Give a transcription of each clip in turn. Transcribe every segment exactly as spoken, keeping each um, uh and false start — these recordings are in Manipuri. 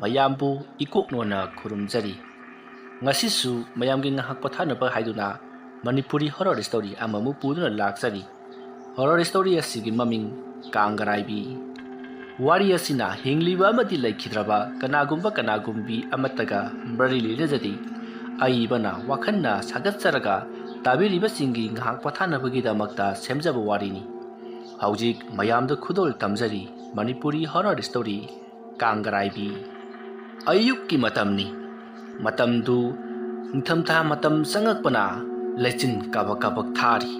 ꯃꯌꯥꯝꯕꯨ ꯏꯀꯣꯛ ꯅꯣꯟꯅ ꯈꯨꯔꯨꯝꯖꯔꯤ꯫ ꯉꯁꯤꯁꯨ ꯃꯌꯥꯝꯒꯤ ꯉꯥꯏꯍꯥꯛ ꯄꯣꯊꯥꯅꯕ ꯍꯥꯏꯗꯨꯅ ꯃꯅꯤꯄꯨꯔꯤ ꯍꯣꯔꯔ ꯁ꯭ꯇꯣꯔꯤ ꯑꯃꯃꯨꯛ ꯄꯨꯗꯨꯅ ꯂꯥꯛꯆꯔꯤ꯫ ꯍꯣꯔꯔ ꯁ꯭ꯇꯣꯔꯤ ꯑꯁꯤꯒꯤ ꯃꯃꯤꯡ ꯀꯥꯡꯒꯔꯥꯏꯕꯤ꯫ ꯋꯥꯔꯤ ꯑꯁꯤꯅ ꯍꯤꯡꯂꯤꯕ ꯑꯃꯗꯤ ꯂꯩꯈꯤꯗ꯭ꯔꯕ ꯀꯅꯥꯒꯨꯝꯕ ꯀꯅꯥꯒꯨꯝꯕꯤ ꯑꯃꯠꯇꯒ ꯃꯔꯤ ꯂꯩꯅꯖꯗꯦ꯫ ꯑꯏꯕꯅ ꯋꯥꯈꯜꯅ ꯁꯥꯒꯠꯆꯔꯒ ꯇꯥꯕꯤꯔꯤꯕꯁꯤꯡꯒꯤ ꯉꯥꯏꯍꯥꯛ ꯄꯣꯊꯥꯅꯕꯒꯤꯗꯃꯛꯇ ꯁꯦꯝꯖꯕ ꯋꯥꯔꯤꯅꯤ꯫ ꯍꯧꯖꯤꯛ ꯃꯌꯥꯝꯗ ꯈꯨꯗꯣꯜ ꯇꯝꯖꯔꯤ ꯃꯅꯤꯄꯨꯔꯤ ꯍꯣꯔꯔ ꯁ꯭ꯇꯣꯔꯤ ꯀꯥꯡꯒꯔꯥꯏꯕꯤ꯫ ꯑꯌꯨꯛꯀꯤ ꯃꯇꯝꯅꯤ꯫ ꯃꯇꯝꯗꯨ ꯅꯤꯡꯊꯝꯊꯥ ꯃꯇꯝ ꯆꯪꯉꯛꯄꯅ ꯂꯩꯆꯤꯟ ꯀꯥꯕꯛ ꯀꯥꯕꯛ ꯊꯥꯔꯤ꯫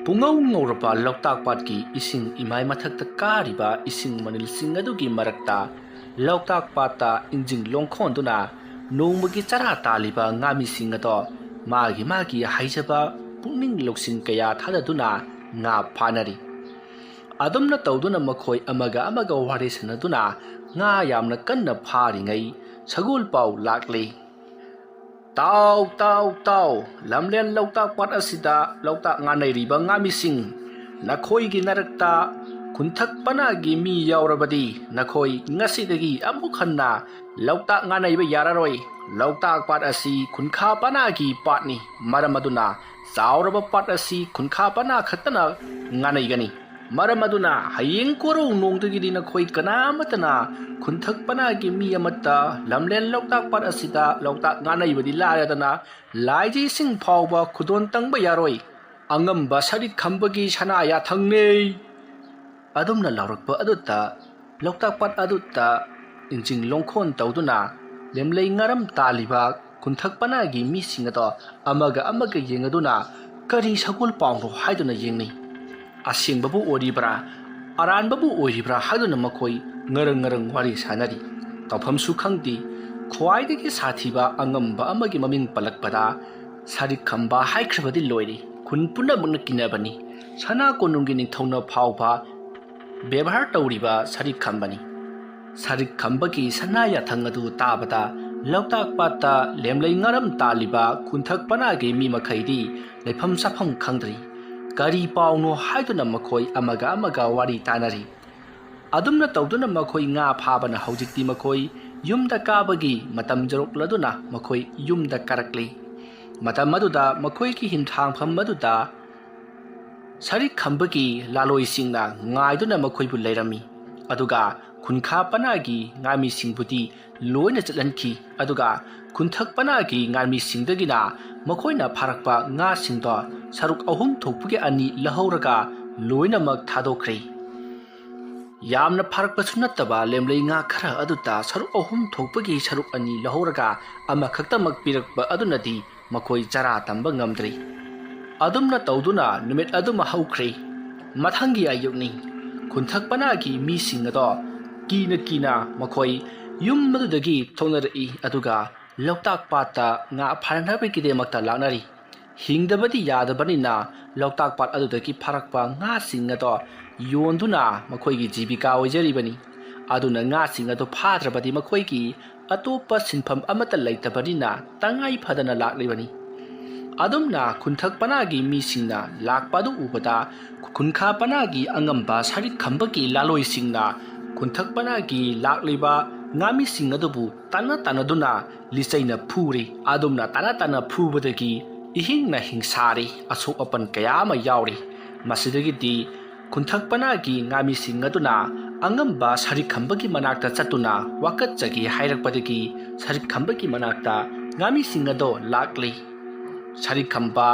ꯄꯨꯡꯉꯧ ꯉꯧꯔꯕ ꯂꯣꯛꯇꯥꯛ ꯄꯥꯠꯀꯤ ꯏꯁꯤꯡ ꯏꯃꯥꯏ ꯃꯊꯛꯇ ꯀꯥꯔꯤꯕ ꯏꯁꯤꯡ ꯃꯅꯤꯜꯁꯤꯡ ꯑꯗꯨꯒꯤ ꯃꯔꯛꯇ ꯂꯣꯛꯇꯥꯛ ꯄꯥꯠꯇ ꯏꯟꯖꯤꯟ ꯂꯣꯡꯈꯣꯟꯗꯨꯅ ꯅꯣꯡꯃꯒꯤ ꯆꯔꯥ ꯇꯥꯜꯂꯤꯕ ꯉꯥꯃꯤꯁꯤꯡ ꯑꯗꯣ ꯃꯥꯒꯤ ꯃꯥꯒꯤ ꯍꯩꯖꯕ ꯄꯨꯛꯅꯤꯡ ꯂꯧꯁꯤꯡ ꯀꯌꯥ ꯊꯥꯗꯗꯨꯅ ꯉꯥ ꯐꯥꯅꯔꯤ꯫ ꯑꯗꯨꯝꯅ ꯇꯧꯗꯨꯅ ꯃꯈꯣꯏ ꯑꯃꯒ ꯑꯃꯒ ꯋꯥꯔꯤ ꯁꯥꯟꯅꯗꯨꯅ ꯉꯥ ꯌꯥꯝꯅ ꯀꯟꯅ ꯐꯥꯔꯤꯉꯩ ꯁꯒꯣꯜ ꯄꯥꯎ ꯂꯥꯛꯂꯤ꯫ "ꯇꯥꯎ, ꯇꯥꯎ, ꯇꯥꯎ, ꯂꯝꯂꯦꯟ ꯂꯣꯛꯇꯥꯛ ꯄꯥꯠ ꯑꯁꯤꯗ ꯂꯣꯛꯇꯥꯛ ꯉꯥ ꯅꯩꯔꯤꯕ ꯉꯥꯃꯤꯁꯤꯡ, ꯅꯈꯣꯏꯒꯤ ꯅꯔꯛꯇ ꯈꯨꯟꯊꯛ ꯄꯅꯥꯒꯤ ꯃꯤ ꯌꯥꯎꯔꯕꯗꯤ ꯅꯈꯣꯏ ꯉꯁꯤꯗꯒꯤ ꯑꯃꯨꯛ ꯍꯟꯅ ꯂꯣꯛꯇꯥꯛ ꯉꯥ ꯅꯩꯕ ꯌꯥꯔꯔꯣꯏ꯫ ꯂꯣꯛꯇꯥꯛ ꯄꯥꯠ ꯑꯁꯤ ꯈꯨꯟꯈꯥ ꯄꯅꯥꯒꯤ ꯄꯥꯠꯅꯤ꯫ ꯃꯔꯝ ꯑꯗꯨꯅ ꯆꯥꯎꯔꯕ ꯄꯥꯠ ꯑꯁꯤ ꯈꯨꯟꯈꯥ ꯄꯅꯥ ꯈꯛꯇꯅ ꯉꯥ ꯅꯩꯒꯅꯤ꯫ ꯃꯔꯝ ꯑꯗꯨꯅ ꯍꯌꯦꯡ ꯀꯣꯔꯧ ꯅꯣꯡꯗꯒꯤꯗꯤ ꯅꯈꯣꯏ ꯀꯅꯥꯃꯠꯇꯅ ꯈꯨꯟꯊꯛ ꯄꯅꯥꯒꯤ ꯃꯤ ꯑꯃꯠꯇ ꯂꯝꯂꯦꯟ ꯂꯣꯛꯇꯥꯛ ꯄꯥꯠ ꯑꯁꯤꯗ ꯂꯣꯛꯇꯥꯛ ꯉꯥ ꯅꯩꯕꯗꯤ ꯂꯥꯏꯔꯗꯅ ꯂꯥꯏꯖ ꯏꯁꯤꯡ ꯐꯥꯎꯕ ꯈꯨꯗꯣꯟ ꯇꯪꯕ ꯌꯥꯔꯣꯏ꯫ ꯑꯉꯝꯕ ꯁꯔꯤꯛ ꯈꯝꯕꯒꯤ ꯁꯅꯥ ꯌꯥꯊꯪꯅꯦ!" ꯑꯗꯨꯝꯅ ꯂꯥꯎꯔꯛꯄ ꯑꯗꯨꯗ ꯂꯣꯛꯇꯥꯛ ꯄꯥꯠ ꯑꯗꯨꯗ ꯏꯟꯖꯤꯟ ꯂꯣꯡꯈꯣꯟ ꯇꯧꯗꯨꯅ ꯂꯦꯝꯂꯩ ꯉꯥꯔꯝ ꯇꯥꯜꯂꯤꯕ ꯈꯨꯟꯊꯛ ꯄꯅꯥꯒꯤ ꯃꯤꯁꯤꯡ ꯑꯗꯣ ꯑꯃꯒ ꯑꯃꯒ ꯌꯦꯡꯅꯗꯨꯅ ꯀꯔꯤ ꯁꯒꯣꯜ ꯄꯥꯎꯅꯣ ꯍꯥꯏꯗꯨꯅ ꯌꯦꯡꯅꯩ꯫ ꯑꯁꯦꯡꯕꯕꯨ ꯑꯣꯏꯔꯤꯕ꯭ꯔꯥ, ꯑꯔꯥꯟꯕꯕꯨ ꯑꯣꯏꯔꯤꯕ꯭ꯔꯥ ꯍꯥꯏꯗꯨꯅ ꯃꯈꯣꯏ ꯉꯔꯪ ꯉꯔꯪ ꯋꯥꯔꯤ ꯁꯥꯟꯅꯔꯤ꯫ ꯇꯧꯐꯝꯁꯨ ꯈꯪꯗꯦ꯫ ꯈ꯭ꯋꯥꯏꯗꯒꯤ ꯁꯥꯊꯤꯕ ꯑꯉꯝꯕ ꯑꯃꯒꯤ ꯃꯃꯤꯡ ꯄꯜꯂꯛꯄꯗ ꯁꯔꯤꯛ ꯈꯝꯕ ꯍꯥꯏꯈ꯭ꯔꯕꯗꯤ ꯂꯣꯏꯔꯦ꯫ ꯈꯨꯟ ꯄꯨꯝꯅꯃꯛꯅ ꯀꯤꯅꯕꯅꯤ꯫ ꯁꯅꯥ ꯀꯣꯅꯨꯡꯒꯤ ꯅꯤꯡꯊꯧꯅ ꯐꯥꯎꯕ ꯕꯦꯕꯥꯔ ꯇꯧꯔꯤꯕ ꯁꯔꯤꯛ ꯈꯝꯕꯅꯤ꯫ ꯁꯔꯤꯛ ꯈꯝꯕꯒꯤ ꯁꯅꯥ ꯌꯥꯊꯪ ꯑꯗꯨ ꯇꯥꯕꯗ ꯂꯣꯛꯇꯥꯛ ꯄꯥꯠꯇ ꯂꯦꯝꯂꯩ ꯉꯥꯔꯝ ꯇꯥꯜꯂꯤꯕ ꯈꯨꯟꯊꯛ ꯄꯅꯥꯒꯤ ꯃꯤ ꯃꯈꯩꯗꯤ ꯂꯩꯐꯝ ꯆꯥꯐꯝ ꯈꯪꯗ꯭ꯔꯤ꯫ ꯀꯔꯤ ꯄꯥꯎꯅꯣ ꯍꯥꯏꯗꯨꯅ ꯃꯈꯣꯏ ꯑꯃꯒ ꯑꯃꯒ ꯋꯥꯔꯤ ꯇꯥꯅꯔꯤ꯫ ꯑꯗꯨꯝꯅ ꯇꯧꯗꯨꯅ ꯃꯈꯣꯏ ꯉꯥ ꯐꯥꯕꯅ ꯍꯧꯖꯤꯛꯇꯤ ꯃꯈꯣꯏ ꯌꯨꯝꯗ ꯀꯥꯕꯒꯤ ꯃꯇꯝ ꯌꯧꯔꯛꯂꯗꯨꯅ ꯃꯈꯣꯏ ꯌꯨꯝꯗ ꯀꯥꯔꯛꯂꯤ꯫ ꯃꯇꯝ ꯑꯗꯨꯗ ꯃꯈꯣꯏꯒꯤ ꯍꯤꯟꯊꯥꯡꯐꯝ ꯑꯗꯨꯗ ꯁꯔꯤꯛ ꯈꯝꯕꯒꯤ ꯂꯥꯂꯣꯏꯁꯤꯡꯅ ꯉꯥꯏꯗꯨꯅ ꯃꯈꯣꯏꯕꯨ ꯂꯩꯔꯝꯃꯤ꯫ ꯑꯗꯨꯒ ꯈꯨꯟꯈꯥ ꯄꯅꯥꯒꯤ ꯉꯥꯃꯤꯁꯤꯡꯕꯨꯗꯤ ꯂꯣꯏꯅ ꯆꯠꯍꯟꯈꯤ꯫ ꯑꯗꯨꯒ ꯈꯨꯟꯊꯛ ꯄꯅꯥꯒꯤ ꯉꯥꯃꯤꯁꯤꯡꯗꯒꯤꯅ ꯃꯈꯣꯏꯅ ꯐꯥꯔꯛꯄ ꯉꯥꯁꯤꯡꯗꯣ ꯁꯔꯨꯛ ꯑꯍꯨꯝ ꯊꯣꯛꯄꯒꯤ ꯑꯅꯤ ꯂꯧꯍꯧꯔꯒ ꯂꯣꯏꯅꯃꯛ ꯊꯥꯗꯣꯛꯈ꯭ꯔꯦ꯫ ꯌꯥꯝꯅ ꯐꯥꯔꯛꯄꯁꯨ ꯅꯠꯇꯕ ꯂꯦꯝꯂꯩ ꯉꯥ ꯈꯔ ꯑꯗꯨꯗ ꯁꯔꯨꯛ ꯑꯍꯨꯝ ꯊꯣꯛꯄꯒꯤ ꯁꯔꯨꯛ ꯑꯅꯤ ꯂꯧꯍꯧꯔꯒ ꯑꯃꯈꯛꯇꯃꯛ ꯄꯤꯔꯛꯄ ꯑꯗꯨꯅꯗꯤ ꯃꯈꯣꯏ ꯆꯔꯥ ꯇꯝꯕ ꯉꯝꯗ꯭ꯔꯤ꯫ ꯑꯗꯨꯝꯅ ꯇꯧꯗꯨꯅ ꯅꯨꯃꯤꯠ ꯑꯗꯨꯃ ꯍꯧꯈ꯭ꯔꯦ꯫ ꯃꯊꯪꯒꯤ ꯑꯌꯨꯛꯅꯤ꯫ ꯈꯨꯟꯊꯛ ꯄꯅꯥꯒꯤ ꯃꯤꯁꯤꯡ ꯑꯗꯣ ꯀꯤꯅ ꯀꯤꯅ ꯃꯈꯣꯏ ꯌꯨꯝ ꯑꯗꯨꯗꯒꯤ ꯊꯣꯛꯅꯔꯛꯏ꯫ ꯑꯗꯨꯒ ꯂꯣꯛꯇꯥꯛ ꯄꯥꯠꯇ ꯉꯥ ꯐꯥꯅꯅꯕꯒꯤꯗꯃꯛꯇ ꯂꯥꯛꯅꯔꯤ꯫ ꯍꯤꯡꯗꯕꯗꯤ ꯌꯥꯗꯕꯅꯤꯅ ꯂꯣꯛꯇꯥꯛ ꯄꯥꯠ ꯑꯗꯨꯗꯒꯤ ꯐꯥꯔꯛꯄ ꯉꯥꯁꯤꯡ ꯑꯗꯣ ꯌꯣꯟꯗꯨꯅ ꯃꯈꯣꯏꯒꯤ ꯖꯤꯕꯤꯀꯥ ꯑꯣꯏꯖꯔꯤꯕꯅꯤ꯫ ꯑꯗꯨꯅ ꯉꯥꯁꯤꯡ ꯑꯗꯨ ꯐꯥꯗ꯭ꯔꯕꯗꯤ ꯃꯈꯣꯏꯒꯤ ꯑꯇꯣꯞꯄ ꯁꯤꯟꯐꯝ ꯑꯃꯠꯇ ꯂꯩꯇꯕꯅꯤꯅ ꯇꯉꯥꯏ ꯐꯗꯅ ꯂꯥꯛꯂꯤꯕꯅꯤ꯫ ꯑꯗꯨꯝꯅ ꯈꯨꯟꯊꯛ ꯄꯅꯥꯒꯤ ꯃꯤꯁꯤꯡꯅ ꯂꯥꯛꯄ ꯑꯗꯨ ꯎꯕꯗ ꯈꯨꯟꯈꯥ ꯄꯅꯥꯒꯤ ꯑꯉꯝꯕ ꯁꯔꯤꯛ ꯈꯝꯕꯒꯤ ꯂꯥꯂꯣꯏꯁꯤꯡꯅ ꯈꯨꯟꯊꯛ ꯄꯅꯥꯒꯤ ꯂꯥꯛꯂꯤꯕ ꯉꯥꯃꯤꯁꯤꯡ ꯑꯗꯨꯕꯨ ꯇꯥꯟꯅ ꯇꯥꯟꯅꯗꯨꯅ ꯂꯤꯆꯩꯅ ꯐꯨꯔꯤ꯫ ꯑꯗꯨꯝꯅ ꯇꯥꯟꯅ ꯇꯥꯟꯅ ꯐꯨꯕꯗꯒꯤ ꯏꯍꯤꯡꯅ ꯍꯤꯡꯁꯥꯔꯤ꯫ ꯑꯁꯣꯛ ꯑꯄꯟ ꯀꯌꯥ ꯑꯃ ꯌꯥꯎꯔꯤ꯫ ꯃꯁꯤꯗꯒꯤꯗꯤ ꯈꯨꯟꯊꯛ ꯄꯅꯥꯒꯤ ꯉꯥꯃꯤꯁꯤꯡ ꯑꯗꯨꯅ ꯑꯉꯝꯕ ꯁꯔꯤꯛ ꯈꯝꯕꯒꯤ ꯃꯅꯥꯛꯇ ꯆꯠꯇꯨꯅ ꯋꯥꯀꯠꯆꯒꯦ ꯍꯥꯏꯔꯛꯄꯗꯒꯤ ꯁꯔꯤꯛ ꯈꯝꯕꯒꯤ ꯃꯅꯥꯛꯇ ꯉꯥꯃꯤꯁꯤꯡ ꯑꯗꯣ ꯂꯥꯛꯂꯤ꯫ ꯁꯔꯤꯛ ꯈꯝꯕ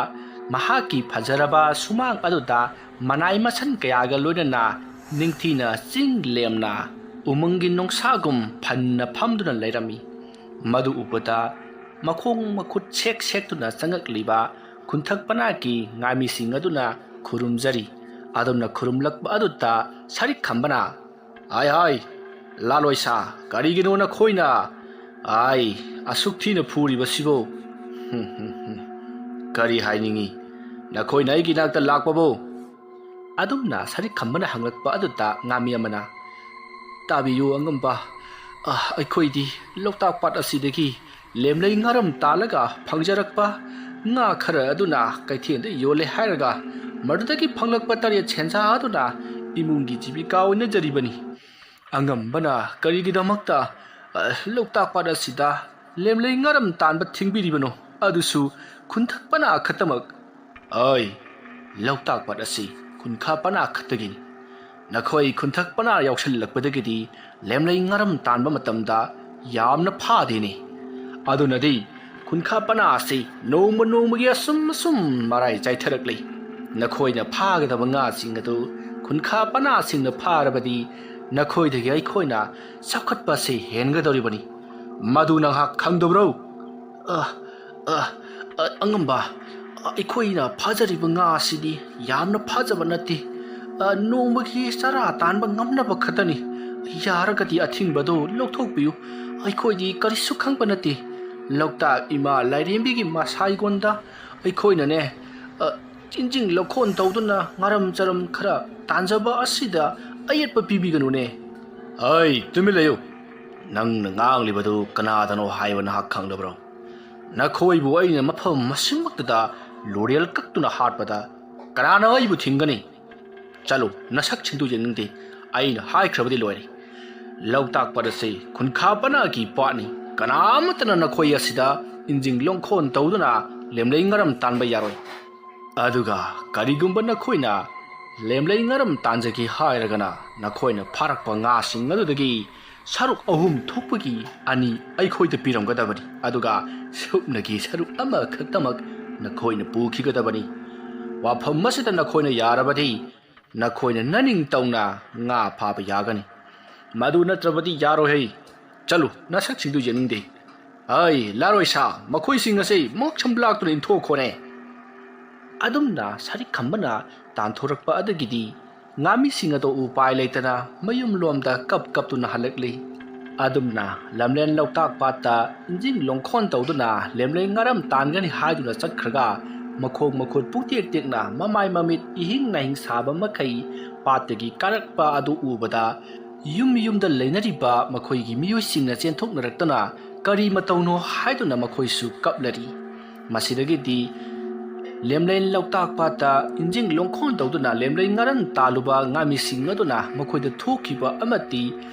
ꯃꯍꯥꯛꯀꯤ ꯐꯖꯔꯕ ꯁꯨꯃꯥꯡ ꯑꯗꯨꯗ ꯃꯅꯥꯏ ꯃꯁꯟ ꯀꯌꯥꯒ ꯂꯣꯏꯅꯅ ꯅꯤꯡꯊꯤꯅ ꯆꯤꯡ ꯂꯦꯝꯅ ꯎꯃꯪꯒꯤ ꯅꯣꯡꯁꯥꯒꯨꯝ ꯐꯟꯅ ꯐꯝꯗꯨꯅ ꯂꯩꯔꯝꯃꯤ꯫ ꯃꯗꯨ ꯎꯕꯗ ꯃꯈꯣꯡ ꯃꯈꯨꯠ ꯁꯦꯛ ꯁꯦꯛꯇꯨꯅ ꯆꯪꯉꯛꯂꯤꯕ ꯈꯨꯟꯊꯛ ꯄꯅꯥꯒꯤ ꯉꯥꯃꯤꯁꯤꯡ ꯑꯗꯨꯅ ꯈꯨꯔꯨꯝꯖꯔꯤ꯫ ꯑꯗꯨꯝꯅ ꯈꯨꯔꯨꯝꯂꯛꯄ ꯑꯗꯨꯗ ꯁꯔꯤꯛ ꯈꯝꯕꯅ, "ꯍꯥꯏ ꯍꯥꯏ, ꯂꯥꯂꯣꯏꯁꯥ, ꯀꯔꯤꯒꯤꯅꯣ ꯅꯈꯣꯏꯅ ꯑꯩ ꯑꯁꯨꯛ ꯊꯤꯅ ꯐꯨꯔꯤꯕꯁꯤꯕꯨ? ꯀꯔꯤ ꯍꯥꯏꯅꯤꯡꯉꯤ? ꯅꯈꯣꯏꯅ ꯑꯩꯒꯤ ꯏꯅꯥꯛꯇ ꯂꯥꯛꯄꯕꯨ?" ꯑꯗꯨꯝꯅ ꯁꯔꯤꯛ ꯈꯝꯕꯅ ꯍꯪꯂꯛꯄ ꯑꯗꯨꯗ ꯉꯥꯃꯤ ꯑꯃꯅ, "ꯇꯥꯕꯤꯌꯨ ꯑꯉꯝꯕ, ꯑ, ꯑꯩꯈꯣꯏꯗꯤ ꯂꯣꯛꯇꯥꯛ ꯄꯥꯠ ꯑꯁꯤꯗꯒꯤ ꯂꯦꯝꯂꯩ ꯉꯥꯔꯝ ꯇꯥꯜꯂꯒ ꯐꯪꯖꯔꯛꯄ ꯉꯥ ꯈꯔ ꯑꯗꯨꯅ ꯀꯩꯊꯦꯜꯗ ꯌꯣꯜꯂꯦ ꯍꯥꯏꯔꯒ ꯃꯗꯨꯗꯒꯤ ꯐꯪꯂꯛꯄ ꯇꯔꯦꯠ ꯁꯦꯟꯖꯥ ꯑꯗꯨꯅ ꯏꯃꯨꯡꯒꯤ ꯖꯤꯕꯤꯀꯥ ꯑꯣꯏꯅꯖꯔꯤꯕꯅꯤ꯫ ꯑꯉꯝꯕꯅ ꯀꯔꯤꯒꯤꯗꯃꯛꯇ, ꯑ, ꯂꯣꯛꯇꯥꯛ ꯄꯥꯠ ꯑꯁꯤꯗ ꯂꯦꯝꯂꯩ ꯉꯥꯔꯝ ꯇꯥꯟꯕ ꯊꯤꯡꯕꯤꯔꯤꯕꯅꯣ? ꯑꯗꯨꯁꯨ ꯈꯨꯟꯊꯛ ꯄꯅꯥ ꯈꯛꯇꯃꯛ꯫ ꯑꯩ, ꯂꯣꯛꯇꯥꯛ ꯄꯥꯠ ꯑꯁꯤ ꯈꯨꯟꯈꯥ ꯄꯅꯥ ꯈꯛꯇꯒꯤꯅꯤ꯫ ꯅꯈꯣꯏ ꯈꯨꯟꯊꯛ ꯄꯅꯥ ꯌꯥꯎꯁꯜꯂꯛꯄꯗꯒꯤꯗꯤ ꯂꯦꯝꯂꯩ ꯉꯥꯔꯝ ꯇꯥꯟꯕ ꯃꯇꯝꯗ ꯌꯥꯝꯅ ꯐꯥꯗꯦꯅꯦ꯫ ꯑꯗꯨꯅꯗꯤ ꯈꯨꯟꯈꯥ ꯄꯅꯥ ꯑꯁꯤ ꯅꯣꯡꯃ ꯅꯣꯡꯃꯒꯤ ꯑꯁꯨꯝ ꯑꯁꯨꯝ ꯃꯔꯥꯏ ꯆꯥꯏꯊꯔꯛꯂꯤ꯫ ꯅꯈꯣꯏꯅ ꯐꯥꯒꯗꯕ ꯉꯥꯁꯤꯡ ꯑꯗꯨ ꯈꯨꯟꯈꯥ ꯄꯅꯥꯁꯤꯡꯅ ꯐꯥꯔꯕꯗꯤ ꯅꯈꯣꯏꯗꯒꯤ ꯑꯩꯈꯣꯏꯅ ꯆꯥꯎꯈꯠꯄ ꯑꯁꯤ ꯍꯦꯟꯒꯗꯧꯔꯤꯕꯅꯤ꯫ ꯃꯗꯨ ꯅꯍꯥꯛ ꯈꯪꯗꯕ꯭ꯔꯣ? ꯑ, ꯑ, ꯑ, ꯑꯉꯝꯕ, ꯑ, ꯑꯩꯈꯣꯏꯅ ꯐꯥꯖꯔꯤꯕ ꯉꯥ ꯑꯁꯤꯗꯤ ꯌꯥꯝꯅ ꯐꯥꯖꯕ ꯅꯠꯇꯦ꯫ ꯑ, ꯅꯣꯡꯃꯒꯤ ꯆꯔꯥ ꯇꯥꯟꯕ ꯉꯝꯅꯕ ꯈꯛꯇꯅꯤ꯫ ꯌꯥꯔꯒꯗꯤ ꯑꯊꯤꯡꯕꯗꯨ ꯂꯧꯊꯣꯛꯄꯤꯌꯨ꯫ ꯑꯩꯈꯣꯏꯗꯤ ꯀꯔꯤꯁꯨ ꯈꯪꯕ ꯅꯠꯇꯦ꯫ ꯂꯣꯛꯇꯥꯛ ꯏꯃꯥ ꯂꯥꯏꯔꯦꯝꯕꯤꯒꯤ ꯃꯁꯥꯏꯒꯣꯟꯗ ꯑꯩꯈꯣꯏꯅꯅꯦ, ꯑ, ꯆꯤꯟꯖꯤꯡ ꯂꯧꯈꯣꯟ ꯇꯧꯗꯨꯅ ꯉꯥꯔꯝ ꯆꯔꯝ ꯈꯔ ꯇꯥꯟꯖꯕ ꯑꯁꯤꯗ ꯑꯌꯦꯠꯄ ꯄꯤꯕꯤꯒꯅꯨꯅꯦ꯫ ꯑꯩ, ꯇꯨꯃꯤꯟ ꯂꯩꯌꯨ꯫ ꯅꯪꯅ ꯉꯥꯡꯂꯤꯕꯗꯨ ꯀꯅꯥꯗꯅꯣ ꯍꯥꯏꯕ ꯅꯍꯥꯛ ꯈꯪꯂꯕ꯭ꯔꯣ? ꯅꯈꯣꯏꯕꯨ ꯑꯩꯅ ꯃꯐꯝ ꯑꯁꯤꯃꯛꯇꯗ ꯂꯣꯔꯦꯜ ꯀꯛꯇꯨꯅ ꯍꯥꯠꯄꯗ ꯀꯅꯥꯅ ꯑꯩꯕꯨ ꯊꯤꯡꯒꯅꯤ? ꯆꯠꯂꯨ, ꯅꯁꯛꯁꯤꯡꯗꯨ ꯌꯦꯡꯅꯤꯡꯗꯦ꯫ ꯑꯩꯅ ꯍꯥꯏꯈ꯭ꯔꯕꯗꯤ ꯂꯣꯏꯔꯦ꯫ ꯂꯣꯛꯇꯥꯛ ꯄꯥꯠ ꯑꯁꯤ ꯈꯨꯟꯈꯥ ꯄꯅꯥꯒꯤ ꯄꯥꯠꯅꯤ꯫ ꯀꯅꯥ ꯑꯃꯠꯇꯅ ꯅꯈꯣꯏ ꯑꯁꯤꯗ ꯏꯟꯖꯤꯡ ꯂꯣꯡꯈꯣꯟ ꯇꯧꯗꯨꯅ ꯂꯦꯝꯂꯩ ꯉꯔꯝ ꯇꯥꯟꯕ ꯌꯥꯔꯣꯏ꯫ ꯑꯗꯨꯒ ꯀꯔꯤꯒꯨꯝꯕ ꯅꯈꯣꯏꯅ ꯂꯦꯝꯂꯩ ꯉꯔꯝ ꯇꯥꯟꯖꯒꯦ ꯍꯥꯏꯔꯒꯅ ꯅꯈꯣꯏꯅ ꯐꯥꯔꯛꯄ ꯉꯥꯁꯤꯡ ꯑꯗꯨꯗꯒꯤ ꯁꯔꯨꯛ ꯑꯍꯨꯝ ꯊꯣꯛꯄꯒꯤ ꯑꯅꯤ ꯑꯩꯈꯣꯏꯗ ꯄꯤꯔꯝꯒꯗꯕꯅꯤ, ꯑꯗꯨꯒ ꯁꯨꯞꯅꯒꯤ ꯁꯔꯨꯛ ꯑꯃꯈꯛꯇꯃꯛ ꯅꯈꯣꯏꯅ ꯄꯨꯈꯤꯒꯗꯕꯅꯤ꯫ ꯋꯥꯐꯝ ꯑꯁꯤꯗ ꯅꯈꯣꯏꯅ ꯌꯥꯔꯕꯗꯤ ꯅꯈꯣꯏꯅ ꯅꯅꯤꯡꯇꯧꯅ ꯉꯥ ꯐꯥꯕ ꯌꯥꯒꯅꯤ꯫ ꯃꯗꯨ ꯅꯠꯇ꯭ꯔꯕꯗꯤ ꯌꯥꯔꯣꯏ ꯍꯩ꯫ ꯆꯠꯂꯨ, ꯅꯁꯛꯁꯤꯡꯗꯨ ꯌꯦꯡꯅꯤꯡꯗꯦ꯫ ꯑꯩ, ꯂꯥꯔꯣꯏ ꯁꯥ, ꯃꯈꯣꯏꯁꯤꯡ ꯑꯁꯤ ꯃꯣꯛꯁꯝ ꯂꯥꯛꯇꯨꯅ ꯏꯟꯊꯣꯛꯈꯣꯅꯦ꯫ ꯑꯗꯨꯝꯅ ꯁꯔꯤꯛ ꯈꯝꯕꯅ ꯇꯥꯟꯊꯣꯔꯛꯄ ꯑꯗꯨꯒꯤꯗꯤ ꯉꯥꯃꯤꯁꯤꯡ ꯑꯗꯨ ꯎꯄꯥꯏ ꯂꯩꯇꯅ ꯃꯌꯨꯝꯂꯣꯝꯗ ꯀꯞ ꯀꯞꯇꯨꯅ ꯍꯜꯂꯛꯂꯤ꯫ ꯑꯗꯨꯝꯅ ꯂꯝꯂꯦꯟ ꯂꯣꯛꯇꯥꯛ ꯄꯥꯠꯇ ꯏꯟꯖꯤꯡ ꯂꯣꯡꯈꯣꯟ ꯇꯧꯗꯨꯅ ꯂꯦꯝꯂꯩ ꯉꯥꯔꯝ ꯇꯥꯟꯒꯅꯤ ꯍꯥꯏꯗꯨꯅ ꯆꯠꯈ꯭ꯔꯒ ꯃꯈꯣꯡ ꯃꯈꯨꯠ ꯄꯨꯛꯇꯦꯛ ꯇꯦꯛꯅ ꯃꯃꯥꯏ ꯃꯃꯤꯠ ꯏꯍꯤꯡ ꯅꯥꯍꯤꯡ ꯁꯥꯕ ꯃꯈꯩ ꯄꯥꯠꯇꯒꯤ ꯀꯥꯔꯛꯄ ꯑꯗꯨ ꯎꯕꯗ ꯌꯨꯝ ꯌꯨꯝꯗ ꯂꯩꯅꯔꯤꯕ ꯃꯈꯣꯏꯒꯤ ꯃꯤꯑꯣꯏꯁꯤꯡꯅ ꯆꯦꯟꯊꯣꯛꯅꯔꯛꯇꯨꯅ ꯀꯔꯤ ꯃꯇꯧꯅꯣ ꯍꯥꯏꯗꯨꯅ ꯃꯈꯣꯏꯁꯨ ꯀꯞꯂꯔꯤ꯫ ꯃꯁꯤꯗꯒꯤꯗꯤ ꯂꯦꯝꯂꯩ ꯂꯣꯛꯇꯥꯛ ꯄꯥꯠꯇ ꯏꯟꯖꯤꯡ ꯂꯣꯡꯈꯣꯟ ꯇꯧꯗꯨꯅ ꯂꯦꯝꯂꯩ ꯉꯥꯔꯝ ꯇꯥꯜꯂꯨꯕ ꯉꯥꯃꯤꯁꯤꯡ ꯑꯗꯨꯅ ꯃꯈꯣꯏꯗ ꯊꯣꯛꯈꯤꯕ ꯑꯃꯗꯤ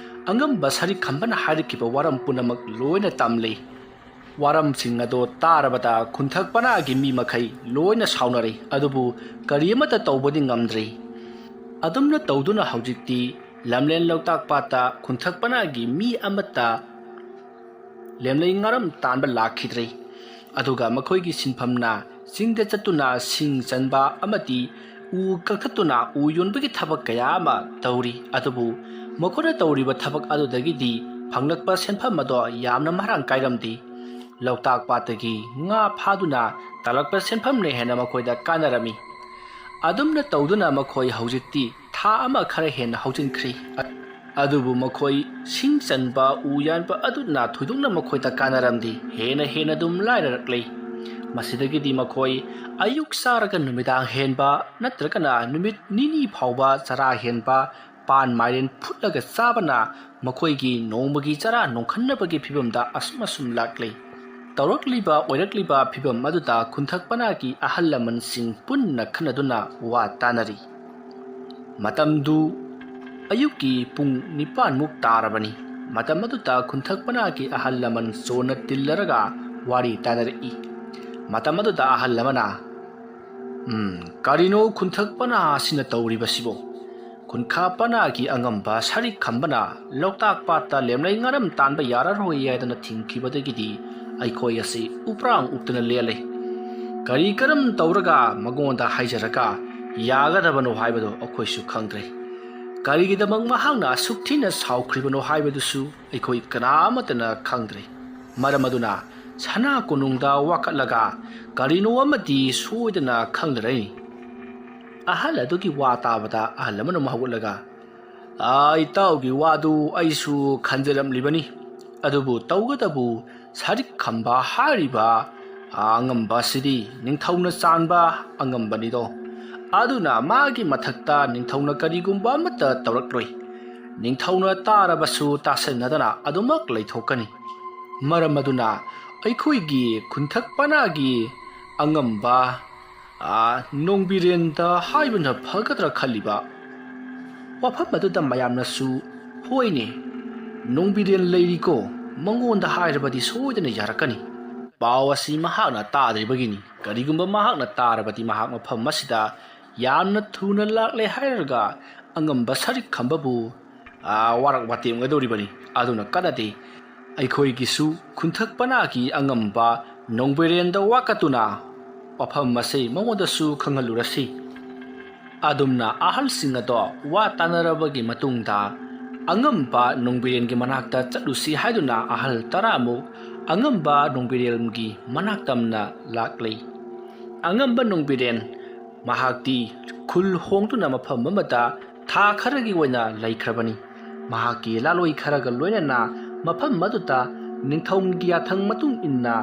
ꯑꯉꯝꯕ ꯁꯔꯤꯛ ꯈꯝꯕꯅ ꯍꯥꯏꯔꯛꯈꯤꯕ ꯋꯥꯔꯝ ꯄꯨꯝꯅꯃꯛ ꯂꯣꯏꯅ ꯇꯝꯂꯤ꯫ ꯋꯥꯔꯝꯁꯤꯡ ꯑꯗꯣ ꯇꯥꯔꯕꯗ ꯈꯨꯟꯊꯛ ꯄꯅꯥꯒꯤ ꯃꯤ ꯃꯈꯩ ꯂꯣꯏꯅ ꯁꯥꯎꯅꯔꯦ, ꯑꯗꯨꯕꯨ ꯀꯔꯤ ꯑꯃꯠꯇ ꯇꯧꯕꯗꯤ ꯉꯝꯗ꯭ꯔꯦ꯫ ꯑꯗꯨꯝꯅ ꯇꯧꯗꯨꯅ ꯍꯧꯖꯤꯛꯇꯤ ꯂꯝꯂꯦꯟ ꯂꯣꯛꯇꯥꯛ ꯄꯥꯠꯇ ꯈꯨꯟꯊꯛ ꯄꯅꯥꯒꯤ ꯃꯤ ꯑꯃꯠꯇ ꯂꯦꯝꯂꯩ ꯉꯥꯔꯝ ꯇꯥꯟꯕ ꯂꯥꯛꯈꯤꯗ꯭ꯔꯦ꯫ ꯑꯗꯨꯒ ꯃꯈꯣꯏꯒꯤ ꯁꯤꯟꯐꯝꯅ ꯆꯤꯡꯗ ꯆꯠꯇꯨꯅ ꯁꯤꯡ ꯆꯟꯕ ꯑꯃꯗꯤ ꯎ ꯀꯛꯊꯠꯇꯨꯅ ꯎ ꯌꯣꯟꯕꯒꯤ ꯊꯕꯛ ꯀꯌꯥ ꯑꯃ ꯇꯧꯔꯤ꯫ ꯑꯗꯨꯕꯨ ꯃꯈꯣꯏꯅ ꯇꯧꯔꯤꯕ ꯊꯕꯛ ꯑꯗꯨꯗꯒꯤꯗꯤ ꯐꯪꯂꯛꯄ ꯁꯦꯟꯐꯝ ꯑꯗꯣ ꯌꯥꯝꯅ ꯃꯔꯥꯡ ꯀꯥꯏꯔꯝꯗꯦ꯫ ꯂꯣꯛꯇꯥꯛ ꯄꯥꯠꯇꯒꯤ ꯉꯥ ꯐꯥꯗꯨꯅ ꯇꯥꯜꯂꯛꯄ ꯁꯦꯟꯐꯝꯅ ꯍꯦꯟꯅ ꯃꯈꯣꯏꯗ ꯀꯥꯟꯅꯔꯝꯃꯤ꯫ ꯑꯗꯨꯝꯅ ꯇꯧꯗꯨꯅ ꯃꯈꯣꯏ ꯍꯧꯖꯤꯛꯇꯤ ꯊꯥ ꯑꯃ ꯈꯔ ꯍꯦꯟꯅ ꯍꯧꯖꯤꯟꯈ꯭ꯔꯦ꯫ ꯑꯗꯨꯕꯨ ꯃꯈꯣꯏ ꯁꯤꯡ ꯆꯟꯕ, ꯎ ꯌꯥꯟꯕ ꯑꯗꯨꯅ ꯊꯣꯏꯗꯣꯛꯅ ꯃꯈꯣꯏꯗ ꯀꯥꯟꯅꯔꯝꯗꯦ꯫ ꯍꯦꯟꯅ ꯍꯦꯟꯅ ꯑꯗꯨꯝ ꯂꯥꯏꯔꯔꯛꯂꯦ꯫ ꯃꯁꯤꯗꯒꯤꯗꯤ ꯃꯈꯣꯏ ꯑꯌꯨꯛ ꯆꯥꯔꯒ ꯅꯨꯃꯤꯗꯥꯡ ꯍꯦꯟꯕ ꯅꯠꯇ꯭ꯔꯒꯅ ꯅꯨꯃꯤꯠ ꯅꯤꯅꯤ ꯐꯥꯎꯕ ꯆꯔꯥ ꯍꯦꯟꯕ, ꯄꯥꯟ ꯃꯥꯏꯔꯦꯟ ꯐꯨꯠꯂꯒ ꯆꯥꯕꯅ ꯃꯈꯣꯏꯒꯤ ꯅꯣꯡꯃꯒꯤ ꯆꯔꯥ ꯅꯣꯡꯈꯟꯅꯕꯒꯤ ꯐꯤꯕꯝꯗ ꯑꯁꯨꯝ ꯑꯁꯨꯝ ꯂꯥꯛꯂꯦ꯫ ꯇꯧꯔꯛꯂꯤꯕ ꯑꯣꯏꯔꯛꯂꯤꯕ ꯐꯤꯕꯝ ꯑꯗꯨꯗ ꯈꯨꯟꯊꯛ ꯄꯅꯥꯒꯤ ꯑꯍꯜ ꯂꯃꯟꯁꯤꯡ ꯄꯨꯟꯅ ꯈꯟꯅꯗꯨꯅ ꯋꯥ ꯇꯥꯅꯔꯤ꯫ ꯃꯇꯝꯗꯨ ꯑꯌꯨꯛꯀꯤ ꯄꯨꯡ ꯅꯤꯄꯥꯟꯃꯨꯛ ꯇꯥꯔꯕꯅꯤ꯫ ꯃꯇꯝ ꯑꯗꯨꯗ ꯈꯨꯟꯊꯛ ꯄꯅꯥꯒꯤ ꯑꯍꯜ ꯂꯃꯟ ꯆꯣꯟꯅ ꯇꯤꯜꯂꯔꯒ ꯋꯥꯔꯤ ꯇꯥꯅꯔꯛꯏ꯫ ꯃꯇꯝ ꯑꯗꯨꯗ ꯑꯍꯜ ꯑꯃꯅ, "ꯎꯝ, ꯀꯔꯤꯅꯣ ꯈꯨꯟꯊꯛ ꯄꯅꯥ ꯑꯁꯤꯅ ꯇꯧꯔꯤꯕꯁꯤꯕꯣ? ꯈꯨꯟꯈꯥ ꯄꯅꯥꯒꯤ ꯑꯉꯝꯕ ꯁꯔꯤꯛ ꯈꯝꯕꯅ ꯂꯣꯛꯇꯥꯛ ꯄꯥꯠꯇ ꯂꯦꯝꯂꯩ ꯉꯥꯔꯝ ꯇꯥꯟꯕ ꯌꯥꯔꯔꯣꯏ ꯍꯥꯏꯗꯅ ꯊꯤꯡꯈꯤꯕꯗꯒꯤꯗꯤ ꯑꯩꯈꯣꯏ ꯑꯁꯤ ꯎꯄ꯭ꯔꯥꯡ ꯎꯞꯇꯅ ꯂꯦꯜꯂꯦ꯫ ꯀꯔꯤ ꯀꯔꯝ ꯇꯧꯔꯒ ꯃꯉꯣꯟꯗ ꯍꯥꯏꯖꯔꯒ ꯌꯥꯒꯗꯕꯅꯣ ꯍꯥꯏꯕꯗꯨ ꯑꯩꯈꯣꯏꯁꯨ ꯈꯪꯗ꯭ꯔꯦ꯫ ꯀꯔꯤꯒꯤꯗꯃꯛ ꯃꯍꯥꯛꯅ ꯑꯁꯨꯛ ꯊꯤꯅ ꯁꯥꯎꯈ꯭ꯔꯤꯕꯅꯣ ꯍꯥꯏꯕꯗꯨꯁꯨ ꯑꯩꯈꯣꯏ ꯀꯅꯥ ꯑꯃꯠꯇꯅ ꯈꯪꯗ꯭ꯔꯦ꯫ ꯃꯔꯝ ꯑꯗꯨꯅ ꯁꯅꯥ ꯀꯣꯅꯨꯡꯗ ꯋꯥꯀꯠꯂꯒ ꯀꯔꯤꯅꯣ ꯑꯃꯗꯤ ꯁꯣꯏꯗꯅ ꯈꯪꯂꯔꯅꯤ꯫" ꯑꯍꯜ ꯑꯗꯨꯒꯤ ꯋꯥ ꯇꯥꯕꯗ ꯑꯍꯜ ꯑꯃꯅ ꯑꯃꯨꯛ ꯍꯧꯒꯠꯂꯒ, "ꯑꯥ, ꯏꯇꯥꯎꯒꯤ ꯋꯥꯗꯨ ꯑꯩꯁꯨ ꯈꯟꯖꯔꯝꯂꯤꯕꯅꯤ꯫ ꯑꯗꯨꯕꯨ ꯇꯧꯒꯗꯕꯨ ꯁꯔꯤꯛ ꯈꯝꯕ ꯍꯥꯏꯔꯤꯕ ꯑꯉꯝꯕ ꯑꯁꯤꯗꯤ ꯅꯤꯡꯊꯧꯅ ꯆꯥꯟꯕ ꯑꯉꯝꯕꯅꯤꯗꯣ꯫ ꯑꯗꯨꯅ ꯃꯥꯒꯤ ꯃꯊꯛꯇ ꯅꯤꯡꯊꯧꯅ ꯀꯔꯤꯒꯨꯝꯕ ꯑꯃꯠꯇ ꯇꯧꯔꯛꯂꯣꯏ꯫ ꯅꯤꯡꯊꯧꯅ ꯇꯥꯔꯕꯁꯨ ꯇꯥꯁꯟꯅꯗꯅ ꯑꯗꯨꯃꯛ ꯂꯩꯊꯣꯛꯀꯅꯤ꯫ ꯃꯔꯝ ꯑꯗꯨꯅ ꯑꯩꯈꯣꯏꯒꯤ ꯈꯨꯟꯊꯛ ꯄꯅꯥꯒꯤ ꯑꯉꯝꯕ ꯑꯥ, ꯅꯣꯡꯕꯤꯔꯦꯟꯗ ꯍꯥꯏꯕꯅ ꯐꯒꯗ꯭ꯔꯥ ꯈꯜꯂꯤꯕ ꯋꯥꯐꯝ ꯑꯗꯨꯗ ꯃꯌꯥꯝꯅꯁꯨ, "ꯍꯣꯏꯅꯦ, ꯅꯣꯡꯕꯤꯔꯦꯟ ꯂꯩꯔꯤꯀꯣ, ꯃꯉꯣꯟꯗ ꯍꯥꯏꯔꯕꯗꯤ ꯁꯣꯏꯗꯅ ꯌꯥꯔꯛꯀꯅꯤ꯫ ꯄꯥꯎ ꯑꯁꯤ ꯃꯍꯥꯛꯅ ꯇꯥꯗ꯭ꯔꯤꯕꯒꯤꯅꯤ꯫ ꯀꯔꯤꯒꯨꯝꯕ ꯃꯍꯥꯛꯅ ꯇꯥꯔꯕꯗꯤ ꯃꯍꯥꯛ ꯃꯐꯝ ꯑꯁꯤꯗ ꯌꯥꯝꯅ ꯊꯨꯅ ꯂꯥꯛꯂꯦ ꯍꯥꯏꯔꯒ ꯑꯉꯝꯕ ꯁꯔꯤꯛ ꯈꯝꯕꯕꯨ, ꯑꯥ, ꯋꯥꯔꯛ ꯋꯥꯇꯦꯝꯒꯗꯧꯔꯤꯕꯅꯤ꯫ ꯑꯗꯨꯅ ꯀꯥꯟꯅꯗꯦ꯫ ꯑꯩꯈꯣꯏꯒꯤꯁꯨ ꯈꯨꯟꯊꯛ ꯄꯅꯥꯒꯤ ꯑꯉꯝꯕ ꯅꯣꯡꯕꯤꯔꯦꯟꯗ ꯋꯥꯀꯠꯇꯨꯅ ꯋꯥꯐꯝ ꯑꯁꯤ ꯃꯉꯣꯟꯗꯁꯨ ꯈꯪꯍꯜꯂꯨꯔꯁꯤ꯫" ꯑꯗꯨꯝꯅ ꯑꯍꯜꯁꯤꯡ ꯑꯗꯣ ꯋꯥ ꯇꯥꯅꯔꯕꯒꯤ ꯃꯇꯨꯡꯗ ꯑꯉꯝꯕ ꯅꯣꯡꯕꯤꯔꯦꯟꯒꯤ ꯃꯅꯥꯛꯇ ꯆꯠꯂꯨꯁꯤ ꯍꯥꯏꯗꯨꯅ ꯑꯍꯜ ꯇꯔꯥꯃꯨꯛ ꯑꯉꯝꯕ ꯅꯣꯡꯕꯤꯔꯦꯟꯒꯤ ꯃꯅꯥꯛ ꯇꯝꯅ ꯂꯥꯛꯂꯤ꯫ ꯑꯉꯝꯕ ꯅꯣꯡꯕꯤꯔꯦꯟ ꯃꯍꯥꯛꯇꯤ ꯈꯨꯜ ꯍꯣꯡꯗꯨꯅ ꯃꯐꯝ ꯑꯃꯗ ꯊꯥ ꯈꯔꯒꯤ ꯑꯣꯏꯅ ꯂꯩꯈ꯭ꯔꯕꯅꯤ꯫ ꯃꯍꯥꯛꯀꯤ ꯂꯥꯂꯣꯏ ꯈꯔꯒ ꯂꯣꯏꯅꯅ ꯃꯐꯝ ꯑꯗꯨꯗ ꯅꯤꯡꯊꯧꯒꯤ ꯌꯥꯊꯪ ꯃꯇꯨꯡ ꯏꯟꯅ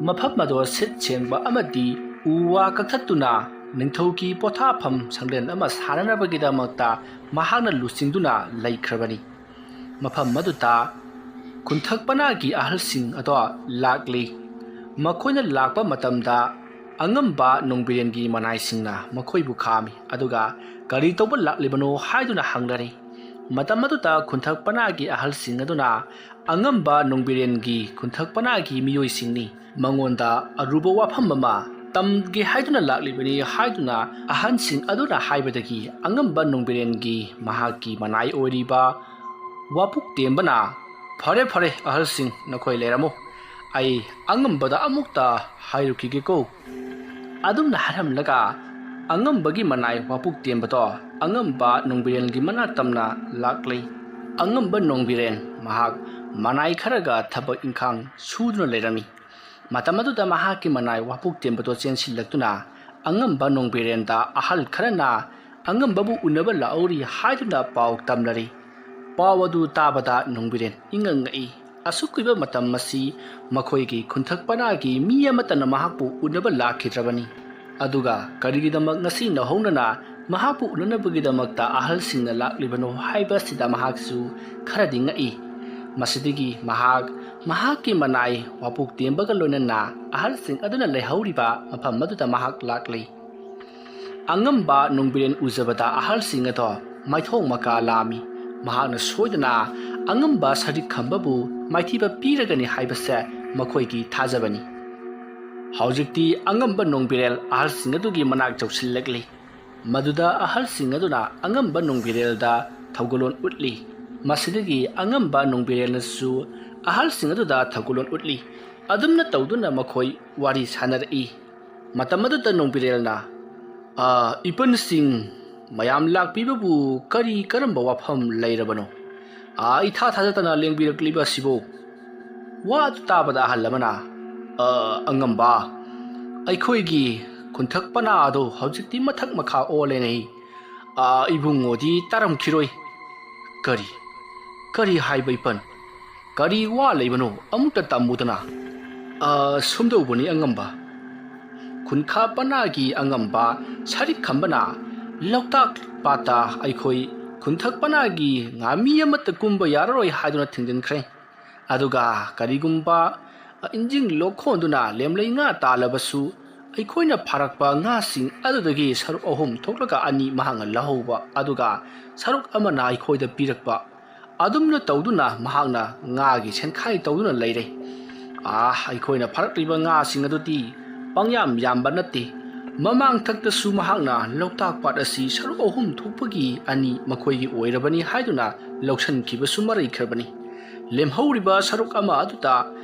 ꯃꯐꯝ ꯑꯗꯨ ꯁꯤꯠ ꯁꯦꯡꯕ ꯑꯃꯗꯤ ꯎ ꯋꯥ ꯀꯛꯊꯠꯇꯨꯅ ꯅꯤꯡꯊꯧꯒꯤ ꯄꯣꯊꯥꯐꯝ ꯁꯪꯂꯦꯟ ꯑꯃ ꯁꯥꯅꯅꯕꯒꯤꯗꯃꯛꯇ ꯃꯍꯥꯛꯅ ꯂꯨꯆꯤꯡꯗꯨꯅ ꯂꯩꯈ꯭ꯔꯕꯅꯤ꯫ ꯃꯐꯝ ꯑꯗꯨꯗ ꯈꯨꯟꯊꯛ ꯄꯅꯥꯒꯤ ꯑꯍꯜꯁꯤꯡ ꯑꯗꯣ ꯂꯥꯛꯂꯤ꯫ ꯃꯈꯣꯏꯅ ꯂꯥꯛꯄ ꯃꯇꯝꯗ ꯑꯉꯝꯕ ꯅꯣꯡꯕꯤꯔꯦꯟꯒꯤ ꯃꯅꯥꯏꯁꯤꯡꯅ ꯃꯈꯣꯏꯕꯨ ꯈꯥꯝꯃꯤ, ꯑꯗꯨꯒ "ꯀꯔꯤ ꯇꯧꯕ ꯂꯥꯛꯂꯤꯕꯅꯣ?" ꯍꯥꯏꯗꯨꯅ ꯍꯪꯅꯔꯤ꯫ ꯃꯇꯝ ꯑꯗꯨꯗ ꯈꯨꯟꯊꯛ ꯄꯅꯥꯒꯤ ꯑꯍꯜꯁꯤꯡ ꯑꯗꯨꯅ ꯑꯉꯝꯕ ꯅꯣꯡꯕꯤꯔꯦꯟꯒꯤ ꯈꯨꯟꯊꯛ ꯄꯅꯥꯒꯤ ꯃꯤꯑꯣꯏꯁꯤꯡꯅꯤ꯫ ꯃꯉꯣꯟꯗ ꯑꯔꯨꯕ ꯋꯥꯐꯝ ꯑꯃ ꯇꯝꯒꯦ ꯍꯥꯏꯗꯨꯅ ꯂꯥꯛꯂꯤꯕꯅꯤ ꯍꯥꯏꯗꯨꯅ ꯑꯍꯟꯁꯤꯡ ꯑꯗꯨꯅ ꯍꯥꯏꯕꯗꯒꯤ ꯑꯉꯝꯕ ꯅꯣꯡꯕꯤꯔꯦꯟꯒꯤ ꯃꯍꯥꯛꯀꯤ ꯃꯅꯥꯏ ꯑꯣꯏꯔꯤꯕ ꯋꯥꯄꯨꯛ ꯇꯦꯝꯕꯅ, "ꯐꯔꯦ, ꯐꯔꯦ, ꯑꯍꯜꯁꯤꯡ, ꯅꯈꯣꯏ ꯂꯩꯔꯝꯃꯨ꯫ ꯑꯩ ꯑꯉꯝꯕꯗ ꯑꯃꯨꯛꯇ ꯍꯥꯏꯔꯨꯈꯤꯒꯦꯀꯣ꯫" ꯑꯗꯨꯝꯅ ꯍꯥꯏꯔꯝꯂꯒ ꯑꯉꯝꯕꯒꯤ ꯃꯅꯥꯏ ꯋꯥꯄꯨꯛ ꯇꯦꯝꯕꯗꯣ ꯑꯉꯝꯕ ꯅꯣꯡꯕꯤꯔꯦꯟꯒꯤ ꯃꯅꯥꯛ ꯇꯝꯅ ꯂꯥꯛꯂꯤ꯫ ꯑꯉꯝꯕ ꯅꯣꯡꯕꯤꯔꯦꯟ ꯃꯍꯥꯛ ꯃꯅꯥꯏ ꯈꯔꯒ ꯊꯕꯛ ꯏꯪꯈꯥꯡ ꯁꯨꯗꯨꯅ ꯂꯩꯔꯝꯃꯤ꯫ ꯃꯇꯝ ꯑꯗꯨꯗ ꯃꯍꯥꯛꯀꯤ ꯃꯅꯥꯏ ꯋꯥꯄꯨꯛ ꯇꯦꯝꯕꯗꯣ ꯆꯦꯟꯁꯤꯜꯂꯛꯇꯨꯅ ꯑꯉꯝꯕ ꯅꯣꯡꯕꯤꯔꯦꯟꯗ ꯑꯍꯜ ꯈꯔꯅ ꯑꯉꯝꯕꯕꯨ ꯎꯅꯕ ꯂꯥꯛꯍꯧꯔꯤ ꯍꯥꯏꯗꯨꯅ ꯄꯥꯎ ꯇꯝꯂꯔꯤ꯫ ꯄꯥꯎ ꯑꯗꯨ ꯇꯥꯕꯗ ꯅꯣꯡꯕꯤꯔꯦꯟ ꯏꯉꯛ ꯉꯛꯏ꯫ ꯑꯁꯨꯛ ꯀꯨꯏꯕ ꯃꯇꯝ ꯑꯁꯤ ꯃꯈꯣꯏꯒꯤ ꯈꯨꯟꯊꯛ ꯄꯅꯥꯒꯤ ꯃꯤ ꯑꯃꯠꯇꯅ ꯃꯍꯥꯛꯄꯨ ꯎꯅꯕ ꯂꯥꯛꯈꯤꯗ꯭ꯔꯕꯅꯤ꯫ ꯑꯗꯨꯒ ꯀꯔꯤꯒꯤꯗꯃꯛ ꯉꯁꯤ ꯅꯧꯍꯧꯅꯅ ꯃꯍꯥꯛꯄꯨ ꯎꯅꯅꯕꯒꯤꯗꯃꯛꯇ ꯑꯍꯜꯁꯤꯡꯅ ꯂꯥꯛꯂꯤꯕꯅꯣ ꯍꯥꯏꯕꯁꯤꯗ ꯃꯍꯥꯛꯁꯨ ꯈꯔꯗꯤ ꯉꯛꯏ꯫ ꯃꯁꯤꯗꯒꯤ ꯃꯍꯥꯛ ꯃꯍꯥꯛꯀꯤ ꯃꯅꯥꯏ ꯋꯥꯄꯨꯛ ꯇꯦꯝꯕꯒ ꯂꯣꯏꯅꯅ ꯑꯍꯜꯁꯤꯡ ꯑꯗꯨꯅ ꯂꯩꯍꯧꯔꯤꯕ ꯃꯐꯝ ꯑꯗꯨꯗ ꯃꯍꯥꯛ ꯂꯥꯛꯂꯤ꯫ ꯑꯉꯝꯕ ꯅꯣꯡꯕꯤꯔꯦꯟ ꯎꯖꯕꯗ ꯑꯍꯜꯁꯤꯡ ꯑꯗꯣ ꯃꯥꯏꯊꯣꯡ ꯃꯀꯥ ꯂꯥꯝꯃꯤ꯫ ꯃꯍꯥꯛꯅ ꯁꯣꯏꯗꯅ ꯑꯉꯝꯕ ꯁꯔꯤꯛ ꯈꯝꯕꯕꯨ ꯃꯥꯏꯊꯤꯕ ꯄꯤꯔꯒꯅꯤ ꯍꯥꯏꯕꯁꯦ ꯃꯈꯣꯏꯒꯤ ꯊꯥꯖꯕꯅꯤ꯫ ꯍꯧꯖꯤꯛꯇꯤ ꯑꯉꯝꯕ ꯅꯣꯡꯕꯤꯔꯦꯜ ꯑꯍꯜꯁꯤꯡ ꯑꯗꯨꯒꯤ ꯃꯅꯥꯛ ꯌꯧꯁꯤꯜꯂꯛꯂꯤ꯫ ꯃꯗꯨꯗ ꯑꯍꯜꯁꯤꯡ ꯑꯗꯨꯅ ꯑꯉꯝꯕ ꯅꯣꯡꯕꯤꯔꯦꯜꯗ ꯊꯧꯒꯜꯂꯣꯟ ꯎꯠꯂꯤ꯫ ꯃꯁꯤꯗꯒꯤ ꯑꯉꯝꯕ ꯅꯣꯡꯕꯤꯔꯦꯜꯅꯁꯨ ꯑꯍꯜꯁꯤꯡ ꯑꯗꯨꯗ ꯊꯧꯒꯜꯂꯣꯟ ꯎꯠꯂꯤ꯫ ꯑꯗꯨꯝꯅ ꯇꯧꯗꯨꯅ ꯃꯈꯣꯏ ꯋꯥꯔꯤ ꯁꯥꯟꯅꯔꯛꯏ꯫ ꯃꯇꯝ ꯑꯗꯨꯗ ꯅꯣꯡꯕꯤꯔꯦꯜꯅ, "ꯑ, ꯏꯄꯟꯁꯤꯡ, ꯃꯌꯥꯝ ꯂꯥꯛꯄꯤꯕꯕꯨ ꯀꯔꯤ ꯀꯔꯝꯕ ꯋꯥꯐꯝ ꯂꯩꯔꯕꯅꯣ? ꯑ, ꯏꯊꯥ ꯊꯥꯖꯗꯅ ꯂꯦꯡꯕꯤꯔꯛꯂꯤꯕ ꯑꯁꯤꯕꯨ?" ꯋꯥ ꯑꯗꯨ ꯇꯥꯕꯗ ꯑꯍꯜ ꯑꯃꯅ, "ꯑ, ꯑꯉꯝꯕ, ꯑꯩꯈꯣꯏꯒꯤ ꯈꯨꯟꯊꯛ ꯄꯅꯥ ꯑꯗꯨ ꯍꯧꯖꯤꯛꯇꯤ ꯃꯊꯛ ꯃꯈꯥ ꯑꯣꯜꯂꯦꯅꯦ꯫ ꯑ, ꯏꯕꯨꯡꯉꯣꯗꯤ ꯇꯥꯔꯝꯈꯤꯔꯣꯏ꯫ ꯀꯔꯤ, ꯀꯔꯤ ꯍꯥꯏꯕ ꯏꯄꯟ? ꯀꯔꯤ ꯋꯥ ꯂꯩꯕꯅꯣ? ꯑꯃꯨꯛꯇ ꯇꯝꯃꯨꯗꯅ꯫" "ꯑ, ꯁꯨꯝꯗꯧꯕꯅꯤ ꯑꯉꯝꯕ꯫ ꯈꯨꯟꯈꯥ ꯄꯅꯥꯒꯤ ꯑꯉꯝꯕ ꯁꯔꯤꯛ ꯈꯝꯕꯅ ꯂꯣꯛꯇꯥꯛ ꯄꯥꯠꯇ ꯑꯩꯈꯣꯏ ꯈꯨꯟꯊꯛ ꯄꯅꯥꯒꯤ ꯉꯥꯃꯤ ꯑꯃꯠꯇ ꯀꯨꯝꯕ ꯌꯥꯔꯔꯣꯏ ꯍꯥꯏꯗꯨꯅ ꯊꯤꯡꯖꯤꯟꯈ꯭ꯔꯦ꯫ ꯑꯗꯨꯒ ꯀꯔꯤꯒꯨꯝꯕ ꯏꯟꯖꯤꯡ ꯂꯣꯛꯈꯣꯟꯗꯨꯅ ꯂꯦꯝꯂꯩ ꯉꯥ ꯇꯥꯜꯂꯕꯁꯨ, ꯑꯩꯈꯣꯏꯅ ꯐꯥꯔꯛꯄ ꯉꯥꯁꯤꯡ ꯑꯗꯨꯗꯒꯤ ꯁꯔꯨꯛ ꯑꯍꯨꯝ ꯊꯣꯛꯂꯒ ꯑꯅꯤ ꯃꯍꯥꯛꯅ ꯂꯧꯍꯧꯕ, ꯑꯗꯨꯒ ꯁꯔꯨꯛ ꯑꯃꯅ ꯑꯩꯈꯣꯏꯗ ꯄꯤꯔꯛꯄ, ꯑꯗꯨꯝꯅ ꯇꯧꯗꯨꯅ ꯃꯍꯥꯛꯅ ꯉꯥꯒꯤ ꯁꯦꯟꯈꯥꯏ ꯇꯧꯗꯨꯅ ꯂꯩꯔꯦ꯫ ꯑꯥ, ꯑꯩꯈꯣꯏꯅ ꯐꯥꯔꯛꯂꯤꯕ ꯉꯥꯁꯤꯡ ꯑꯗꯨꯗꯤ ꯄꯪꯌꯥꯝ ꯌꯥꯝꯕ ꯅꯠꯇꯦ꯫ ꯃꯃꯥꯡꯊꯛꯇꯁꯨ ꯃꯍꯥꯛꯅ ꯂꯣꯛꯇꯥꯛ ꯄꯥꯠ ꯑꯁꯤ ꯁꯔꯨꯛ ꯑꯍꯨꯝ ꯊꯣꯛꯄꯒꯤ ꯑꯅꯤ ꯃꯈꯣꯏꯒꯤ ꯑꯣꯏꯔꯕꯅꯤ ꯍꯥꯏꯗꯨꯅ ꯂꯧꯁꯤꯟꯈꯤꯕꯁꯨ ꯃꯔꯩꯈ꯭ꯔꯕꯅꯤ꯫ ꯂꯦꯝꯍꯧꯔꯤꯕ ꯁꯔꯨꯛ ꯑꯃ ꯑꯗꯨꯗ,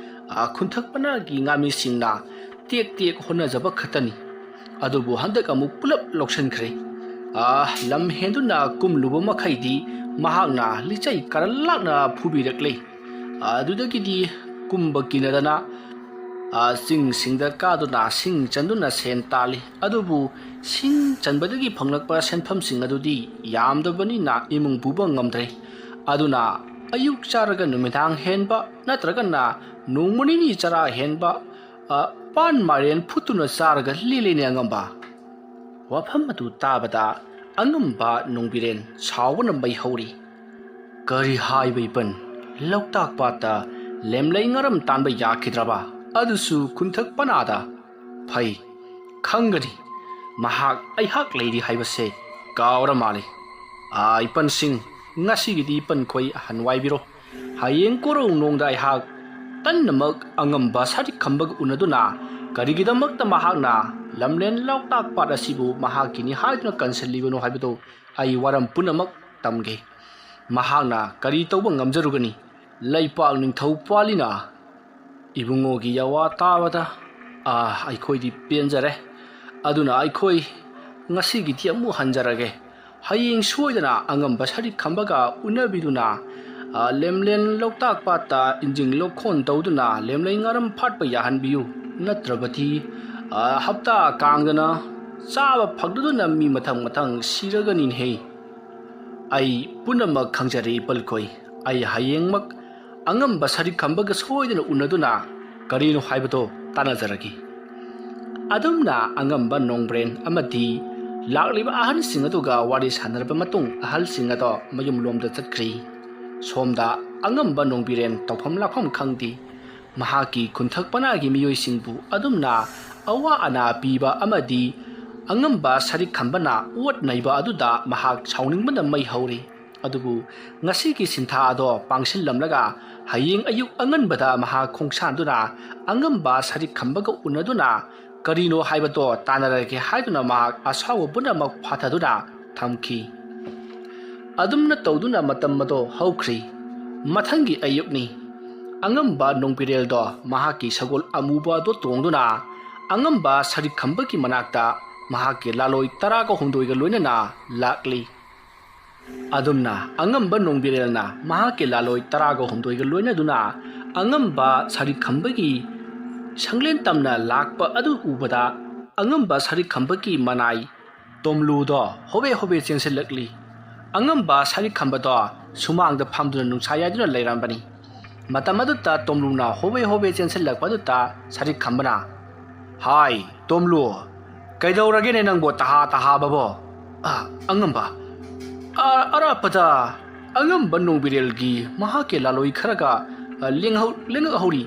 ꯑ, ꯈꯨꯟꯊꯛ ꯄꯅꯥꯒꯤ ꯉꯥꯃꯤꯁꯤꯡꯅ ꯇꯦꯛ ꯇꯦꯛ ꯍꯣꯠꯅꯖꯕ ꯈꯛꯇꯅꯤ꯫ ꯑꯗꯨꯕꯨ ꯍꯟꯗꯛ ꯑꯃꯨꯛ ꯄꯨꯂꯞ ꯂꯧꯁꯤꯟꯈ꯭ꯔꯦ꯫ ꯑ, ꯂꯝ ꯍꯦꯟꯗꯨꯅ ꯀꯨꯝꯂꯨꯕ ꯃꯈꯩꯗꯤ ꯃꯍꯥꯛꯅ ꯂꯤꯆꯩ ꯀꯥꯔꯟ ꯂꯥꯛꯅ ꯐꯨꯕꯤꯔꯛꯂꯦ꯫ ꯑꯗꯨꯗꯒꯤꯗꯤ ꯀꯨꯝꯕ ꯀꯤꯅꯗꯅ, ꯑ, ꯆꯤꯡꯁꯤꯡꯗ ꯀꯥꯗꯨꯅ ꯁꯤꯡ ꯆꯟꯗꯨꯅ ꯁꯦꯟ ꯇꯥꯜꯂꯤ꯫ ꯑꯗꯨꯕꯨ ꯁꯤꯡ ꯆꯟꯕꯗꯒꯤ ꯐꯪꯂꯛꯄ ꯁꯦꯟꯐꯝꯁꯤꯡ ꯑꯗꯨꯗꯤ ꯌꯥꯝꯗꯕꯅꯤꯅ ꯏꯃꯨꯡ ꯄꯨꯕ ꯉꯝꯗ꯭ꯔꯦ꯫ ꯑꯗꯨꯅ ꯑꯌꯨꯛ ꯆꯥꯔꯒ ꯅꯨꯃꯤꯗꯥꯡ ꯍꯦꯟꯕ ꯅꯠꯇ꯭ꯔꯒꯅ ꯅꯣꯡꯃ ꯅꯤꯅꯤ ꯆꯔꯥ ꯍꯦꯟꯕ, ꯑ, ꯄꯥꯟ ꯃꯥꯏꯔꯦꯟ ꯐꯨꯠꯇꯨꯅ ꯆꯥꯔꯒ ꯂꯦꯜꯂꯤꯅꯦ ꯑꯉꯝꯕ꯫ ꯋꯥꯐꯝ ꯑꯗꯨ ꯇꯥꯕꯗ ꯑꯉꯝꯕ ꯅꯣꯡꯕꯤꯔꯦꯟ ꯁꯥꯎꯕꯅ ꯃꯩ ꯍꯧꯔꯤ꯫ "ꯀꯔꯤ ꯍꯥꯏꯕ ꯏꯄꯟ? ꯂꯣꯛꯇꯥꯛ ꯄꯥꯠꯇ ꯂꯦꯝꯂꯩ ꯉꯥꯔꯝ ꯇꯥꯟꯕ ꯌꯥꯈꯤꯗ꯭ꯔꯕ? ꯑꯗꯨꯁꯨ ꯈꯨꯟꯊꯛ ꯄꯅꯥꯗ? ꯐꯩ, ꯈꯪꯒꯅꯤ꯫ ꯃꯍꯥꯛ ꯑꯩꯍꯥꯛ ꯂꯩꯔꯤ ꯍꯥꯏꯕꯁꯦ ꯀꯥꯎꯔ ꯃꯥꯜꯂꯤ꯫ ꯑꯥ, ꯏꯄꯟꯁꯤꯡ, ꯉꯁꯤꯒꯤꯗꯤ ꯏꯄꯟꯈꯣꯏ ꯑꯍꯟ ꯋꯥꯏꯕꯤꯔꯣ꯫ ꯍꯌꯦꯡ ꯀꯣꯔꯧꯅꯣꯡꯗ ꯑꯩꯍꯥꯛ ꯇꯟꯅꯃꯛ ꯑꯉꯝꯕ ꯁꯔꯤꯛ ꯈꯝꯕꯒ ꯎꯅꯗꯨꯅ ꯀꯔꯤꯒꯤꯗꯃꯛꯇ ꯃꯍꯥꯛꯅ ꯂꯝꯂꯦꯟ ꯂꯣꯛꯇꯥꯛ ꯄꯥꯠ ꯑꯁꯤꯕꯨ ꯃꯍꯥꯛꯀꯤꯅꯤ ꯍꯥꯏꯗꯨꯅ ꯀꯟꯁꯤꯜꯂꯤꯕꯅꯣ ꯍꯥꯏꯕꯗꯨ ꯑꯩ ꯋꯥꯔꯝ ꯄꯨꯝꯅꯃꯛ ꯇꯝꯒꯦ꯫ ꯃꯍꯥꯛꯅ ꯀꯔꯤ ꯇꯧꯕ ꯉꯝꯖꯔꯨꯒꯅꯤ? ꯂꯩꯄꯥꯛ ꯅꯤꯡꯊꯧ ꯄꯥꯜꯂꯤꯅ ꯏꯕꯨꯡꯉꯣꯒꯤ ꯌꯥꯋꯥ ꯇꯥꯕꯗ, ꯑꯥ, ꯑꯩꯈꯣꯏꯗꯤ ꯄꯦꯟꯖꯔꯦ꯫ ꯑꯗꯨꯅ ꯑꯩꯈꯣꯏ ꯉꯁꯤꯒꯤꯗꯤ ꯑꯃꯨꯛ ꯍꯟꯖꯔꯒꯦ꯫ ꯍꯌꯦꯡ ꯁꯣꯏꯗꯅ ꯑꯉꯝꯕ ꯁꯔꯤꯛ ꯈꯝꯕꯒ ꯎꯅꯕꯤꯗꯨꯅ, ꯑꯥ, ꯂꯦꯝꯂꯦꯟ ꯂꯣꯛꯇꯥꯛ ꯄꯥꯠꯇ ꯏꯟꯖꯤꯡ ꯂꯧꯈꯣꯟ ꯇꯧꯗꯨꯅ ꯂꯦꯝꯂꯩ ꯉꯥꯔꯝ ꯐꯥꯠꯄ ꯌꯥꯍꯟꯕꯤꯌꯨ꯫ ꯅꯠꯇ꯭ꯔꯕꯗꯤ, ꯑꯥ, ꯍꯞꯇꯥ ꯀꯥꯡꯗꯅ ꯆꯥꯕ ꯐꯪꯗꯗꯨꯅ ꯃꯤ ꯃꯊꯪ ꯃꯊꯪ ꯁꯤꯔꯒꯅꯤꯅꯦꯍꯦ꯫ ꯑꯩ ꯄꯨꯝꯅꯃꯛ ꯈꯪꯖꯔꯦ ꯏꯄꯜꯈꯣꯏ꯫ ꯑꯩ ꯍꯌꯦꯡꯃꯛ ꯑꯉꯝꯕ ꯁꯔꯤꯛ ꯈꯝꯕꯒ ꯁꯣꯏꯗꯅ ꯎꯅꯗꯨꯅ ꯀꯔꯤꯅꯣ ꯍꯥꯏꯕꯗꯣ ꯇꯥꯟꯅꯖꯔꯒꯦ꯫ ꯑꯗꯨꯝꯅ ꯑꯉꯝꯕ ꯅꯣꯡꯕ꯭ꯔꯦꯟ ꯑꯃꯗꯤ ꯂꯥꯛꯂꯤꯕ ꯑꯍꯜꯁꯤꯡ ꯑꯗꯨꯒ ꯋꯥꯔꯤ ꯁꯥꯟꯅꯔꯕ ꯃꯇꯨꯡ ꯑꯍꯜꯁꯤꯡ ꯑꯗꯣ ꯃꯌꯨꯝꯂꯣꯝꯗ ꯆꯠꯈ꯭ꯔꯤ꯫ ꯁꯣꯝꯗ ꯑꯉꯝꯕ ꯅꯣꯡꯕꯤꯔꯦꯟ ꯇꯧꯐꯝ ꯂꯥꯛꯐꯝ ꯈꯪꯗꯦ꯫ ꯃꯍꯥꯛꯀꯤ ꯈꯨꯟꯊꯛ ꯄꯅꯥꯒꯤ ꯃꯤꯑꯣꯏꯁꯤꯡꯕꯨ ꯑꯗꯨꯝꯅ ꯑꯋꯥ ꯑꯅꯥ ꯄꯤꯕ ꯑꯃꯗꯤ ꯑꯉꯝꯕ ꯁꯔꯤꯛ ꯈꯝꯕꯅ ꯑꯣꯠ ꯅꯩꯕ ꯑꯗꯨꯗ ꯃꯍꯥꯛ ꯁꯥꯎꯅꯤꯡꯕꯅ ꯃꯩ ꯍꯧꯔꯤ꯫ ꯑꯗꯨꯕꯨ ꯉꯁꯤꯒꯤ ꯁꯤꯟꯊꯥ ꯑꯗꯣ ꯄꯥꯡꯁꯤꯜꯂꯝꯂꯒ ꯍꯌꯦꯡ ꯑꯌꯨꯛ ꯑꯉꯟꯕꯗ ꯃꯍꯥꯛ ꯈꯣꯡꯁꯥꯟꯗꯨꯅ ꯑꯉꯝꯕ ꯁꯔꯤꯛ ꯈꯝꯕꯒ ꯎꯅꯗꯨꯅ ꯀꯔꯤꯅꯣ ꯍꯥꯏꯕꯗꯣ ꯇꯥꯟꯅꯔꯒꯦ ꯍꯥꯏꯗꯨꯅ ꯃꯍꯥꯛ ꯑꯁꯥꯎꯕ ꯄꯨꯝꯅꯃꯛ ꯐꯥꯊꯗꯨꯅ ꯊꯝꯈꯤ꯫ ꯑꯗꯨꯝꯅ ꯇꯧꯗꯨꯅ ꯃꯇꯝ ꯑꯗꯣ ꯍꯧꯈ꯭ꯔꯤ꯫ ꯃꯊꯪꯒꯤ ꯑꯌꯨꯛꯅꯤ꯫ ꯑꯉꯝꯕ ꯅꯣꯡꯕꯤꯔꯦꯜꯗꯣ ꯃꯍꯥꯛꯀꯤ ꯁꯒꯣꯜ ꯑꯃꯨꯕ ꯑꯗꯣ ꯇꯣꯡꯗꯨꯅ ꯑꯉꯝꯕ ꯁꯔꯤꯛ ꯈꯝꯕꯒꯤ ꯃꯅꯥꯛꯇ ꯃꯍꯥꯛꯀꯤ ꯂꯥꯂꯣꯏ ꯇꯔꯥꯒ ꯍꯨꯝꯗꯣꯏꯒ ꯂꯣꯏꯅꯅ ꯂꯥꯛꯂꯤ꯫ ꯑꯗꯨꯝꯅ ꯑꯉꯝꯕ ꯅꯣꯡꯕꯤꯔꯦꯜꯅ ꯃꯍꯥꯛꯀꯤ ꯂꯥꯂꯣꯏ ꯇꯔꯥꯒ ꯍꯨꯝꯗꯣꯏꯒ ꯂꯣꯏꯅꯗꯨꯅ ꯑꯉꯝꯕ ꯁꯔꯤꯛ ꯈꯝꯕꯒꯤ ꯁꯪꯂꯦꯟ ꯇꯝꯅ ꯂꯥꯛꯄ ꯑꯗꯨ ꯎꯕꯗ ꯑꯉꯝꯕ ꯁꯔꯤꯛ ꯈꯝꯕꯒꯤ ꯃꯅꯥꯏ ꯇꯣꯝꯂꯨꯗꯣ ꯍꯣꯕꯦ ꯍꯣꯕꯦ ꯆꯦꯟꯁꯤꯜꯂꯛꯂꯤ꯫ ꯑꯉꯝꯕ ꯁꯔꯤꯛ ꯈꯝꯕꯗꯣ ꯁꯨꯃꯥꯡꯗ ꯐꯝꯗꯨꯅ ꯅꯨꯡꯁꯥ ꯌꯥꯏꯗꯨꯅ ꯂꯩꯔꯝꯕꯅꯤ꯫ ꯃꯇꯝ ꯑꯗꯨꯗ ꯇꯣꯝꯂꯨꯅ ꯍꯣꯕꯦ ꯍꯣꯕꯦ ꯆꯦꯟꯁꯤꯜꯂꯛꯄ ꯑꯗꯨꯗ ꯁꯔꯤꯛ ꯈꯝꯕꯅ, "ꯍꯥꯏ, ꯇꯣꯝꯂꯨ, ꯀꯩꯗꯧꯔꯒꯦꯅꯦ ꯅꯪꯕꯣ ꯇꯍꯥ ꯇꯍꯥꯕꯕꯣ?" "ꯑ, ꯑꯉꯝꯕ, ꯑ, ꯑꯔꯥꯞꯄꯗ ꯑꯉꯝꯕ ꯅꯣꯡꯕꯤꯔꯦꯜꯒꯤ ꯃꯍꯥꯛꯀꯤ ꯂꯥꯂꯣꯏ ꯈꯔꯒ, ꯑ, ꯂꯦꯡꯍꯧ-, ꯂꯦꯡꯉꯛꯍꯧꯔꯤ꯫"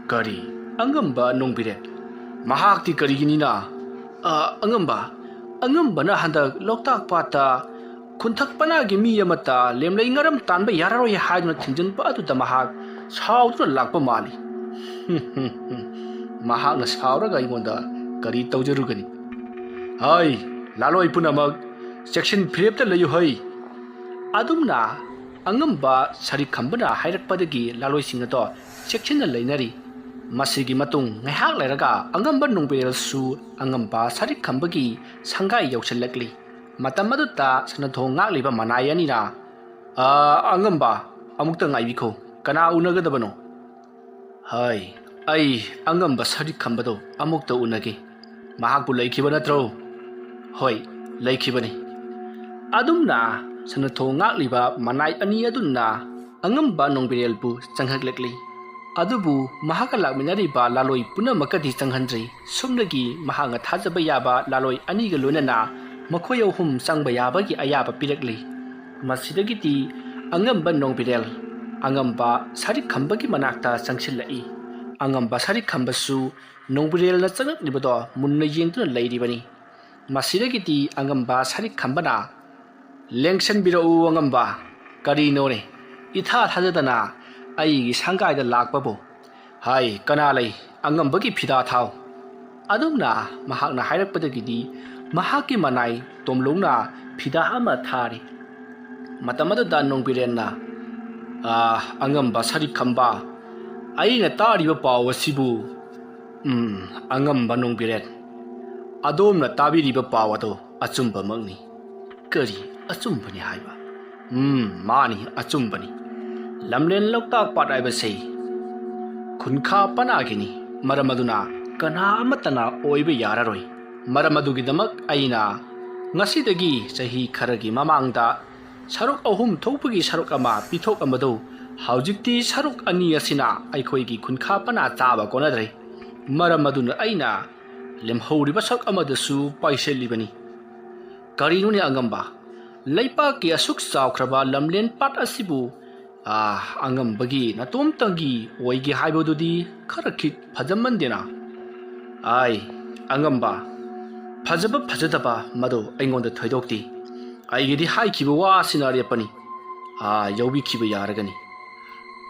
"ꯀꯔꯤ? ꯑꯉꯝꯕ ꯅꯣꯡꯕꯤꯔꯦꯜ? ꯃꯍꯥꯛꯇꯤ ꯀꯔꯤꯒꯤꯅꯤꯅ?" ꯑ, ꯑꯉꯝꯕ, ꯑꯉꯝꯕꯅ ꯍꯟꯗꯛ ꯂꯣꯛꯇꯥꯛ ꯄꯥꯠꯇ ꯈꯨꯟꯊꯛ ꯄꯅꯥꯒꯤ ꯃꯤ ꯑꯃꯠꯇ ꯂꯦꯝꯂꯩ ꯉꯔꯝ ꯇꯥꯟꯕ ꯌꯥꯔꯔꯣꯏ ꯍꯥꯏꯗꯨꯅ ꯊꯤꯡꯖꯤꯟꯕ ꯑꯗꯨꯗ ꯃꯍꯥꯛ ꯁꯥꯎꯗꯨꯅ ꯂꯥꯛꯄ ꯃꯥꯜꯂꯤ꯫ ꯃꯍꯥꯛꯅ ꯁꯥꯎꯔꯒ ꯑꯩꯉꯣꯟꯗ ꯀꯔꯤ ꯇꯧꯖꯔꯨꯒꯅꯤ? ꯍꯩ, ꯂꯥꯂꯣꯏ ꯄꯨꯝꯅꯃꯛ ꯆꯦꯛꯁꯤꯟ ꯐꯤꯔꯦꯞꯇ ꯂꯩꯌꯨ ꯍꯩ꯫ ꯑꯗꯨꯝꯅ ꯑꯉꯝꯕ ꯁꯔꯤꯛ ꯈꯝꯕꯅ ꯍꯥꯏꯔꯛꯄꯗꯒꯤ ꯂꯥꯂꯣꯏꯁꯤꯡ ꯑꯗꯣ ꯆꯦꯛꯁꯤꯟꯅ ꯂꯩꯅꯔꯤ꯫ ꯃꯁꯤꯒꯤ ꯃꯇꯨꯡ ꯉꯥꯏꯍꯥꯛ ꯂꯩꯔꯒ ꯑꯉꯝꯕ ꯅꯣꯡꯕꯤꯔꯦꯜꯁꯨ ꯑꯉꯝꯕ ꯁꯔꯤꯛ ꯈꯝꯕꯒꯤ ꯁꯪꯒꯥꯏ ꯌꯧꯁꯤꯜꯂꯛꯂꯤ꯫ ꯃꯇꯝ ꯑꯗꯨꯗ ꯁꯅꯥꯊꯣꯡ ꯉꯥꯛꯂꯤꯕ ꯃꯅꯥꯏ ꯑꯅꯤꯅ, "ꯑ, ꯑꯉꯝꯕ, ꯑꯃꯨꯛꯇ ꯉꯥꯏꯕꯤꯈꯣ, ꯀꯅꯥ ꯎꯅꯒꯗꯕꯅꯣ?" "ꯍꯥꯏ, ꯑꯩ ꯑꯉꯝꯕ ꯁꯔꯤꯛ ꯈꯝꯕꯗꯣ ꯑꯃꯨꯛꯇ ꯎꯅꯒꯦ꯫ ꯃꯍꯥꯛꯄꯨ ꯂꯩꯈꯤꯕ ꯅꯠꯇ꯭ꯔꯣ?" "ꯍꯣꯏ, ꯂꯩꯈꯤꯕꯅꯤ꯫" ꯑꯗꯨꯝꯅ ꯁꯅꯥꯊꯣꯡ ꯉꯥꯛꯂꯤꯕ ꯃꯅꯥꯏ ꯑꯅꯤ ꯑꯗꯨꯅ ꯑꯉꯝꯕ ꯅꯣꯡꯕꯤꯔꯦꯜꯕꯨ ꯆꯪꯍꯜꯂꯛꯂꯤ꯫ ꯑꯗꯨꯕꯨ ꯃꯍꯥꯛꯀ ꯂꯥꯛꯃꯤꯟꯅꯔꯤꯕ ꯂꯥꯂꯣꯏ ꯄꯨꯝꯅꯃꯛꯀꯗꯤ ꯆꯪꯍꯟꯗ꯭ꯔꯤ꯫ ꯁꯣꯝꯗꯒꯤ ꯃꯍꯥꯛꯅ ꯊꯥꯖꯕ ꯌꯥꯕ ꯂꯥꯂꯣꯏ ꯑꯅꯤꯒ ꯂꯣꯏꯅꯅ ꯃꯈꯣꯏ ꯑꯍꯨꯝ ꯆꯪꯕ ꯌꯥꯕꯒꯤ ꯑꯌꯥꯕ ꯄꯤꯔꯛꯂꯤ꯫ ꯃꯁꯤꯗꯒꯤꯗꯤ ꯑꯉꯝꯕ ꯅꯣꯡꯕꯤꯔꯦꯜ ꯑꯉꯝꯕ ꯁꯔꯤꯛ ꯈꯝꯕꯒꯤ ꯃꯅꯥꯛꯇ ꯆꯪꯁꯤꯜꯂꯛꯏ꯫ ꯑꯉꯝꯕ ꯁꯔꯤꯛ ꯈꯝꯕꯁꯨ ꯅꯣꯡꯕꯤꯔꯦꯜꯅ ꯆꯪꯂꯛꯂꯤꯕꯗꯣ ꯃꯨꯟꯅ ꯌꯦꯡꯗꯨꯅ ꯂꯩꯔꯤꯕꯅꯤ꯫ ꯃꯁꯤꯗꯒꯤꯗꯤ ꯑꯉꯝꯕ ꯁꯔꯤꯛ ꯈꯝꯕꯅ, "ꯂꯦꯡꯁꯟꯕꯤꯔꯛꯎ ꯑꯉꯝꯕ, ꯀꯔꯤꯅꯣꯅꯦ? ꯏꯊꯥ ꯊꯥꯖꯗꯅ ꯑꯩꯒꯤ ꯁꯪꯒꯥꯏꯗ ꯂꯥꯛꯄꯕꯨ꯫ ꯍꯥꯏ, ꯀꯅꯥ ꯂꯩ? ꯑꯉꯝꯕꯒꯤ ꯐꯤꯗꯥ ꯊꯥꯎ꯫" ꯑꯗꯨꯝꯅ ꯃꯍꯥꯛꯅ ꯍꯥꯏꯔꯛꯄꯗꯒꯤꯗꯤ ꯃꯍꯥꯛꯀꯤ ꯃꯅꯥꯏ ꯇꯣꯝꯂꯧꯅ ꯐꯤꯗꯥ ꯑꯃ ꯊꯥꯔꯤ꯫ ꯃꯇꯝ ꯑꯗꯨꯗ ꯅꯣꯡꯕꯤꯔꯦꯟꯅ, "ꯑꯥ, ꯑꯉꯝꯕ ꯁꯔꯤꯛ ꯈꯝꯕ, ꯑꯩꯅ ꯇꯥꯔꯤꯕ ꯄꯥꯎ ꯑꯁꯤꯕꯨ, ꯎꯝ, ꯑꯉꯝꯕ ꯅꯣꯡꯕꯤꯔꯦꯟ, ꯑꯗꯣꯝꯅ ꯇꯥꯕꯤꯔꯤꯕ ꯄꯥꯎ ꯑꯗꯣ ꯑꯆꯨꯝꯕꯃꯛꯅꯤ꯫" "ꯀꯔꯤ ꯑꯆꯨꯝꯕꯅꯤ ꯍꯥꯏꯕ?" "ꯎꯝ, ꯃꯥꯅꯤ, ꯑꯆꯨꯝꯕꯅꯤ꯫ ꯂꯝꯂꯦꯟ ꯂꯣꯛꯇꯥꯛ ꯄꯥꯠ ꯍꯥꯏꯕꯁꯤ ꯈꯨꯟꯈꯥ ꯄꯅꯥꯒꯤꯅꯤ꯫ ꯃꯔꯝ ꯑꯗꯨꯅ ꯀꯅꯥ ꯑꯃꯠꯇꯅ ꯑꯣꯏꯕ ꯌꯥꯔꯔꯣꯏ꯫ ꯃꯔꯝ ꯑꯗꯨꯒꯤꯗꯃꯛ ꯑꯩꯅ ꯉꯁꯤꯗꯒꯤ ꯆꯍꯤ ꯈꯔꯒꯤ ꯃꯃꯥꯡꯗ ꯁꯔꯨꯛ ꯑꯍꯨꯝ ꯊꯣꯛꯄꯒꯤ ꯁꯔꯨꯛ ꯑꯃ ꯄꯤꯊꯣꯛꯂꯝꯕꯗꯨ ꯍꯧꯖꯤꯛꯇꯤ ꯁꯔꯨꯛ ꯑꯅꯤ ꯑꯁꯤꯅ ꯑꯩꯈꯣꯏꯒꯤ ꯈꯨꯟꯈꯥ ꯄꯅꯥ ꯆꯥꯕ ꯀꯣꯟꯅꯗ꯭ꯔꯦ꯫ ꯃꯔꯝ ꯑꯗꯨꯅ ꯑꯩꯅ ꯂꯦꯝꯍꯧꯔꯤꯕ ꯁꯔꯨꯛ ꯑꯃꯗꯁꯨ ꯄꯥꯏꯁꯤꯜꯂꯤꯕꯅꯤ꯫" "ꯀꯔꯤꯅꯣꯅꯦ ꯑꯉꯝꯕ? ꯂꯩꯄꯥꯛꯀꯤ ꯑꯁꯨꯛ ꯆꯥꯎꯈ꯭ꯔꯕ ꯂꯝꯂꯦꯟ ꯄꯥꯠ ꯑꯁꯤꯕꯨ, ꯑꯥ, ꯑꯉꯝꯕꯒꯤ ꯅꯇꯣꯝꯇꯒꯤ ꯑꯣꯏꯒꯦ ꯍꯥꯏꯕꯗꯨꯗꯤ ꯈꯔ ꯈꯤꯠ ꯐꯖꯃꯟꯗꯦꯅ?" "ꯑꯥꯏ, ꯑꯉꯝꯕ, ꯐꯖꯕ ꯐꯖꯗꯕ ꯃꯗꯨ ꯑꯩꯉꯣꯟꯗ ꯊꯣꯏꯗꯣꯛꯇꯦ꯫ ꯑꯩꯒꯤꯗꯤ ꯍꯥꯏꯈꯤꯕ ꯋꯥꯁꯤꯅ ꯑꯔꯦꯞꯄꯅꯤ꯫ ꯑꯥ ꯌꯧꯕꯤꯈꯤꯕ ꯌꯥꯔꯒꯅꯤ꯫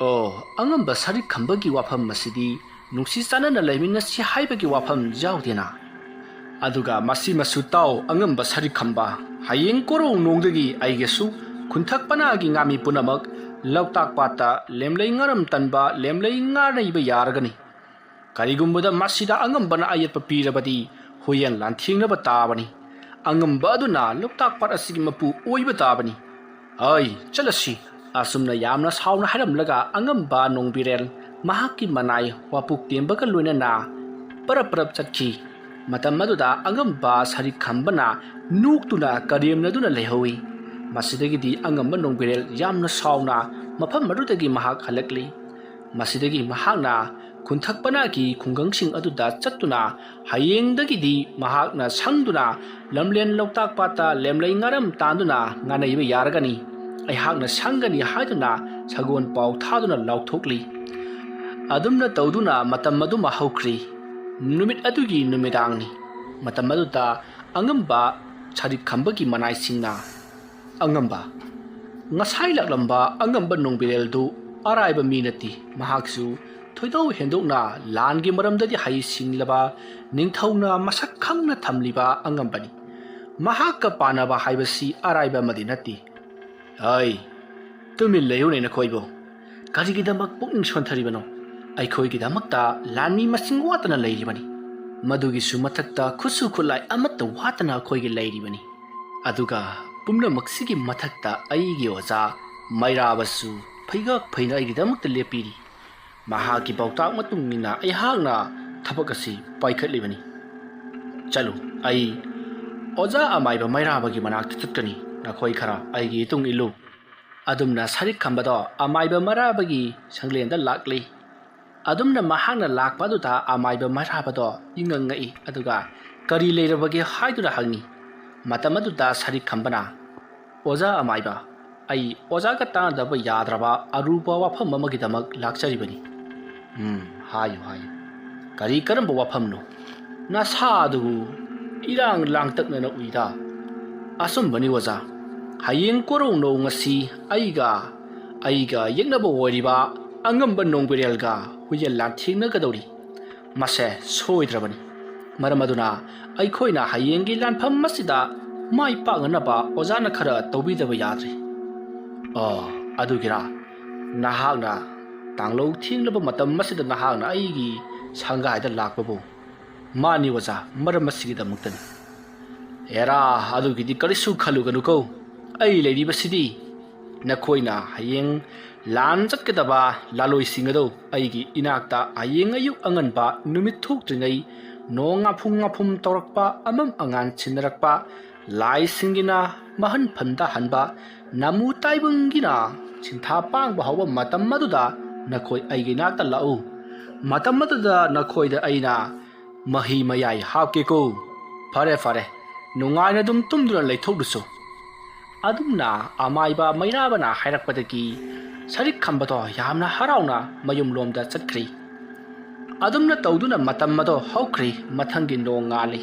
ꯑꯣ, ꯑꯉꯝꯕ ꯁꯔꯤꯛ ꯈꯝꯕꯒꯤ ꯋꯥꯐꯝ ꯑꯁꯤꯗꯤ ꯅꯨꯡꯁꯤ ꯆꯥꯟꯅꯅ ꯂꯩꯃꯤꯟꯅꯁꯤ ꯍꯥꯏꯕꯒꯤ ꯋꯥꯐꯝ ꯌꯥꯎꯗꯦꯅ꯫ ꯑꯗꯨꯒ ꯃꯁꯤꯃꯁꯨ ꯇꯥꯎ, ꯑꯉꯝꯕ ꯁꯔꯤꯛ ꯈꯝꯕ, ꯍꯌꯦꯡ ꯀꯣꯔꯧ ꯅꯣꯡꯗꯒꯤ ꯑꯩꯒꯤꯁꯨ ꯈꯨꯟꯊꯛ ꯄꯅꯥꯒꯤ ꯉꯥꯃꯤ ꯄꯨꯝꯅꯃꯛ ꯂꯣꯛꯇꯥꯛ ꯄꯥꯠꯇ ꯂꯦꯝꯂꯩ ꯉꯥꯔꯝ ꯇꯟꯕ ꯂꯦꯝꯂꯩ ꯉꯥ ꯅꯩꯕ ꯌꯥꯔꯒꯅꯤ꯫ ꯀꯔꯤꯒꯨꯝꯕꯗ ꯃꯁꯤꯗ ꯑꯉꯝꯕꯅ ꯑꯌꯦꯠꯄ ꯄꯤꯔꯕꯗꯤ ꯍꯨꯏꯌꯦꯟ ꯂꯥꯟꯊꯦꯡꯅꯕ ꯇꯥꯕꯅꯤ꯫ ꯑꯉꯝꯕ ꯑꯗꯨꯅ ꯂꯣꯛꯇꯥꯛ ꯄꯥꯠ ꯑꯁꯤꯒꯤ ꯃꯄꯨ ꯑꯣꯏꯕ ꯇꯥꯕꯅꯤ꯫ ꯑꯩ ꯆꯠꯂꯁꯤ꯫ ꯑꯁꯨꯝꯅ ꯌꯥꯝꯅ ꯁꯥꯎꯅ ꯍꯥꯏꯔꯝꯂꯒ ꯑꯉꯝꯕ ꯅꯣꯡꯕꯤꯔꯦꯜ ꯃꯍꯥꯛꯀꯤ ꯃꯅꯥꯏ ꯋꯥꯄꯨꯛ ꯇꯦꯝꯕꯒ ꯂꯣꯏꯅꯅ ꯄꯔꯞ ꯄꯔꯞ ꯆꯠꯈꯤ꯫ ꯃꯇꯝ ꯑꯗꯨꯗ ꯑꯉꯝꯕ ꯁꯔꯤꯛ ꯈꯝꯕꯅ ꯅꯣꯛꯇꯨꯅ ꯀꯔꯦꯝꯅꯗꯨꯅ ꯂꯩꯍꯧꯏ꯫ ꯃꯁꯤꯗꯒꯤꯗꯤ ꯑꯉꯝꯕ ꯅꯣꯡꯕꯤꯔꯦꯜ ꯌꯥꯝꯅ ꯁꯥꯎꯅ ꯃꯐꯝ ꯑꯗꯨꯗꯒꯤ ꯃꯍꯥꯛ ꯍꯜꯂꯛꯂꯤ꯫ ꯃꯁꯤꯗꯒꯤ ꯃꯍꯥꯛꯅ ꯈꯨꯟꯊꯛ ꯄꯅꯥꯒꯤ ꯈꯨꯡꯒꯪꯁꯤꯡ ꯑꯗꯨꯗ ꯆꯠꯇꯨꯅ ꯍꯌꯦꯡꯗꯒꯤꯗꯤ ꯃꯍꯥꯛꯅ ꯁꯪꯗꯨꯅ ꯂꯝꯂꯦꯟ ꯂꯣꯛꯇꯥꯛ ꯄꯥꯠꯇ ꯂꯦꯝꯂꯩ ꯉꯥꯔꯝ ꯇꯥꯟꯗꯨꯅ ꯉꯥꯅꯩꯕ ꯌꯥꯔꯒꯅꯤ꯫ ꯑꯩꯍꯥꯛꯅ ꯁꯪꯒꯅꯤ ꯍꯥꯏꯗꯨꯅ ꯁꯒꯣꯜ ꯄꯥꯎ ꯊꯥꯗꯨꯅ ꯂꯥꯎꯊꯣꯛꯂꯤ꯫ ꯑꯗꯨꯝꯅ ꯇꯧꯗꯨꯅ ꯃꯇꯝ ꯑꯗꯨꯃ ꯍꯧꯈ꯭ꯔꯤ꯫ ꯅꯨꯃꯤꯠ ꯑꯗꯨꯒꯤ ꯅꯨꯃꯤꯗꯥꯡꯅꯤ꯫ ꯃꯇꯝ ꯑꯗꯨꯗ ꯑꯉꯝꯕ ꯁꯔꯤꯛ ꯈꯝꯕꯒꯤ ꯃꯅꯥꯏꯁꯤꯡꯅ, "ꯑꯉꯝꯕ, ꯉꯁꯥꯏ ꯂꯥꯛꯂꯝꯕ ꯑꯉꯝꯕ ꯅꯣꯡꯕꯤꯔꯦꯜꯗꯨ ꯑꯔꯥꯏꯕ ꯃꯤ ꯅꯠꯇꯦ꯫ ꯃꯍꯥꯛꯁꯨ ꯊꯣꯏꯗꯣꯛ ꯍꯦꯟꯗꯣꯛꯅ ꯂꯥꯟꯒꯤ ꯃꯔꯝꯗꯗꯤ ꯍꯩꯁꯤꯡꯂꯕ, ꯅꯤꯡꯊꯧꯅ ꯃꯁꯛ ꯈꯪꯅ ꯊꯝꯂꯤꯕ ꯑꯉꯝꯕꯅꯤ꯫ ꯃꯍꯥꯛꯀ ꯄꯥꯟꯅꯕ ꯍꯥꯏꯕꯁꯤ ꯑꯔꯥꯏꯕ ꯑꯃꯗꯤ ꯅꯠꯇꯦ꯫" "ꯍꯩ, ꯇꯨꯃꯤꯟ ꯂꯩꯌꯨꯅꯦ ꯅꯈꯣꯏꯕꯨ꯫ ꯀꯔꯤꯒꯤꯗꯃꯛ ꯄꯨꯛꯅꯤꯡ ꯁꯣꯟꯊꯔꯤꯕꯅꯣ? ꯑꯩꯈꯣꯏꯒꯤꯗꯃꯛꯇ ꯂꯥꯟꯃꯤ ꯃꯁꯤꯡ ꯋꯥꯠꯇꯅ ꯂꯩꯔꯤꯕꯅꯤ꯫ ꯃꯗꯨꯒꯤꯁꯨ ꯃꯊꯛꯇ ꯈꯨꯠꯁꯨ ꯈꯨꯠꯂꯥꯏ ꯑꯃꯠꯇ ꯋꯥꯠꯇꯅ ꯑꯩꯈꯣꯏꯒꯤ ꯂꯩꯔꯤꯕꯅꯤ꯫ ꯑꯗꯨꯒ ꯄꯨꯝꯅꯃꯛꯁꯤꯒꯤ ꯃꯊꯛꯇ ꯑꯩꯒꯤ ꯑꯣꯖꯥ ꯃꯩꯔꯥꯕꯁꯨ ꯐꯩꯒꯥꯛ ꯐꯩꯅ ꯑꯩꯒꯤꯗꯃꯛꯇ ꯂꯦꯞꯄꯤꯔꯤ꯫ ꯃꯍꯥꯛꯀꯤ ꯄꯥꯎꯇꯥꯛ ꯃꯇꯨꯡ ꯏꯟꯅ ꯑꯩꯍꯥꯛꯅ ꯊꯕꯛ ꯑꯁꯤ ꯄꯥꯏꯈꯠꯂꯤꯕꯅꯤ꯫ ꯆꯠꯂꯨ, ꯑꯩ ꯑꯣꯖꯥ ꯑꯃꯥꯏꯕ ꯃꯩꯔꯥꯕꯒꯤ ꯃꯅꯥꯛꯇ ꯆꯠꯀꯅꯤ꯫ ꯅꯈꯣꯏ ꯈꯔ ꯑꯩꯒꯤ ꯏꯇꯨꯡ ꯏꯜꯂꯨ꯫" ꯑꯗꯨꯝꯅ ꯁꯔꯤꯛ ꯈꯝꯕꯗꯣ ꯑꯃꯥꯏꯕ ꯃꯩꯔꯥꯕꯒꯤ ꯁꯪꯂꯦꯟꯗ ꯂꯥꯛꯂꯤ꯫ ꯑꯗꯨꯝꯅ ꯃꯍꯥꯛꯅ ꯂꯥꯛꯄ ꯑꯗꯨꯗ ꯑꯃꯥꯏꯕ ꯃꯩꯔꯥꯕꯗꯣ ꯏꯉꯛ ꯉꯛꯏ, ꯑꯗꯨꯒ "ꯀꯔꯤ ꯂꯩꯔꯕꯒꯦ?" ꯍꯥꯏꯗꯨꯅ ꯍꯪꯉꯤ꯫ ꯃꯇꯝ ꯑꯗꯨꯗ ꯁꯔꯤꯛ ꯈꯝꯕꯅ, "ꯑꯣꯖꯥ ꯑꯃꯥꯏꯕ, ꯑꯩ ꯑꯣꯖꯥꯒ ꯇꯥꯟꯅꯗꯕ ꯌꯥꯗ꯭ꯔꯕ ꯑꯔꯨꯕ ꯋꯥꯐꯝ ꯑꯃꯒꯤꯗꯃꯛ ꯂꯥꯛꯆꯔꯤꯕꯅꯤ꯫" "ꯎꯝ, ꯍꯥꯏꯌꯨ, ꯍꯥꯏꯌꯨ꯫ ꯀꯔꯤ ꯀꯔꯝꯕ ꯋꯥꯐꯝꯅꯣ? ꯅꯁꯥ ꯑꯗꯨꯕꯨ ꯏꯔꯥꯡ ꯂꯥꯡꯇꯛꯅꯅ ꯎꯏꯗ꯫ ꯑꯆꯨꯝꯕꯅꯤ ꯑꯣꯖꯥ, ꯍꯌꯦꯡ ꯀꯣꯔꯧꯅꯧ ꯉꯁꯤ ꯑꯩꯒ ꯑꯩꯒ ꯌꯦꯛꯅꯕ ꯑꯣꯏꯔꯤꯕ ꯑꯉꯝꯕ ꯅꯣꯡꯕꯤꯔꯦꯜꯒ ꯍꯨꯏꯌꯦꯟ ꯂꯥꯟꯊꯦꯡꯅꯒꯗꯧꯔꯤ꯫ ꯃꯁꯦ ꯁꯣꯏꯗ꯭ꯔꯕꯅꯤ꯫ ꯃꯔꯝ ꯑꯗꯨꯅ ꯑꯩꯈꯣꯏꯅ ꯍꯌꯦꯡꯒꯤ ꯂꯥꯟꯐꯝ ꯑꯁꯤꯗ ꯃꯥꯏ ꯄꯥꯛꯅꯅꯕ ꯑꯣꯖꯥꯅ ꯈꯔ ꯇꯧꯕꯤꯗꯕ ꯌꯥꯗ꯭ꯔꯦ꯫ ꯑꯣ, ꯑꯗꯨꯒꯤꯔꯥ? ꯅꯍꯥꯛꯅ ꯇꯥꯡꯂꯧ ꯊꯦꯡꯂꯕ ꯃꯇꯝ ꯑꯁꯤꯗ ꯅꯍꯥꯛꯅ ꯑꯩꯒꯤ ꯁꯪꯒꯥꯏꯗ ꯂꯥꯛꯄꯕꯨ? ꯃꯥꯅꯤ ꯑꯣꯖꯥ, ꯃꯔꯝ ꯑꯁꯤꯒꯤꯗꯃꯛꯇꯅꯤ꯫ ꯍꯦꯔꯥ, ꯑꯗꯨꯒꯤꯗꯤ ꯀꯔꯤꯁꯨ ꯈꯜꯂꯨꯒꯅꯨꯀꯣ꯫ ꯑꯩ ꯂꯩꯔꯤꯕꯁꯤꯗꯤ ꯅꯈꯣꯏꯅ ꯍꯌꯦꯡ ꯂꯥꯟ ꯆꯠꯀꯗꯕ ꯂꯥꯂꯣꯏꯁꯤꯡ ꯑꯗꯨ ꯑꯩꯒꯤ ꯏꯅꯥꯛꯇ ꯍꯌꯦꯡ ꯑꯌꯨꯛ ꯑꯉꯟꯕ ꯅꯨꯃꯤꯠ ꯊꯣꯛꯇ꯭ꯔꯤꯉꯩ ꯅꯣꯡ ꯉꯥꯐꯨꯝ ꯉꯥꯐꯨꯝ ꯇꯧꯔꯛꯄ, ꯑꯃꯝ ꯑꯉꯥꯟ ꯁꯤꯟꯅꯔꯛꯄ, ꯂꯥꯏꯁꯤꯡꯒꯤꯅ ꯃꯍꯟ ꯐꯟꯗ ꯍꯟꯕ, ꯅꯃꯨ ꯇꯥꯏꯕꯪꯒꯤꯅ ꯁꯤꯟꯊꯥ ꯄꯥꯡꯕ ꯍꯧꯕ ꯃꯇꯝ ꯑꯗꯨꯗ ꯅꯈꯣꯏ ꯑꯩꯒꯤ ꯏꯅꯥꯛꯇ ꯂꯥꯛꯎ꯫ ꯃꯇꯝ ꯑꯗꯨꯗ ꯅꯈꯣꯏꯗ ꯑꯩꯅ ꯃꯍꯤ ꯃꯌꯥꯏ ꯍꯥꯞꯀꯦꯀꯣ꯫ ꯐꯔꯦ, ꯐꯔꯦ, ꯅꯨꯡꯉꯥꯏꯅ ꯑꯗꯨꯝ ꯇꯨꯝꯗꯨꯅ ꯂꯩꯊꯣꯛꯂꯨꯁꯨ꯫ ꯑꯗꯨꯝꯅ ꯑꯃꯥꯏꯕ ꯃꯩꯔꯥꯕꯅ ꯍꯥꯏꯔꯛꯄꯗꯒꯤ ꯁꯔꯤꯛ ꯈꯝꯕꯗꯣ ꯌꯥꯝꯅ ꯍꯔꯥꯎꯅ ꯃꯌꯨꯝꯂꯣꯝꯗ ꯆꯠꯈ꯭ꯔꯤ꯫ ꯑꯗꯨꯝꯅ ꯇꯧꯗꯨꯅ ꯃꯇꯝ ꯑꯗꯣ ꯍꯧꯈ꯭ꯔꯤ꯫ ꯃꯊꯪꯒꯤ ꯅꯣꯡ ꯉꯥꯜꯂꯤ꯫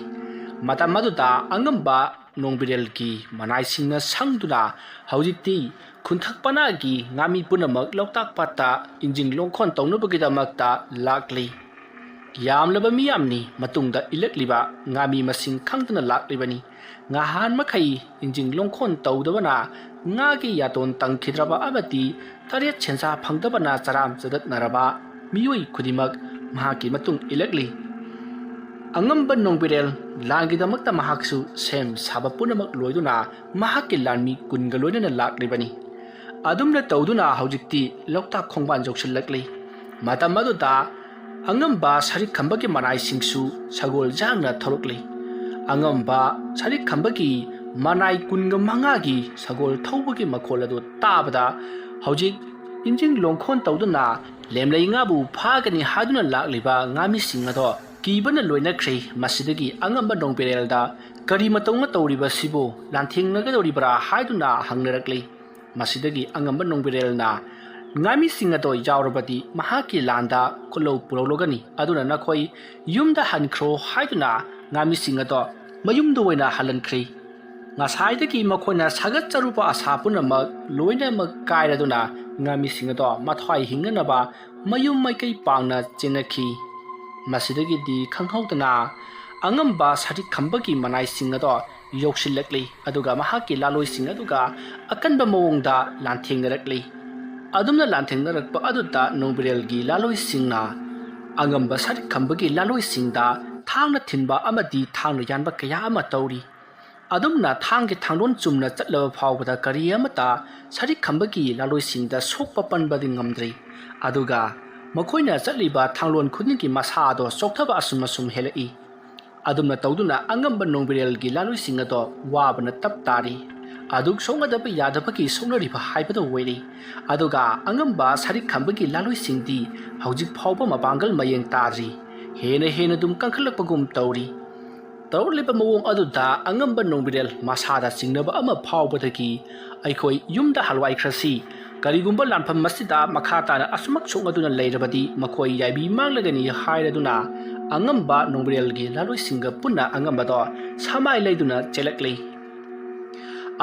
ꯃꯇꯝ ꯑꯗꯨꯗ ꯑꯉꯝꯕ ꯅꯣꯡꯕꯤꯔꯦꯜꯒꯤ ꯃꯅꯥꯏꯁꯤꯡꯅ ꯁꯪꯗꯨꯅ ꯍꯧꯖꯤꯛꯇꯤ ꯈꯨꯟꯊꯛ ꯄꯅꯥꯒꯤ ꯉꯥꯃꯤ ꯄꯨꯝꯅꯃꯛ ꯂꯣꯛꯇꯥꯛ ꯄꯥꯠꯇ ꯏꯟꯖꯤꯟ ꯂꯣꯡꯈꯣꯟ ꯇꯧꯅꯕꯒꯤꯗꯃꯛꯇ ꯂꯥꯛꯂꯤ꯫ ꯌꯥꯝꯂꯕ ꯃꯤꯌꯥꯝꯅꯤ ꯃꯇꯨꯡꯗ ꯏꯜꯂꯛꯂꯤꯕ ꯉꯥꯃꯤ ꯃꯁꯤꯡ ꯈꯪꯗꯅ ꯂꯥꯛꯂꯤꯕꯅꯤ꯫ ꯉꯍꯥꯟ ꯃꯈꯩ ꯏꯟꯖꯤꯟ ꯂꯣꯡꯈꯣꯟ ꯇꯧꯗꯕꯅ ꯉꯥꯒꯤ ꯌꯥꯇꯣꯟ ꯇꯪꯈꯤꯗ꯭ꯔꯕ ꯑꯃꯗꯤ ꯇꯔꯦꯠ ꯁꯦꯟꯖꯥ ꯐꯪꯗꯕꯅ ꯆꯔꯥꯝ ꯆꯗꯠꯅꯔꯕ ꯃꯤꯑꯣꯏ ꯈꯨꯗꯤꯡꯃꯛ ꯃꯍꯥꯛꯀꯤ ꯃꯇꯨꯡ ꯏꯜꯂꯛꯂꯤ꯫ ꯑꯉꯝꯕ ꯅꯣꯡꯕꯤꯔꯦꯜ ꯂꯥꯟꯒꯤꯗꯃꯛꯇ ꯃꯍꯥꯛꯁꯨ ꯁꯦꯝ ꯁꯥꯕ ꯄꯨꯝꯅꯃꯛ ꯂꯣꯏꯗꯨꯅ ꯃꯍꯥꯛꯀꯤ ꯂꯥꯟꯃꯤ ꯀꯨꯟꯒ ꯂꯣꯏꯅꯅ ꯂꯥꯛꯂꯤꯕꯅꯤ꯫ ꯑꯗꯨꯝꯅ ꯇꯧꯗꯨꯅ ꯍꯧꯖꯤꯛꯇꯤ ꯂꯣꯛꯇꯥꯛ ꯈꯣꯡꯕꯥꯟ ꯌꯧꯁꯤꯜꯂꯛꯂꯤ꯫ ꯃꯇꯝ ꯑꯗꯨꯗ ꯑꯉꯝꯕ ꯁꯔꯤꯛ ꯈꯝꯕꯒꯤ ꯃꯅꯥꯏꯁꯤꯡꯁꯨ ꯁꯒꯣꯜ ꯌꯥꯡꯅ ꯊꯧꯔꯛꯂꯤ꯫ ꯑꯉꯝꯕ ꯁꯔꯤꯛ ꯈꯝꯕꯒꯤ ꯃꯅꯥꯏ ꯀꯨꯟꯒ ꯃꯉꯥꯒꯤ ꯁꯒꯣꯜ ꯊꯧꯕꯒꯤ ꯃꯈꯣꯜ ꯑꯗꯨ ꯇꯥꯕꯗ ꯍꯧꯖꯤꯛ ꯏꯟꯖꯤꯟ ꯂꯣꯡꯈꯣꯟ ꯇꯧꯗꯨꯅ ꯂꯦꯝꯂꯩ ꯉꯥꯕꯨ ꯐꯥꯒꯅꯤ ꯍꯥꯏꯗꯨꯅ ꯂꯥꯛꯂꯤꯕ ꯉꯥꯃꯤꯁꯤꯡ ꯑꯗꯣ ꯀꯤꯕꯅ ꯂꯣꯏꯅꯈ꯭ꯔꯦ꯫ ꯃꯁꯤꯗꯒꯤ ꯑꯉꯝꯕ ꯅꯣꯡꯕꯤꯔꯦꯜꯗ ꯀꯔꯤ ꯃꯇꯧꯅ ꯇꯧꯔꯤꯕꯁꯤꯕꯨ, ꯂꯥꯟꯊꯦꯡꯅꯒꯗꯧꯔꯤꯕ꯭ꯔꯥ ꯍꯥꯏꯗꯨꯅ ꯍꯪꯅꯔꯛꯂꯤ꯫ ꯃꯁꯤꯗꯒꯤ ꯑꯉꯝꯕ ꯅꯣꯡꯕꯤꯔꯦꯜꯅ ꯉꯥꯃꯤꯁꯤꯡ ꯑꯗꯣ ꯌꯥꯎꯔꯕꯗꯤ ꯃꯍꯥꯛꯀꯤ ꯂꯥꯟꯗ ꯈꯨꯠꯂꯧ ꯄꯨꯔꯧꯂꯒꯅꯤ, ꯑꯗꯨꯅ ꯅꯈꯣꯏ ꯌꯨꯝꯗ ꯍꯟꯈ꯭ꯔꯣ ꯍꯥꯏꯗꯨꯅ ꯉꯥꯃꯤꯁꯤꯡ ꯑꯗꯣ ꯃꯌꯨꯝꯗ ꯑꯣꯏꯅ ꯍꯜꯍꯟꯈ꯭ꯔꯦ꯫ ꯉꯁꯥꯏꯗꯒꯤ ꯃꯈꯣꯏꯅ ꯁꯥꯒꯠꯆꯔꯨꯕ ꯑꯁꯥ ꯄꯨꯝꯅꯃꯛ ꯂꯣꯏꯅꯃꯛ ꯀꯥꯏꯔꯗꯨꯅ ꯉꯥꯃꯤꯁꯤꯡ ꯑꯗꯣ ꯃꯊ꯭ꯋꯥꯏ ꯍꯤꯡꯅꯅꯕ ꯃꯌꯨꯝ ꯃꯥꯏꯀꯩ ꯄꯥꯡꯅ ꯆꯦꯟꯅꯈꯤ꯫ ꯃꯁꯤꯗꯒꯤꯗꯤ ꯈꯪꯍꯧꯗꯅ ꯑꯉꯝꯕ ꯁꯔꯤꯛ ꯈꯝꯕꯒꯤ ꯃꯅꯥꯏꯁꯤꯡ ꯑꯗꯣ ꯌꯧꯁꯤꯜꯂꯛꯂꯤ, ꯑꯗꯨꯒ ꯃꯍꯥꯛꯀꯤ ꯂꯥꯂꯣꯏꯁꯤꯡ ꯑꯗꯨꯒ ꯑꯀꯟꯕ ꯃꯑꯣꯡꯗ ꯂꯥꯟꯊꯦꯡꯅꯔꯛꯂꯤ꯫ ꯑꯗꯨꯝꯅ ꯂꯥꯟꯊꯦꯡꯅꯔꯛꯄ ꯑꯗꯨꯗ ꯅꯣꯡꯕꯤꯔꯦꯜꯒꯤ ꯂꯥꯂꯣꯏꯁꯤꯡꯅ ꯑꯉꯝꯕ ꯁꯔꯤꯛ ꯈꯝꯕꯒꯤ ꯂꯥꯂꯣꯏꯁꯤꯡꯗ ꯊꯥꯡꯅ ꯊꯤꯟꯕ ꯑꯃꯗꯤ ꯊꯥꯡꯅ ꯌꯥꯟꯕ ꯀꯌꯥ ꯑꯃ ꯇꯧꯔꯤ꯫ ꯑꯗꯨꯝꯅ ꯊꯥꯡꯒꯤ ꯊꯥꯡꯂꯣꯟ ꯆꯨꯝꯅ ꯆꯠꯂꯕ ꯐꯥꯎꯕꯗ ꯀꯔꯤ ꯑꯃꯠꯇ ꯁꯔꯤꯛ ꯈꯝꯕꯒꯤ ꯂꯥꯂꯣꯏꯁꯤꯡꯗ ꯁꯣꯛꯄ ꯄꯟꯕꯗꯤ ꯉꯝꯗ꯭ꯔꯤ꯫ ꯑꯗꯨꯒ ꯃꯈꯣꯏꯅ ꯆꯠꯂꯤꯕ ꯊꯥꯡꯂꯣꯟ ꯈꯨꯗꯤꯡꯒꯤ ꯃꯁꯥ ꯑꯗꯣ ꯆꯣꯛꯊꯕ ꯑꯁꯨꯝ ꯑꯁꯨꯝ ꯍꯦꯜꯂꯛꯏ꯫ ꯑꯗꯨꯝꯅ ꯇꯧꯗꯨꯅ ꯑꯉꯝꯕ ꯅꯣꯡꯕꯤꯔꯦꯜꯒꯤ ꯂꯥꯂꯣꯏꯁꯤꯡ ꯑꯗꯣ ꯋꯥꯕꯅ ꯇꯞ ꯇꯥꯔꯤ꯫ ꯑꯗꯨꯛ ꯁꯣꯛꯅꯗꯕ ꯌꯥꯗꯕꯒꯤ ꯁꯣꯛꯅꯔꯤꯕ ꯍꯥꯏꯕꯗꯨ ꯑꯣꯏꯔꯤ꯫ ꯑꯗꯨꯒ ꯑꯉꯝꯕ ꯁꯔꯤꯛ ꯈꯝꯕꯒꯤ ꯂꯥꯂꯣꯏꯁꯤꯡꯗꯤ ꯍꯧꯖꯤꯛ ꯐꯥꯎꯕ ꯃꯄꯥꯡꯒꯜ ꯃꯌꯦꯡ ꯇꯥꯗ꯭ꯔꯤ꯫ ꯍꯦꯟꯅ ꯍꯦꯟꯅ ꯑꯗꯨꯝ ꯀꯟꯈꯠꯂꯛꯄꯒꯨꯝ ꯇꯧꯔꯤ꯫ ꯇꯧꯔꯛꯂꯤꯕ ꯃꯑꯣꯡ ꯑꯗꯨꯗ ꯑꯉꯝꯕ ꯅꯣꯡꯕꯤꯔꯦꯜ ꯃꯁꯥꯗ ꯆꯤꯡꯅꯕ ꯑꯃ ꯐꯥꯎꯕꯗꯒꯤ ꯑꯩꯈꯣꯏ ꯌꯨꯝꯗ ꯍꯜꯋꯥꯏꯈ꯭ꯔꯁꯤ꯫ ꯀꯔꯤꯒꯨꯝꯕ ꯂꯥꯟꯐꯝ ꯑꯁꯤꯗ ꯃꯈꯥ ꯇꯥꯅ ꯑꯁꯨꯃꯛ ꯁꯣꯛꯅꯗꯨꯅ ꯂꯩꯔꯕꯗꯤ ꯃꯈꯣꯏ ꯌꯥꯏꯕꯤ ꯃꯥꯡꯂꯒꯅꯤ ꯍꯥꯏꯔꯗꯨꯅ ꯑꯉꯝꯕ ꯅꯣꯡꯕꯤꯔꯦꯜꯒꯤ ꯂꯥꯂꯣꯏꯁꯤꯡꯒ ꯄꯨꯟꯅ ꯑꯉꯝꯕꯗꯣ ꯁꯃꯥꯏ ꯂꯩꯗꯨꯅ ꯆꯦꯜꯂꯛꯂꯤ꯫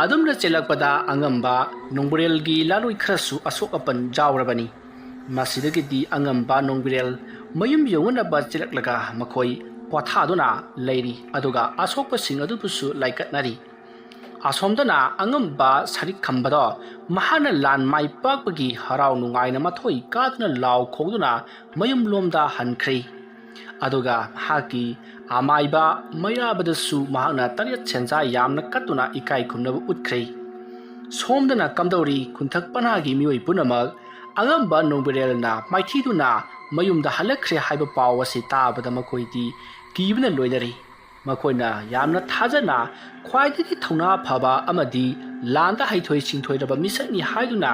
ꯑꯗꯨꯝꯅ ꯆꯦꯜꯂꯛꯄꯗ ꯑꯉꯝꯕ ꯅꯣꯡꯕꯤꯔꯦꯜꯒꯤ ꯂꯥꯂꯣꯏ ꯈꯔꯁꯨ ꯑꯁꯣꯛ ꯑꯄꯟ ꯌꯥꯎꯔꯕꯅꯤ꯫ ꯃꯁꯤꯗꯒꯤꯗꯤ ꯑꯉꯝꯕ ꯅꯣꯡꯕꯤꯔꯦꯜ ꯃꯌꯨꯝ ꯌꯧꯅꯅꯕ ꯆꯦꯜꯂꯛꯂꯒ ꯃꯈꯣꯏ ꯄꯣꯊꯥꯗꯨꯅ ꯂꯩꯔꯤ꯫ ꯑꯗꯨꯒ ꯑꯁꯣꯛꯄꯁꯤꯡ ꯑꯗꯨꯕꯨꯁꯨ ꯂꯥꯏꯀꯠꯅꯔꯤ꯫ ꯑꯁꯣꯝꯗꯅ ꯑꯉꯝꯕ ꯁꯔꯤꯛ ꯈꯝꯕꯗꯣ ꯃꯍꯥꯛꯅ ꯂꯥꯟ ꯃꯥꯏ ꯄꯥꯛꯄꯒꯤ ꯍꯔꯥꯎ ꯅꯨꯡꯉꯥꯏꯅ ꯃꯊꯣꯏ ꯀꯥꯗꯨꯅ ꯂꯥꯎ ꯈꯣꯡꯗꯨꯅ ꯃꯌꯨꯝꯂꯣꯝꯗ ꯍꯟꯈ꯭ꯔꯦ꯫ ꯑꯗꯨꯒ ꯃꯍꯥꯛꯀꯤ ꯑꯃꯥꯏꯕ ꯃꯩꯔꯥꯕꯗꯁꯨ ꯃꯍꯥꯛꯅ ꯇꯔꯦꯠ ꯁꯦꯟꯖꯥ ꯌꯥꯝꯅ ꯀꯠꯇꯨꯅ ꯏꯀꯥꯏ ꯈꯨꯝꯅꯕ ꯎꯠꯈ꯭ꯔꯦ꯫ ꯁꯣꯝꯗꯅ ꯀꯝꯗꯧꯔꯤ ꯈꯨꯟꯊꯛ ꯄꯅꯥꯒꯤ ꯃꯤꯑꯣꯏ ꯄꯨꯝꯅꯃꯛ ꯑꯉꯝꯕ ꯅꯣꯡꯕꯤꯔꯦꯜꯅ ꯃꯥꯏꯊꯤꯗꯨꯅ ꯃꯌꯨꯝꯗ ꯍꯜꯂꯛꯈ꯭ꯔꯦ ꯍꯥꯏꯕ ꯄꯥꯎ ꯑꯁꯤ ꯇꯥꯕꯗ ꯃꯈꯣꯏꯗꯤ ꯀꯤꯕꯅ ꯂꯣꯏꯅꯔꯤ꯫ ꯃꯈꯣꯏꯅ ꯌꯥꯝꯅ ꯊꯥꯖꯅ ꯈ꯭ꯋꯥꯏꯗꯒꯤ ꯊꯧꯅꯥ ꯐꯕ ꯑꯃꯗꯤ ꯂꯥꯟꯗ ꯍꯩꯊꯣꯏ ꯁꯤꯡꯊꯣꯏꯔꯕ ꯃꯤꯁꯛꯅꯤ ꯍꯥꯏꯗꯨꯅ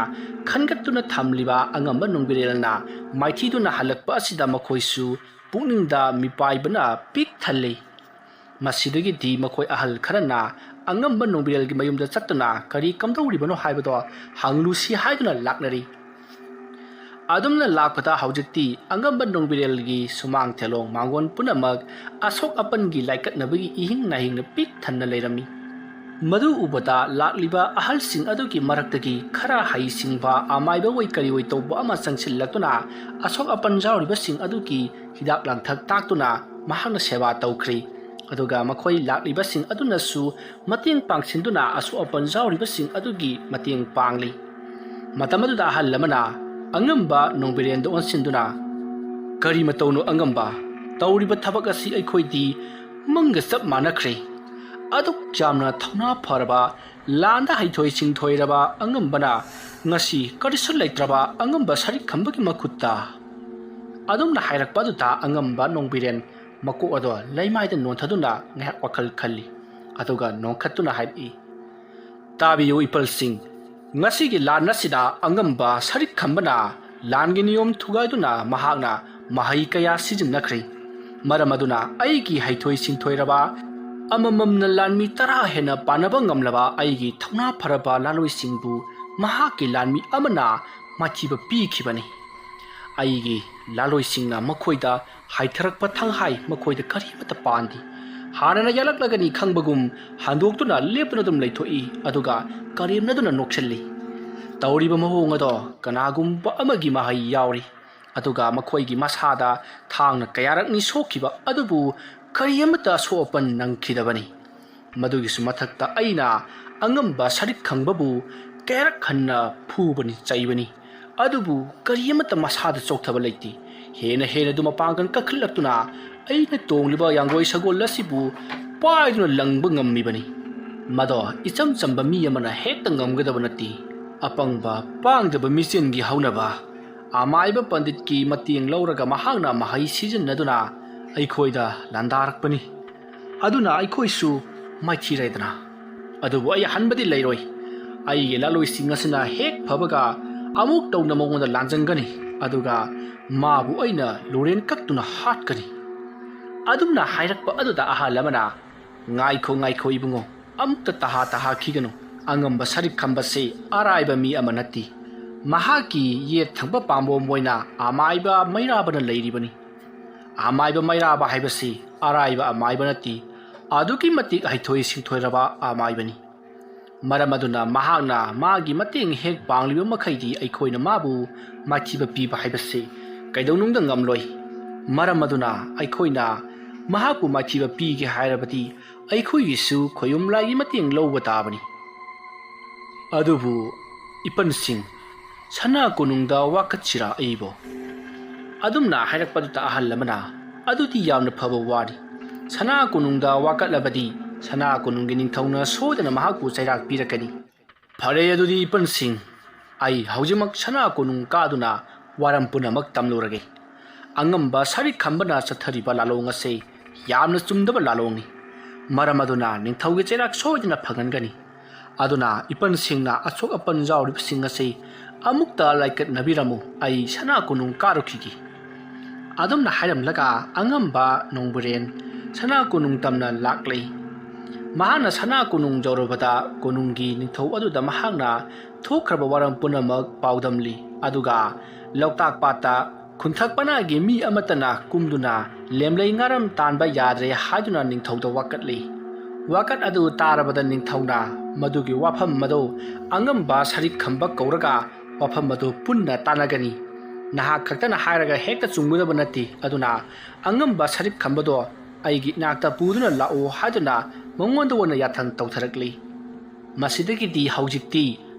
ꯈꯟꯒꯠꯇꯨꯅ ꯊꯝꯂꯤꯕ ꯑꯉꯝꯕ ꯅꯣꯡꯕꯤꯔꯦꯜꯅ ꯃꯥꯏꯊꯤꯗꯨꯅ ꯍꯜꯂꯛꯄ ꯑꯁꯤꯗ ꯃꯈꯣꯏꯁꯨ ꯄꯨꯛꯅꯤꯡꯗ ꯃꯤꯄꯥꯏꯕꯅ ꯄꯤꯛ ꯊꯜꯂꯤ꯫ ꯃꯁꯤꯗꯒꯤꯗꯤ ꯃꯈꯣꯏ ꯑꯍꯜ ꯈꯔꯅ ꯑꯉꯝꯕ ꯅꯣꯡꯕꯤꯔꯦꯜꯒꯤ ꯃꯌꯨꯝꯗ ꯆꯠꯇꯨꯅ ꯀꯔꯤ ꯀꯝꯗꯧꯔꯤꯕꯅꯣ ꯍꯥꯏꯕꯗꯣ ꯍꯪꯂꯨꯁꯤ ꯍꯥꯏꯗꯨꯅ ꯂꯥꯛꯅꯔꯤ꯫ ꯑꯗꯨꯝꯅ ꯂꯥꯛꯄꯗ ꯍꯧꯖꯤꯛꯇꯤ ꯑꯉꯝꯕ ꯅꯣꯡꯕꯤꯔꯦꯜꯒꯤ ꯁꯨꯃꯥꯡ ꯊꯦꯂꯣꯡ ꯃꯥꯡꯒꯣꯟ ꯄꯨꯝꯅꯃꯛ ꯑꯁꯣꯛ ꯑꯄꯟꯒꯤ ꯂꯥꯏꯀꯠꯅꯕꯒꯤ ꯏꯍꯤꯡ ꯅꯥꯍꯤꯡꯅ ꯄꯤꯛ ꯊꯟꯅ ꯂꯩꯔꯝꯃꯤ꯫ ꯃꯗꯨ ꯎꯕꯗ ꯂꯥꯛꯂꯤꯕ ꯑꯍꯜꯁꯤꯡ ꯑꯗꯨꯒꯤ ꯃꯔꯛꯇꯒꯤ ꯈꯔ ꯍꯩꯁꯤꯡꯕ ꯑꯃꯥꯏꯕ ꯑꯣꯏ ꯀꯔꯤ ꯑꯣꯏ ꯇꯧꯕ ꯑꯃ ꯆꯪꯁꯤꯜꯂꯛꯇꯨꯅ ꯑꯁꯣꯛ ꯑꯄꯟ ꯌꯥꯎꯔꯤꯕꯁꯤꯡ ꯑꯗꯨꯒꯤ ꯍꯤꯗꯥꯛ ꯂꯥꯡꯊꯛ ꯇꯥꯛꯇꯨꯅ ꯃꯍꯥꯛꯅ ꯁꯦꯕꯥ ꯇꯧꯈ꯭ꯔꯤ꯫ ꯑꯗꯨꯒ ꯃꯈꯣꯏ ꯂꯥꯛꯂꯤꯕꯁꯤꯡ ꯑꯗꯨꯅꯁꯨ ꯃꯇꯦꯡ ꯄꯥꯡꯁꯤꯟꯗꯨꯅ ꯑꯁꯣꯛ ꯑꯄꯟ ꯌꯥꯎꯔꯤꯕꯁꯤꯡ ꯑꯗꯨꯒꯤ ꯃꯇꯦꯡ ꯄꯥꯡꯂꯤ꯫ ꯃꯇꯝ ꯑꯗꯨꯗ ꯑꯍꯜ ꯑꯃꯅ ꯑꯉꯝꯕ ꯅꯣꯡꯕꯤꯔꯦꯟꯗ ꯑꯣꯟꯁꯤꯟꯗꯨꯅ, "ꯀꯔꯤ ꯃꯇꯧꯅꯣ ꯑꯉꯝꯕ? ꯇꯧꯔꯤꯕ ꯊꯕꯛ ꯑꯁꯤ ꯑꯩꯈꯣꯏꯗꯤ ꯃꯪꯒ ꯆꯞ ꯃꯥꯟꯅꯈ꯭ꯔꯦ꯫ ꯑꯗꯨꯛ ꯌꯥꯝꯅ ꯊꯧꯅꯥ ꯐꯔꯕ, ꯂꯥꯟꯗ ꯍꯩꯊꯣꯏ ꯁꯤꯡꯊꯣꯏꯔꯕ ꯑꯉꯝꯕꯅ ꯉꯁꯤ ꯀꯔꯤꯁꯨ ꯂꯩꯇ꯭ꯔꯕ ꯑꯉꯝꯕ ꯁꯔꯤꯛ ꯈꯝꯕꯒꯤ ꯃꯈꯨꯠꯇ?" ꯑꯗꯨꯝꯅ ꯍꯥꯏꯔꯛꯄ ꯑꯗꯨꯗ ꯑꯉꯝꯕ ꯅꯣꯡꯕꯤꯔꯦꯟ ꯃꯀꯣꯛ ꯑꯗꯣ ꯂꯩꯃꯥꯏꯗ ꯅꯣꯟꯊꯗꯨꯅ ꯉꯥꯏꯍꯥꯛ ꯋꯥꯈꯜ ꯈꯜꯂꯤ꯫ ꯑꯗꯨꯒ ꯅꯣꯡꯈꯠꯇꯨꯅ ꯍꯥꯏꯔꯛꯏ, "ꯇꯥꯕꯤꯌꯨ ꯏꯄꯜꯁꯤꯡ, ꯉꯁꯤꯒꯤ ꯂꯥꯟ ꯑꯁꯤꯗ ꯑꯉꯝꯕ ꯁꯔꯤꯛ ꯈꯝꯕꯅ ꯂꯥꯟꯒꯤ ꯅꯤꯌꯣꯝ ꯊꯨꯒꯥꯏꯗꯨꯅ ꯃꯍꯥꯛꯅ ꯃꯍꯩ ꯀꯌꯥ ꯁꯤꯖꯤꯟꯅꯈ꯭ꯔꯦ꯫ ꯃꯔꯝ ꯑꯗꯨꯅ ꯑꯩꯒꯤ ꯍꯩꯊꯣꯏ ꯁꯤꯡꯊꯣꯏꯔꯕ ꯑꯃꯃꯝꯅ ꯂꯥꯟꯃꯤ ꯇꯔꯥ ꯍꯦꯟꯅ ꯄꯥꯟꯅꯕ ꯉꯝꯂꯕ ꯑꯩꯒꯤ ꯊꯧꯅꯥ ꯐꯔꯕ ꯂꯥꯂꯣꯏꯁꯤꯡꯕꯨ ꯃꯍꯥꯛꯀꯤ ꯂꯥꯟꯃꯤ ꯑꯃꯅ ꯃꯥꯏꯊꯤꯕ ꯄꯤꯈꯤꯕꯅꯤ꯫ ꯑꯩꯒꯤ ꯂꯥꯂꯣꯏꯁꯤꯡꯅ ꯃꯈꯣꯏꯗ ꯍꯥꯏꯊꯔꯛꯄ ꯊꯪꯍꯥꯏ ꯃꯈꯣꯏꯗ ꯀꯔꯤꯃꯠꯇ ꯄꯥꯟꯗꯦ꯫ ꯍꯥꯟꯅꯅ ꯌꯥꯜꯂꯛꯂꯒꯅꯤ ꯈꯪꯕꯒꯨꯝ ꯍꯟꯗꯣꯛꯇꯨꯅ ꯂꯦꯞꯇꯨꯅ ꯑꯗꯨꯝ ꯂꯩꯊꯣꯛꯏ, ꯑꯗꯨꯒ ꯀꯔꯦꯝꯅꯗꯨꯅ ꯅꯣꯛꯁꯤꯜꯂꯤ꯫ ꯇꯧꯔꯤꯕ ꯃꯑꯣꯡ ꯑꯗꯣ ꯀꯅꯥꯒꯨꯝꯕ ꯑꯃꯒꯤ ꯃꯍꯩ ꯌꯥꯎꯔꯤ꯫ ꯑꯗꯨꯒ ꯃꯈꯣꯏꯒꯤ ꯃꯁꯥꯗ ꯊꯥꯡꯅ ꯀꯌꯥꯔꯛꯅꯤ ꯁꯣꯛꯈꯤꯕ ꯑꯗꯨꯕꯨ ꯀꯔꯤ ꯑꯃꯠꯇ ꯑꯁꯣꯛ ꯑꯄꯟ ꯅꯪꯈꯤꯗꯕꯅꯤ꯫ ꯃꯗꯨꯒꯤꯁꯨ ꯃꯊꯛꯇ ꯑꯩꯅ ꯑꯉꯝꯕ ꯁꯔꯤꯛ ꯈꯪꯕꯕꯨ ꯀꯌꯥꯔꯛ ꯍꯟꯅ ꯐꯨꯕꯅꯤ, ꯆꯩꯕꯅꯤ, ꯑꯗꯨꯕꯨ ꯀꯔꯤ ꯑꯃꯠꯇ ꯃꯁꯥꯗ ꯆꯣꯛꯊꯕ ꯂꯩꯇꯦ꯫ ꯍꯦꯟꯅ ꯍꯦꯟꯅ ꯑꯗꯨ ꯃꯄꯥꯡꯒꯜ ꯀꯟꯈꯠꯂꯛꯇꯨꯅ ꯑꯩꯅ ꯇꯣꯡꯂꯤꯕ ꯌꯥꯡꯒꯣꯏ ꯁꯒꯣꯜ ꯑꯁꯤꯕꯨ ꯄꯥꯏꯗꯨꯅ ꯂꯪꯕ ꯉꯝꯃꯤꯕꯅꯤ꯫ ꯃꯗꯣ ꯏꯆꯝ ꯆꯝꯕ ꯃꯤ ꯑꯃꯅ ꯍꯦꯛꯇ ꯉꯝꯒꯗꯕ ꯅꯠꯇꯦ꯫ ꯑꯄꯪꯕ, ꯄꯥꯡꯗꯕ ꯃꯤꯆꯦꯟꯒꯤ ꯍꯧꯅꯕ, ꯑꯃꯥꯏꯕ ꯄꯟꯗꯤꯠꯀꯤ ꯃꯇꯦꯡ ꯂꯧꯔꯒ ꯃꯍꯥꯛꯅ ꯃꯍꯩ ꯁꯤꯖꯤꯟꯅꯗꯨꯅ ꯑꯩꯈꯣꯏꯗ ꯂꯥꯟꯗꯥꯔꯛꯄꯅꯤ꯫ ꯑꯗꯨꯅ ꯑꯩꯈꯣꯏꯁꯨ ꯃꯥꯏꯊꯤꯔꯦꯗꯅ꯫ ꯑꯗꯨꯕꯨ ꯑꯩ ꯍꯟꯕꯗꯤ ꯂꯩꯔꯣꯏ꯫ ꯑꯩꯒꯤ ꯂꯥꯂꯣꯏꯁꯤꯡ ꯑꯁꯤꯅ ꯍꯦꯛ ꯐꯕꯒ ꯑꯃꯨꯛ ꯇꯧꯅ ꯃꯉꯣꯟꯗ ꯂꯥꯟꯖꯟꯒꯅꯤ, ꯑꯗꯨꯒ ꯃꯥꯕꯨ ꯑꯩꯅ ꯂꯨꯔꯦꯟ ꯀꯛꯇꯨꯅ ꯍꯥꯠꯀꯅꯤ꯫" ꯑꯗꯨꯝꯅ ꯍꯥꯏꯔꯛꯄ ꯑꯗꯨꯗ ꯑꯍꯜ ꯑꯃꯅ, "ꯉꯥꯏꯈꯣ, ꯉꯥꯏꯈꯣ ꯏꯕꯨꯡꯉꯣ, ꯑꯃꯨꯛꯇ ꯇꯍꯥ ꯇꯍꯥꯈꯤꯒꯅꯨ꯫ ꯑꯉꯝꯕ ꯁꯔꯤꯛ ꯈꯝꯕꯁꯤ ꯑꯔꯥꯏꯕ ꯃꯤ ꯑꯃ ꯅꯠꯇꯦ꯫ ꯃꯍꯥꯛꯀꯤ ꯌꯦꯠ ꯊꯪꯕ ꯄꯥꯝꯕꯣꯝ ꯑꯣꯏꯅ ꯑꯃꯥꯏꯕ ꯃꯩꯔꯥꯕꯅ ꯂꯩꯔꯤꯕꯅꯤ꯫ ꯑꯃꯥꯏꯕ ꯃꯩꯔꯥꯕ ꯍꯥꯏꯕꯁꯤ ꯑꯔꯥꯏꯕ ꯑꯃꯥꯏꯕ ꯅꯠꯇꯦ, ꯑꯗꯨꯛꯀꯤ ꯃꯇꯤꯛ ꯍꯩꯊꯣꯏ ꯁꯤꯡꯊꯣꯏꯔꯕ ꯑꯃꯥꯏꯕꯅꯤ꯫ ꯃꯔꯝ ꯑꯗꯨꯅ ꯃꯍꯥꯛꯅ ꯃꯥꯒꯤ ꯃꯇꯦꯡ ꯍꯦꯛ ꯄꯥꯡꯂꯤꯕ ꯃꯈꯩꯗꯤ ꯑꯩꯈꯣꯏꯅ ꯃꯥꯕꯨ ꯃꯥꯏꯊꯤꯕ ꯄꯤꯕ ꯍꯥꯏꯕꯁꯤ ꯀꯩꯗꯧꯅꯨꯡꯗ ꯉꯝꯂꯣꯏ꯫ ꯃꯔꯝ ꯑꯗꯨꯅ ꯑꯩꯈꯣꯏꯅ ꯃꯍꯥꯛꯄꯨ ꯃꯥꯏꯊꯤꯕ ꯄꯤꯒꯦ ꯍꯥꯏꯔꯕꯗꯤ ꯑꯩꯈꯣꯏꯒꯤꯁꯨ ꯈꯣꯌꯨꯝ ꯂꯥꯏꯒꯤ ꯃꯇꯦꯡ ꯂꯧꯕ ꯇꯥꯕꯅꯤ꯫ ꯑꯗꯨꯕꯨ ꯏꯄꯟꯁꯤꯡ, ꯁꯅꯥ ꯀꯣꯅꯨꯡꯗ ꯋꯥꯀꯠꯁꯤꯔꯥ ꯑꯩꯕꯣ? ꯑꯗꯨꯝꯅ ꯍꯥꯏꯔꯛꯄꯗꯨꯗ ꯑꯍꯜ ꯑꯃꯅ, "ꯑꯗꯨꯗꯤ ꯌꯥꯝꯅ ꯐꯕ ꯋꯥꯅꯤ꯫ ꯁꯅꯥ ꯀꯣꯅꯨꯡꯗ ꯋꯥꯀꯠꯂꯕꯗꯤ ꯁꯅꯥ ꯀꯣꯅꯨꯡꯒꯤ ꯅꯤꯡꯊꯧꯅ ꯁꯣꯏꯗꯅ ꯃꯍꯥꯛꯄꯨ ꯆꯩꯔꯥꯛ ꯄꯤꯔꯛꯀꯅꯤ꯫ ꯐꯔꯦ, ꯑꯗꯨꯗꯤ ꯏꯄꯟꯁꯤꯡ, ꯑꯩ ꯍꯧꯖꯤꯛꯃꯛ ꯁꯅꯥ ꯀꯣꯅꯨꯡ ꯀꯥꯗꯨꯅ ꯋꯥꯔꯝ ꯄꯨꯝꯅꯃꯛ ꯇꯝꯂꯨꯔꯒꯦ꯫ ꯑꯉꯝꯕ ꯁꯔꯤꯛ ꯈꯝꯕꯅ ꯆꯠꯊꯔꯤꯕ ꯂꯥꯂꯣꯡ ꯑꯁꯤ ꯌꯥꯝꯅ ꯆꯨꯝꯗꯕ ꯂꯥꯂꯣꯡꯅꯤ꯫ ꯃꯔꯝ ꯑꯗꯨꯅ ꯅꯤꯡꯊꯧꯒꯤ ꯆꯩꯔꯥꯛ ꯁꯣꯏꯗꯅ ꯐꯪꯍꯟꯒꯅꯤ꯫ ꯑꯗꯨꯅ ꯏꯄꯟꯁꯤꯡꯅ ꯑꯁꯣꯛ ꯑꯄꯟ ꯌꯥꯎꯔꯤꯕꯁꯤꯡ ꯑꯁꯤ ꯑꯃꯨꯛꯇ ꯂꯥꯏꯀꯠꯅꯕꯤꯔꯝꯃꯨ, ꯑꯩ ꯁꯅꯥ ꯀꯣꯅꯨꯡ ꯀꯥꯔꯨꯈꯤꯒꯦ꯫" ꯑꯗꯨꯝꯅ ꯍꯥꯏꯔꯝꯂꯒ ꯑꯉꯝꯕ ꯅꯣꯡꯕꯨꯔꯦꯟ ꯁꯅꯥ ꯀꯣꯅꯨꯡ ꯇꯝꯅ ꯂꯥꯛꯂꯦ꯫ ꯃꯍꯥꯛꯅ ꯁꯅꯥ ꯀꯣꯅꯨꯡ ꯌꯧꯔꯕꯗ ꯀꯣꯅꯨꯡꯒꯤ ꯅꯤꯡꯊꯧ ꯑꯗꯨꯗ ꯃꯍꯥꯛꯅ ꯊꯣꯛꯈ꯭ꯔꯕ ꯋꯥꯔꯝ ꯄꯨꯝꯅꯃꯛ ꯄꯥꯎꯗꯝꯂꯤ꯫ ꯑꯗꯨꯒ ꯂꯣꯛꯇꯥꯛ ꯄꯥꯠꯇ ꯈꯨꯟꯊꯛ ꯄꯅꯥꯒꯤ ꯃꯤ ꯑꯃꯠꯇꯅ ꯀꯨꯝꯗꯨꯅ ꯂꯦꯝꯂꯩ ꯉꯥꯔꯝ ꯇꯥꯟꯕ ꯌꯥꯗ꯭ꯔꯦ ꯍꯥꯏꯗꯨꯅ ꯅꯤꯡꯊꯧꯗ ꯋꯥꯀꯠꯂꯤ꯫ ꯋꯥꯀꯠ ꯑꯗꯨ ꯇꯥꯔꯕꯗ ꯅꯤꯡꯊꯧꯅ ꯃꯗꯨꯒꯤ ꯋꯥꯐꯝ ꯑꯗꯨ ꯑꯉꯝꯕ ꯁꯔꯤꯛ ꯈꯝꯕ ꯀꯧꯔꯒ ꯋꯥꯐꯝ ꯑꯗꯨ ꯄꯨꯟꯅ ꯇꯥꯟꯅꯒꯅꯤ꯫ ꯅꯍꯥꯛ ꯈꯛꯇꯅ ꯍꯥꯏꯔꯒ ꯍꯦꯛꯇ ꯆꯨꯝꯒꯗꯕ ꯅꯠꯇꯦ꯫ ꯑꯗꯨꯅ ꯑꯉꯝꯕ ꯁꯔꯤꯛ ꯈꯝꯕꯗꯣ ꯑꯩꯒꯤ ꯏꯅꯥꯛꯇ ꯄꯨꯗꯨꯅ ꯂꯥꯛꯎ ꯍꯥꯏꯗꯨꯅ ꯃꯉꯣꯟꯗ ꯑꯣꯏꯅ ꯌꯥꯊꯪ ꯇꯧꯊꯔꯛꯂꯤ꯫ ꯃꯁꯤꯗꯒꯤꯗꯤ ꯍꯧꯖꯤꯛꯇꯤ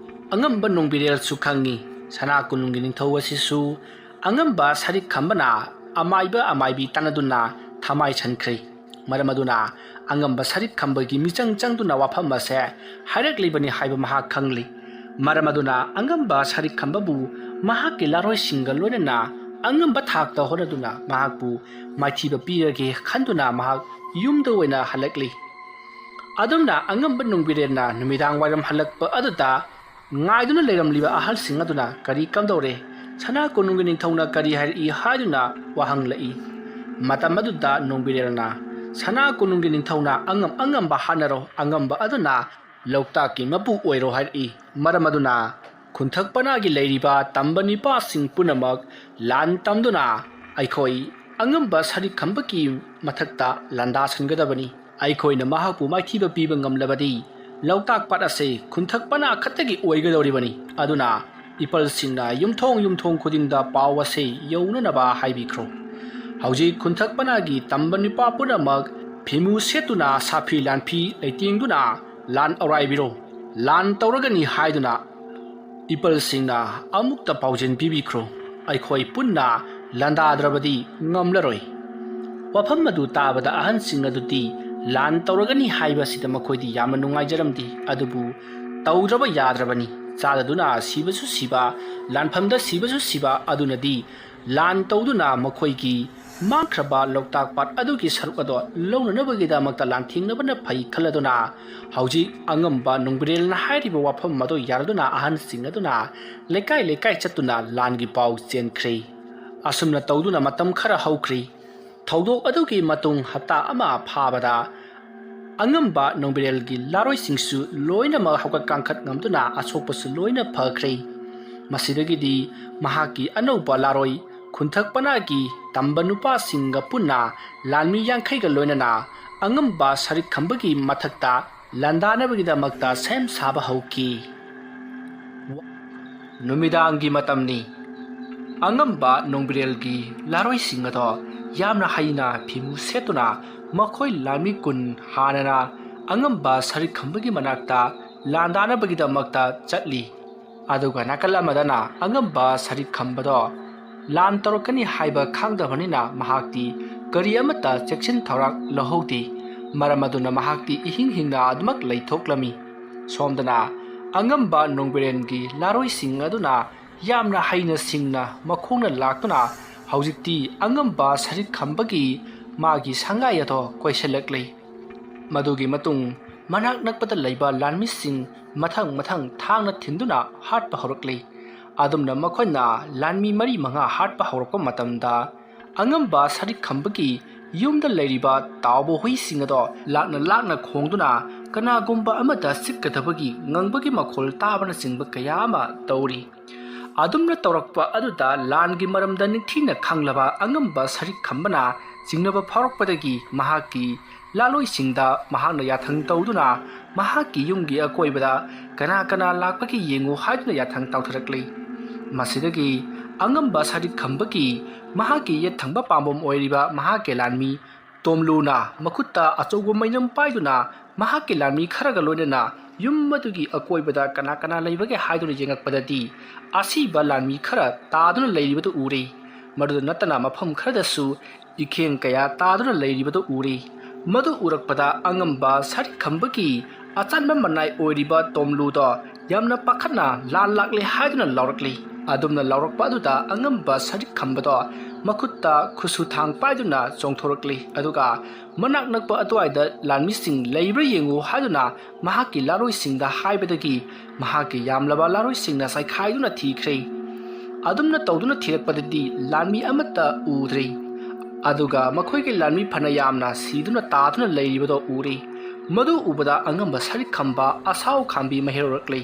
ꯑꯉꯝꯕ ꯅꯣꯡꯕꯤꯔꯦꯜꯁꯨ ꯈꯪꯉꯤ, ꯁꯅꯥ ꯀꯣꯅꯨꯡꯒꯤ ꯅꯤꯡꯊꯧ ꯑꯁꯤꯁꯨ ꯑꯉꯝꯕ ꯁꯔꯤꯛ ꯈꯝꯕꯅ ꯑꯃꯥꯏꯕ ꯑꯃꯥꯏꯕꯤ ꯇꯥꯟꯅꯗꯨꯅ ꯊꯃꯥꯏ ꯁꯟꯈ꯭ꯔꯦ꯫ ꯃꯔꯝ ꯑꯗꯨꯅ ꯑꯉꯝꯕ ꯁꯔꯤꯛ ꯈꯝꯕꯒꯤ ꯃꯤꯆꯪ ꯆꯪꯗꯨꯅ ꯋꯥꯐꯝ ꯑꯁꯦ ꯍꯥꯏꯔꯛꯂꯤꯕꯅꯤ ꯍꯥꯏꯕ ꯃꯍꯥꯛ ꯈꯪꯂꯤ꯫ ꯃꯔꯝ ꯑꯗꯨꯅ ꯑꯉꯝꯕ ꯁꯔꯤꯛ ꯈꯝꯕꯕꯨ ꯃꯍꯥꯛꯀꯤ ꯂꯥꯔꯣꯏꯁꯤꯡꯒ ꯂꯣꯏꯅꯅ ꯑꯉꯝꯕ ꯊꯥꯛꯇ ꯍꯣꯠꯅꯗꯨꯅ ꯃꯍꯥꯛꯄꯨ ꯃꯥꯏꯊꯤꯕ ꯄꯤꯔꯒꯦ ꯈꯟꯗꯨꯅ ꯃꯍꯥꯛ ꯌꯨꯝꯗ ꯑꯣꯏꯅ ꯍꯜꯂꯛꯂꯤ꯫ ꯑꯗꯨꯝꯅ ꯑꯉꯝꯕ ꯅꯣꯡꯕꯤꯔꯦꯟꯅ ꯅꯨꯃꯤꯗꯥꯡ ꯋꯥꯏꯔꯝ ꯍꯜꯂꯛꯄ ꯑꯗꯨꯗ ꯉꯥꯏꯗꯨꯅ ꯂꯩꯔꯝꯂꯤꯕ ꯑꯍꯜꯁꯤꯡ ꯑꯗꯨꯅ ꯀꯔꯤ ꯀꯝꯗꯧꯔꯦ, ꯁꯅꯥ ꯀꯣꯅꯨꯡꯒꯤ ꯅꯤꯡꯊꯧꯅ ꯀꯔꯤ ꯍꯥꯏꯔꯛꯏ ꯍꯥꯏꯗꯨꯅ ꯋꯥ ꯍꯪꯂꯛꯏ꯫ ꯃꯇꯝ ꯑꯗꯨꯗ ꯅꯣꯡꯕꯤꯔꯦꯜꯅ, "ꯁꯅꯥ ꯀꯣꯅꯨꯡꯒꯤ ꯅꯤꯡꯊꯧꯅ ꯑꯉꯝ ꯑꯉꯝꯕ ꯍꯥꯠꯅꯔꯣ, ꯑꯉꯝꯕ ꯑꯗꯨꯅ ꯂꯣꯛꯇꯥꯛꯀꯤ ꯃꯄꯨ ꯑꯣꯏꯔꯣ" ꯍꯥꯏꯔꯛꯏ꯫ ꯃꯔꯝ ꯑꯗꯨꯅ ꯈꯨꯟꯊꯛ ꯄꯅꯥꯒꯤ ꯂꯩꯔꯤꯕ ꯇꯝꯕ ꯅꯤꯄꯥꯁꯤꯡ ꯄꯨꯝꯅꯃꯛ ꯂꯥꯟ ꯇꯝꯗꯨꯅ ꯑꯩꯈꯣꯏ ꯑꯉꯝꯕ ꯁꯔꯤꯛ ꯈꯝꯕꯒꯤ ꯃꯊꯛꯇ ꯂꯥꯟꯗꯥꯁꯟꯒꯗꯕꯅꯤ꯫ ꯑꯩꯈꯣꯏꯅ ꯃꯍꯥꯛꯄꯨ ꯃꯥꯏꯊꯤꯕ ꯄꯤꯕ ꯉꯝꯂꯕꯗꯤ ꯂꯣꯛꯇꯥꯛ ꯄꯥꯠ ꯑꯁꯤ ꯈꯨꯟꯊꯛ ꯄꯅꯥ ꯈꯛꯇꯒꯤ ꯑꯣꯏꯒꯗꯧꯔꯤꯕꯅꯤ꯫ ꯑꯗꯨꯅ ꯏꯄꯜꯁꯤꯡꯅ ꯌꯨꯝꯊꯣꯡ ꯌꯨꯝꯊꯣꯡ ꯈꯨꯗꯤꯡꯗ ꯄꯥꯎ ꯑꯁꯤ ꯌꯧꯅꯅꯕ ꯍꯥꯏꯕꯤꯈ꯭ꯔꯣ꯫ ꯍꯧꯖꯤꯛ ꯈꯨꯟꯊꯛ ꯄꯅꯥꯒꯤ ꯇꯝꯕ ꯅꯨꯄꯥ ꯄꯨꯝꯅꯃꯛ ꯐꯤꯃꯨ ꯁꯦꯠꯇꯨꯅ ꯁꯥꯐꯤ ꯂꯥꯟꯐꯤ ꯂꯩꯇꯦꯡꯗꯨꯅ ꯂꯥꯟ ꯑꯧꯔꯥꯏꯕꯤꯔꯣ꯫ ꯂꯥꯟ ꯇꯧꯔꯒꯅꯤ ꯍꯥꯏꯗꯨꯅ ꯏꯄꯜꯁꯤꯡꯅ ꯑꯃꯨꯛꯇ ꯄꯥꯎꯖꯦꯜ ꯄꯤꯕꯤꯈ꯭ꯔꯣ꯫ ꯑꯩꯈꯣꯏ ꯄꯨꯟꯅ ꯂꯥꯟꯗꯥꯗ꯭ꯔꯕꯗꯤ ꯉꯝꯂꯔꯣꯏ꯫ ꯋꯥꯐꯝ ꯑꯗꯨ ꯇꯥꯕꯗ ꯑꯍꯟꯁꯤꯡ ꯑꯗꯨꯗꯤ ꯂꯥꯟ ꯇꯧꯔꯒꯅꯤ ꯍꯥꯏꯕꯁꯤꯗ ꯃꯈꯣꯏꯗꯤ ꯌꯥꯝꯅ ꯅꯨꯡꯉꯥꯏꯖꯔꯝꯗꯦ꯫ ꯑꯗꯨꯕꯨ ꯇꯧꯗ꯭ꯔꯕ ꯌꯥꯗ꯭ꯔꯕꯅꯤ꯫ ꯆꯥꯗꯗꯨꯅ ꯁꯤꯕꯁꯨ ꯁꯤꯕ, ꯂꯥꯟꯐꯝꯗ ꯁꯤꯕꯁꯨ ꯁꯤꯕ ꯑꯗꯨꯅꯗꯤ ꯂꯥꯟ ꯇꯧꯗꯨꯅ ꯃꯈꯣꯏꯒꯤ ꯃꯥꯡꯈ꯭ꯔꯕ ꯂꯣꯛꯇꯥꯛ ꯄꯥꯠ ꯑꯗꯨꯒꯤ ꯁꯔꯨꯛ ꯑꯗꯣ ꯂꯧꯅꯅꯕꯒꯤꯗꯃꯛꯇ ꯂꯥꯟꯊꯦꯡꯅꯕꯅ ꯐꯩ ꯈꯜꯂꯗꯨꯅ ꯍꯧꯖꯤꯛ ꯑꯉꯝꯕ ꯅꯣꯡꯕꯤꯔꯦꯜꯅ ꯍꯥꯏꯔꯤꯕ ꯋꯥꯐꯝ ꯑꯗꯨ ꯌꯥꯔꯗꯨꯅ ꯑꯍꯟꯁꯤꯡ ꯑꯗꯨꯅ ꯂꯩꯀꯥꯏ ꯂꯩꯀꯥꯏ ꯆꯠꯇꯨꯅ ꯂꯥꯟꯒꯤ ꯄꯥꯎ ꯆꯦꯟꯈ꯭ꯔꯦ꯫ ꯑꯁꯨꯝꯅ ꯇꯧꯗꯨꯅ ꯃꯇꯝ ꯈꯔ ꯍꯧꯈ꯭ꯔꯦ꯫ ꯊꯧꯗꯣꯛ ꯑꯗꯨꯒꯤ ꯃꯇꯨꯡ ꯍꯞꯇꯥ ꯑꯃ ꯐꯥꯕꯗ ꯑꯉꯝꯕ ꯅꯣꯡꯕꯤꯔꯦꯜꯒꯤ ꯂꯥꯔꯣꯏꯁꯤꯡꯁꯨ ꯂꯣꯏꯅꯃꯛ ꯍꯧꯒꯠ ꯀꯥꯡꯈꯠ ꯉꯝꯗꯨꯅ ꯑꯁꯣꯛꯄꯁꯨ ꯂꯣꯏꯅ ꯐꯈ꯭ꯔꯦ꯫ ꯃꯁꯤꯗꯒꯤꯗꯤ ꯃꯍꯥꯛꯀꯤ ꯑꯅꯧꯕ ꯂꯥꯔꯣꯏ ꯈꯨꯟꯊꯛ ꯄꯅꯥꯒꯤ ꯇꯝꯕ ꯅꯨꯄꯥꯁꯤꯡꯒ ꯄꯨꯟꯅ ꯂꯥꯟꯃꯤ ꯌꯥꯡꯈꯩꯒ ꯂꯣꯏꯅꯅ ꯑꯉꯝꯕ ꯁꯔꯤꯛ ꯈꯝꯕꯒꯤ ꯃꯊꯛꯇ ꯂꯥꯟꯗꯥꯅꯕꯒꯤꯗꯃꯛꯇ ꯁꯦꯝ ꯁꯥꯕ ꯍꯧꯈꯤ꯫ ꯅꯨꯃꯤꯗꯥꯡꯒꯤ ꯃꯇꯝꯅꯤ꯫ ꯑꯉꯝꯕ ꯅꯣꯡꯕꯤꯔꯦꯜꯒꯤ ꯂꯥꯔꯣꯏꯁꯤꯡ ꯑꯗꯣ ꯌꯥꯝꯅ ꯍꯩꯅ ꯐꯤꯃꯨ ꯁꯦꯠꯇꯨꯅ ꯃꯈꯣꯏ ꯂꯥꯟꯃꯤ ꯀꯨꯟ ꯍꯥꯟꯅꯅ ꯑꯉꯝꯕ ꯁꯔꯤꯛ ꯈꯝꯕꯒꯤ ꯃꯅꯥꯛꯇ ꯂꯥꯟꯗꯥꯅꯕꯒꯤꯗꯃꯛꯇ ꯆꯠꯂꯤ꯫ ꯑꯗꯨꯒ ꯅꯥꯀꯜ ꯑꯃꯗꯅ ꯑꯉꯝꯕ ꯁꯔꯤꯛ ꯈꯝꯕꯗꯣ ꯂꯥꯟ ꯇꯧꯔꯛꯀꯅꯤ ꯍꯥꯏꯕ ꯈꯪꯗꯕꯅꯤꯅ ꯃꯍꯥꯛꯇꯤ ꯀꯔꯤ ꯑꯃꯠꯇ ꯆꯦꯛꯁꯤꯟ ꯊꯧꯔꯥꯡ ꯂꯧꯍꯧꯗꯦ꯫ ꯃꯔꯝ ꯑꯗꯨꯅ ꯃꯍꯥꯛꯇꯤ ꯏꯍꯤꯡ ꯍꯤꯡꯅ ꯑꯗꯨꯃꯛ ꯂꯩꯊꯣꯛꯂꯝꯃꯤ꯫ ꯁꯣꯝꯗꯅ ꯑꯉꯝꯕ ꯅꯣꯡꯕꯤꯔꯦꯟꯒꯤ ꯂꯥꯔꯣꯏꯁꯤꯡ ꯑꯗꯨꯅ ꯌꯥꯝꯅ ꯍꯩꯅ ꯁꯤꯡꯅ ꯃꯈꯣꯡꯅ ꯂꯥꯛꯇꯨꯅ ꯍꯧꯖꯤꯛꯇꯤ ꯑꯉꯝꯕ ꯁꯔꯤꯛ ꯈꯝꯕꯒꯤ ꯃꯥꯒꯤ ꯁꯪꯒꯥꯏ ꯑꯗꯣ ꯀꯣꯏꯁꯤꯜꯂꯛꯂꯤ꯫ ꯃꯗꯨꯒꯤ ꯃꯇꯨꯡ ꯃꯅꯥꯛ ꯅꯛꯄꯗ ꯂꯩꯕ ꯂꯥꯟꯃꯤꯁꯤꯡ ꯃꯊꯪ ꯃꯊꯪ ꯊꯥꯡꯅ ꯊꯤꯟꯗꯨꯅ ꯍꯥꯠꯄ ꯍꯧꯔꯛꯂꯤ꯫ ꯑꯗꯨꯝꯅ ꯃꯈꯣꯏꯅ ꯂꯥꯟꯃꯤ ꯃꯔꯤ ꯃꯉꯥ ꯍꯥꯠꯄ ꯍꯧꯔꯛꯄ ꯃꯇꯝꯗ ꯑꯉꯝꯕ ꯁꯔꯤꯛ ꯈꯝꯕꯒꯤ ꯌꯨꯝꯗ ꯂꯩꯔꯤꯕ ꯇꯥꯎꯕ ꯍꯨꯏꯁꯤꯡ ꯑꯗꯣ ꯂꯥꯛꯅ ꯂꯥꯛꯅ ꯈꯣꯡꯗꯨꯅ ꯀꯅꯥꯒꯨꯝꯕ ꯑꯃꯗ ꯆꯤꯛꯀꯗꯕꯒꯤ ꯉꯪꯕꯒꯤ ꯃꯈꯣꯜ ꯇꯥꯕꯅꯆꯤꯡꯕ ꯀꯌꯥ ꯑꯃ ꯇꯧꯔꯤ꯫ ꯑꯗꯨꯝꯅ ꯇꯧꯔꯛꯄ ꯑꯗꯨꯗ ꯂꯥꯟꯒꯤ ꯃꯔꯝꯗ ꯅꯤꯡꯊꯤꯅ ꯈꯪꯂꯕ ꯑꯉꯝꯕ ꯁꯔꯤꯛ ꯈꯝꯕꯅ ꯆꯤꯡꯅꯕ ꯐꯥꯎꯔꯛꯄꯗꯒꯤ ꯃꯍꯥꯛꯀꯤ ꯂꯥꯂꯣꯏꯁꯤꯡꯗ ꯃꯍꯥꯛꯅ ꯌꯥꯊꯪ ꯇꯧꯗꯨꯅ ꯃꯍꯥꯛꯀꯤ ꯌꯨꯝꯒꯤ ꯑꯀꯣꯏꯕꯗ ꯀꯅꯥ ꯀꯅꯥ ꯂꯥꯛꯄꯒꯦ ꯌꯦꯡꯉꯨ ꯍꯥꯏꯗꯨꯅ ꯌꯥꯊꯪ ꯇꯧꯊꯔꯛꯂꯤ꯫ ꯃꯁꯤꯗꯒꯤ ꯑꯉꯝꯕ ꯁꯔꯤꯛ ꯈꯝꯕꯒꯤ ꯃꯍꯥꯛꯀꯤ ꯌꯦꯠ ꯊꯪꯕ ꯄꯥꯝꯕꯣꯝ ꯑꯣꯏꯔꯤꯕ ꯃꯍꯥꯛꯀꯤ ꯂꯥꯟꯃꯤ ꯇꯣꯝꯂꯨꯅ ꯃꯈꯨꯠꯇ ꯑꯆꯧꯕ ꯃꯩꯅꯝ ꯄꯥꯏꯗꯨꯅ ꯃꯍꯥꯛꯀꯤ ꯂꯥꯟꯃꯤ ꯈꯔꯒ ꯂꯣꯏꯅꯅ ꯌꯨꯝ ꯑꯗꯨꯒꯤ ꯑꯀꯣꯏꯕꯗ ꯀꯅꯥ ꯀꯅꯥ ꯂꯩꯕꯒꯦ ꯍꯥꯏꯗꯨꯅ ꯌꯦꯡꯉꯛꯄꯗꯗꯤ ꯑꯁꯤꯕ ꯂꯥꯟꯃꯤ ꯈꯔ ꯇꯥꯗꯨꯅ ꯂꯩꯔꯤꯕꯗꯨ ꯎꯔꯦ꯫ ꯃꯗꯨꯗ ꯅꯠꯇꯅ ꯃꯐꯝ ꯈꯔꯗꯁꯨ ꯏꯈꯦꯡ ꯀꯌꯥ ꯇꯥꯗꯨꯅ ꯂꯩꯔꯤꯕꯗꯨ ꯎꯔꯦ꯫ ꯃꯗꯨ ꯎꯔꯛꯄꯗ ꯑꯉꯝꯕ ꯁꯔꯤꯛ ꯈꯝꯕꯒꯤ ꯑꯆꯥꯟꯕ ꯃꯅꯥꯏ ꯑꯣꯏꯔꯤꯕ ꯇꯣꯝꯂꯨꯗꯣ ꯌꯥꯝꯅ ꯄꯥꯈꯠꯅ ꯂꯥꯟ ꯂꯥꯛꯂꯦ ꯍꯥꯏꯗꯨꯅ ꯂꯥꯎꯔꯛꯂꯤ꯫ ꯑꯗꯨꯝꯅ ꯂꯥꯎꯔꯛꯄ ꯑꯗꯨꯗ ꯑꯉꯝꯕ ꯁꯔꯤꯛ ꯈꯝꯕꯗꯣ ꯃꯈꯨꯠꯇ ꯈꯨꯁꯨ ꯊꯥꯡ ꯄꯥꯏꯗꯨꯅ ꯆꯣꯡꯊꯣꯔꯛꯂꯤ꯫ ꯑꯗꯨꯒ ꯃꯅꯥꯛ ꯅꯛꯄ ꯑꯗꯨꯋꯥꯏꯗ ꯂꯥꯟꯃꯤꯁꯤꯡ ꯂꯩꯕ꯭ꯔꯥ ꯌꯦꯡꯉꯨ ꯍꯥꯏꯗꯨꯅ ꯃꯍꯥꯛꯀꯤ ꯂꯥꯔꯣꯏꯁꯤꯡꯗ ꯍꯥꯏꯕꯗꯒꯤ ꯃꯍꯥꯛꯀꯤ ꯌꯥꯝꯂꯕ ꯂꯥꯔꯣꯏꯁꯤꯡꯅ ꯆꯥꯏꯈꯥꯏꯗꯨꯅ ꯊꯤꯈ꯭ꯔꯦ꯫ ꯑꯗꯨꯝꯅ ꯇꯧꯗꯨꯅ ꯊꯤꯔꯛꯄꯗꯗꯤ ꯂꯥꯟꯃꯤ ꯑꯃꯠꯇ ꯎꯗ꯭ꯔꯦ꯫ ꯑꯗꯨꯒ ꯃꯈꯣꯏꯒꯤ ꯂꯥꯟꯃꯤ ꯐꯅ ꯌꯥꯝꯅ ꯁꯤꯗꯨꯅ ꯇꯥꯗꯨꯅ ꯂꯩꯔꯤꯕꯗꯣ ꯎꯔꯦ꯫ ꯃꯗꯨ ꯎꯕꯗ ꯑꯉꯝꯕ ꯁꯔꯤꯛ ꯈꯝꯕ ꯑꯁꯥꯎ ꯈꯥꯝꯕꯤ ꯃꯍꯩꯔꯧꯔꯛꯂꯦ꯫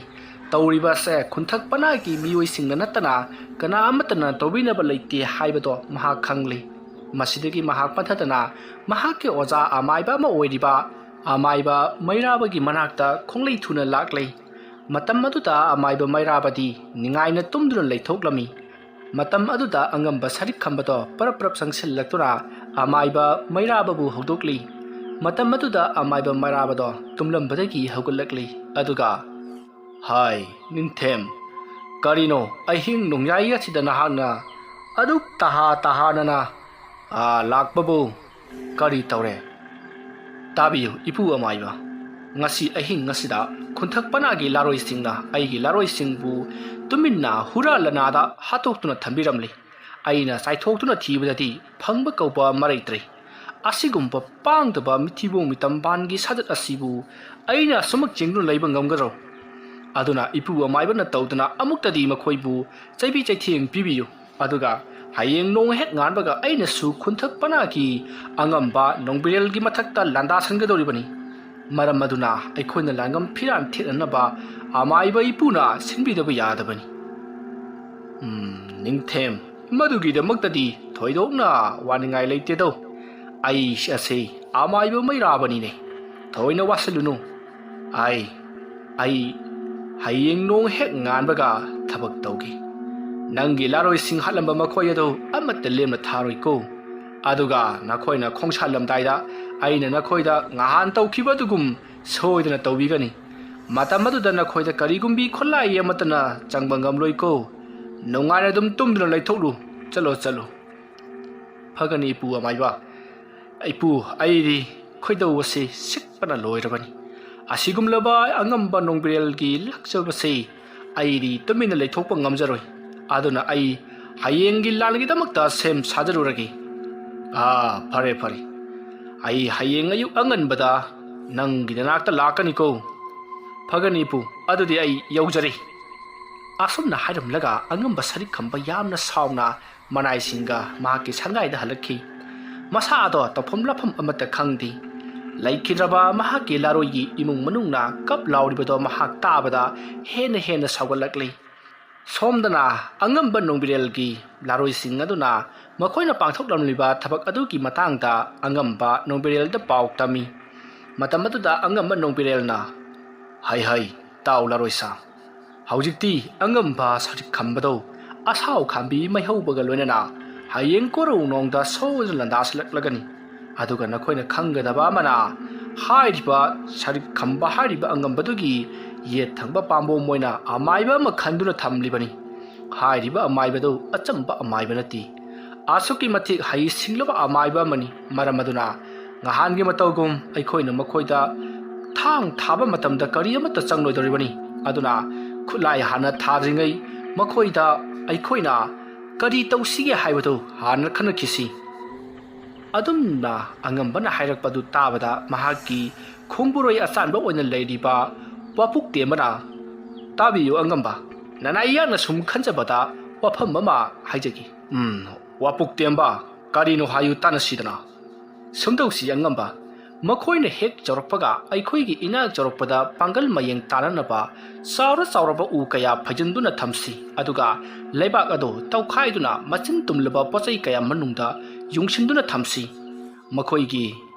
ꯇꯧꯔꯤꯕ ꯑꯁꯦ ꯈꯨꯟꯊꯛ ꯄꯅꯥꯒꯤ ꯃꯤꯑꯣꯏꯁꯤꯡꯅ ꯅꯠꯇꯅ ꯀꯅꯥ ꯑꯃꯠꯇꯅ ꯇꯧꯕꯤꯅꯕ ꯂꯩꯇꯦ ꯍꯥꯏꯕꯗꯣ ꯃꯍꯥꯛ ꯈꯪꯂꯤ꯫ ꯃꯁꯤꯗꯒꯤ ꯃꯍꯥꯛ ꯄꯟꯊꯗꯅ ꯃꯍꯥꯛꯀꯤ ꯑꯣꯖꯥ ꯑꯃꯥꯏꯕ ꯑꯃ ꯑꯣꯏꯔꯤꯕ ꯑꯃꯥꯏꯕ ꯃꯩꯔꯥꯕꯒꯤ ꯃꯅꯥꯛꯇ ꯈꯣꯡꯂꯩ ꯊꯨꯅ ꯂꯥꯛꯂꯦ꯫ ꯃꯇꯝ ꯑꯗꯨꯗ ꯑꯃꯥꯏꯕ ꯃꯩꯔꯥꯕꯗꯤ ꯅꯤꯡꯉꯥꯏꯅ ꯇꯨꯝꯗꯨꯅ ꯂꯩꯊꯣꯛꯂꯝꯃꯤ꯫ ꯃꯇꯝ ꯑꯗꯨꯗ ꯑꯉꯝꯕ ꯁꯔꯤꯛ ꯈꯝꯕꯗꯣ ꯄꯔꯞ ꯄꯔꯞ ꯆꯪꯁꯤꯜꯂꯛꯇꯨꯅ ꯑꯃꯥꯏꯕ ꯃꯩꯔꯥꯕꯕꯨ ꯍꯧꯗꯣꯛꯂꯤ꯫ ꯃꯇꯝ ꯑꯗꯨꯗ ꯑꯃꯥꯏꯕ ꯃꯩꯔꯥꯕꯗꯣ ꯇꯨꯝꯂꯝꯕꯗꯒꯤ ꯍꯧꯒꯠꯂꯛꯂꯤ꯫ ꯑꯗꯨꯒ, "ꯍꯥꯏ, ꯅꯤꯡꯊꯦꯝ, ꯀꯔꯤꯅꯣ ꯑꯍꯤꯡ ꯅꯣꯡꯌꯥꯏ ꯑꯁꯤꯗ ꯅꯍꯥꯛꯅ ꯑꯗꯨꯛ ꯇꯍꯥ ꯇꯍꯥꯅꯅ, ꯑꯥ, ꯂꯥꯛꯄꯕꯨ ꯀꯔꯤ ꯇꯧꯔꯦ? ꯇꯥꯕꯤꯌꯨ, ꯏꯄꯨ ꯑꯃꯥꯏꯕ, ꯉꯁꯤ ꯑꯍꯤꯡ ꯑꯁꯤꯗ ꯈꯨꯟꯊꯛ ꯄꯅꯥꯒꯤ ꯂꯥꯔꯣꯏꯁꯤꯡꯅ ꯑꯩꯒꯤ ꯂꯥꯔꯣꯏꯁꯤꯡꯕꯨ ꯇꯨꯃꯤꯟꯅ ꯍꯨꯔꯥ ꯂꯅꯥꯗ ꯍꯥꯠꯇꯣꯛꯇꯨꯅ ꯊꯝꯕꯤꯔꯝꯂꯤ꯫ ꯑꯩꯅ ꯆꯥꯏꯊꯣꯛꯇꯨꯅ ꯊꯤꯕꯗꯗꯤ ꯐꯪꯕ ꯀꯧꯕ ꯑꯃ ꯂꯩꯇ꯭ꯔꯦ꯫ ꯑꯁꯤꯒꯨꯝꯕ ꯄꯥꯡꯗꯕ ꯃꯤꯊꯤꯕꯣꯡ ꯃꯤꯇꯝꯕꯥꯟꯒꯤ ꯁꯥꯖꯠ ꯑꯁꯤꯕꯨ ꯑꯩꯅ ꯑꯁꯨꯃꯛ ꯌꯦꯡꯗꯨꯅ ꯂꯩꯕ ꯉꯝꯒꯗ꯭ꯔꯣ? ꯑꯗꯨꯅ ꯏꯄꯨ ꯑꯃꯥꯏꯕꯅ ꯇꯧꯗꯅ ꯑꯃꯨꯛꯇꯗꯤ ꯃꯈꯣꯏꯕꯨ ꯆꯩꯕꯤ ꯆꯩꯊꯦꯡ ꯄꯤꯕꯤꯌꯨ꯫ ꯑꯗꯨꯒ ꯍꯌꯦꯡ ꯅꯣꯡ ꯍꯦꯛ ꯉꯥꯟꯕꯒ ꯑꯩꯅꯁꯨ ꯈꯨꯟꯊꯛ ꯄꯅꯥꯒꯤ ꯑꯉꯝꯕ ꯅꯣꯡꯕꯤꯔꯦꯜꯒꯤ ꯃꯊꯛꯇ ꯂꯥꯟꯗꯥꯁꯟꯒꯗꯧꯔꯤꯕꯅꯤ꯫ ꯃꯔꯝ ꯑꯗꯨꯅ ꯑꯩꯈꯣꯏꯅ ꯂꯥꯡꯉꯝ ꯐꯤꯔꯥꯟ ꯊꯦꯠꯅꯅꯕ ꯑꯃꯥꯏꯕ ꯏꯄꯨꯅ ꯁꯤꯟꯕꯤꯗꯕ ꯌꯥꯗꯕꯅꯤ꯫ ꯎꯝ, ꯅꯤꯡꯊꯦꯝ, ꯃꯗꯨꯒꯤꯗꯃꯛꯇꯗꯤ ꯊꯣꯏꯗꯣꯛꯅ ꯋꯥꯅꯤꯡꯉꯥꯏ ꯂꯩꯇꯦꯗꯧ꯫ ꯑꯩ ꯑꯁꯤ ꯑꯃꯥꯏꯕ ꯃꯩꯔꯥꯕꯅꯤꯅꯦ꯫ ꯊꯣꯏꯅ ꯋꯥꯁꯤꯜꯂꯨꯅꯨ꯫ ꯑꯩ, ꯑꯩ ꯍꯌꯦꯡ ꯅꯣꯡ ꯍꯦꯛ ꯉꯥꯟꯕꯒ ꯊꯕꯛ ꯇꯧꯒꯦ꯫ ꯅꯪꯒꯤ ꯂꯥꯔꯣꯏꯁꯤꯡ ꯍꯥꯠꯂꯝꯕ ꯃꯈꯣꯏ ꯑꯗꯨ ꯑꯃꯠꯇ ꯂꯦꯝꯅ ꯊꯥꯔꯣꯏꯀꯣ꯫ ꯑꯗꯨꯒ ꯅꯈꯣꯏꯅ ꯈꯣꯡꯁꯥꯜꯂꯝꯗꯥꯏꯗ ꯑꯩꯅ ꯅꯈꯣꯏꯗ ꯉꯍꯥꯟ ꯇꯧꯈꯤꯕ ꯑꯗꯨꯒꯨꯝ ꯁꯣꯏꯗꯅ ꯇꯧꯕꯤꯒꯅꯤ꯫ ꯃꯇꯝ ꯑꯗꯨꯗ ꯅꯈꯣꯏꯗ ꯀꯔꯤꯒꯨꯝꯕꯤ ꯈꯨꯠꯂꯥꯏ ꯑꯃꯠꯇꯅ ꯆꯪꯕ ꯉꯝꯂꯣꯏꯀꯣ꯫ ꯅꯨꯡꯉꯥꯏꯅ ꯑꯗꯨꯝ ꯇꯨꯝꯗꯨꯅ ꯂꯩꯊꯣꯛꯂꯨ꯫ ꯆꯠꯂꯣ, ꯆꯠꯂꯣ꯫ ꯐꯒꯅꯤ, ꯏꯄꯨ ꯑꯃꯥꯏꯕ꯫ ꯏꯄꯨ, ꯑꯩꯗꯤ ꯈꯣꯏꯗꯧ ꯑꯁꯤ ꯁꯤꯛꯄꯅ ꯂꯣꯏꯔꯕꯅꯤ꯫ ꯑꯁꯤꯒꯨꯝꯂꯕ ꯑꯉꯝꯕ ꯅꯣꯡꯕꯤꯔꯦꯜꯒꯤ ꯂꯥꯛꯆꯕꯁꯤ ꯑꯩꯗꯤ ꯇꯨꯃꯤꯟꯅ ꯂꯩꯊꯣꯛꯄ ꯉꯝꯖꯔꯣꯏ꯫ ꯑꯗꯨꯅ ꯑꯩ ꯍꯌꯦꯡꯒꯤ ꯂꯥꯟꯒꯤꯗꯃꯛꯇ ꯁꯦꯝ ꯁꯥꯖꯔꯨꯔꯒꯦ꯫ ꯑꯥ, ꯐꯔꯦ, ꯐꯔꯦ꯫ ꯑꯩ ꯍꯌꯦꯡ ꯑꯌꯨꯛ ꯑꯉꯟꯕꯗ ꯅꯪꯒꯤ ꯅꯅꯥꯛꯇ ꯂꯥꯛꯀꯅꯤꯀꯣ꯫ ꯐꯒꯅꯤ, ꯏꯄꯨ꯫ ꯑꯗꯨꯗꯤ ꯑꯩ ꯌꯧꯖꯔꯦ꯫ ꯑꯁꯨꯝꯅ ꯍꯥꯏꯔꯝꯂꯒ ꯑꯉꯝꯕ ꯁꯔꯤꯛ ꯈꯝꯕ ꯌꯥꯝꯅ ꯁꯥꯎꯅ ꯃꯅꯥꯏꯁꯤꯡꯒ ꯃꯍꯥꯛꯀꯤ ꯁꯪꯒꯥꯏꯗ ꯍꯜꯂꯛꯈꯤ꯫ ꯃꯁꯥ ꯑꯗꯣ ꯇꯧꯐꯝ ꯂꯥꯞꯐꯝ ꯑꯃꯠꯇ ꯈꯪꯗꯦ꯫ ꯂꯩꯈꯤꯗ꯭ꯔꯕ ꯃꯍꯥꯛꯀꯤ ꯂꯥꯔꯣꯏꯒꯤ ꯏꯃꯨꯡ ꯃꯅꯨꯡꯅ ꯀꯞ ꯂꯥꯎꯔꯤꯕꯗꯣ ꯃꯍꯥꯛ ꯇꯥꯕꯗ ꯍꯦꯟꯅ ꯍꯦꯟꯅ ꯁꯥꯎꯒꯠꯂꯛꯂꯤ꯫ ꯁꯣꯝꯗꯅ ꯑꯉꯝꯕ ꯅꯣꯡꯕꯤꯔꯦꯜꯒꯤ ꯂꯥꯔꯣꯏꯁꯤꯡ ꯑꯗꯨꯅ ꯃꯈꯣꯏꯅ ꯄꯥꯡꯊꯣꯛꯂꯝꯂꯤꯕ ꯊꯕꯛ ꯑꯗꯨꯒꯤ ꯃꯇꯥꯡꯗ ꯑꯉꯝꯕ ꯅꯣꯡꯕꯤꯔꯦꯜꯗ ꯄꯥꯎ ꯇꯝꯃꯤ꯫ ꯃꯇꯝ ꯑꯗꯨꯗ ꯑꯉꯝꯕ ꯅꯣꯡꯕꯤꯔꯦꯜꯅ, "ꯍꯩ ꯍꯩ, ꯇꯥꯎ ꯂꯥꯔꯣꯏꯁꯥ, ꯍꯧꯖꯤꯛꯇꯤ ꯑꯉꯝꯕ ꯁꯔꯤꯛ ꯈꯝꯕꯗꯧ ꯑꯁꯥꯎ ꯈꯥꯝꯕꯤ ꯃꯩꯍꯧꯕꯒ ꯂꯣꯏꯅꯅ ꯍꯌꯦꯡ ꯀꯣꯔꯧ ꯅꯣꯡꯗ ꯁꯣꯏꯗꯅ ꯂꯥꯟꯗꯥꯁꯤꯜꯂꯛꯂꯒꯅꯤ꯫ ꯑꯗꯨꯒ ꯅꯈꯣꯏꯅ ꯈꯪꯒꯗꯕ ꯑꯃꯅ, ꯍꯥꯏꯔꯤꯕ ꯁꯔꯤꯛ ꯈꯝꯕ ꯍꯥꯏꯔꯤꯕ ꯑꯉꯝꯕꯗꯨꯒꯤ ꯌꯦꯠ ꯊꯪꯕ ꯄꯥꯝꯕꯣꯝ ꯑꯣꯏꯅ ꯑꯃꯥꯏꯕ ꯑꯃ ꯈꯟꯗꯨꯅ ꯊꯝꯂꯤꯕꯅꯤ꯫ ꯍꯥꯏꯔꯤꯕ ꯑꯃꯥꯏꯕꯗꯨ ꯑꯆꯝꯕ ꯑꯃꯥꯏꯕ ꯅꯠꯇꯦ꯫ ꯑꯁꯨꯛꯀꯤ ꯃꯇꯤꯛ ꯍꯩ ꯁꯤꯡꯂꯕ ꯑꯃꯥꯏꯕ ꯑꯃꯅꯤ꯫ ꯃꯔꯝ ꯑꯗꯨꯅ ꯉꯍꯥꯟꯒꯤ ꯃꯇꯧꯒꯨꯝ ꯑꯩꯈꯣꯏꯅ ꯃꯈꯣꯏꯗ ꯊꯥꯡ ꯊꯥꯕ ꯃꯇꯝꯗ ꯀꯔꯤ ꯑꯃꯠꯇ ꯆꯪꯂꯣꯏꯗꯧꯔꯤꯕꯅꯤ꯫ ꯑꯗꯨꯅ ꯈꯨꯠꯂꯥꯏ ꯍꯥꯟꯅ ꯊꯥꯗ꯭ꯔꯤꯉꯩ ꯃꯈꯣꯏꯗ ꯑꯩꯈꯣꯏꯅ ꯀꯔꯤ ꯇꯧꯁꯤꯒꯦ ꯍꯥꯏꯕꯗꯨ ꯍꯥꯟꯅ ꯈꯟꯅꯈꯤꯁꯤ꯫" ꯑꯗꯨꯝꯅ ꯑꯉꯝꯕꯅ ꯍꯥꯏꯔꯛꯄꯗꯨ ꯇꯥꯕꯗ ꯃꯍꯥꯛꯀꯤ ꯈꯣꯡꯕꯨꯔꯣꯏ ꯑꯆꯥꯟꯕ ꯑꯣꯏꯅ ꯂꯩꯔꯤꯕ ꯋꯥꯄꯨꯛꯇꯦꯝꯕꯅ, "ꯇꯥꯕꯤꯌꯨ ꯑꯉꯝꯕ, ꯅꯅꯥꯏ ꯌꯥꯛꯅ ꯁꯨꯝ ꯈꯟꯖꯕꯗ ꯋꯥꯐꯝ ꯑꯃ ꯍꯥꯏꯖꯒꯦ꯫" "ꯎꯝ, ꯋꯥꯄꯨꯛꯇꯦꯝꯕ, ꯀꯔꯤꯅꯣ ꯍꯥꯏꯌꯨ ꯇꯥꯟꯅꯁꯤꯗꯅ꯫" "ꯁꯨꯝ ꯇꯧꯁꯤ ꯑꯉꯝꯕ, ꯃꯈꯣꯏꯅ ꯍꯦꯛ ꯌꯧꯔꯛꯄꯒ ꯑꯩꯈꯣꯏꯒꯤ ꯏꯅꯥꯛ ꯌꯧꯔꯛꯄꯗ ꯄꯥꯡꯒꯜ ꯃꯌꯦꯡ ꯇꯥꯅꯅꯕ ꯆꯥꯎꯔ ꯆꯥꯎꯔꯕ ꯎ ꯀꯌꯥ ꯐꯩꯖꯤꯟꯗꯨꯅ ꯊꯝꯁꯤ, ꯑꯗꯨꯒ ꯂꯩꯕꯥꯛ ꯑꯗꯨ ꯇꯧꯈꯥꯏꯗꯨꯅ ꯃꯆꯤꯟ ꯇꯨꯝꯂꯕ ꯄꯣꯠꯆꯩ ꯀꯌꯥ ꯃꯅꯨꯡꯗ ꯌꯨꯡꯁꯤꯟꯗꯨꯅ ꯊꯝꯁꯤ꯫ ꯃꯈꯣꯏꯒꯤ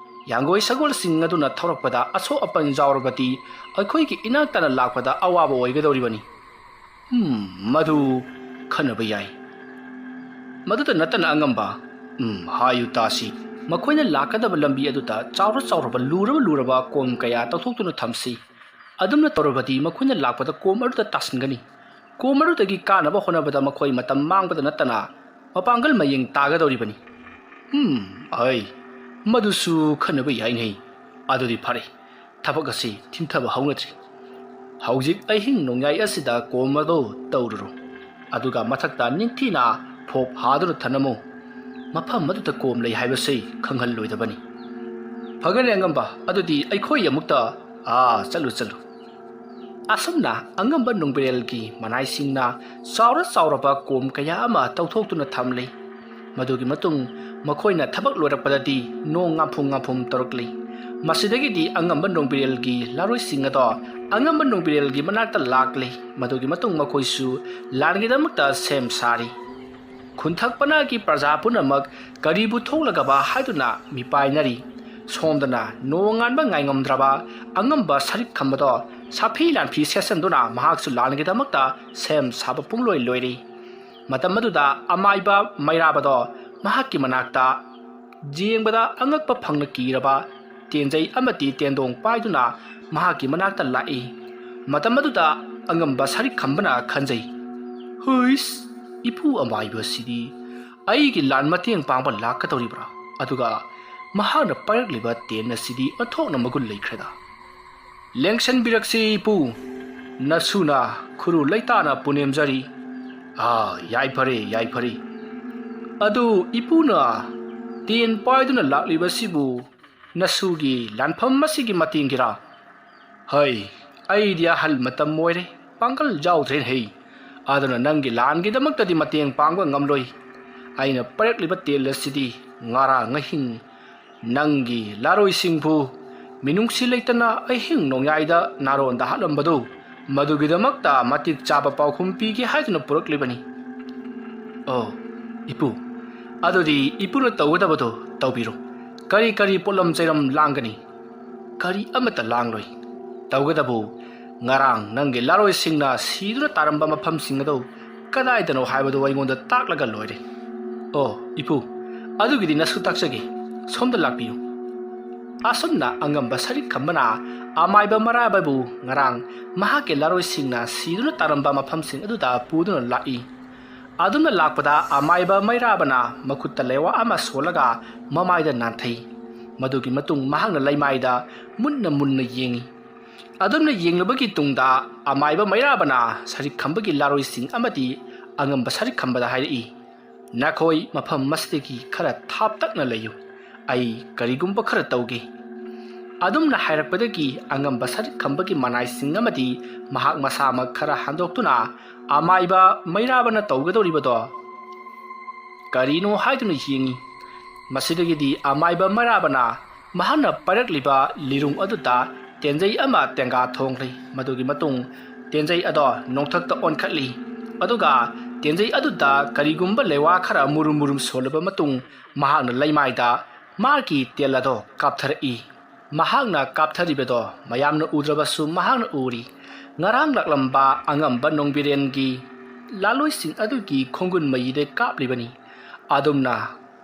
ꯌꯥꯡꯒꯣꯏ ꯁꯒꯣꯜꯁꯤꯡ ꯑꯗꯨꯅ ꯊꯧꯔꯛꯄꯗ ꯑꯁꯣꯛ ꯑꯄꯟ ꯌꯥꯎꯔꯕꯗꯤ ꯑꯩꯈꯣꯏꯒꯤ ꯏꯅꯥꯛ ꯇꯥꯅ ꯂꯥꯛꯄꯗ ꯑꯋꯥꯕ ꯑꯣꯏꯒꯗꯧꯔꯤꯕꯅꯤ꯫ ꯎꯝ, ꯃꯗꯨ ꯈꯟꯅꯕ ꯌꯥꯏ꯫ ꯃꯗꯨꯇ ꯅꯠꯇꯅ ꯑꯉꯝꯕ, ꯎꯝ, ꯍꯥꯏꯌꯨ ꯇꯥꯁꯤ꯫ ꯃꯈꯣꯏꯅ ꯂꯥꯛꯀꯗꯕ ꯂꯝꯕꯤ ꯑꯗꯨꯗ ꯆꯥꯎꯔ ꯆꯥꯎꯔꯕ, ꯂꯨꯔꯕ ꯂꯨꯔꯕ ꯀꯣꯝ ꯀꯌꯥ ꯇꯧꯊꯣꯛꯇꯨꯅ ꯊꯝꯁꯤ꯫ ꯑꯗꯨꯝꯅ ꯇꯧꯔꯕꯗꯤ ꯃꯈꯣꯏꯅ ꯂꯥꯛꯄꯗ ꯀꯣꯝ ꯑꯗꯨꯗ ꯇꯥꯁꯤꯟꯒꯅꯤ꯫ ꯀꯣꯝ ꯑꯗꯨꯗꯒꯤ ꯀꯥꯅꯕ ꯍꯣꯠꯅꯕꯗ ꯃꯈꯣꯏ ꯃꯇꯝ ꯃꯥꯡꯕꯗ ꯅꯠꯇꯅ ꯃꯄꯥꯡꯒꯜ ꯃꯌꯦꯡ ꯇꯥꯒꯗꯧꯔꯤꯕꯅꯤ꯫ ꯎꯝ, ꯑꯩ, ꯃꯗꯨꯁꯨ ꯈꯟꯅꯕ ꯌꯥꯏꯅꯦ꯫ ꯑꯗꯨꯗꯤ ꯐꯔꯦ, ꯊꯕꯛ ꯑꯁꯤ ꯊꯤꯟꯊꯕ ꯍꯧꯅꯗ꯭ꯔꯤ꯫ ꯍꯧꯖꯤꯛ ꯑꯍꯤꯡ ꯅꯣꯡꯌꯥꯏ ꯑꯁꯤꯗ ꯀꯣꯝ ꯑꯗꯨ ꯇꯧꯔꯨꯔꯣ, ꯑꯗꯨꯒ ꯃꯊꯛꯇ ꯅꯤꯡꯊꯤꯅ ꯐꯣꯞ ꯍꯥꯗꯨꯅ ꯊꯅꯝꯃꯨ꯫ ꯃꯐꯝ ꯑꯗꯨꯗ ꯀꯣꯝ ꯂꯩ ꯍꯥꯏꯕꯁꯤ ꯈꯪꯍꯜꯂꯣꯏꯗꯕꯅꯤ꯫ ꯐꯒꯅꯤ ꯑꯉꯝꯕ, ꯑꯗꯨꯗꯤ ꯑꯩꯈꯣꯏ ꯑꯃꯨꯛꯇ, ꯑꯥ, ꯆꯠꯂꯨ, ꯆꯠꯂꯨ꯫ ꯑꯁꯨꯝꯅ ꯑꯉꯝꯕ ꯅꯣꯡꯕꯤꯔꯦꯜꯒꯤ ꯃꯅꯥꯏꯁꯤꯡꯅ ꯆꯥꯎꯔ ꯆꯥꯎꯔꯕ ꯀꯣꯝ ꯀꯌꯥ ꯑꯃ ꯇꯧꯊꯣꯛꯇꯨꯅ ꯊꯝꯂꯤ꯫ ꯃꯗꯨꯒꯤ ꯃꯇꯨꯡ ꯃꯈꯣꯏꯅ ꯊꯕꯛ ꯂꯣꯏꯔꯛꯄꯗꯗꯤ ꯅꯣꯡ ꯉꯥꯝꯐꯨꯝ ꯉꯥꯝꯐꯨꯝ ꯇꯧꯔꯛꯂꯤ꯫ ꯃꯁꯤꯗꯒꯤꯗꯤ ꯑꯉꯝꯕ ꯅꯣꯡꯕꯤꯔꯦꯜꯒꯤ ꯂꯥꯔꯣꯏꯁꯤꯡ ꯑꯗꯣ ꯑꯉꯝꯕ ꯅꯣꯡꯕꯤꯔꯦꯜꯒꯤ ꯃꯅꯥꯛꯇ ꯂꯥꯛꯂꯤ꯫ ꯃꯗꯨꯒꯤ ꯃꯇꯨꯡ ꯃꯈꯣꯏꯁꯨ ꯂꯥꯟꯒꯤꯗꯃꯛꯇ ꯁꯦꯝ ꯁꯥꯔꯤ꯫ ꯈꯨꯟꯊꯛ ꯄꯅꯥꯒꯤ ꯄ꯭ꯔꯖꯥ ꯄꯨꯝꯅꯃꯛ ꯀꯔꯤꯕꯨ ꯊꯣꯛꯂꯒꯕ ꯍꯥꯏꯗꯨꯅ ꯃꯤꯄꯥꯏꯅꯔꯤ꯫ ꯁꯣꯝꯗꯅ ꯅꯣꯡꯉꯥꯟꯕ ꯉꯥꯏꯉꯝꯗ꯭ꯔꯕ ꯑꯉꯝꯕ ꯁꯔꯤꯛ ꯈꯝꯕꯗꯣ ꯁꯥꯐꯤ ꯂꯥꯟꯐꯤ ꯁꯦꯠꯆꯟꯗꯨꯅ ꯃꯍꯥꯛꯁꯨ ꯂꯥꯟꯒꯤꯗꯃꯛꯇ ꯁꯦꯝ ꯁꯥꯕ ꯄꯨꯡꯂꯣꯏ ꯂꯣꯏꯔꯤ꯫ ꯃꯇꯝ ꯑꯗꯨꯗ ꯑꯃꯥꯏꯕ ꯃꯩꯔꯥꯕꯗꯣ ꯃꯍꯥꯛꯀꯤ ꯃꯅꯥꯛꯇ ꯌꯦꯡꯕꯗ ꯑꯉꯛꯄ ꯐꯪꯅ ꯀꯤꯔꯕ ꯇꯦꯟꯖꯩ ꯑꯃꯗꯤ ꯇꯦꯟꯗꯣꯡ ꯄꯥꯏꯗꯨꯅ ꯃꯍꯥꯛꯀꯤ ꯃꯅꯥꯛꯇ ꯂꯥꯛꯏ꯫ ꯃꯇꯝ ꯑꯗꯨꯗ ꯑꯉꯝꯕ ꯁꯔꯤꯛ ꯈꯝꯕꯅ ꯈꯟꯖꯩ, "ꯍꯨꯏꯁ, ꯏꯄꯨ ꯑꯃꯥꯏꯕ ꯑꯁꯤꯗꯤ ꯑꯩꯒꯤ ꯂꯥꯟ ꯃꯇꯦꯡ ꯄꯥꯡꯕ ꯂꯥꯛꯀꯗꯧꯔꯤꯕ꯭ꯔꯥ? ꯑꯗꯨꯒ ꯃꯍꯥꯛꯅ ꯄꯥꯏꯔꯛꯂꯤꯕ ꯇꯦꯟ ꯑꯁꯤꯗꯤ ꯑꯣꯟꯊꯣꯛꯅ ꯃꯒꯨꯟ ꯂꯩꯈ꯭ꯔꯦꯗ꯫ ꯂꯦꯡꯁꯟꯕꯤꯔꯛꯁꯤ ꯏꯄꯨ, ꯅꯁꯨꯅ ꯈꯨꯔꯨ ꯂꯩꯇꯥꯅ ꯄꯨꯅꯦꯝꯖꯔꯤ꯫" "ꯑꯥ, ꯌꯥꯏꯐꯔꯦ, ꯌꯥꯏꯐꯔꯦ꯫ ꯑꯗꯨ ꯏꯄꯨꯅ ꯇꯦꯟ ꯄꯥꯏꯗꯨꯅ ꯂꯥꯛꯂꯤꯕꯁꯤꯕꯨ ꯅꯁꯨꯒꯤ ꯂꯥꯟꯐꯝ ꯑꯁꯤꯒꯤ ꯃꯇꯦꯡꯒꯤꯔꯥ?" "ꯍꯩ, ꯑꯩꯗꯤ ꯑꯍꯜ ꯃꯇꯝ ꯑꯣꯏꯔꯦ, ꯄꯥꯡꯒꯜ ꯌꯥꯎꯗ꯭ꯔꯦꯅꯦ ꯍꯩ꯫ ꯑꯗꯨꯅ ꯅꯪꯒꯤ ꯂꯥꯟꯒꯤꯗꯃꯛꯇꯗꯤ ꯃꯇꯦꯡ ꯄꯥꯡꯕ ꯉꯝꯂꯣꯏ꯫ ꯑꯩꯅ ꯄꯥꯏꯔꯛꯂꯤꯕ ꯇꯦꯜ ꯑꯁꯤꯗꯤ ꯉꯔꯥꯡ ꯑꯍꯤꯡ ꯅꯪꯒꯤ ꯂꯥꯔꯣꯏꯁꯤꯡꯕꯨ ꯃꯤꯅꯨꯡꯁꯤ ꯂꯩꯇꯅ ꯑꯍꯤꯡ ꯅꯣꯡꯌꯥꯏꯗ ꯅꯥꯔꯣꯟꯗ ꯍꯥꯠꯂꯝꯕꯗꯨ, ꯃꯗꯨꯒꯤꯗꯃꯛꯇ ꯃꯇꯤꯛ ꯆꯥꯕ ꯄꯥꯎꯈꯨꯝ ꯄꯤꯒꯦ ꯍꯥꯏꯗꯨꯅ ꯄꯨꯔꯛꯂꯤꯕꯅꯤ꯫ ꯑꯣ, ꯏꯄꯨ, ꯑꯗꯨꯗꯤ ꯏꯄꯨꯅ ꯇꯧꯒꯗꯕꯗꯨ ꯇꯧꯕꯤꯔꯣ꯫ ꯀꯔꯤ ꯀꯔꯤ ꯄꯣꯠꯂꯝ ꯆꯩꯔꯝ ꯂꯥꯡꯒꯅꯤ? ꯀꯔꯤ ꯑꯃꯠꯇ ꯂꯥꯡꯂꯣꯏ꯫ ꯇꯧꯒꯗꯕꯨ, ꯉꯔꯥꯡ ꯅꯪꯒꯤ ꯂꯥꯔꯣꯏꯁꯤꯡꯅ ꯁꯤꯗꯨꯅ ꯇꯥꯔꯝꯕ ꯃꯐꯝꯁꯤꯡ ꯑꯗꯨ ꯀꯗꯥꯏꯗꯅꯣ ꯍꯥꯏꯕꯗꯨ ꯑꯩꯉꯣꯟꯗ ꯇꯥꯛꯂꯒ ꯂꯣꯏꯔꯦ꯫ ꯑꯣ, ꯏꯄꯨ, ꯑꯗꯨꯒꯤꯗꯤ ꯅꯁꯨ ꯇꯥꯛꯆꯒꯦ꯫ ꯁꯣꯝꯗ ꯂꯥꯛꯄꯤꯌꯨ꯫ ꯑꯁꯨꯝꯅ ꯑꯉꯝꯕ ꯁꯔꯤꯛ ꯈꯝꯕꯅ ꯑꯃꯥꯏꯕ ꯃꯩꯔꯥꯕꯕꯨ ꯉꯔꯥꯡ ꯃꯍꯥꯛꯀꯤ ꯂꯥꯔꯣꯏꯁꯤꯡꯅ ꯁꯤꯗꯨꯅ ꯇꯥꯔꯝꯕ ꯃꯐꯝꯁꯤꯡ ꯑꯗꯨꯗ ꯄꯨꯗꯨꯅ ꯂꯥꯛꯏ꯫ ꯑꯗꯨꯝꯅ ꯂꯥꯛꯄꯗ ꯑꯃꯥꯏꯕ ꯃꯩꯔꯥꯕꯅ ꯃꯈꯨꯠꯇ ꯂꯩꯋꯥ ꯑꯃ ꯁꯣꯜꯂꯒ ꯃꯃꯥꯏꯗ ꯅꯥꯟꯊꯩ꯫ ꯃꯗꯨꯒꯤ ꯃꯇꯨꯡ ꯃꯍꯥꯛꯅ ꯂꯩꯃꯥꯏꯗ ꯃꯨꯟꯅ ꯃꯨꯟꯅ ꯌꯦꯡꯏ꯫ ꯑꯗꯨꯝꯅ ꯌꯦꯡꯂꯨꯕꯒꯤ ꯇꯨꯡꯗ ꯑꯃꯥꯏꯕ ꯃꯩꯔꯥꯕꯅ ꯁꯔꯤꯛ ꯈꯝꯕꯒꯤ ꯂꯥꯔꯣꯏꯁꯤꯡ ꯑꯃꯗꯤ ꯑꯉꯝꯕ ꯁꯔꯤꯛ ꯈꯝꯕꯗ ꯍꯥꯏꯔꯛꯏ, "ꯅꯈꯣꯏ ꯃꯐꯝ ꯑꯁꯤꯗꯒꯤ ꯈꯔ ꯊꯥꯞꯇꯛꯅ ꯂꯩꯌꯨ꯫ ꯑꯩ ꯀꯔꯤꯒꯨꯝꯕ ꯈꯔ ꯇꯧꯒꯦ꯫" ꯑꯗꯨꯝꯅ ꯍꯥꯏꯔꯛꯄꯗꯒꯤ ꯑꯉꯝꯕ ꯁꯔꯤꯛ ꯈꯝꯕꯒꯤ ꯃꯅꯥꯏꯁꯤꯡ ꯑꯃꯗꯤ ꯃꯍꯥꯛ ꯃꯁꯥꯃꯛ ꯈꯔ ꯍꯟꯗꯣꯛꯇꯨꯅ ꯑꯃꯥꯏꯕ ꯃꯩꯔꯥꯕꯅ ꯇꯧꯒꯗꯧꯔꯤꯕꯗꯣ ꯀꯔꯤꯅꯣ ꯍꯥꯏꯗꯨꯅ ꯌꯦꯡꯏ꯫ ꯃꯁꯤꯗꯒꯤꯗꯤ ꯑꯃꯥꯏꯕ ꯃꯩꯔꯥꯕꯅ ꯃꯍꯥꯛꯅ ꯄꯥꯏꯔꯛꯂꯤꯕ ꯂꯤꯔꯨꯡ ꯑꯗꯨꯗ ꯇꯦꯟꯖꯩ ꯑꯃ ꯇꯦꯡꯒꯥ ꯊꯣꯡꯂꯤ꯫ ꯃꯗꯨꯒꯤ ꯃꯇꯨꯡ ꯇꯦꯟꯖꯩ ꯑꯗꯣ ꯅꯣꯡꯊꯛꯇ ꯑꯣꯟꯈꯠꯂꯤ꯫ ꯑꯗꯨꯒ ꯇꯦꯟꯖꯩ ꯑꯗꯨꯗ ꯀꯔꯤꯒꯨꯝꯕ ꯂꯩꯋꯥ ꯈꯔ ꯃꯨꯔꯨꯝ ꯃꯨꯔꯨꯝ ꯁꯣꯜꯂꯕ ꯃꯇꯨꯡ ꯃꯍꯥꯛꯅ ꯂꯩꯃꯥꯏꯗ ꯃꯥꯒꯤ ꯇꯦꯜ ꯑꯗꯣ ꯀꯥꯞꯊꯔꯛꯏ꯫ ꯃꯍꯥꯛꯅ ꯀꯥꯞꯊꯔꯤꯕꯗꯣ ꯃꯌꯥꯝꯅ ꯎꯗ꯭ꯔꯕꯁꯨ ꯃꯍꯥꯛꯅ ꯎꯔꯤ꯫ ꯉꯔꯥꯡ ꯂꯥꯛꯂꯝꯕ ꯑꯉꯝꯕ ꯅꯣꯡꯕꯤꯔꯦꯟꯒꯤ ꯂꯥꯂꯣꯏꯁꯤꯡ ꯑꯗꯨꯒꯤ ꯈꯣꯡꯒꯨꯟ ꯃꯌꯤꯗ ꯀꯥꯞꯂꯤꯕꯅꯤ꯫ ꯑꯗꯨꯝꯅ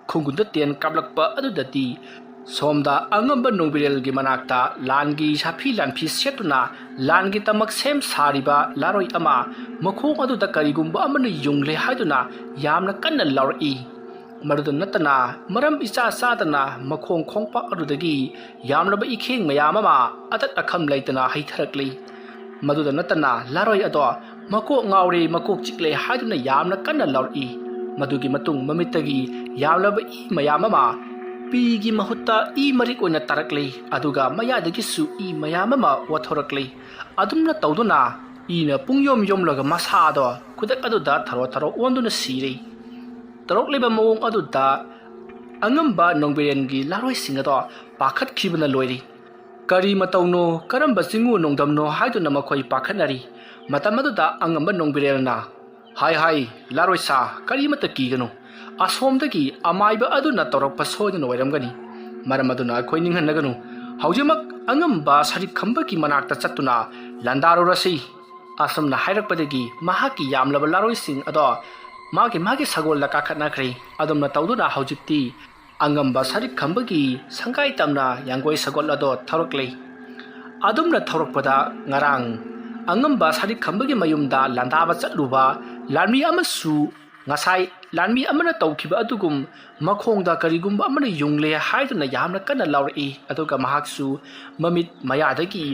ꯈꯣꯡꯒꯨꯟꯗ ꯇꯦꯟ ꯀꯥꯞꯂꯛꯄ ꯑꯗꯨꯗꯗꯤ ꯁꯣꯝꯗ ꯑꯉꯝꯕ ꯅꯣꯡꯕꯤꯔꯦꯜꯒꯤ ꯃꯅꯥꯛꯇ ꯂꯥꯟꯒꯤ ꯁꯥꯐꯤ ꯂꯥꯟꯐꯤ ꯁꯦꯠꯇꯨꯅ ꯂꯥꯟꯒꯤꯗꯃꯛ ꯁꯦꯝ ꯁꯥꯔꯤꯕ ꯂꯥꯔꯣꯏ ꯑꯃ ꯃꯈꯣꯡ ꯑꯗꯨꯗ ꯀꯔꯤꯒꯨꯝꯕ ꯑꯃꯅ ꯌꯨꯡꯂꯦ ꯍꯥꯏꯗꯨꯅ ꯌꯥꯝꯅ ꯀꯟꯅ ꯂꯥꯎꯔꯛꯏ꯫ ꯃꯗꯨꯗ ꯅꯠꯇꯅ ꯃꯔꯝ ꯏꯆꯥ ꯆꯥꯗꯅ ꯃꯈꯣꯡ ꯈꯣꯡꯄꯥꯛ ꯑꯗꯨꯗꯒꯤ ꯌꯥꯝꯂꯕ ꯏꯈꯦꯡ ꯃꯌꯥꯝ ꯑꯃ ꯑꯇꯠ ꯑꯈꯝ ꯂꯩꯇꯅ ꯍꯩꯊꯔꯛꯂꯤ꯫ ꯃꯗꯨꯗ ꯅꯠꯇꯅ ꯂꯥꯔꯣꯏ ꯑꯗꯣ ꯃꯀꯣꯛ ꯉꯥꯎꯔꯦ, ꯃꯀꯣꯛ ꯆꯤꯛꯂꯦ ꯍꯥꯏꯗꯨꯅ ꯌꯥꯝꯅ ꯀꯟꯅ ꯂꯥꯎꯔꯛꯏ꯫ ꯃꯗꯨꯒꯤ ꯃꯇꯨꯡ ꯃꯃꯤꯠꯇꯒꯤ ꯌꯥꯝꯂꯕ ꯏ ꯃꯌꯥꯝ ꯑꯃ ꯄꯤꯒꯤ ꯃꯍꯨꯠꯇ ꯏ ꯃꯔꯤꯛ ꯑꯣꯏꯅ ꯇꯥꯔꯛꯂꯤ, ꯑꯗꯨꯒ ꯃꯌꯥꯗꯒꯤꯁꯨ ꯏ ꯃꯌꯥꯝ ꯑꯃ ꯋꯥꯊꯣꯔꯛꯂꯤ꯫ ꯑꯗꯨꯝꯅ ꯇꯧꯗꯨꯅ ꯏꯅ ꯄꯨꯡꯌꯣꯝ ꯌꯣꯝꯂꯒ ꯃꯁꯥꯗꯣ ꯈꯨꯗꯛ ꯑꯗꯨꯗ ꯊꯔꯣ ꯊꯔꯣ ꯑꯣꯟꯗꯨꯅ ꯁꯤꯔꯦ꯫ ꯇꯧꯔꯛꯂꯤꯕ ꯃꯑꯣꯡ ꯑꯗꯨꯗ ꯑꯉꯝꯕ ꯅꯣꯡꯕꯤꯔꯦꯟꯒꯤ ꯂꯥꯔꯣꯏꯁꯤꯡ ꯑꯗꯣ ꯄꯥꯈꯠꯈꯤꯕꯅ ꯂꯣꯏꯔꯤ꯫ ꯀꯔꯤ ꯃꯇꯧꯅꯣ, ꯀꯔꯝꯕ ꯆꯤꯡꯉꯨ ꯅꯣꯡꯗꯝꯅꯣ ꯍꯥꯏꯗꯨꯅ ꯃꯈꯣꯏ ꯄꯥꯈꯠꯅꯔꯤ꯫ ꯃꯇꯝ ꯑꯗꯨꯗ ꯑꯉꯝꯕ ꯅꯣꯡꯕꯤꯔꯦꯜꯅ, "ꯍꯥꯏ ꯍꯥꯏ, ꯂꯥꯔꯣꯏꯁꯥ, ꯀꯔꯤꯃꯠꯇ ꯀꯤꯒꯅꯨ꯫ ꯑꯁꯣꯝꯗꯒꯤ ꯑꯃꯥꯏꯕ ꯑꯗꯨꯅ ꯇꯧꯔꯛꯄ ꯁꯣꯏꯗꯅ ꯑꯣꯏꯔꯝꯒꯅꯤ꯫ ꯃꯔꯝ ꯑꯗꯨꯅ ꯑꯩꯈꯣꯏ ꯅꯤꯡꯍꯟꯅꯒꯅꯨ꯫ ꯍꯧꯖꯤꯛꯃꯛ ꯑꯉꯝꯕ ꯁꯔꯤꯛ ꯈꯝꯕꯒꯤ ꯃꯅꯥꯛꯇ ꯆꯠꯇꯨꯅ ꯂꯥꯟꯗꯥꯔꯨꯔꯁꯤ"꯫ ꯑꯁꯨꯝꯅ ꯍꯥꯏꯔꯛꯄꯗꯒꯤ ꯃꯍꯥꯛꯀꯤ ꯌꯥꯝꯂꯕ ꯂꯥꯔꯣꯏꯁꯤꯡ ꯑꯗꯣ ꯃꯥꯒꯤ ꯃꯥꯒꯤ ꯁꯒꯣꯜꯗ ꯀꯥꯈꯠꯅꯈ꯭ꯔꯦ꯫ ꯑꯗꯨꯝꯅ ꯇꯧꯗꯨꯅ ꯍꯧꯖꯤꯛꯇꯤ ꯑꯉꯝꯕ ꯁꯔꯤꯛ ꯈꯝꯕꯒꯤ ꯁꯪꯒꯥꯏ ꯇꯝꯅ ꯌꯥꯡꯒꯣꯏ ꯁꯒꯣꯜ ꯑꯗꯣ ꯊꯧꯔꯛꯂꯦ꯫ ꯑꯗꯨꯝꯅ ꯊꯧꯔꯛꯄꯗ ꯉꯔꯥꯡ ꯑꯉꯝꯕ ꯁꯔꯤꯛ ꯈꯝꯕꯒꯤ ꯃꯌꯨꯝꯗ ꯂꯥꯟꯗꯥꯕ ꯆꯠꯂꯨꯕ ꯂꯥꯟꯃꯤ ꯑꯃꯁꯨ ꯉꯁꯥꯏ ꯂꯥꯟꯃꯤ ꯑꯃꯅ ꯇꯧꯈꯤꯕ ꯑꯗꯨꯒꯨꯝ ꯃꯈꯣꯡꯗ ꯀꯔꯤꯒꯨꯝꯕ ꯑꯃꯅ ꯌꯨꯡꯂꯦ ꯍꯥꯏꯗꯨꯅ ꯌꯥꯝꯅ ꯀꯟꯅ ꯂꯥꯎꯔꯛꯏ꯫ ꯑꯗꯨꯒ ꯃꯍꯥꯛꯁꯨ ꯃꯃꯤꯠ ꯃꯌꯥꯗꯒꯤ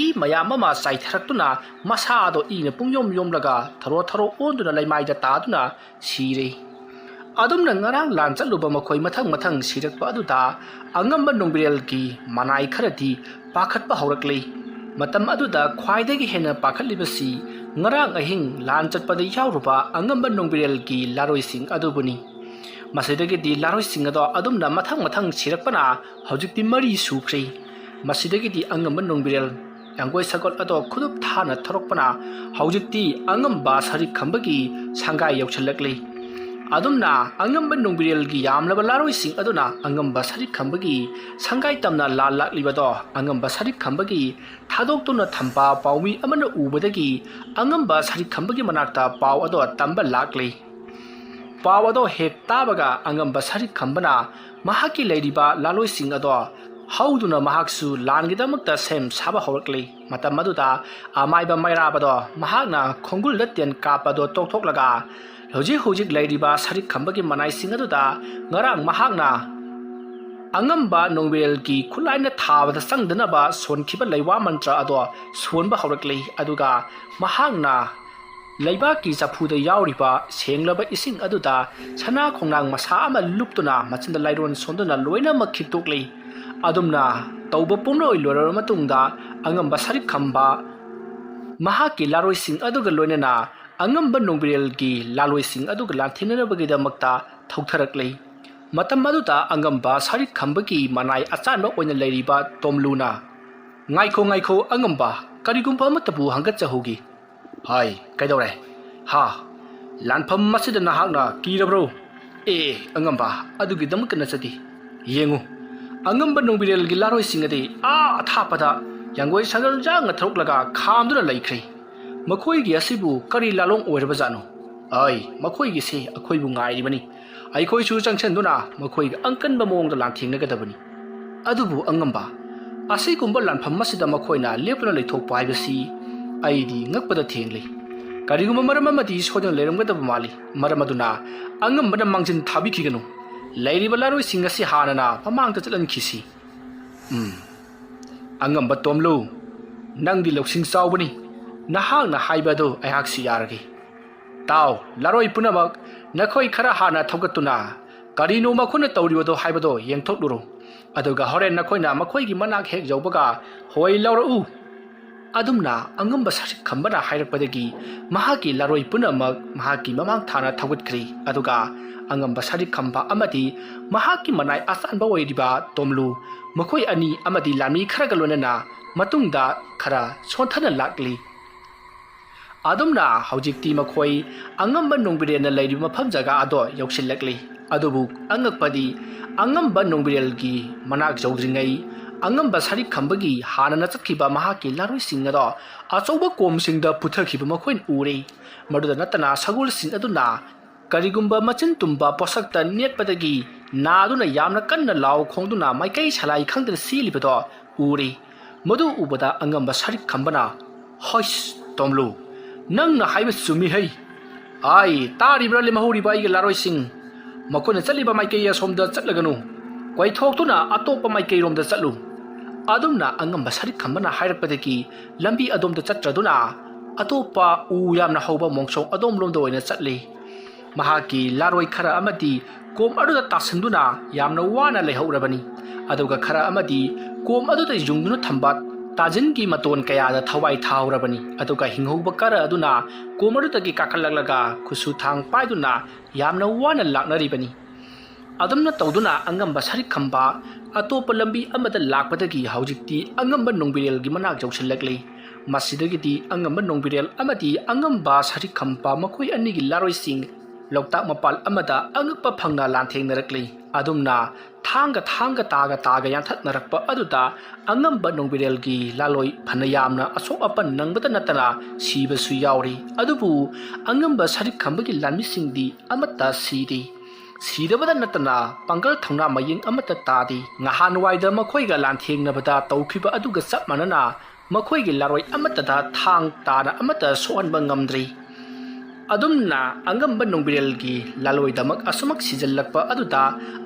ꯏ ꯃꯌꯥꯝ ꯑꯃ ꯆꯥꯏꯊꯔꯛꯇꯨꯅ ꯃꯁꯥ ꯑꯗꯣ ꯏꯅ ꯄꯨꯡꯌꯣꯝ ꯌꯣꯝꯂꯒ ꯊꯔꯣ ꯊꯔꯣ ꯑꯣꯟꯗꯨꯅ ꯂꯩꯃꯥꯏꯗ ꯇꯥꯗꯨꯅ ꯁꯤꯔꯦ꯫ ꯑꯗꯨꯝꯅ ꯉꯔꯥꯡ ꯂꯥꯟ ꯆꯠꯂꯨꯕ ꯃꯈꯣꯏ ꯃꯊꯪ ꯃꯊꯪ ꯁꯤꯔꯛꯄ ꯑꯗꯨꯗ ꯑꯉꯝꯕ ꯅꯣꯡꯕꯤꯔꯦꯜꯒꯤ ꯃꯅꯥꯏ ꯈꯔꯗꯤ ꯄꯥꯈꯠꯄ ꯍꯧꯔꯛꯂꯤ꯫ ꯃꯇꯝ ꯑꯗꯨꯗ ꯈ꯭ꯋꯥꯏꯗꯒꯤ ꯍꯦꯟꯅ ꯄꯥꯈꯠꯂꯤꯕꯁꯤ ꯉꯔꯥꯡ ꯑꯍꯤꯡ ꯂꯥꯟ ꯆꯠꯄꯗ ꯌꯥꯎꯔꯨꯕ ꯑꯉꯝꯕ ꯅꯣꯡꯕꯤꯔꯦꯜꯒꯤ ꯂꯥꯔꯣꯏꯁꯤꯡ ꯑꯗꯨꯕꯨꯅꯤ꯫ ꯃꯁꯤꯗꯒꯤꯗꯤ ꯂꯥꯔꯣꯏꯁꯤꯡ ꯑꯗꯣ ꯑꯗꯨꯝꯅ ꯃꯊꯪ ꯃꯊꯪ ꯁꯤꯔꯛꯄꯅ ꯍꯧꯖꯤꯛꯇꯤ ꯃꯔꯤ ꯁꯨꯈ꯭ꯔꯦ꯫ ꯃꯁꯤꯗꯒꯤꯗꯤ ꯑꯉꯝꯕ ꯅꯣꯡꯕꯤꯔꯦꯜ ꯌꯥꯡꯒꯣꯏ ꯁꯒꯣꯜ ꯑꯗꯣ ꯈꯨꯗꯨꯞ ꯊꯥꯅ ꯊꯧꯔꯛꯄꯅ ꯍꯧꯖꯤꯛꯇꯤ ꯑꯉꯝꯕ ꯁꯔꯤꯛ ꯈꯝꯕꯒꯤ ꯁꯪꯒꯥꯏ ꯌꯧꯁꯤꯜꯂꯛꯂꯤ꯫ ꯑꯗꯨꯝꯅ ꯑꯉꯝꯕ ꯅꯣꯡꯕꯤꯔꯦꯜꯒꯤ ꯌꯥꯝꯂꯕ ꯂꯥꯔꯣꯏꯁꯤꯡ ꯑꯗꯨꯅ ꯑꯉꯝꯕ ꯁꯔꯤꯛ ꯈꯝꯕꯒꯤ ꯁꯪꯒꯥꯏ ꯇꯝꯅ ꯂꯥꯜ ꯂꯥꯛꯂꯤꯕꯗꯣ ꯑꯉꯝꯕ ꯁꯔꯤꯛ ꯈꯝꯕꯒꯤ ꯊꯥꯗꯣꯛꯇꯨꯅ ꯊꯝꯕ ꯄꯥꯎꯃꯤ ꯑꯃꯅ ꯎꯕꯗꯒꯤ ꯑꯉꯝꯕ ꯁꯔꯤꯛ ꯈꯝꯕꯒꯤ ꯃꯅꯥꯛꯇ ꯄꯥꯎ ꯑꯗꯣ ꯇꯝꯕ ꯂꯥꯛꯂꯤ꯫ ꯄꯥꯎ ꯑꯗꯣ ꯍꯦꯛ ꯇꯥꯕꯒ ꯑꯉꯝꯕ ꯁꯔꯤꯛ ꯈꯝꯕꯅ ꯃꯍꯥꯛꯀꯤ ꯂꯩꯔꯤꯕ ꯂꯥꯂꯣꯏꯁꯤꯡ ꯑꯗꯣ ꯍꯧꯗꯨꯅ ꯃꯍꯥꯛꯁꯨ ꯂꯥꯟꯒꯤꯗꯃꯛꯇ ꯁꯦꯝ ꯁꯥꯕ ꯍꯧꯔꯛꯂꯤ꯫ ꯃꯇꯝ ꯑꯗꯨꯗ ꯑꯃꯥꯏꯕ ꯃꯩꯔꯥꯕꯗꯣ ꯃꯍꯥꯛꯅ ꯈꯣꯡꯒꯨꯜꯗ ꯇꯦꯟ ꯀꯥꯞꯄꯗꯣ ꯇꯣꯛꯊꯣꯛꯂꯒ ꯍꯧꯖꯤꯛ ꯍꯧꯖꯤꯛ ꯂꯩꯔꯤꯕ ꯁꯔꯤꯛ ꯈꯝꯕꯒꯤ ꯃꯅꯥꯏꯁꯤꯡ ꯑꯗꯨꯗ ꯉꯔꯥꯡ ꯃꯍꯥꯛꯅ ꯑꯉꯝꯕ ꯅꯣꯡꯕꯦꯜꯒꯤ ꯈꯨꯠꯂꯥꯏꯅ ꯊꯥꯕꯗ ꯆꯪꯗꯅꯕ ꯁꯣꯟꯈꯤꯕ ꯂꯩꯋꯥ ꯃꯟꯇ꯭ꯔ ꯑꯗꯣ ꯁꯣꯟꯕ ꯍꯧꯔꯛꯂꯤ꯫ ꯑꯗꯨꯒ ꯃꯍꯥꯛꯅ ꯂꯩꯕꯥꯛꯀꯤ ꯆꯐꯨꯗ ꯌꯥꯎꯔꯤꯕ ꯁꯦꯡꯂꯕ ꯏꯁꯤꯡ ꯑꯗꯨꯗ ꯁꯅꯥ ꯈꯣꯡꯅꯥꯡ ꯃꯁꯥ ꯑꯃ ꯂꯨꯞꯇꯨꯅ ꯃꯆꯤꯟꯗ ꯂꯥꯏꯔꯣꯟ ꯁꯣꯟꯗꯨꯅ ꯂꯣꯏꯅꯃꯛ ꯈꯤꯛꯇꯣꯛꯂꯤ꯫ ꯑꯗꯨꯝꯅ ꯇꯧꯕ ꯄꯨꯝꯂꯣꯏ ꯂꯣꯏꯔꯕ ꯃꯇꯨꯡꯗ ꯑꯉꯝꯕ ꯁꯔꯤꯛ ꯈꯝꯕ ꯃꯍꯥꯛꯀꯤ ꯂꯥꯔꯣꯏꯁꯤꯡ ꯑꯗꯨꯒ ꯂꯣꯏꯅꯅ ꯑꯉꯝꯕ ꯅꯣꯡꯕꯤꯔꯦꯜꯒꯤ ꯂꯥꯂꯣꯏꯁꯤꯡ ꯑꯗꯨꯒ ꯂꯥꯟꯊꯦꯡꯅꯅꯕꯒꯤꯗꯃꯛꯇ ꯊꯧꯊꯔꯛꯂꯤ꯫ ꯃꯇꯝ ꯑꯗꯨꯗ ꯑꯉꯝꯕ ꯁꯔꯤꯛ ꯈꯝꯕꯒꯤ ꯃꯅꯥꯏ ꯑꯆꯥꯟꯕ ꯑꯣꯏꯅ ꯂꯩꯔꯤꯕ ꯇꯣꯝꯂꯨꯅ, "ꯉꯥꯏꯈꯣ, ꯉꯥꯏꯈꯣ, ꯑꯉꯝꯕ, ꯀꯔꯤꯒꯨꯝꯕ ꯑꯃꯠꯇꯕꯨ ꯍꯪꯒꯠꯆꯍꯧꯒꯦ꯫" "ꯍꯥꯏ, ꯀꯩꯗꯧꯔꯦ?" "ꯍꯥ, ꯂꯥꯟꯐꯝ ꯑꯁꯤꯗ ꯅꯍꯥꯛꯅ ꯀꯤꯔꯕ꯭ꯔꯣ?" "ꯑꯦ, ꯑꯉꯝꯕ, ꯑꯗꯨꯒꯤꯗꯃꯛꯇ ꯅꯠꯆꯗꯦ꯫ ꯌꯦꯡꯉꯨ, ꯑꯉꯝꯕ ꯅꯣꯡꯕꯤꯔꯦꯜꯒꯤ ꯂꯥꯔꯣꯏꯁꯤꯡ ꯑꯗꯤ ꯑꯥ ꯑꯊꯥꯞꯄꯗ ꯌꯥꯡꯒꯣꯏ ꯁꯒꯜ ꯌꯥꯡꯅ ꯊꯧꯔꯛꯂꯒ ꯈꯥꯝꯗꯨꯅ ꯂꯩꯈ꯭ꯔꯦ꯫ ꯃꯈꯣꯏꯒꯤ ꯑꯁꯤꯕꯨ ꯀꯔꯤ ꯂꯥꯂꯣꯡ ꯑꯣꯏꯔꯕꯖꯥꯠꯅꯣ? ꯑꯩ, ꯃꯈꯣꯏꯒꯤꯁꯦ ꯑꯩꯈꯣꯏꯕꯨ ꯉꯥꯏꯔꯤꯕꯅꯤ꯫ ꯑꯩꯈꯣꯏꯁꯨ ꯆꯪꯁꯤꯟꯗꯨꯅ ꯃꯈꯣꯏꯒ ꯑꯀꯟꯕ ꯃꯑꯣꯡꯗ ꯂꯥꯟꯊꯦꯡꯅꯒꯗꯕꯅꯤ꯫ ꯑꯗꯨꯕꯨ ꯑꯉꯝꯕ, ꯑꯁꯤꯒꯨꯝꯕ ꯂꯥꯟꯐꯝ ꯑꯁꯤꯗ ꯃꯈꯣꯏꯅ ꯂꯦꯞꯇꯨꯅ ꯂꯩꯊꯣꯛꯄ ꯍꯥꯏꯕꯁꯤ ꯑꯩꯗꯤ ꯉꯛꯄꯗ ꯊꯦꯡꯂꯤ꯫ ꯀꯔꯤꯒꯨꯝꯕ ꯃꯔꯝ ꯑꯃꯗꯤ ꯁꯣꯏꯗꯅ ꯂꯩꯔꯝꯒꯗꯕ ꯃꯥꯜꯂꯤ꯫ ꯃꯔꯝ ꯑꯗꯨꯅ ꯑꯉꯝꯕꯅ ꯃꯥꯡꯖꯤꯟ ꯊꯥꯕꯤꯈꯤꯒꯅꯨ꯫ ꯂꯩꯔꯤꯕ ꯂꯥꯔꯣꯏꯁꯤꯡ ꯑꯁꯤ ꯍꯥꯟꯅꯅ ꯃꯃꯥꯡꯗ ꯆꯠꯍꯟꯈꯤꯁꯤ꯫" "ꯎꯝ, ꯑꯉꯝꯕ ꯇꯣꯝꯂꯨ, ꯅꯪꯗꯤ ꯂꯧꯁꯤꯡ ꯆꯥꯎꯕꯅꯤ꯫ ꯅꯍꯥꯛꯅ ꯍꯥꯏꯕ ꯑꯗꯨ ꯑꯩꯍꯥꯛꯁꯨ ꯌꯥꯔꯒꯦ꯫ ꯇꯥꯎ, ꯂꯥꯔꯣꯏ ꯄꯨꯝꯅꯃꯛ, ꯅꯈꯣꯏ ꯈꯔ ꯍꯥꯟꯅ ꯊꯧꯒꯠꯇꯨꯅ ꯀꯔꯤꯅꯣ ꯃꯈꯣꯏꯅ ꯇꯧꯔꯤꯕꯗꯣ ꯍꯥꯏꯕꯗꯣ ꯌꯦꯡꯊꯣꯛꯂꯨꯔꯣ꯫ ꯑꯗꯨꯒ ꯍꯣꯔꯦꯟ ꯅꯈꯣꯏꯅ ꯃꯈꯣꯏꯒꯤ ꯃꯅꯥꯛ ꯍꯦꯛ ꯌꯧꯕꯒ ꯍꯣꯏ ꯂꯥꯎꯔꯛꯎ꯫" ꯑꯗꯨꯝꯅ ꯑꯉꯝꯕ ꯁꯔꯤꯛ ꯈꯝꯕꯅ ꯍꯥꯏꯔꯛꯄꯗꯒꯤ ꯃꯍꯥꯛꯀꯤ ꯂꯥꯔꯣꯏ ꯄꯨꯝꯅꯃꯛ ꯃꯍꯥꯛꯀꯤ ꯃꯃꯥꯡ ꯊꯥꯅ ꯊꯧꯒꯠꯈ꯭ꯔꯦ꯫ ꯑꯗꯨꯒ ꯑꯉꯝꯕ ꯁꯔꯤꯛ ꯈꯝꯕ ꯑꯃꯗꯤ ꯃꯍꯥꯛꯀꯤ ꯃꯅꯥꯏ ꯑꯆꯥꯟꯕ ꯑꯣꯏꯔꯤꯕ ꯇꯣꯝꯂꯨ, ꯃꯈꯣꯏ ꯑꯅꯤ ꯑꯃꯗꯤ ꯂꯥꯟꯃꯤ ꯈꯔꯒ ꯂꯣꯏꯅꯅ ꯃꯇꯨꯡꯗ ꯈꯔ ꯁꯣꯟꯊꯅ ꯂꯥꯛꯂꯤ꯫ ꯑꯗꯨꯝꯅ ꯍꯧꯖꯤꯛꯇꯤ ꯃꯈꯣꯏ ꯑꯉꯝꯕ ꯅꯣꯡꯕꯤꯔꯦꯟꯅ ꯂꯩꯔꯤꯕ ꯃꯐꯝ ꯖꯒꯥ ꯑꯗꯣ ꯌꯧꯁꯤꯜꯂꯛꯂꯤ꯫ ꯑꯗꯨꯕꯨ ꯑꯉꯛꯄꯗꯤ, ꯑꯉꯝꯕ ꯅꯣꯡꯕꯤꯔꯦꯜꯒꯤ ꯃꯅꯥꯛ ꯌꯧꯗ꯭ꯔꯤꯉꯩ, ꯑꯉꯝꯕ ꯁꯔꯤꯛ ꯈꯝꯕꯒꯤ ꯍꯥꯟꯅꯅ ꯆꯠꯈꯤꯕ ꯃꯍꯥꯛꯀꯤ ꯂꯥꯔꯣꯏꯁꯤꯡ ꯑꯗꯣ ꯑꯆꯧꯕ ꯀꯣꯝꯁꯤꯡꯗ ꯄꯨꯊꯈꯤꯕ ꯃꯈꯣꯏꯅ ꯎꯔꯦ꯫ ꯃꯗꯨꯗ ꯅꯠꯇꯅ ꯁꯒꯣꯜꯁꯤꯡ ꯑꯗꯨꯅ ꯀꯔꯤꯒꯨꯝꯕ ꯃꯆꯤꯟ ꯇꯨꯝꯕ ꯄꯣꯠꯁꯛꯇ ꯅꯦꯠꯄꯗꯒꯤ ꯅꯥꯗꯨꯅ ꯌꯥꯝꯅ ꯀꯟꯅ ꯂꯥꯎ ꯈꯣꯡꯗꯨꯅ ꯃꯥꯏꯀꯩ ꯁꯂꯥꯏ ꯈꯪꯗꯅ ꯆꯦꯜꯂꯤꯕꯗꯣ ꯎꯔꯦ꯫ ꯃꯗꯨ ꯎꯕꯗ ꯑꯉꯝꯕ ꯁꯔꯤꯛ ꯈꯝꯕꯅ, "ꯍꯣꯏꯁ, ꯇꯣꯝꯂꯨ, ꯅꯪꯅ ꯍꯥꯏꯕ ꯆꯨꯝꯃꯤ ꯍꯩ꯫ ꯑꯥꯏ, ꯇꯥꯔꯤꯕ꯭ꯔꯥ ꯂꯦꯝꯍꯧꯔꯤꯕ ꯑꯩꯒꯤ ꯂꯥꯔꯣꯏꯁꯤꯡ? ꯃꯈꯣꯏꯅ ꯆꯠꯂꯤꯕ ꯃꯥꯏꯀꯩ ꯑꯁꯣꯝꯗ ꯆꯠꯂꯒꯅꯨ꯫ ꯀꯣꯏꯊꯣꯛꯇꯨꯅ ꯑꯇꯣꯞꯄ ꯃꯥꯏꯀꯩꯔꯣꯝꯗ ꯆꯠꯂꯨ꯫" ꯑꯗꯨꯝꯅ ꯑꯉꯝꯕ ꯁꯔꯤꯛ ꯈꯝꯕꯅ ꯍꯥꯏꯔꯛꯄꯗꯒꯤ ꯂꯝꯕꯤ ꯑꯗꯣꯝꯗ ꯆꯠꯇ꯭ꯔꯗꯨꯅ ꯑꯇꯣꯞꯄ ꯎ ꯌꯥꯝꯅ ꯍꯧꯕ ꯃꯣꯡꯁꯣꯡ ꯑꯗꯣꯝꯂꯣꯝꯗ ꯑꯣꯏꯅ ꯆꯠꯂꯤ꯫ ꯃꯍꯥꯛꯀꯤ ꯂꯥꯔꯣꯏ ꯈꯔ ꯑꯃꯗꯤ ꯀꯣꯝ ꯑꯗꯨꯗ ꯇꯥꯁꯤꯟꯗꯨꯅ ꯌꯥꯝꯅ ꯋꯥꯅ ꯂꯩꯍꯧꯔꯕꯅꯤ꯫ ꯑꯗꯨꯒ ꯈꯔ ꯑꯃꯗꯤ ꯀꯣꯝ ꯑꯗꯨꯗ ꯌꯨꯡꯗꯨꯅ ꯊꯝꯕ ꯇꯥꯖꯤꯟꯒꯤ ꯃꯇꯣꯟ ꯀꯌꯥꯗ ꯊꯋꯥꯏ ꯊꯥꯍꯧꯔꯕꯅꯤ꯫ ꯑꯗꯨꯒ ꯍꯤꯡꯍꯧꯕ ꯈꯔ ꯑꯗꯨꯅ ꯀꯣꯝ ꯑꯗꯨꯗꯒꯤ ꯀꯥꯈꯠꯂꯛꯂꯒ ꯈꯨꯠꯁꯨ ꯊꯥꯡ ꯄꯥꯏꯗꯨꯅ ꯌꯥꯝꯅ ꯋꯥꯅ ꯂꯥꯛꯅꯔꯤꯕꯅꯤ꯫ ꯑꯗꯨꯝꯅ ꯇꯧꯗꯨꯅ ꯑꯉꯝꯕ ꯁꯔꯤꯛ ꯈꯝꯕ ꯑꯇꯣꯞꯄ ꯂꯝꯕꯤ ꯑꯃꯗ ꯂꯥꯛꯄꯗꯒꯤ ꯍꯧꯖꯤꯛꯇꯤ ꯑꯉꯝꯕ ꯅꯣꯡꯕꯤꯔꯦꯜꯒꯤ ꯃꯅꯥꯛ ꯌꯧꯁꯤꯜꯂꯛꯂꯤ꯫ ꯃꯁꯤꯗꯒꯤꯗꯤ ꯑꯉꯝꯕ ꯅꯣꯡꯕꯤꯔꯦꯜ ꯑꯃꯗꯤ ꯑꯉꯝꯕ ꯁꯔꯤꯛ ꯈꯝꯕ ꯃꯈꯣꯏ ꯑꯅꯤꯒꯤ ꯂꯥꯔꯣꯏꯁꯤꯡ ꯂꯣꯛꯇꯥꯛ ꯃꯄꯥꯜ ꯑꯃꯗ ꯑꯉꯛꯄ ꯐꯪꯅ ꯂꯥꯟꯊꯦꯡꯅꯔꯛꯂꯤ꯫ ꯑꯗꯨꯝꯅ ꯊꯥꯡꯒ ꯊꯥꯡꯒ ꯇꯥꯒ ꯇꯥꯒ ꯌꯥꯟꯊꯠꯅꯔꯛꯄ ꯑꯗꯨꯗ ꯑꯉꯝꯕ ꯅꯣꯡꯕꯤꯔꯦꯜꯒꯤ ꯂꯥꯂꯣꯏ ꯐꯅ ꯌꯥꯝꯅ ꯑꯁꯣꯛ ꯑꯄꯟ ꯅꯪꯕꯗ ꯅꯠꯇꯅ ꯁꯤꯕꯁꯨ ꯌꯥꯎꯔꯤ꯫ ꯑꯗꯨꯕꯨ ꯑꯉꯝꯕ ꯁꯔꯤꯛ ꯈꯝꯕꯒꯤ ꯂꯥꯟꯃꯤꯁꯤꯡꯗꯤ ꯑꯃꯠꯇ ꯁꯤꯗꯦ꯫ ꯁꯤꯗꯕꯗ ꯅꯠꯇꯅ ꯄꯥꯡꯒꯜ ꯊꯧꯅꯥ ꯃꯌꯦꯡ ꯑꯃꯠꯇ ꯇꯥꯗꯦ꯫ ꯉꯍꯥꯟꯋꯥꯏꯗ ꯃꯈꯣꯏꯒ ꯂꯥꯟꯊꯦꯡꯅꯕꯗ ꯇꯧꯈꯤꯕ ꯑꯗꯨꯒ ꯆꯞ ꯃꯥꯟꯅꯅ ꯃꯈꯣꯏꯒꯤ ꯂꯥꯔꯣꯏ ꯑꯃꯠꯇꯗ ꯊꯥꯡ ꯇꯥꯅ ꯑꯃꯠꯇ ꯁꯣꯛꯍꯟꯕ ꯉꯝꯗ꯭ꯔꯤ꯫ ꯑꯗꯨꯝꯅ ꯑꯉꯝꯕ ꯅꯣꯡꯕꯤꯔꯦꯜꯒꯤ ꯂꯥꯂꯣꯏꯗꯃꯛ ꯑꯁꯨꯃꯛ ꯁꯤꯖꯤꯜꯂꯛꯄ ꯑꯗꯨꯗ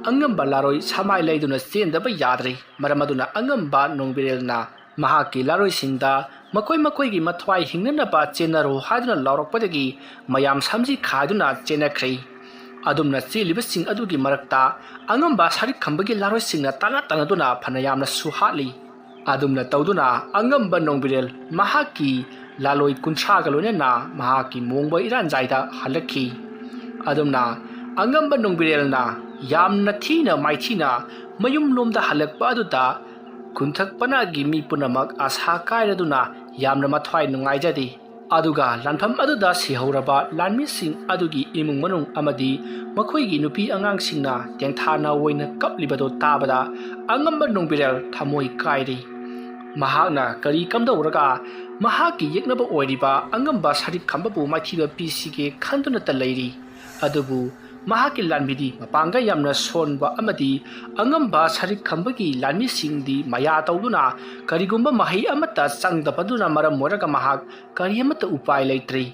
ꯑꯉꯝꯕ ꯂꯥꯔꯣꯏ ꯁꯃꯥꯏ ꯂꯩꯗꯨꯅ ꯆꯦꯟꯗꯕ ꯌꯥꯗ꯭ꯔꯤ꯫ ꯃꯔꯝ ꯑꯗꯨꯅ ꯑꯉꯝꯕ ꯅꯣꯡꯕꯤꯔꯦꯜꯅ ꯃꯍꯥꯛꯀꯤ ꯂꯥꯔꯣꯏꯁꯤꯡꯗ ꯃꯈꯣꯏ ꯃꯈꯣꯏꯒꯤ ꯃꯊ꯭ꯋꯥꯏ ꯍꯤꯡꯅꯅꯕ ꯆꯦꯟꯅꯔꯣ ꯍꯥꯏꯗꯨꯅ ꯂꯥꯎꯔꯛꯄꯗꯒꯤ ꯃꯌꯥꯝ ꯁꯝꯖꯤ ꯈꯥꯏꯗꯨꯅ ꯆꯦꯟꯅꯈ꯭ꯔꯦ꯫ ꯑꯗꯨꯝꯅ ꯆꯦꯜꯂꯤꯕꯁꯤꯡ ꯑꯗꯨꯒꯤ ꯃꯔꯛꯇ ꯑꯉꯝꯕ ꯁꯔꯤꯛ ꯈꯝꯕꯒꯤ ꯂꯥꯔꯣꯏꯁꯤꯡꯅ ꯇꯥꯟꯅ ꯇꯥꯟꯅꯗꯨꯅ ꯐꯅ ꯌꯥꯝꯅꯁꯨ ꯍꯥꯠꯂꯤ꯫ ꯑꯗꯨꯝꯅ ꯇꯧꯗꯨꯅ ꯑꯉꯝꯕ ꯅꯣꯡꯕꯤꯔꯦꯜ ꯃꯍꯥꯛꯀꯤ ꯂꯥꯂꯣꯏ ꯀꯨꯟꯊ꯭ꯔꯥꯒ ꯂꯣꯏꯅꯅ ꯃꯍꯥꯛꯀꯤ ꯃꯣꯡꯕ ꯏꯔꯥꯟꯖꯥꯏꯗ ꯍꯜꯂꯛꯈꯤ꯫ ꯑꯗꯨꯝꯅ ꯑꯉꯝꯕ ꯅꯣꯡꯕꯤꯔꯦꯜꯅ ꯌꯥꯝꯅ ꯊꯤꯅ ꯃꯥꯏꯊꯤꯅ ꯃꯌꯨꯝꯂꯣꯝꯗ ꯍꯜꯂꯛꯄ ꯑꯗꯨꯗ ꯈꯨꯟꯊꯛ ꯄꯅꯥꯒꯤ ꯃꯤ ꯄꯨꯝꯅꯃꯛ ꯑꯁꯥ ꯀꯥꯏꯔꯗꯨꯅ ꯌꯥꯝꯅ ꯃꯊ꯭ꯋꯥꯏ ꯅꯨꯡꯉꯥꯏꯖꯗꯦ꯫ ꯑꯗꯨꯒ ꯂꯥꯟꯐꯝ ꯑꯗꯨꯗ ꯁꯤꯍꯧꯔꯕ ꯂꯥꯟꯃꯤꯁꯤꯡ ꯑꯗꯨꯒꯤ ꯏꯃꯨꯡ ꯃꯅꯨꯡ ꯑꯃꯗꯤ ꯃꯈꯣꯏꯒꯤ ꯅꯨꯄꯤ ꯑꯉꯥꯡꯁꯤꯡꯅ ꯇꯦꯡꯊꯥꯅ ꯑꯣꯏꯅ ꯀꯞꯂꯤꯕꯗꯨ ꯇꯥꯕꯗ ꯑꯉꯝꯕ ꯅꯣꯡꯕꯤꯔꯦꯜ ꯊꯃꯣꯏ ꯀꯥꯏꯔꯤ꯫ ꯃꯍꯥꯛꯅ ꯀꯔꯤ ꯀꯝꯗꯧꯔꯒ ꯃꯍꯥꯛꯀꯤ ꯌꯦꯛꯅꯕ ꯑꯣꯏꯔꯤꯕ ꯑꯉꯝꯕ ꯁꯔꯤꯛ ꯈꯝꯕꯕꯨ ꯃꯥꯏꯊꯤꯕ ꯄꯤꯁꯤꯒꯦ ꯈꯟꯗꯨꯅꯇ ꯂꯩꯔꯤ꯫ ꯑꯗꯨꯕꯨ ꯃꯍꯥꯛꯀꯤ ꯂꯥꯟꯃꯤꯗꯤ ꯃꯄꯥꯡꯒꯜ ꯌꯥꯝꯅ ꯁꯣꯟꯕ ꯑꯃꯗꯤ ꯑꯉꯝꯕ ꯁꯔꯤꯛ ꯈꯝꯕꯒꯤ ꯂꯥꯟꯃꯤꯁꯤꯡꯗꯤ ꯃꯌꯥ ꯇꯧꯗꯨꯅ ꯀꯔꯤꯒꯨꯝꯕ ꯃꯍꯩ ꯑꯃꯠꯇ ꯆꯪꯗꯕꯗꯨꯅ ꯃꯔꯝ ꯑꯣꯏꯔꯒ ꯃꯍꯥꯛ ꯀꯔꯤ ꯑꯃꯠꯇ ꯎꯄꯥꯏ ꯂꯩꯇ꯭ꯔꯤ꯫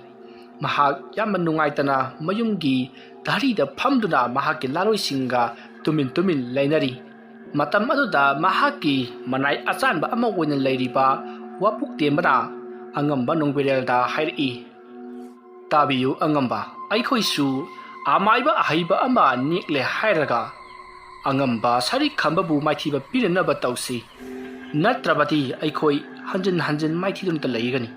ꯃꯍꯥꯛ ꯌꯥꯝꯅ ꯅꯨꯡꯉꯥꯏꯇꯅ ꯃꯌꯨꯝꯒꯤ ꯙꯔꯤꯗ ꯐꯝꯗꯨꯅ ꯃꯍꯥꯛꯀꯤ ꯂꯥꯂꯣꯏꯁꯤꯡꯒ ꯇꯨꯃꯤꯟ ꯇꯨꯃꯤꯟ ꯂꯩꯅꯔꯤ꯫ ꯃꯇꯝ ꯑꯗꯨꯗ ꯃꯍꯥꯛꯀꯤ ꯃꯅꯥꯏ ꯑꯆꯥꯟꯕ ꯑꯃ ꯑꯣꯏꯅ ꯂꯩꯔꯤꯕ ꯋꯥꯄꯨꯛꯇꯦꯝꯕꯅ ꯑꯉꯝꯕ ꯅꯣꯡꯕꯤꯔꯦꯜꯗ ꯍꯥꯏꯔꯛꯏ, "ꯇꯥꯕꯤꯌꯨ ꯑꯉꯝꯕ, ꯑꯩꯈꯣꯏꯁꯨ ꯑꯃꯥꯏꯕ ꯑꯍꯩꯕ ꯑꯃ ꯅꯦꯛꯂꯦ ꯍꯥꯏꯔꯒ ꯑꯉꯝꯕ ꯁꯔꯤꯛ ꯈꯝꯕꯕꯨ ꯃꯥꯏꯊꯤꯕ ꯄꯤꯅꯅꯕ ꯇꯧꯁꯤ꯫ ꯅꯠꯇ꯭ꯔꯕꯗꯤ ꯑꯩꯈꯣꯏ ꯍꯟꯖꯤꯟ ꯍꯟꯖꯤꯟ ꯃꯥꯏꯊꯤꯗꯨꯅꯇ ꯂꯩꯒꯅꯤ꯫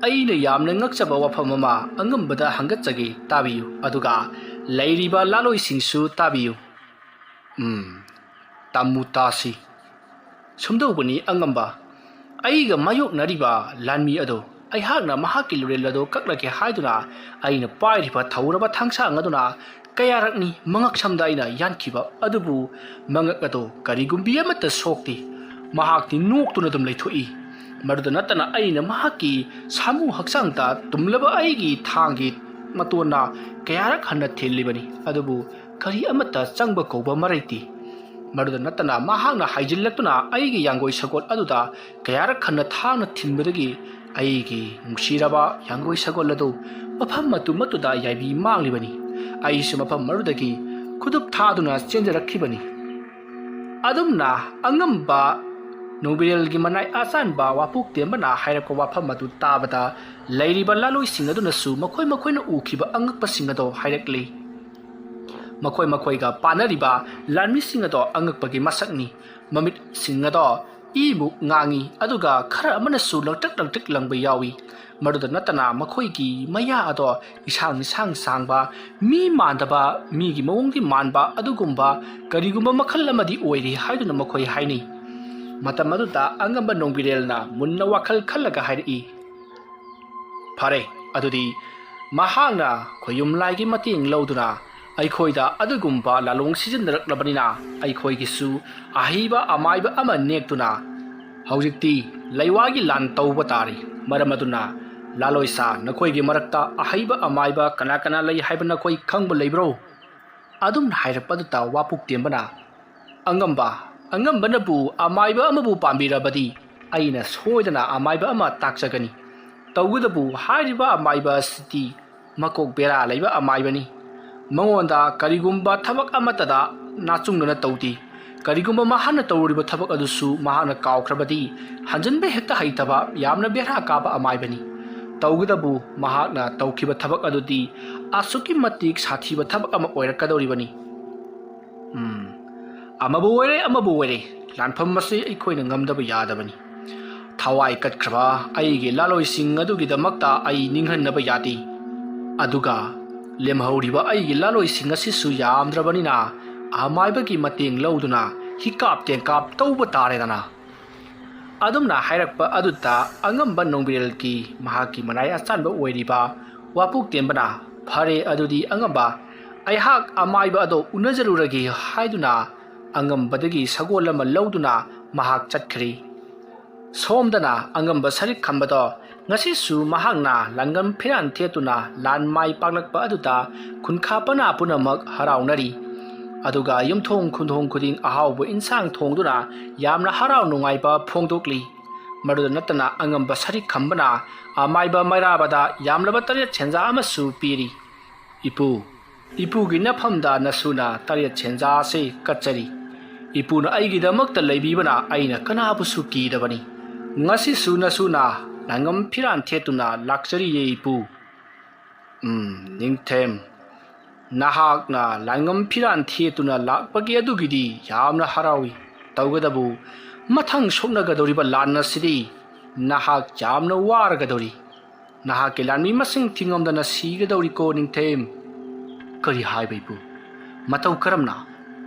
ꯑꯩꯅ ꯌꯥꯝꯅ ꯉꯛꯆꯕ ꯋꯥꯐꯝ ꯑꯃ ꯑꯉꯝꯕꯗ ꯍꯪꯒꯠꯆꯒꯦ, ꯇꯥꯕꯤꯌꯨ, ꯑꯗꯨꯒ ꯂꯩꯔꯤꯕ ꯂꯥꯂꯣꯏꯁꯤꯡꯁꯨ ꯇꯥꯕꯤꯌꯨ꯫ ꯎꯝ, ꯇꯝꯃꯨ ꯇꯥꯁꯤ꯫ ꯁꯨꯝꯗꯧꯕꯅꯤ ꯑꯉꯝꯕ, ꯑꯩꯒ ꯃꯥꯌꯣꯛꯅꯔꯤꯕ ꯂꯥꯟꯃꯤ ꯑꯗꯣ ꯑꯩꯍꯥꯛꯅ ꯃꯍꯥꯛꯀꯤ ꯂꯨꯔꯦꯜ ꯑꯗꯣ ꯀꯛꯂꯒꯦ ꯍꯥꯏꯗꯨꯅ ꯑꯩꯅ ꯄꯥꯏꯔꯤꯕ ꯊꯧꯔꯕ ꯊꯥꯡꯁꯥꯡ ꯑꯗꯨꯅ ꯀꯌꯥꯔꯛꯅꯤ ꯃꯉꯛ ꯁꯝꯗ ꯑꯩꯅ ꯌꯥꯟꯈꯤꯕ, ꯑꯗꯨꯕꯨ ꯃꯉꯛ ꯑꯗꯣ ꯀꯔꯤꯒꯨꯝꯕꯤ ꯑꯃꯠꯇ ꯁꯣꯛꯇꯦ꯫ ꯃꯍꯥꯛꯇꯤ ꯅꯣꯛꯇꯨꯅ ꯑꯗꯨꯝ ꯂꯩꯊꯣꯛꯏ꯫ ꯃꯗꯨꯗ ꯅꯠꯇꯅ ꯑꯩꯅ ꯃꯍꯥꯛꯀꯤ ꯁꯥꯃꯨ ꯍꯛꯆꯥꯡꯗ ꯇꯨꯝꯂꯕ ꯑꯩꯒꯤ ꯊꯥꯡꯒꯤ ꯃꯇꯣꯟꯅ ꯀꯌꯥꯔꯛ ꯍꯟꯅ ꯊꯤꯜꯂꯤꯕꯅꯤ, ꯑꯗꯨꯕꯨ ꯀꯔꯤ ꯑꯃꯠꯇ ꯆꯪꯕ ꯀꯧꯕ ꯃꯔꯩꯇꯦ꯫ ꯃꯗꯨꯗ ꯅꯠꯇꯅ ꯃꯍꯥꯛꯅ ꯍꯥꯏꯖꯤꯜꯂꯛꯇꯨꯅ ꯑꯩꯒꯤ ꯌꯥꯡꯒꯣꯏ ꯁꯒꯣꯜ ꯑꯗꯨꯗ ꯀꯌꯥꯔꯛ ꯍꯟꯅ ꯊꯥꯡꯅ ꯊꯤꯟꯕꯗꯒꯤ ꯑꯩꯒꯤ ꯅꯨꯡꯁꯤꯔꯕ ꯌꯥꯡꯒꯣꯏ ꯁꯒꯣꯜ ꯑꯗꯨ ꯃꯐꯝ ꯃꯇꯨ ꯃꯇꯨꯗ ꯌꯥꯏꯕꯤ ꯃꯥꯡꯂꯤꯕꯅꯤ꯫ ꯑꯩꯁꯨ ꯃꯐꯝ ꯑꯗꯨꯗꯒꯤ ꯈꯨꯗꯨꯞ ꯊꯥꯗꯨꯅ ꯆꯦꯟꯖꯔꯛꯈꯤꯕꯅꯤ꯫ ꯑꯗꯨꯝꯅ ꯑꯉꯝꯕ ꯅꯣꯡꯕꯤꯔꯦꯜꯒꯤ ꯃꯅꯥꯏ ꯑꯆꯥꯟꯕ ꯋꯥꯄꯣꯛꯇꯦꯝꯕꯅ ꯍꯥꯏꯔꯛꯄ ꯋꯥꯐꯝ ꯑꯗꯨ ꯇꯥꯕꯗ ꯂꯩꯔꯤꯕ ꯂꯥꯂꯣꯏꯁꯤꯡ ꯑꯗꯨꯅꯁꯨ ꯃꯈꯣꯏ ꯃꯈꯣꯏꯅ ꯎꯈꯤꯕ ꯑꯉꯛꯄꯁꯤꯡ ꯑꯗꯣ ꯍꯥꯏꯔꯛꯂꯤ꯫ ꯃꯈꯣꯏ ꯃꯈꯣꯏꯒ ꯄꯥꯟꯅꯔꯤꯕ ꯂꯥꯟꯃꯤꯁꯤꯡ ꯑꯗꯣ ꯑꯉꯛꯄꯒꯤ ꯃꯁꯛꯅꯤ꯫ ꯃꯃꯤꯠꯁꯤꯡ ꯑꯗꯣ ꯏꯃꯨꯛ ꯉꯥꯡꯉꯤ, ꯑꯗꯨꯒ ꯈꯔ ꯑꯃꯅꯁꯨ ꯂꯪꯇ꯭ꯔꯤꯛ ꯂꯪꯇ꯭ꯔꯤꯛ ꯂꯪꯕ ꯌꯥꯎꯏ꯫ ꯃꯗꯨꯗ ꯅꯠꯇꯅ ꯃꯈꯣꯏꯒꯤ ꯃꯌꯥ ꯑꯗꯣ ꯏꯁꯥꯡ ꯏꯁꯥꯡ ꯁꯥꯡꯕ, ꯃꯤ ꯃꯥꯟꯗꯕ, ꯃꯤꯒꯤ ꯃꯑꯣꯡꯗꯤ ꯃꯥꯟꯕ ꯑꯗꯨꯒꯨꯝꯕ ꯀꯔꯤꯒꯨꯝꯕ ꯃꯈꯜ ꯑꯃꯗꯤ ꯑꯣꯏꯔꯤ ꯍꯥꯏꯗꯨꯅ ꯃꯈꯣꯏ ꯍꯥꯏꯅꯩ꯫ ꯃꯇꯝ ꯑꯗꯨꯗ ꯑꯉꯝꯕ ꯅꯣꯡꯕꯤꯔꯦꯜꯅ ꯃꯨꯟꯅ ꯋꯥꯈꯜ ꯈꯜꯂꯒ ꯍꯥꯏꯔꯛꯏ, "ꯐꯔꯦ, ꯑꯗꯨꯗꯤ ꯃꯍꯥꯛꯅ ꯈꯣꯌꯨꯝ ꯂꯥꯏꯒꯤ ꯃꯇꯦꯡ ꯂꯧꯗꯨꯅ ꯑꯩꯈꯣꯏꯗ ꯑꯗꯨꯒꯨꯝꯕ ꯂꯥꯂꯣꯡ ꯁꯤꯖꯤꯟꯅꯔꯛꯂꯕꯅꯤꯅ ꯑꯩꯈꯣꯏꯒꯤꯁꯨ ꯑꯍꯩꯕ ꯑꯃꯥꯏꯕ ꯑꯃ ꯅꯦꯛꯇꯨꯅ ꯍꯧꯖꯤꯛꯇꯤ ꯂꯩꯋꯥꯒꯤ ꯂꯥꯟ ꯇꯧꯕ ꯇꯥꯔꯤ꯫ ꯃꯔꯝ ꯑꯗꯨꯅ ꯂꯥꯂꯣꯏꯁꯥ, ꯅꯈꯣꯏꯒꯤ ꯃꯔꯛꯇ ꯑꯍꯩꯕ ꯑꯃꯥꯏꯕ ꯀꯅꯥ ꯀꯅꯥ ꯂꯩ ꯍꯥꯏꯕ ꯅꯈꯣꯏ ꯈꯪꯕ ꯂꯩꯕ꯭ꯔꯣ?" ꯑꯗꯨꯝꯅ ꯍꯥꯏꯔꯛꯄꯗꯨꯗ ꯋꯥꯄꯣꯛꯇꯦꯝꯕꯅ, "ꯑꯉꯝꯕ, ꯑꯉꯝꯕꯅꯕꯨ ꯑꯃꯥꯏꯕ ꯑꯃꯕꯨ ꯄꯥꯝꯕꯤꯔꯕꯗꯤ ꯑꯩꯅ ꯁꯣꯏꯗꯅ ꯑꯃꯥꯏꯕ ꯑꯃ ꯇꯥꯛꯆꯒꯅꯤ꯫ ꯇꯧꯕꯇꯕꯨ ꯍꯥꯏꯔꯤꯕ ꯑꯃꯥꯏꯕ ꯑꯁꯤꯗꯤ ꯃꯀꯣꯛ ꯕꯦꯔꯥ ꯂꯩꯕ ꯑꯃꯥꯏꯕꯅꯤ꯫ ꯃꯉꯣꯟꯗ ꯀꯔꯤꯒꯨꯝꯕ ꯊꯕꯛ ꯑꯃꯠꯇꯗ ꯅꯥꯆꯨꯡꯗꯅ ꯇꯧꯗꯦ꯫ ꯀꯔꯤꯒꯨꯝꯕ ꯃꯍꯥꯛꯅ ꯇꯧꯔꯨꯔꯤꯕ ꯊꯕꯛ ꯑꯗꯨꯁꯨ ꯃꯍꯥꯛꯅ ꯀꯥꯎꯈ꯭ꯔꯕꯗꯤ ꯍꯟꯖꯤꯟꯕ ꯍꯦꯛꯇ ꯍꯩꯇꯕ ꯌꯥꯝꯅ ꯕꯦꯔꯥ ꯀꯥꯕ ꯑꯃꯥꯏꯕꯅꯤ꯫ ꯇꯧꯕꯇꯕꯨ ꯃꯍꯥꯛꯅ ꯇꯧꯈꯤꯕ ꯊꯕꯛ ꯑꯗꯨꯗꯤ ꯑꯁꯨꯛꯀꯤ ꯃꯇꯤꯛ ꯁꯥꯊꯤꯕ ꯊꯕꯛ ꯑꯃ ꯑꯣꯏꯔꯛꯀꯗꯧꯔꯤꯕꯅꯤ꯫ ꯎꯝ, ꯑꯃꯕꯨ ꯑꯣꯏꯔꯦ, ꯑꯃꯕꯨ ꯑꯣꯏꯔꯦ, ꯂꯥꯟꯐꯝ ꯑꯁꯤ ꯑꯩꯈꯣꯏꯅ ꯉꯝꯗꯕ ꯌꯥꯗꯕꯅꯤ꯫ ꯊꯋꯥꯏ ꯀꯠꯈ꯭ꯔꯕ ꯑꯩꯒꯤ ꯂꯥꯂꯣꯏꯁꯤꯡ ꯑꯗꯨꯒꯤꯗꯃꯛꯇ ꯑꯩ ꯅꯤꯡꯍꯟꯅꯕ ꯌꯥꯗꯦ꯫ ꯑꯗꯨꯒ ꯂꯦꯝꯍꯧꯔꯤꯕ ꯑꯩꯒꯤ ꯂꯥꯂꯣꯏꯁꯤꯡ ꯑꯁꯤꯁꯨ ꯌꯥꯝꯗ꯭ꯔꯕꯅꯤꯅ ꯑꯃꯥꯏꯕꯒꯤ ꯃꯇꯦꯡ ꯂꯧꯗꯨꯅ ꯍꯤꯀꯥꯞ ꯇꯦꯡꯀꯥꯞ ꯇꯧꯕ ꯇꯥꯔꯦꯗꯅ꯫ ꯑꯗꯨꯝꯅ ꯍꯥꯏꯔꯛꯄ ꯑꯗꯨꯗ ꯑꯉꯝꯕ ꯅꯣꯡꯕꯤꯔꯦꯜꯒꯤ ꯃꯍꯥꯛꯀꯤ ꯃꯅꯥꯏ ꯑꯆꯥꯟꯕ ꯑꯣꯏꯔꯤꯕ ꯋꯥꯄꯣꯛꯇꯦꯝꯕꯅ, "ꯐꯔꯦ, ꯑꯗꯨꯗꯤ ꯑꯉꯝꯕ, ꯑꯩꯍꯥꯛ ꯑꯃꯥꯏꯕ ꯑꯗꯣ ꯎꯅꯖꯔꯨꯔꯒꯦ" ꯍꯥꯏꯗꯨꯅ ꯑꯉꯝꯕꯗꯒꯤ ꯁꯒꯣꯜ ꯑꯃ ꯂꯧꯗꯨꯅ ꯃꯍꯥꯛ ꯆꯠꯈ꯭ꯔꯦ꯫ ꯁꯣꯝꯗꯅ ꯑꯉꯝꯕ ꯁꯔꯤꯛ ꯈꯝꯕꯗꯣ ꯉꯁꯤꯁꯨ ꯃꯍꯥꯛꯅ ꯂꯥꯟꯉꯝ ꯐꯤꯔꯥꯟ ꯊꯦꯠꯇꯨꯅ ꯂꯥꯟ ꯃꯥꯏ ꯄꯥꯛꯂꯛꯄ ꯑꯗꯨꯗ ꯈꯨꯟꯈꯥ ꯄꯅꯥ ꯄꯨꯝꯅꯃꯛ ꯍꯔꯥꯎꯅꯔꯤ꯫ ꯑꯗꯨꯒ ꯌꯨꯝꯊꯣꯡ ꯈꯨꯟꯊꯣꯡ ꯈꯨꯗꯤꯡ ꯑꯍꯥꯎꯕ ꯏꯟꯁꯥꯡ ꯊꯣꯡꯗꯨꯅ ꯌꯥꯝꯅ ꯍꯔꯥꯎ ꯅꯨꯡꯉꯥꯏꯕ ꯐꯣꯡꯗꯣꯛꯂꯤ꯫ ꯃꯗꯨꯗ ꯅꯠꯇꯅ ꯑꯉꯝꯕ ꯁꯔꯤꯛ ꯈꯝꯕꯅ ꯑꯃꯥꯏꯕ ꯃꯩꯔꯥꯕꯗ ꯌꯥꯝꯂꯕ ꯇꯔꯦꯠ ꯁꯦꯟꯖꯥ ꯑꯃꯁꯨ ꯄꯤꯔꯤ꯫ "ꯏꯄꯨ, ꯏꯄꯨꯒꯤ ꯅꯐꯝꯗ ꯅꯁꯨꯅ ꯇꯔꯦꯠ ꯁꯦꯟꯖꯥ ꯑꯁꯤ ꯀꯠꯆꯔꯤ꯫ ꯏꯄꯨꯅ ꯑꯩꯒꯤꯗꯃꯛꯇ ꯂꯩꯕꯤꯕꯅ ꯑꯩꯅ ꯀꯅꯥꯕꯨꯁꯨ ꯀꯤꯗꯕꯅꯤ꯫ ꯉꯁꯤꯁꯨ ꯅꯁꯨꯅ ꯂꯥꯟꯉꯝ ꯐꯤꯔꯥꯟ ꯊꯦꯠꯇꯨꯅ ꯂꯥꯛꯆꯔꯤꯌꯦ ꯏꯄꯨ꯫" "ꯎꯝ, ꯅꯤꯡꯊꯦꯝ, ꯅꯍꯥꯛꯅ ꯂꯥꯟꯉꯝ ꯐꯤꯔꯥꯟ ꯊꯦꯠꯇꯨꯅ ꯂꯥꯛꯄꯒꯤ ꯑꯗꯨꯒꯤꯗꯤ ꯌꯥꯝꯅ ꯍꯔꯥꯎꯏ꯫ ꯇꯧꯒꯗꯕꯨ, ꯃꯊꯪ ꯁꯣꯛꯅꯒꯗꯧꯔꯤꯕ ꯂꯥꯟ ꯑꯁꯤꯗꯤ ꯅꯍꯥꯛ ꯌꯥꯝꯅ ꯋꯥꯔꯒꯗꯧꯔꯤ꯫ ꯅꯍꯥꯛꯀꯤ ꯂꯥꯟꯃꯤ ꯃꯁꯤꯡ ꯊꯤꯉꯝꯗꯅ ꯁꯤꯒꯗꯧꯔꯤꯀꯣ ꯅꯤꯡꯊꯦꯝ꯫" "ꯀꯔꯤ ꯍꯥꯏꯕ ꯏꯄꯨ? ꯃꯇꯧ ꯀꯔꯝꯅ?"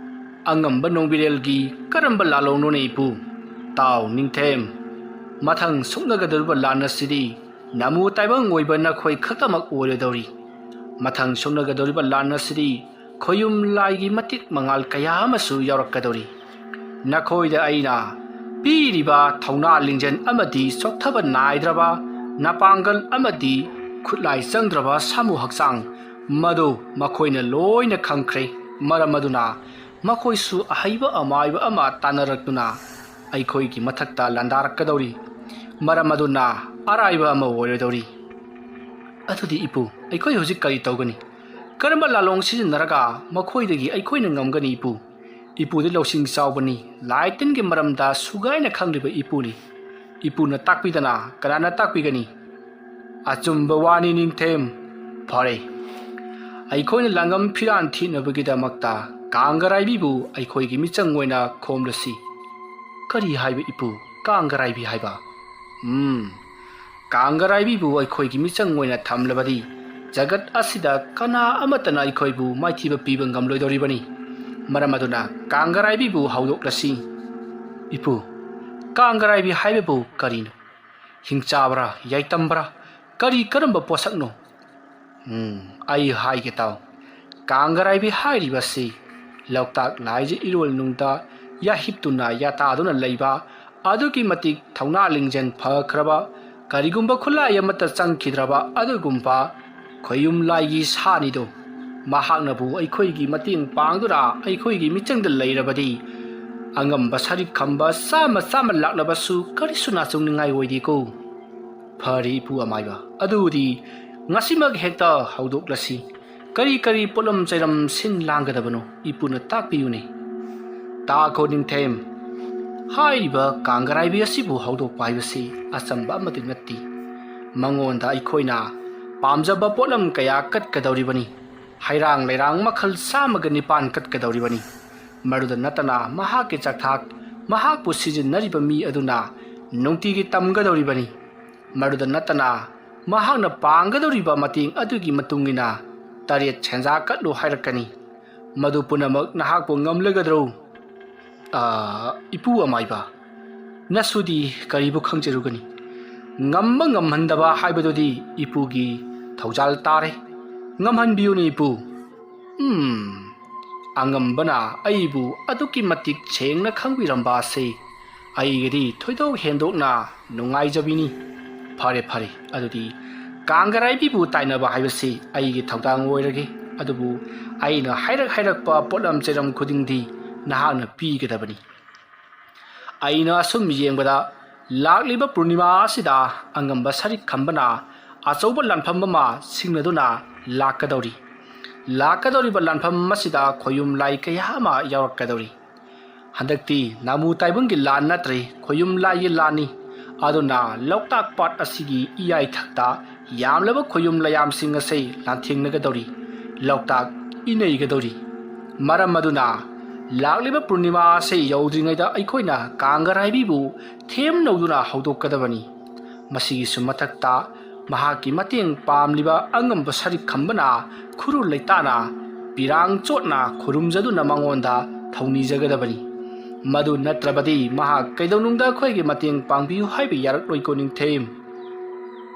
"ꯑꯉꯝꯕ ꯅꯣꯡꯕꯤꯔꯦꯜꯒꯤ ꯀꯔꯝꯕ ꯂꯥꯂꯣꯡꯅꯣꯅꯦ ꯏꯄꯨ? ꯇꯥꯎ ꯅꯤꯡꯊꯦꯝ, ꯃꯊꯪ ꯁꯣꯛꯅꯒꯗꯧꯔꯤꯕ ꯂꯥꯟ ꯑꯁꯤꯗꯤ ꯅꯃꯨ ꯇꯥꯏꯕꯪ ꯑꯣꯏꯕ ꯅꯈꯣꯏ ꯈꯛꯇꯃꯛ ꯑꯣꯏꯔꯗꯧꯔꯤ꯫ ꯃꯊꯪ ꯁꯣꯛꯅꯒꯗꯧꯔꯤꯕ ꯂꯥꯟ ꯑꯁꯤꯗꯤ ꯈꯣꯌꯨꯝ ꯂꯥꯏꯒꯤ ꯃꯇꯤꯛ ꯃꯉꯥꯜ ꯀꯌꯥ ꯑꯃꯁꯨ ꯌꯥꯎꯔꯛꯀꯗꯧꯔꯤ꯫ ꯅꯈꯣꯏꯗ ꯑꯩꯅ ꯄꯤꯔꯤꯕ ꯊꯧꯅꯥ ꯂꯤꯡꯖꯦꯜ ꯑꯃꯗꯤ ꯆꯣꯛꯊꯕ ꯅꯥꯏꯗ꯭ꯔꯕ ꯅꯄꯥꯡꯒꯜ ꯑꯃꯗꯤ ꯈꯨꯠꯂꯥꯏ ꯆꯪꯗ꯭ꯔꯕ ꯁꯥꯃꯨ ꯍꯛꯆꯥꯡ, ꯃꯗꯨ ꯃꯈꯣꯏꯅ ꯂꯣꯏꯅ ꯈꯪꯈ꯭ꯔꯦ꯫ ꯃꯔꯝ ꯑꯗꯨꯅ ꯃꯈꯣꯏꯁꯨ ꯑꯍꯩꯕ ꯑꯃꯥꯏꯕ ꯑꯃ ꯇꯥꯟꯅꯔꯛꯇꯨꯅ ꯑꯩꯈꯣꯏꯒꯤ ꯃꯊꯛꯇ ꯂꯥꯟꯗꯥꯔꯛꯀꯗꯧꯔꯤ꯫ ꯃꯔꯝ ꯑꯗꯨꯅ ꯑꯔꯥꯏꯕ ꯑꯃ ꯑꯣꯏꯔꯣꯏꯗꯧꯔꯤ꯫" "ꯑꯗꯨꯗꯤ ꯏꯄꯨ, ꯑꯩꯈꯣꯏ ꯍꯧꯖꯤꯛ ꯀꯔꯤ ꯇꯧꯒꯅꯤ? ꯀꯔꯝꯕ ꯂꯥꯂꯣꯡ ꯁꯤꯖꯤꯟꯅꯔꯒ ꯃꯈꯣꯏꯗꯒꯤ ꯑꯩꯈꯣꯏꯅ ꯉꯝꯒꯅꯤ ꯏꯄꯨ? ꯏꯄꯨꯗꯤ ꯂꯧꯁꯤꯡ ꯆꯥꯎꯕꯅꯤ, ꯂꯥꯏ ꯇꯤꯟꯒꯤ ꯃꯔꯝꯗ ꯁꯨꯒꯥꯏꯅ ꯈꯪꯂꯤꯕ ꯏꯄꯨꯅꯤ꯫ ꯏꯄꯨꯅ ꯇꯥꯛꯄꯤꯗꯅ ꯀꯅꯥꯅ ꯇꯥꯛꯄꯤꯒꯅꯤ?" "ꯑꯆꯨꯝꯕ ꯋꯥꯅꯤ ꯅꯤꯡꯊꯦꯝ꯫ ꯐꯔꯦ, ꯑꯩꯈꯣꯏꯅ ꯂꯥꯡꯉꯝ ꯐꯤꯔꯥꯟ ꯊꯤꯅꯕꯒꯤꯗꯃꯛꯇ ꯀꯥꯡꯒꯔꯥꯏꯕꯤꯕꯨ ꯑꯩꯈꯣꯏꯒꯤ ꯃꯤꯆꯪ ꯑꯣꯏꯅ ꯈꯣꯝꯂꯁꯤ꯫" "ꯀꯔꯤ ꯍꯥꯏꯕ ꯏꯄꯨ? ꯀꯥꯡꯒꯔꯥꯏꯕꯤ ꯍꯥꯏꯕ?" "ꯎꯝ, ꯀꯥꯡꯒꯔꯥꯏꯕꯤꯕꯨ ꯑꯩꯈꯣꯏꯒꯤ ꯃꯤꯆꯪ ꯑꯣꯏꯅ ꯊꯝꯂꯕꯗꯤ ꯖꯒꯠ ꯑꯁꯤꯗ ꯀꯅꯥ ꯑꯃꯠꯇꯅ ꯑꯩꯈꯣꯏꯕꯨ ꯃꯥꯏꯊꯤꯕ ꯄꯤꯕ ꯉꯝꯂꯣꯏꯗꯧꯔꯤꯕꯅꯤ꯫ ꯃꯔꯝ ꯑꯗꯨꯅ ꯀꯥꯡꯒꯔꯥꯏꯕꯤꯕꯨ ꯍꯧꯗꯣꯛꯂꯁꯤ꯫ ꯏꯄꯨ, ꯀꯥꯡꯒꯔꯥꯏꯕꯤ ꯍꯥꯏꯕꯕꯨ ꯀꯔꯤꯅꯣ? ꯍꯤꯡꯆꯥꯕ꯭ꯔꯥ, ꯌꯥꯏꯇꯝꯕ꯭ꯔꯥ, ꯀꯔꯤ ꯀꯔꯝꯕ ꯄꯣꯠꯁꯛꯅꯣ? ꯎꯝ, ꯑꯩ ꯍꯥꯏꯒꯦ ꯇꯥꯎ꯫ ꯀꯥꯡꯒꯔꯥꯏꯕꯤ ꯍꯥꯏꯔꯤꯕꯁꯤ ꯂꯣꯛꯇꯥꯛ ꯂꯥꯏꯖ ꯏꯔꯣꯜ ꯅꯨꯡꯗ ꯌꯥꯍꯤꯞꯇꯨꯅ ꯌꯥꯇꯥꯗꯨꯅ ꯂꯩꯕ, ꯑꯗꯨꯛꯀꯤ ꯃꯇꯤꯛ ꯊꯧꯅꯥ ꯂꯤꯡꯖꯦꯜ ꯐꯈ꯭ꯔꯕ, ꯀꯔꯤꯒꯨꯝꯕ ꯈꯨꯠꯂꯥꯏ ꯑꯃꯠꯇ ꯆꯪꯈꯤꯗ꯭ꯔꯕ ꯑꯗꯨꯒꯨꯝꯕ ꯈꯣꯌꯨꯝ ꯂꯥꯏꯒꯤ ꯁꯥꯅꯤꯗꯣ꯫ ꯃꯍꯥꯛꯅꯕꯨ ꯑꯩꯈꯣꯏꯒꯤ ꯃꯇꯦꯡ ꯄꯥꯡꯗꯨꯅ ꯑꯩꯈꯣꯏꯒꯤ ꯃꯤꯆꯪꯗ ꯂꯩꯔꯕꯗꯤ, ꯑꯉꯝꯕ ꯁꯔꯤꯛ ꯈꯝꯕ ꯆꯥꯝꯃ ꯆꯥꯝꯃ ꯂꯥꯛꯂꯕꯁꯨ ꯀꯔꯤꯁꯨ ꯅꯥꯆꯨꯡꯅꯤꯡꯉꯥꯏ ꯑꯣꯏꯗꯦꯀꯣ꯫ ꯐꯔꯦ ꯏꯄꯨ ꯑꯃꯥꯏꯕ, ꯑꯗꯨꯗꯤ ꯉꯁꯤꯃꯛ ꯍꯦꯛꯇ ꯍꯧꯗꯣꯛꯂꯁꯤ꯫ ꯀꯔꯤ ꯀꯔꯤ ꯄꯣꯠꯂꯝ ꯆꯩꯔꯝ ꯁꯤꯟ ꯂꯥꯡꯒꯗꯕꯅꯣ, ꯏꯄꯨꯅ ꯇꯥꯛꯄꯤꯌꯨꯅꯦ꯫ ꯇꯥꯈꯣ ꯅꯤꯡꯊꯦꯝ, ꯍꯥꯏꯔꯤꯕ ꯀꯥꯡꯒꯔꯥꯏꯕꯤ ꯑꯁꯤꯕꯨ ꯍꯧꯗꯣꯛꯄ ꯍꯥꯏꯕꯁꯤ ꯑꯆꯝꯕ ꯑꯃꯗꯤ ꯅꯠꯇꯦ꯫ ꯃꯉꯣꯟꯗ ꯑꯩꯈꯣꯏꯅ ꯄꯥꯝꯖꯕ ꯄꯣꯠꯂꯝ ꯀꯌꯥ ꯀꯠꯀꯗꯧꯔꯤꯕꯅꯤ꯫ ꯍꯩꯔꯥꯡ ꯂꯩꯔꯥꯡ ꯃꯈꯜ ꯆꯥꯝꯃꯒ ꯅꯤꯄꯥꯟ ꯀꯠꯀꯗꯧꯔꯤꯕꯅꯤ꯫ ꯃꯗꯨꯗ ꯅꯠꯇꯅ ꯃꯍꯥꯛꯀꯤ ꯆꯥꯛꯊꯥꯛ, ꯃꯍꯥꯛꯄꯨ ꯁꯤꯖꯤꯟꯅꯔꯤꯕ ꯃꯤ ꯑꯗꯨꯅ ꯅꯨꯡꯇꯤꯒꯤ ꯇꯝꯒꯗꯧꯔꯤꯕꯅꯤ꯫ ꯃꯗꯨꯗ ꯅꯠꯇꯅ ꯃꯍꯥꯛꯅ ꯄꯥꯡꯒꯗꯧꯔꯤꯕ ꯃꯇꯦꯡ ꯑꯗꯨꯒꯤ ꯃꯇꯨꯡ ꯏꯟꯅ ꯇꯔꯦꯠ ꯁꯦꯟꯖꯥ ꯀꯠꯂꯨ ꯍꯥꯏꯔꯛꯀꯅꯤ꯫ ꯃꯗꯨ ꯄꯨꯝꯅꯃꯛ ꯅꯍꯥꯛꯄꯨ ꯉꯝꯂꯒꯗ꯭ꯔꯣ? ꯑꯥ, ꯏꯄꯨ ꯑꯃꯥꯏꯕ, ꯅꯁꯨꯗꯤ ꯀꯔꯤꯕꯨ ꯈꯪꯖꯔꯨꯒꯅꯤ? ꯉꯝꯕ ꯉꯝꯍꯟꯗꯕ ꯍꯥꯏꯕꯗꯨꯗꯤ ꯏꯄꯨꯒꯤ ꯊꯧꯖꯥꯜ ꯇꯥꯔꯦ꯫ ꯉꯝꯍꯟꯕꯤꯌꯨꯅꯦ ꯏꯄꯨ꯫ ꯎꯝ, ꯑꯉꯝꯕꯅ ꯑꯩꯕꯨ ꯑꯗꯨꯛꯀꯤ ꯃꯇꯤꯛ ꯁꯦꯡꯅ ꯈꯪꯕꯤꯔꯝꯕ ꯑꯁꯤ ꯑꯩꯒꯤꯗꯤ ꯊꯣꯏꯗꯣꯛ ꯍꯦꯟꯗꯣꯛꯅ ꯅꯨꯡꯉꯥꯏꯖꯕꯤꯅꯤ꯫ ꯐꯔꯦ, ꯐꯔꯦ, ꯑꯗꯨꯗꯤ ꯀꯥꯡꯒꯔꯥꯏꯕꯤꯕꯨ ꯇꯥꯏꯅꯕ ꯍꯥꯏꯕꯁꯤ ꯑꯩꯒꯤ ꯊꯧꯗꯥꯡ ꯑꯣꯏꯔꯒꯦ꯫ ꯑꯗꯨꯕꯨ ꯑꯩꯅ ꯍꯥꯏꯔꯛ ꯍꯥꯏꯔꯛꯄ ꯄꯣꯠꯂꯝ ꯆꯩꯔꯝ ꯈꯨꯗꯤꯡꯗꯤ ꯅꯍꯥꯛꯅ ꯄꯤꯒꯗꯕꯅꯤ꯫ ꯑꯩꯅ ꯑꯁꯨꯝ ꯌꯦꯡꯕꯗ, ꯂꯥꯛꯂꯤꯕ ꯄꯨꯔꯅꯤꯃꯥ ꯑꯁꯤꯗ ꯑꯉꯝꯕ ꯁꯔꯤꯛ ꯈꯝꯕꯅ ꯑꯆꯧꯕ ꯂꯥꯟꯐꯝ ꯑꯃ ꯁꯤꯡꯅꯗꯨꯅ ꯂꯥꯛꯀꯗꯧꯔꯤ꯫ ꯂꯥꯛꯀꯗꯧꯔꯤꯕ ꯂꯥꯟꯐꯝ ꯑꯁꯤꯗ ꯈꯣꯌꯨꯝ ꯂꯥꯏ ꯀꯌꯥ ꯑꯃ ꯌꯥꯎꯔꯛꯀꯗꯧꯔꯤ꯫ ꯍꯟꯗꯛꯇꯤ ꯅꯥꯃꯨ ꯇꯥꯏꯕꯪꯒꯤ ꯂꯥꯟ ꯅꯠꯇ꯭ꯔꯦ, ꯈꯣꯌꯨꯝ ꯂꯥꯏꯒꯤ ꯂꯥꯟꯅꯤ꯫ ꯑꯗꯨꯅ ꯂꯣꯛꯇꯥꯛ ꯄꯥꯠ ꯑꯁꯤꯒꯤ ꯏꯌꯥꯏꯊꯛꯇ ꯌꯥꯝꯂꯕ ꯈꯣꯌꯨꯝ ꯂꯥꯏꯌꯥꯝꯁꯤꯡ ꯑꯁꯤ ꯂꯥꯟꯊꯦꯡꯅꯒꯗꯧꯔꯤ, ꯂꯣꯛꯇꯥꯛ ꯏꯅꯩꯒꯗꯧꯔꯤ꯫ ꯃꯔꯝ ꯑꯗꯨꯅ ꯂꯥꯛꯂꯤꯕ ꯄꯨꯔꯅꯤꯃꯥ ꯑꯁꯤ ꯌꯧꯗ꯭ꯔꯤꯉꯩꯗ ꯑꯩꯈꯣꯏꯅ ꯀꯥꯡꯒꯔꯥꯏꯕꯤꯕꯨ ꯊꯦꯝꯅꯧꯗꯨꯅ ꯍꯧꯗꯣꯛꯀꯗꯕꯅꯤ꯫ ꯃꯁꯤꯒꯤꯁꯨ ꯃꯊꯛꯇ ꯃꯍꯥꯛꯀꯤ ꯃꯇꯦꯡ ꯄꯥꯝꯂꯤꯕ ꯑꯉꯝꯕ ꯁꯔꯤꯛ ꯈꯝꯕꯅ ꯈꯨꯔꯨ ꯂꯩꯇꯥꯅ ꯄꯤꯔꯥꯡ ꯆꯣꯠꯅ ꯈꯨꯔꯨꯝꯖꯗꯨꯅ ꯃꯉꯣꯟꯗ ꯊꯧꯅꯤꯖꯒꯗꯕꯅꯤ꯫ ꯃꯗꯨ ꯅꯠꯇ꯭ꯔꯕꯗꯤ ꯃꯍꯥꯛ ꯀꯩꯗꯧꯅꯨꯡꯗ ꯑꯩꯈꯣꯏꯒꯤ ꯃꯇꯦꯡ ꯄꯥꯡꯕꯤꯌꯨ ꯍꯥꯏꯕ ꯌꯥꯔꯛꯂꯣꯏꯀꯣ ꯅꯤꯡꯊꯦꯝ꯫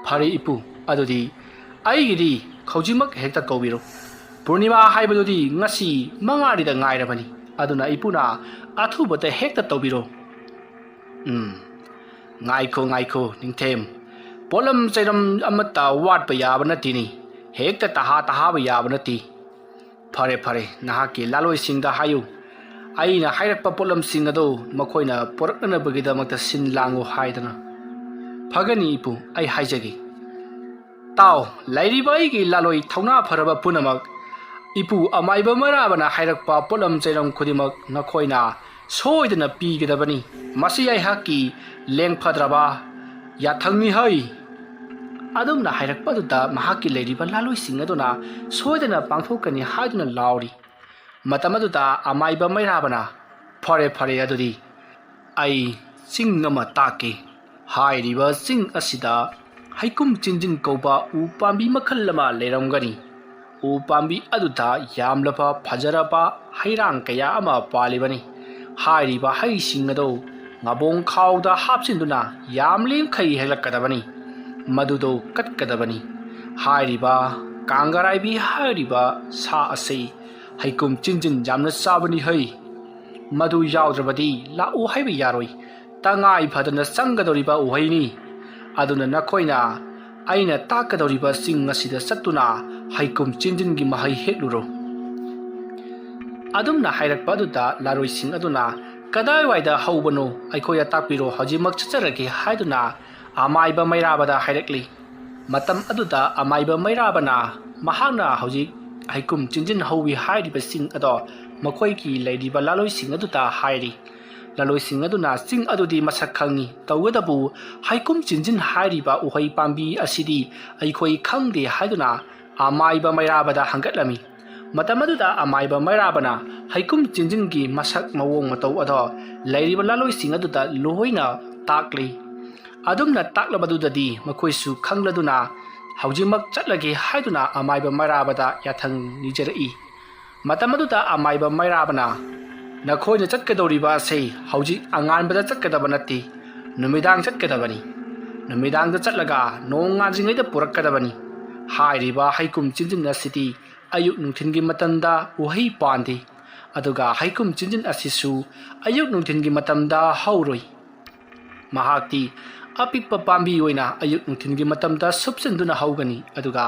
ꯐꯔꯦ ꯏꯄꯨ, ꯑꯗꯨꯗꯤ ꯑꯩꯒꯤꯗꯤ ꯍꯧꯖꯤꯛꯃꯛ ꯍꯦꯛꯇ ꯀꯧꯕꯤꯔꯣ꯫ ꯄꯨꯔꯅꯤꯃꯥ ꯍꯥꯏꯕꯗꯨꯗꯤ ꯉꯁꯤ ꯃꯉꯥꯅꯤꯗ ꯉꯥꯏꯔꯕꯅꯤ꯫ ꯑꯗꯨꯅ ꯏꯄꯨꯅ ꯑꯊꯨꯕꯗ ꯍꯦꯛꯇ ꯇꯧꯕꯤꯔꯣ꯫ ꯎꯝ, ꯉꯥꯏꯈꯣ, ꯉꯥꯏꯈꯣ, ꯅꯤꯡꯊꯦꯝ꯫ ꯄꯣꯠꯂꯝ ꯆꯩꯔꯝ ꯑꯃꯠꯇ ꯋꯥꯠꯄ ꯌꯥꯕ ꯅꯠꯇꯦꯅꯦ꯫ ꯍꯦꯛꯇ ꯇꯍꯥ ꯇꯍꯥꯕ ꯌꯥꯕ ꯅꯠꯇꯦ꯫ ꯐꯔꯦ, ꯐꯔꯦ, ꯅꯍꯥꯛꯀꯤ ꯂꯥꯂꯣꯏꯁꯤꯡꯗ ꯍꯥꯏꯌꯨ, ꯑꯩꯅ ꯍꯥꯏꯔꯛꯄ ꯄꯣꯠꯂꯝꯁꯤꯡ ꯑꯗꯨ ꯃꯈꯣꯏꯅ ꯄꯨꯔꯛꯅꯅꯕꯒꯤꯗꯃꯛꯇ ꯁꯤꯟ ꯂꯥꯡꯉꯨ ꯍꯥꯏꯗꯅ꯫ ꯐꯒꯅꯤ ꯏꯄꯨ, ꯑꯩ ꯍꯥꯏꯖꯒꯦ꯫ ꯇꯥꯎ, ꯂꯩꯔꯤꯕ ꯑꯩꯒꯤ ꯂꯥꯂꯣꯏ ꯊꯧꯅꯥ ꯐꯔꯕ ꯄꯨꯝꯅꯃꯛ, ꯏꯄꯨ ꯑꯃꯥꯏꯕ ꯃꯩꯔꯥꯕꯅ ꯍꯥꯏꯔꯛꯄ ꯄꯣꯠꯂꯝ ꯆꯩꯔꯝ ꯈꯨꯗꯤꯡꯃꯛ ꯅꯈꯣꯏꯅ ꯁꯣꯏꯗꯅ ꯄꯤꯒꯗꯕꯅꯤ꯫ ꯃꯁꯤ ꯑꯩꯍꯥꯛꯀꯤ ꯂꯦꯡꯐꯗ꯭ꯔꯕ ꯌꯥꯊꯪꯅꯤ ꯍꯩ꯫ ꯑꯗꯨꯝꯅ ꯍꯥꯏꯔꯛꯄ ꯑꯗꯨꯗ ꯃꯍꯥꯛꯀꯤ ꯂꯩꯔꯤꯕ ꯂꯥꯂꯣꯏꯁꯤꯡ ꯑꯗꯨꯅ ꯁꯣꯏꯗꯅ ꯄꯥꯡꯊꯣꯛꯀꯅꯤ ꯍꯥꯏꯗꯨꯅ ꯂꯥꯎꯔꯤ꯫ ꯃꯇꯝ ꯑꯗꯨꯗ ꯑꯃꯥꯏꯕ ꯃꯩꯔꯥꯕꯅ, "ꯐꯔꯦ, ꯐꯔꯦ, ꯑꯗꯨꯗꯤ ꯑꯩ ꯆꯤꯡ ꯑꯃ ꯇꯥꯛꯀꯦ꯫ ꯍꯥꯏꯔꯤꯕ ꯆꯤꯡ ꯑꯁꯤꯗ ꯍꯩꯀꯨꯝ ꯆꯤꯟꯖꯤꯟ ꯀꯧꯕ ꯎ ꯄꯥꯝꯕꯤ ꯃꯈꯜ ꯑꯃ ꯂꯩꯔꯝꯒꯅꯤ꯫ ꯎ ꯄꯥꯝꯕꯤ ꯑꯗꯨꯗ ꯌꯥꯝꯂꯕ ꯐꯖꯔꯕ ꯍꯩꯔꯥꯡ ꯀꯌꯥ ꯑꯃ ꯄꯥꯜꯂꯤꯕꯅꯤ꯫ ꯍꯥꯏꯔꯤꯕ ꯍꯩꯁꯤꯡ ꯑꯗꯨ ꯉꯥꯕꯣꯡ ꯈꯥꯎꯗ ꯍꯥꯞꯆꯤꯟꯗꯨꯅ ꯌꯥꯝꯂꯤꯡꯈꯩ ꯍꯦꯛꯂꯛꯀꯗꯕꯅꯤ꯫ ꯃꯗꯨꯗꯣ ꯀꯠꯀꯗꯕꯅꯤ꯫ ꯍꯥꯏꯔꯤꯕ ꯀꯥꯡꯒꯔꯥꯏꯕꯤ ꯍꯥꯏꯔꯤꯕ ꯁꯥ ꯑꯁꯤ ꯍꯩꯀꯨꯝ ꯆꯤꯟꯖꯤꯟ ꯌꯥꯝꯅ ꯆꯥꯕꯅꯤ ꯍꯩ꯫ ꯃꯗꯨ ꯌꯥꯎꯗ꯭ꯔꯕꯗꯤ ꯂꯥꯛꯎ ꯍꯥꯏꯕ ꯌꯥꯔꯣꯏ꯫ ꯇꯉꯥꯏ ꯐꯗꯅ ꯆꯪꯒꯗꯧꯔꯤꯕ ꯎꯍꯩꯅꯤ꯫ ꯑꯗꯨꯅ ꯅꯈꯣꯏꯅ ꯑꯩꯅ ꯇꯥꯛꯀꯗꯧꯔꯤꯕ ꯆꯤꯡ ꯑꯁꯤꯗ ꯆꯠꯇꯨꯅ ꯍꯩꯀꯨꯝ ꯆꯤꯟꯖꯤꯟꯒꯤ ꯃꯍꯩ ꯍꯦꯛꯂꯨꯔꯣ꯫" ꯑꯗꯨꯝꯅ ꯍꯥꯏꯔꯛꯄ ꯑꯗꯨꯗ ꯂꯥꯔꯣꯏꯁꯤꯡ ꯑꯗꯨꯅ, "ꯀꯗꯥꯏꯋꯥꯏꯗ ꯍꯧꯕꯅꯣ? ꯑꯩꯈꯣꯏꯗ ꯇꯥꯛꯄꯤꯔꯣ, ꯍꯧꯖꯤꯛꯃꯛ ꯆꯠꯆꯔꯒꯦ" ꯍꯥꯏꯗꯨꯅ ꯑꯃꯥꯏꯕ ꯃꯩꯔꯥꯕꯗ ꯍꯥꯏꯔꯛꯂꯤ꯫ ꯃꯇꯝ ꯑꯗꯨꯗ ꯑꯃꯥꯏꯕ ꯃꯩꯔꯥꯕꯅ ꯃꯍꯥꯛꯅ ꯍꯧꯖꯤꯛ ꯍꯩꯀꯨꯝ ꯆꯤꯟꯖꯤꯟ ꯍꯧꯋꯤ ꯍꯥꯏꯔꯤꯕ ꯆꯤꯡ ꯑꯗꯣ ꯃꯈꯣꯏꯒꯤ ꯂꯩꯔꯤꯕ ꯂꯥꯂꯣꯏꯁꯤꯡ ꯑꯗꯨꯗ ꯍꯥꯏꯔꯤ꯫ ꯂꯥꯂꯣꯏꯁꯤꯡ ꯑꯗꯨꯅ ꯆꯤꯡ ꯑꯗꯨꯗꯤ ꯃꯁꯛ ꯈꯪꯉꯤ, ꯇꯧꯕꯇꯕꯨ ꯍꯩꯀꯨꯝ ꯆꯤꯟꯖꯤꯟ ꯍꯥꯏꯔꯤꯕ ꯎꯍꯩ ꯄꯥꯝꯕꯤ ꯑꯁꯤꯗꯤ ꯑꯩꯈꯣꯏ ꯈꯪꯗꯦ ꯍꯥꯏꯗꯨꯅ ꯑꯃꯥꯏꯕ ꯃꯩꯔꯥꯕꯗ ꯍꯪꯒꯠꯂꯝꯃꯤ꯫ ꯃꯇꯝ ꯑꯗꯨꯗ ꯑꯃꯥꯏꯕ ꯃꯩꯔꯥꯕꯅ ꯍꯩꯀꯨꯝ ꯆꯤꯟꯖꯤꯟꯒꯤ ꯃꯁꯛ ꯃꯑꯣꯡ ꯃꯇꯧ ꯑꯗꯣ ꯂꯩꯔꯤꯕ ꯂꯥꯂꯣꯏꯁꯤꯡ ꯑꯗꯨꯗ ꯂꯣꯏꯅ ꯇꯥꯛꯂꯤ꯫ ꯑꯗꯨꯝꯅ ꯇꯥꯛꯂꯕꯗꯨꯗꯗꯤ ꯃꯈꯣꯏꯁꯨ ꯈꯪꯂꯗꯨꯅ ꯍꯧꯖꯤꯛꯃꯛ ꯆꯠꯂꯒꯦ ꯍꯥꯏꯗꯨꯅ ꯑꯃꯥꯏꯕ ꯃꯩꯔꯥꯕꯗ ꯌꯥꯊꯪ ꯅꯤꯖꯔꯛꯏ꯫ ꯃꯇꯝ ꯑꯗꯨꯗ ꯑꯃꯥꯏꯕ ꯃꯩꯔꯥꯕꯅ, "ꯅꯈꯣꯏꯅ ꯆꯠꯀꯗꯧꯔꯤꯕ ꯑꯁꯤ ꯍꯧꯖꯤꯛ ꯑꯉꯥꯟꯕꯗ ꯆꯠꯀꯗꯕ ꯅꯠꯇꯦ, ꯅꯨꯃꯤꯗꯥꯡ ꯆꯠꯀꯗꯕꯅꯤ꯫ ꯅꯨꯃꯤꯗꯥꯡꯗ ꯆꯠꯂꯒ ꯅꯣꯡ ꯉꯥꯟꯗ꯭ꯔꯤꯉꯩꯗ ꯄꯨꯔꯛꯀꯗꯕꯅꯤ꯫ ꯍꯥꯏꯔꯤꯕ ꯍꯩꯀꯨꯝ ꯆꯤꯟꯖꯤꯟ ꯑꯁꯤꯗꯤ ꯑꯌꯨꯛ ꯅꯨꯡꯊꯤꯜꯒꯤ ꯃꯇꯝꯗ ꯎꯍꯩ ꯄꯥꯟꯗꯦ, ꯑꯗꯨꯒ ꯍꯩꯀꯨꯝ ꯆꯤꯟꯖꯤꯟ ꯑꯁꯤꯁꯨ ꯑꯌꯨꯛ ꯅꯨꯡꯊꯤꯜꯒꯤ ꯃꯇꯝꯗ ꯍꯧꯔꯣꯏ꯫ ꯃꯍꯥꯛꯇꯤ ꯑꯄꯤꯛꯄ ꯄꯥꯝꯕꯤ ꯑꯣꯏꯅ ꯑꯌꯨꯛ ꯅꯨꯡꯊꯤꯜꯒꯤ ꯃꯇꯝꯗ ꯁꯨꯞꯆꯤꯟꯗꯨꯅ ꯍꯧꯒꯅꯤ, ꯑꯗꯨꯒ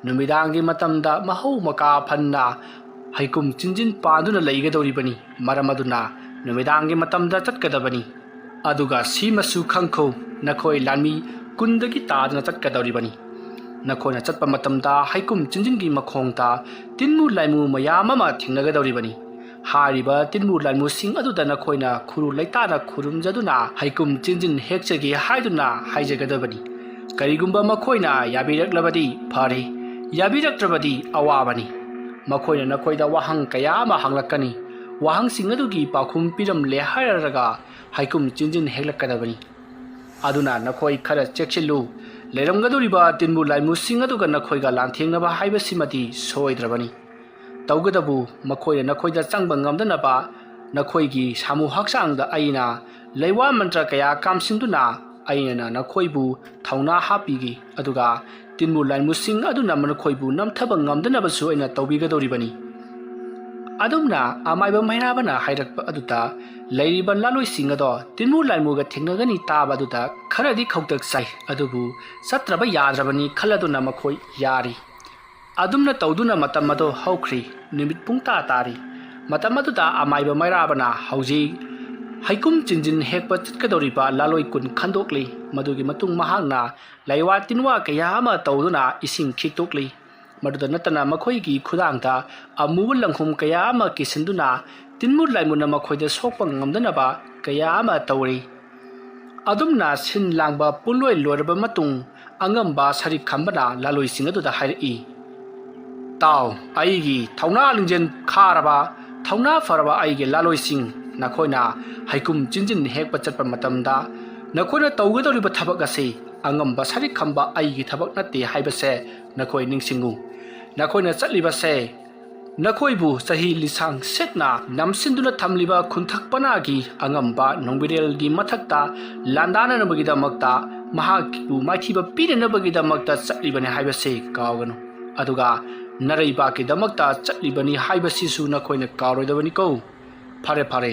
ꯅꯨꯃꯤꯗꯥꯡꯒꯤ ꯃꯇꯝꯗ ꯃꯍꯧ ꯃꯀꯥ ꯐꯟꯅ ꯍꯩꯀꯨꯝ ꯆꯤꯟꯖꯤꯟ ꯄꯥꯟꯗꯨꯅ ꯂꯩꯒꯗꯧꯔꯤꯕꯅꯤ꯫ ꯃꯔꯝ ꯑꯗꯨꯅ ꯅꯨꯃꯤꯗꯥꯡꯒꯤ ꯃꯇꯝꯗ ꯆꯠꯀꯗꯕꯅꯤ꯫ ꯑꯗꯨꯒ ꯁꯤꯃꯁꯨ ꯈꯪꯈꯣ, ꯅꯈꯣꯏ ꯂꯥꯟꯃꯤ ꯀꯨꯟꯗꯒꯤ ꯇꯥꯗꯅ ꯆꯠꯀꯗꯧꯔꯤꯕꯅꯤ꯫ ꯅꯈꯣꯏꯅ ꯆꯠꯄ ꯃꯇꯝꯗ ꯍꯩꯀꯨꯝ ꯆꯤꯟꯖꯤꯟꯒꯤ ꯃꯈꯣꯡꯗ ꯇꯤꯟꯃꯨ ꯂꯥꯏꯃꯨ ꯃꯌꯥꯝ ꯑꯃ ꯊꯦꯡꯅꯒꯗꯧꯔꯤꯕꯅꯤ꯫ ꯍꯥꯏꯔꯤꯕ ꯇꯤꯟꯃꯨ ꯂꯥꯏꯃꯨꯁꯤꯡ ꯑꯗꯨꯗ ꯅꯈꯣꯏꯅ ꯈꯨꯔꯨ ꯂꯩꯇꯥꯅ ꯈꯨꯔꯨꯝꯖꯗꯨꯅ ꯍꯩꯀꯨꯝ ꯆꯤꯟꯖꯤꯟ ꯍꯦꯛꯆꯒꯦ ꯍꯥꯏꯗꯨꯅ ꯍꯥꯏꯖꯒꯗꯕꯅꯤ꯫ ꯀꯔꯤꯒꯨꯝꯕ ꯃꯈꯣꯏꯅ ꯌꯥꯕꯤꯔꯛꯂꯕꯗꯤ ꯐꯔꯦ, ꯌꯥꯕꯤꯔꯛꯇ꯭ꯔꯕꯗꯤ ꯑꯋꯥꯕꯅꯤ꯫ ꯃꯈꯣꯏꯅ ꯅꯈꯣꯏꯗ ꯋꯥꯍꯪ ꯀꯌꯥ ꯑꯃ ꯍꯪꯂꯛꯀꯅꯤ꯫ ꯋꯥꯍꯪꯁꯤꯡ ꯑꯗꯨꯒꯤ ꯄꯥꯎꯈꯨꯝ ꯄꯤꯔꯝꯂꯦ ꯍꯥꯏꯔꯒ ꯍꯩꯀꯨꯝ ꯆꯤꯟꯖꯤꯟ ꯍꯦꯛꯂꯛꯀꯗꯕꯅꯤ꯫ ꯑꯗꯨꯅ ꯅꯈꯣꯏ ꯈꯔ ꯆꯦꯛꯁꯤꯜꯂꯨ꯫ ꯂꯩꯔꯝꯒꯗꯧꯔꯤꯕ ꯇꯤꯟꯃꯨ ꯂꯥꯏꯃꯨꯁꯤꯡ ꯑꯗꯨꯒ ꯅꯈꯣꯏꯒ ꯂꯥꯟꯊꯦꯡꯅꯕ ꯍꯥꯏꯕꯁꯤꯃꯗꯤ ꯁꯣꯏꯗ꯭ꯔꯕꯅꯤ꯫ ꯇꯧꯒꯗꯕꯨ ꯃꯈꯣꯏꯅ ꯅꯈꯣꯏꯗ ꯆꯪꯕ ꯉꯝꯗꯅꯕ ꯅꯈꯣꯏꯒꯤ ꯁꯥꯃꯨ ꯍꯛꯆꯥꯡꯗ ꯑꯩꯅ ꯂꯩꯋꯥ ꯃꯟꯇ꯭ꯔ ꯀꯌꯥ ꯀꯥꯝꯁꯤꯟꯗꯨꯅ ꯑꯩꯅ ꯅꯈꯣꯏꯕꯨ ꯊꯧꯅꯥ ꯍꯥꯞꯄꯤꯒꯦ, ꯑꯗꯨꯒ ꯇꯤꯟꯃꯨ ꯂꯥꯏꯃꯨꯁꯤꯡ ꯑꯗꯨꯅ ꯅꯈꯣꯏꯕꯨ ꯅꯝꯊꯕ ꯉꯝꯗꯅꯕꯁꯨ ꯑꯩꯅ ꯇꯧꯕꯤꯒꯗꯧꯔꯤꯕꯅꯤ꯫ ꯑꯗꯨꯝꯅ ꯑꯃꯥꯏꯕ ꯃꯩꯔꯥꯕꯅ ꯍꯥꯏꯔꯛꯄ ꯑꯗꯨꯗ ꯂꯩꯔꯤꯕ ꯂꯥꯂꯣꯏꯁꯤꯡ ꯑꯗꯣ ꯇꯤꯟꯃꯨ ꯂꯥꯏꯃꯨꯒ ꯊꯦꯡꯅꯒꯅꯤ ꯇꯥꯕ ꯑꯗꯨꯗ ꯈꯔꯗꯤ ꯈꯧꯇꯛ ꯆꯥꯏ, ꯑꯗꯨꯕꯨ ꯆꯠꯇ꯭ꯔꯕ ꯌꯥꯗ꯭ꯔꯕꯅꯤ ꯈꯜꯂꯗꯨꯅ ꯃꯈꯣꯏ ꯌꯥꯔꯤ꯫ ꯑꯗꯨꯝꯅ ꯇꯧꯗꯨꯅ ꯃꯇꯝ ꯑꯗꯨ ꯍꯧꯈ꯭ꯔꯤ꯫ ꯅꯨꯃꯤꯠ ꯄꯨꯡ ꯇꯥ ꯇꯥꯔꯤ꯫ ꯃꯇꯝ ꯑꯗꯨꯗ ꯑꯃꯥꯏꯕ ꯃꯩꯔꯥꯕꯅ ꯍꯧꯖꯤꯛ ꯍꯩꯀꯨꯝ ꯆꯤꯟꯖꯤꯟ ꯍꯦꯛꯄ ꯆꯠꯀꯗꯧꯔꯤꯕ ꯂꯥꯂꯣꯏ ꯀꯨꯟ ꯈꯟꯗꯣꯛꯂꯤ꯫ ꯃꯗꯨꯒꯤ ꯃꯇꯨꯡ ꯃꯍꯥꯛꯅ ꯂꯩꯋꯥ ꯇꯤꯟꯋꯥ ꯀꯌꯥ ꯑꯃ ꯇꯧꯗꯨꯅ ꯏꯁꯤꯡ ꯈꯤꯛꯇꯣꯛꯂꯤ꯫ ꯃꯗꯨꯗ ꯅꯠꯇꯅ ꯃꯈꯣꯏꯒꯤ ꯈꯨꯗꯥꯡꯗ ꯑꯃꯨꯕ ꯂꯪꯈꯣꯝ ꯀꯌꯥ ꯑꯃ ꯀꯤꯁꯤꯟꯗꯨꯅ ꯇꯤꯟꯃꯨ ꯂꯥꯏꯃꯨꯅ ꯃꯈꯣꯏꯗ ꯁꯣꯛꯄ ꯉꯝꯗꯅꯕ ꯀꯌꯥ ꯑꯃ ꯇꯧꯔꯤ꯫ ꯑꯗꯨꯝꯅ ꯁꯤꯟ ꯂꯥꯡꯕ ꯄꯨꯡꯂꯣꯏ ꯂꯣꯏꯔꯕ ꯃꯇꯨꯡ ꯑꯉꯝꯕ ꯁꯔꯤꯛ ꯈꯝꯕꯅ ꯂꯥꯂꯣꯏꯁꯤꯡ ꯑꯗꯨꯗ ꯍꯥꯏꯔꯛꯏ, "ꯇꯥꯎ, ꯑꯩꯒꯤ ꯊꯧꯅꯥ ꯂꯤꯡꯖꯦꯜ ꯈꯥꯔꯕ, ꯊꯧꯅꯥ ꯐꯔꯕ ꯑꯩꯒꯤ ꯂꯥꯂꯣꯏꯁꯤꯡ, ꯅꯈꯣꯏꯅ ꯍꯩꯀꯨꯝ ꯆꯤꯟꯖꯤꯟ ꯍꯦꯛꯄ ꯆꯠꯄ ꯃꯇꯝꯗ ꯅꯈꯣꯏꯅ ꯇꯧꯒꯗꯧꯔꯤꯕ ꯊꯕꯛ ꯑꯁꯤ ꯑꯉꯝꯕ ꯁꯔꯤꯛ ꯈꯝꯕ ꯑꯩꯒꯤ ꯊꯕꯛ ꯅꯠꯇꯦ ꯍꯥꯏꯕꯁꯦ ꯅꯈꯣꯏ ꯅꯤꯡꯁꯤꯡꯉꯨ꯫ ꯅꯈꯣꯏꯅ ꯆꯠꯂꯤꯕꯁꯦ ꯅꯈꯣꯏꯕꯨ ꯆꯍꯤ ꯂꯤꯁꯥꯡ ꯁꯦꯠꯅ ꯅꯝꯁꯤꯟꯗꯨꯅ ꯊꯝꯂꯤꯕ ꯈꯨꯟꯊꯛ ꯄꯅꯥꯒꯤ ꯑꯉꯝꯕ ꯅꯣꯡꯕꯤꯔꯦꯜꯒꯤ ꯃꯊꯛꯇ ꯂꯥꯟꯗꯥꯅꯅꯕꯒꯤꯗꯃꯛꯇ, ꯃꯍꯥꯛꯄꯨ ꯃꯥꯏꯊꯤꯕ ꯄꯤꯅꯅꯕꯒꯤꯗꯃꯛꯇ ꯆꯠꯂꯤꯕꯅꯤ ꯍꯥꯏꯕꯁꯤ ꯀꯥꯎꯒꯅꯨ꯫ ꯑꯗꯨꯒ ꯅꯔꯩꯕꯥꯛꯀꯤꯗꯃꯛꯇ ꯆꯠꯂꯤꯕꯅꯤ ꯍꯥꯏꯕꯁꯤꯁꯨ ꯅꯈꯣꯏꯅ ꯀꯥꯎꯔꯣꯏꯗꯕꯅꯤꯀꯣ꯫ ꯐꯔꯦ, ꯐꯔꯦ,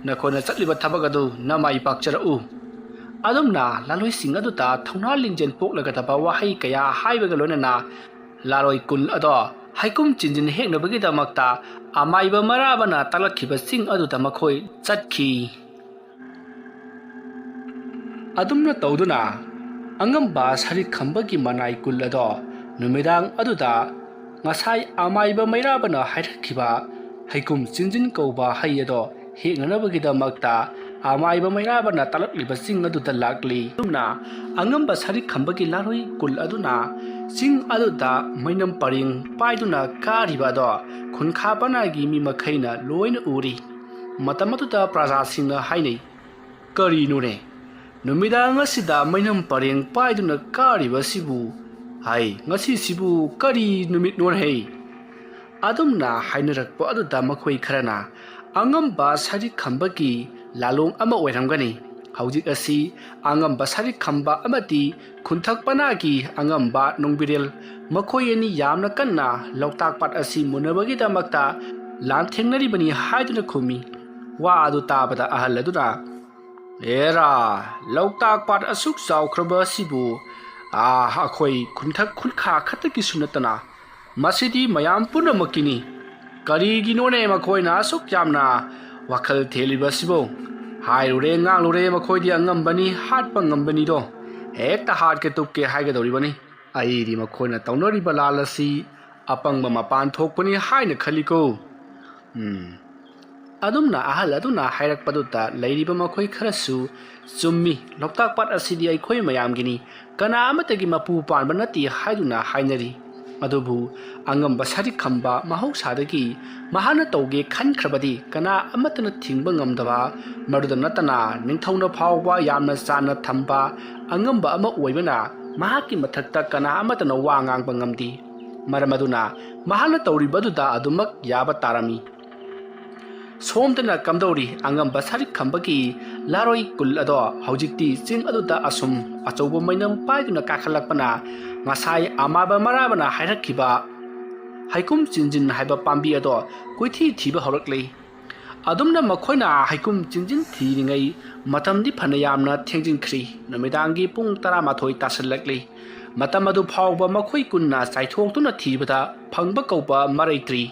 ꯅꯈꯣꯏꯅ ꯆꯠꯂꯤꯕ ꯊꯕꯛ ꯑꯗꯨ ꯅꯃꯥꯏ ꯄꯥꯛꯆꯔꯛꯎ꯫ ꯑꯗꯨꯝꯅ ꯂꯥꯂꯣꯏꯁꯤꯡ ꯑꯗꯨꯗ ꯊꯧꯅꯥ ꯂꯤꯡꯖꯦꯜ ꯄꯣꯛꯂꯒꯗꯕ ꯋꯥꯍꯩ ꯀꯌꯥ ꯍꯥꯏꯕꯒ ꯂꯣꯏꯅꯅ ꯂꯥꯂꯣꯏ ꯀꯨꯟ ꯑꯗꯣ ꯍꯩꯀꯨꯝ ꯆꯤꯟꯖꯤꯟ ꯍꯦꯛꯅꯕꯒꯤꯗꯃꯛꯇ ꯑꯃꯥꯏꯕ ꯃꯩꯔꯥꯕꯅ ꯇꯥꯛꯂꯛꯈꯤꯕ ꯆꯤꯡ ꯑꯗꯨꯗ ꯃꯈꯣꯏ ꯆꯠꯈꯤ꯫ ꯑꯗꯨꯝꯅ ꯇꯧꯗꯨꯅ ꯑꯉꯝꯕ ꯁꯔꯤꯛ ꯈꯝꯕꯒꯤ ꯃꯅꯥꯏ ꯀꯨꯜ ꯑꯗꯣ ꯅꯨꯃꯤꯗꯥꯡ ꯑꯗꯨꯗ ꯉꯁꯥꯏ ꯑꯃꯥꯏꯕ ꯃꯩꯔꯥꯕꯅ ꯍꯥꯏꯔꯛꯈꯤꯕ ꯍꯩꯀꯨꯝ ꯆꯤꯟꯖꯤꯟ ꯀꯧꯕ ꯍꯩ ꯑꯗꯣ ꯍꯦꯛꯅꯅꯕꯒꯤꯗꯃꯛꯇ ꯑꯃꯥꯏꯕ ꯃꯩꯔꯥꯕꯅ ꯇꯥꯛꯂꯛꯂꯤꯕ ꯆꯤꯡ ꯑꯗꯨꯗ ꯂꯥꯛꯂꯤ꯫ ꯑꯗꯨꯝꯅ ꯑꯉꯝꯕ ꯁꯔꯤꯛ ꯈꯝꯕꯒꯤ ꯂꯥꯂꯣꯏ ꯀꯨꯜ ꯑꯗꯨꯅ ꯆꯤꯡ ꯑꯗꯨꯗ ꯃꯩꯅꯝ ꯄꯔꯦꯡ ꯄꯥꯏꯗꯨꯅ ꯀꯥꯔꯤꯕ ꯑꯗꯣ ꯈꯨꯟꯈꯥ ꯄꯅꯥꯒꯤ ꯃꯤ ꯃꯈꯩꯅ ꯂꯣꯏꯅ ꯎꯔꯤ꯫ ꯃꯇꯝ ꯑꯗꯨꯗ ꯄ꯭ꯔꯖꯥꯁꯤꯡꯅ ꯍꯥꯏꯅꯩ, "ꯀꯔꯤꯅꯣꯅꯦ? ꯅꯨꯃꯤꯗꯥꯡ ꯑꯁꯤꯗ ꯃꯩꯅꯝ ꯄꯔꯦꯡ ꯄꯥꯏꯗꯨꯅ ꯀꯥꯔꯤꯕꯁꯤꯕꯨ? ꯍꯥꯏ, ꯉꯁꯤꯁꯤꯕꯨ ꯀꯔꯤ ꯅꯨꯃꯤꯠꯅꯣꯅꯦ?" ꯑꯗꯨꯝꯅ ꯍꯥꯏꯅꯔꯛꯄ ꯑꯗꯨꯗ ꯃꯈꯣꯏ ꯈꯔꯅ ꯑꯉꯝꯕ ꯁꯔꯤꯛ ꯈꯝꯕꯒꯤ ꯂꯥꯂꯣꯡ ꯑꯃ ꯑꯣꯏꯔꯝꯒꯅꯤ꯫ ꯍꯧꯖꯤꯛ ꯑꯁꯤ ꯑꯉꯝꯕ ꯁꯔꯤꯛ ꯈꯝꯕ ꯑꯃꯗꯤ ꯈꯨꯟꯊꯛ ꯄꯅꯥꯒꯤ ꯑꯉꯝꯕ ꯅꯣꯡꯕꯤꯔꯦꯜ, ꯃꯈꯣꯏ ꯑꯅꯤ ꯌꯥꯝꯅ ꯀꯟꯅ ꯂꯣꯛꯇꯥꯛ ꯄꯥꯠ ꯑꯁꯤ ꯃꯨꯟꯅꯕꯒꯤꯗꯃꯛꯇ ꯂꯥꯟꯊꯦꯡꯅꯔꯤꯕꯅꯤ ꯍꯥꯏꯗꯨꯅ ꯈꯨꯝꯃꯤ꯫ ꯋꯥ ꯑꯗꯨ ꯇꯥꯕꯗ ꯑꯍꯜ ꯑꯗꯨꯅ, "ꯑꯦꯔꯥ, ꯂꯣꯛꯇꯥꯛ ꯄꯥꯠ ꯑꯁꯨꯛ ꯆꯥꯎꯈ꯭ꯔꯕ ꯑꯁꯤꯕꯨ, ꯑꯥ, ꯑꯩꯈꯣꯏ ꯈꯨꯟꯊꯛ ꯈꯨꯟꯈꯥ ꯈꯛꯇꯒꯤꯁꯨ ꯅꯠꯇꯅ ꯃꯁꯤꯗꯤ ꯃꯌꯥꯝ ꯄꯨꯝꯅꯃꯛꯀꯤꯅꯤ꯫ ꯀꯔꯤꯒꯤꯅꯣꯅꯦ ꯃꯈꯣꯏꯅ ꯑꯁꯨꯛ ꯌꯥꯝꯅ ꯋꯥꯈꯜ ꯊꯦꯜꯂꯤꯕꯁꯤꯕꯨ? ꯍꯥꯏꯔꯨꯔꯦ ꯉꯥꯡꯂꯨꯔꯦ, ꯃꯈꯣꯏꯗꯤ ꯑꯉꯝꯕꯅꯤ, ꯍꯥꯠꯄ ꯉꯝꯕꯅꯤꯗꯣ꯫ ꯍꯦꯛꯇ ꯍꯥꯠꯀꯦ ꯇꯨꯞꯀꯦ ꯍꯥꯏꯒꯗꯧꯔꯤꯕꯅꯤ꯫ ꯑꯩꯗꯤ ꯃꯈꯣꯏꯅ ꯇꯧꯅꯔꯤꯕ ꯂꯥꯜ ꯑꯁꯤ ꯑꯄꯪꯕ ꯃꯄꯥꯟ ꯊꯣꯛꯄꯅꯤ ꯍꯥꯏꯅ ꯈꯜꯂꯤꯀꯣ꯫" ꯎꯝ꯫ ꯑꯗꯨꯝꯅ ꯑꯍꯜ ꯑꯗꯨꯅ ꯍꯥꯏꯔꯛꯄꯗꯨꯗ ꯂꯩꯔꯤꯕ ꯃꯈꯣꯏ ꯈꯔꯁꯨ, "ꯆꯨꯝꯃꯤ, ꯂꯣꯛꯇꯥꯛ ꯄꯥꯠ ꯑꯁꯤꯗꯤ ꯑꯩꯈꯣꯏ ꯃꯌꯥꯝꯒꯤꯅꯤ, ꯀꯅꯥ ꯑꯃꯠꯇꯒꯤ ꯃꯄꯨ ꯄꯥꯟꯕ ꯅꯠꯇꯦ" ꯍꯥꯏꯗꯨꯅ ꯍꯥꯏꯅꯔꯤ꯫ ꯑꯗꯨꯕꯨ ꯑꯉꯝꯕ ꯁꯔꯤꯛ ꯈꯝꯕ ꯃꯍꯧꯁꯥꯗꯒꯤ ꯃꯍꯥꯛꯅ ꯇꯧꯒꯦ ꯈꯟꯈ꯭ꯔꯕꯗꯤ ꯀꯅꯥ ꯑꯃꯠꯇꯅ ꯊꯤꯡꯕ ꯉꯝꯗꯕ, ꯃꯗꯨꯗ ꯅꯠꯇꯅ ꯅꯤꯡꯊꯧꯅ ꯐꯥꯎꯕ ꯌꯥꯝꯅ ꯆꯥꯟꯅ ꯊꯝꯕ ꯑꯉꯝꯕ ꯑꯃ ꯑꯣꯏꯕꯅ ꯃꯍꯥꯛꯀꯤ ꯃꯊꯛꯇ ꯀꯅꯥ ꯑꯃꯠꯇꯅ ꯋꯥ ꯉꯥꯡꯕ ꯉꯝꯗꯦ꯫ ꯃꯔꯝ ꯑꯗꯨꯅ ꯃꯍꯥꯛꯅ ꯇꯧꯔꯤꯕꯗꯨꯗ ꯑꯗꯨꯃꯛ ꯌꯥꯕ ꯇꯥꯔꯝꯃꯤ꯫ ꯁꯣꯝꯗꯅ ꯀꯝꯗꯧꯔꯤ? ꯑꯉꯝꯕ ꯁꯔꯤꯛ ꯈꯝꯕꯒꯤ ꯂꯥꯔꯣꯏ ꯀꯨꯜ ꯑꯗꯣ ꯍꯧꯖꯤꯛꯇꯤ ꯆꯤꯡ ꯑꯗꯨꯗ ꯑꯁꯨꯝ ꯑꯆꯧꯕ ꯃꯩꯅꯝ ꯄꯥꯏꯗꯨꯅ ꯀꯥꯈꯠꯂꯛꯄꯅ ꯉꯁꯥꯏ ꯑꯃꯥꯕ ꯃꯔꯥꯕꯅ ꯍꯥꯏꯔꯛꯈꯤꯕ ꯍꯩꯀꯨꯝ ꯆꯤꯟꯖꯤꯟ ꯍꯥꯏꯕ ꯄꯥꯝꯕꯤ ꯑꯗꯣ ꯀꯣꯏꯊꯤ ꯊꯤꯕ ꯍꯧꯔꯛꯂꯤ꯫ ꯑꯗꯨꯝꯅ ꯃꯈꯣꯏꯅ ꯍꯩꯀꯨꯝ ꯆꯤꯟꯖꯤꯟ ꯊꯤꯔꯤꯉꯩ ꯃꯇꯝꯗꯤ ꯐꯅ ꯌꯥꯝꯅ ꯊꯦꯡꯖꯤꯟꯈ꯭ꯔꯤ꯫ ꯅꯨꯃꯤꯗꯥꯡꯒꯤ ꯄꯨꯡ ꯇꯔꯥꯃꯥꯊꯣꯏ ꯇꯥꯁꯤꯜꯂꯛꯂꯤ꯫ ꯃꯇꯝ ꯑꯗꯨ ꯐꯥꯎꯕ ꯃꯈꯣꯏ ꯀꯨꯟꯅ ꯆꯥꯏꯊꯣꯛꯇꯨꯅ ꯊꯤꯕꯗ ꯐꯪꯕ ꯀꯧꯕ ꯃꯔꯩꯇ꯭ꯔꯤ꯫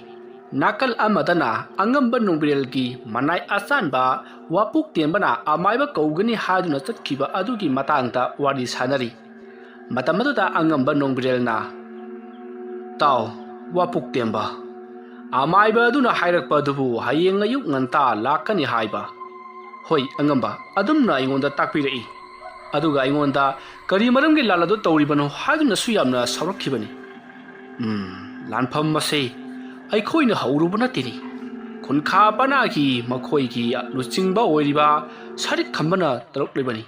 ꯅꯥꯀꯜ ꯑꯃꯗꯅ ꯑꯉꯝꯕ ꯅꯣꯡꯕꯤꯔꯦꯜꯒꯤ ꯃꯅꯥꯏ ꯑꯆꯥꯟꯕ ꯋꯥꯄꯨꯛ ꯇꯦꯝꯕꯅ ꯑꯃꯥꯏꯕ ꯀꯧꯒꯅꯤ ꯍꯥꯏꯗꯨꯅ ꯆꯠꯈꯤꯕ ꯑꯗꯨꯒꯤ ꯃꯇꯥꯡꯗ ꯋꯥꯔꯤ ꯁꯥꯅꯔꯤ꯫ ꯃꯇꯝ ꯑꯗꯨꯗ ꯑꯉꯝꯕ ꯅꯣꯡꯕꯤꯔꯦꯜꯅ, "ꯇꯥꯎ, ꯋꯥꯄꯨꯛ ꯇꯦꯝꯕ, ꯑꯃꯥꯏꯕ ꯑꯗꯨꯅ ꯍꯥꯏꯔꯛꯄ ꯑꯗꯨꯕꯨ ꯍꯌꯦꯡ ꯑꯌꯨꯛ ꯉꯟꯇꯥ ꯂꯥꯛꯀꯅꯤ ꯍꯥꯏꯕ?" "ꯍꯣꯏ, ꯑꯉꯝꯕ, ꯑꯗꯨꯝꯅ ꯑꯩꯉꯣꯟꯗ ꯇꯥꯛꯄꯤꯔꯛꯏ꯫ ꯑꯗꯨꯒ ꯑꯩꯉꯣꯟꯗ ꯀꯔꯤ ꯃꯔꯝꯒꯤ ꯂꯥꯜ ꯑꯗꯨ ꯇꯧꯔꯤꯕꯅꯣ ꯍꯥꯏꯗꯨꯅꯁꯨ ꯌꯥꯝꯅ ꯁꯥꯎꯔꯛꯈꯤꯕꯅꯤ꯫" "ꯎꯝ, ꯂꯥꯟꯐꯝ ꯑꯁꯤ ꯑꯩꯈꯣꯏꯅ ꯍꯧꯔꯨꯕ ꯅꯠꯇꯦꯅꯤ꯫ ꯈꯨꯟꯈꯥ ꯄꯅꯥꯒꯤ ꯃꯈꯣꯏꯒꯤ ꯂꯨꯆꯤꯡꯕ ꯑꯣꯏꯔꯤꯕ ꯁꯔꯤꯛ ꯈꯝꯕꯅ ꯇꯧꯔꯛꯂꯤꯕꯅꯤ꯫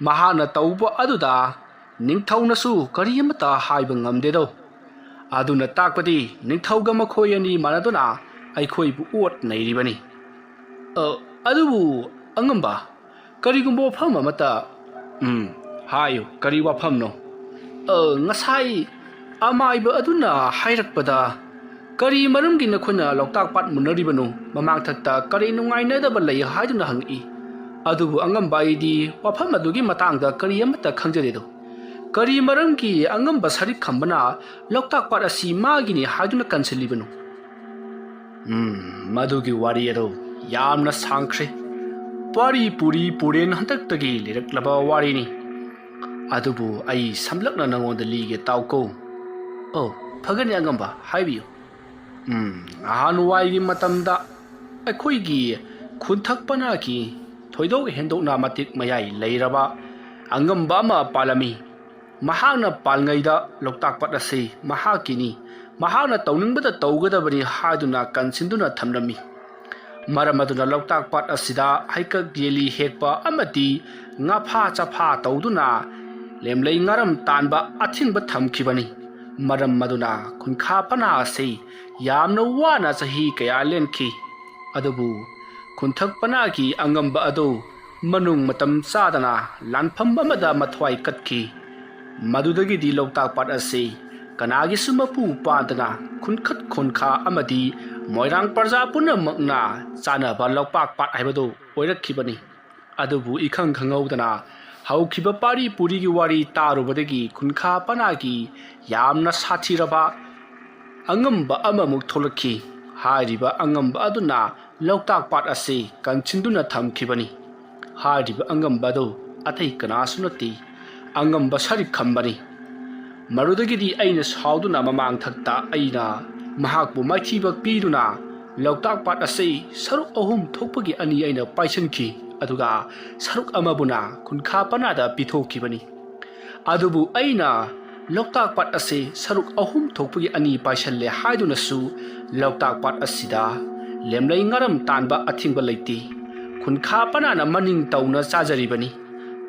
ꯃꯍꯥꯛꯅ ꯇꯧꯕ ꯑꯗꯨꯗ ꯅꯤꯡꯊꯧꯅꯁꯨ ꯀꯔꯤ ꯑꯃꯠꯇ ꯍꯥꯏꯕ ꯉꯝꯗꯦꯗꯣ꯫ ꯑꯗꯨꯅ ꯇꯥꯛꯄꯗꯤ ꯅꯤꯡꯊꯧꯒ ꯃꯈꯣꯏ ꯑꯅꯤ ꯃꯥꯟꯅꯗꯨꯅ ꯑꯩꯈꯣꯏꯕꯨ ꯑꯣꯠ ꯅꯩꯔꯤꯕꯅꯤ꯫" "ꯑ, ꯑꯗꯨꯕꯨ ꯑꯉꯝꯕ, ꯀꯔꯤꯒꯨꯝꯕ ꯋꯥꯐꯝ ꯑꯃꯠꯇ..." "ꯎꯝ, ꯍꯥꯏꯌꯨ, ꯀꯔꯤ ꯋꯥꯐꯝꯅꯣ?" "ꯑ, ꯉꯁꯥꯏ ꯑꯃꯥꯏꯕ ꯑꯗꯨꯅ ꯍꯥꯏꯔꯛꯄꯗ, ꯀꯔꯤ ꯃꯔꯝꯒꯤ ꯅꯈꯣꯏꯅ ꯂꯣꯛꯇꯥꯛ ꯄꯥꯠ ꯃꯨꯟꯅꯔꯤꯕꯅꯣ? ꯃꯃꯥꯡꯊꯛꯇ ꯀꯔꯤ ꯅꯨꯡꯉꯥꯏꯅꯗꯕ ꯂꯩ?" ꯍꯥꯏꯗꯨꯅ ꯍꯪꯉꯛꯏ꯫ ꯑꯗꯨꯕꯨ ꯑꯉꯝꯕ ꯑꯩꯗꯤ ꯋꯥꯐꯝ ꯑꯗꯨꯒꯤ ꯃꯇꯥꯡꯗ ꯀꯔꯤ ꯑꯃꯠꯇ ꯈꯪꯖꯗꯦꯗꯣ꯫ ꯀꯔꯤ ꯃꯔꯝꯒꯤ ꯑꯉꯝꯕ ꯁꯔꯤꯛ ꯈꯝꯕꯅ ꯂꯣꯛꯇꯥꯛ ꯄꯥꯠ ꯑꯁꯤ ꯃꯥꯒꯤꯅꯤ ꯍꯥꯏꯗꯨꯅ ꯀꯟꯁꯤꯜꯂꯤꯕꯅꯣ? ꯎꯝ, ꯃꯗꯨꯒꯤ ꯋꯥꯔꯤ ꯑꯗꯨ ꯌꯥꯝꯅ ꯁꯥꯡꯈ꯭ꯔꯦ꯫ ꯄꯥꯔꯤ ꯄꯨꯔꯤ ꯄꯨꯔꯦꯟ ꯍꯟꯗꯛꯇꯒꯤ ꯂꯤꯔꯛꯂꯕ ꯋꯥꯔꯤꯅꯤ꯫ ꯑꯗꯨꯕꯨ ꯑꯩ ꯁꯝꯂꯞꯅ ꯅꯉꯣꯟꯗ ꯂꯤꯒꯦ ꯇꯥꯎꯀꯣ꯫ ꯑꯣ, ꯐꯒꯅꯤ ꯑꯉꯝꯕ, ꯍꯥꯏꯕꯤꯌꯨ꯫ ꯎꯝ, ꯑꯍꯥꯟꯋꯥꯏꯒꯤ ꯃꯇꯝꯗ ꯑꯩꯈꯣꯏꯒꯤ ꯈꯨꯟꯊꯛ ꯄꯅꯥꯒꯤ ꯊꯣꯏꯗꯣꯛ ꯍꯦꯟꯗꯣꯛꯅ ꯃꯇꯤꯛ ꯃꯌꯥꯏ ꯂꯩꯔꯕ ꯑꯉꯝꯕ ꯑꯃ ꯄꯥꯜꯂꯝꯃꯤ꯫ ꯃꯍꯥꯛꯅ ꯄꯥꯜꯉꯩꯗ ꯂꯣꯛꯇꯥꯛ ꯄꯥꯠ ꯑꯁꯤ ꯃꯍꯥꯛꯀꯤꯅꯤ, ꯃꯍꯥꯛꯅ ꯇꯧꯅꯤꯡꯕꯗ ꯇꯧꯒꯗꯕꯅꯤ ꯍꯥꯏꯗꯨꯅ ꯀꯟꯁꯤꯟꯗꯨꯅ ꯊꯝꯂꯝꯃꯤ꯫ ꯃꯔꯝ ꯑꯗꯨꯅ ꯂꯣꯛꯇꯥꯛ ꯄꯥꯠ ꯑꯁꯤꯗ ꯍꯩꯀꯛ ꯌꯦꯜꯂꯤ ꯍꯦꯛꯄ ꯑꯃꯗꯤ ꯉꯥꯐꯥ ꯆꯐꯥ ꯇꯧꯗꯨꯅ ꯂꯦꯝꯂꯩ ꯉꯥꯔꯝ ꯇꯥꯟꯕ ꯑꯊꯤꯡꯕ ꯊꯝꯈꯤꯕꯅꯤ꯫ ꯃꯔꯝ ꯑꯗꯨꯅ ꯈꯨꯟꯈꯥ ꯄꯅꯥ ꯑꯁꯤ ꯌꯥꯝꯅ ꯋꯥꯅ ꯆꯍꯤ ꯀꯌꯥ ꯂꯦꯟꯈꯤ꯫ ꯑꯗꯨꯕꯨ ꯈꯨꯟꯊꯛ ꯄꯅꯥꯒꯤ ꯑꯉꯝꯕ ꯑꯗꯨ ꯃꯅꯨꯡ ꯃꯇꯝ ꯆꯥꯗꯅ ꯂꯥꯟꯐꯝ ꯑꯃꯗ ꯃꯊ꯭ꯋꯥꯏ ꯀꯠꯈꯤ꯫ ꯃꯗꯨꯗꯒꯤꯗꯤ ꯂꯣꯛꯇꯥꯛ ꯄꯥꯠ ꯑꯁꯤ ꯀꯅꯥꯒꯤꯁꯨ ꯃꯄꯨ ꯄꯥꯟꯗꯅ ꯈꯨꯟꯈꯠ ꯈꯨꯟꯈꯥ ꯑꯃꯗꯤ ꯃꯣꯏꯔꯥꯡ ꯄ꯭ꯔꯖꯥ ꯄꯨꯝꯅꯃꯛꯅ ꯆꯥꯅꯕ ꯂꯣꯛꯇꯥꯛ ꯄꯥꯠ ꯍꯥꯏꯕꯗꯨ ꯑꯣꯏꯔꯛꯈꯤꯕꯅꯤ꯫ ꯑꯗꯨꯕꯨ ꯏꯈꯪ ꯈꯪꯍꯧꯗꯅ ꯍꯧꯈꯤꯕ ꯄꯥꯔꯤ ꯄꯨꯔꯤꯒꯤ ꯋꯥꯔꯤ ꯇꯥꯔꯨꯕꯗꯒꯤ ꯈꯨꯟꯈꯥ ꯄꯅꯥꯒꯤ ꯌꯥꯝꯅ ꯁꯥꯊꯤꯔꯕ ꯑꯉꯝꯕ ꯑꯃꯃꯨꯛ ꯊꯣꯛꯂꯛꯈꯤ꯫ ꯍꯥꯏꯔꯤꯕ ꯑꯉꯝꯕ ꯑꯗꯨꯅ ꯂꯣꯛꯇꯥꯛ ꯄꯥꯠ ꯑꯁꯤ ꯀꯟꯁꯤꯟꯗꯨꯅ ꯊꯝꯈꯤꯕꯅꯤ꯫ ꯍꯥꯏꯔꯤꯕ ꯑꯉꯝꯕ ꯑꯗꯨ ꯑꯇꯩ ꯀꯅꯥꯁꯨ ꯅꯠꯇꯦ, ꯑꯉꯝꯕ ꯁꯔꯤꯛ ꯈꯝꯕꯅꯤ꯫ ꯃꯗꯨꯗꯒꯤꯗꯤ ꯑꯩꯅ ꯁꯥꯎꯗꯨꯅ ꯃꯃꯥꯡ ꯊꯛꯇ ꯑꯩꯅ ꯃꯍꯥꯛꯄꯨ ꯃꯥꯏꯊꯤꯕ ꯄꯤꯗꯨꯅ ꯂꯣꯛꯇꯥꯛ ꯄꯥꯠ ꯑꯁꯤ ꯁꯔꯨꯛ ꯑꯍꯨꯝ ꯊꯣꯛꯄꯒꯤ ꯑꯅꯤ ꯑꯩꯅ ꯄꯥꯏꯁꯤꯟꯈꯤ, ꯑꯗꯨꯒ ꯁꯔꯨꯛ ꯑꯃꯕꯨꯅ ꯈꯨꯟꯈꯥ ꯄꯅꯥꯗ ꯄꯤꯊꯣꯛꯈꯤꯕꯅꯤ꯫ ꯑꯗꯨꯕꯨ ꯑꯩꯅ ꯂꯣꯛꯇꯥꯛ ꯄꯥꯠ ꯑꯁꯤ ꯁꯔꯨꯛ ꯑꯍꯨꯝ ꯊꯣꯛꯄꯒꯤ ꯑꯅꯤ ꯄꯥꯏꯁꯜꯂꯦ ꯍꯥꯏꯗꯨꯅꯁꯨ ꯂꯣꯛꯇꯥꯛ ꯄꯥꯠ ꯑꯁꯤꯗ ꯂꯦꯝꯂꯩ ꯉꯥꯔꯝ ꯇꯥꯟꯕ ꯑꯊꯤꯡꯕ ꯂꯩꯇꯦ꯫ ꯈꯨꯟꯈꯥ ꯄꯅꯥꯅ ꯃꯅꯤꯡ ꯇꯧꯅ ꯆꯥꯖꯔꯤꯕꯅꯤ꯫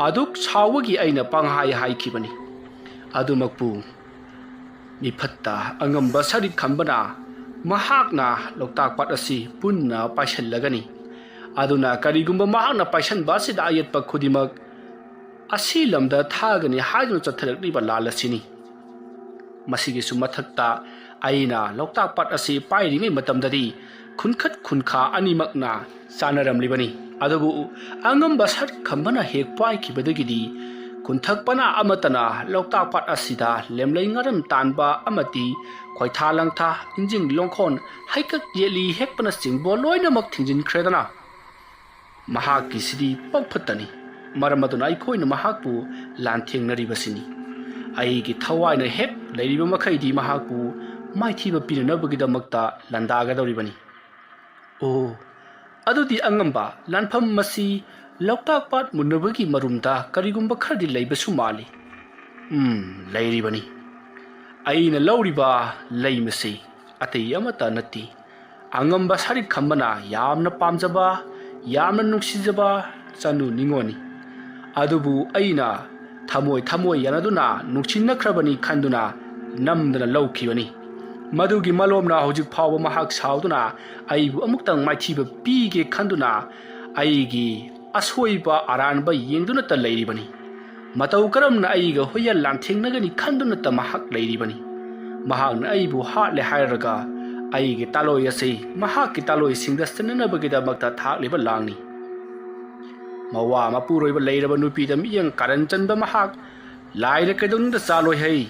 ꯑꯗꯨꯛ ꯁꯥꯎꯕꯒꯤ ꯑꯩꯅ ꯄꯪꯍꯥꯏ ꯍꯥꯏꯈꯤꯕꯅꯤ꯫ ꯑꯗꯨꯃꯛꯄꯨ ꯃꯤꯐꯠꯇ ꯑꯉꯝꯕ ꯁꯔꯤꯛ ꯈꯝꯕꯅ ꯃꯍꯥꯛꯅ ꯂꯣꯛꯇꯥꯛ ꯄꯥꯠ ꯑꯁꯤ ꯄꯨꯟꯅ ꯄꯥꯏꯁꯤꯜꯂꯒꯅꯤ꯫ ꯑꯗꯨꯅ ꯀꯔꯤꯒꯨꯝꯕ ꯃꯍꯥꯛꯅ ꯄꯥꯏꯁꯟꯕ ꯑꯁꯤꯗ ꯑꯌꯦꯠꯄ ꯈꯨꯗꯤꯡꯃꯛ ꯑꯁꯤ ꯂꯝꯗ ꯊꯥꯒꯅꯤ ꯍꯥꯏꯗꯨꯅ ꯆꯠꯊꯔꯛꯂꯤꯕ ꯂꯥꯜ ꯑꯁꯤꯅꯤ꯫ ꯃꯁꯤꯒꯤꯁꯨ ꯃꯊꯛꯇ ꯑꯩꯅ ꯂꯣꯛꯇꯥꯛ ꯄꯥꯠ ꯑꯁꯤ ꯄꯥꯏꯔꯤꯉꯩ ꯃꯇꯝꯗꯗꯤ ꯈꯨꯟꯈꯠ ꯈꯨꯟꯈꯥ ꯑꯅꯤꯃꯛꯅ ꯆꯥꯟꯅꯔꯝꯂꯤꯕꯅꯤ꯫ ꯑꯗꯨꯕꯨ ꯑꯉꯝꯕ ꯁꯔꯤꯛ ꯈꯝꯕꯅ ꯍꯦꯛ ꯄꯥꯏꯈꯤꯕꯗꯒꯤꯗꯤ ꯈꯨꯟꯊꯛ ꯄꯅꯥ ꯑꯃꯠꯇꯅ ꯂꯣꯛꯇꯥꯛ ꯄꯥꯠ ꯑꯁꯤꯗ ꯂꯦꯝꯂꯩ ꯉꯥꯔꯝ ꯇꯥꯟꯕ ꯑꯃꯗꯤ ꯈꯣꯏꯊꯥ ꯂꯪꯊꯥ, ꯏꯟꯖꯤꯡ ꯂꯣꯡꯈꯣꯟ, ꯍꯩꯀꯛ ꯌꯦꯠꯂꯤ ꯍꯦꯛꯄꯅꯆꯤꯡꯕ ꯂꯣꯏꯅꯃꯛ ꯊꯤꯡꯖꯤꯟꯈ꯭ꯔꯦꯗꯅ꯫ ꯃꯍꯥꯛꯀꯤꯁꯤꯗꯤ ꯄꯣꯛ ꯐꯠꯇꯅꯤ꯫ ꯃꯔꯝ ꯑꯗꯨꯅ ꯑꯩꯈꯣꯏꯅ ꯃꯍꯥꯛꯄꯨ ꯂꯥꯟꯊꯦꯡꯅꯔꯤꯕꯁꯤꯅꯤ꯫ ꯑꯩꯒꯤ ꯊꯋꯥꯏꯅ ꯍꯦꯛ ꯂꯩꯔꯤꯕ ꯃꯈꯩꯗꯤ ꯃꯍꯥꯛꯄꯨ ꯃꯥꯏꯊꯤꯕ ꯄꯤꯅꯅꯕꯒꯤꯗꯃꯛꯇ ꯂꯥꯟꯗꯥꯒꯗꯧꯔꯤꯕꯅꯤ꯫ ꯑꯣ, ꯑꯗꯨꯗꯤ ꯑꯉꯝꯕ, ꯂꯥꯟꯐꯝ ꯃꯁꯤ ꯂꯣꯛꯇꯥꯛ ꯄꯥꯠ ꯃꯨꯟꯅꯕꯒꯤ ꯃꯔꯨꯝꯗ ꯀꯔꯤꯒꯨꯝꯕ ꯈꯔꯗꯤ ꯂꯩꯕꯁꯨ ꯃꯥꯜꯂꯤ꯫ ꯎꯝ, ꯂꯩꯔꯤꯕꯅꯤ꯫ ꯑꯩꯅ ꯂꯧꯔꯤꯕ ꯂꯩ ꯃꯁꯤ ꯑꯇꯩ ꯑꯃꯠꯇ ꯅꯠꯇꯦ꯫ ꯑꯉꯝꯕ ꯁꯔꯤꯛ ꯈꯝꯕꯅ ꯌꯥꯝꯅ ꯄꯥꯝꯖꯕ, ꯌꯥꯝꯅ ꯅꯨꯡꯁꯤꯖꯕ ꯆꯅꯨ ꯅꯤꯉꯣꯜꯅꯤ꯫ ꯑꯗꯨꯕꯨ ꯑꯩꯅ ꯊꯃꯣꯏ ꯊꯃꯣꯏ ꯌꯥꯅꯗꯨꯅ ꯅꯨꯡꯁꯤꯅꯈ꯭ꯔꯕꯅꯤ ꯈꯟꯗꯨꯅ ꯅꯝꯗꯅ ꯂꯧꯈꯤꯕꯅꯤ꯫ ꯃꯗꯨꯒꯤ ꯃꯂꯣꯝꯅ ꯍꯧꯖꯤꯛ ꯐꯥꯎꯕ ꯃꯍꯥꯛ ꯁꯥꯎꯗꯨꯅ ꯑꯩꯕꯨ ꯑꯃꯨꯛꯇꯪ ꯃꯥꯏꯊꯤꯕ ꯄꯤꯒꯦ ꯈꯟꯗꯨꯅ ꯑꯩꯒꯤ ꯑꯁꯣꯏꯕ ꯑꯔꯥꯟꯕ ꯌꯦꯡꯗꯨꯅꯇ ꯂꯩꯔꯤꯕꯅꯤ꯫ ꯃꯇꯧ ꯀꯔꯝꯅ ꯑꯩꯒ ꯍꯨꯏꯌꯦꯟ ꯂꯥꯟꯊꯦꯡꯅꯒꯅꯤ ꯈꯟꯗꯨꯅꯇ ꯃꯍꯥꯛ ꯂꯩꯔꯤꯕꯅꯤ꯫ ꯃꯍꯥꯛꯅ ꯑꯩꯕꯨ ꯍꯥꯠꯂꯦ ꯍꯥꯏꯔꯒ ꯑꯩꯒꯤ ꯇꯥꯂꯣꯏ ꯑꯁꯤ ꯃꯍꯥꯛꯀꯤ ꯇꯥꯂꯣꯏꯁꯤꯡꯗ ꯆꯟꯅꯅꯕꯒꯤꯗꯃꯛꯇ ꯊꯥꯛꯂꯤꯕ ꯂꯥꯡꯅꯤ꯫ ꯃꯋꯥ ꯃꯄꯨꯔꯣꯏꯕ ꯂꯩꯔꯕ ꯅꯨꯄꯤꯗ ꯃꯤꯠꯌꯦꯡ ꯀꯥꯔꯟ ꯆꯟꯕ ꯃꯍꯥꯛ ꯂꯥꯏꯔ ꯀꯩꯗꯧꯅꯨꯡꯗ ꯆꯥꯂꯣꯏ ꯍꯩ꯫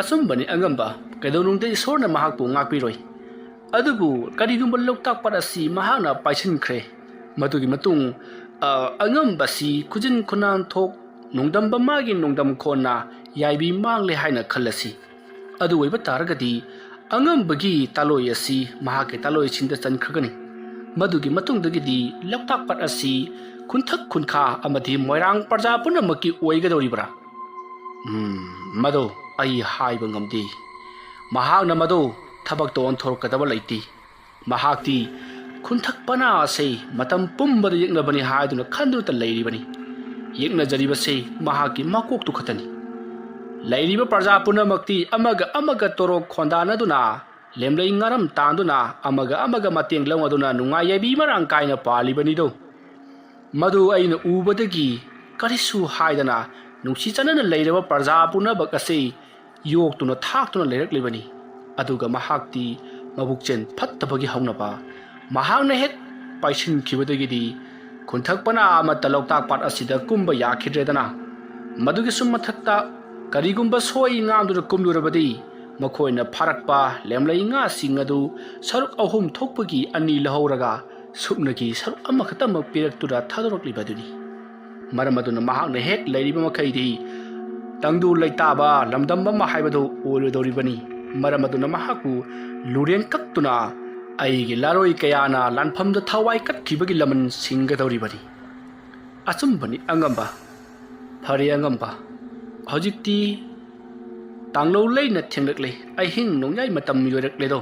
ꯑꯆꯨꯝꯕꯅꯤ ꯑꯉꯝꯕ, ꯀꯩꯗꯧꯅꯨꯡꯗ ꯏꯁꯣꯔꯅ ꯃꯍꯥꯛꯄꯨ ꯉꯥꯛꯄꯤꯔꯣꯏ꯫ ꯑꯗꯨꯕꯨ ꯀꯔꯤꯒꯨꯝꯕ ꯂꯣꯛꯇꯥꯛ ꯄꯥꯠ ꯑꯁꯤ ꯃꯍꯥꯛꯅ ꯄꯥꯏꯁꯤꯟꯈ꯭ꯔꯦ, ꯃꯗꯨꯒꯤ ꯃꯇꯨꯡ, ꯑ, ꯑꯉꯝꯕꯁꯤ ꯈꯨꯖꯤꯟ ꯈꯨꯅꯥꯟ ꯊꯣꯛ ꯅꯣꯡꯗꯝꯕ ꯃꯥꯒꯤ ꯅꯣꯡꯗꯝ ꯈꯣꯟꯅ ꯌꯥꯏꯕꯤ ꯃꯥꯡꯂꯦ ꯍꯥꯏꯅ ꯈꯜꯂꯁꯤ꯫ ꯑꯗꯨ ꯑꯣꯏꯕ ꯇꯥꯔꯒꯗꯤ ꯑꯉꯝꯕꯒꯤ ꯇꯥꯂꯣꯏ ꯑꯁꯤ ꯃꯍꯥꯛꯀꯤ ꯇꯥꯂꯣꯏꯁꯤꯡꯗ ꯆꯟꯈ꯭ꯔꯒꯅꯤ꯫ ꯃꯗꯨꯒꯤ ꯃꯇꯨꯡꯗꯒꯤꯗꯤ ꯂꯣꯛꯇꯥꯛ ꯄꯥꯠ ꯑꯁꯤ ꯈꯨꯟꯊꯛ ꯈꯨꯟꯈꯥ ꯑꯃꯗꯤ ꯃꯣꯏꯔꯥꯡ ꯄ꯭ꯔꯖꯥ ꯄꯨꯝꯅꯃꯛꯀꯤ ꯑꯣꯏꯒꯗꯧꯔꯤꯕ꯭ꯔꯥ? ꯎꯝ, ꯃꯗꯨ ꯑꯩ ꯍꯥꯏꯕ ꯉꯝꯗꯦ꯫ ꯃꯍꯥꯛꯅ ꯃꯗꯨ ꯊꯕꯛꯇ ꯑꯣꯟꯊꯣꯔꯛꯀꯗꯕ ꯂꯩꯇꯦ꯫ ꯃꯍꯥꯛꯇꯤ ꯈꯨꯟꯊꯛ ꯄꯅꯥ ꯑꯁꯤ ꯃꯇꯝ ꯄꯨꯝꯕꯗ ꯌꯦꯛꯅꯕꯅꯤ ꯍꯥꯏꯗꯨꯅ ꯈꯟꯗꯨꯅꯇ ꯂꯩꯔꯤꯕꯅꯤ꯫ ꯌꯦꯛꯅꯖꯔꯤꯕꯁꯤ ꯃꯍꯥꯛꯀꯤ ꯃꯀꯣꯛꯇꯨ ꯈꯛꯇꯅꯤ꯫ ꯂꯩꯔꯤꯕ ꯄ꯭ꯔꯖꯥ ꯄꯨꯝꯅꯃꯛꯇꯤ ꯑꯃꯒ ꯑꯃꯒ ꯇꯣꯔꯣꯛ ꯈꯣꯟꯗꯥꯅꯗꯨꯅ, ꯂꯦꯝꯂꯩ ꯉꯥꯔꯝ ꯇꯥꯟꯗꯨꯅ, ꯑꯃꯒ ꯑꯃꯒ ꯃꯇꯦꯡ ꯂꯧꯅꯗꯨꯅ ꯅꯨꯡꯉꯥꯏ ꯌꯥꯏꯕꯤ ꯃꯔꯥꯡ ꯀꯥꯏꯅ ꯄꯥꯜꯂꯤꯕꯅꯤꯗꯣ꯫ ꯃꯗꯨ ꯑꯩꯅ ꯎꯕꯗꯒꯤ ꯀꯔꯤꯁꯨ ꯍꯥꯏꯗꯅ ꯅꯨꯡꯁꯤ ꯆꯥꯟꯅꯅ ꯂꯩꯔꯕ ꯄ꯭ꯔꯖꯥ ꯄꯨꯝꯅꯃꯛ ꯑꯁꯤ ꯌꯣꯛꯇꯨꯅ ꯊꯥꯛꯇꯨꯅ ꯂꯩꯔꯛꯂꯤꯕꯅꯤ꯫ ꯑꯗꯨꯒ ꯃꯍꯥꯛꯇꯤ ꯃꯕꯨꯛꯆꯦꯜ ꯐꯠꯇꯕꯒꯤ ꯍꯧꯅꯕ ꯃꯍꯥꯛꯅ ꯍꯦꯛ ꯄꯥꯏꯁꯤꯟꯈꯤꯕꯗꯒꯤꯗꯤ ꯈꯨꯟꯊꯛ ꯄꯅꯥ ꯑꯃꯠꯇ ꯂꯣꯛꯇꯥꯛ ꯄꯥꯠ ꯑꯁꯤꯗ ꯀꯨꯝꯕ ꯌꯥꯈꯤꯗ꯭ꯔꯦꯗꯅ꯫ ꯃꯗꯨꯒꯤꯁꯨ ꯃꯊꯛꯇ ꯀꯔꯤꯒꯨꯝꯕ ꯁꯣꯏ ꯉꯥꯝꯗꯨꯅ ꯀꯨꯝꯂꯨꯔꯕꯗꯤ ꯃꯈꯣꯏꯅ ꯐꯥꯔꯛꯄ ꯂꯦꯝꯂꯩ ꯉꯥꯁꯤꯡ ꯑꯗꯨ ꯁꯔꯨꯛ ꯑꯍꯨꯝ ꯊꯣꯛꯄꯒꯤ ꯑꯅꯤ ꯂꯧꯍꯧꯔꯒ ꯁꯨꯞꯅꯒꯤ ꯁꯔꯨꯛ ꯑꯃꯈꯛꯇꯃꯛ ꯄꯤꯔꯛꯇꯨꯅ ꯊꯥꯗꯣꯔꯛꯂꯤꯕ ꯑꯗꯨꯅꯤ꯫ ꯃꯔꯝ ꯑꯗꯨꯅ ꯃꯍꯥꯛꯅ ꯍꯦꯛ ꯂꯩꯔꯤꯕ ꯃꯈꯩꯗꯤ ꯇꯪꯗꯨ ꯂꯩꯇꯥꯕ ꯂꯝꯗꯝ ꯑꯃ ꯍꯥꯏꯕꯗꯨ ꯑꯣꯏꯔꯣꯏꯗꯧꯔꯤꯕꯅꯤ꯫ ꯃꯔꯝ ꯑꯗꯨꯅ ꯃꯍꯥꯛꯄꯨ ꯂꯨꯔꯦꯟ ꯀꯛꯇꯨꯅ ꯑꯩꯒꯤ ꯂꯥꯔꯣꯏ ꯀꯌꯥꯅ ꯂꯥꯟꯐꯝꯗ ꯊꯋꯥꯏ ꯀꯠꯈꯤꯕꯒꯤ ꯂꯃꯟ ꯁꯤꯡꯒꯗꯧꯔꯤꯕꯅꯤ꯫ ꯑꯆꯨꯝꯕꯅꯤ ꯑꯉꯝꯕ꯫ ꯐꯔꯦ ꯑꯉꯝꯕ, ꯍꯧꯖꯤꯛꯇꯤ ꯇꯥꯡꯂꯧ ꯂꯩꯅ ꯊꯦꯡꯂꯛꯂꯦ, ꯑꯍꯤꯡ ꯅꯣꯡꯌꯥꯏ ꯃꯇꯝ ꯌꯣꯏꯔꯛꯂꯦꯗꯣ꯫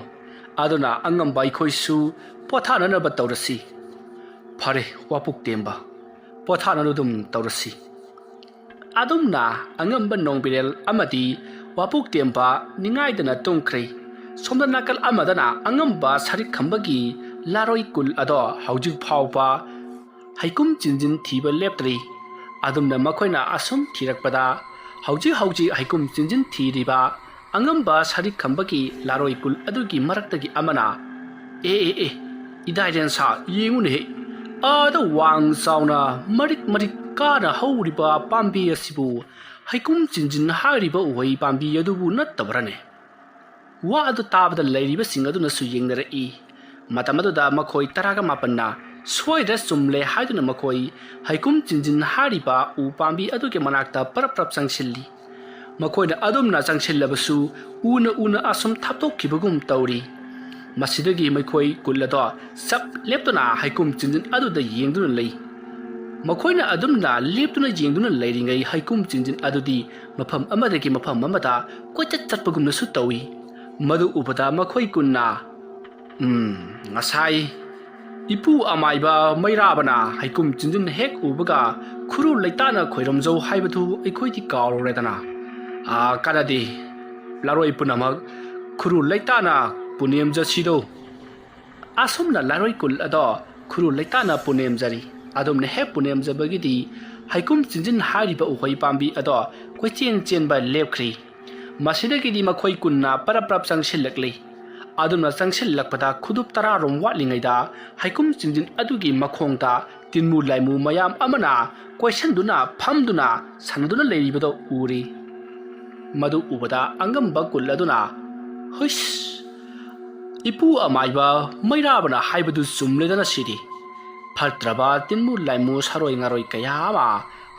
ꯑꯗꯨꯅ ꯑꯉꯝꯕ ꯑꯩꯈꯣꯏꯁꯨ ꯄꯣꯊꯥꯅꯅꯕ ꯇꯧꯔꯁꯤ꯫ ꯐꯔꯦ ꯋꯥꯄꯨꯛ ꯇꯦꯝꯕ, ꯄꯣꯊꯥꯅꯅꯕ ꯑꯗꯨꯝ ꯇꯧꯔꯁꯤ꯫ ꯑꯗꯨꯝꯅ ꯑꯉꯝꯕ ꯅꯣꯡꯕꯤꯔꯦꯜ ꯑꯃꯗꯤ ꯋꯥꯄꯨꯛ ꯇꯦꯝꯕ ꯅꯤꯡꯉꯥꯏꯗꯅ ꯇꯨꯝꯈ꯭ꯔꯦ꯫ ꯁꯣꯝꯗ ꯅꯥꯀꯜ ꯑꯃꯗꯅ ꯑꯉꯝꯕ ꯁꯔꯤꯛ ꯈꯝꯕꯒꯤ ꯂꯥꯔꯣꯏ ꯀꯨꯜ ꯑꯗꯣ ꯍꯧꯖꯤꯛ ꯐꯥꯎꯕ ꯍꯩꯀꯨꯝ ꯆꯤꯟꯖꯤꯟ ꯊꯤꯕ ꯂꯦꯞꯇ꯭ꯔꯤ꯫ ꯑꯗꯨꯝꯅ ꯃꯈꯣꯏꯅ ꯑꯁꯨꯝ ꯊꯤꯔꯛꯄꯗ, ꯍꯧꯖꯤꯛ ꯍꯧꯖꯤꯛ ꯍꯩꯀꯨꯝ ꯆꯤꯟꯖꯤꯟ ꯊꯤꯔꯤꯕ ꯑꯉꯝꯕ ꯁꯔꯤꯛ ꯈꯝꯕꯒꯤ ꯂꯥꯔꯣꯏ ꯀꯨꯜ ꯑꯗꯨꯒꯤ ꯃꯔꯛꯇꯒꯤ ꯑꯃꯅ, "ꯑꯦ, ꯑꯦ, ꯑꯦ, ꯏꯗꯥꯏꯔꯦꯟꯁꯥ, ꯌꯦꯡꯉꯨꯅꯦꯍꯦ, ꯑꯥꯗ ꯋꯥꯡ ꯆꯥꯎꯅ ꯃꯔꯤꯛ ꯃꯔꯤꯛ ꯀꯥꯅ ꯍꯧꯔꯤꯕ ꯄꯥꯝꯕꯤ ꯑꯁꯤꯕꯨ ꯍꯩꯀꯨꯝ ꯆꯤꯟꯖꯤꯟ ꯍꯥꯏꯔꯤꯕ ꯎꯍꯩ ꯄꯥꯝꯕꯤ ꯑꯗꯨꯕꯨ ꯅꯠꯇꯕ꯭ꯔꯅꯦ?" ꯋꯥ ꯑꯗꯨ ꯇꯥꯕꯗ ꯂꯩꯔꯤꯕꯁꯤꯡ ꯑꯗꯨꯅꯁꯨ ꯌꯦꯡꯅꯔꯛꯏ꯫ ꯃꯇꯝ ꯑꯗꯨꯗ ꯃꯈꯣꯏ ꯇꯔꯥꯒ ꯃꯥꯄꯟꯅ ꯁꯣꯏꯗ꯭ꯔꯦ ꯆꯨꯝꯂꯦ ꯍꯥꯏꯗꯨꯅ ꯃꯈꯣꯏ ꯍꯩꯀꯨꯝ ꯆꯤꯟꯖꯤꯟ ꯍꯥꯏꯔꯤꯕ ꯎ ꯄꯥꯝꯕꯤ ꯑꯗꯨꯒꯤ ꯃꯅꯥꯛꯇ ꯄꯔꯞ ꯄꯔꯞ ꯆꯪꯁꯤꯜꯂꯤ꯫ ꯃꯈꯣꯏꯅ ꯑꯗꯨꯝꯅ ꯆꯪꯁꯤꯜꯂꯕꯁꯨ ꯎꯅ ꯎꯅ ꯑꯁꯨꯝ ꯊꯥꯞꯇꯣꯛꯈꯤꯕꯒꯨꯝ ꯇꯧꯔꯤ꯫ ꯃꯁꯤꯗꯒꯤ ꯃꯈꯣꯏ ꯀꯨꯜ ꯑꯗꯣ ꯆꯞ ꯂꯦꯞꯇꯨꯅ ꯍꯩꯀꯨꯝ ꯆꯤꯟꯖꯤꯟ ꯑꯗꯨꯗ ꯌꯦꯡꯗꯨꯅ ꯂꯩ꯫ ꯃꯈꯣꯏꯅ ꯑꯗꯨꯝꯅ ꯂꯦꯞꯇꯨꯅ ꯌꯦꯡꯗꯨꯅ ꯂꯩꯔꯤꯉꯩ ꯍꯩꯀꯨꯝ ꯆꯤꯟꯖꯤꯟ ꯑꯗꯨꯗꯤ ꯃꯐꯝ ꯑꯃꯗꯒꯤ ꯃꯐꯝ ꯑꯃꯗ ꯀꯣꯏꯆꯠ ꯆꯠꯄꯒꯨꯝꯅꯁꯨ ꯇꯧꯏ꯫ ꯃꯗꯨ ꯎꯕꯗ ꯃꯈꯣꯏ ꯀꯨꯟꯅ, "ꯎꯝ, ꯉꯁꯥꯏ ꯏꯄꯨ ꯑꯃꯥꯏꯕ ꯃꯩꯔꯥꯕꯅ ꯍꯩꯀꯨꯝ ꯆꯤꯟꯖꯤꯟ ꯍꯦꯛ ꯎꯕꯒ ꯈꯨꯔꯨ ꯂꯩꯇꯥꯅ ꯈꯣꯏꯔꯝꯖꯧ ꯍꯥꯏꯕꯗꯨ ꯑꯩꯈꯣꯏꯗꯤ ꯀꯥꯎꯔꯨꯔꯦꯗꯅ꯫ ꯑꯥ, ꯀꯥꯟꯅꯗꯦ, ꯂꯥꯔꯣꯏ ꯄꯨꯝꯅꯃꯛ ꯈꯨꯔꯨ ꯂꯩꯇꯥꯅ ꯄꯨꯅꯦꯝꯖꯁꯤꯗꯣ꯫" ꯑꯁꯨꯝꯅ ꯂꯥꯔꯣꯏ ꯀꯨꯜ ꯑꯗꯣ ꯈꯨꯔꯨ ꯂꯩꯇꯥꯅ ꯄꯨꯅꯦꯝꯖꯔꯤ꯫ ꯑꯗꯨꯝꯅ ꯍꯦꯛ ꯄꯨꯅꯦꯝꯖꯕꯒꯤꯗꯤ ꯍꯩꯀꯨꯝ ꯆꯤꯟꯖꯤꯟ ꯍꯥꯏꯔꯤꯕ ꯎꯍꯩ ꯄꯥꯝꯕꯤ ꯑꯗꯣ ꯀꯣꯏꯆꯦꯟ ꯆꯦꯟꯕ ꯂꯦꯞꯈ꯭ꯔꯤ꯫ ꯃꯁꯤꯗꯒꯤꯗꯤ ꯃꯈꯣꯏ ꯀꯨꯟꯅ ꯄꯔꯞ ꯄꯔꯞ ꯆꯪꯁꯤꯜꯂꯛꯂꯤ꯫ ꯑꯗꯨꯝꯅ ꯆꯪꯁꯤꯜꯂꯛꯄꯗ ꯈꯨꯗꯨꯞ ꯇꯔꯥꯔꯣꯝ ꯋꯥꯠꯂꯤꯉꯩꯗ ꯍꯩꯀꯨꯝ ꯆꯤꯟꯖꯤꯟ ꯑꯗꯨꯒꯤ ꯃꯈꯣꯡꯗ ꯇꯤꯟꯃꯨ ꯂꯥꯏꯃꯨ ꯃꯌꯥꯝ ꯑꯃꯅ ꯀꯣꯏꯁꯟꯗꯨꯅ ꯐꯝꯗꯨꯅ ꯁꯥꯟꯅꯗꯨꯅ ꯂꯩꯔꯤꯕꯗꯨ ꯎꯔꯤ꯫ ꯃꯗꯨ ꯎꯕꯗ ꯑꯉꯝꯕ ꯀꯨꯜ ꯑꯗꯨꯅ, "ꯍꯨꯏꯁ! ꯏꯄꯨ ꯑꯃꯥꯏꯕ ꯃꯩꯔꯥꯕꯅ ꯍꯥꯏꯕꯗꯨ ꯆꯨꯝꯂꯦꯗꯅ ꯁꯤꯗꯤ꯫ ꯐꯠꯇ꯭ꯔꯕ ꯇꯤꯟꯃꯨ ꯂꯥꯏꯃꯨ ꯁꯥꯔꯣꯏ ꯉꯥꯔꯣꯏ ꯀꯌꯥ ꯑꯃ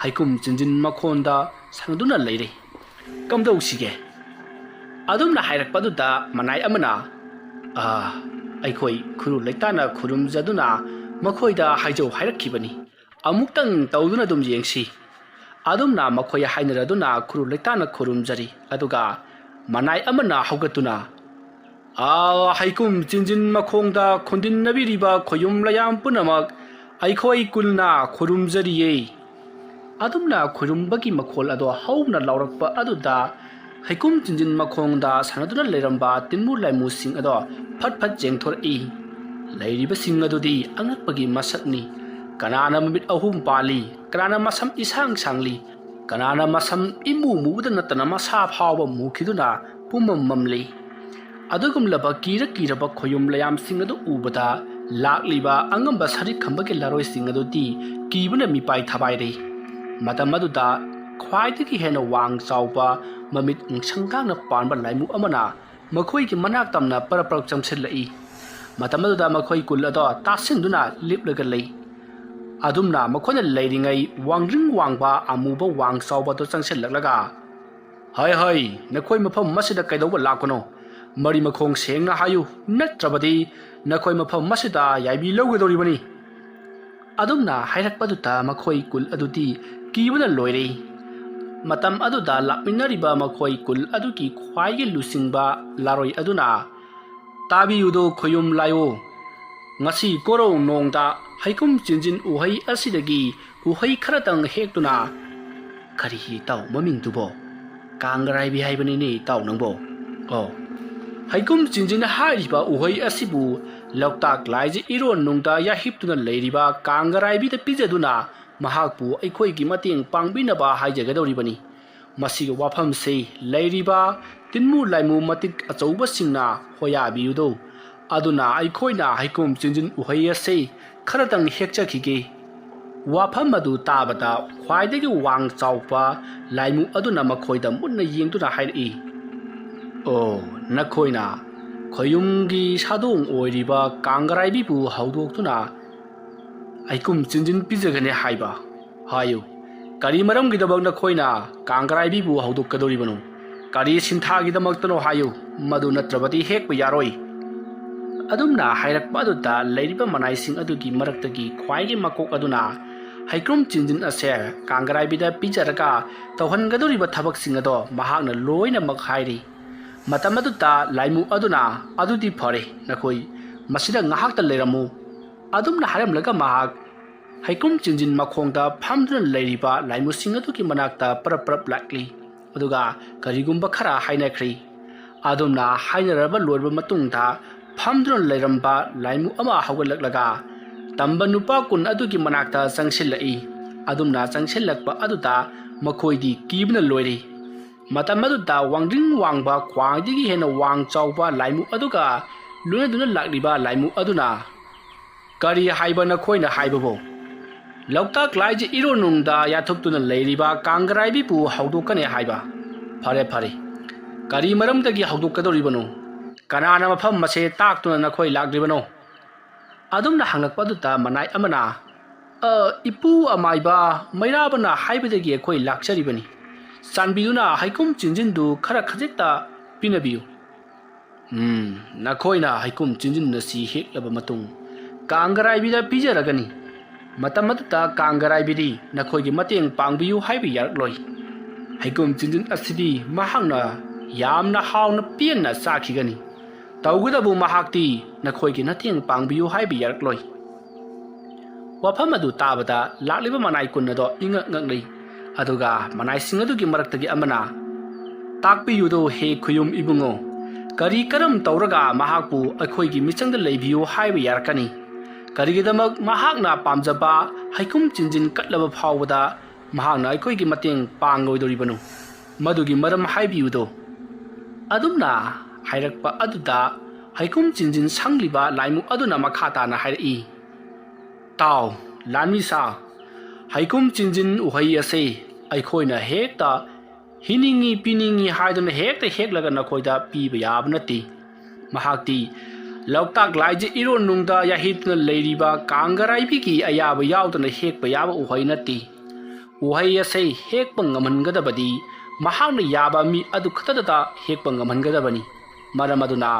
ꯍꯩꯀꯨꯝ ꯆꯤꯟꯖꯤꯟ ꯃꯈꯣꯟꯗ ꯁꯥꯟꯅꯗꯨꯅ ꯂꯩꯔꯦ꯫ ꯀꯝꯗꯧꯁꯤꯒꯦ?" ꯑꯗꯨꯝꯅ ꯍꯥꯏꯔꯛꯄꯗꯨꯗ ꯃꯅꯥꯏ ꯑꯃꯅ, "ꯑꯥ, ꯑꯩꯈꯣꯏ ꯈꯨꯔꯨ ꯂꯩꯇꯥꯅ ꯈꯨꯔꯨꯝꯖꯗꯨꯅ ꯃꯈꯣꯏꯗ ꯍꯥꯏꯖꯧ ꯍꯥꯏꯔꯛꯈꯤꯕꯅꯤ꯫ ꯑꯃꯨꯛꯇꯪ ꯇꯧꯗꯨꯅ ꯑꯗꯨꯝ ꯌꯦꯡꯁꯤ꯫" ꯑꯗꯨꯝꯅ ꯃꯈꯣꯏ ꯍꯥꯏꯅꯔꯗꯨꯅ ꯈꯨꯔꯨ ꯂꯩꯇꯥꯅ ꯈꯨꯔꯨꯝꯖꯔꯤ꯫ ꯑꯗꯨꯒ ꯃꯅꯥꯏ ꯑꯃꯅ ꯍꯧꯒꯠꯇꯨꯅ, "ꯑꯥ, ꯍꯩꯀꯨꯝ ꯆꯤꯟꯖꯤꯟ ꯃꯈꯣꯡꯗ ꯈꯣꯟꯗꯤꯟꯅꯕꯤꯔꯤꯕ ꯈꯣꯌꯨꯝ ꯂꯌꯥꯝ ꯄꯨꯝꯅꯃꯛ ꯑꯩꯈꯣꯏ ꯀꯨꯜꯅ ꯈꯨꯔꯨꯝꯖꯔꯤꯌꯦ꯫" ꯑꯗꯨꯝꯅ ꯈꯨꯔꯨꯝꯕꯒꯤ ꯃꯈꯣꯜ ꯑꯗꯣ ꯍꯧꯅ ꯂꯥꯎꯔꯛꯄ ꯑꯗꯨꯗ ꯍꯩꯀꯨꯝ ꯆꯤꯟꯖꯤꯟ ꯃꯈꯣꯡꯗ ꯁꯥꯟꯅꯗꯨꯅ ꯂꯩꯔꯝꯕ ꯇꯤꯟꯃꯨ ꯂꯥꯏꯃꯨꯁꯤꯡ ꯑꯗꯣ ꯐꯠ ꯐꯠ ꯆꯦꯡꯊꯣꯔꯛꯏ꯫ ꯂꯩꯔꯤꯕꯁꯤꯡ ꯑꯗꯨꯗꯤ ꯑꯉꯛꯄꯒꯤ ꯃꯁꯛꯅꯤ꯫ ꯀꯅꯥꯅ ꯃꯃꯤꯠ ꯑꯍꯨꯝ ꯄꯥꯜꯂꯤ, ꯀꯅꯥꯅ ꯃꯁꯝ ꯏꯁꯥꯡ ꯁꯥꯡꯂꯤ, ꯀꯅꯥꯅ ꯃꯁꯝ ꯏꯃꯨ ꯃꯨꯕꯗ ꯅꯠꯇꯅ ꯃꯁꯥ ꯐꯥꯎꯕ ꯃꯨꯈꯤꯗꯨꯅ ꯄꯨꯝꯃꯝ ꯃꯝꯂꯤ꯫ ꯑꯗꯨꯒꯨꯝꯂꯕ ꯀꯤꯔ ꯀꯤꯔꯕ ꯈꯣꯌꯨꯝ ꯂꯌꯥꯝꯁꯤꯡ ꯑꯗꯨ ꯎꯕꯗ ꯂꯥꯛꯂꯤꯕ ꯑꯉꯝꯕ ꯁꯔꯤꯛ ꯈꯝꯕꯒꯤ ꯂꯥꯔꯣꯏꯁꯤꯡ ꯑꯗꯨꯗꯤ ꯀꯤꯕꯅ ꯃꯤꯄꯥꯏ ꯊꯕꯥꯏꯔꯦ꯫ ꯃꯇꯝ ꯑꯗꯨꯗ ꯈ꯭ꯋꯥꯏꯗꯒꯤ ꯍꯦꯟꯅ ꯋꯥꯡ ꯆꯥꯎꯕ, ꯃꯃꯤꯠ ꯉꯁꯪꯒꯥꯡꯅ ꯄꯥꯟꯕ ꯂꯥꯏꯃꯨ ꯑꯃꯅ ꯃꯈꯣꯏꯒꯤ ꯃꯅꯥꯛ ꯇꯝꯅ ꯄꯔꯞ ꯄꯔꯞ ꯆꯪꯁꯤꯜꯂꯛꯏ꯫ ꯃꯇꯝ ꯑꯗꯨꯗ ꯃꯈꯣꯏ ꯀꯨꯜ ꯑꯗꯣ ꯇꯥꯁꯤꯟꯗꯨꯅ ꯂꯦꯞꯂꯒ ꯂꯩ꯫ ꯑꯗꯨꯝꯅ ꯃꯈꯣꯏꯅ ꯂꯩꯔꯤꯉꯩ ꯋꯥꯡꯗ꯭ꯔꯤꯡ ꯋꯥꯡꯕ ꯑꯃꯨꯕ ꯋꯥꯡ ꯆꯥꯎꯕ ꯑꯗꯨ ꯆꯪꯁꯤꯜꯂꯛꯂꯒ, "ꯍꯩ ꯍꯩ, ꯅꯈꯣꯏ ꯃꯐꯝ ꯑꯁꯤꯗ ꯀꯩꯗꯧꯕ ꯂꯥꯛꯄꯅꯣ? ꯃꯔꯤ ꯃꯈꯣꯡ ꯁꯦꯡꯅ ꯍꯥꯏꯌꯨ, ꯅꯠꯇ꯭ꯔꯕꯗꯤ ꯅꯈꯣꯏ ꯃꯐꯝ ꯑꯁꯤꯗ ꯌꯥꯏꯕꯤ ꯂꯧꯒꯗꯧꯔꯤꯕꯅꯤ"꯫ ꯑꯗꯨꯝꯅ ꯍꯥꯏꯔꯛꯄꯗꯨꯗ ꯃꯈꯣꯏ ꯀꯨꯜ ꯑꯗꯨꯗꯤ ꯀꯤꯕꯅ ꯂꯣꯏꯔꯦ꯫ ꯃꯇꯝ ꯑꯗꯨꯗ ꯂꯥꯛꯃꯤꯟꯅꯔꯤꯕ ꯃꯈꯣꯏ ꯀꯨꯜ ꯑꯗꯨꯒꯤ ꯈ꯭ꯋꯥꯏꯒꯤ ꯂꯨꯆꯤꯡꯕ ꯂꯥꯔꯣꯏ ꯑꯗꯨꯅ, "ꯇꯥꯕꯤꯌꯨꯗꯣ ꯈꯣꯌꯨꯝ ꯂꯥꯏꯑꯣ, ꯉꯁꯤ ꯀꯣꯔꯧ ꯅꯣꯡꯗ ꯍꯩꯀꯨꯝ ꯆꯤꯟꯖꯤꯟ ꯎꯍꯩ ꯑꯁꯤꯗꯒꯤ ꯎꯍꯩ ꯈꯔꯇꯪ ꯍꯦꯛꯇꯨꯅ"꯫ "ꯀꯔꯤ ꯏꯇꯥꯎ ꯃꯃꯤꯡꯗꯨꯕꯣ?" "ꯀꯥꯡꯒꯔꯥꯏꯕꯤ ꯍꯥꯏꯕꯅꯤꯅꯦ ꯏꯇꯥꯎ ꯅꯪꯕꯣ"꯫ "ꯑꯣ, ꯍꯩꯀꯨꯝ ꯆꯤꯟꯖꯤꯟ ꯍꯥꯏꯔꯤꯕ ꯎꯍꯩ ꯑꯁꯤꯕꯨ ꯂꯣꯛꯇꯥꯛ ꯂꯥꯏꯖ ꯏꯔꯣꯟ ꯅꯨꯡꯗ ꯌꯥꯍꯤꯞꯇꯨꯅ ꯂꯩꯔꯤꯕ ꯀꯥꯡꯒꯔꯥꯏꯕꯤꯗ ꯄꯤꯖꯗꯨꯅ ꯃꯍꯥꯛꯄꯨ ꯑꯩꯈꯣꯏꯒꯤ ꯃꯇꯦꯡ ꯄꯥꯡꯕꯤꯅꯕ ꯍꯥꯏꯖꯒꯗꯧꯔꯤꯕꯅꯤ꯫ ꯃꯁꯤꯒꯤ ꯋꯥꯐꯝꯁꯤ ꯂꯩꯔꯤꯕ ꯇꯤꯟꯃꯨ ꯂꯥꯏꯃꯨ ꯃꯇꯤꯛ ꯑꯆꯧꯕꯁꯤꯡꯅ ꯍꯣꯌꯥꯕꯤꯌꯨꯗꯧ꯫ ꯑꯗꯨꯅ ꯑꯩꯈꯣꯏꯅ ꯍꯩꯀꯨꯝ ꯆꯤꯟꯖꯤꯟ ꯎꯍꯩ ꯑꯁꯤ ꯈꯔꯇꯪ ꯍꯦꯛꯆꯈꯤꯒꯦ"꯫ ꯋꯥꯐꯝ ꯑꯗꯨ ꯇꯥꯕꯗ ꯈ꯭ꯋꯥꯏꯗꯒꯤ ꯋꯥꯡ ꯆꯥꯎꯕ ꯂꯥꯏꯃꯨ ꯑꯗꯨꯅ ꯃꯈꯣꯏꯗ ꯃꯨꯟꯅ ꯌꯦꯡꯗꯨꯅ ꯍꯥꯏꯔꯛꯏ, "ꯑꯣ, ꯅꯈꯣꯏꯅ ꯈꯣꯌꯨꯝꯒꯤ ꯁꯥꯗꯣꯡ ꯑꯣꯏꯔꯤꯕ ꯀꯥꯡꯒꯔꯥꯏꯕꯤꯕꯨ ꯍꯧꯗꯣꯛꯇꯨꯅ ꯍꯩꯀꯨꯝ ꯆꯤꯟꯖꯤꯟ ꯄꯤꯖꯒꯅꯤ ꯍꯥꯏꯕ? ꯍꯥꯏꯌꯨ, ꯀꯔꯤ ꯃꯔꯝꯒꯤꯗꯃꯛ ꯅꯈꯣꯏꯅ ꯀꯥꯡꯒꯔꯥꯏꯕꯤꯕꯨ ꯍꯧꯗꯣꯛꯀꯗꯧꯔꯤꯕꯅꯣ? ꯀꯔꯤ ꯁꯤꯟꯊꯥꯒꯤꯗꯃꯛꯇꯅꯣ ꯍꯥꯏꯌꯨ, ꯃꯗꯨ ꯅꯠꯇ꯭ꯔꯕꯗꯤ ꯍꯦꯛꯄ ꯌꯥꯔꯣꯏ"꯫ ꯑꯗꯨꯝꯅ ꯍꯥꯏꯔꯛꯄ ꯑꯗꯨꯗ ꯂꯩꯔꯤꯕ ꯃꯅꯥꯏꯁꯤꯡ ꯑꯗꯨꯒꯤ ꯃꯔꯛꯇꯒꯤ ꯈ꯭ꯋꯥꯏꯒꯤ ꯃꯀꯣꯛ ꯑꯗꯨꯅ ꯍꯩꯀ꯭ꯔꯨꯝ ꯆꯤꯟꯖꯤꯟ ꯑꯁꯦ ꯀꯥꯡꯒꯔꯥꯏꯕꯤꯗ ꯄꯤꯖꯔꯒ ꯇꯧꯍꯟꯒꯗꯧꯔꯤꯕ ꯊꯕꯛꯁꯤꯡ ꯑꯗꯣ ꯃꯍꯥꯛꯅ ꯂꯣꯏꯅꯃꯛ ꯍꯥꯏꯔꯤ꯫ ꯃꯇꯝ ꯑꯗꯨꯗ ꯂꯥꯏꯃꯨ ꯑꯗꯨꯅ, "ꯑꯗꯨꯗꯤ ꯐꯔꯦ, ꯅꯈꯣꯏ ꯃꯁꯤꯗ ꯉꯥꯏꯍꯥꯛꯇ ꯂꯩꯔꯝꯃꯨ"꯫ ꯑꯗꯨꯝꯅ ꯍꯥꯏꯔꯝꯂꯒ ꯃꯍꯥꯛ ꯍꯩꯀ꯭ꯔꯨꯝ ꯆꯤꯟꯖꯤꯟ ꯃꯈꯣꯡꯗ ꯐꯝꯗꯨꯅ ꯂꯩꯔꯤꯕ ꯂꯥꯏꯃꯨꯁꯤꯡ ꯑꯗꯨꯒꯤ ꯃꯅꯥꯛꯇ ꯄꯔꯞ ꯄꯔꯞ ꯂꯥꯛꯂꯤ꯫ ꯑꯗꯨꯒ ꯀꯔꯤꯒꯨꯝꯕ ꯈꯔ ꯍꯥꯏꯅꯈ꯭ꯔꯤ꯫ ꯑꯗꯨꯝꯅ ꯍꯥꯏꯅꯔꯕ ꯂꯣꯏꯔꯕ ꯃꯇꯨꯡꯗ, ꯐꯝꯗꯨꯅ ꯂꯩꯔꯝꯕ ꯂꯥꯏꯃꯨ ꯑꯃ ꯍꯧꯒꯠꯂꯛꯂꯒ ꯇꯝꯕ ꯅꯨꯄꯥ ꯀꯨꯟ ꯑꯗꯨꯒꯤ ꯃꯅꯥꯛꯇ ꯆꯪꯁꯤꯜꯂꯛꯏ꯫ ꯑꯗꯨꯝꯅ ꯆꯪꯁꯤꯜꯂꯛꯄ ꯑꯗꯨꯗ ꯃꯈꯣꯏꯗꯤ ꯀꯤꯕꯅ ꯂꯣꯏꯔꯤ꯫ ꯃꯇꯝ ꯑꯗꯨꯗ ꯋꯥꯡꯗ꯭ꯔꯤꯡ ꯋꯥꯡꯕ, ꯈ꯭ꯋꯥꯏꯗꯒꯤ ꯍꯦꯟꯅ ꯋꯥꯡ ꯆꯥꯎꯕ ꯂꯥꯏꯃꯨ ꯑꯗꯨꯒ ꯂꯣꯏꯅꯗꯨꯅ ꯂꯥꯛꯂꯤꯕ ꯂꯥꯏꯃꯨ ꯑꯗꯨꯅ, "ꯀꯔꯤ ꯍꯥꯏꯕ ꯅꯈꯣꯏꯅ ꯍꯥꯏꯕꯕꯨ? ꯂꯣꯛꯇꯥꯛ ꯂꯥꯏꯖ ꯏꯔꯣꯟꯅꯨꯡꯗ ꯌꯥꯊꯨꯞꯇꯨꯅ ꯂꯩꯔꯤꯕ ꯀꯥꯡꯒꯔꯥꯏꯕꯤꯕꯨ ꯍꯧꯗꯣꯛꯀꯅꯤ ꯍꯥꯏꯕ? ꯐꯔꯦ, ꯐꯔꯦ꯫ ꯀꯔꯤ ꯃꯔꯝꯗꯒꯤ ꯍꯧꯗꯣꯛꯀꯗꯧꯔꯤꯕꯅꯣ? ꯀꯅꯥꯅ ꯃꯐꯝ ꯑꯁꯦ ꯇꯥꯛꯇꯨꯅ ꯅꯈꯣꯏ ꯂꯥꯛꯂꯤꯕꯅꯣ?" ꯑꯗꯨꯝꯅ ꯍꯪꯂꯛꯄ ꯑꯗꯨꯗ ꯃꯅꯥꯏ ꯑꯃꯅ, "ꯑ, ꯏꯄꯨ ꯑꯃꯥꯏꯕ ꯃꯩꯔꯥꯕꯅ ꯍꯥꯏꯕꯗꯒꯤ ꯑꯩꯈꯣꯏ ꯂꯥꯛꯆꯔꯤꯕꯅꯤ꯫ ꯆꯥꯟꯕꯤꯗꯨꯅ ꯍꯩꯀꯨꯝ ꯆꯤꯟꯖꯤꯟꯗꯨ ꯈꯔ ꯈꯖꯤꯛꯇ ꯄꯤꯅꯕꯤꯌꯨ꯫ ꯎꯝ, ꯅꯈꯣꯏꯅ ꯍꯩꯀꯨꯝ ꯆꯤꯟꯖꯤꯟ ꯑꯁꯤ ꯍꯦꯛꯂꯕ ꯃꯇꯨꯡ ꯀꯥꯡꯒꯔꯥꯏꯕꯤꯗ ꯄꯤꯖꯔꯒꯅꯤ꯫ ꯃꯇꯝ ꯑꯗꯨꯗ ꯀꯥꯡꯒꯔꯥꯏꯕꯤꯗꯤ ꯅꯈꯣꯏꯒꯤ ꯃꯇꯦꯡ ꯄꯥꯡꯕꯤꯌꯨ ꯍꯥꯏꯕ ꯌꯥꯔꯛꯂꯣꯏ꯫ ꯍꯩꯀꯨꯝ ꯆꯤꯟꯖꯤꯟ ꯑꯁꯤꯗꯤ ꯃꯍꯥꯛꯅ ꯌꯥꯝꯅ ꯍꯥꯎꯅ ꯄꯦꯟꯅ ꯆꯥꯈꯤꯒꯅꯤ꯫ ꯇꯧꯒꯗꯕꯨ ꯃꯍꯥꯛꯇꯤ ꯅꯈꯣꯏꯒꯤ ꯃꯇꯦꯡ ꯄꯥꯡꯕꯤꯌꯨ ꯍꯥꯏꯕ ꯌꯥꯔꯛꯂꯣꯏ꯫" ꯋꯥꯐꯝ ꯑꯗꯨ ꯇꯥꯕꯗ ꯂꯥꯛꯂꯤꯕ ꯃꯅꯥꯏ ꯀꯨꯟ ꯑꯗꯣ ꯏꯉꯛ ꯉꯛꯂꯤ꯫ ꯑꯗꯨꯒ ꯃꯅꯥꯏꯁꯤꯡ ꯑꯗꯨꯒꯤ ꯃꯔꯛꯇꯒꯤ ꯑꯃꯅ, "ꯇꯥꯛꯄꯤꯌꯨꯗꯣ ꯍꯦ ꯈꯨꯌꯨꯝ ꯏꯕꯨꯡꯉꯣ, ꯀꯔꯤ ꯀꯔꯝ ꯇꯧꯔꯒ ꯃꯍꯥꯛꯄꯨ ꯑꯩꯈꯣꯏꯒꯤ ꯃꯤꯆꯪꯗ ꯂꯩꯕꯤꯌꯨ ꯍꯥꯏꯕ ꯌꯥꯔꯛꯀꯅꯤ? ꯀꯔꯤꯒꯤꯗꯃꯛ ꯃꯍꯥꯛꯅ ꯄꯥꯝꯖꯕ ꯍꯩꯀꯨꯝ ꯆꯤꯟꯖꯤꯟ ꯀꯠꯂꯕ ꯐꯥꯎꯕꯗ ꯃꯍꯥꯛꯅ ꯑꯩꯈꯣꯏꯒꯤ ꯃꯇꯦꯡ ꯄꯥꯡꯂꯣꯏꯗꯧꯔꯤꯕꯅꯣ?" ꯃꯗꯨꯒꯤ ꯃꯔꯝ ꯍꯥꯏꯕꯤꯌꯨꯗꯣ꯫ ꯑꯗꯨꯝꯅ ꯍꯥꯏꯔꯛꯄ ꯑꯗꯨꯗ ꯍꯩꯀꯨꯝ ꯆꯤꯟꯖꯤꯟ ꯁꯪꯂꯤꯕ ꯂꯥꯏꯃꯨ ꯑꯗꯨꯅ ꯃꯈꯥ ꯇꯥꯅ ꯍꯥꯏꯔꯛꯏ, "ꯇꯥꯎ, ꯂꯥꯟꯃꯤ ꯁꯥ, ꯍꯩꯀꯨꯝ ꯆꯤꯟꯖꯤꯟ ꯎꯍꯩ ꯑꯁꯦ ꯑꯩꯈꯣꯏꯅ ꯍꯦꯛꯇ ꯍꯤꯅꯤꯡꯉꯤ ꯄꯤꯅꯤꯡꯉꯤ ꯍꯥꯏꯗꯨꯅ ꯍꯦꯛꯇ ꯍꯦꯛꯂꯒ ꯅꯈꯣꯏꯗ ꯄꯤꯕ ꯌꯥꯕ ꯅꯠꯇꯦ꯫ ꯃꯍꯥꯛꯇꯤ ꯂꯣꯛꯇꯥꯛ ꯂꯥꯏꯖ ꯏꯔꯣꯟꯅꯨꯡꯗ ꯌꯥꯍꯤꯞꯇꯨꯅ ꯂꯩꯔꯤꯕ ꯀꯥꯡꯒꯔꯥꯏꯕꯤꯒꯤ ꯑꯌꯥꯕ ꯌꯥꯎꯗꯅ ꯍꯦꯛꯄ ꯌꯥꯕ ꯎꯍꯩ ꯅꯠꯇꯦ꯫ ꯎꯍꯩ ꯑꯁꯦ ꯍꯦꯛꯄ ꯉꯝꯍꯟꯒꯗꯕꯗꯤ ꯃꯍꯥꯛꯅ ꯌꯥꯕ ꯃꯤ ꯑꯗꯨ ꯈꯛꯇꯗꯇ ꯍꯦꯛꯄ ꯉꯝꯍꯟꯒꯗꯕꯅꯤ꯫ ꯃꯔꯝ ꯑꯗꯨꯅ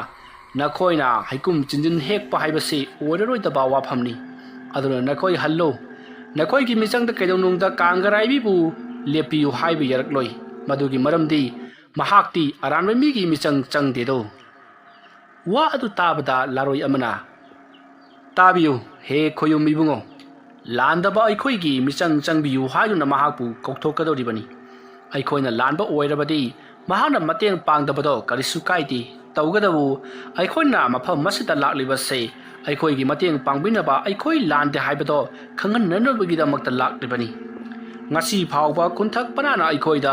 ꯅꯈꯣꯏꯅ ꯍꯩꯀꯨꯝ ꯆꯤꯟꯖꯤꯟ ꯍꯦꯛꯄ ꯍꯥꯏꯕꯁꯤ ꯑꯣꯏꯔꯔꯣꯏꯗꯕ ꯋꯥꯐꯝꯅꯤ꯫ ꯑꯗꯨꯅ ꯅꯈꯣꯏ ꯍꯜꯂꯨ꯫ ꯅꯈꯣꯏꯒꯤ ꯃꯤꯆꯪꯗ ꯀꯩꯗꯧꯅꯨꯡꯗ ꯀꯥꯡꯒꯔꯥꯏꯕꯤꯕꯨ ꯂꯦꯞꯄꯤꯌꯨ ꯍꯥꯏꯕ ꯌꯥꯔꯛꯂꯣꯏ꯫ ꯃꯗꯨꯒꯤ ꯃꯔꯝꯗꯤ ꯃꯍꯥꯛꯇꯤ ꯑꯔꯥꯟꯕ ꯃꯤꯒꯤ ꯃꯤꯆꯪ ꯆꯪꯗꯦꯗꯣ꯫" ꯋꯥ ꯑꯗꯨ ꯇꯥꯕꯗ ꯂꯥꯔꯣꯏ ꯑꯃꯅ, "ꯇꯥꯕꯤꯌꯨ, ꯍꯦ ꯈꯣꯌꯨꯝ ꯏꯕꯨꯡꯉꯣ, ꯂꯥꯟꯗꯕ ꯑꯩꯈꯣꯏꯒꯤ ꯃꯤꯆꯪ ꯆꯪꯕꯤꯌꯨ ꯍꯥꯏꯗꯨꯅ ꯃꯍꯥꯛꯄꯨ ꯀꯧꯊꯣꯛꯀꯗꯧꯔꯤꯕꯅꯤ꯫ ꯑꯩꯈꯣꯏꯅ ꯂꯥꯟꯕ ꯑꯣꯏꯔꯕꯗꯤ ꯃꯍꯥꯛꯅ ꯃꯇꯦꯡ ꯄꯥꯡꯗꯕꯗꯣ ꯀꯔꯤꯁꯨ ꯀꯥꯏꯗꯦ꯫ ꯇꯧꯒꯗꯕꯨ ꯑꯩꯈꯣꯏꯅ ꯃꯐꯝ ꯑꯁꯤꯗ ꯂꯥꯛꯂꯤꯕꯁꯦ ꯑꯩꯈꯣꯏꯒꯤ ꯃꯇꯦꯡ ꯄꯥꯡꯕꯤꯅꯕ ꯑꯩꯈꯣꯏ ꯂꯥꯟꯗꯦ ꯍꯥꯏꯕꯗꯣ ꯈꯪꯍꯟꯅꯅꯕꯒꯤꯗꯃꯛꯇ ꯂꯥꯛꯂꯤꯕꯅꯤ꯫ ꯉꯁꯤ ꯐꯥꯎꯕ ꯈꯨꯟꯊꯛ ꯄꯅꯥꯅ ꯑꯩꯈꯣꯏꯗ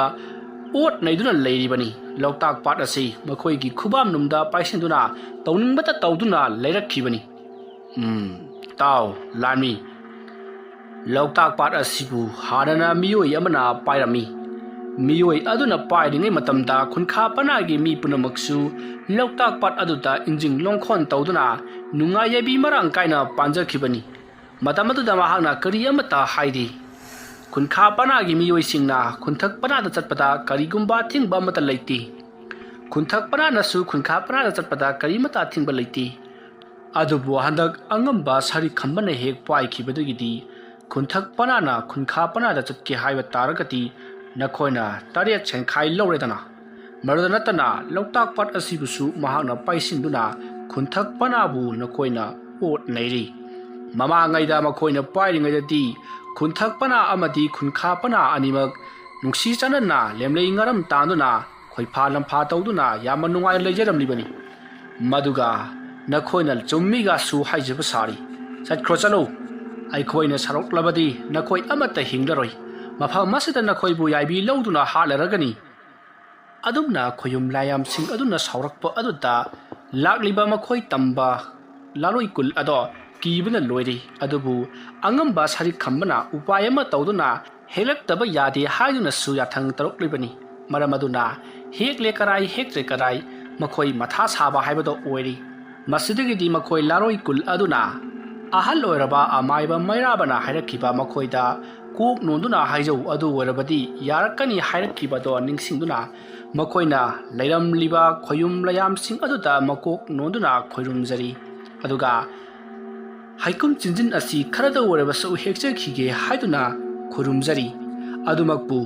ꯑꯣꯠ ꯅꯩꯗꯨꯅ ꯂꯩꯔꯤꯕꯅꯤ꯫ ꯂꯣꯛꯇꯥꯛ ꯄꯥꯠ ꯑꯁꯤ ꯃꯈꯣꯏꯒꯤ ꯈꯨꯕꯥꯝꯅꯨꯡꯗ ꯄꯥꯏꯁꯤꯟꯗꯨꯅ ꯇꯧꯅꯤꯡꯕꯇ ꯇꯧꯗꯨꯅ ꯂꯩꯔꯛꯈꯤꯕꯅꯤ꯫ ꯎꯝ, ꯇꯥꯎ, ꯂꯥꯟꯃꯤ꯫ ꯂꯣꯛꯇꯥꯛ ꯄꯥꯠ ꯑꯁꯤꯕꯨ ꯍꯥꯟꯅꯅ ꯃꯤꯑꯣꯏ ꯑꯃꯅ ꯄꯥꯏꯔꯝꯃꯤ꯫ ꯃꯤꯑꯣꯏ ꯑꯗꯨꯅ ꯄꯥꯏꯔꯤꯉꯩ ꯃꯇꯝꯗ ꯈꯨꯟꯈꯥ ꯄꯅꯥꯒꯤ ꯃꯤ ꯄꯨꯝꯅꯃꯛꯁꯨ ꯂꯣꯛꯇꯥꯛ ꯄꯥꯠ ꯑꯗꯨꯗ ꯏꯟꯖꯤꯟ ꯂꯣꯡꯈꯣꯟ ꯇꯧꯗꯨꯅ ꯅꯨꯡꯉꯥꯏ ꯌꯥꯏꯕꯤ ꯃꯔꯥꯡ ꯀꯥꯏꯅ ꯄꯥꯟꯖꯈꯤꯕꯅꯤ꯫ ꯃꯇꯝ ꯑꯗꯨꯗ ꯃꯍꯥꯛꯅ ꯀꯔꯤ ꯑꯃꯠꯇ ꯍꯥꯏꯗꯦ꯫ ꯈꯨꯟꯈꯥ ꯄꯅꯥꯒꯤ ꯃꯤꯑꯣꯏꯁꯤꯡꯅ ꯈꯨꯟꯊꯛ ꯄꯅꯥꯗ ꯆꯠꯄꯗ ꯀꯔꯤꯒꯨꯝꯕ ꯑꯊꯤꯡꯕ ꯑꯃꯠꯇ ꯂꯩꯇꯦ꯫ ꯈꯨꯟꯊꯛ ꯄꯅꯥꯅꯁꯨ ꯈꯨꯟꯈꯥ ꯄꯅꯥꯗ ꯆꯠꯄꯗ ꯀꯔꯤꯃꯠꯇ ꯑꯊꯤꯡꯕ ꯂꯩꯇꯦ꯫ ꯑꯗꯨꯕꯨ ꯍꯟꯗꯛ ꯑꯉꯝꯕ ꯁꯥꯔꯤꯛ ꯈꯝꯕꯅ ꯍꯦꯛ ꯄꯥꯏꯈꯤꯕꯗꯒꯤꯗꯤ ꯈꯨꯟꯊꯛ ꯄꯅꯥꯅ ꯈꯨꯟꯈꯥ ꯄꯅꯥꯗ ꯆꯠꯀꯦ ꯍꯥꯏꯕ ꯇꯥꯔꯒꯗꯤ ꯅꯈꯣꯏꯅ ꯇꯔꯦꯠ ꯁꯦꯟꯈꯥꯏ ꯂꯧꯔꯦꯗꯅ꯫ ꯃꯗꯨꯗ ꯅꯠꯇꯅ ꯂꯣꯛꯇꯥꯛ ꯄꯥꯠ ꯑꯁꯤꯕꯨꯁꯨ ꯃꯍꯥꯛꯅ ꯄꯥꯏꯁꯤꯟꯗꯨꯅ ꯈꯨꯟꯊꯛ ꯄꯅꯥꯕꯨ ꯅꯈꯣꯏꯅ ꯑꯣꯠ ꯅꯩꯔꯤ꯫ ꯃꯃꯥꯡꯉꯩꯗ ꯃꯈꯣꯏꯅ ꯄꯥꯏꯔꯤꯉꯩꯗꯗꯤ ꯈꯨꯟꯊꯛ ꯄꯅꯥ ꯑꯃꯗꯤ ꯈꯨꯟꯈꯥ ꯄꯅꯥ ꯑꯅꯤꯃꯛ ꯅꯨꯡꯁꯤ ꯆꯥꯟꯅꯅ ꯂꯦꯝꯂꯩ ꯉꯔꯝ ꯇꯥꯟꯗꯨꯅ ꯈꯣꯏꯐꯥ ꯂꯝꯐꯥ ꯇꯧꯗꯨꯅ ꯌꯥꯝꯅ ꯅꯨꯡꯉꯥꯏꯅ ꯂꯩꯖꯔꯝꯂꯤꯕꯅꯤ꯫ ꯃꯗꯨꯒ ꯅꯈꯣꯏꯅ ꯆꯨꯝꯃꯤꯒꯁꯨ ꯍꯥꯏꯖꯕ ꯁꯥꯔꯤ꯫ ꯆꯠꯈ꯭ꯔꯣ ꯆꯠꯂꯨ꯫ ꯑꯩꯈꯣꯏꯅ ꯁꯥꯎꯔꯛꯂꯕꯗꯤ ꯅꯈꯣꯏ ꯑꯃꯠꯇ ꯍꯤꯡꯂꯔꯣꯏ꯫ ꯃꯐꯝ ꯑꯁꯤꯗ ꯅꯈꯣꯏꯕꯨ ꯌꯥꯏꯕꯤ ꯂꯧꯗꯨꯅ ꯍꯥꯠꯂꯔꯒꯅꯤ꯫ ꯑꯗꯨꯝꯅ ꯈꯣꯌꯨꯝ ꯂꯥꯌꯥꯝꯁꯤꯡ ꯑꯗꯨꯅ ꯁꯥꯎꯔꯛꯄ ꯑꯗꯨꯗ ꯂꯥꯛꯂꯤꯕ ꯃꯈꯣꯏ ꯇꯝꯕ ꯂꯥꯂꯣꯏ ꯀꯨꯜ ꯑꯗꯣ ꯀꯤꯕꯅ ꯂꯣꯏꯔꯤ꯫ ꯑꯗꯨꯕꯨ ꯑꯉꯝꯕ ꯁꯥꯔꯤꯛ ꯈꯝꯕꯅ ꯎꯄꯥꯏ ꯑꯃ ꯇꯧꯗꯨꯅ ꯍꯦꯛꯂꯛꯇꯕ ꯌꯥꯗꯦ ꯍꯥꯏꯗꯨꯅꯁꯨ ꯌꯥꯊꯪ ꯇꯧꯔꯛꯂꯤꯕꯅꯤ꯫ ꯃꯔꯝ ꯑꯗꯨꯅ ꯍꯦꯛꯂꯦ ꯀꯔꯥꯏ ꯍꯦꯛꯇ꯭ꯔꯦ ꯀꯔꯥꯏ ꯃꯈꯣꯏ ꯃꯊꯥ ꯁꯥꯕ ꯍꯥꯏꯕꯗꯣ ꯑꯣꯏꯔꯤ꯫ ꯃꯁꯤꯗꯒꯤꯗꯤ ꯃꯈꯣꯏ ꯂꯥꯔꯣꯏ ꯀꯨꯜ ꯑꯗꯨꯅ ꯑꯍꯜ ꯑꯣꯏꯔꯕ ꯑꯃꯥꯏꯕ ꯃꯩꯔꯥꯕꯅ ꯍꯥꯏꯔꯛꯈꯤꯕ ꯃꯈꯣꯏꯗ ꯀꯣꯛ ꯅꯣꯟꯗꯨꯅ ꯍꯥꯏꯖꯧ ꯑꯗꯨ ꯑꯣꯏꯔꯕꯗꯤ ꯌꯥꯔꯛꯀꯅꯤ ꯍꯥꯏꯔꯛꯈꯤꯕꯗꯣ ꯅꯤꯡꯁꯤꯡꯗꯨꯅ ꯃꯈꯣꯏꯅ ꯂꯩꯔꯝꯂꯤꯕ ꯈꯣꯌꯨꯝ ꯂꯌꯥꯝꯁꯤꯡ ꯑꯗꯨꯗ ꯃꯀꯣꯛ ꯅꯣꯟꯗꯨꯅ ꯈꯣꯏꯔꯨꯝꯖꯔꯤ꯫ ꯑꯗꯨꯒ ꯍꯩꯀꯨꯝ ꯆꯤꯟꯖꯤꯟ ꯑꯁꯤ ꯈꯔꯗ ꯑꯣꯏꯔꯕꯁꯨ ꯍꯦꯛꯆꯈꯤꯒꯦ ꯍꯥꯏꯗꯨꯅ ꯈꯨꯔꯨꯝꯖꯔꯤ꯫ ꯑꯗꯨꯃꯛꯄꯨ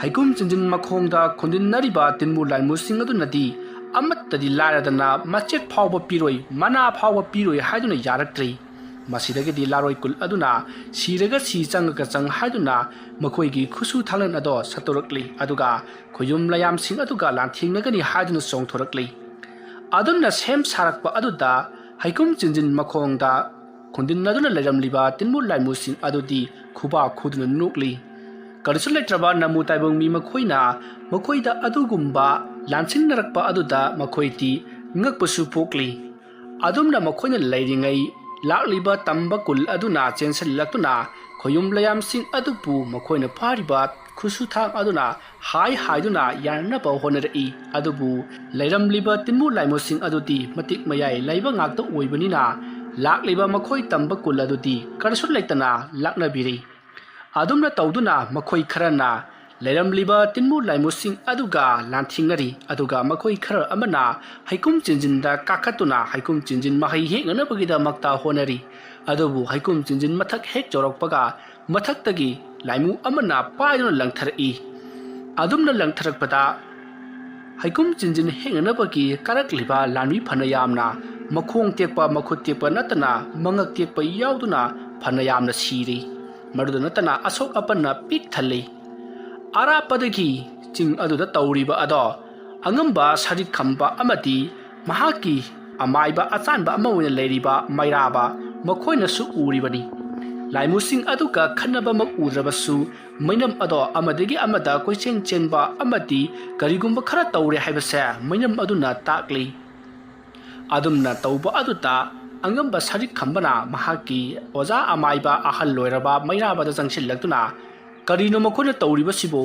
ꯍꯩꯀꯨꯝ ꯆꯤꯟꯖꯤꯟ ꯃꯈꯣꯡꯗ ꯈꯣꯟꯖꯤꯟꯅꯔꯤꯕ ꯇꯤꯟꯃꯨ ꯂꯥꯏꯃꯨꯁꯤꯡ ꯑꯗꯨꯅꯗꯤ ꯑꯃꯠꯇꯗꯤ ꯂꯥꯏꯔꯗꯅ ꯃꯆꯦꯠ ꯐꯥꯎꯕ ꯄꯤꯔꯣꯏ, ꯃꯅꯥ ꯐꯥꯎꯕ ꯄꯤꯔꯣꯏ ꯍꯥꯏꯗꯨꯅ ꯌꯥꯔꯛꯇ꯭ꯔꯤ꯫ ꯃꯁꯤꯗꯒꯤꯗꯤ ꯂꯥꯔꯣꯏ ꯀꯨꯜ ꯑꯗꯨꯅ ꯁꯤꯔꯒ ꯁꯤ, ꯆꯪꯉꯒ ꯆꯪ ꯍꯥꯏꯗꯨꯅ ꯃꯈꯣꯏꯒꯤ ꯈꯨꯠꯁꯨ ꯊꯥꯡꯂꯦꯟ ꯑꯗꯣ ꯁꯠꯇꯣꯔꯛꯂꯤ꯫ ꯑꯗꯨꯒ ꯈꯣꯌꯨꯝ ꯂꯌꯥꯝꯁꯤꯡ ꯑꯗꯨꯒ ꯂꯥꯟꯊꯦꯡꯅꯒꯅꯤ ꯍꯥꯏꯗꯨꯅ ꯆꯣꯡꯊꯣꯔꯛꯂꯤ꯫ ꯑꯗꯨꯝꯅ ꯁꯦꯝ ꯁꯥꯔꯛꯄ ꯑꯗꯨꯗ ꯍꯩꯀꯨꯝ ꯆꯤꯟꯖꯤꯟ ꯃꯈꯣꯡꯗ ꯈꯨꯟꯗꯤꯟꯅꯗꯨꯅ ꯂꯩꯔꯝꯂꯤꯕ ꯇꯤꯟꯃꯨ ꯂꯥꯏꯃꯨꯁꯤꯡ ꯑꯗꯨꯗꯤ ꯈꯨꯕꯥꯛ ꯈꯨꯗꯨꯅ ꯅꯣꯛꯂꯤ꯫ ꯀꯔꯤꯁꯨ ꯂꯩꯇ꯭ꯔꯕ ꯅꯃꯨ ꯇꯥꯏꯕꯪ ꯃꯤ ꯃꯈꯣꯏꯅ ꯃꯈꯣꯏꯗ ꯑꯗꯨꯒꯨꯝꯕ ꯂꯥꯟꯁꯤꯡꯅꯔꯛꯄ ꯑꯗꯨꯗ ꯃꯈꯣꯏꯗꯤ ꯉꯛꯄꯁꯨ ꯄꯣꯛꯂꯤ꯫ ꯑꯗꯨꯝꯅ ꯃꯈꯣꯏꯅ ꯂꯩꯔꯤꯉꯩ ꯂꯥꯛꯂꯤꯕ ꯇꯝꯕ ꯀꯨꯜ ꯑꯗꯨꯅ ꯆꯦꯟꯁꯤꯜꯂꯛꯇꯨꯅ ꯈꯣꯌꯨꯝ ꯂꯌꯥꯝꯁꯤꯡ ꯑꯗꯨꯕꯨ ꯃꯈꯣꯏꯅ ꯐꯥꯔꯤꯕ ꯈꯨꯠꯁꯨ ꯊꯥꯡ ꯑꯗꯨꯅ ꯍꯥꯏ ꯍꯥꯏꯗꯨꯅ ꯌꯥꯅꯅꯕ ꯍꯣꯠꯅꯔꯛꯏ꯫ ꯑꯗꯨꯕꯨ ꯂꯩꯔꯝꯂꯤꯕ ꯇꯤꯟꯃꯨ ꯂꯥꯏꯃꯨꯁꯤꯡ ꯑꯗꯨꯗꯤ ꯃꯇꯤꯛ ꯃꯌꯥꯏ ꯂꯩꯕ ꯉꯥꯛꯇ ꯑꯣꯏꯕꯅꯤꯅ ꯂꯥꯛꯂꯤꯕ ꯃꯈꯣꯏ ꯇꯝꯕ ꯀꯨꯜ ꯑꯗꯨꯗꯤ ꯀꯔꯤꯁꯨ ꯂꯩꯇꯅ ꯂꯥꯛꯅꯕꯤꯔꯤ꯫ ꯑꯗꯨꯝꯅ ꯇꯧꯗꯨꯅ ꯃꯈꯣꯏ ꯈꯔꯅ ꯂꯩꯔꯝꯂꯤꯕ ꯇꯤꯟꯃꯨ ꯂꯥꯏꯃꯨꯁꯤꯡ ꯑꯗꯨꯒ ꯂꯥꯟꯊꯦꯡꯅꯔꯤ꯫ ꯑꯗꯨꯒ ꯃꯈꯣꯏ ꯈꯔ ꯑꯃꯅ ꯍꯩꯀꯨꯝ ꯆꯤꯟꯖꯤꯟꯗ ꯀꯥꯈꯠꯇꯨꯅ ꯍꯩꯀꯨꯝ ꯆꯤꯟꯖꯤꯟ ꯃꯍꯩ ꯍꯦꯛꯅꯅꯕꯒꯤꯗꯃꯛꯇ ꯍꯣꯠꯅꯔꯤ꯫ ꯑꯗꯨꯕꯨ ꯍꯩꯀꯨꯝ ꯆꯤꯟꯖꯤꯟ ꯃꯊꯛ ꯍꯦꯛ ꯌꯧꯔꯛꯄꯒ ꯃꯊꯛꯇꯒꯤ ꯂꯥꯏꯃꯨ ꯑꯃꯅ ꯄꯥꯏꯗꯨꯅ ꯂꯪꯊꯔꯛꯏ꯫ ꯑꯗꯨꯝꯅ ꯂꯪꯊꯔꯛꯄꯗ ꯍꯩꯀꯨꯝ ꯆꯤꯟꯖꯤꯟ ꯍꯦꯛꯅꯅꯕꯒꯤ ꯀꯥꯔꯛꯂꯤꯕ ꯂꯥꯟꯃꯤ ꯐꯅ ꯌꯥꯝꯅ ꯃꯈꯣꯡ ꯇꯦꯛꯄ, ꯃꯈꯨꯠ ꯇꯦꯛꯄ ꯅꯠꯇꯅ ꯃꯉꯛ ꯇꯦꯛꯄ ꯌꯥꯎꯗꯨꯅ ꯐꯅ ꯌꯥꯝꯅ ꯁꯤꯔꯤ꯫ ꯃꯗꯨꯗ ꯅꯠꯇꯅ ꯑꯁꯣꯛ ꯑꯄꯟꯅ ꯄꯤꯛ ꯊꯜꯂꯤ꯫ ꯑꯔꯥꯞꯄꯗꯒꯤ ꯆꯤꯡ ꯑꯗꯨꯗ ꯇꯧꯔꯤꯕ ꯑꯗꯣ ꯑꯉꯝꯕ ꯁꯔꯤꯛ ꯈꯝꯕ ꯑꯃꯗꯤ ꯃꯍꯥꯛꯀꯤ ꯑꯃꯥꯏꯕ ꯑꯆꯥꯟꯕ ꯑꯃ ꯑꯣꯏꯅ ꯂꯩꯔꯤꯕ ꯃꯩꯔꯥꯕ ꯃꯈꯣꯏꯅꯁꯨ ꯎꯔꯤꯕꯅꯤ꯫ ꯂꯥꯏꯃꯨꯁꯤꯡ ꯑꯗꯨꯒ ꯈꯟꯅꯕꯃꯛ ꯎꯗ꯭ꯔꯕꯁꯨ ꯃꯩꯅꯝ ꯑꯗꯣ ꯑꯃꯗꯒꯤ ꯑꯃꯗ ꯀꯣꯏꯆꯦꯟ ꯆꯦꯟꯕ ꯑꯃꯗꯤ ꯀꯔꯤꯒꯨꯝꯕ ꯈꯔ ꯇꯧꯔꯦ ꯍꯥꯏꯕꯁꯦ ꯃꯩꯅꯝ ꯑꯗꯨꯅ ꯇꯥꯛꯂꯤ꯫ ꯑꯗꯨꯝꯅ ꯇꯧꯕ ꯑꯗꯨꯗ ꯑꯉꯝꯕ ꯁꯔꯤꯛ ꯈꯝꯕꯅ ꯃꯍꯥꯛꯀꯤ ꯑꯣꯖꯥ ꯑꯃꯥꯏꯕ ꯑꯍꯜ ꯑꯣꯏꯔꯕ ꯃꯩꯔꯥꯕꯗ ꯆꯪꯁꯤꯜꯂꯛꯇꯨꯅ, "ꯀꯔꯤꯅꯣ ꯃꯈꯣꯏꯅ ꯇꯧꯔꯤꯕꯁꯤꯕꯨ?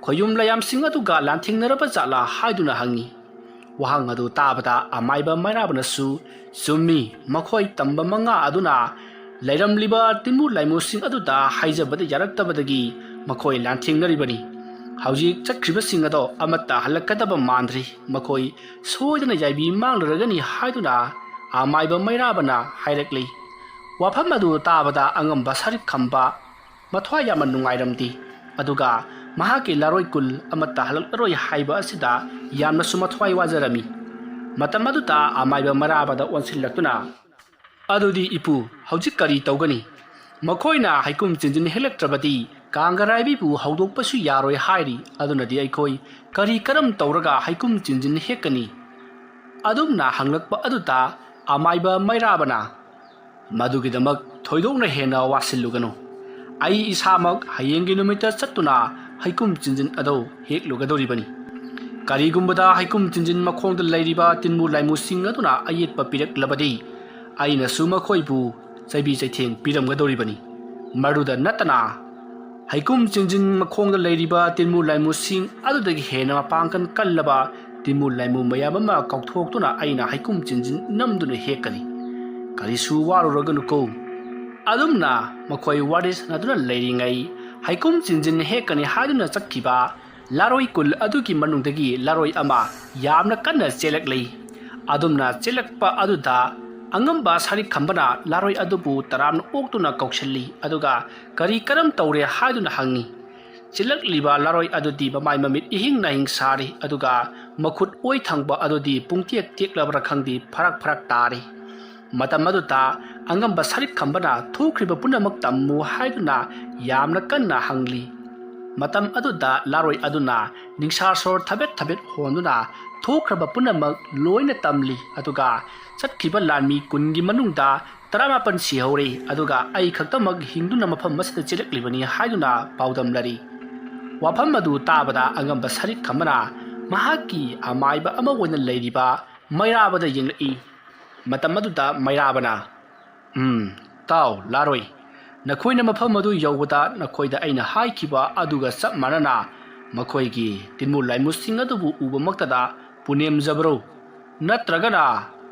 ꯈꯣꯌꯨꯝ ꯂꯌꯥꯝꯁꯤꯡ ꯑꯗꯨꯒ ꯂꯥꯟꯊꯦꯡꯅꯔꯕ ꯖꯥꯠꯂꯥ?" ꯍꯥꯏꯗꯨꯅ ꯍꯪꯉꯤ꯫ ꯋꯥꯍꯪ ꯑꯗꯨ ꯇꯥꯕꯗ ꯑꯃꯥꯏꯕ ꯃꯩꯔꯥꯕꯅꯁꯨ, "ꯆꯨꯝꯃꯤ, ꯃꯈꯣꯏ ꯇꯝꯕ ꯃꯉꯥ ꯑꯗꯨꯅ ꯂꯩꯔꯝꯂꯤꯕ ꯇꯤꯟꯃꯨ ꯂꯥꯏꯃꯨꯁꯤꯡ ꯑꯗꯨꯗ ꯍꯥꯏꯖꯕꯗ ꯌꯥꯔꯛꯇꯕꯗꯒꯤ ꯃꯈꯣꯏ ꯂꯥꯟꯊꯦꯡꯅꯔꯤꯕꯅꯤ꯫ ꯍꯧꯖꯤꯛ ꯆꯠꯈ꯭ꯔꯤꯕꯁꯤꯡ ꯑꯗꯣ ꯑꯃꯠꯇ ꯍꯜꯂꯛꯀꯗꯕ ꯃꯥꯟꯗ꯭ꯔꯤ꯫ ꯃꯈꯣꯏ ꯁꯣꯏꯗꯅ ꯌꯥꯏꯕꯤ ꯃꯥꯡꯂꯨꯔꯒꯅꯤ" ꯍꯥꯏꯗꯨꯅ ꯑꯃꯥꯏꯕ ꯃꯩꯔꯥꯕꯅ ꯍꯥꯏꯔꯛꯂꯤ꯫ ꯋꯥꯐꯝ ꯑꯗꯨ ꯇꯥꯕꯗ ꯑꯉꯝꯕ ꯁꯔꯤꯛ ꯈꯝꯕ ꯃꯊ꯭ꯋꯥꯏ ꯌꯥꯝꯅ ꯅꯨꯡꯉꯥꯏꯔꯝꯗꯦ꯫ ꯑꯗꯨꯒ ꯃꯍꯥꯛꯀꯤ ꯂꯥꯔꯣꯏ ꯀꯨꯜ ꯑꯃꯠꯇ ꯍꯜꯂꯛꯂꯔꯣꯏ ꯍꯥꯏꯕ ꯑꯁꯤꯗ ꯌꯥꯝꯅꯁꯨ ꯃꯊ꯭ꯋꯥꯏ ꯋꯥꯖꯔꯝꯃꯤ꯫ ꯃꯇꯝ ꯑꯗꯨꯗ ꯑꯃꯥꯏꯕ ꯃꯩꯔꯥꯕꯗ ꯑꯣꯟꯁꯤꯜꯂꯛꯇꯨꯅ, "ꯑꯗꯨꯗꯤ ꯏꯄꯨ, ꯍꯧꯖꯤꯛ ꯀꯔꯤ ꯇꯧꯒꯅꯤ? ꯃꯈꯣꯏꯅ ꯍꯩꯀꯨꯝ ꯆꯤꯟꯖꯤꯟ ꯍꯦꯛꯂꯛꯇ꯭ꯔꯕꯗꯤ ꯀꯥꯡꯒꯔꯥꯏꯕꯤꯕꯨ ꯍꯧꯗꯣꯛꯄꯁꯨ ꯌꯥꯔꯣꯏ ꯍꯥꯏꯔꯤ꯫ ꯑꯗꯨꯅꯗꯤ ꯑꯩꯈꯣꯏ ꯀꯔꯤ ꯀꯔꯝ ꯇꯧꯔꯒ ꯍꯩꯀꯨꯝ ꯆꯤꯟꯖꯤꯟ ꯍꯦꯛꯀꯅꯤ?" ꯑꯗꯨꯝꯅ ꯍꯪꯂꯛꯄ ꯑꯗꯨꯗ ꯑꯃꯥꯏꯕ ꯃꯩꯔꯥꯕꯅ, "ꯃꯗꯨꯒꯤꯗꯃꯛ ꯊꯣꯏꯗꯣꯛꯅ ꯍꯦꯟꯅ ꯋꯥꯁꯤꯜꯂꯨꯒꯅꯨ꯫ ꯑꯩ ꯏꯁꯥꯃꯛ ꯍꯌꯦꯡꯒꯤ ꯅꯨꯃꯤꯠꯇ ꯆꯠꯇꯨꯅ ꯍꯩꯀꯨꯝ ꯆꯤꯟꯖꯤꯟ ꯑꯗꯨ ꯍꯦꯛꯂꯨꯒꯗꯧꯔꯤꯕꯅꯤ꯫ ꯀꯔꯤꯒꯨꯝꯕꯗ ꯍꯩꯀꯨꯝ ꯆꯤꯟꯖꯤꯟ ꯃꯈꯣꯡꯗ ꯂꯩꯔꯤꯕ ꯇꯤꯟꯃꯨ ꯂꯥꯏꯃꯨꯁꯤꯡ ꯑꯗꯨꯅ ꯑꯌꯦꯠꯄ ꯄꯤꯔꯛꯂꯕꯗꯤ, ꯑꯩꯅꯁꯨ ꯃꯈꯣꯏꯕꯨ ꯆꯩꯕꯤ ꯆꯩꯊꯦꯡ ꯄꯤꯔꯝꯒꯗꯧꯔꯤꯕꯅꯤ꯫ ꯃꯗꯨꯗ ꯅꯠꯇꯅ, ꯍꯩꯀꯨꯝ ꯆꯤꯟꯖꯤꯟ ꯃꯈꯣꯡꯗ ꯂꯩꯔꯤꯕ ꯇꯤꯟꯃꯨ ꯂꯥꯏꯃꯨꯁꯤꯡ ꯑꯗꯨꯗꯒꯤ ꯍꯦꯟꯅ ꯃꯄꯥꯡꯒꯜ ꯀꯜꯂꯕ ꯇꯤꯟꯃꯨ ꯂꯥꯏꯃꯨ ꯃꯌꯥꯝ ꯑꯃ ꯀꯧꯊꯣꯛꯇꯨꯅ ꯑꯩꯅ ꯍꯩꯀꯨꯝ ꯆꯤꯟꯖꯤꯟ ꯅꯝꯗꯨꯅ ꯍꯦꯛꯀꯅꯤ꯫ ꯀꯔꯤꯁꯨ ꯋꯥꯔꯨꯔꯒꯅꯨꯀꯣ꯫" ꯑꯗꯨꯝꯅ ꯃꯈꯣꯏ ꯋꯥꯔꯤ ꯁꯥꯟꯅꯗꯨꯅ ꯂꯩꯔꯤꯉꯩ, ꯍꯩꯀꯨꯝ ꯆꯤꯟꯖꯤꯟ ꯍꯦꯛꯀꯅꯤ ꯍꯥꯏꯗꯨꯅ ꯆꯠꯈꯤꯕ ꯂꯥꯔꯣꯏ ꯀꯨꯜ ꯑꯗꯨꯒꯤ ꯃꯅꯨꯡꯗꯒꯤ ꯂꯥꯔꯣꯏ ꯑꯃ ꯌꯥꯝꯅ ꯀꯟꯅ ꯆꯦꯜꯂꯛꯂꯤ꯫ ꯑꯗꯨꯝꯅ ꯆꯦꯜꯂꯛꯄ ꯑꯗꯨꯗ ꯑꯉꯝꯕ ꯁꯥꯔꯤꯛ ꯈꯝꯕꯅ ꯂꯥꯔꯣꯏ ꯑꯗꯨꯕꯨ ꯇꯔꯥꯝꯅ ꯑꯣꯛꯇꯨꯅ ꯀꯧꯁꯤꯜꯂꯤ, ꯑꯗꯨꯒ ꯀꯔꯤ ꯀꯔꯝ ꯇꯧꯔꯦ ꯍꯥꯏꯗꯨꯅ ꯍꯪꯉꯤ꯫ ꯆꯦꯜꯂꯛꯂꯤꯕ ꯂꯥꯔꯣꯏ ꯑꯗꯨꯗꯤ ꯃꯃꯥꯏ ꯃꯃꯤꯠ ꯏꯍꯤꯡ ꯅꯥꯍꯤꯡ ꯁꯥꯔꯤ, ꯑꯗꯨꯒ ꯃꯈꯨꯠ ꯑꯣꯏ ꯊꯪꯕ ꯑꯗꯨꯗꯤ ꯄꯨꯡꯇꯦꯛ ꯇꯦꯛꯂꯕ꯭ꯔꯥ ꯈꯪꯗꯦ, ꯐꯔꯛ ꯐꯔꯛ ꯇꯥꯔꯤ꯫ ꯃꯇꯝ ꯑꯗꯨꯗ ꯑꯉꯝꯕ ꯁꯥꯔꯤꯛ ꯈꯝꯕꯅ ꯊꯣꯛꯈ꯭ꯔꯤꯕ ꯄꯨꯝꯅꯃꯛ ꯇꯝꯃꯨ ꯍꯥꯏꯗꯨꯅ ꯌꯥꯝꯅ ꯀꯟꯅ ꯍꯪꯂꯤ꯫ ꯃꯇꯝ ꯑꯗꯨꯗ ꯂꯥꯔꯣꯏ ꯑꯗꯨꯅ ꯅꯤꯡꯁꯥ ꯁꯣꯔ ꯊꯕꯦꯠ ꯊꯕꯦꯠ ꯍꯣꯟꯗꯨꯅ ꯊꯣꯛꯈ꯭ꯔꯕ ꯄꯨꯝꯅꯃꯛ ꯂꯣꯏꯅ ꯇꯝꯂꯤ, ꯑꯗꯨꯒ ꯆꯠꯈꯤꯕ ꯂꯥꯟꯃꯤ ꯀꯨꯟꯒꯤ ꯃꯅꯨꯡꯗ ꯇꯔꯥꯃꯥꯄꯟ ꯁꯤꯍꯧꯔꯦ, ꯑꯗꯨꯒ ꯑꯩ ꯈꯛꯇꯃꯛ ꯍꯤꯡꯗꯨꯅ ꯃꯐꯝ ꯑꯁꯤꯗ ꯆꯦꯜꯂꯛꯂꯤꯕꯅꯤ ꯍꯥꯏꯗꯨꯅ ꯄꯥꯎꯗꯝꯂꯔꯤ꯫ ꯋꯥꯐꯝ ꯑꯗꯨ ꯇꯥꯕꯗ ꯑꯉꯝꯕ ꯁꯥꯔꯤꯛ ꯈꯝꯕꯅ ꯃꯍꯥꯛꯀꯤ ꯑꯃꯥꯏꯕ ꯑꯃ ꯑꯣꯏꯅ ꯂꯩꯔꯤꯕ ꯃꯩꯔꯥꯕꯗ ꯌꯦꯡꯂꯛꯏ꯫ ꯃꯇꯝ ꯑꯗꯨꯗ ꯃꯩꯔꯥꯕꯅ, "ꯎꯝ, ꯇꯥꯎ, ꯂꯥꯔꯣꯏ, ꯅꯈꯣꯏꯅ ꯃꯐꯝ ꯑꯗꯨ ꯌꯧꯕꯗ ꯅꯈꯣꯏꯗ ꯑꯩꯅ ꯍꯥꯏꯈꯤꯕ ꯑꯗꯨꯒ ꯆꯞ ꯃꯥꯟꯅꯅ ꯃꯈꯣꯏꯒꯤ ꯇꯤꯟꯃꯨ ꯂꯥꯏꯃꯨꯁꯤꯡ ꯑꯗꯨꯕꯨ ꯎꯕꯃꯛꯇꯗ ꯄꯨꯅꯦꯝꯖꯕ꯭ꯔꯣ? ꯅꯠꯇ꯭ꯔꯒꯅ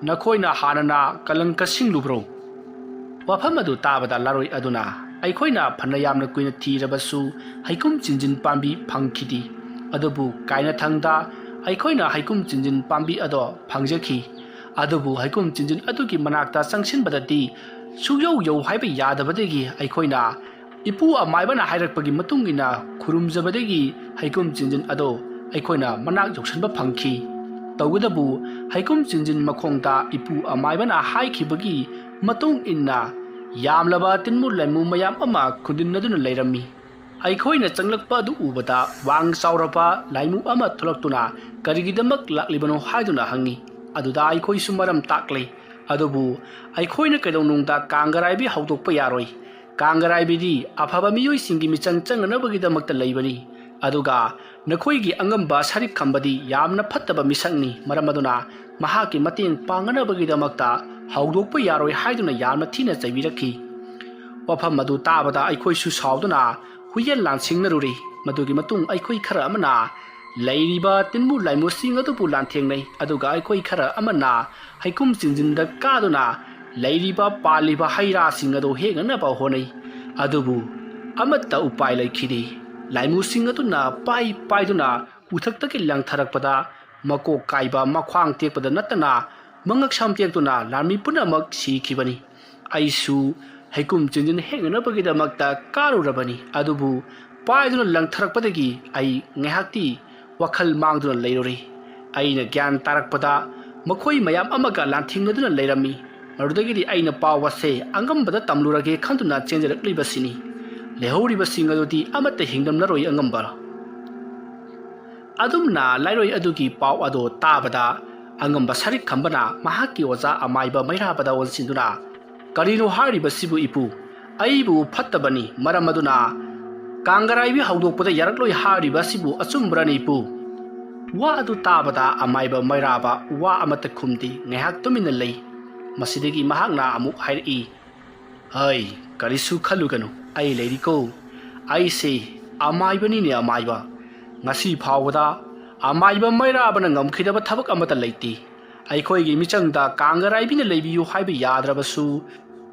ꯅꯈꯣꯏꯅ ꯍꯥꯟꯅꯅ ꯀꯂꯪꯀ ꯁꯤꯡꯂꯨꯕ꯭ꯔꯣ?" ꯋꯥꯐꯝ ꯑꯗꯨ ꯇꯥꯕꯗ ꯂꯥꯔꯣꯏ ꯑꯗꯨꯅ, "ꯑꯩꯈꯣꯏꯅ ꯐꯅ ꯌꯥꯝꯅ ꯀꯨꯏꯅ ꯊꯤꯔꯕꯁꯨ ꯍꯩꯀꯨꯝ ꯆꯤꯟꯖꯤꯟ ꯄꯥꯝꯕꯤ ꯐꯪꯈꯤꯗꯦ꯫ ꯑꯗꯨꯕꯨ ꯀꯥꯏꯅꯊꯪꯗ ꯑꯩꯈꯣꯏꯅ ꯍꯩꯀꯨꯝ ꯆꯤꯟꯖꯤꯟ ꯄꯥꯝꯕꯤ ꯑꯗꯣ ꯐꯪꯖꯈꯤ꯫ ꯑꯗꯨꯕꯨ ꯍꯩꯀꯨꯝ ꯆꯤꯟꯖꯤꯟ ꯑꯗꯨꯒꯤ ꯃꯅꯥꯛꯇ ꯆꯪꯁꯤꯟꯕꯗꯗꯤ ꯁꯨꯛꯌꯧ ꯌꯧ ꯍꯥꯏꯕ ꯌꯥꯗꯕꯗꯒꯤ ꯑꯩꯈꯣꯏꯅ ꯏꯄꯨ ꯑꯃꯥꯏꯕꯅ ꯍꯥꯏꯔꯛꯄꯒꯤ ꯃꯇꯨꯡ ꯏꯟꯅ ꯈꯨꯔꯨꯝꯖꯕꯗꯒꯤ ꯍꯩꯀꯨꯝ ꯆꯤꯟꯖꯤꯟ ꯑꯗꯣ ꯑꯩꯈꯣꯏꯅ ꯃꯅꯥꯛ ꯌꯧꯁꯤꯟꯕ ꯐꯪꯈꯤ꯫ ꯇꯧꯕꯇꯕꯨ ꯍꯩꯀꯨꯝ ꯆꯤꯟꯖꯤꯟ ꯃꯈꯣꯡꯗ ꯏꯄꯨ ꯑꯃꯥꯏꯕꯅ ꯍꯥꯏꯈꯤꯕꯒꯤ ꯃꯇꯨꯡ ꯏꯟꯅ ꯌꯥꯝꯂꯕ ꯇꯤꯟꯃꯨ ꯂꯥꯏꯃꯨ ꯃꯌꯥꯝ ꯑꯃ ꯈꯨꯟꯗꯤꯟꯅꯗꯨꯅ ꯂꯩꯔꯝꯃꯤ꯫ ꯑꯩꯈꯣꯏꯅ ꯆꯪꯂꯛꯄ ꯑꯗꯨ ꯎꯕꯗ ꯋꯥꯡ ꯆꯥꯎꯔꯕ ꯂꯥꯏꯃꯨ ꯑꯃ ꯊꯣꯛꯂꯛꯇꯨꯅ ꯀꯔꯤꯒꯤꯗꯃꯛ ꯂꯥꯛꯂꯤꯕꯅꯣ ꯍꯥꯏꯗꯨꯅ ꯍꯪꯉꯤ꯫ ꯑꯗꯨꯗ ꯑꯩꯈꯣꯏꯁꯨ ꯃꯔꯝ ꯇꯥꯛꯂꯦ꯫ ꯑꯗꯨꯕꯨ ꯑꯩꯈꯣꯏꯅ ꯀꯩꯗꯧꯅꯨꯡꯗ ꯀꯥꯡꯒꯔꯥꯏꯕꯤ ꯍꯧꯗꯣꯛꯄ ꯌꯥꯔꯣꯏ꯫ ꯀꯥꯡꯒꯔꯥꯏꯕꯤꯗꯤ ꯑꯐꯕ ꯃꯤꯑꯣꯏꯁꯤꯡꯒꯤ ꯃꯤꯆꯪ ꯆꯪꯅꯅꯕꯒꯤꯗꯃꯛꯇ ꯂꯩꯕꯅꯤ꯫ ꯑꯗꯨꯒ ꯅꯈꯣꯏꯒꯤ ꯑꯉꯝꯕ ꯁꯔꯤꯛ ꯈꯝꯕꯗꯤ ꯌꯥꯝꯅ ꯐꯠꯇꯕ ꯃꯤꯁꯛꯅꯤ꯫ ꯃꯔꯝ ꯑꯗꯨꯅ ꯃꯍꯥꯛꯀꯤ ꯃꯇꯦꯡ ꯄꯥꯡꯅꯅꯕꯒꯤꯗꯃꯛꯇ ꯍꯧꯗꯣꯛꯄ ꯌꯥꯔꯣꯏ ꯍꯥꯏꯗꯨꯅ ꯌꯥꯝꯅ ꯊꯤꯅ ꯆꯩꯕꯤꯔꯛꯈꯤ꯫ ꯋꯥꯐꯝ ꯑꯗꯨ ꯇꯥꯕꯗ ꯑꯩꯈꯣꯏꯁꯨ ꯁꯥꯎꯗꯨꯅ ꯍꯨꯏꯌꯦꯟ ꯂꯥꯟꯁꯤꯡꯅꯔꯨꯔꯦ꯫ ꯃꯗꯨꯒꯤ ꯃꯇꯨꯡ ꯑꯩꯈꯣꯏ ꯈꯔ ꯑꯃꯅ ꯂꯩꯔꯤꯕ ꯇꯤꯟꯃꯨ ꯂꯥꯏꯃꯨꯁꯤꯡ ꯑꯗꯨꯕꯨ ꯂꯥꯟꯊꯦꯡꯅꯩ, ꯑꯗꯨꯒ ꯑꯩꯈꯣꯏ ꯈꯔ ꯑꯃꯅ ꯍꯩꯀꯨꯝ ꯆꯤꯡꯖꯤꯟꯗ ꯀꯥꯗꯨꯅ ꯂꯩꯔꯤꯕ ꯄꯥꯜꯂꯤꯕ ꯍꯩ ꯔꯥꯁꯤꯡ ꯑꯗꯨ ꯍꯦꯛꯅꯅꯕ ꯍꯣꯠꯅꯩ꯫ ꯑꯗꯨꯕꯨ ꯑꯃꯠꯇ ꯎꯄꯥꯏ ꯂꯩꯈꯤꯗꯦ꯫ ꯂꯥꯏꯃꯨꯁꯤꯡ ꯑꯗꯨꯅ ꯄꯥꯏ ꯄꯥꯏꯗꯨꯅ ꯎꯊꯛꯇꯒꯤ ꯂꯪꯊꯔꯛꯄꯗ ꯃꯀꯣꯛ ꯀꯥꯏꯕ, ꯃꯈ꯭ꯋꯥꯡ ꯇꯦꯛꯄꯗ ꯅꯠꯇꯅ ꯃꯉꯛ ꯁꯝ ꯇꯦꯛꯇꯨꯅ ꯂꯥꯟꯃꯤ ꯄꯨꯝꯅꯃꯛ ꯁꯤꯈꯤꯕꯅꯤ꯫ ꯑꯩꯁꯨ ꯍꯩꯀꯨꯝ ꯆꯤꯡꯖꯤꯟ ꯍꯦꯛꯅꯅꯕꯒꯤꯗꯃꯛꯇ ꯀꯥꯔꯨꯔꯕꯅꯤ, ꯑꯗꯨꯕꯨ ꯄꯥꯏꯗꯨꯅ ꯂꯪꯊꯔꯛꯄꯗꯒꯤ ꯑꯩ ꯉꯥꯏꯍꯥꯛꯇꯤ ꯋꯥꯈꯜ ꯃꯥꯡꯗꯨꯅ ꯂꯩꯔꯨꯔꯦ꯫ ꯑꯩꯅ ꯒ꯭ꯌꯥꯟ ꯇꯥꯔꯛꯄꯗ ꯃꯈꯣꯏ ꯃꯌꯥꯝ ꯑꯃꯒ ꯂꯥꯟꯊꯦꯡꯅꯗꯨꯅ ꯂꯩꯔꯝꯃꯤ꯫ ꯃꯗꯨꯗꯒꯤꯗꯤ ꯑꯩꯅ ꯄꯥꯎ ꯑꯁꯦ ꯑꯉꯝꯕꯗ ꯇꯝꯂꯨꯔꯒꯦ ꯈꯟꯗꯨꯅ ꯆꯦꯟꯖꯔꯛꯂꯤꯕꯁꯤꯅꯤ꯫ ꯂꯩꯍꯧꯔꯤꯕꯁꯤꯡ ꯑꯗꯨꯗꯤ ꯑꯃꯠꯇ ꯍꯤꯡꯂꯝꯂꯔꯣꯏ ꯑꯉꯝꯕ꯫ ꯑꯗꯨꯝꯅ ꯂꯥꯏꯔꯣꯏ ꯑꯗꯨꯒꯤ ꯄꯥꯎ ꯑꯗꯨ ꯇꯥꯕꯗ ꯑꯉꯝꯕ ꯁꯔꯤꯛ ꯈꯝꯕꯅ ꯃꯍꯥꯛꯀꯤ ꯑꯣꯖꯥ ꯑꯃꯥꯏꯕ ꯃꯩꯔꯥꯕꯗ ꯑꯣꯟꯁꯤꯟꯗꯨꯅ, "ꯀꯔꯤꯅꯣ ꯍꯥꯏꯔꯤꯕꯁꯤꯕꯨ ꯏꯄꯨ? ꯑꯩꯕꯨ ꯐꯠꯇꯕꯅꯤ, ꯃꯔꯝ ꯑꯗꯨꯅ ꯀꯥꯡꯒꯔꯥꯏꯕꯤ ꯍꯧꯗꯣꯛꯄꯗ ꯌꯥꯔꯛꯂꯣꯏ ꯍꯥꯏꯔꯤꯕ ꯑꯁꯤꯕꯨ ꯑꯆꯨꯝꯕ꯭ꯔꯅꯤ ꯏꯄꯨ?" ꯋꯥ ꯑꯗꯨ ꯇꯥꯕꯗ ꯑꯃꯥꯏꯕ ꯃꯩꯔꯥꯕ ꯋꯥ ꯑꯃꯠꯇ ꯈꯨꯝꯗꯦ, ꯉꯥꯏꯍꯥꯛ ꯇꯨꯃꯤꯟꯅ ꯂꯩ꯫ ꯃꯁꯤꯗꯒꯤ ꯃꯍꯥꯛꯅ ꯑꯃꯨꯛ ꯍꯥꯏꯔꯛꯏ, "ꯍꯩ, ꯀꯔꯤꯁꯨ ꯈꯜꯂꯨꯒꯅꯨ, ꯑꯩ ꯂꯩꯔꯤꯀꯣ꯫ ꯑꯩꯁꯦ ꯑꯃꯥꯏꯕꯅꯤꯅꯦ ꯑꯃꯥꯏꯕ꯫ ꯉꯁꯤ ꯐꯥꯎꯕꯗ ꯑꯃꯥꯏꯕ ꯃꯩꯔꯥꯕꯅ ꯉꯝꯈꯤꯗꯕ ꯊꯕꯛ ꯑꯃꯠꯇ ꯂꯩꯇꯦ꯫ ꯑꯩꯈꯣꯏꯒꯤ ꯃꯤꯆꯪꯗ ꯀꯥꯡꯒꯔꯥꯏꯕꯤꯅ ꯂꯩꯕꯤꯌꯨ ꯍꯥꯏꯕ ꯌꯥꯗ꯭ꯔꯕꯁꯨ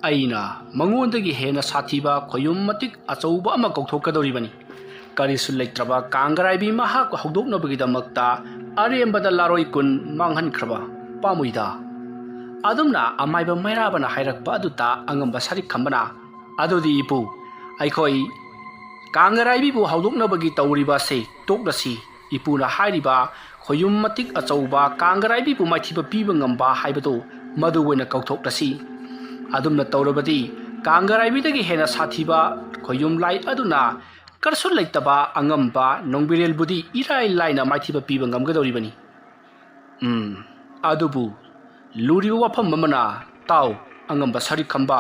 ꯑꯩꯅ ꯃꯉꯣꯟꯗꯒꯤ ꯍꯦꯟꯅ ꯁꯥꯊꯤꯕ ꯈꯣꯌꯨꯝ ꯃꯇꯤꯛ ꯑꯆꯧꯕ ꯑꯃ ꯀꯧꯊꯣꯛꯀꯗꯧꯔꯤꯕꯅꯤ꯫ ꯀꯔꯤꯁꯨ ꯂꯩꯇ꯭ꯔꯕ ꯀꯥꯡꯒꯔꯥꯏꯕꯤ ꯃꯍꯥꯛ ꯍꯧꯗꯣꯛꯅꯕꯒꯤꯗꯃꯛꯇ ꯑꯔꯦꯝꯕꯗ ꯂꯥꯔꯣꯏ ꯀꯨꯟ ꯃꯥꯡꯍꯟꯈ꯭ꯔꯕ ꯄꯥꯝꯃꯨꯏꯗ꯫" ꯑꯗꯨꯝꯅ ꯑꯃꯥꯏꯕ ꯃꯩꯔꯥꯕꯅ ꯍꯥꯏꯔꯛꯄ ꯑꯗꯨꯗ ꯑꯉꯝꯕ ꯁꯔꯤꯛ ꯈꯝꯕꯅ, "ꯑꯗꯨꯗꯤ ꯏꯄꯨ, ꯑꯩꯈꯣꯏ ꯀꯥꯡꯒꯔꯥꯏꯕꯤꯕꯨ ꯍꯧꯗꯣꯛꯅꯕꯒꯤ ꯇꯧꯔꯤꯕ ꯑꯁꯤ ꯇꯣꯛꯂꯁꯤ꯫ ꯏꯄꯨꯅ ꯍꯥꯏꯔꯤꯕ ꯈꯣꯌꯨꯝ ꯃꯇꯤꯛ ꯑꯆꯧꯕ ꯀꯥꯡꯒꯔꯥꯏꯕꯤꯕꯨ ꯃꯥꯏꯊꯤꯕ ꯄꯤꯕ ꯉꯝꯕ ꯍꯥꯏꯕꯗꯨ ꯃꯗꯨ ꯑꯣꯏꯅ ꯀꯧꯊꯣꯛꯂꯁꯤ꯫ ꯑꯗꯨꯝꯅ ꯇꯧꯔꯕꯗꯤ ꯀꯥꯡꯒꯔꯥꯏꯕꯤꯗꯒꯤ ꯍꯦꯟꯅ ꯁꯥꯊꯤꯕ ꯈꯣꯌꯨꯝ ꯂꯥꯏ ꯑꯗꯨꯅ ꯀꯔꯤꯁꯨ ꯂꯩꯇꯕ ꯑꯉꯝꯕ ꯅꯣꯡꯕꯤꯔꯦꯜꯕꯨꯗꯤ ꯏꯔꯥꯏ ꯂꯥꯏꯅ ꯃꯥꯏꯊꯤꯕ ꯄꯤꯕ ꯉꯝꯒꯗꯧꯔꯤꯕꯅꯤ꯫ ꯎꯝ, ꯑꯗꯨꯕꯨ ꯂꯨꯔꯤꯕ ꯋꯥꯐꯝ ꯑꯃꯅ, ꯇꯥꯎ, ꯑꯉꯝꯕ ꯁꯔꯤꯛ ꯈꯝꯕ,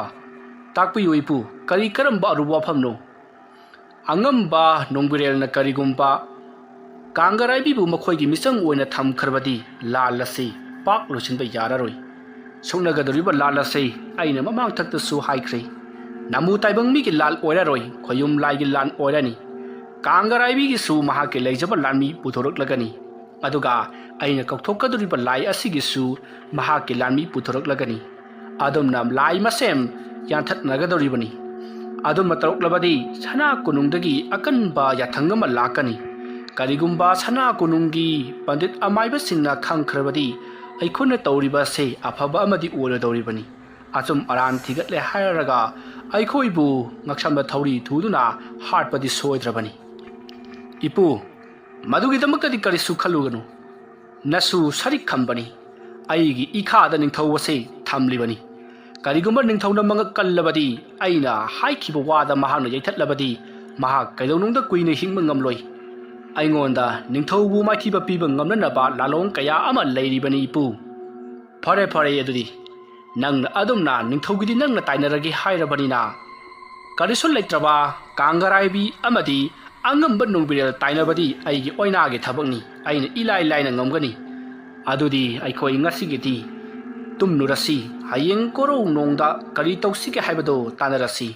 ꯇꯥꯛꯄꯤꯌꯨ ꯏꯄꯨ, ꯀꯔꯤ ꯀꯔꯝꯕ ꯑꯔꯨꯕ ꯋꯥꯐꯝꯅꯣ? ꯑꯉꯝꯕ ꯅꯣꯡꯕꯤꯔꯦꯜꯅ ꯀꯔꯤꯒꯨꯝꯕ ꯀꯥꯡꯒꯔꯥꯏꯕꯤꯕꯨ ꯃꯈꯣꯏꯒꯤ ꯃꯤꯆꯪ ꯑꯣꯏꯅ ꯊꯝꯈ꯭ꯔꯕꯗꯤ ꯂꯥꯜ ꯑꯁꯤ ꯄꯥꯛ ꯂꯣꯏꯁꯤꯟꯕ ꯌꯥꯔꯔꯣꯏ꯫ ꯁꯣꯛꯅꯒꯗꯧꯔꯤꯕ ꯂꯥꯜ ꯑꯁꯤ ꯑꯩꯅ ꯃꯃꯥꯡ ꯊꯛꯇꯁꯨ ꯍꯥꯏꯈ꯭ꯔꯦ꯫ ꯅꯃꯨ ꯇꯥꯏꯕꯪ ꯃꯤꯒꯤ ꯂꯥꯜ ꯑꯣꯏꯔꯔꯣꯏ, ꯈꯣꯌꯨꯝ ꯂꯥꯏꯒꯤ ꯂꯥꯜ ꯑꯣꯏꯔꯅꯤ꯫ ꯀꯥꯡꯒꯔꯥꯏꯕꯤꯒꯤꯁꯨ ꯃꯍꯥꯛꯀꯤ ꯂꯩꯖꯕ ꯂꯥꯟꯃꯤ ꯄꯨꯊꯣꯔꯛꯂꯒꯅꯤ꯫ ꯑꯗꯨꯒ ꯑꯩꯅ ꯀꯧꯊꯣꯛꯀꯗꯧꯔꯤꯕ ꯂꯥꯏ ꯑꯁꯤꯒꯤꯁꯨ ꯃꯍꯥꯛꯀꯤ ꯂꯥꯟꯃꯤ ꯄꯨꯊꯣꯔꯛꯂꯒꯅꯤ꯫ ꯑꯗꯨꯝꯅ ꯂꯥꯏ ꯃꯁꯦꯝ ꯌꯥꯟꯊꯠꯅꯒꯗꯧꯔꯤꯕꯅꯤ꯫ ꯑꯗꯨꯝꯅ ꯇꯧꯔꯛꯂꯕꯗꯤ ꯁꯅꯥ ꯀꯣꯅꯨꯡꯗꯒꯤ ꯑꯀꯟꯕ ꯌꯥꯊꯪ ꯑꯃ ꯂꯥꯛꯀꯅꯤ꯫ ꯀꯔꯤꯒꯨꯝꯕ ꯁꯅꯥ ꯀꯣꯅꯨꯡꯒꯤ ꯄꯟꯗꯤꯠ ꯑꯃꯥꯏꯕꯁꯤꯡꯅ ꯈꯪꯈ꯭ꯔꯕꯗꯤ ꯑꯩꯈꯣꯏꯅ ꯇꯧꯔꯤꯕ ꯑꯁꯤ ꯑꯐꯕ ꯑꯃꯗꯤ ꯑꯣꯏꯔꯣꯏꯗꯧꯔꯤꯕꯅꯤ꯫ ꯑꯆꯨꯝ ꯑꯔꯥꯟ ꯊꯤꯒꯠꯂꯦ ꯍꯥꯏꯔꯒ ꯑꯩꯈꯣꯏꯕꯨ ꯉꯛꯁꯝꯗ ꯊꯧꯔꯤ ꯊꯨꯗꯨꯅ ꯍꯥꯠꯄꯗꯤ ꯁꯣꯏꯗ꯭ꯔꯕꯅꯤ꯫ ꯏꯄꯨ, ꯃꯗꯨꯒꯤꯗꯃꯛꯇꯗꯤ ꯀꯔꯤꯁꯨ ꯈꯜꯂꯨꯒꯅꯨ꯫ ꯅꯁꯨ ꯁꯔꯤꯛ ꯈꯝꯕꯅꯤ꯫ ꯑꯩꯒꯤ ꯏꯈꯥꯗ ꯅꯤꯡꯊꯧ ꯑꯁꯤ ꯊꯝꯂꯤꯕꯅꯤ꯫ ꯀꯔꯤꯒꯨꯝꯕ ꯅꯤꯡꯊꯧꯅ ꯃꯉꯛ ꯀꯜꯂꯕꯗꯤ, ꯑꯩꯅ ꯍꯥꯏꯈꯤꯕ ꯋꯥꯗ ꯃꯍꯥꯛꯅ ꯌꯩꯊꯠꯂꯕꯗꯤ, ꯃꯍꯥꯛ ꯀꯩꯗꯧꯅꯨꯡꯗ ꯀꯨꯏꯅ ꯍꯤꯡꯕ ꯉꯝꯂꯣꯏ꯫ ꯑꯩꯉꯣꯟꯗ ꯅꯤꯡꯊꯧꯕꯨ ꯃꯥꯏꯊꯤꯕ ꯄꯤꯕ ꯉꯝꯅꯅꯕ ꯂꯥꯂꯣꯡ ꯀꯌꯥ ꯑꯃ ꯂꯩꯔꯤꯕꯅꯤ, ꯏꯄꯨ꯫ ꯐꯔꯦ, ꯐꯔꯦ, ꯑꯗꯨꯗꯤ ꯅꯪꯅ ꯑꯗꯨꯝꯅ ꯅꯤꯡꯊꯧꯒꯤꯗꯤ ꯅꯪꯅ ꯇꯥꯏꯅꯔꯒꯦ ꯍꯥꯏꯔꯕꯅꯤꯅ, ꯀꯔꯤꯁꯨ ꯂꯩꯇ꯭ꯔꯕ ꯀꯥꯡꯒꯔꯥꯏꯕꯤ ꯑꯃꯗꯤ ꯑꯉꯝꯕ ꯅꯣꯡꯕꯤꯔꯦꯜ ꯇꯥꯏꯅꯕꯗꯤ ꯑꯩꯒꯤ ꯑꯣꯏꯅꯥꯒꯤ ꯊꯕꯛꯅꯤ꯫ ꯑꯩꯅ ꯏꯂꯥꯏ ꯂꯥꯏꯅ ꯉꯝꯒꯅꯤ꯫ ꯑꯗꯨꯗꯤ ꯑꯩꯈꯣꯏ ꯉꯁꯤꯒꯤꯗꯤ ꯇꯨꯝꯂꯨꯔꯁꯤ꯫ ꯍꯌꯦꯡ ꯀꯣꯔꯧ ꯅꯣꯡꯗ ꯀꯔꯤ ꯇꯧꯁꯤꯒꯦ ꯍꯥꯏꯕꯗꯨ ꯇꯥꯟꯅꯔꯁꯤ꯫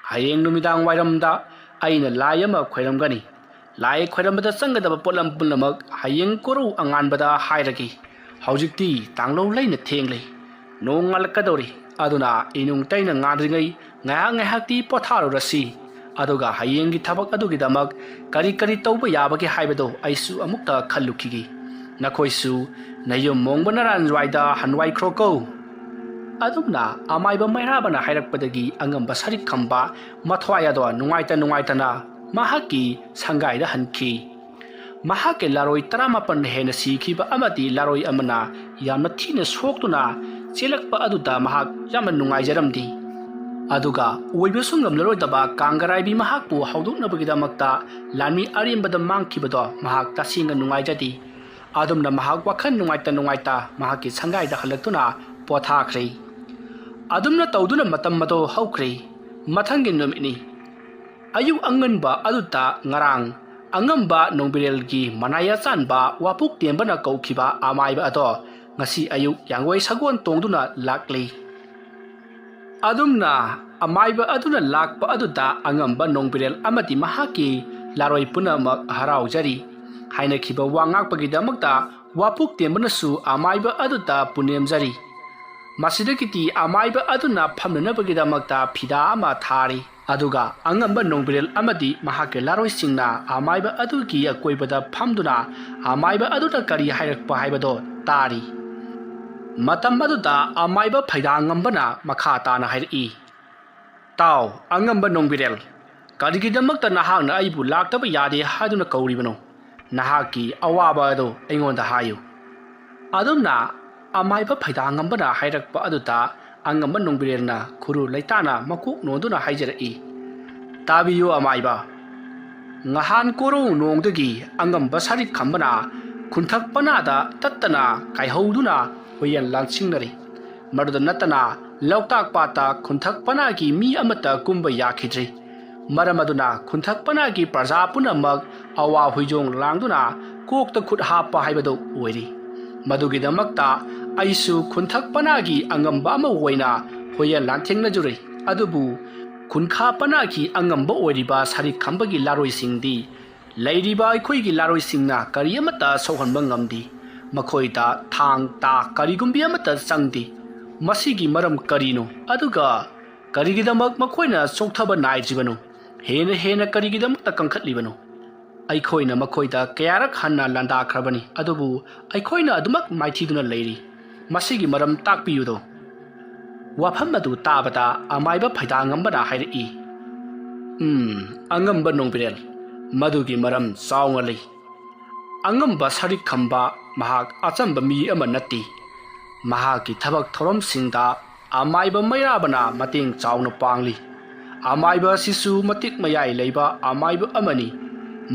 ꯍꯌꯦꯡ ꯅꯨꯃꯤꯗꯥꯡ ꯋꯥꯏꯔꯝꯗ ꯑꯩꯅ ꯂꯥꯏ ꯑꯃ ꯈꯣꯏꯔꯝꯒꯅꯤ꯫ ꯂꯥꯏ ꯈꯣꯏꯔꯝꯕꯗ ꯆꯪꯒꯗꯕ ꯄꯣꯠꯂꯝ ꯄꯨꯝꯅꯃꯛ ꯍꯌꯦꯡ ꯀꯣꯔꯧ ꯑꯉꯥꯟꯕꯗ ꯍꯥꯏꯔꯒꯦ꯫ ꯍꯧꯖꯤꯛꯇꯤ ꯇꯥꯡꯂꯧ ꯂꯩꯅ ꯊꯦꯡꯂꯦ꯫ ꯅꯣꯡ ꯉꯥꯜꯂꯛꯀꯗꯧꯔꯤ꯫ ꯑꯗꯨꯅ ꯏꯅꯨꯡ ꯇꯩꯅ ꯉꯥꯟꯗ꯭ꯔꯤꯉꯩ ꯉꯥꯏꯍꯥꯛ ꯉꯥꯏꯍꯥꯛꯇꯤ ꯄꯣꯊꯥꯔꯨꯔꯁꯤ꯫ ꯑꯗꯨꯒ ꯍꯌꯦꯡꯒꯤ ꯊꯕꯛ ꯑꯗꯨꯒꯤꯗꯃꯛ ꯀꯔꯤ ꯀꯔꯤ ꯇꯧꯕ ꯌꯥꯕꯒꯦ ꯍꯥꯏꯕꯗꯨ ꯑꯩꯁꯨ ꯑꯃꯨꯛꯇ ꯈꯜꯂꯨꯈꯤꯒꯦ꯫ ꯅꯈꯣꯏꯁꯨ ꯅꯌꯨꯝ ꯃꯣꯡꯕ ꯅꯔꯥꯟꯋꯥꯏꯗ ꯍꯟꯋꯥꯏꯈ꯭ꯔꯣꯀꯣ꯫ ꯑꯗꯨꯝꯅ ꯑꯃꯥꯏꯕ ꯃꯩꯔꯥꯕꯅ ꯍꯥꯏꯔꯛꯄꯗꯒꯤ ꯑꯉꯝꯕ ꯁꯔꯤꯛ ꯈꯝꯕ ꯃꯊ꯭ꯋꯥꯏ ꯑꯗꯣ ꯅꯨꯡꯉꯥꯏꯇ ꯅꯨꯡꯉꯥꯏꯇꯅ ꯃꯍꯥꯛꯀꯤ ꯁꯪꯒꯥꯏꯗ ꯍꯟꯈꯤ꯫ ꯃꯍꯥꯛꯀꯤ ꯂꯥꯔꯣꯏ ꯇꯔꯥꯃꯥꯄꯟ ꯍꯦꯟꯅ ꯁꯤꯈꯤꯕ ꯑꯃꯗꯤ ꯂꯥꯔꯣꯏ ꯑꯃꯅ ꯌꯥꯝꯅ ꯊꯤꯅ ꯁꯣꯛꯇꯨꯅ ꯆꯦꯜꯂꯛꯄ ꯑꯗꯨꯗ ꯃꯍꯥꯛ ꯌꯥꯝꯅ ꯅꯨꯡꯉꯥꯏꯖꯔꯝꯗꯦ꯫ ꯑꯗꯨꯒ ꯑꯣꯏꯕꯁꯨ ꯉꯝꯂꯔꯣꯏꯗꯕ ꯀꯥꯡꯒꯔꯥꯏꯕꯤ ꯃꯍꯥꯛꯄꯨ ꯍꯧꯗꯣꯛꯅꯕꯒꯤꯗꯃꯛꯇ ꯂꯥꯟꯃꯤ ꯑꯔꯦꯝꯕꯗ ꯃꯥꯡꯈꯤꯕꯗꯣ ꯃꯍꯥꯛ ꯇꯁꯦꯡꯅ ꯅꯨꯡꯉꯥꯏꯖꯗꯦ꯫ ꯑꯗꯨꯝꯅ ꯃꯍꯥꯛ ꯋꯥꯈꯜ ꯅꯨꯡꯉꯥꯏꯇ ꯅꯨꯡꯉꯥꯏꯇ ꯃꯍꯥꯛꯀꯤ ꯁꯪꯒꯥꯏꯗ ꯍꯜꯂꯛꯇꯨꯅ ꯄꯣꯊꯥꯈ꯭ꯔꯦ꯫ ꯑꯗꯨꯝꯅ ꯇꯧꯗꯨꯅ ꯃꯇꯝ ꯑꯗꯨ ꯍꯧꯈ꯭ꯔꯦ꯫ ꯃꯊꯪꯒꯤ ꯅꯨꯃꯤꯠꯅꯤ꯫ ꯑꯌꯨꯛ ꯑꯉꯟꯕ ꯑꯗꯨꯗ ꯉꯔꯥꯡ ꯑꯉꯝꯕ ꯅꯣꯡꯕꯤꯔꯦꯜꯒꯤ ꯃꯅꯥꯏ ꯑꯆꯥꯟꯕ ꯋꯥꯄꯨꯛ ꯇꯦꯝꯕꯅ ꯀꯧꯈꯤꯕ ꯑꯃꯥꯏꯕ ꯑꯗꯣ ꯉꯁꯤ ꯑꯌꯨꯛ ꯌꯥꯡꯒꯣꯏ ꯁꯒꯣꯜ ꯇꯣꯡꯗꯨꯅ ꯂꯥꯛꯂꯤ꯫ ꯑꯗꯨꯝꯅ ꯑꯃꯥꯏꯕ ꯑꯗꯨꯅ ꯂꯥꯛꯄ ꯑꯗꯨꯗ ꯑꯉꯝꯕ ꯅꯣꯡꯕꯤꯔꯦꯜ ꯑꯃꯗꯤ ꯃꯍꯥꯛꯀꯤ ꯂꯥꯔꯣꯏ ꯄꯨꯝꯅꯃꯛ ꯍꯔꯥꯎꯖꯔꯤ꯫ ꯍꯥꯏꯅꯈꯤꯕ ꯋꯥ ꯉꯥꯛꯄꯒꯤꯗꯃꯛꯇ ꯋꯥꯄꯨꯛ ꯇꯦꯝꯕꯅꯁꯨ ꯑꯃꯥꯏꯕ ꯑꯗꯨꯗ ꯄꯨꯅꯦꯝꯖꯔꯤ꯫ ꯃꯁꯤꯗꯒꯤꯗꯤ ꯑꯃꯥꯏꯕ ꯑꯗꯨꯅ ꯐꯝꯅꯅꯕꯒꯤꯗꯃꯛꯇ ꯐꯤꯗꯥ ꯑꯃ ꯊꯥꯔꯤ꯫ ꯑꯗꯨꯒ ꯑꯉꯝꯕ ꯅꯣꯡꯕꯤꯔꯦꯜ ꯑꯃꯗꯤ ꯃꯍꯥꯛꯀꯤ ꯂꯥꯔꯣꯏꯁꯤꯡꯅ ꯑꯃꯥꯏꯕ ꯑꯗꯨꯒꯤ ꯑꯀꯣꯏꯕꯗ ꯐꯝꯗꯨꯅ ꯑꯃꯥꯏꯕ ꯑꯗꯨꯅ ꯀꯔꯤ ꯍꯥꯏꯔꯛꯄ ꯍꯥꯏꯕꯗꯣ ꯇꯥꯔꯤ꯫ ꯃꯇꯝ ꯑꯗꯨꯗ ꯑꯃꯥꯏꯕ ꯐꯩꯗꯥꯉꯝꯕꯅ ꯃꯈꯥ ꯇꯥꯅ ꯍꯥꯏꯔꯛꯏ, "ꯇꯥꯎ, ꯑꯉꯝꯕ ꯅꯣꯡꯕꯤꯔꯦꯜ, ꯀꯔꯤꯒꯤꯗꯃꯛꯇ ꯅꯍꯥꯛꯅ ꯑꯩꯕꯨ ꯂꯥꯛꯇꯕ ꯌꯥꯗꯦ ꯍꯥꯏꯗꯨꯅ ꯀꯧꯔꯤꯕꯅꯣ? ꯅꯍꯥꯛꯀꯤ ꯑꯋꯥꯕ ꯑꯗꯨ ꯑꯩꯉꯣꯟꯗ ꯍꯥꯏꯌꯨ꯫" ꯑꯗꯨꯝꯅ ꯑꯃꯥꯏꯕ ꯐꯩꯗꯥꯉꯝꯕꯅ ꯍꯥꯏꯔꯛꯄ ꯑꯗꯨꯗ ꯑꯉꯝꯕ ꯅꯣꯡꯕꯤꯔꯦꯜꯅ ꯈꯨꯔꯨ ꯂꯩꯇꯥꯅ ꯃꯀꯣꯛ ꯅꯣꯟꯗꯨꯅ ꯍꯥꯏꯖꯔꯛꯏ, "ꯇꯥꯕꯤꯌꯨ ꯑꯃꯥꯏꯕ, ꯉꯍꯥꯟ ꯀꯣꯔꯧ ꯅꯣꯡꯗꯒꯤ ꯑꯉꯝꯕ ꯁꯥꯔꯤꯛ ꯈꯝꯕꯅ ꯈꯨꯟꯊꯛ ꯄꯅꯥꯗ ꯇꯠꯇꯅ ꯀꯥꯏꯍꯧꯗꯨꯅ ꯍꯨꯏꯌꯦꯟ ꯂꯥꯟꯁꯤꯡꯅꯔꯤ꯫ ꯃꯗꯨꯗ ꯅꯠꯇꯅ ꯂꯣꯛꯇꯥꯛ ꯄꯥꯠꯇ ꯈꯨꯟꯊꯛ ꯄꯅꯥꯒꯤ ꯃꯤ ꯑꯃꯠꯇ ꯀꯨꯝꯕ ꯌꯥꯈꯤꯗ꯭ꯔꯤ꯫ ꯃꯔꯝ ꯑꯗꯨꯅ ꯈꯨꯟꯊꯛ ꯄꯅꯥꯒꯤ ꯄ꯭ꯔꯖꯥ ꯄꯨꯝꯅꯃꯛ ꯑꯋꯥ ꯍꯨꯏꯖꯣꯡ ꯂꯥꯡꯗꯨꯅ ꯀꯣꯛꯇ ꯈꯨꯠ ꯍꯥꯞꯄ ꯍꯥꯏꯕꯗꯨ ꯑꯣꯏꯔꯤ꯫ ꯃꯗꯨꯒꯤꯗꯃꯛꯇ ꯑꯩꯁꯨ ꯈꯨꯟꯊꯛ ꯄꯅꯥꯒꯤ ꯑꯉꯝꯕ ꯑꯃ ꯑꯣꯏꯅ ꯍꯨꯏꯌꯦꯟ ꯂꯥꯟꯊꯦꯡꯅꯖꯔꯤ꯫ ꯑꯗꯨꯕꯨ ꯈꯨꯟꯈꯥ ꯄꯅꯥꯒꯤ ꯑꯉꯝꯕ ꯑꯣꯏꯔꯤꯕ ꯁꯥꯔꯤꯛ ꯈꯝꯕꯒꯤ ꯂꯥꯔꯣꯏꯁꯤꯡꯗꯤ ꯂꯩꯔꯤꯕ ꯑꯩꯈꯣꯏꯒꯤ ꯂꯥꯔꯣꯏꯁꯤꯡꯅ ꯀꯔꯤ ꯑꯃꯠꯇ ꯁꯣꯛꯍꯟꯕ ꯉꯝꯗꯦ꯫ ꯃꯈꯣꯏꯗ ꯊꯥꯡ ꯇꯥ ꯀꯔꯤꯒꯨꯝꯕꯤ ꯑꯃꯠꯇ ꯆꯪꯗꯦ꯫ ꯃꯁꯤꯒꯤ ꯃꯔꯝ ꯀꯔꯤꯅꯣ? ꯑꯗꯨꯒ ꯀꯔꯤꯒꯤꯗꯃꯛ ꯃꯈꯣꯏꯅ ꯆꯣꯛꯊꯕ ꯅꯥꯏꯗ꯭ꯔꯤꯕꯅꯣ? ꯍꯦꯟꯅ ꯍꯦꯟꯅ ꯀꯔꯤꯒꯤꯗꯃꯛꯇ ꯀꯟꯈꯠꯂꯤꯕꯅꯣ? ꯑꯩꯈꯣꯏꯅ ꯃꯈꯣꯏꯗ ꯀꯌꯥꯔꯛ ꯍꯟꯅ ꯂꯥꯟꯗꯥꯈ꯭ꯔꯕꯅꯤ, ꯑꯗꯨꯕꯨ ꯑꯩꯈꯣꯏꯅ ꯑꯗꯨꯃꯛ ꯃꯥꯏꯊꯤꯗꯨꯅ ꯂꯩꯔꯤ꯫ ꯃꯁꯤꯒꯤ ꯃꯔꯝ ꯇꯥꯛꯄꯤꯌꯨꯗꯣ꯫" ꯋꯥꯐꯝ ꯑꯗꯨ ꯇꯥꯕꯗ ꯑꯃꯥꯏꯕ ꯐꯩꯗꯥꯉꯝꯕꯅ ꯍꯥꯏꯔꯛꯏ, "ꯎꯝ, ꯑꯉꯝꯕ ꯅꯣꯡꯕꯤꯔꯦꯜ, ꯃꯗꯨꯒꯤ ꯃꯔꯝ ꯆꯥꯎꯅ ꯂꯩ꯫ ꯑꯉꯝꯕ ꯁꯥꯔꯤꯛ ꯈꯝꯕ ꯃꯍꯥꯛ ꯑꯆꯝꯕ ꯃꯤ ꯑꯃ ꯅꯠꯇꯦ꯫ ꯃꯍꯥꯛꯀꯤ ꯊꯕꯛ ꯊꯧꯔꯝꯁꯤꯡꯗ ꯑꯃꯥꯏꯕ ꯃꯩꯔꯥꯕꯅ ꯃꯇꯦꯡ ꯆꯥꯎꯅ ꯄꯥꯡꯂꯤ꯫ ꯑꯃꯥꯏꯕ ꯑꯁꯤꯁꯨ ꯃꯇꯤꯛ ꯃꯌꯥꯏ ꯂꯩꯕ ꯑꯃꯥꯏꯕ ꯑꯃꯅꯤ꯫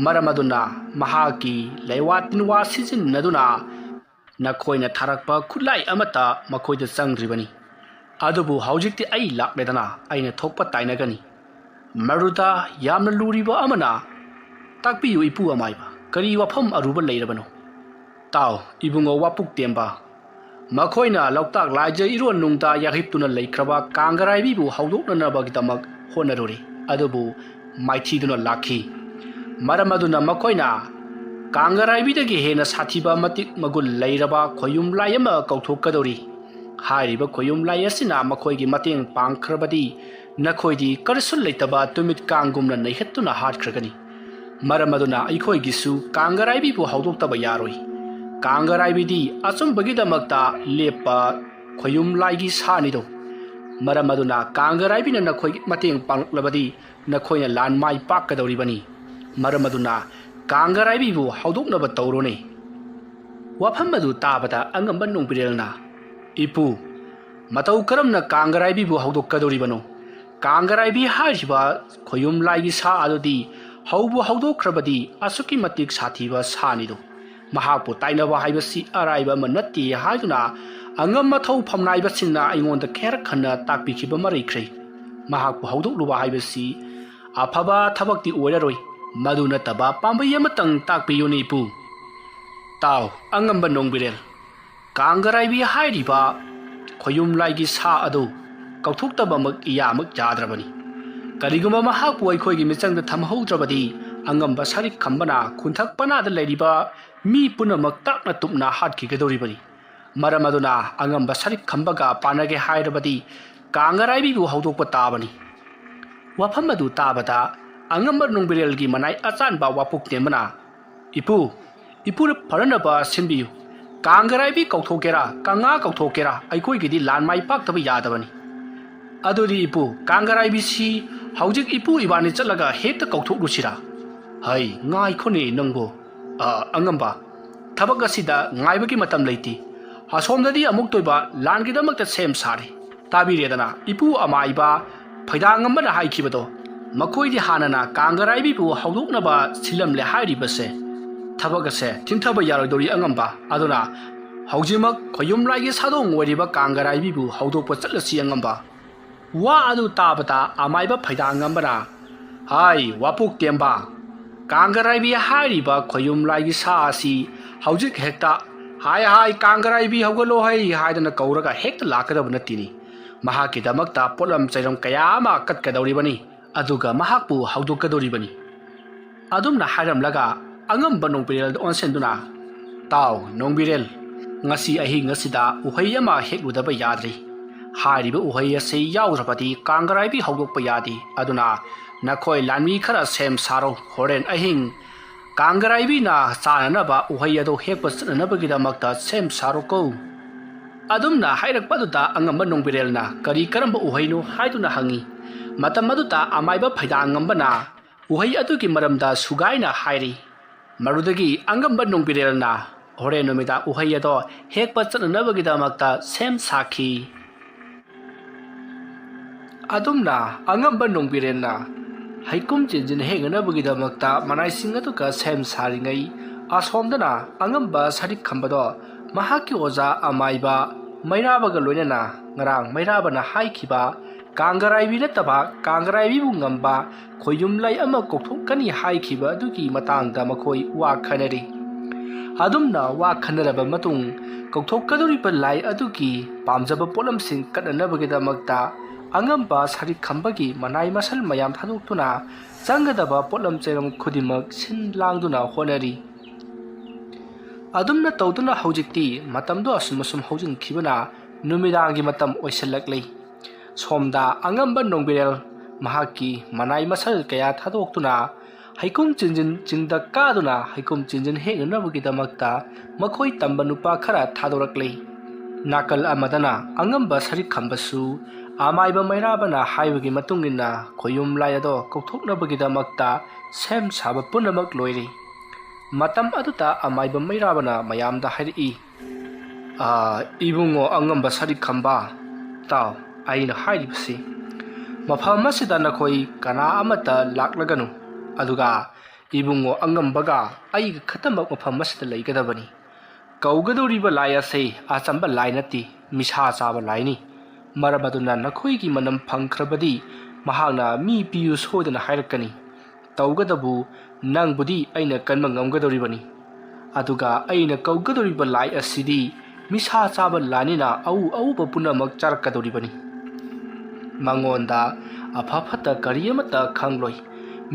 ꯃꯔꯝ ꯑꯗꯨꯅ ꯃꯍꯥꯛꯀꯤ ꯂꯩꯋꯥ ꯇꯤꯟꯋꯥ ꯁꯤꯖꯤꯟꯅꯗꯨꯅ ꯅꯈꯣꯏꯅ ꯊꯥꯔꯛꯄ ꯈꯨꯠꯂꯥꯏ ꯑꯃꯠꯇ ꯃꯈꯣꯏꯗ ꯆꯪꯗ꯭ꯔꯤꯕꯅꯤ꯫ ꯑꯗꯨꯕꯨ ꯍꯧꯖꯤꯛꯇꯤ ꯑꯩ ꯂꯥꯛꯂꯦꯗꯅ ꯑꯩꯅ ꯊꯣꯛꯄ ꯇꯥꯏꯅꯒꯅꯤ꯫ ꯃꯔꯨꯗ ꯌꯥꯝꯅ ꯂꯨꯔꯤꯕ ꯑꯃꯅ, ꯇꯥꯛꯄꯤꯌꯨ ꯏꯄꯨ ꯑꯃꯥꯏꯕ, ꯀꯔꯤ ꯋꯥꯐꯝ ꯑꯔꯨꯕ ꯂꯩꯔꯕꯅꯣ? ꯇꯥꯎ, ꯏꯕꯨꯡꯉꯣ ꯋꯥꯄꯨꯛ ꯇꯦꯝꯕ, ꯃꯈꯣꯏꯅ ꯂꯣꯛꯇꯥꯛ ꯂꯥꯏꯖ ꯏꯔꯣꯟ ꯅꯨꯡꯗ ꯌꯥꯍꯤꯞꯇꯨꯅ ꯂꯩꯈ꯭ꯔꯕ ꯀꯥꯡꯒꯔꯥꯏꯕꯤꯕꯨ ꯍꯧꯗꯣꯛꯅꯅꯕꯒꯤꯗꯃꯛ ꯍꯣꯠꯅꯔꯨꯔꯤ, ꯑꯗꯨꯕꯨ ꯃꯥꯏꯊꯤꯗꯨꯅ ꯂꯥꯛꯈꯤ꯫ ꯃꯔꯝ ꯑꯗꯨꯅ ꯃꯈꯣꯏꯅ ꯀꯥꯡꯒꯔꯥꯏꯕꯤꯗꯒꯤ ꯍꯦꯟꯅ ꯁꯥꯊꯤꯕ ꯃꯇꯤꯛ ꯃꯒꯨꯟ ꯂꯩꯔꯕ ꯈꯣꯌꯨꯝ ꯂꯥꯏ ꯑꯃ ꯀꯧꯊꯣꯛꯀꯗꯧꯔꯤ꯫ ꯍꯥꯏꯔꯤꯕ ꯈꯣꯌꯨꯝ ꯂꯥꯏ ꯑꯁꯤꯅ ꯃꯈꯣꯏꯒꯤ ꯃꯇꯦꯡ ꯄꯥꯡꯈ꯭ꯔꯕꯗꯤ ꯅꯈꯣꯏꯗꯤ ꯀꯔꯤꯁꯨ ꯂꯩꯇꯕ ꯇꯨꯃꯤꯠ ꯀꯥꯡꯒꯨꯝꯅ ꯅꯩꯍꯠꯇꯨꯅ ꯍꯥꯠꯈ꯭ꯔꯒꯅꯤ꯫ ꯃꯔꯝ ꯑꯗꯨꯅ ꯑꯩꯈꯣꯏꯒꯤꯁꯨ ꯀꯥꯡꯒꯔꯥꯏꯕꯤꯕꯨ ꯍꯧꯗꯣꯛꯇꯕ ꯌꯥꯔꯣꯏ꯫ ꯀꯥꯡꯒꯔꯥꯏꯕꯤꯗꯤ ꯑꯆꯨꯝꯕꯒꯤꯗꯃꯛꯇ ꯂꯦꯞꯄ ꯈꯣꯌꯨꯝ ꯂꯥꯏꯒꯤ ꯁꯥꯅꯤꯗꯣ꯫ ꯃꯔꯝ ꯑꯗꯨꯅ ꯀꯥꯡꯒꯔꯥꯏꯕꯤꯅ ꯅꯈꯣꯏꯒꯤ ꯃꯇꯦꯡ ꯄꯥꯡꯂꯛꯂꯕꯗꯤ ꯅꯈꯣꯏꯅ ꯂꯥꯟ ꯃꯥꯏ ꯄꯥꯛꯀꯗꯧꯔꯤꯕꯅꯤ꯫ ꯃꯔꯝ ꯑꯗꯨꯅ ꯀꯥꯡꯒꯔꯥꯏꯕꯤꯕꯨ ꯍꯧꯗꯣꯛꯅꯕ ꯇꯧꯔꯣꯅꯦ꯫ ꯋꯥꯐꯝ ꯑꯗꯨ ꯇꯥꯕꯗ ꯑꯉꯝꯕ ꯅꯣꯡꯕꯤꯔꯦꯜꯅ, "ꯏꯄꯨ, ꯃꯇꯧ ꯀꯔꯝꯅ ꯀꯥꯡꯒꯔꯥꯏꯕꯤꯕꯨ ꯍꯧꯗꯣꯛꯀꯗꯧꯔꯤꯕꯅꯣ? ꯀꯥꯡꯒꯔꯥꯏꯕꯤ ꯍꯥꯏꯔꯤꯕ ꯈꯣꯌꯨꯝ ꯂꯥꯏꯒꯤ ꯁꯥ ꯑꯗꯨꯗꯤ ꯍꯧꯕꯨ ꯍꯧꯗꯣꯛꯈ꯭ꯔꯕꯗꯤ ꯑꯁꯨꯛꯀꯤ ꯃꯇꯤꯛ ꯁꯥꯊꯤꯕ ꯁꯥꯅꯤꯗꯣ꯫ ꯃꯍꯥꯛꯄꯨ ꯇꯥꯏꯅꯕ ꯍꯥꯏꯕꯁꯤ ꯑꯔꯥꯏꯕ ꯑꯃ ꯅꯠꯇꯦ" ꯍꯥꯏꯗꯨꯅ ꯑꯉꯝ ꯑꯊꯧ ꯐꯝꯅꯥꯏꯕꯁꯤꯡꯅ ꯑꯩꯉꯣꯟꯗ ꯈꯦꯔꯛ ꯍꯟꯅ ꯇꯥꯛꯄꯤꯈꯤꯕ ꯑꯃ ꯂꯩꯈ꯭ꯔꯦ꯫ ꯃꯍꯥꯛꯄꯨ ꯍꯧꯗꯣꯛꯂꯨꯕ ꯍꯥꯏꯕꯁꯤ ꯑꯐꯕ ꯊꯕꯛꯇꯤ ꯑꯣꯏꯔꯔꯣꯏ꯫ ꯃꯗꯨ ꯅꯠꯇꯕ ꯄꯥꯝꯕꯩ ꯑꯃꯇꯪ ꯇꯥꯛꯄꯤꯌꯨꯅꯦ ꯏꯄꯨ꯫ ꯇꯥꯎ, ꯑꯉꯝꯕ ꯅꯣꯡꯕꯤꯔꯦꯜ, ꯀꯥꯡꯒꯔꯥꯏꯕꯤ ꯍꯥꯏꯔꯤꯕ ꯈꯣꯌꯨꯝ ꯂꯥꯏꯒꯤ ꯁꯥ ꯑꯗꯨ ꯀꯧꯊꯣꯛꯇꯕꯃꯛ ꯏꯌꯥꯃꯛ ꯌꯥꯗ꯭ꯔꯕꯅꯤ꯫ ꯀꯔꯤꯒꯨꯝꯕ ꯃꯍꯥꯛꯄꯨ ꯑꯩꯈꯣꯏꯒꯤ ꯃꯤꯆꯪꯗ ꯊꯝꯍꯧꯗ꯭ꯔꯕꯗꯤ ꯑꯉꯝꯕ ꯁꯔꯤꯛ ꯈꯝꯕꯅ ꯈꯨꯟꯊꯛ ꯄꯅꯥꯗ ꯂꯩꯔꯤꯕ ꯃꯤ ꯄꯨꯝꯅꯃꯛ ꯇꯥꯛꯅ ꯇꯨꯞꯅ ꯍꯥꯠꯈꯤꯒꯗꯧꯔꯤꯕꯅꯤ꯫ ꯃꯔꯝ ꯑꯗꯨꯅ ꯑꯉꯝꯕ ꯁꯔꯤꯛ ꯈꯝꯕꯒ ꯄꯥꯟꯅꯒꯦ ꯍꯥꯏꯔꯕꯗꯤ ꯀꯥꯡꯒꯔꯥꯏꯕꯤꯕꯨ ꯍꯧꯗꯣꯛꯄ ꯇꯥꯕꯅꯤ꯫ ꯋꯥꯐꯝ ꯑꯗꯨ ꯇꯥꯕꯗ ꯑꯉꯝꯕ ꯅꯣꯡꯕꯤꯔꯦꯜꯒꯤ ꯃꯅꯥꯏ ꯑꯆꯥꯟꯕ ꯋꯥꯄꯨꯛ ꯇꯦꯝꯕꯅ, "ꯏꯄꯨ, ꯏꯄꯨꯅ ꯐꯅꯅꯕ ꯁꯤꯟꯕꯤꯌꯨ꯫ ꯀꯥꯡꯒꯔꯥꯏꯕꯤ ꯀꯧꯊꯣꯛꯀꯦꯔꯥ, ꯀꯪꯉꯥ ꯀꯧꯊꯣꯛꯀꯦꯔꯥ, ꯑꯩꯈꯣꯏꯒꯤꯗꯤ ꯂꯥꯟ ꯃꯥꯏ ꯄꯥꯛꯇꯕ ꯌꯥꯗꯕꯅꯤ꯫ ꯑꯗꯨꯗꯤ ꯏꯄꯨ, ꯀꯥꯡꯒꯔꯥꯏꯕꯤꯁꯤ ꯍꯧꯖꯤꯛ ꯏꯄꯨ ꯏꯕꯥꯅꯤ ꯆꯠꯂꯒ ꯍꯦꯛꯇ ꯀꯧꯊꯣꯛꯂꯨꯁꯤꯔꯥ?" "ꯍꯩ, ꯉꯥꯏꯈꯣꯅꯦ ꯅꯪꯕꯨ꯫ ꯑ, ꯑꯉꯝꯕ, ꯊꯕꯛ ꯑꯁꯤꯗ ꯉꯥꯏꯕꯒꯤ ꯃꯇꯝ ꯂꯩꯇꯦ꯫ ꯑꯁꯣꯝꯗꯗꯤ ꯑꯃꯨꯛꯇꯣꯏꯕ ꯂꯥꯟꯒꯤꯗꯃꯛꯇ ꯁꯦꯝ ꯁꯥꯔꯤ꯫ ꯇꯥꯕꯤꯔꯦꯗꯅ, ꯏꯄꯨ ꯑꯃꯥꯏꯕ ꯐꯩꯗꯥꯡꯉꯝꯕꯅ ꯍꯥꯏꯈꯤꯕꯗꯣ, ꯃꯈꯣꯏꯗꯤ ꯍꯥꯟꯅꯅ ꯀꯥꯡꯒꯔꯥꯏꯕꯤꯕꯨ ꯍꯧꯗꯣꯛꯅꯕ ꯁꯤꯜꯂꯝꯂꯦ ꯍꯥꯏꯔꯤꯕꯁꯦ꯫ ꯊꯕꯛ ꯑꯁꯦ ꯊꯤꯡꯊꯕ ꯌꯥꯔꯣꯏꯗꯧꯔꯤ ꯑꯉꯝꯕ꯫ ꯑꯗꯨꯅ ꯍꯧꯖꯤꯛꯃꯛ ꯈꯣꯌꯨꯝ ꯂꯥꯏꯒꯤ ꯁꯥꯗꯣꯡ ꯑꯣꯏꯔꯤꯕ ꯀꯥꯡꯒꯔꯥꯏꯕꯤꯕꯨ ꯍꯧꯗꯣꯛꯄ ꯆꯠꯂꯁꯤ ꯑꯉꯝꯕ꯫ ꯋꯥ ꯑꯗꯨ ꯇꯥꯕꯗ ꯑꯃꯥꯏꯕ ꯐꯩꯗꯥꯡꯉꯝꯕꯅ, "ꯍꯥꯏ, ꯋꯥꯄꯣꯛ ꯇꯦꯝꯕ, ꯀꯥꯡꯒꯔꯥꯏꯕꯤ ꯍꯥꯏꯔꯤꯕ ꯈꯣꯌꯨꯝ ꯂꯥꯏꯒꯤ ꯁꯥ ꯑꯁꯤ ꯍꯧꯖꯤꯛ ꯍꯦꯛꯇ 'ꯍꯥꯏ, ꯍꯥꯏ, ꯀꯥꯡꯒꯔꯥꯏꯕꯤ ꯍꯧꯒꯠꯂꯣ ꯍꯩ' ꯍꯥꯏꯗꯅ ꯀꯧꯔꯒ ꯍꯦꯛꯇ ꯂꯥꯛꯀꯗꯕ ꯅꯠꯇꯦꯅꯤ꯫ ꯃꯍꯥꯛꯀꯤꯗꯃꯛꯇ ꯄꯣꯠꯂꯝ ꯆꯩꯔꯝ ꯀꯌꯥ ꯑꯃ ꯀꯠꯀꯗꯧꯔꯤꯕꯅꯤ, ꯑꯗꯨꯒ ꯃꯍꯥꯛꯄꯨ ꯍꯧꯗꯣꯛꯀꯗꯧꯔꯤꯕꯅꯤ"꯫ ꯑꯗꯨꯝꯅ ꯍꯥꯏꯔꯝꯂꯒ ꯑꯉꯝꯕ ꯅꯣꯡꯕꯤꯔꯦꯜꯗ ꯑꯣꯟꯁꯤꯟꯗꯨꯅ, "ꯇꯥꯎ, ꯅꯣꯡꯕꯤꯔꯦꯜ, ꯉꯁꯤ ꯑꯍꯤꯡ ꯑꯁꯤꯗ ꯎꯍꯩ ꯑꯃ ꯍꯦꯛꯂꯨꯗꯕ ꯌꯥꯗ꯭ꯔꯤ꯫ ꯍꯥꯏꯔꯤꯕ ꯎꯍꯩ ꯑꯁꯤ ꯌꯥꯎꯗ꯭ꯔꯕꯗꯤ ꯀꯥꯡꯒꯔꯥꯏꯕꯤ ꯍꯧꯗꯣꯛꯄ ꯌꯥꯗꯦ꯫ ꯑꯗꯨꯅ ꯅꯈꯣꯏ ꯂꯥꯟꯃꯤ ꯈꯔ ꯁꯦꯝ ꯁꯥꯔꯣ꯫ ꯍꯣꯔꯦꯟ ꯑꯍꯤꯡ ꯀꯥꯡꯒꯔꯥꯏꯕꯤꯅ ꯆꯥꯅꯅꯕ ꯎꯍꯩ ꯑꯗꯨ ꯍꯦꯛꯄ ꯆꯠꯅꯅꯕꯒꯤꯗꯃꯛꯇ ꯁꯦꯝ ꯁꯥꯔꯣꯀꯣ"꯫ ꯑꯗꯨꯝꯅ ꯍꯥꯏꯔꯛꯄ ꯑꯗꯨꯗ ꯑꯉꯝꯕ ꯅꯣꯡꯕꯤꯔꯦꯜꯅ ꯀꯔꯤ ꯀꯔꯝꯕ ꯎꯍꯩꯅꯣ ꯍꯥꯏꯗꯨꯅ ꯍꯪꯉꯤ꯫ ꯃꯇꯝ ꯑꯗꯨꯗ ꯑꯃꯥꯏꯕ ꯐꯩꯗꯥꯡꯉꯝꯕꯅ ꯎꯍꯩ ꯑꯗꯨꯒꯤ ꯃꯔꯝꯗ ꯁꯨꯒꯥꯏꯅ ꯍꯥꯏꯔꯤ꯫ ꯃꯗꯨꯗꯒꯤ ꯑꯉꯝꯕ ꯅꯣꯡꯕꯤꯔꯦꯜꯅ ꯍꯣꯔꯦꯟ ꯅꯨꯃꯤꯗꯥꯡ ꯎꯍꯩ ꯑꯗꯣ ꯍꯦꯛꯄ ꯆꯠꯅꯅꯕꯒꯤꯗꯃꯛꯇ ꯁꯦꯝ ꯁꯥꯈꯤ꯫ ꯑꯗꯨꯝꯅ ꯑꯉꯝꯕ ꯅꯣꯡꯕꯤꯔꯦꯜꯅ ꯍꯩꯀꯨꯝ ꯆꯦꯟꯖꯤꯟ ꯍꯦꯛꯅꯅꯕꯒꯤꯗꯃꯛꯇ ꯃꯅꯥꯏꯁꯤꯡ ꯑꯗꯨꯒ ꯁꯦꯝ ꯁꯥꯔꯤꯉꯩ, ꯑꯁꯣꯝꯗꯅ ꯑꯉꯝꯕ ꯁꯔꯤꯛ ꯈꯝꯕꯗꯣ ꯃꯍꯥꯛꯀꯤ ꯑꯣꯖꯥ ꯑꯃꯥꯏꯕ ꯃꯩꯔꯥꯕꯒ ꯂꯣꯏꯅꯅ ꯉꯔꯥꯡ ꯃꯩꯔꯥꯕꯅ ꯍꯥꯏꯈꯤꯕ ꯀꯥꯡꯒꯔꯥꯏꯕꯤ ꯅꯠꯇꯕ ꯀꯥꯡꯒꯔꯥꯏꯕꯤꯕꯨ ꯉꯝꯕ ꯈꯣꯌꯨꯝ ꯂꯥꯏ ꯑꯃ ꯀꯧꯊꯣꯛꯀꯅꯤ ꯍꯥꯏꯈꯤꯕ ꯑꯗꯨꯒꯤ ꯃꯇꯥꯡꯗ ꯃꯈꯣꯏ ꯋꯥ ꯈꯟꯅꯔꯤ꯫ ꯑꯗꯨꯝꯅ ꯋꯥ ꯈꯟꯅꯔꯕ ꯃꯇꯨꯡ, ꯀꯧꯊꯣꯛꯀꯗꯧꯔꯤꯕ ꯂꯥꯏ ꯑꯗꯨꯒꯤ ꯄꯥꯝꯖꯕ ꯄꯣꯠꯂꯝꯁꯤꯡ ꯀꯠꯅꯅꯕꯒꯤꯗꯃꯛꯇ ꯑꯉꯝꯕ ꯁꯔꯤꯛ ꯈꯝꯕꯒꯤ ꯃꯅꯥꯏ ꯃꯁꯜ ꯃꯌꯥꯝ ꯊꯥꯗꯣꯛꯇꯨꯅ ꯆꯪꯒꯗꯕ ꯄꯣꯠꯂꯝ ꯆꯩꯔꯝ ꯈꯨꯗꯤꯡꯃꯛ ꯁꯤꯟ ꯂꯥꯡꯗꯨꯅ ꯍꯣꯠꯅꯔꯤ꯫ ꯑꯗꯨꯝꯅ ꯇꯧꯗꯨꯅ ꯍꯧꯖꯤꯛꯇꯤ ꯃꯇꯝꯗꯣ ꯑꯁꯨꯝ ꯑꯁꯨꯝ ꯍꯧꯖꯤꯟꯈꯤꯕꯅ ꯅꯨꯃꯤꯗꯥꯡꯒꯤ ꯃꯇꯝ ꯑꯣꯏꯁꯤꯜꯂꯛꯂꯤ꯫ ꯁꯣꯝꯗ ꯑꯉꯝꯕ ꯅꯣꯡꯕꯤꯔꯦꯜ ꯃꯍꯥꯛꯀꯤ ꯃꯅꯥꯏ ꯃꯁꯜ ꯀꯌꯥ ꯊꯥꯗꯣꯛꯇꯨꯅ ꯍꯩꯀꯨꯝ ꯆꯤꯟꯖꯤꯟ ꯆꯤꯡꯗ ꯀꯥꯗꯨꯅ ꯍꯩꯀꯨꯝ ꯆꯤꯟꯖꯤꯟ ꯍꯦꯛꯅꯅꯕꯒꯤꯗꯃꯛꯇ ꯃꯈꯣꯏ ꯇꯝꯕ ꯅꯨꯄꯥ ꯈꯔ ꯊꯥꯗꯣꯔꯛꯂꯤ꯫ ꯅꯥꯀꯜ ꯑꯃꯗꯅ ꯑꯉꯝꯕ ꯁꯔꯤꯛ ꯈꯝꯕꯁꯨ ꯑꯃꯥꯏꯕ ꯃꯩꯔꯥꯕꯅ ꯍꯥꯏꯕꯒꯤ ꯃꯇꯨꯡ ꯏꯟꯅ ꯈꯣꯌꯨꯝ ꯂꯥꯏ ꯑꯗꯣ ꯀꯧꯊꯣꯛꯅꯕꯒꯤꯗꯃꯛꯇ ꯁꯦꯝ ꯁꯥꯕ ꯄꯨꯝꯅꯃꯛ ꯂꯣꯏꯔꯦ꯫ ꯃꯇꯝ ꯑꯗꯨꯗ ꯑꯃꯥꯏꯕ ꯃꯩꯔꯥꯕꯅ ꯃꯌꯥꯝꯗ ꯍꯥꯏꯔꯛꯏ, "ꯑꯥ, ꯏꯕꯨꯡꯉꯣ ꯑꯉꯝꯕ ꯁꯔꯤꯛ ꯈꯝꯕ, ꯇꯥꯎ, ꯑꯩꯅ ꯍꯥꯏꯔꯤꯕꯁꯤ, ꯃꯐꯝ ꯑꯁꯤꯗ ꯅꯈꯣꯏ ꯀꯅꯥ ꯑꯃꯠꯇ ꯂꯥꯛꯂꯒꯅꯨ, ꯑꯗꯨꯒ ꯏꯕꯨꯡꯉꯣ ꯑꯉꯝꯕꯒ ꯑꯩꯒ ꯈꯛꯇꯃꯛ ꯃꯐꯝ ꯑꯁꯤꯗ ꯂꯩꯒꯗꯕꯅꯤ꯫ ꯀꯧꯒꯗꯧꯔꯤꯕ ꯂꯥꯏ ꯑꯁꯤ ꯑꯆꯝꯕ ꯂꯥꯏ ꯅꯠꯇꯦ, ꯃꯤꯁꯥ ꯆꯥꯕ ꯂꯥꯏꯅꯤ꯫ ꯃꯔꯝ ꯑꯗꯨꯅ ꯅꯈꯣꯏꯒꯤ ꯃꯅꯝ ꯐꯪꯈ꯭ꯔꯕꯗꯤ ꯃꯍꯥꯛꯅ ꯃꯤ ꯄꯤꯌꯨ ꯁꯣꯏꯗꯅ ꯍꯥꯏꯔꯛꯀꯅꯤ꯫ ꯇꯧꯒꯗꯕꯨ ꯅꯪꯕꯨꯗꯤ ꯑꯩꯅ ꯀꯟꯕ ꯉꯝꯒꯗꯧꯔꯤꯕꯅꯤ꯫ ꯑꯗꯨꯒ ꯑꯩꯅ ꯀꯧꯒꯗꯧꯔꯤꯕ ꯂꯥꯏ ꯑꯁꯤꯗꯤ ꯃꯤꯁꯥ ꯆꯥꯕ ꯂꯥꯏꯅꯤꯅ ꯑꯎ ꯑꯎꯕ ꯄꯨꯝꯅꯃꯛ ꯆꯥꯔꯛꯀꯗꯧꯔꯤꯕꯅꯤ꯫ ꯃꯉꯣꯟꯗ ꯑꯐ ꯐꯠꯇ ꯀꯔꯤ ꯑꯃꯠꯇ ꯈꯪꯂꯣꯏ꯫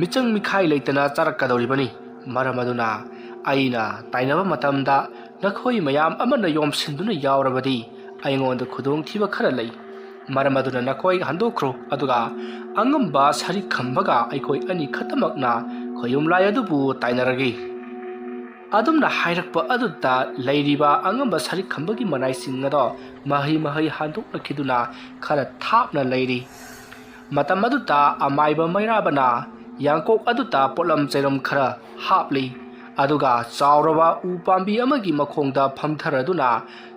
ꯃꯤꯆꯪ ꯃꯤꯈꯥꯏ ꯂꯩꯇꯅ ꯆꯥꯔꯛꯀꯗꯧꯔꯤꯕꯅꯤ꯫ ꯃꯔꯝ ꯑꯗꯨꯅ ꯑꯩꯅ ꯇꯥꯏꯅꯕ ꯃꯇꯝꯗ ꯅꯈꯣꯏ ꯃꯌꯥꯝ ꯑꯃꯅ ꯌꯣꯝꯁꯤꯟꯗꯨꯅ ꯌꯥꯎꯔꯕꯗꯤ ꯑꯩꯉꯣꯟꯗ ꯈꯨꯗꯣꯡꯊꯤꯕ ꯈꯔ ꯂꯩ꯫ ꯃꯔꯝ ꯑꯗꯨꯅ ꯅꯈꯣꯏ ꯍꯟꯗꯣꯛꯈ꯭ꯔꯣ, ꯑꯗꯨꯒ ꯑꯉꯝꯕ ꯁꯔꯤꯛ ꯈꯝꯕꯒ ꯑꯩꯈꯣꯏ ꯑꯅꯤ ꯈꯛꯇꯃꯛꯅ ꯈꯣꯌꯨꯝ ꯂꯥꯏ ꯑꯗꯨꯕꯨ ꯇꯥꯏꯅꯔꯒꯦ꯫" ꯑꯗꯨꯝꯅ ꯍꯥꯏꯔꯛꯄ ꯑꯗꯨꯗ ꯂꯩꯔꯤꯕ ꯑꯉꯝꯕ ꯁꯔꯤꯛ ꯈꯝꯕꯒꯤ ꯃꯅꯥꯏꯁꯤꯡ ꯑꯗꯣ ꯃꯍꯩ ꯃꯍꯩ ꯍꯟꯗꯣꯛꯅꯈꯤꯗꯨꯅ ꯈꯔ ꯊꯥꯞꯅ ꯂꯩꯔꯤ꯫ ꯃꯇꯝ ꯑꯗꯨꯗ ꯑꯃꯥꯏꯕ ꯃꯩꯔꯥꯕꯅ ꯌꯥꯡꯀꯣꯛ ꯑꯗꯨꯗ ꯄꯣꯠꯂꯝ ꯆꯩꯔꯝ ꯈꯔ ꯍꯥꯞꯂꯤ꯫ ꯑꯗꯨꯒ ꯆꯥꯎꯔꯕ ꯎ ꯄꯥꯝꯕꯤ ꯑꯃꯒꯤ ꯃꯈꯣꯡꯗ ꯐꯝꯊꯔꯗꯨꯅ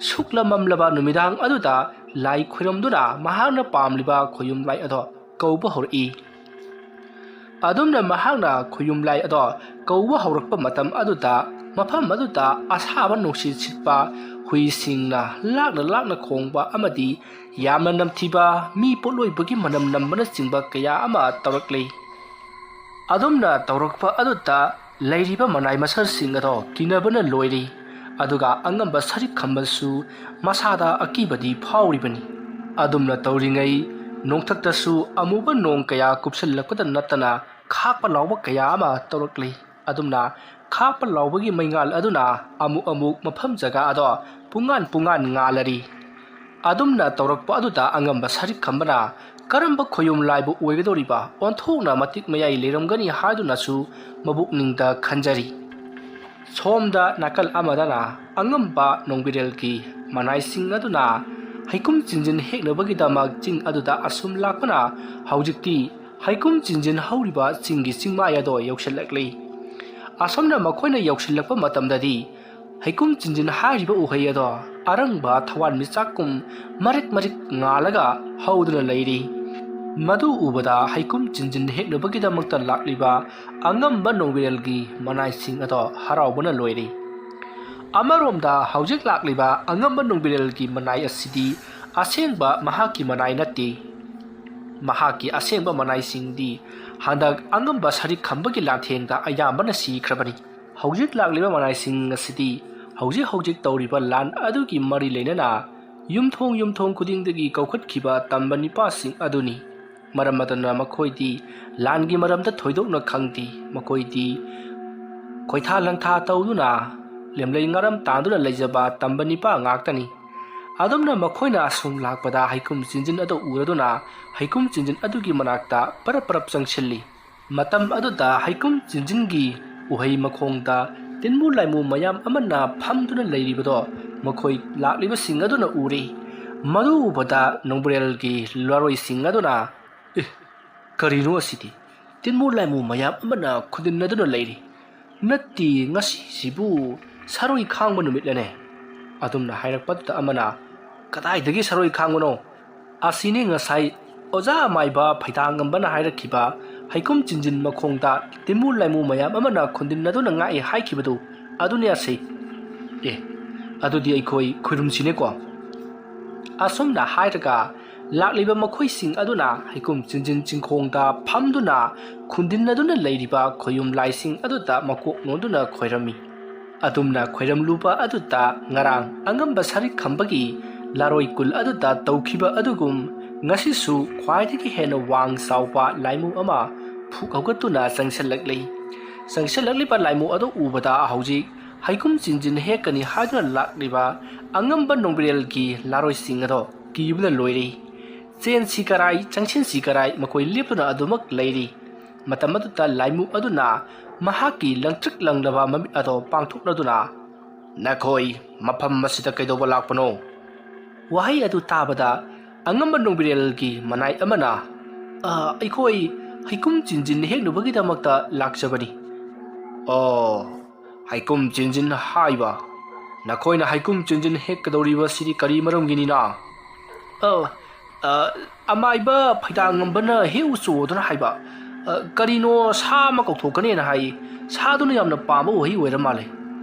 ꯁꯨꯛꯂ ꯃꯝꯂꯕ ꯅꯨꯃꯤꯗꯥꯡ ꯑꯗꯨꯗ ꯂꯥꯏ ꯈꯨꯔꯨꯝꯗꯨꯅ ꯃꯍꯥꯛꯅ ꯄꯥꯝꯂꯤꯕ ꯈꯣꯌꯨꯝ ꯂꯥꯏ ꯑꯗꯣ ꯀꯧꯕ ꯍꯧꯔꯛꯏ꯫ ꯑꯗꯨꯝꯅ ꯃꯍꯥꯛꯅ ꯈꯣꯌꯨꯝ ꯂꯥꯏ ꯑꯗꯣ ꯀꯧꯕ ꯍꯧꯔꯛꯄ ꯃꯇꯝ ꯑꯗꯨꯗ ꯃꯐꯝ ꯑꯗꯨꯗ ꯑꯁꯥꯕ ꯅꯨꯡꯁꯤꯠ ꯁꯤꯠꯄ, ꯍꯨꯏꯁꯤꯡꯅ ꯂꯥꯛꯅ ꯂꯥꯛꯅ ꯈꯣꯡꯕ ꯑꯃꯗꯤ ꯌꯥꯝꯅ ꯅꯝꯊꯤꯕ ꯃꯤ ꯄꯣꯠꯂꯣꯏꯕꯒꯤ ꯃꯅꯝ ꯅꯝꯕꯅꯆꯤꯡꯕ ꯀꯌꯥ ꯑꯃ ꯇꯧꯔꯛꯂꯤ꯫ ꯑꯗꯨꯝꯅ ꯇꯧꯔꯛꯄ ꯑꯗꯨꯗ ꯂꯩꯔꯤꯕ ꯃꯅꯥꯏ ꯃꯁꯜꯁꯤꯡ ꯑꯗꯣ ꯀꯤꯅꯕꯅ ꯂꯣꯏꯔꯤ꯫ ꯑꯗꯨꯒ ꯑꯉꯝꯕ ꯁꯔꯤꯛ ꯈꯝꯕꯁꯨ ꯃꯁꯥꯗ ꯑꯀꯤꯕꯗꯤ ꯐꯥꯎꯔꯤꯕꯅꯤ꯫ ꯑꯗꯨꯝꯅ ꯇꯧꯔꯤꯉꯩ ꯅꯣꯡꯊꯛꯇꯁꯨ ꯑꯃꯨꯕ ꯅꯣꯡ ꯀꯌꯥ ꯀꯨꯞꯁꯤꯜꯂꯛꯄꯗ ꯅꯠꯇꯅ ꯈꯥꯛꯄ ꯂꯥꯎꯕ ꯀꯌꯥ ꯑꯃ ꯇꯧꯔꯛꯂꯤ꯫ ꯑꯗꯨꯝꯅ ꯈꯥꯛꯄ ꯂꯥꯎꯕꯒꯤ ꯃꯩꯉꯥꯜ ꯑꯗꯨꯅ ꯑꯃꯨꯛ ꯑꯃꯨꯛ ꯃꯐꯝ ꯖꯒꯥ ꯑꯗꯣ ꯄꯨꯡꯉꯥꯟ ꯄꯨꯡꯉꯥꯟ ꯉꯥꯜꯂꯔꯤ꯫ ꯑꯗꯨꯝꯅ ꯇꯧꯔꯛꯄ ꯑꯗꯨꯗ ꯑꯉꯝꯕ ꯁꯔꯤꯛ ꯈꯝꯕꯅ ꯀꯔꯝꯕ ꯈꯣꯌꯨꯝ ꯂꯥꯏꯕꯨ ꯑꯣꯏꯒꯗꯧꯔꯤꯕ ꯑꯣꯟꯊꯣꯛꯅ ꯃꯇꯤꯛ ꯃꯌꯥꯏ ꯂꯩꯔꯝꯒꯅꯤ ꯍꯥꯏꯗꯨꯅꯁꯨ ꯃꯕꯨꯛꯅꯤꯡꯗ ꯈꯟꯖꯔꯤ꯫ ꯁꯣꯝꯗ ꯅꯥꯀꯜ ꯑꯃꯗꯅ ꯑꯉꯝꯕ ꯅꯣꯡꯕꯤꯔꯦꯜꯒꯤ ꯃꯅꯥꯏꯁꯤꯡ ꯑꯗꯨꯅ ꯍꯩꯀꯨꯝ ꯆꯤꯟꯖꯤꯟ ꯍꯦꯛꯅꯕꯒꯤꯗꯃꯛ ꯆꯤꯡ ꯑꯗꯨꯗ ꯑꯁꯨꯝ ꯂꯥꯛꯄꯅ ꯍꯧꯖꯤꯛꯇꯤ ꯍꯩꯀꯨꯝ ꯆꯤꯟꯖꯤꯟ ꯍꯧꯔꯤꯕ ꯆꯤꯡꯒꯤ ꯆꯤꯡꯃꯥꯏ ꯑꯗꯣ ꯌꯧꯁꯤꯜꯂꯛꯂꯤ꯫ ꯑꯁꯣꯝꯅ ꯃꯈꯣꯏꯅ ꯌꯧꯁꯤꯜꯂꯛꯄ ꯃꯇꯝꯗꯗꯤ ꯍꯩꯀꯨꯝ ꯆꯤꯟꯖꯤꯟ ꯍꯥꯏꯔꯤꯕ ꯎꯍꯩ ꯑꯗꯣ ꯑꯔꯪꯕ ꯊꯋꯥꯟꯃꯤꯆꯥꯛꯀꯨꯝ ꯃꯔꯤꯛ ꯃꯔꯤꯛ ꯉꯥꯜꯂꯒ ꯍꯧꯗꯨꯅ ꯂꯩꯔꯤ꯫ ꯃꯗꯨ ꯎꯕꯗ ꯍꯩꯀꯨꯝ ꯆꯤꯟꯖꯤꯟ ꯍꯦꯛꯅꯕꯒꯤꯗꯃꯛꯇ ꯂꯥꯛꯂꯤꯕ ꯑꯉꯝꯕ ꯅꯣꯡꯕꯤꯔꯦꯜꯒꯤ ꯃꯅꯥꯏꯁꯤꯡ ꯑꯗꯣ ꯍꯔꯥꯎꯕꯅ ꯂꯣꯏꯔꯤ꯫ ꯑꯃꯔꯣꯝꯗ ꯍꯧꯖꯤꯛ ꯂꯥꯛꯂꯤꯕ ꯑꯉꯝꯕ ꯅꯣꯡꯕꯤꯔꯦꯜꯒꯤ ꯃꯅꯥꯏ ꯑꯁꯤꯗꯤ ꯑꯁꯦꯡꯕ ꯃꯍꯥꯛꯀꯤ ꯃꯅꯥꯏ ꯅꯠꯇꯦ꯫ ꯃꯍꯥꯛꯀꯤ ꯑꯁꯦꯡꯕ ꯃꯅꯥꯏꯁꯤꯡꯗꯤ ꯍꯟꯗꯛ ꯑꯉꯝꯕ ꯁꯔꯤꯛ ꯈꯝꯕꯒꯤ ꯂꯥꯟꯊꯦꯡꯗ ꯑꯌꯥꯝꯕꯅ ꯁꯤꯈ꯭ꯔꯕꯅꯤ꯫ ꯍꯧꯖꯤꯛ ꯂꯥꯛꯂꯤꯕ ꯃꯅꯥꯏꯁꯤꯡ ꯑꯁꯤꯗꯤ ꯍꯧꯖꯤꯛ ꯍꯧꯖꯤꯛ ꯇꯧꯔꯤꯕ ꯂꯥꯟ ꯑꯗꯨꯒꯤ ꯃꯔꯤ ꯂꯩꯅꯅ ꯌꯨꯝꯊꯣꯡ ꯌꯨꯝꯊꯣꯡ ꯈꯨꯗꯤꯡꯗꯒꯤ ꯀꯧꯈꯠꯈꯤꯕ ꯇꯝꯕ ꯅꯤꯄꯥꯁꯤꯡ ꯑꯗꯨꯅꯤ꯫ ꯃꯔꯝ ꯑꯗꯨꯅ ꯃꯈꯣꯏꯗꯤ ꯂꯥꯟꯒꯤ ꯃꯔꯝꯗ ꯊꯣꯏꯗꯣꯛꯅ ꯈꯪꯗꯦ꯫ ꯃꯈꯣꯏꯗꯤ ꯈꯣꯏꯊꯥ ꯂꯪꯊꯥ ꯇꯧꯗꯨꯅ ꯂꯦꯝꯂꯩ ꯉꯥꯔꯝ ꯇꯥꯟꯗꯨꯅ ꯂꯩꯖꯕ ꯇꯝꯕ ꯅꯤꯄꯥ ꯉꯥꯛꯇꯅꯤ꯫ ꯑꯗꯨꯝꯅ ꯃꯈꯣꯏꯅ ꯑꯁꯨꯝ ꯂꯥꯛꯄꯗ ꯍꯩꯀꯨꯝ ꯆꯤꯟꯖꯤꯟ ꯑꯗꯨ ꯎꯔꯗꯨꯅ ꯍꯩꯀꯨꯝ ꯆꯤꯟꯖꯤꯟ ꯑꯗꯨꯒꯤ ꯃꯅꯥꯛꯇ ꯄꯔꯞ ꯄꯔꯞ ꯆꯪꯁꯤꯜꯂꯤ꯫ ꯃꯇꯝ ꯑꯗꯨꯗ ꯍꯩꯀꯨꯝ ꯆꯤꯟꯖꯤꯟꯒꯤ ꯎꯍꯩ ꯃꯈꯣꯡꯗ ꯇꯤꯟꯃꯨ ꯂꯥꯏꯃꯨ ꯃꯌꯥꯝ ꯑꯃꯅ ꯐꯝꯗꯨꯅ ꯂꯩꯔꯤꯕꯗꯣ ꯃꯈꯣꯏ ꯂꯥꯛꯂꯤꯕꯁꯤꯡ ꯑꯗꯨꯅ ꯎꯔꯦ꯫ ꯃꯗꯨ ꯎꯕꯗ ꯅꯣꯡꯕ꯭ꯔꯦꯜꯒꯤ ꯂꯥꯔꯣꯏꯁꯤꯡ ꯑꯗꯨꯅ, "ꯑꯦ, ꯀꯔꯤꯅꯣ ꯑꯁꯤꯗꯤ? ꯇꯤꯟꯃꯨ ꯂꯥꯏꯃꯨ ꯃꯌꯥꯝ ꯑꯃꯅ ꯈꯨꯟꯗꯤꯟꯅꯗꯨꯅ ꯂꯩꯔꯤ꯫ ꯅꯠꯇꯦ, ꯉꯁꯤꯁꯤꯕꯨ ꯁꯥꯔꯣꯏ ꯈꯥꯡꯕ ꯅꯨꯃꯤꯠꯂꯅꯦ?" ꯑꯗꯨꯝꯅ ꯍꯥꯏꯔꯛꯄꯗꯨꯗ ꯑꯃꯅ, "ꯀꯗꯥꯏꯗꯒꯤ ꯁꯥꯔꯣꯏ ꯈꯥꯡꯕꯅꯣ? ꯑꯁꯤꯅꯤ ꯉꯁꯥꯏ ꯑꯣꯖꯥ ꯑꯃꯥꯏꯕ ꯐꯩꯗꯥꯡꯉꯝꯕꯅ ꯍꯥꯏꯔꯛꯈꯤꯕ ꯍꯩꯀꯨꯝ ꯆꯤꯟꯖꯤꯟ ꯃꯈꯣꯡꯗ ꯇꯤꯟꯃꯨ ꯂꯥꯏꯃꯨ ꯃꯌꯥꯝ ꯑꯃꯅ ꯈꯨꯟꯗꯤꯟꯅꯗꯨꯅ ꯉꯥꯛꯏ ꯍꯥꯏꯈꯤꯕꯗꯨ ꯑꯗꯨꯅꯤ ꯑꯁꯤ꯫ ꯑꯦ, ꯑꯗꯨꯗꯤ ꯑꯩꯈꯣꯏ ꯈꯨꯔꯨꯝꯁꯤꯅꯦꯀꯣ?" ꯑꯁꯨꯝꯅ ꯍꯥꯏꯔꯒ ꯂꯥꯛꯂꯤꯕ ꯃꯈꯣꯏꯁꯤꯡ ꯑꯗꯨꯅ ꯍꯩꯀꯨꯝ ꯆꯤꯟꯖꯤꯟ ꯆꯤꯡꯈꯣꯡꯗ ꯐꯝꯗꯨꯅ ꯈꯨꯟꯗꯤꯟꯅꯗꯨꯅ ꯂꯩꯔꯤꯕ ꯈꯣꯌꯨꯝ ꯂꯥꯏꯁꯤꯡ ꯑꯗꯨꯗ ꯃꯀꯣꯛ ꯅꯣꯟꯗꯨꯅ ꯈꯣꯏꯔꯝꯃꯤ꯫ ꯑꯗꯨꯝꯅ ꯈꯣꯏꯔꯝꯂꯨꯕ ꯑꯗꯨꯗ ꯉꯔꯥꯡ ꯑꯉꯝꯕ ꯁꯔꯤꯛ ꯈꯝꯕꯒꯤ ꯂꯥꯔꯣꯏ ꯀꯨꯜ ꯑꯗꯨꯗ ꯇꯧꯈꯤꯕ ꯑꯗꯨꯒꯨꯝ ꯉꯁꯤꯁꯨ ꯈ꯭ꯋꯥꯏꯗꯒꯤ ꯍꯦꯟꯅ ꯋꯥꯡ ꯆꯥꯎꯕ ꯂꯥꯏꯃꯨ ꯑꯃ ꯐꯨꯛ ꯍꯧꯒꯠꯇꯨꯅ ꯆꯪꯁꯤꯜꯂꯛꯂꯤ꯫ ꯆꯪꯁꯤꯜꯂꯛꯂꯤꯕ ꯂꯥꯏꯃꯨ ꯑꯗꯨ ꯎꯕꯗ ꯍꯧꯖꯤꯛ ꯍꯩꯀꯨꯝ ꯆꯤꯟꯖꯤꯟ ꯍꯦꯛꯀꯅꯤ ꯍꯥꯏꯗꯨꯅ ꯂꯥꯛꯂꯤꯕ ꯑꯉꯝꯕ ꯅꯣꯡꯕ꯭ꯔꯦꯜꯒꯤ ꯂꯥꯔꯣꯏꯁꯤꯡ ꯑꯗꯣ ꯀꯤꯕꯅ ꯂꯣꯏꯔꯦ꯫ ꯆꯦꯟꯁꯤ ꯀꯔꯥꯏ, ꯆꯪꯁꯤꯟꯁꯤ ꯀꯔꯥꯏ, ꯃꯈꯣꯏ ꯂꯦꯞꯇꯨꯅ ꯑꯗꯨꯃꯛ ꯂꯩꯔꯤ꯫ ꯃꯇꯝ ꯑꯗꯨꯗ ꯂꯥꯏꯃꯨ ꯑꯗꯨꯅ ꯃꯍꯥꯛꯀꯤ ꯂꯪꯇ꯭ꯔꯤꯛ ꯂꯪꯂꯕ ꯃꯃꯤꯠ ꯑꯗꯣ ꯄꯥꯡꯊꯣꯛꯂꯗꯨꯅ, "ꯅꯈꯣꯏ ꯃꯐꯝ ꯑꯁꯤꯗ ꯀꯩꯗꯧꯕ ꯂꯥꯛꯄꯅꯣ?" ꯋꯥꯍꯩ ꯑꯗꯨ ꯇꯥꯕꯗ ꯑꯉꯝꯕ ꯅꯣꯡꯕ꯭ꯔꯦꯜꯒꯤ ꯃꯅꯥꯏ ꯑꯃꯅ, "ꯑ, ꯑꯩꯈꯣꯏ ꯍꯩꯀꯨꯝ ꯆꯤꯟꯖꯤꯟ ꯍꯦꯛꯅꯕꯒꯤꯗꯃꯛꯇ ꯂꯥꯛꯆꯕꯅꯤ꯫" "ꯑꯣ, ꯍꯩꯀꯨꯝ ꯆꯤꯟꯖꯤꯟ ꯍꯥꯏꯕ? ꯅꯈꯣꯏꯅ ꯍꯩꯀꯨꯝ ꯆꯤꯟꯖꯤꯟ ꯍꯦꯛꯀꯗꯧꯔꯤꯕꯁꯤꯗꯤ ꯀꯔꯤ ꯃꯔꯝꯒꯤꯅꯤꯅ? ꯑ, ꯑ, ꯑꯃꯥꯏꯕ ꯐꯩꯗꯥꯡꯉꯝꯕꯅ ꯍꯦꯛꯎ ꯆꯣꯗꯨꯅ ꯍꯥꯏꯕ꯫ ꯑ, ꯀꯔꯤꯅꯣ ꯁꯥ ꯑꯃ ꯀꯧꯊꯣꯛꯀꯅꯦꯅ ꯍꯥꯏ꯫ ꯁꯥꯗꯨꯅ ꯌꯥꯝꯅ ꯄꯥꯝꯕ ꯎꯍꯩ ꯑꯣꯏꯔ ꯃꯥꯜꯂꯦ꯫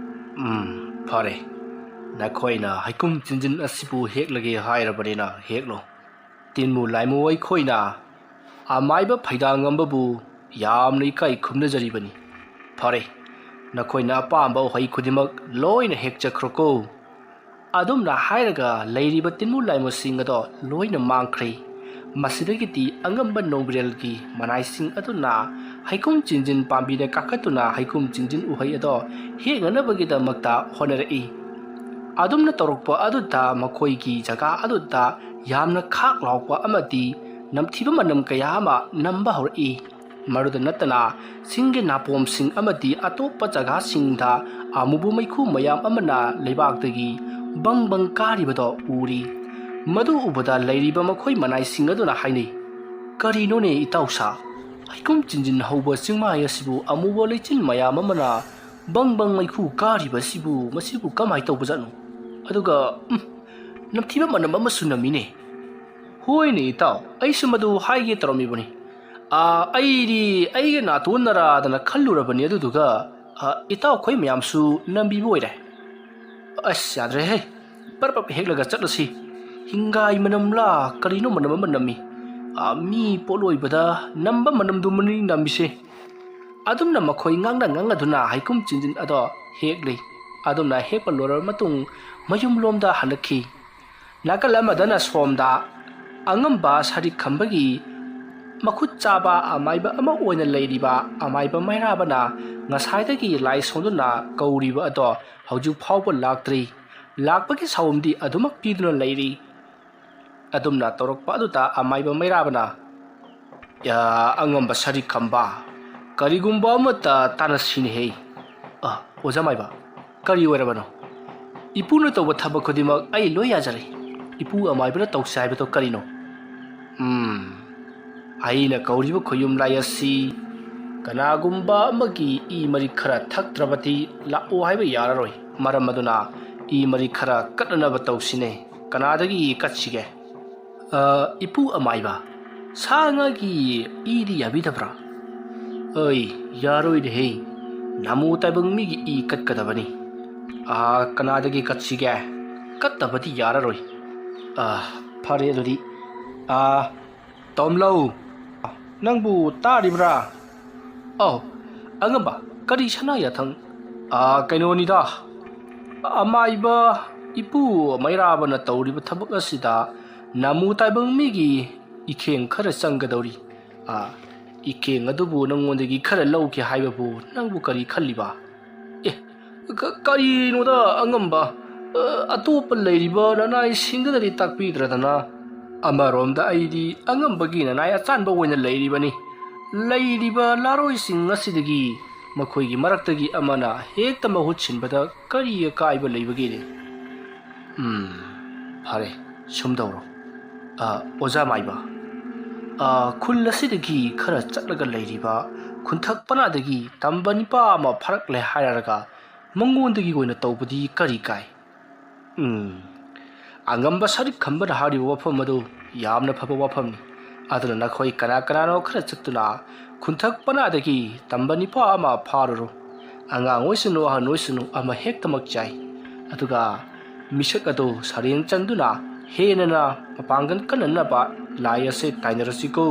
ꯎꯝ, ꯐꯔꯦ꯫ ꯅꯈꯣꯏꯅ ꯍꯩꯀꯨꯝ ꯆꯤꯟꯖꯤꯟ ꯑꯁꯤꯕꯨ ꯍꯦꯛꯂꯒꯦ ꯍꯥꯏꯔꯕꯅꯤꯅ ꯍꯦꯛꯂꯣ꯫ ꯇꯤꯟꯃꯨ ꯂꯥꯏꯃꯨ ꯑꯩꯈꯣꯏꯅ ꯑꯃꯥꯏꯕ ꯐꯩꯗꯥꯡꯉꯝꯕꯕꯨ ꯌꯥꯝꯅ ꯏꯀꯥꯏ ꯈꯨꯝꯅꯖꯔꯤꯕꯅꯤ꯫ ꯐꯔꯦ, ꯅꯈꯣꯏꯅ ꯑꯄꯥꯝꯕ ꯎꯍꯩ ꯈꯨꯗꯤꯡꯃꯛ ꯂꯣꯏꯅ ꯍꯦꯛꯆꯈ꯭ꯔꯣꯀꯣ꯫ ꯑꯗꯨꯝꯅ ꯍꯥꯏꯔꯒ ꯂꯩꯔꯤꯕ ꯇꯤꯟꯃꯨ ꯂꯥꯏꯃꯨꯁꯤꯡ ꯑꯗꯣ ꯂꯣꯏꯅ ꯃꯥꯡꯈ꯭ꯔꯦ꯫ ꯃꯁꯤꯗꯒꯤꯗꯤ ꯑꯉꯝꯕ ꯅꯣꯡꯕꯤꯔꯦꯜꯒꯤ ꯃꯅꯥꯏꯁꯤꯡ ꯑꯗꯨꯅ ꯍꯩꯀꯨꯝ ꯆꯤꯟꯖꯤꯟ ꯄꯥꯝꯕꯤꯗ ꯀꯥꯈꯠꯇꯨꯅ ꯍꯩꯀꯨꯝ ꯆꯤꯟꯖꯤꯟ ꯎꯍꯩ ꯑꯗꯣ ꯍꯦꯛꯅꯅꯕꯒꯤꯗꯃꯛꯇ ꯍꯣꯠꯅꯔꯛꯏ꯫ ꯑꯗꯨꯝꯅ ꯇꯧꯔꯛꯄ ꯑꯗꯨꯗ ꯃꯈꯣꯏꯒꯤ ꯖꯒꯥ ꯑꯗꯨꯗ ꯌꯥꯝꯅ ꯈꯥꯛ ꯂꯥꯎꯕ ꯑꯃꯗꯤ ꯅꯝꯊꯤꯕ ꯃꯅꯝ ꯀꯌꯥ ꯑꯃ ꯅꯝꯕ ꯍꯧꯔꯛꯏ꯫ ꯃꯗꯨꯗ ꯅꯠꯇꯅ ꯆꯤꯡꯒꯤ ꯅꯥꯄꯣꯝꯁꯤꯡ ꯑꯃꯗꯤ ꯑꯇꯣꯞꯄ ꯖꯒꯥꯁꯤꯡꯗ ꯑꯃꯨꯕ ꯃꯩꯈꯨ ꯃꯌꯥꯝ ꯑꯃꯅ ꯂꯩꯕꯥꯛꯇꯒꯤ ꯕꯪ ꯕꯪ ꯀꯥꯔꯤꯕꯗꯣ ꯎꯔꯤ꯫ ꯃꯗꯨ ꯎꯕꯗ ꯂꯩꯔꯤꯕ ꯃꯈꯣꯏ ꯃꯅꯥꯏꯁꯤꯡ ꯑꯗꯨꯅ ꯍꯥꯏꯅꯩ, "ꯀꯔꯤꯅꯣꯅꯦ ꯏꯇꯥꯎꯁꯥ? ꯍꯩꯀꯨꯝ ꯆꯤꯟꯖꯤꯟ ꯍꯧꯕ ꯆꯤꯡꯃꯥꯏ ꯑꯁꯤꯕꯨ ꯑꯃꯨꯕ ꯂꯩꯆꯤꯟ ꯃꯌꯥꯝ ꯑꯃꯅ ꯕꯪ ꯕꯪ ꯃꯩꯈꯨ ꯀꯥꯔꯤꯕꯁꯤꯕꯨ ꯃꯁꯤꯕꯨ ꯀꯃꯥꯏ ꯇꯧꯕꯖꯥꯠꯅꯣ? ꯑꯗꯨꯒ, ꯎꯝ, ꯅꯝꯊꯤꯕ ꯃꯅꯝ ꯑꯃꯁꯨ ꯅꯝꯃꯤꯅꯦ꯫" "ꯍꯣꯏꯅꯦ ꯏꯇꯥꯎ, ꯑꯩꯁꯨ ꯃꯗꯨ ꯍꯥꯏꯒꯦ ꯇꯧꯔꯝꯃꯤꯕꯅꯤ꯫ ꯑꯥ, ꯑꯩꯗꯤ ꯑꯩꯒꯤ ꯅꯥꯇꯣꯟꯅꯔꯥꯗꯅ ꯈꯜꯂꯨꯔꯕꯅꯤ, ꯑꯗꯨꯗꯨꯒ, ꯑꯥ, ꯏꯇꯥꯎꯈꯣꯏ ꯃꯌꯥꯝꯁꯨ ꯅꯝꯕꯤꯕ ꯑꯣꯏꯔꯦ꯫ ꯑꯁ, ꯌꯥꯗ꯭ꯔꯦꯍꯦ, ꯄꯔꯞ ꯄꯔꯞ ꯍꯦꯛꯂꯒ ꯆꯠꯂꯁꯤ꯫ ꯍꯤꯡꯒꯥꯏ ꯃꯅꯝꯂꯥ ꯀꯔꯤꯅꯣ ꯃꯅꯝ ꯑꯃ ꯅꯝꯃꯤ꯫ ꯑꯥ, ꯃꯤ ꯄꯣꯠꯂꯣꯏꯕꯗ ꯅꯝꯕ ꯃꯅꯝꯗꯨꯃꯅꯤ ꯅꯝꯃꯤꯁꯦ꯫" ꯑꯗꯨꯝꯅ ꯃꯈꯣꯏ ꯉꯥꯡꯅ ꯉꯥꯡꯅꯗꯨꯅ ꯍꯩꯀꯨꯝ ꯆꯤꯟꯖꯤꯟ ꯑꯗꯣ ꯍꯦꯛꯂꯤ꯫ ꯑꯗꯨꯝꯅ ꯍꯦꯛꯄ ꯂꯣꯏꯔꯕ ꯃꯇꯨꯡ ꯃꯌꯨꯝꯂꯣꯝꯗ ꯍꯜꯂꯛꯈꯤ꯫ ꯅꯥꯀꯜ ꯑꯃꯗꯅ ꯁꯣꯝꯗ ꯑꯉꯝꯕ ꯁꯔꯤꯛ ꯈꯝꯕꯒꯤ ꯃꯈꯨꯠ ꯆꯥꯕ ꯑꯃꯥꯏꯕ ꯑꯃ ꯑꯣꯏꯅ ꯂꯩꯔꯤꯕ ꯑꯃꯥꯏꯕ ꯃꯩꯔꯥꯕꯅ ꯉꯁꯥꯏꯗꯒꯤ ꯂꯥꯏ ꯁꯣꯟꯗꯨꯅ ꯀꯧꯔꯤꯕ ꯑꯗꯣ ꯍꯧꯖꯤꯛ ꯐꯥꯎꯕ ꯂꯥꯛꯇ꯭ꯔꯤ꯫ ꯂꯥꯛꯄꯒꯤ ꯁꯥꯎꯝꯗꯤ ꯑꯗꯨꯃꯛ ꯄꯤꯗꯨꯅ ꯂꯩꯔꯤ꯫ ꯑꯗꯨꯝꯅ ꯇꯧꯔꯛꯄ ꯑꯗꯨꯗ ꯑꯃꯥꯏꯕ ꯃꯩꯔꯥꯕꯅ, "ꯌꯥ, ꯑꯉꯝꯕ ꯁꯔꯤꯛ ꯈꯝꯕ, ꯀꯔꯤꯒꯨꯝꯕ ꯑꯃꯠꯇ ꯇꯥꯟꯅꯁꯤꯅꯦꯍꯦ꯫" "ꯑ, ꯑꯣꯖꯥ ꯃꯥꯏꯕ, ꯀꯔꯤ ꯑꯣꯏꯔꯕꯅꯣ?" "ꯏꯄꯨꯅ ꯇꯧꯕ ꯊꯕꯛ ꯈꯨꯗꯤꯡꯃꯛ ꯑꯩ ꯂꯣꯏ ꯌꯥꯖꯔꯦ꯫ ꯏꯄꯨ ꯑꯃꯥꯏꯕꯅ ꯇꯧꯁꯦ ꯍꯥꯏꯕꯗꯣ ꯀꯔꯤꯅꯣ?" "ꯎꯝ, ꯑꯩꯅ ꯀꯧꯔꯤꯕ ꯈꯨꯌꯨꯝ ꯂꯥꯏ ꯑꯁꯤ ꯀꯅꯥꯒꯨꯝꯕ ꯑꯃꯒꯤ ꯏ ꯃꯔꯤꯛ ꯈꯔ ꯊꯛꯇ꯭ꯔꯕꯗꯤ ꯂꯥꯛꯑꯣ ꯍꯥꯏꯕ ꯌꯥꯔꯔꯣꯏ꯫ ꯃꯔꯝ ꯑꯗꯨꯅ ꯏ ꯃꯔꯤ ꯈꯔ ꯀꯠꯅꯅꯕ ꯇꯧꯁꯤꯅꯦ꯫ ꯀꯅꯥꯗꯒꯤ ꯀꯠꯁꯤꯒꯦ? ꯑ, ꯏꯄꯨ ꯑꯃꯥꯏꯕ, ꯁꯥ ꯉꯥꯒꯤ ꯏꯗꯤ ꯌꯥꯕꯤꯗꯕ꯭ꯔꯥ? ꯑꯩ, ꯌꯥꯔꯣꯏꯅꯦꯍꯦ꯫ ꯅꯥꯃꯨ ꯇꯥꯏꯕꯪ ꯃꯤꯒꯤ ꯏ ꯀꯠꯀꯗꯕꯅꯤ꯫ ꯑ, ꯀꯅꯥꯗꯒꯤ ꯀꯠꯁꯤꯒꯦ? ꯀꯠꯇꯕꯗꯤ ꯌꯥꯔꯔꯣꯏ꯫ ꯑ, ꯐꯔꯦ ꯑꯗꯨꯗꯤ꯫ ꯑ, ꯇꯣꯝꯂꯧ, ꯅꯪꯕꯨ ꯇꯥꯔꯤꯕ꯭ꯔꯥ? ꯑꯧ, ꯑꯉꯝꯕ, ꯀꯔꯤ ꯁꯅꯥ ꯌꯥꯊꯪ? ꯑ, ꯀꯩꯅꯣꯅꯤꯗ, ꯑꯃꯥꯏꯕ ꯏꯄꯨ ꯃꯩꯔꯥꯕꯅ ꯇꯧꯔꯤꯕ ꯊꯕꯛ ꯑꯁꯤꯗ ꯅꯥꯃꯨ ꯇꯥꯏꯕꯪ ꯃꯤꯒꯤ ꯏꯈꯦꯡ ꯈꯔ ꯆꯪꯒꯗꯧꯔꯤ꯫ ꯑ, ꯏꯈꯦꯡ ꯑꯗꯨꯕꯨ ꯅꯪꯉꯣꯟꯗꯒꯤ ꯈꯔ ꯂꯧꯒꯦ ꯍꯥꯏꯕꯕꯨ ꯅꯪꯕꯨ ꯀꯔꯤ ꯈꯜꯂꯤꯕ? ꯑꯦ, ꯀ-, ꯀꯔꯤꯅꯣꯗ ꯑꯉꯝꯕ? ꯑ, ꯑꯇꯣꯞꯄ ꯂꯩꯔꯤꯕ ꯅꯅꯥꯏꯁꯤꯡꯗꯨꯅꯗꯤ ꯇꯥꯛꯄꯤꯗ꯭ꯔꯗꯅ? ꯑꯃꯔꯣꯝꯗ ꯑꯩꯗꯤ ꯑꯉꯝꯕꯒꯤ ꯅꯅꯥꯏ ꯑꯆꯥꯟꯕ ꯑꯣꯏꯅ ꯂꯩꯔꯤꯕꯅꯤ꯫ ꯂꯩꯔꯤꯕ ꯂꯥꯔꯣꯏꯁꯤꯡ ꯑꯁꯤꯗꯒꯤ ꯃꯈꯣꯏꯒꯤ ꯃꯔꯛꯇꯒꯤ ꯑꯃꯅ ꯍꯦꯛꯇ ꯃꯍꯨꯠ ꯁꯤꯟꯕꯗ ꯀꯔꯤ ꯑꯀꯥꯏꯕ ꯂꯩꯕꯒꯦꯅꯦ? ꯎꯝ, ꯐꯔꯦ, ꯁꯨꯝ ꯇꯧꯔꯣ꯫ ꯑ, ꯑꯣꯖꯥ ꯃꯥꯏꯕ, ꯑ, ꯈꯨꯜ ꯑꯁꯤꯗꯒꯤ ꯈꯔ ꯆꯠꯂꯒ ꯂꯩꯔꯤꯕ ꯈꯨꯟꯊꯛ ꯄꯅꯥꯗꯒꯤ ꯇꯝꯕ ꯅꯤꯄꯥ ꯑꯃ ꯐꯥꯔꯛꯂꯦ ꯍꯥꯏꯔꯒ ꯃꯉꯣꯟꯗꯒꯤ ꯑꯣꯏꯅ ꯇꯧꯕꯗꯤ ꯀꯔꯤ ꯀꯥꯏ? ꯎꯝ, ꯑꯉꯝꯕ ꯁꯔꯤꯛ ꯈꯝꯕꯅ ꯍꯥꯏꯔꯤꯕ ꯋꯥꯐꯝ ꯑꯗꯨ ꯌꯥꯝꯅ ꯐꯕ ꯋꯥꯐꯝꯅꯤ꯫ ꯑꯗꯨꯅ ꯅꯈꯣꯏ ꯀꯅꯥ ꯀꯅꯥꯅꯣ ꯈꯔ ꯆꯠꯇꯨꯅ ꯈꯨꯟꯊꯛ ꯄꯅꯥꯗꯒꯤ ꯇꯝꯕ ꯅꯤꯄꯥ ꯑꯃ ꯐꯥꯔꯨꯔꯣ꯫ ꯑꯉꯥꯡ ꯑꯣꯏꯁꯅꯨ, ꯑꯍꯟ ꯑꯣꯏꯁꯅꯨ, ꯑꯃ ꯍꯦꯛꯇꯃꯛ ꯆꯥꯏ꯫ ꯑꯗꯨꯒ ꯃꯤꯁꯛ ꯑꯗꯨ ꯁꯔꯦꯡ ꯆꯟꯗꯨꯅ ꯍꯦꯟꯅ ꯃꯄꯥꯡꯒꯜ ꯀꯟꯅꯅꯕ ꯂꯥꯏ ꯑꯁꯦ ꯇꯥꯏꯅꯔꯁꯤꯀꯣ꯫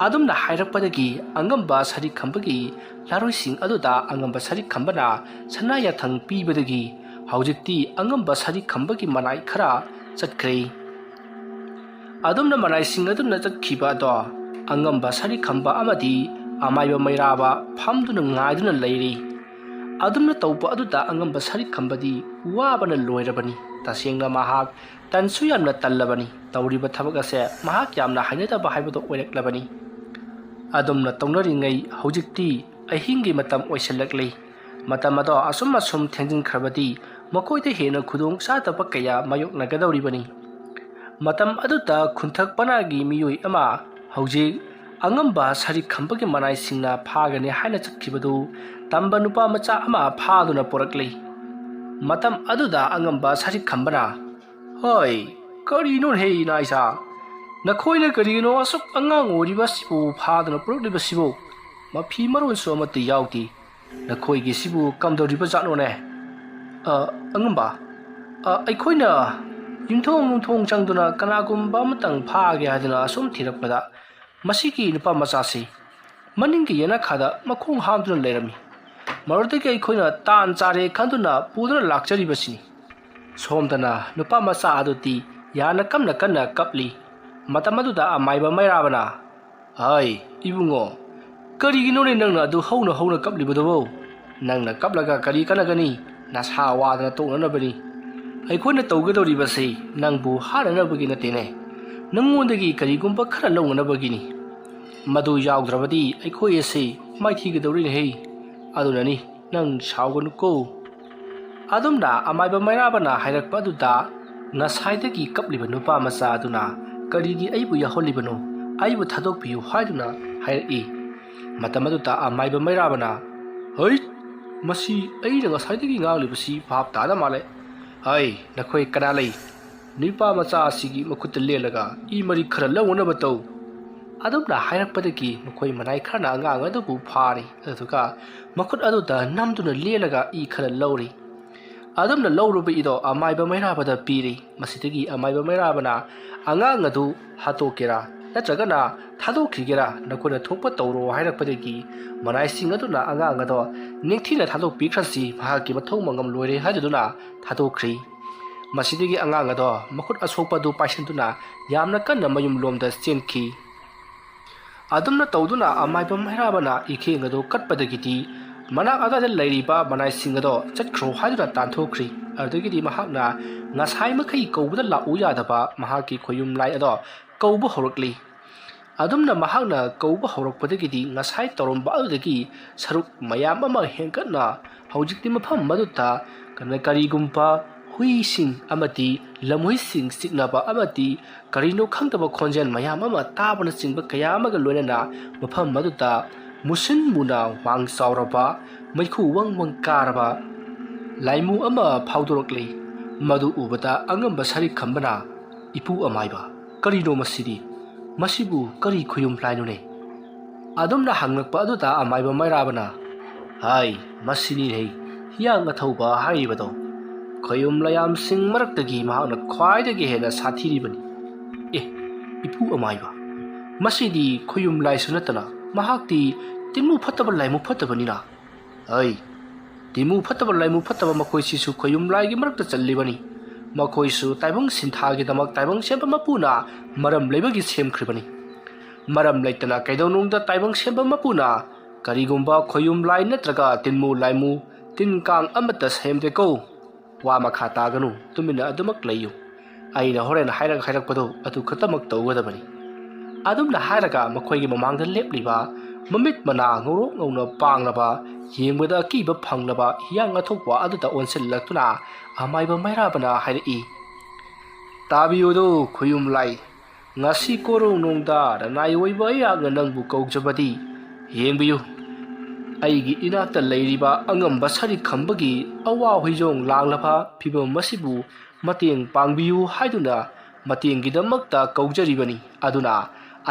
ꯑꯗꯨꯝꯅ ꯍꯥꯏꯔꯛꯄꯗꯒꯤ ꯑꯉꯝꯕ ꯁꯔꯤꯛ ꯈꯝꯕꯒꯤ ꯂꯥꯔꯣꯏꯁꯤꯡ ꯑꯗꯨꯗ ꯑꯉꯝꯕ ꯁꯔꯤꯛ ꯈꯝꯕꯅ ꯁꯅꯥ ꯌꯥꯊꯪ ꯄꯤꯕꯗꯒꯤ ꯍꯧꯖꯤꯛꯇꯤ ꯑꯉꯝꯕ ꯁꯔꯤꯛ ꯈꯝꯕꯒꯤ ꯃꯅꯥꯏ ꯈꯔ ꯆꯠꯈ꯭ꯔꯦ꯫ ꯑꯗꯨꯝꯅ ꯃꯅꯥꯏꯁꯤꯡ ꯑꯗꯨꯝꯅ ꯆꯠꯈꯤꯕ ꯑꯗꯣ ꯑꯉꯝꯕ ꯁꯔꯤꯛ ꯈꯝꯕ ꯑꯃꯗꯤ ꯑꯃꯥꯏꯕ ꯃꯩꯔꯥꯕ ꯐꯝꯗꯨꯅ ꯉꯥꯏꯗꯨꯅ ꯂꯩꯔꯤ꯫ ꯑꯗꯨꯝꯅ ꯇꯧꯕ ꯑꯗꯨꯗ ꯑꯉꯝꯕ ꯁꯔꯤꯛ ꯈꯝꯕꯗꯤ ꯋꯥꯕꯅ ꯂꯣꯏꯔꯕꯅꯤ꯫ ꯇꯁꯦꯡꯅ ꯃꯍꯥꯛ ꯇꯟꯁꯨ ꯌꯥꯝꯅ ꯇꯜꯂꯕꯅꯤ꯫ ꯇꯧꯔꯤꯕ ꯊꯕꯛ ꯑꯁꯦ ꯃꯍꯥꯛ ꯌꯥꯝꯅ ꯍꯩꯅꯗꯕ ꯍꯥꯏꯕꯗꯨ ꯑꯣꯏꯔꯛꯂꯕꯅꯤ꯫ ꯑꯗꯨꯝꯅ ꯇꯧꯅꯔꯤꯉꯩ ꯍꯧꯖꯤꯛꯇꯤ ꯑꯍꯤꯡꯒꯤ ꯃꯇꯝ ꯑꯣꯏꯁꯤꯜꯂꯛꯂꯤ꯫ ꯃꯇꯝ ꯑꯗꯣ ꯑꯁꯨꯝ ꯑꯁꯨꯝ ꯊꯦꯡꯖꯤꯟꯈ꯭ꯔꯕꯗꯤ ꯃꯈꯣꯏꯗ ꯍꯦꯟꯅ ꯈꯨꯗꯣꯡ ꯆꯥꯗꯕ ꯀꯌꯥ ꯃꯥꯌꯣꯛꯅꯒꯗꯧꯔꯤꯕꯅꯤ꯫ ꯃꯇꯝ ꯑꯗꯨꯗ ꯈꯨꯟꯊꯛ ꯄꯅꯥꯒꯤ ꯃꯤꯑꯣꯏ ꯑꯃ ꯍꯧꯖꯤꯛ ꯑꯉꯝꯕ ꯁꯔꯤꯛ ꯈꯝꯕꯒꯤ ꯃꯅꯥꯏꯁꯤꯡꯅ ꯐꯥꯒꯅꯤ ꯍꯥꯏꯅ ꯆꯠꯈꯤꯕꯗꯨ ꯇꯝꯕ ꯅꯨꯄꯥ ꯃꯆꯥ ꯑꯃ ꯐꯥꯗꯨꯅ ꯄꯨꯔꯛꯂꯤ꯫ ꯃꯇꯝ ꯑꯗꯨꯗ ꯑꯉꯝꯕ ꯁꯔꯤꯛ ꯈꯝꯕꯅ, "ꯍꯣꯏ, ꯀꯔꯤꯅꯣꯅꯦꯍꯦ ꯏꯅꯥ ꯏꯆꯥ? ꯅꯈꯣꯏꯅ ꯀꯔꯤꯒꯤꯅꯣ ꯑꯁꯨꯛ ꯑꯉꯥꯡ ꯑꯣꯏꯔꯤꯕꯁꯤꯕꯨ ꯐꯥꯗꯨꯅ ꯄꯨꯔꯛꯂꯤꯕꯁꯤꯕꯨ? ꯃꯐꯤ ꯃꯔꯣꯟꯁꯨ ꯑꯃꯠꯇ ꯌꯥꯎꯗꯦ꯫ ꯅꯈꯣꯏꯒꯤꯁꯤꯕꯨ ꯀꯝꯗꯧꯔꯤꯕ ꯖꯥꯠꯅꯣꯅꯦ?" "ꯑ, ꯑꯉꯝꯕ, ꯑ, ꯑꯩꯈꯣꯏꯅ ꯌꯨꯝꯊꯣꯡ ꯌꯨꯝꯊꯣꯡ ꯆꯪꯗꯨꯅ ꯀꯅꯥꯒꯨꯝꯕ ꯑꯃꯇꯪ ꯐꯥꯒꯦ ꯍꯥꯏꯗꯨꯅ ꯑꯁꯨꯝ ꯊꯤꯔꯛꯄꯗ, ꯃꯁꯤꯒꯤ ꯅꯨꯄꯥ ꯃꯆꯥꯁꯤ ꯃꯅꯤꯡꯒꯤ ꯌꯦꯅꯈꯥꯗ ꯃꯈꯣꯡ ꯍꯥꯝꯗꯨꯅ ꯂꯩꯔꯝꯃꯤ꯫ ꯃꯗꯨꯗꯒꯤ ꯑꯩꯈꯣꯏꯅ ꯇꯥꯟ ꯆꯥꯔꯦ ꯈꯟꯗꯨꯅ ꯄꯨꯗꯨꯅ ꯂꯥꯛꯆꯔꯤꯕꯁꯤꯅꯤ꯫" ꯁꯣꯝꯗꯅ ꯅꯨꯄꯥ ꯃꯆꯥ ꯑꯗꯨꯗꯤ ꯌꯥꯅ ꯀꯟꯅ ꯀꯟꯅ ꯀꯞꯂꯤ꯫ ꯃꯇꯝ ꯑꯗꯨꯗ ꯑꯃꯥꯏꯕ ꯃꯩꯔꯥꯕꯅ, "ꯍꯥꯏ, ꯏꯕꯨꯡꯉꯣ, ꯀꯔꯤꯒꯤꯅꯣꯅꯦ ꯅꯪꯅ ꯑꯗꯨ ꯍꯧꯅ ꯍꯧꯅ ꯀꯞꯂꯤꯕꯗꯨꯕꯣ? ꯅꯪꯅ ꯀꯞꯂꯒ ꯀꯔꯤ ꯀꯥꯟꯅꯒꯅꯤ? ꯅꯁꯥ ꯋꯥꯗꯅ ꯇꯣꯛꯅꯅꯕꯅꯤ꯫ ꯑꯩꯈꯣꯏꯅ ꯇꯧꯒꯗꯧꯔꯤꯕꯁꯤ ꯅꯪꯕꯨ ꯍꯥꯠꯅꯅꯕꯒꯤ ꯅꯠꯇꯦꯅꯦ꯫ ꯅꯪꯉꯣꯟꯗꯒꯤ ꯀꯔꯤꯒꯨꯝꯕ ꯈꯔ ꯂꯧꯅꯅꯕꯒꯤꯅꯤ꯫ ꯃꯗꯨ ꯌꯥꯎꯗ꯭ꯔꯕꯗꯤ ꯑꯩꯈꯣꯏ ꯑꯁꯤ ꯃꯥꯏꯊꯤꯒꯗꯧꯔꯤꯅꯦꯍꯦ꯫ ꯑꯗꯨꯅꯅꯤ, ꯅꯪ ꯁꯥꯎꯒꯅꯨꯀꯣ꯫" ꯑꯗꯨꯝꯅ ꯑꯃꯥꯏꯕ ꯃꯩꯔꯥꯕꯅ ꯍꯥꯏꯔꯛꯄ ꯑꯗꯨꯗ ꯉꯁꯥꯏꯗꯒꯤ ꯀꯞꯂꯤꯕ ꯅꯨꯄꯥ ꯃꯆꯥ ꯑꯗꯨꯅ, "ꯀꯔꯤꯒꯤ ꯑꯩꯕꯨ ꯌꯥꯎꯍꯜꯂꯤꯕꯅꯣ? ꯑꯩꯕꯨ ꯊꯥꯗꯣꯛꯄꯤꯌꯨ" ꯍꯥꯏꯗꯨꯅ ꯍꯥꯏꯔꯛꯏ꯫ ꯃꯇꯝ ꯑꯗꯨꯗ ꯑꯃꯥꯏꯕ ꯃꯩꯔꯥꯕꯅ, "ꯍꯩꯠ! ꯃꯁꯤ ꯑꯩꯅ ꯉꯁꯥꯏꯗꯒꯤ ꯉꯥꯡꯂꯤꯕꯁꯤ ꯚꯥꯞ ꯇꯥꯗ ꯃꯥꯜꯂꯦ꯫ ꯍꯩ, ꯅꯈꯣꯏ ꯀꯅꯥ ꯂꯩ? ꯅꯨꯄꯥ ꯃꯆꯥ ꯑꯁꯤꯒꯤ ꯃꯈꯨꯠꯇ ꯂꯦꯜꯂꯒ ꯏ ꯃꯔꯤꯛ ꯈꯔ ꯂꯧꯅꯅꯕ ꯇꯧ꯫" ꯑꯗꯨꯝꯅ ꯍꯥꯏꯔꯛꯄꯗꯒꯤ ꯃꯈꯣꯏ ꯃꯅꯥꯏ ꯈꯔꯅ ꯑꯉꯥꯡ ꯑꯗꯨꯕꯨ ꯐꯥꯔꯤ, ꯑꯗꯨꯒ ꯃꯈꯨꯠ ꯑꯗꯨꯗ ꯅꯝꯗꯨꯅ ꯂꯦꯜꯂꯒ ꯏ ꯈꯔ ꯂꯧꯔꯤ꯫ ꯑꯗꯨꯝꯅ ꯂꯧꯔꯨꯕ ꯏꯗꯣ ꯑꯃꯥꯏꯕ ꯃꯩꯔꯥꯕꯗ ꯄꯤꯔꯤ꯫ ꯃꯁꯤꯗꯒꯤ ꯑꯃꯥꯏꯕ ꯃꯩꯔꯥꯕꯅ ꯑꯉꯥꯡ ꯑꯗꯨ ꯍꯥꯠꯇꯣꯛꯀꯦꯔꯥ ꯅꯠꯇ꯭ꯔꯒꯅ ꯊꯥꯗꯣꯛꯈꯤꯒꯦꯔꯥ, ꯅꯈꯣꯏꯅ ꯊꯣꯛꯄ ꯇꯧꯔꯣ ꯍꯥꯏꯔꯛꯄꯗꯒꯤ ꯃꯅꯥꯏꯁꯤꯡ ꯑꯗꯨꯅ ꯑꯉꯥꯡ ꯑꯗꯣ ꯅꯤꯡꯊꯤꯅ ꯊꯥꯗꯣꯛꯄꯤꯈ꯭ꯔꯁꯤ, ꯃꯍꯥꯛꯀꯤ ꯃꯊꯧ ꯃꯉꯝ ꯂꯣꯏꯔꯦ ꯍꯥꯏꯗꯨꯅ ꯊꯥꯗꯣꯛꯈ꯭ꯔꯤ꯫ ꯃꯁꯤꯗꯒꯤ ꯑꯉꯥꯡ ꯑꯗꯣ ꯃꯈꯨꯠ ꯑꯁꯣꯛꯄ ꯑꯗꯨ ꯄꯥꯏꯁꯤꯟꯗꯨꯅ ꯌꯥꯝꯅ ꯀꯟꯅ ꯃꯌꯨꯝ ꯂꯣꯝꯗ ꯆꯦꯟꯈꯤ꯫ ꯑꯗꯨꯝꯅ ꯇꯧꯗꯨꯅ ꯑꯃꯥꯏꯕ ꯃꯩꯔꯥꯕꯅ ꯏꯈꯦꯡ ꯑꯗꯨ ꯀꯠꯄꯗꯒꯤꯗꯤ ꯃꯅꯥꯛ ꯑꯗꯨꯋꯥꯏꯗ ꯂꯩꯔꯤꯕ ꯃꯅꯥꯏꯁꯤꯡ ꯑꯗꯣ ꯆꯠꯈ꯭ꯔꯣ ꯍꯥꯏꯗꯨꯅ ꯇꯥꯟꯊꯣꯛꯈ꯭ꯔꯤ꯫ ꯑꯗꯨꯗꯒꯤꯗꯤ ꯃꯍꯥꯛꯅ ꯉꯁꯥꯏ ꯃꯈꯩ ꯀꯧꯕꯗ ꯂꯥꯛꯎ ꯌꯥꯗꯕ ꯃꯍꯥꯛꯀꯤ ꯈꯣꯌꯨꯝ ꯂꯥꯏ ꯑꯗꯣ ꯀꯧꯕ ꯍꯧꯔꯛꯂꯤ꯫ ꯑꯗꯨꯝꯅ ꯃꯍꯥꯛꯅ ꯀꯧꯕ ꯍꯧꯔꯛꯄꯗꯒꯤꯗꯤ ꯉꯁꯥꯏ ꯇꯧꯔꯝꯕ ꯑꯗꯨꯗꯒꯤ ꯁꯔꯨꯛ ꯃꯌꯥꯝ ꯑꯃ ꯍꯦꯟꯒꯠꯅ ꯍꯧꯖꯤꯛꯇꯤ ꯃꯐꯝ ꯑꯗꯨꯗ ꯀꯅ-, ꯀꯔꯤꯒꯨꯝꯕ ꯍꯨꯏꯁꯤꯡ ꯑꯃꯗꯤ ꯂꯝꯍꯨꯏꯁꯤꯡ ꯆꯤꯛꯅꯕ ꯑꯃꯗꯤ ꯀꯔꯤꯅꯣ ꯈꯪꯗꯕ ꯈꯣꯟꯖꯦꯜ ꯃꯌꯥꯝ ꯑꯃ ꯇꯥꯕꯅꯆꯤꯡꯕ ꯀꯌꯥ ꯑꯃꯒ ꯂꯣꯏꯅꯅ ꯃꯐꯝ ꯑꯗꯨꯗ ꯃꯨꯁꯤꯟ ꯃꯨꯅ ꯋꯥꯡ ꯆꯥꯎꯔꯕ, ꯃꯩꯈꯨ ꯋꯪ ꯋꯪ ꯀꯥꯔꯕ, ꯂꯥꯏꯃꯨ ꯑꯃ ꯐꯥꯎꯗꯣꯔꯛꯂꯤ꯫ ꯃꯗꯨ ꯎꯕꯗ ꯑꯉꯝꯕ ꯁꯔꯤꯛ ꯈꯝꯕꯅ, "ꯏꯄꯨ ꯑꯃꯥꯏꯕ, ꯀꯔꯤꯅꯣ ꯃꯁꯤꯗꯤ? ꯃꯁꯤꯕꯨ ꯀꯔꯤ ꯈꯨꯌꯨꯝ ꯂꯥꯏꯅꯣꯅꯦ?" ꯑꯗꯨꯝꯅ ꯍꯪꯂꯛꯄ ꯑꯗꯨꯗ ꯑꯃꯥꯏꯕ ꯃꯩꯔꯥꯕꯅ, "ꯍꯥꯏ, ꯃꯁꯤꯅꯤꯅꯦ ꯍꯤꯌꯥꯡ ꯑꯊꯧꯕ ꯍꯥꯏꯔꯤꯕꯗꯣ꯫ ꯈꯨꯌꯨꯝ ꯂꯥꯏꯌꯥꯝꯁꯤꯡ ꯃꯔꯛꯇꯒꯤ ꯃꯍꯥꯛꯅ ꯈ꯭ꯋꯥꯏꯗꯒꯤ ꯍꯦꯟꯅ ꯁꯥꯊꯤꯔꯤꯕꯅꯤ꯫" "ꯑꯦ, ꯏꯄꯨ ꯑꯃꯥꯏꯕ, ꯃꯁꯤꯗꯤ ꯈꯨꯌꯨꯝ ꯂꯥꯏꯁꯨ ꯅꯠꯇꯅ ꯃꯍꯥꯛꯇꯤ ꯇꯤꯟꯃꯨ ꯐꯠꯇꯕ ꯂꯥꯏꯃꯨ ꯐꯠꯇꯕꯅꯤꯅ?" "ꯍꯩ, ꯇꯤꯟꯃꯨ ꯐꯠꯇꯕ ꯂꯥꯏꯃꯨ ꯐꯠꯇꯕ ꯃꯈꯣꯏꯁꯤꯁꯨ ꯈꯨꯌꯨꯝ ꯂꯥꯏꯒꯤ ꯃꯔꯛꯇ ꯆꯜꯂꯤꯕꯅꯤ꯫ ꯃꯈꯣꯏꯁꯨ ꯇꯥꯏꯕꯪ ꯁꯤꯟꯊꯥꯒꯤꯗꯃꯛ ꯇꯥꯏꯕꯪ ꯁꯦꯝꯕ ꯃꯄꯨꯅ ꯃꯔꯝ ꯂꯩꯕꯒꯤ ꯁꯦꯝꯈ꯭ꯔꯤꯕꯅꯤ꯫ ꯃꯔꯝ ꯂꯩꯇꯅ ꯀꯩꯗꯧꯅꯨꯡꯗ ꯇꯥꯏꯕꯪ ꯁꯦꯝꯕ ꯃꯄꯨꯅ ꯀꯔꯤꯒꯨꯝꯕ ꯈꯨꯌꯨꯝ ꯂꯥꯏ ꯅꯠꯇ꯭ꯔꯒ ꯇꯤꯟꯃꯨ ꯂꯥꯏꯃꯨ ꯇꯤꯟ ꯀꯥꯡ ꯑꯃꯠꯇ ꯁꯦꯝꯗꯦꯀꯣ꯫ ꯋꯥ ꯃꯈꯥ ꯇꯥꯒꯅꯨ, ꯇꯨꯃꯤꯟꯅ ꯑꯗꯨꯃꯛ ꯂꯩꯌꯨ꯫ ꯑꯩꯅ ꯍꯣꯔꯦꯟ ꯍꯥꯏꯔꯛ ꯍꯥꯏꯔꯛꯄꯗꯣ ꯑꯗꯨ ꯈꯛꯇꯃꯛ ꯇꯧꯒꯗꯕꯅꯤ꯫" ꯑꯗꯨꯝꯅ ꯍꯥꯏꯔꯒ ꯃꯈꯣꯏꯒꯤ ꯃꯃꯥꯡꯗ ꯂꯦꯞꯂꯤꯕ ꯃꯃꯤꯠ ꯃꯅꯥ ꯉꯧꯔꯣꯛ ꯉꯧꯅ ꯄꯥꯡꯂꯕ, ꯌꯦꯡꯕꯗ ꯑꯀꯤꯕ ꯐꯪꯂꯕ ꯍꯤꯌꯥꯡ ꯑꯊꯧꯕ ꯑꯗꯨꯗ ꯑꯣꯟꯁꯤꯜꯂꯛꯇꯨꯅ ꯑꯃꯥꯏꯕ ꯃꯩꯔꯥꯕꯅ ꯍꯥꯏꯔꯛꯏ, "ꯇꯥꯕꯤꯌꯨꯗꯣ ꯈꯨꯌꯨꯝ ꯂꯥꯏ, ꯉꯁꯤ ꯀꯣꯔꯧꯅꯨꯡꯗ ꯔꯅꯥꯏ ꯑꯣꯏꯕ ꯑꯩꯍꯥꯛꯅ ꯅꯪꯕꯨ ꯀꯧꯖꯕꯗꯤ, ꯌꯦꯡꯕꯤꯌꯨ, ꯑꯩꯒꯤ ꯏꯅꯥꯛꯇ ꯂꯩꯔꯤꯕ ꯑꯉꯝꯕ ꯁꯔꯤꯛ ꯈꯝꯕꯒꯤ ꯑꯋꯥ ꯍꯨꯏꯖꯣꯡ ꯂꯥꯡꯂꯕ ꯐꯤꯕꯝ ꯑꯁꯤꯕꯨ ꯃꯇꯦꯡ ꯄꯥꯡꯕꯤꯌꯨ ꯍꯥꯏꯗꯨꯅ ꯃꯇꯦꯡꯒꯤꯗꯃꯛꯇ ꯀꯧꯖꯔꯤꯕꯅꯤ꯫ ꯑꯗꯨꯅ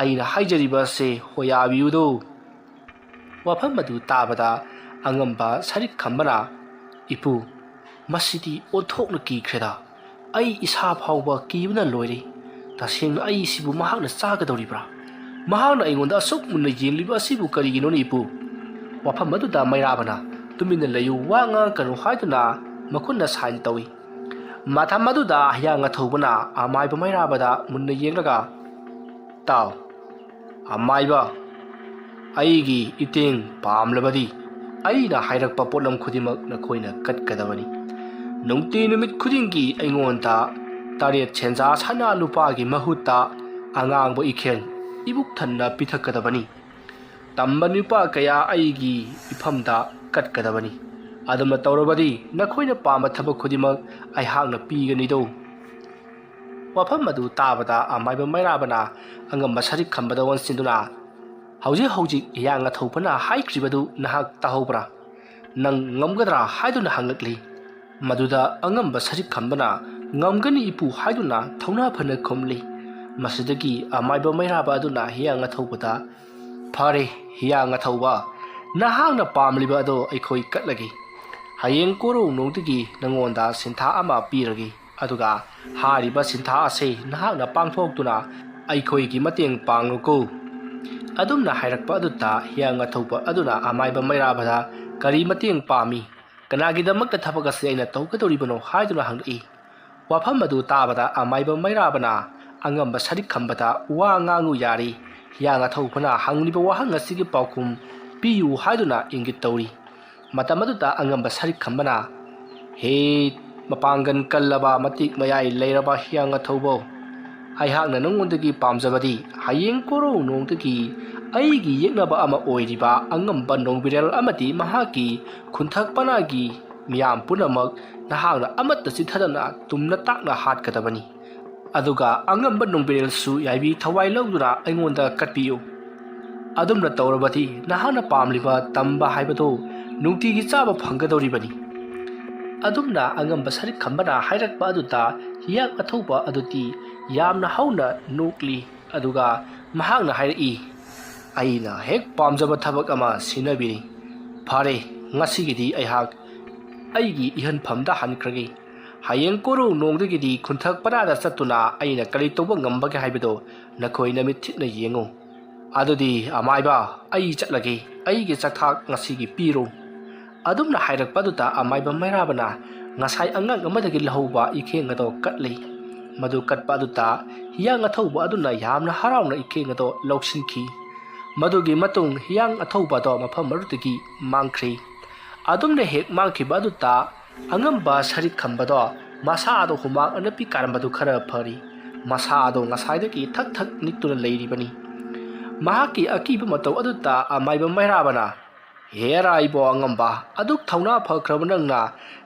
ꯑꯩꯅ ꯍꯥꯏꯖꯔꯤꯕ ꯑꯁꯦ ꯍꯣꯌꯥꯕꯤꯌꯨꯗꯣ꯫" ꯋꯥꯐꯝ ꯑꯗꯨ ꯇꯥꯕꯗ ꯑꯉꯝꯕ ꯁꯔꯤꯛ ꯈꯝꯕꯅ, "ꯏꯄꯨ, ꯃꯁꯤꯗꯤ ꯑꯣꯟꯊꯣꯛꯅ ꯀꯤꯈ꯭ꯔꯦꯗ꯫ ꯑꯩ ꯏꯁꯥ ꯐꯥꯎꯕ ꯀꯤꯕꯅ ꯂꯣꯏꯔꯦ꯫ ꯇꯁꯦꯡꯅ ꯑꯩ ꯁꯤꯕꯨ ꯃꯍꯥꯛꯅ ꯆꯥꯒꯗꯧꯔꯤꯕ꯭ꯔꯥ? ꯃꯍꯥꯛꯅ ꯑꯩꯉꯣꯟꯗ ꯑꯁꯨꯛ ꯃꯨꯟꯅ ꯌꯦꯡꯂꯤꯕ ꯑꯁꯤꯕꯨ ꯀꯔꯤꯒꯤꯅꯣꯅꯦ, ꯏꯄꯨ?" ꯋꯥꯐꯝ ꯑꯗꯨꯗ ꯃꯩꯔꯥꯕꯅ, "ꯇꯨꯃꯤꯟꯅ ꯂꯩꯌꯨ, ꯋꯥ ꯉꯥꯡꯉꯛꯀꯅꯨ" ꯍꯥꯏꯗꯨꯅ ꯃꯈꯨꯠꯅ ꯁꯥꯏꯟ ꯇꯧꯏ꯫ ꯃꯇꯝ ꯑꯗꯨꯗ ꯍꯤꯌꯥꯡ ꯑꯊꯧꯕꯅ ꯑꯃꯥꯏꯕ ꯃꯩꯔꯥꯕꯗ ꯃꯨꯟꯅ ꯌꯦꯡꯂꯒ, "ꯇꯥꯎ, ꯑꯃꯥꯏꯕ, ꯑꯩꯒꯤ ꯏꯇꯦꯡ ꯄꯥꯝꯂꯕꯗꯤ ꯑꯩꯅ ꯍꯥꯏꯔꯛꯄ ꯄꯣꯠꯂꯝ ꯈꯨꯗꯤꯡꯃꯛ ꯅꯈꯣꯏꯅ ꯀꯠꯀꯗꯕꯅꯤ꯫ ꯅꯨꯡꯇꯤ ꯅꯨꯃꯤꯠ ꯈꯨꯗꯤꯡꯒꯤ ꯑꯩꯉꯣꯟꯗ ꯇꯔꯦꯠ ꯁꯦꯟꯖꯥ ꯁꯅꯥ ꯂꯨꯄꯥꯒꯤ ꯃꯍꯨꯠꯇ ꯑꯉꯥꯡꯕ ꯏꯈꯦꯜ ꯏꯕꯨꯛ ꯊꯟꯅ ꯄꯤꯊꯛꯀꯗꯕꯅꯤ꯫ ꯇꯝꯕ ꯅꯨꯄꯥ ꯀꯌꯥ ꯑꯩꯒꯤ ꯏꯐꯝꯗ ꯀꯠꯀꯗꯕꯅꯤ꯫ ꯑꯗꯨꯝꯅ ꯇꯧꯔꯕꯗꯤ ꯅꯈꯣꯏꯅ ꯄꯥꯝꯕ ꯊꯕꯛ ꯈꯨꯗꯤꯡꯃꯛ ꯑꯩꯍꯥꯛꯅ ꯄꯤꯒꯅꯤꯗꯣ꯫" ꯋꯥꯐꯝ ꯑꯗꯨ ꯇꯥꯕꯗ ꯑꯃꯥꯏꯕ ꯃꯩꯔꯥꯕꯅ ꯑꯉꯝꯕ ꯁꯔꯤꯛ ꯈꯝꯕꯗ ꯑꯣꯟꯁꯤꯟꯗꯨꯅ, "ꯍꯧꯖꯤꯛ ꯍꯧꯖꯤꯛ ꯍꯤꯌꯥꯡ ꯑꯊꯧꯕꯅ ꯍꯥꯏꯈ꯭ꯔꯤꯕꯗꯨ ꯅꯍꯥꯛ ꯇꯥꯍꯧꯕ꯭ꯔꯥ? ꯅꯪ ꯉꯝꯒꯗ꯭ꯔꯥ?" ꯍꯥꯏꯗꯨꯅ ꯍꯪꯂꯛꯂꯤ꯫ ꯃꯗꯨꯗ ꯑꯉꯝꯕ ꯁꯔꯤꯛ ꯈꯝꯕꯅ "ꯉꯝꯒꯅꯤ ꯏꯄꯨ" ꯍꯥꯏꯗꯨꯅ ꯊꯧꯅꯥ ꯐꯅ ꯈꯨꯝꯂꯤ꯫ ꯃꯁꯤꯗꯒꯤ ꯑꯃꯥꯏꯕ ꯃꯩꯔꯥꯕ ꯑꯗꯨꯅ ꯍꯤꯌꯥꯡ ꯑꯊꯧꯕꯗ, "ꯐꯔꯦ, ꯍꯤꯌꯥꯡ ꯑꯊꯧꯕ, ꯅꯍꯥꯛꯅ ꯄꯥꯝꯂꯤꯕ ꯑꯗꯣ ꯑꯩꯈꯣꯏ ꯀꯠꯂꯒꯦ꯫ ꯍꯌꯦꯡ ꯀꯣꯔꯧꯅꯣꯡꯗꯒꯤ ꯅꯉꯣꯟꯗ ꯁꯤꯟꯊꯥ ꯑꯃ ꯄꯤꯔꯒꯦ, ꯑꯗꯨꯒ ꯍꯥꯏꯔꯤꯕ ꯁꯤꯟꯊꯥ ꯑꯁꯦ ꯅꯍꯥꯛꯅ ꯄꯥꯡꯊꯣꯛꯇꯨꯅ ꯑꯩꯈꯣꯏꯒꯤ ꯃꯇꯦꯡ ꯄꯥꯡꯂꯨꯀꯣ"꯫ ꯑꯗꯨꯝꯅ ꯍꯥꯏꯔꯛꯄ ꯑꯗꯨꯗ ꯍꯤꯌꯥꯡ ꯑꯊꯧꯕ ꯑꯗꯨꯅ ꯑꯃꯥꯏꯕ ꯃꯩꯔꯥꯕꯗ "ꯀꯔꯤ ꯃꯇꯦꯡ ꯄꯥꯝꯃꯤ? ꯀꯅꯥꯒꯤꯗꯃꯛꯇ ꯊꯕꯛ ꯑꯁꯤ ꯑꯩꯅ ꯇꯧꯒꯗꯧꯔꯤꯕꯅꯣ?" ꯍꯥꯏꯗꯨꯅ ꯍꯪꯂꯛꯏ꯫ ꯋꯥꯐꯝ ꯑꯗꯨ ꯇꯥꯕꯗ ꯑꯃꯥꯏꯕ ꯃꯩꯔꯥꯕꯅ ꯑꯉꯝꯕ ꯁꯔꯤꯛ ꯈꯝꯕꯗ "ꯋꯥ ꯉꯥꯡꯉꯨ ꯌꯥꯔꯦ꯫ ꯍꯤꯌꯥꯡ ꯑꯊꯧꯕꯅ ꯍꯪꯂꯤꯕ ꯋꯥꯍꯪ ꯑꯁꯤꯒꯤ ꯄꯥꯎꯈꯨꯝ ꯄꯤꯌꯨ" ꯍꯥꯏꯗꯨꯅ ꯏꯪꯒꯤꯠ ꯇꯧꯔꯤ꯫ ꯃꯇꯝ ꯑꯗꯨꯗ ꯑꯉꯝꯕ ꯁꯔꯤꯛ ꯈꯝꯕꯅ, "ꯍꯦ, ꯃꯄꯥꯡꯒꯜ ꯀꯜꯂꯕ, ꯃꯇꯤꯛ ꯃꯌꯥꯏ ꯂꯩꯔꯕ ꯍꯤꯌꯥꯡ ꯑꯊꯧꯕꯧ, ꯑꯩꯍꯥꯛꯅ ꯅꯉꯣꯟꯗꯒꯤ ꯄꯥꯝꯖꯕꯗꯤ ꯍꯌꯦꯡ ꯀꯣꯔꯧꯅꯣꯡꯗꯒꯤ ꯑꯩꯒꯤ ꯌꯦꯛꯅꯕ ꯑꯃ ꯑꯣꯏꯔꯤꯕ ꯑꯉꯝꯕ ꯅꯣꯡꯕꯤꯔꯦꯜ ꯑꯃꯗꯤ ꯃꯍꯥꯛꯀꯤ ꯈꯨꯟꯊꯛ ꯄꯅꯥꯒꯤ ꯃꯤꯌꯥꯝ ꯄꯨꯝꯅꯃꯛ ꯅꯍꯥꯛꯅ ꯑꯃꯠꯇ ꯆꯤꯠꯊꯗꯅ ꯇꯨꯝꯅ ꯇꯥꯛꯅ ꯍꯥꯠꯀꯗꯕꯅꯤ꯫ ꯑꯗꯨꯒ ꯑꯉꯝꯕ ꯅꯣꯡꯕꯤꯔꯦꯜꯁꯨ ꯌꯥꯏꯕꯤ ꯊꯋꯥꯏ ꯂꯧꯗꯨꯅ ꯑꯩꯉꯣꯟꯗ ꯀꯠꯄꯤꯌꯨ꯫ ꯑꯗꯨꯝꯅ ꯇꯧꯔꯕꯗꯤ ꯅꯍꯥꯛꯅ ꯄꯥꯝꯂꯤꯕ ꯇꯝꯕ ꯍꯥꯏꯕꯗꯨ ꯅꯨꯡꯇꯤꯒꯤ ꯆꯥꯕ ꯐꯪꯒꯗꯧꯔꯤꯕꯅꯤ"꯫ ꯑꯗꯨꯝꯅ ꯑꯉꯝꯕ ꯁꯔꯤꯛ ꯈꯝꯕꯅ ꯍꯥꯏꯔꯛꯄ ꯑꯗꯨꯗ ꯍꯤꯌꯥꯡ ꯑꯊꯧꯕ ꯑꯗꯨꯗꯤ ꯌꯥꯝꯅ ꯍꯧꯅ ꯅꯣꯛꯂꯤ꯫ ꯑꯗꯨꯒ ꯃꯍꯥꯛꯅ ꯍꯥꯏꯔꯛꯏ, "ꯑꯩꯅ ꯍꯦꯛ ꯄꯥꯝꯖꯕ ꯊꯕꯛ ꯑꯃ ꯁꯤꯟꯅꯕꯤꯔꯤ꯫ ꯐꯔꯦ, ꯉꯁꯤꯒꯤꯗꯤ ꯑꯩꯍꯥꯛ ꯑꯩꯒꯤ ꯏꯍꯟꯐꯝꯗ ꯍꯟꯈ꯭ꯔꯒꯦ꯫ ꯍꯌꯦꯡ ꯀꯣꯔꯧꯅꯣꯡꯗꯒꯤꯗꯤ ꯈꯨꯟꯊꯛ ꯄꯔꯥꯗ ꯆꯠꯇꯨꯅ ꯑꯩꯅ ꯀꯔꯤ ꯇꯧꯕ ꯉꯝꯕꯒꯦ ꯍꯥꯏꯕꯗꯨ ꯅꯈꯣꯏ ꯅꯃꯤꯠ ꯊꯤꯠꯅ ꯌꯦꯡꯉꯨ꯫ ꯑꯗꯨꯗꯤ ꯑꯃꯥꯏꯕ, ꯑꯩ ꯆꯠꯂꯒꯦ, ꯑꯩꯒꯤ ꯆꯥꯛꯊꯥꯛ ꯉꯁꯤꯒꯤ ꯄꯤꯔꯣ"꯫ ꯑꯗꯨꯝꯅ ꯍꯥꯏꯔꯛꯄ ꯑꯗꯨꯗ ꯑꯃꯥꯏꯕ ꯃꯩꯔꯥꯕꯅ ꯉꯁꯥꯏ ꯑꯉꯥꯡ ꯑꯃꯗꯒꯤ ꯂꯧꯍꯧꯕ ꯏꯈꯦꯡ ꯑꯗꯣ ꯀꯠꯂꯤ꯫ ꯃꯗꯨ ꯀꯠꯄ ꯑꯗꯨꯗ ꯍꯤꯌꯥꯡ ꯑꯊꯧꯕ ꯑꯗꯨꯅ ꯌꯥꯝꯅ ꯍꯔꯥꯎꯅ ꯏꯈꯦꯡ ꯑꯗꯣ ꯂꯧꯁꯤꯟꯈꯤ꯫ ꯃꯗꯨꯒꯤ ꯃꯇꯨꯡ ꯍꯤꯌꯥꯡ ꯑꯊꯧꯕ ꯑꯗꯣ ꯃꯐꯝ ꯑꯗꯨꯗꯒꯤ ꯃꯥꯡꯈ꯭ꯔꯤ꯫ ꯑꯗꯨꯝꯅ ꯍꯦꯛ ꯃꯥꯡꯈꯤꯕ ꯑꯗꯨꯗ ꯑꯉꯝꯕ ꯁꯔꯤꯛ ꯈꯝꯕꯗꯣ ꯃꯁꯥꯗꯣ ꯍꯨꯃꯥꯡ ꯑꯅꯞꯄꯤ ꯀꯥꯔꯝꯕꯗꯨ ꯈꯔ ꯐꯔꯤ꯫ ꯃꯁꯥꯗꯣ ꯉꯁꯥꯏꯗꯒꯤ ꯊꯛ ꯊꯛ ꯅꯤꯛꯇꯨꯅ ꯂꯩꯔꯤꯕꯅꯤ꯫ ꯃꯍꯥꯛꯀꯤ ꯑꯀꯤꯕ ꯃꯇꯧ ꯑꯗꯨꯗ ꯑꯃꯥꯏꯕ ꯃꯩꯔꯥꯕꯅ, "ꯍꯦꯔꯥ ꯏꯕꯣ ꯑꯉꯝꯕ, ꯑꯗꯨꯛ ꯊꯧꯅꯥ ꯐꯈ꯭ꯔꯕ ꯅꯪꯅ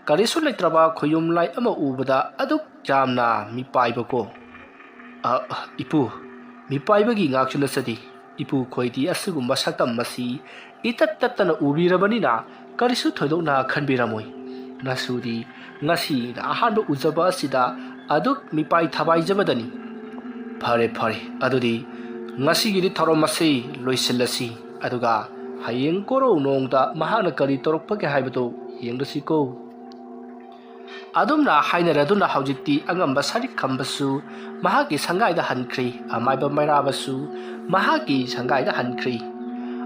ꯀꯔꯤꯁꯨ ꯂꯩꯇ꯭ꯔꯕ ꯈꯨꯌꯨꯝ ꯂꯥꯏ ꯑꯃ ꯎꯕꯗ ꯑꯗꯨꯛ ꯌꯥꯝꯅ ꯃꯤꯄꯥꯏꯕꯀꯣ?" "ꯑ, ꯏꯄꯨ, ꯃꯤꯄꯥꯏꯕꯒꯤ ꯉꯥꯛꯁꯨ ꯅꯠꯆꯗꯦ꯫ ꯏꯄꯨ ꯈꯣꯏꯗꯤ ꯑꯁꯤꯒꯨꯝꯕ ꯁꯛꯇꯝ ꯑꯁꯤ ꯏꯇꯠ ꯇꯠꯇꯅ ꯎꯕꯤꯔꯕꯅꯤꯅ ꯀꯔꯤꯁꯨ ꯊꯣꯏꯗꯣꯛꯅ ꯈꯟꯕꯤꯔꯝꯃꯣꯏ꯫ ꯅꯁꯨꯗꯤ ꯉꯁꯤꯅ ꯑꯍꯥꯟꯕ ꯎꯖꯕ ꯑꯁꯤꯗ ꯑꯗꯨꯛ ꯃꯤꯄꯥꯏ ꯊꯕꯥꯏꯖꯕꯗꯅꯤ꯫ ꯐꯔꯦ, ꯐꯔꯦ, ꯑꯗꯨꯗꯤ ꯉꯁꯤꯒꯤꯗꯤ ꯊꯧꯔꯝ ꯑꯁꯤ ꯂꯣꯏꯁꯤꯜꯂꯁꯤ, ꯑꯗꯨꯒ ꯍꯌꯦꯡ ꯀꯣꯔꯧ ꯅꯣꯡꯗ ꯃꯍꯥꯛꯅ ꯀꯔꯤ ꯇꯧꯔꯛꯄꯒꯦ ꯍꯥꯏꯕꯗꯨ ꯌꯦꯡꯂꯁꯤꯀꯣ꯫ ꯑꯗꯨꯝꯅ ꯍꯥꯏꯅꯔꯗꯨꯅ ꯍꯧꯖꯤꯛꯇꯤ ꯑꯉꯝꯕ ꯁꯔꯤꯛ ꯈꯝꯕꯁꯨ ꯃꯍꯥꯛꯀꯤ ꯁꯪꯒꯥꯏꯗ ꯍꯟꯈ꯭ꯔꯤ, ꯑꯃꯥꯏꯕ ꯃꯩꯔꯥꯕꯁꯨ ꯃꯍꯥꯛꯀꯤ ꯁꯪꯒꯥꯏꯗ ꯍꯟꯈ꯭ꯔꯤ꯫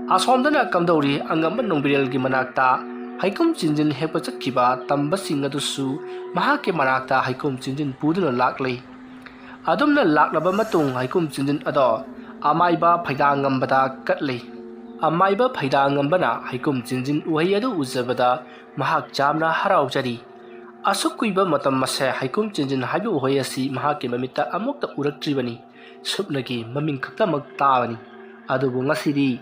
ꯑꯁꯣꯝꯗꯅ ꯀꯝꯗꯧꯔꯤ? ꯑꯉꯝꯕ ꯅꯣꯡꯕꯤꯔꯦꯜꯒꯤ ꯃꯅꯥꯛꯇ ꯍꯩꯀꯨꯝ ꯆꯤꯟꯖꯤꯟ ꯍꯦꯛꯄ ꯆꯠꯈꯤꯕ ꯇꯝꯕꯁꯤꯡ ꯑꯗꯨꯁꯨ ꯃꯍꯥꯛꯀꯤ ꯃꯅꯥꯛꯇ ꯍꯩꯀꯨꯝ ꯆꯤꯟꯖꯤꯟ ꯄꯨꯗꯨꯅ ꯂꯥꯛꯂꯤ꯫ ꯑꯗꯨꯝꯅ ꯂꯥꯛꯂꯕ ꯃꯇꯨꯡ ꯍꯩꯀꯨꯝ ꯆꯤꯟꯖꯤꯟ ꯑꯗꯣ ꯑꯃꯥꯏꯕ ꯐꯩꯗꯥꯡꯉꯝꯕꯗ ꯀꯠꯂꯤ꯫ ꯑꯃꯥꯏꯕ ꯐꯩꯗꯥꯡꯉꯝꯕꯅ ꯍꯩꯀꯨꯝ ꯆꯤꯟꯖꯤꯟ ꯎꯍꯩ ꯑꯗꯨ ꯎꯖꯕꯗ ꯃꯍꯥꯛ ꯌꯥꯝꯅ ꯍꯔꯥꯎꯖꯔꯤ꯫ ꯑꯁꯨꯛ ꯀꯨꯏꯕ ꯃꯇꯝ ꯑꯁꯦ ꯍꯩꯀꯨꯝ ꯆꯤꯟꯖꯤꯟ ꯍꯥꯏꯕ ꯎꯍꯩ ꯑꯁꯤ ꯃꯍꯥꯛꯀꯤ ꯃꯃꯤꯠꯇ ꯑꯃꯨꯛꯇ ꯎꯔꯛꯇ꯭ꯔꯤꯕꯅꯤ꯫ ꯁꯨꯞꯅꯒꯤ ꯃꯃꯤꯡ ꯈꯛꯇꯃꯛ ꯇꯥꯕꯅꯤ꯫ ꯑꯗꯨꯕꯨ ꯉꯁꯤꯗꯤ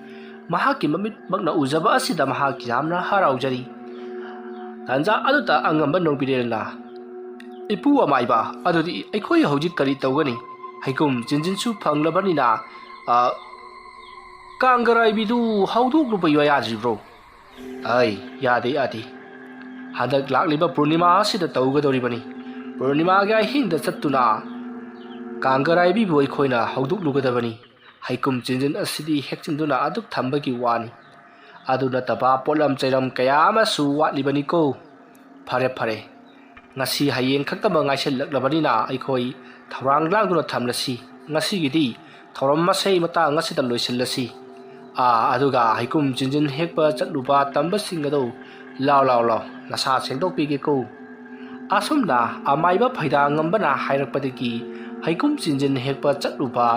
ꯃꯍꯥꯛꯀꯤ ꯃꯃꯤꯠꯃꯛꯅ ꯎꯖꯕ ꯑꯁꯤꯗ ꯃꯍꯥꯛ ꯌꯥꯝꯅ ꯍꯔꯥꯎꯖꯔꯤ꯫ ꯇꯥꯟꯖꯥ ꯑꯗꯨꯗ ꯑꯉꯝꯕ ꯅꯣꯡꯕꯤꯔꯦꯜꯅ, "ꯏꯄꯨ ꯑꯃꯥꯏꯕ, ꯑꯗꯨꯗꯤ ꯑꯩꯈꯣꯏ ꯍꯧꯖꯤꯛ ꯀꯔꯤ ꯇꯧꯒꯅꯤ? ꯍꯩꯀꯨꯝ ꯆꯤꯟꯖꯤꯟꯁꯨ ꯐꯪꯂꯕꯅꯤꯅ, ꯑ, ꯀꯥꯡꯒꯔꯥꯏꯕꯤꯗꯨ ꯍꯧꯗꯣꯛꯂꯨꯕ ꯌꯥꯗ꯭ꯔꯤꯕ꯭ꯔꯣ?" "ꯑꯩ, ꯌꯥꯗꯦ, ꯌꯥꯗꯦ꯫ ꯍꯟꯗꯛ ꯂꯥꯛꯂꯤꯕ ꯄꯨꯔꯅꯤꯃꯥ ꯑꯁꯤꯗ ꯇꯧꯒꯗꯧꯔꯤꯕꯅꯤ꯫ ꯄꯨꯔꯅꯤꯃꯥꯒꯤ ꯑꯍꯤꯡꯗ ꯆꯠꯇꯨꯅ ꯀꯥꯡꯒꯔꯥꯏꯕꯤꯕꯨ ꯑꯩꯈꯣꯏꯅ ꯍꯧꯗꯣꯛꯂꯨꯒꯗꯕꯅꯤ꯫ ꯍꯩꯀꯨꯝ ꯆꯤꯟꯖꯤꯟ ꯑꯁꯤꯗꯤ ꯍꯦꯛꯆꯤꯟꯗꯨꯅ ꯑꯗꯨꯛ ꯊꯝꯕꯒꯤ ꯋꯥꯅꯤ꯫ ꯑꯗꯨ ꯅꯠꯇꯕ ꯄꯣꯠꯂꯝ ꯆꯩꯔꯝ ꯀꯌꯥ ꯑꯃꯁꯨ ꯋꯥꯠꯂꯤꯕꯅꯤꯀꯣ꯫ ꯐꯔꯦ, ꯐꯔꯦ꯫ ꯉꯁꯤ ꯍꯌꯦꯡ ꯈꯛꯇꯃꯛ ꯉꯥꯏꯁꯤꯜꯂꯛꯂꯕꯅꯤꯅ ꯑꯩꯈꯣꯏ ꯊꯧꯔꯥꯡ ꯂꯥꯡꯗꯨꯅ ꯊꯝꯂꯁꯤ꯫ ꯉꯁꯤꯒꯤꯗꯤ ꯊꯧꯔꯝ ꯑꯁꯤ ꯃꯇꯥꯡ ꯑꯁꯤꯗ ꯂꯣꯏꯁꯤꯜꯂꯁꯤ꯫ ꯑꯥ, ꯑꯗꯨꯒ ꯍꯩꯀꯨꯝ ꯆꯤꯟꯖꯤꯟ ꯍꯦꯛꯄ ꯆꯠꯂꯨꯕ ꯇꯝꯕꯁꯤꯡ ꯑꯗꯨ ꯂꯥꯎ, ꯂꯥꯎ, ꯂꯥꯎ, ꯅꯁꯥ ꯁꯦꯡꯗꯣꯛꯄꯤꯒꯦꯀꯣ꯫" ꯑꯁꯨꯝꯅ ꯑꯃꯥꯏꯕ ꯐꯩꯗꯥꯡꯉꯝꯕꯅ ꯍꯥꯏꯔꯛꯄꯗꯒꯤ ꯍꯩꯀꯨꯝ ꯆꯤꯟꯖꯤꯟ ꯍꯦꯛꯄ ꯆꯠꯂꯨꯕ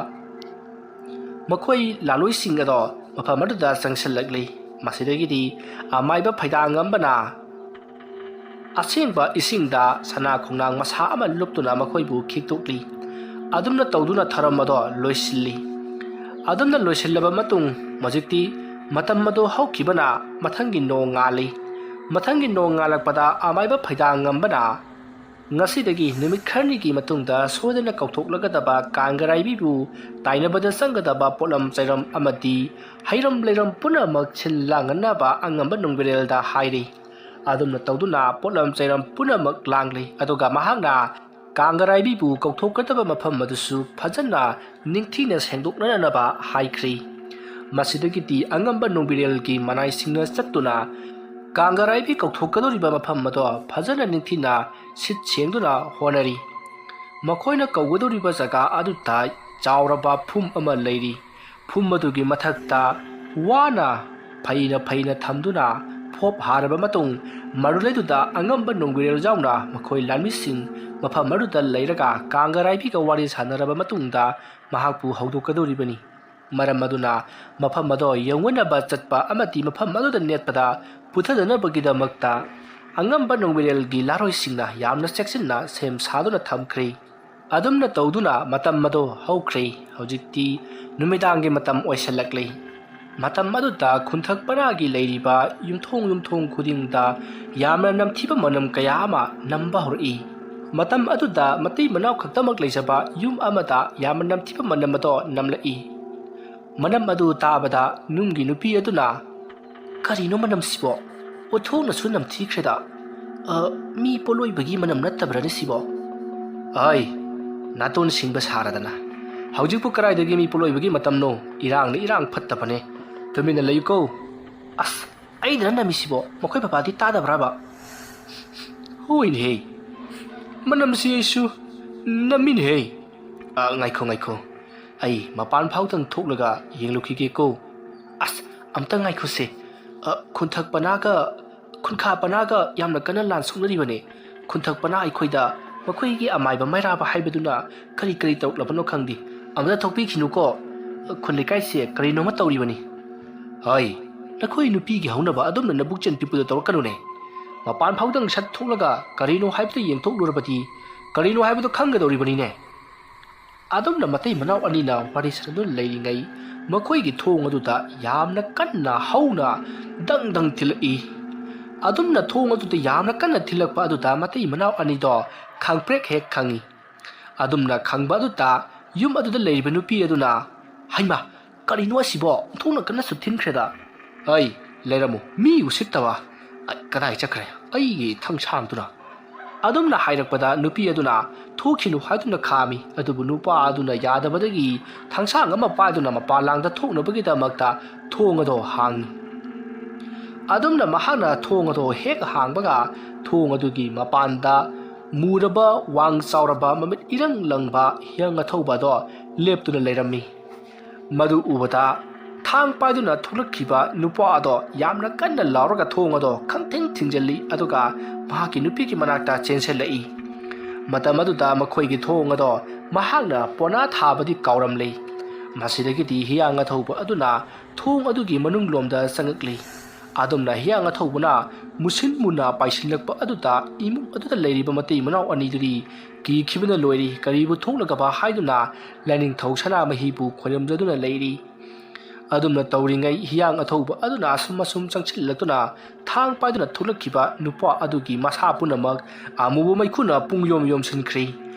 ꯃꯈꯣꯏ ꯂꯥꯂꯣꯏꯁꯤꯡ ꯑꯗꯣ ꯃꯐꯝ ꯑꯗꯨꯗ ꯆꯪꯁꯤꯜꯂꯛꯂꯤ꯫ ꯃꯁꯤꯗꯒꯤꯗꯤ ꯑꯃꯥꯏꯕ ꯐꯩꯗꯥꯡꯉꯝꯕꯅ ꯑꯁꯦꯡꯕ ꯏꯁꯤꯡꯗ ꯁꯅꯥ ꯈꯣꯡꯅꯥꯡ ꯃꯁꯥ ꯑꯃ ꯂꯨꯞꯇꯨꯅ ꯃꯈꯣꯏꯕꯨ ꯈꯤꯛꯇꯣꯛꯂꯤ꯫ ꯑꯗꯨꯝꯅ ꯇꯧꯗꯨꯅ ꯊꯧꯔꯝ ꯑꯗꯣ ꯂꯣꯏꯁꯤꯜꯂꯤ꯫ ꯑꯗꯨꯝꯅ ꯂꯣꯏꯁꯤꯜꯂꯕ ꯃꯇꯨꯡ ꯍꯧꯖꯤꯛꯇꯤ ꯃꯇꯝ ꯑꯗꯨ ꯍꯧꯈꯤꯕꯅ ꯃꯊꯪꯒꯤ ꯅꯣꯡ ꯉꯥꯜꯂꯤ꯫ ꯃꯊꯪꯒꯤ ꯅꯣꯡ ꯉꯥꯜꯂꯛꯄꯗ ꯑꯃꯥꯏꯕ ꯐꯩꯗꯥꯡꯉꯝꯕꯅ ꯉꯁꯤꯗꯒꯤ ꯅꯨꯃꯤꯠ ꯈꯔꯅꯤꯒꯤ ꯃꯇꯨꯡꯗ ꯁꯣꯏꯗꯅ ꯀꯥꯎꯊꯣꯛꯂꯒꯗꯕ ꯀꯥꯡꯒꯔꯥꯏꯕꯤꯕꯨ ꯇꯥꯏꯅꯕꯗ ꯆꯪꯒꯗꯕ ꯄꯣꯠꯂꯝ ꯆꯩꯔꯝ ꯑꯃꯗꯤ ꯍꯩꯔꯝ ꯂꯩꯔꯝ ꯄꯨꯝꯅꯃꯛ ꯁꯤꯜ ꯂꯥꯡꯉꯟꯅꯕ ꯑꯉꯝꯕ ꯅꯣꯡꯕꯤꯔꯦꯜꯗ ꯍꯥꯏꯔꯤ꯫ ꯑꯗꯨꯝꯅ ꯇꯧꯗꯨꯅ ꯄꯣꯠꯂꯝ ꯆꯩꯔꯝ ꯄꯨꯝꯅꯃꯛ ꯂꯥꯡꯂꯤ꯫ ꯑꯗꯨꯒ ꯃꯍꯥꯛꯅ ꯀꯥꯡꯒꯔꯥꯏꯕꯤꯕꯨ ꯀꯧꯊꯣꯛꯀꯗꯕ ꯃꯐꯝ ꯑꯗꯨꯁꯨ ꯐꯖꯅ ꯅꯤꯡꯊꯤꯅ ꯁꯦꯡꯗꯣꯛꯅꯅꯕ ꯍꯥꯏꯈ꯭ꯔꯤ꯫ ꯃꯁꯤꯗꯒꯤꯗꯤ ꯑꯉꯝꯕ ꯅꯣꯡꯕꯤꯔꯦꯜꯒꯤ ꯃꯅꯥꯏꯁꯤꯡꯅ ꯆꯠꯇꯨꯅ ꯀꯥꯡꯒꯔꯥꯏꯕꯤ ꯀꯧꯊꯣꯛꯀꯗꯧꯔꯤꯕ ꯃꯐꯝ ꯑꯗꯣ ꯐꯖꯅ ꯅꯤꯡꯊꯤꯅ ꯁꯤꯠ ꯁꯦꯡꯗꯨꯅ ꯍꯣꯠꯅꯔꯤ꯫ ꯃꯈꯣꯏꯅ ꯀꯧꯒꯗꯧꯔꯤꯕ ꯖꯒꯥ ꯑꯗꯨꯗ ꯆꯥꯎꯔꯕ ꯐꯨꯝ ꯑꯃ ꯂꯩꯔꯤ꯫ ꯐꯨꯝ ꯑꯗꯨꯒꯤ ꯃꯊꯛꯇ ꯋꯥꯅ ꯐꯩꯅ ꯐꯩꯅ ꯊꯝꯗꯨꯅ ꯐꯣꯞ ꯍꯥꯔꯕ ꯃꯇꯨꯡ, ꯃꯗꯨꯗꯩꯗꯨꯗ ꯑꯉꯝꯕ ꯅꯣꯡꯕꯤꯔꯦꯜ ꯌꯥꯎꯅ ꯃꯈꯣꯏ ꯂꯥꯟꯃꯤꯁꯤꯡ ꯃꯐꯝ ꯑꯗꯨꯗ ꯂꯩꯔꯒ ꯀꯥꯡꯒꯔꯥꯏꯕꯤꯒ ꯋꯥꯔꯤ ꯁꯥꯟꯅꯔꯕ ꯃꯇꯨꯡꯗ ꯃꯍꯥꯛꯄꯨ ꯍꯧꯗꯣꯛꯀꯗꯧꯔꯤꯕꯅꯤ꯫ ꯃꯔꯝ ꯑꯗꯨꯅ ꯃꯐꯝ ꯑꯗꯣ ꯌꯧꯅꯅꯕ ꯆꯠꯄ ꯑꯃꯗꯤ ꯃꯐꯝ ꯑꯗꯨꯗ ꯅꯦꯠꯄꯗ ꯄꯨꯊꯗꯅꯕꯒꯤꯗꯃꯛꯇ ꯑꯉꯝꯕ ꯅꯣꯡꯕꯤꯔꯦꯜꯒꯤ ꯂꯥꯔꯣꯏꯁꯤꯡꯅ ꯌꯥꯝꯅ ꯆꯦꯛꯁꯤꯟꯅ ꯁꯦꯝ ꯁꯥꯗꯨꯅ ꯊꯝꯈ꯭ꯔꯦ꯫ ꯑꯗꯨꯝꯅ ꯇꯧꯗꯨꯅ ꯃꯇꯝ ꯑꯗꯣ ꯍꯧꯈ꯭ꯔꯦ꯫ ꯍꯧꯖꯤꯛꯇꯤ ꯅꯨꯃꯤꯗꯥꯡꯒꯤ ꯃꯇꯝ ꯑꯣꯏꯁꯜꯂꯛꯂꯦ꯫ ꯃꯇꯝ ꯑꯗꯨꯗ ꯈꯨꯟꯊꯛ ꯄꯔꯥꯒꯤ ꯂꯩꯔꯤꯕ ꯌꯨꯝꯊꯣꯡ ꯌꯨꯝꯊꯣꯡ ꯈꯨꯗꯤꯡꯗ ꯌꯥꯝꯅ ꯅꯝꯊꯤꯕ ꯃꯅꯝ ꯀꯌꯥ ꯑꯃ ꯅꯝꯕ ꯍꯧꯔꯛꯏ꯫ ꯃꯇꯝ ꯑꯗꯨꯗ ꯃꯇꯩ ꯃꯅꯥꯎ ꯈꯛꯇꯃꯛ ꯂꯩꯖꯕ ꯌꯨꯝ ꯑꯃꯗ ꯌꯥꯝꯅ ꯅꯝꯊꯤꯕ ꯃꯅꯝ ꯑꯗꯣ ꯅꯝꯂꯛꯏ꯫ ꯃꯅꯝ ꯑꯗꯨ ꯇꯥꯕꯗ ꯅꯨꯡꯒꯤ ꯅꯨꯄꯤ ꯑꯗꯨꯅ, "ꯀꯔꯤꯅꯣ ꯃꯅꯝꯁꯤꯕꯣ? ꯑꯣꯟꯊꯣꯛꯅꯁꯨ ꯅꯝꯊꯤꯈ꯭ꯔꯦꯗ꯫ ꯑ, ꯃꯤ ꯄꯣꯠꯂꯣꯏꯕꯒꯤ ꯃꯅꯝ ꯅꯠꯇꯕ꯭ꯔꯅꯦ ꯁꯤꯕꯣ?" "ꯑꯩ, ꯅꯥꯇꯣꯟ ꯁꯤꯡꯕ ꯁꯥꯔꯗꯅ꯫ ꯍꯧꯖꯤꯛꯄꯨ ꯀꯗꯥꯏꯗꯒꯤ ꯃꯤ ꯄꯣꯠꯂꯣꯏꯕꯒꯤ ꯃꯇꯝꯅꯣ? ꯏꯔꯥꯡꯅ ꯏꯔꯥꯡ ꯐꯠꯇꯕꯅꯦ꯫ ꯇꯨꯃꯤꯟꯅ ꯂꯩꯌꯨꯀꯣ꯫ ꯑꯁ, ꯑꯩꯗꯅ ꯅꯝꯃꯤꯁꯤꯕꯣ? ꯃꯈꯣꯏ ꯕꯕꯥꯗꯤ ꯇꯥꯗꯕ꯭ꯔꯕ?" "ꯍꯣꯏꯅꯦꯍꯦ, ꯃꯅꯝꯁꯤ ꯑꯩꯁꯨ ꯅꯝꯃꯤꯅꯦꯍꯦ꯫ ꯑ, ꯉꯥꯏꯈꯣ, ꯉꯥꯏꯈꯣ꯫ ꯑꯩ ꯃꯄꯥꯟ ꯐꯥꯎꯗꯪ ꯊꯣꯛꯂꯒ ꯌꯦꯡꯂꯨꯈꯤꯒꯦꯀꯣ꯫ ꯑꯁ, ꯑꯝꯇ ꯉꯥꯏꯈꯣꯁꯦ꯫ ꯑ, ꯈꯨꯟꯊꯛ ꯄꯅꯥꯒ, ꯈꯨꯟꯈꯥ ꯄꯅꯥꯒ ꯌꯥꯝꯅ ꯀꯟꯅ ꯂꯥꯟ ꯁꯣꯛꯅꯔꯤꯕꯅꯦ꯫ ꯈꯨꯟꯊꯛ ꯄꯅꯥ ꯑꯩꯈꯣꯏꯗ ꯃꯈꯣꯏꯒꯤ ꯑꯃꯥꯏꯕ ꯃꯩꯔꯥꯕ ꯍꯥꯏꯕꯗꯨꯅ ꯀꯔꯤ ꯀꯔꯤ ꯇꯧꯔꯛꯂꯕꯅꯣ ꯈꯪꯗꯦ꯫ ꯑꯝꯇ ꯊꯣꯛꯄꯤꯈꯤꯅꯨꯀꯣ꯫ ꯈꯨꯟ ꯂꯩꯀꯥꯏꯁꯦ ꯀꯔꯤꯅꯣꯃ ꯇꯧꯔꯤꯕꯅꯤ꯫ ꯍꯣꯏ, ꯅꯈꯣꯏ ꯅꯨꯄꯤꯒꯤ ꯍꯧꯅꯕ ꯑꯗꯨꯝꯅ ꯅꯕꯨꯛ ꯆꯦꯟ ꯄꯤꯛꯄꯗ ꯇꯧꯔꯛꯀꯅꯨꯅꯦ꯫ ꯃꯄꯥꯟ ꯐꯥꯎꯗꯪ ꯁꯠ ꯊꯣꯛꯂꯒ ꯀꯔꯤꯅꯣ ꯍꯥꯏꯕꯗꯨ ꯌꯦꯡꯊꯣꯛꯂꯨꯔꯕꯗꯤ ꯀꯔꯤꯅꯣ ꯍꯥꯏꯕꯗꯨ ꯈꯪꯒꯗꯧꯔꯤꯕꯅꯤꯅꯦ꯫" ꯑꯗꯨꯝꯅ ꯃꯇꯩ ꯃꯅꯥꯎ ꯑꯅꯤꯅ ꯋꯥꯔꯤ ꯁꯥꯟꯅꯗꯨꯅ ꯂꯩꯔꯤꯉꯩ, ꯃꯈꯣꯏꯒꯤ ꯊꯣꯡ ꯑꯗꯨꯗ ꯌꯥꯝꯅ ꯀꯟꯅ ꯍꯧꯅ ꯗꯪ ꯗꯪ ꯊꯤꯜꯂꯛꯏ꯫ ꯑꯗꯨꯝꯅ ꯊꯣꯡ ꯑꯗꯨꯗ ꯌꯥꯝꯅ ꯀꯟꯅ ꯊꯤꯜꯂꯛꯄ ꯑꯗꯨꯗ ꯃꯇꯩ ꯃꯅꯥꯎ ꯑꯅꯤꯗꯣ ꯈꯪꯄ꯭ꯔꯦꯛ ꯍꯦꯛ ꯈꯪꯏ꯫ ꯑꯗꯨꯝꯅ ꯈꯪꯕ ꯑꯗꯨꯗ ꯌꯨꯝ ꯑꯗꯨꯗ ꯂꯩꯔꯤꯕ ꯅꯨꯄꯤ ꯑꯗꯨꯅ, "ꯍꯩꯃꯥ, ꯀꯔꯤꯅꯣ ꯑꯁꯤꯕꯣ? ꯑꯣꯟꯊꯣꯛꯅ ꯀꯟꯅꯁꯨ ꯊꯤꯟꯈ꯭ꯔꯦꯗ꯫ ꯑꯩ, ꯂꯩꯔꯝꯃꯨ, ꯃꯤ ꯎꯁꯤꯠꯇꯕ꯫ "ꯑ, ꯀꯗꯥꯏ ꯆꯠꯈ꯭ꯔꯦ ꯑꯩꯒꯤ ꯊꯥꯡꯁꯥꯡꯗꯨꯅ?" ꯑꯗꯨꯝꯅ ꯍꯥꯏꯔꯛꯄꯗ ꯅꯨꯄꯤ ꯑꯗꯨꯅ "ꯊꯣꯛꯈꯤꯅꯨ" ꯍꯥꯏꯗꯨꯅ ꯈꯥꯝꯃꯤ꯫ ꯑꯗꯨꯕꯨ ꯅꯨꯄꯥ ꯑꯗꯨꯅ ꯌꯥꯗꯕꯗꯒꯤ ꯊꯥꯡꯁꯥꯡ ꯑꯃ ꯄꯥꯏꯗꯨꯅ ꯃꯄꯥꯟ ꯂꯥꯡꯗ ꯊꯣꯛꯅꯕꯒꯤꯗꯃꯛꯇ ꯊꯣꯡ ꯑꯗꯣ ꯍꯥꯡꯉꯤ꯫ ꯑꯗꯨꯝꯅ ꯃꯍꯥꯛꯅ ꯊꯣꯡ ꯑꯗꯣ ꯍꯦꯛ ꯍꯥꯡꯕꯒ ꯊꯣꯡ ꯑꯗꯨꯒꯤ ꯃꯄꯥꯟꯗ ꯃꯨꯔꯕ, ꯋꯥꯡ ꯆꯥꯎꯔꯕ, ꯃꯃꯤꯠ ꯏꯔꯪ ꯂꯪꯕ ꯍꯤꯌꯥꯡ ꯑꯊꯧꯕ ꯑꯗꯣ ꯂꯦꯞꯇꯨꯅ ꯂꯩꯔꯝꯃꯤ꯫ ꯃꯗꯨ ꯎꯕꯗ ꯊꯥꯡ ꯄꯥꯏꯗꯨꯅ ꯊꯣꯛꯂꯛꯈꯤꯕ ꯅꯨꯄꯥ ꯑꯗꯣ ꯌꯥꯝꯅ ꯀꯟꯅ ꯂꯥꯎꯔꯒ ꯊꯣꯡ ꯑꯗꯣ ꯈꯪꯊꯤꯡ ꯊꯤꯡꯖꯤꯜꯂꯤ, ꯑꯗꯨꯒ ꯃꯍꯥꯛꯀꯤ ꯅꯨꯄꯤꯒꯤ ꯃꯅꯥꯛꯇ ꯆꯦꯟꯁꯤꯜꯂꯛꯏ꯫ ꯃꯇꯝ ꯑꯗꯨꯗ ꯃꯈꯣꯏꯒꯤ ꯊꯣꯡ ꯑꯗꯣ ꯃꯍꯥꯛꯅ ꯄꯣꯅꯥ ꯊꯥꯕꯗꯤ ꯀꯥꯎꯔꯝꯂꯦ꯫ ꯃꯁꯤꯗꯒꯤꯗꯤ ꯍꯤꯌꯥꯡ ꯑꯊꯧꯕ ꯑꯗꯨꯅ ꯊꯣꯡ ꯑꯗꯨꯒꯤ ꯃꯅꯨꯡ ꯂꯣꯝꯗ ꯆꯪꯉꯛꯂꯤ꯫ ꯑꯗꯨꯝꯅ ꯍꯤꯌꯥꯡ ꯑꯊꯧꯕꯅ ꯃꯨꯁꯤꯟ ꯃꯨꯅ ꯄꯥꯏꯁꯤꯜꯂꯛꯄ ꯑꯗꯨꯗ ꯏꯃꯨꯡ ꯑꯗꯨꯗ ꯂꯩꯔꯤꯕ ꯃꯇꯩ ꯃꯅꯥꯎ ꯑꯅꯤꯗꯨꯗꯤ ꯀꯤꯈꯤꯕꯅ ꯂꯣꯏꯔꯤ꯫ ꯀꯔꯤꯕꯨ ꯊꯣꯛꯂꯒꯕ ꯍꯥꯏꯗꯨꯅ ꯂꯥꯏꯅꯤꯡꯊꯧ ꯁꯅꯥꯃꯍꯤꯕꯨ ꯈꯣꯏꯔꯝꯖꯗꯨꯅ ꯂꯩꯔꯤ꯫ ꯑꯗꯨꯝꯅ ꯇꯧꯔꯤꯉꯩ ꯍꯤꯌꯥꯡ ꯑꯊꯧꯕ ꯑꯗꯨꯅ ꯑꯁꯨꯝ ꯑꯁꯨꯝ ꯆꯪꯁꯤꯜꯂꯛꯇꯨꯅ ꯊꯥꯡ ꯄꯥꯏꯗꯨꯅ ꯊꯣꯛꯂꯛꯈꯤꯕ ꯅꯨꯄꯥ ꯑꯗꯨꯒꯤ ꯃꯁꯥ ꯄꯨꯝꯅꯃꯛ ꯑꯃꯨꯕ ꯃꯩꯈꯨꯅ ꯄꯨꯡ ꯌꯣꯝ ꯌꯣꯝꯁꯤꯟꯈ꯭ꯔꯤ꯫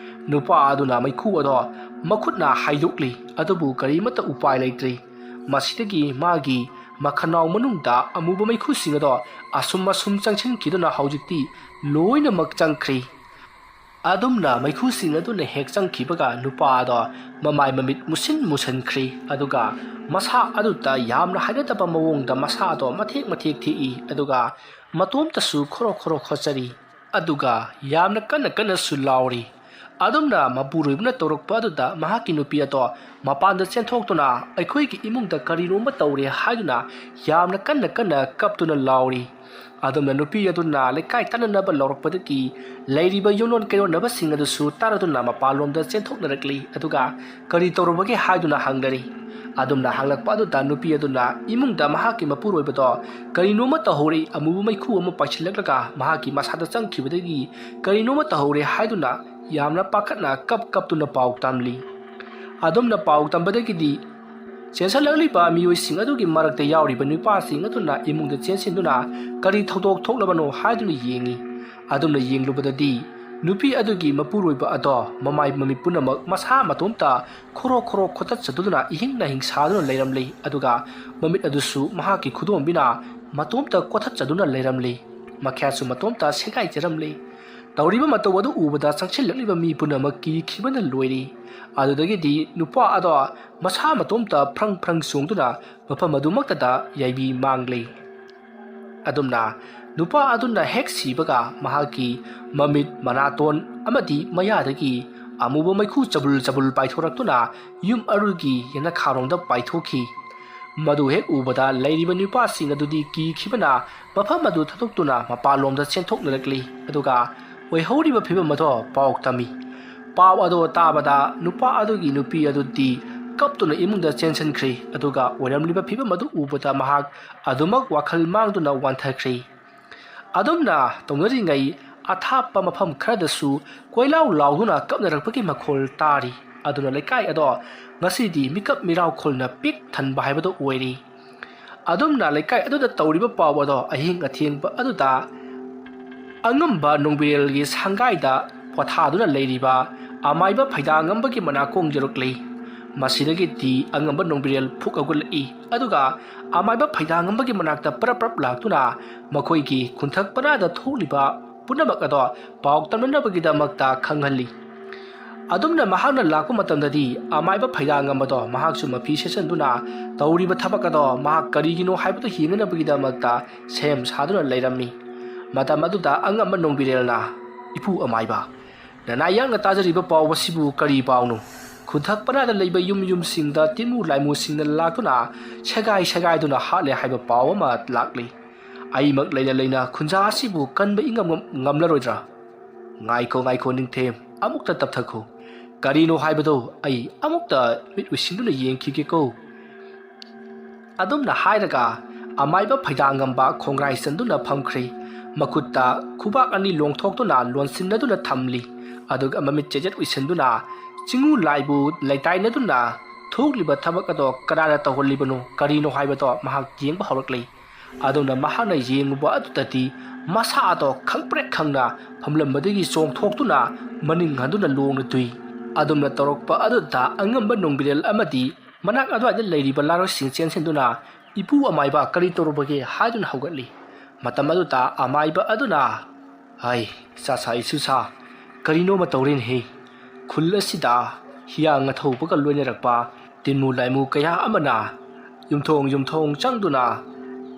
ꯅꯨꯄꯥ ꯑꯗꯨꯅ ꯃꯩꯈꯨ ꯑꯗꯣ ꯃꯈꯨꯠꯅ ꯍꯥꯏꯗꯣꯛꯂꯤ, ꯑꯗꯨꯕꯨ ꯀꯔꯤꯃꯠꯇ ꯎꯄꯥꯏ ꯂꯩꯇ꯭ꯔꯤ꯫ ꯃꯁꯤꯗꯒꯤ ꯃꯥꯒꯤ ꯃꯈꯅꯥꯎ ꯃꯅꯨꯡꯗ ꯑꯃꯨꯕ ꯃꯩꯈꯨꯁꯤꯡ ꯑꯗꯣ ꯑꯁꯨꯝ ꯑꯁꯨꯝ ꯆꯪꯁꯤꯟꯈꯤꯗꯨꯅ ꯍꯧꯖꯤꯛꯇꯤ ꯂꯣꯏꯅꯃꯛ ꯆꯪꯈ꯭ꯔꯤ꯫ ꯑꯗꯨꯝꯅ ꯃꯩꯈꯨꯁꯤꯡ ꯑꯗꯨꯅ ꯍꯦꯛ ꯆꯪꯈꯤꯕꯒ ꯅꯨꯄꯥ ꯑꯗꯣ ꯃꯃꯥꯏ ꯃꯃꯤꯠ ꯃꯨꯁꯤꯟ ꯃꯨꯁꯤꯟꯈ꯭ꯔꯤ, ꯑꯗꯨꯒ ꯃꯁꯥ ꯑꯗꯨꯗ ꯌꯥꯝꯅ ꯍꯩꯅꯗꯕ ꯃꯑꯣꯡꯗ ꯃꯁꯥ ꯑꯗꯣ ꯃꯊꯦꯛ ꯃꯊꯦꯛ ꯊꯦꯛꯏ, ꯑꯗꯨꯒ ꯃꯇꯣꯝꯇꯁꯨ ꯈꯣꯔꯣ ꯈꯣꯔꯣ ꯈꯣꯠꯆꯔꯤ, ꯑꯗꯨꯒ ꯌꯥꯝꯅ ꯀꯟꯅ ꯀꯟꯅꯁꯨ ꯂꯥꯎꯔꯤ꯫ ꯑꯗꯨꯝꯅ ꯃꯄꯨꯔꯣꯏꯕꯅ ꯇꯧꯔꯛꯄ ꯑꯗꯨꯗ ꯃꯍꯥꯛꯀꯤ ꯅꯨꯄꯤ ꯑꯗꯣ ꯃꯄꯥꯟꯗ ꯆꯦꯟꯊꯣꯛꯇꯨꯅ ꯑꯩꯈꯣꯏꯒꯤ ꯏꯃꯨꯡꯗ ꯀꯔꯤꯅꯣꯝꯃ ꯇꯧꯔꯦ ꯍꯥꯏꯗꯨꯅ ꯌꯥꯝꯅ ꯀꯟꯅ ꯀꯟꯅ ꯀꯞꯇꯨꯅ ꯂꯥꯎꯔꯤ꯫ ꯑꯗꯨꯝꯅ ꯅꯨꯄꯤ ꯑꯗꯨꯅ ꯂꯩꯀꯥꯏ ꯇꯥꯟꯅꯅꯕ ꯂꯧꯔꯛꯄꯗꯒꯤ ꯂꯩꯔꯤꯕ ꯌꯨꯝꯂꯣꯟ ꯀꯩꯔꯣꯟꯅꯕꯁꯤꯡ ꯑꯗꯨꯁꯨ ꯇꯥꯔꯗꯨꯅ ꯃꯄꯥꯟꯂꯣꯝꯗ ꯆꯦꯟꯊꯣꯛꯅꯔꯛꯂꯤ, ꯑꯗꯨꯒ ꯀꯔꯤ ꯇꯧꯔꯕꯒꯦ ꯍꯥꯏꯗꯨꯅ ꯍꯪꯅꯔꯤ꯫ ꯑꯗꯨꯝꯅ ꯍꯪꯂꯛꯄ ꯑꯗꯨꯗ ꯅꯨꯄꯤ ꯑꯗꯨꯅ ꯏꯃꯨꯡꯗ ꯃꯍꯥꯛꯀꯤ ꯃꯄꯨꯔꯣꯏꯕꯗꯣ ꯀꯔꯤꯅꯣꯝꯃ ꯇꯧꯍꯧꯔꯦ, ꯑꯃꯨꯕ ꯃꯩꯈꯨ ꯑꯃ ꯄꯥꯏꯁꯤꯜꯂꯛꯂꯒ ꯃꯍꯥꯛꯀꯤ ꯃꯁꯥꯗ ꯆꯪꯈꯤꯕꯗꯒꯤ ꯀꯔꯤꯅꯣꯝꯃ ꯇꯧꯍꯧꯔꯦ ꯍꯥꯏꯗꯨꯅ ꯌꯥꯝꯅ ꯄꯥꯈꯠꯅ ꯀꯞ ꯀꯞꯇꯨꯅ ꯄꯥꯎ ꯇꯝꯂꯤ꯫ ꯑꯗꯨꯝꯅ ꯄꯥꯎ ꯇꯝꯕꯗꯒꯤꯗꯤ ꯆꯦꯟꯁꯤꯜꯂꯛꯂꯤꯕ ꯃꯤꯑꯣꯏꯁꯤꯡ ꯑꯗꯨꯒꯤ ꯃꯔꯛꯇ ꯌꯥꯎꯔꯤꯕ ꯅꯨꯄꯥꯁꯤꯡ ꯑꯗꯨꯅ ꯏꯃꯨꯡꯗ ꯆꯦꯟꯁꯤꯟꯗꯨꯅ ꯀꯔꯤ ꯊꯧꯗꯣꯛ ꯊꯣꯛꯂꯕꯅꯣ ꯍꯥꯏꯗꯨꯅ ꯌꯦꯡꯉꯤ꯫ ꯑꯗꯨꯝꯅ ꯌꯦꯡꯂꯨꯕꯗꯗꯤ ꯅꯨꯄꯤ ꯑꯗꯨꯒꯤ ꯃꯄꯨꯔꯣꯏꯕ ꯑꯗꯣ ꯃꯃꯥꯏ ꯃꯃꯤꯠ ꯄꯨꯝꯅꯃꯛ ꯃꯁꯥ ꯃꯇꯣꯝꯇ ꯈꯣꯔꯣ ꯈꯣꯔꯣ ꯈꯣꯠꯇꯠꯆꯗꯨꯅ ꯏꯍꯤꯡ ꯅꯥꯍꯤꯡ ꯁꯥꯗꯨꯅ ꯂꯩꯔꯝꯂꯤ, ꯑꯗꯨꯒ ꯃꯃꯤꯠ ꯑꯗꯨꯁꯨ ꯃꯍꯥꯛꯀꯤ ꯈꯨꯗꯣꯝꯕꯤꯅ ꯃꯇꯣꯝꯇ ꯀꯣꯊꯠꯆꯗꯨꯅ ꯂꯩꯔꯝꯂꯤ꯫ ꯃꯈ꯭ꯌꯥꯠꯁꯨ ꯃꯇꯣꯝꯇ ꯁꯦꯒꯥꯏꯖꯔꯝꯂꯤ꯫ ꯇꯧꯔꯤꯕ ꯃꯇꯧ ꯑꯗꯨ ꯎꯕꯗ ꯆꯪꯁꯤꯜꯂꯛꯂꯤꯕ ꯃꯤ ꯄꯨꯝꯅꯃꯛ ꯀꯤꯈꯤꯕꯅ ꯂꯣꯏꯔꯤ꯫ ꯑꯗꯨꯗꯒꯤꯗꯤ ꯅꯨꯄꯥ ꯑꯗꯣ ꯃꯁꯥ ꯃꯇꯣꯝꯇ ꯐ꯭ꯔꯪ ꯐ꯭ꯔꯪ ꯆꯣꯡꯗꯨꯅ ꯃꯐꯝ ꯑꯗꯨꯃꯛꯇꯗ ꯌꯥꯏꯕꯤ ꯃꯥꯡꯂꯤ꯫ ꯑꯗꯨꯝꯅ ꯅꯨꯄꯥ ꯑꯗꯨꯅ ꯍꯦꯛ ꯁꯤꯕꯒ ꯃꯍꯥꯛꯀꯤ ꯃꯃꯤꯠ, ꯃꯅꯥꯇꯣꯟ ꯑꯃꯗꯤ ꯃꯌꯥꯗꯒꯤ ꯑꯃꯨꯕ ꯃꯩꯈꯨ ꯆꯕꯨꯜ ꯆꯕꯨꯜ ꯄꯥꯏꯊꯣꯔꯛꯇꯨꯅ ꯌꯨꯝ ꯑꯗꯨꯒꯤ ꯌꯦꯅꯈꯥꯔꯣꯝꯗ ꯄꯥꯏꯊꯣꯛꯈꯤ꯫ ꯃꯗꯨ ꯍꯦꯛ ꯎꯕꯗ ꯂꯩꯔꯤꯕ ꯅꯨꯄꯥꯁꯤꯡ ꯑꯗꯨꯗꯤ ꯀꯤꯈꯤꯕꯅ ꯃꯐꯝ ꯑꯗꯨ ꯊꯥꯗꯣꯛꯇꯨꯅ ꯃꯄꯥꯟꯂꯣꯝꯗ ꯆꯦꯟꯊꯣꯛꯅꯔꯛꯂꯤ꯫ ꯑꯗꯨꯒ ꯑꯣꯏꯍꯧꯔꯤꯕ ꯐꯤꯕꯝ ꯑꯗꯣ ꯄꯥꯎ ꯇꯝꯃꯤ꯫ ꯄꯥꯎ ꯑꯗꯣ ꯇꯥꯕꯗ ꯅꯨꯄꯥ ꯑꯗꯨꯒꯤ ꯅꯨꯄꯤ ꯑꯗꯨꯗꯤ ꯀꯞꯇꯨꯅ ꯏꯃꯨꯡꯗ ꯆꯦꯟꯁꯤꯟꯈ꯭ꯔꯤ꯫ ꯑꯗꯨꯒ ꯑꯣꯏꯔꯝꯂꯤꯕ ꯐꯤꯕꯝ ꯑꯗꯨ ꯎꯕꯗ ꯃꯍꯥꯛ ꯑꯗꯨꯃꯛ ꯋꯥꯈꯜ ꯃꯥꯡꯗꯨꯅ ꯋꯥꯟꯊꯈ꯭ꯔꯤ꯫ ꯑꯗꯨꯝꯅ ꯇꯧꯅꯔꯤꯉꯩ ꯑꯊꯥꯞꯄ ꯃꯐꯝ ꯈꯔꯗꯁꯨ ꯀꯣꯏꯂꯥꯎ ꯂꯥꯎꯗꯨꯅ ꯀꯞꯅꯔꯛꯄꯒꯤ ꯃꯈꯣꯜ ꯇꯥꯔꯤ꯫ ꯑꯗꯨꯅ ꯂꯩꯀꯥꯏ ꯑꯗꯣ ꯉꯁꯤꯗꯤ ꯃꯤꯀꯞ ꯃꯤꯔꯥꯎꯈꯣꯜꯅ ꯄꯤꯛ ꯊꯟꯕ ꯍꯥꯏꯕꯗꯨ ꯑꯣꯏꯔꯤ꯫ ꯑꯗꯨꯝꯅ ꯂꯩꯀꯥꯏ ꯑꯗꯨꯗ ꯇꯧꯔꯤꯕ ꯄꯥꯎ ꯑꯗꯣ ꯑꯍꯤꯡ ꯑꯊꯦꯡꯕ ꯑꯗꯨꯗ ꯑꯉꯝꯕ ꯅꯣꯡꯕꯤꯔꯦꯜꯒꯤ ꯁꯪꯒꯥꯏꯗ ꯄꯣꯊꯥꯗꯨꯅ ꯂꯩꯔꯤꯕ ꯑꯃꯥꯏꯕ ꯐꯩꯗꯥꯉꯝꯕꯒꯤ ꯃꯅꯥꯀꯣꯡ ꯌꯧꯔꯛꯂꯤ꯫ ꯃꯁꯤꯗꯒꯤꯗꯤ ꯑꯉꯝꯕ ꯅꯣꯡꯕꯤꯔꯦꯜ ꯐꯨꯛ ꯍꯧꯒꯠꯂꯛꯏ꯫ ꯑꯗꯨꯒ ꯑꯃꯥꯏꯕ ꯐꯩꯗꯥꯉꯝꯕꯒꯤ ꯃꯅꯥꯛꯇ ꯄꯔꯞ ꯄꯔꯞ ꯂꯥꯛꯇꯨꯅ ꯃꯈꯣꯏꯒꯤ ꯈꯨꯟꯊꯛ ꯄꯅꯥꯗ ꯊꯣꯛꯂꯤꯕ ꯄꯨꯝꯅꯃꯛ ꯑꯗꯣ ꯄꯥꯎ ꯇꯝꯅꯅꯕꯒꯤꯗꯃꯛꯇ ꯈꯪꯍꯜꯂꯤ꯫ ꯑꯗꯨꯝꯅ ꯃꯍꯥꯛꯅ ꯂꯥꯛꯄ ꯃꯇꯝꯗꯗꯤ ꯑꯃꯥꯏꯕ ꯐꯩꯗꯥꯉꯝꯕꯗꯣ ꯃꯍꯥꯛꯁꯨ ꯃꯐꯤ ꯁꯦꯠꯆꯟꯗꯨꯅ ꯇꯧꯔꯤꯕ ꯊꯕꯛ ꯑꯗꯣ ꯃꯍꯥꯛ ꯀꯔꯤꯒꯤꯅꯣ ꯍꯥꯏꯕꯗꯨ ꯌꯦꯡꯅꯅꯕꯒꯤꯗꯃꯛꯇ ꯁꯦꯝ ꯁꯥꯗꯨꯅ ꯂꯩꯔꯝꯃꯤ꯫ ꯃꯇꯝ ꯑꯗꯨꯗ ꯑꯉꯝꯕ ꯅꯣꯡꯕꯤꯔꯦꯜꯅ, "ꯏꯄꯨ ꯑꯃꯥꯏꯕ, ꯅꯅꯥꯏ ꯌꯥꯡꯅ ꯇꯥꯖꯔꯤꯕ ꯄꯥꯎ ꯑꯁꯤꯕꯨ ꯀꯔꯤ ꯄꯥꯎꯅꯣ? ꯈꯨꯟꯊꯛ ꯄꯅꯥꯗ ꯂꯩꯕ ꯌꯨꯝ ꯌꯨꯝꯁꯤꯡꯗ ꯇꯤꯟꯃꯨ ꯂꯥꯏꯃꯨꯁꯤꯡꯅ ꯂꯥꯛꯇꯨꯅ ꯁꯦꯒꯥꯏ ꯁꯦꯒꯥꯏꯗꯨꯅ ꯍꯥꯠꯂꯦ ꯍꯥꯏꯕ ꯄꯥꯎ ꯑꯃ ꯂꯥꯛꯂꯤ꯫ ꯑꯩꯃꯛ ꯂꯩꯅ ꯂꯩꯅ ꯈꯨꯟꯖꯥ ꯑꯁꯤꯕꯨ ꯀꯟꯕ ꯏꯉꯝ ꯉꯝ-, ꯉꯝꯂꯔꯣꯏꯗ꯭ꯔꯥ?" "ꯉꯥꯏꯈꯣ, ꯉꯥꯏꯈꯣ, ꯅꯤꯡꯊꯦꯝ, ꯑꯃꯨꯛꯇ ꯇꯞꯊꯈꯣ꯫ ꯀꯔꯤꯅꯣ ꯍꯥꯏꯕꯗꯣ ꯑꯩ ꯑꯃꯨꯛꯇ ꯃꯤꯠ ꯎꯏꯁꯤꯟꯗꯨꯅ ꯌꯦꯡꯈꯤꯒꯦꯀꯣ꯫" ꯑꯗꯨꯝꯅ ꯍꯥꯏꯔꯒ ꯑꯃꯥꯏꯕ ꯐꯩꯗꯥꯉꯝꯕ ꯈꯣꯡꯒ꯭ꯔꯥꯏ ꯆꯟꯗꯨꯅ ꯐꯝꯈ꯭ꯔꯦ꯫ ꯃꯈꯨꯠꯇ ꯈꯨꯕꯥꯛ ꯑꯅꯤ ꯂꯣꯡꯊꯣꯛꯇꯨꯅ ꯂꯣꯟꯁꯤꯟꯅꯗꯨꯅ ꯊꯝꯂꯤ꯫ ꯑꯗꯨꯒ ꯃꯃꯤꯠ ꯆꯦꯖꯦꯠ ꯎꯏꯁꯤꯟꯗꯨꯅ ꯆꯤꯡꯉꯨ ꯂꯥꯏꯕꯨ ꯂꯩꯇꯥꯏꯅꯗꯨꯅ ꯊꯣꯛꯂꯤꯕ ꯊꯕꯛ ꯑꯗꯣ ꯀꯅꯥꯅ ꯇꯧꯍꯜꯂꯤꯕꯅꯣ, ꯀꯔꯤꯅꯣ ꯍꯥꯏꯕꯗꯣ ꯃꯍꯥꯛ ꯌꯦꯡꯕ ꯍꯧꯔꯛꯂꯤ꯫ ꯑꯗꯨꯝꯅ ꯃꯍꯥꯛꯅ ꯌꯦꯡꯉꯨꯕ ꯑꯗꯨꯗꯗꯤ ꯃꯁꯥ ꯑꯗꯣ ꯈꯪꯄ꯭ꯔꯦꯛ ꯈꯪꯅ ꯐꯝꯂꯝꯕꯗꯒꯤ ꯆꯣꯡꯊꯣꯛꯇꯨꯅ ꯃꯅꯤꯡ ꯍꯟꯗꯨꯅ ꯂꯣꯡꯅ ꯇꯨꯏ꯫ ꯑꯗꯨꯝꯅ ꯇꯧꯔꯛꯄ ꯑꯗꯨꯗ ꯑꯉꯝꯕ ꯅꯣꯡꯕꯤꯔꯦꯜ ꯑꯃꯗꯤ ꯃꯅꯥꯛ ꯑꯗꯨꯋꯥꯏꯗ ꯂꯩꯔꯤꯕ ꯂꯥꯔꯣꯏꯁꯤꯡ ꯆꯦꯟꯁꯤꯟꯗꯨꯅ "ꯏꯄꯨ ꯑꯃꯥꯏꯕ, ꯀꯔꯤ ꯇꯧꯔꯨꯕꯒꯦ?" ꯍꯥꯏꯗꯨꯅ ꯍꯧꯒꯠꯂꯤ꯫ ꯃꯇꯝ ꯑꯗꯨꯗ ꯑꯃꯥꯏꯕ ꯑꯗꯨꯅ, "ꯍꯥꯏ, ꯏꯆꯥ ꯁꯥ ꯏꯁꯨ ꯁꯥ, ꯀꯔꯤꯅꯣꯃ ꯇꯧꯔꯦꯅꯦꯍꯦ꯫ ꯈꯨꯜ ꯑꯁꯤꯗ ꯍꯤꯌꯥꯡ ꯑꯊꯧꯕꯒ ꯂꯣꯏꯅꯔꯛꯄ ꯇꯤꯟꯃꯨ ꯂꯥꯏꯃꯨ ꯀꯌꯥ ꯑꯃꯅ ꯌꯨꯝꯊꯣꯡ ꯌꯨꯝꯊꯣꯡ ꯆꯪꯗꯨꯅ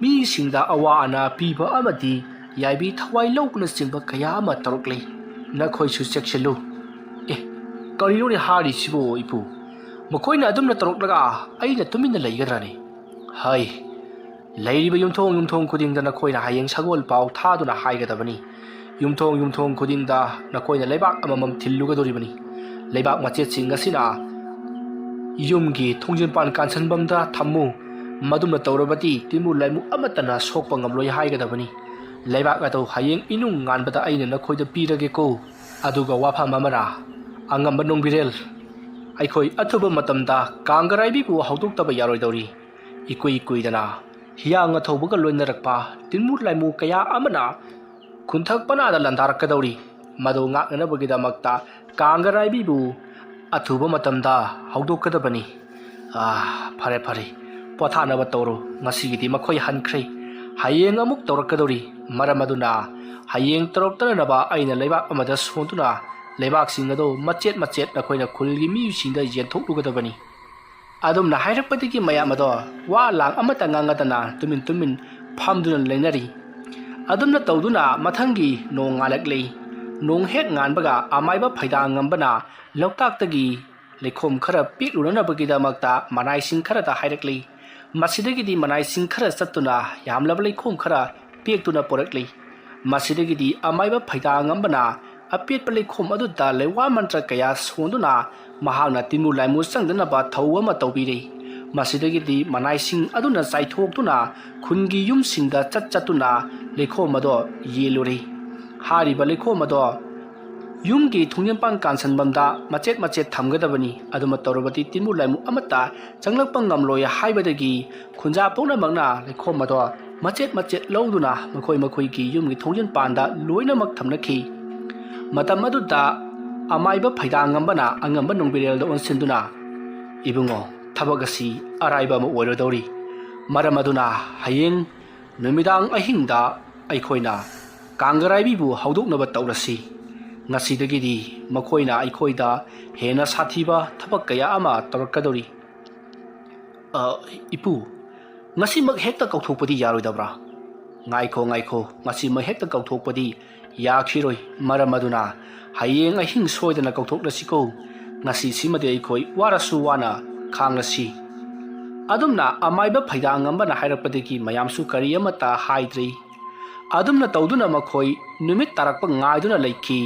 ꯃꯤꯁꯤꯡꯗ ꯑꯋꯥ ꯑꯅꯥ ꯄꯤꯕ ꯑꯃꯗꯤ ꯌꯥꯏꯕꯤ ꯊꯋꯥꯏ ꯂꯧꯕꯅꯆꯤꯡꯕ ꯀꯌꯥ ꯑꯃ ꯇꯧꯔꯛꯂꯤ꯫ ꯅꯈꯣꯏꯁꯨ ꯆꯦꯛꯁꯤꯜꯂꯨ꯫" "ꯑꯦ, ꯀꯔꯤꯅꯣꯅꯦ ꯍꯥꯏꯔꯤꯁꯤꯕꯨ ꯏꯄꯨ? ꯃꯈꯣꯏꯅ ꯑꯗꯨꯝꯅ ꯇꯧꯔꯛꯂꯒ ꯑꯩꯅ ꯇꯨꯃꯤꯟꯅ ꯂꯩꯒꯗ꯭ꯔꯅꯦ?" "ꯍꯥꯏ, ꯂꯩꯔꯤꯕ ꯌꯨꯝꯊꯣꯡ ꯌꯨꯝꯊꯣꯡ ꯈꯨꯗꯤꯡꯗ ꯅꯈꯣꯏꯅ ꯍꯌꯦꯡ ꯁꯒꯣꯜ ꯄꯥꯎ ꯊꯥꯗꯨꯅ ꯍꯥꯏꯒꯗꯕꯅꯤ꯫ ꯌꯨꯝꯊꯣꯡ ꯌꯨꯝꯊꯣꯡ ꯈꯨꯗꯤꯡꯗ ꯅꯈꯣꯏꯅ ꯂꯩꯕꯥꯛ ꯑꯃꯃꯝ ꯊꯤꯜꯂꯨꯒꯗꯧꯔꯤꯕꯅꯤ꯫ ꯂꯩꯕꯥꯛ ꯃꯆꯦꯠꯁꯤꯡ ꯑꯁꯤꯅ ꯌꯨꯝꯒꯤ ꯊꯣꯡꯖꯤꯟꯄꯥꯟ ꯀꯥꯟꯁꯟꯐꯝꯗ ꯊꯝꯃꯨ꯫ ꯃꯗꯨꯝꯅ ꯇꯧꯔꯕꯗꯤ ꯇꯤꯟꯃꯨ ꯂꯥꯏꯃꯨ ꯑꯃꯠꯇꯅ ꯁꯣꯛꯄ ꯉꯝꯂꯣꯏ ꯍꯥꯏꯒꯗꯕꯅꯤ꯫ ꯂꯩꯕꯥꯛ ꯑꯗꯨ ꯍꯌꯦꯡ ꯏꯅꯨꯡ ꯉꯥꯟꯕꯗ ꯑꯩꯅ ꯅꯈꯣꯏꯗ ꯄꯤꯔꯒꯦꯀꯣ꯫ ꯑꯗꯨꯒ ꯋꯥꯐꯝ ꯑꯃꯅ, ꯑꯉꯝꯕ ꯅꯣꯡꯕꯤꯔꯦꯜ, ꯑꯩꯈꯣꯏ ꯑꯊꯨꯕ ꯃꯇꯝꯗ ꯀꯥꯡꯒꯔꯥꯏꯕꯤꯕꯨ ꯍꯧꯗꯣꯛꯇꯕ ꯌꯥꯔꯣꯏꯗꯧꯔꯤ꯫ ꯏꯀꯨꯏ ꯀꯨꯏꯗꯅ ꯍꯤꯌꯥꯡ ꯑꯊꯧꯕꯒ ꯂꯣꯏꯅꯔꯛꯄ ꯇꯤꯟꯃꯨ ꯂꯥꯏꯃꯨ ꯀꯌꯥ ꯑꯃꯅ ꯈꯨꯟꯊꯛ ꯄꯅꯥꯗ ꯂꯥꯟꯗꯥꯔꯛꯀꯗꯧꯔꯤ꯫ ꯃꯗꯨ ꯉꯥꯛꯅꯅꯕꯒꯤꯗꯃꯛꯇ ꯀꯥꯡꯒꯔꯥꯏꯕꯤꯕꯨ ꯑꯊꯨꯕ ꯃꯇꯝꯗ ꯍꯧꯗꯣꯛꯀꯗꯕꯅꯤ꯫" "ꯑꯥ, ꯐꯔꯦ, ꯐꯔꯦ, ꯄꯣꯊꯥꯅꯕ ꯇꯧꯔꯣ꯫ ꯉꯁꯤꯒꯤꯗꯤ ꯃꯈꯣꯏ ꯍꯟꯈ꯭ꯔꯦ꯫ ꯍꯌꯦꯡ ꯑꯃꯨꯛ ꯇꯧꯔꯛꯀꯗꯧꯔꯤ꯫ ꯃꯔꯝ ꯑꯗꯨꯅ ꯍꯌꯦꯡ ꯇꯧꯔꯛꯇꯅꯅꯕ ꯑꯩꯅ ꯂꯩꯕꯥꯛ ꯑꯃꯗ ꯁꯣꯟꯗꯨꯅ ꯂꯩꯕꯥꯛꯁꯤꯡ ꯑꯗꯨ ꯃꯆꯦꯠ ꯃꯆꯦꯠ ꯅꯈꯣꯏꯅ ꯈꯨꯜꯒꯤ ꯃꯤꯁꯤꯡꯗ ꯌꯦꯟꯊꯣꯛꯂꯨꯒꯗꯕꯅꯤ꯫" ꯑꯗꯨꯝꯅ ꯍꯥꯏꯔꯛꯄꯗꯒꯤ ꯃꯌꯥꯝ ꯑꯗꯣ ꯋꯥ ꯂꯥꯡ ꯑꯃꯠꯇ ꯉꯥꯡꯉꯗꯅ ꯇꯨꯃꯤꯟ ꯇꯨꯃꯤꯟ ꯐꯝꯗꯨꯅ ꯂꯩꯅꯔꯤ꯫ ꯑꯗꯨꯝꯅ ꯇꯧꯗꯨꯅ ꯃꯊꯪꯒꯤ ꯅꯣꯡ ꯉꯥꯜꯂꯛꯂꯤ꯫ ꯅꯣꯡ ꯍꯦꯛ ꯉꯥꯟꯕꯒ ꯑꯃꯥꯏꯕ ꯐꯩꯗꯥꯡꯉꯝꯕꯅ ꯂꯣꯛꯇꯥꯛꯇꯒꯤ ꯂꯩꯈꯣꯝ ꯈꯔ ꯄꯦꯛꯂꯨꯅꯅꯕꯒꯤꯗꯃꯛꯇ ꯃꯅꯥꯏꯁꯤꯡ ꯈꯔꯗ ꯍꯥꯏꯔꯛꯂꯤ꯫ ꯃꯁꯤꯗꯒꯤꯗꯤ ꯃꯅꯥꯏꯁꯤꯡ ꯈꯔ ꯆꯠꯇꯨꯅ ꯌꯥꯝꯂꯕ ꯂꯩꯈꯣꯝ ꯈꯔ ꯄꯦꯛꯇꯨꯅ ꯄꯨꯔꯛꯂꯤ꯫ ꯃꯁꯤꯗꯒꯤꯗꯤ ꯑꯃꯥꯏꯕ ꯐꯩꯗꯥꯡꯉꯝꯕꯅ ꯑꯄꯦꯠꯄ ꯂꯩꯈꯣꯝ ꯑꯗꯨꯗ ꯂꯩꯋꯥ ꯃꯟꯇ꯭ꯔ ꯀꯌꯥ ꯁꯣꯟꯗꯨꯅ ꯃꯍꯥꯛꯅ ꯇꯤꯟꯃꯨ ꯂꯥꯏꯃꯨ ꯆꯪꯗꯅꯕ ꯊꯧ ꯑꯃ ꯇꯧꯕꯤꯔꯦ꯫ ꯃꯁꯤꯗꯒꯤꯗꯤ ꯃꯅꯥꯏꯁꯤꯡ ꯑꯗꯨꯅ ꯆꯥꯏꯊꯣꯛꯇꯨꯅ ꯈꯨꯟꯒꯤ ꯌꯨꯝꯁꯤꯡꯗ ꯆꯠ ꯆꯠꯇꯨꯅ ꯂꯩꯈꯣꯝ ꯑꯗꯣ ꯌꯦꯜꯂꯨꯔꯦ꯫ ꯍꯥꯏꯔꯤꯕ ꯂꯩꯈꯣꯝ ꯑꯗꯣ ꯌꯨꯝꯒꯤ ꯊꯣꯡꯖꯤꯟꯄꯥꯟ ꯀꯥꯟꯁꯟꯕꯝꯗ ꯃꯆꯦꯠ ꯃꯆꯦꯠ ꯊꯝꯒꯗꯕꯅꯤ꯫ ꯑꯗꯨꯃ ꯇꯧꯔꯕꯗꯤ ꯇꯤꯟꯃꯨ ꯂꯥꯏꯃꯨ ꯑꯃꯠꯇ ꯆꯪꯂꯛꯄ ꯉꯝꯂꯣꯏ ꯍꯥꯏꯕꯗꯒꯤ ꯈꯨꯟꯖꯥ ꯄꯨꯝꯅꯃꯛꯅ ꯂꯩꯈꯣꯝ ꯑꯗꯣ ꯃꯆꯦꯠ ꯃꯆꯦꯠ ꯂꯧꯗꯨꯅ ꯃꯈꯣꯏ ꯃꯈꯣꯏꯒꯤ ꯌꯨꯝꯒꯤ ꯊꯣꯡꯖꯤꯟꯄꯥꯟꯗ ꯂꯣꯏꯅꯃꯛ ꯊꯝꯅꯈꯤ꯫ ꯃꯇꯝ ꯑꯗꯨꯗ ꯑꯃꯥꯏꯕ ꯐꯩꯗꯥꯡꯉꯝꯕꯅ ꯑꯉꯝꯕ ꯅꯣꯡꯕꯤꯔꯦꯜꯗ ꯑꯣꯟꯁꯤꯟꯗꯨꯅ, "ꯏꯕꯨꯡꯉꯣ, ꯊꯕꯛ ꯑꯁꯤ ꯑꯔꯥꯏꯕ ꯑꯃ ꯑꯣꯏꯔꯣꯏꯗꯧꯔꯤ꯫ ꯃꯔꯝ ꯑꯗꯨꯅ ꯍꯌꯦꯡ ꯅꯨꯃꯤꯗꯥꯡ ꯑꯍꯤꯡꯗ ꯑꯩꯈꯣꯏꯅ ꯀꯥꯡꯒꯔꯥꯏꯕꯤꯕꯨ ꯍꯧꯗꯣꯛꯅꯕ ꯇꯧꯔꯁꯤ꯫ ꯉꯁꯤꯗꯒꯤꯗꯤ ꯃꯈꯣꯏꯅ ꯑꯩꯈꯣꯏꯗ ꯍꯦꯟꯅ ꯁꯥꯊꯤꯕ ꯊꯕꯛ ꯀꯌꯥ ꯑꯃ ꯇꯧꯔꯛꯀꯗꯧꯔꯤ꯫ "ꯑ, ꯏꯄꯨ, ꯉꯁꯤꯃꯛ ꯍꯦꯛꯇ ꯀꯧꯊꯣꯛꯄꯗꯤ ꯌꯥꯔꯣꯏꯗꯕ꯭ꯔꯥ?" "ꯉꯥꯏꯈꯣ, ꯉꯥꯏꯈꯣ, ꯉꯁꯤꯃꯛ ꯍꯦꯛꯇ ꯀꯧꯊꯣꯛꯄꯗꯤ ꯌꯥꯈꯤꯔꯣꯏ꯫ ꯃꯔꯝ ꯑꯗꯨꯅ ꯍꯌꯦꯡ ꯑꯍꯤꯡ ꯁꯣꯏꯗꯅ ꯀꯧꯊꯣꯛꯂꯁꯤꯀꯣ꯫ ꯉꯁꯤꯁꯤꯃꯗꯤ ꯑꯩꯈꯣꯏ ꯋꯥꯔꯁꯨ ꯋꯥꯅ ꯈꯥꯡꯂꯁꯤ꯫" ꯑꯗꯨꯝꯅ ꯑꯃꯥꯏꯕ ꯐꯩꯗꯥꯡꯉꯝꯕꯅ ꯍꯥꯏꯔꯛꯄꯗꯒꯤ ꯃꯌꯥꯝꯁꯨ ꯀꯔꯤ ꯑꯃꯠꯇ ꯍꯥꯏꯗ꯭ꯔꯤ꯫ ꯑꯗꯨꯝꯅ ꯇꯧꯗꯨꯅ ꯃꯈꯣꯏ ꯅꯨꯃꯤꯠ ꯇꯥꯔꯛꯄ ꯉꯥꯏꯗꯨꯅ ꯂꯩꯈꯤ꯫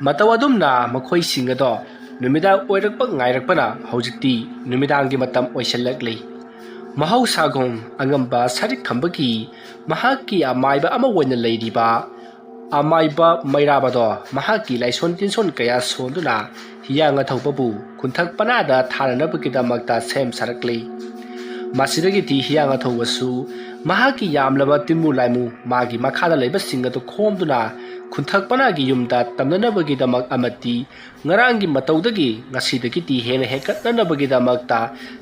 ꯃꯇꯧ ꯑꯗꯨꯝꯅ ꯃꯈꯣꯏꯁꯤꯡ ꯑꯗꯣ ꯅꯨꯃꯤꯗꯥꯡ ꯑꯣꯏꯔꯛꯄ ꯉꯥꯏꯔꯛꯄꯅ ꯍꯧꯖꯤꯛꯇꯤ ꯅꯨꯃꯤꯗꯥꯡꯒꯤ ꯃꯇꯝ ꯑꯣꯏꯁꯤꯜꯂꯛꯂꯤ꯫ ꯃꯍꯧꯁꯥꯒꯨꯝ ꯑꯉꯝꯕ ꯁꯔꯤꯛ ꯈꯝꯕꯒꯤ ꯃꯍꯥꯛꯀꯤ ꯑꯃꯥꯏꯕ ꯑꯃ ꯑꯣꯏꯅ ꯂꯩꯔꯤꯕ ꯑꯃꯥꯏꯕ ꯃꯩꯔꯥꯕꯗꯣ ꯃꯍꯥꯛꯀꯤ ꯂꯥꯏꯁꯣꯟ ꯇꯤꯟꯁꯣꯟ ꯀꯌꯥ ꯁꯣꯟꯗꯨꯅ ꯍꯤꯌꯥꯡ ꯑꯊꯧꯕꯕꯨ ꯈꯨꯟꯊꯛ ꯄꯅꯥꯗ ꯊꯥꯅꯅꯕꯒꯤꯗꯃꯛꯇ ꯁꯦꯝ ꯁꯥꯔꯛꯂꯤ꯫ ꯃꯁꯤꯗꯒꯤꯗꯤ ꯍꯤꯌꯥꯡ ꯑꯊꯧꯕꯁꯨ ꯃꯍꯥꯛꯀꯤ ꯌꯥꯝꯂꯕ ꯇꯤꯟꯃꯨ ꯂꯥꯏꯃꯨ ꯃꯥꯒꯤ ꯃꯈꯥꯗ ꯂꯩꯕꯁꯤꯡ ꯑꯗꯨ ꯈꯣꯝꯗꯨꯅ ꯈꯨꯟꯊꯛ ꯄꯅꯥꯒꯤ ꯌꯨꯝꯗ ꯇꯝꯅꯅꯕꯒꯤꯗꯃꯛ ꯑꯃꯗꯤ ꯉꯔꯥꯡꯒꯤ ꯃꯇꯧꯗꯒꯤ ꯉꯁꯤꯗꯒꯤꯗꯤ ꯍꯦꯟꯅ ꯍꯦꯟꯒꯠꯅꯅꯕꯒꯤꯗꯃꯛꯇ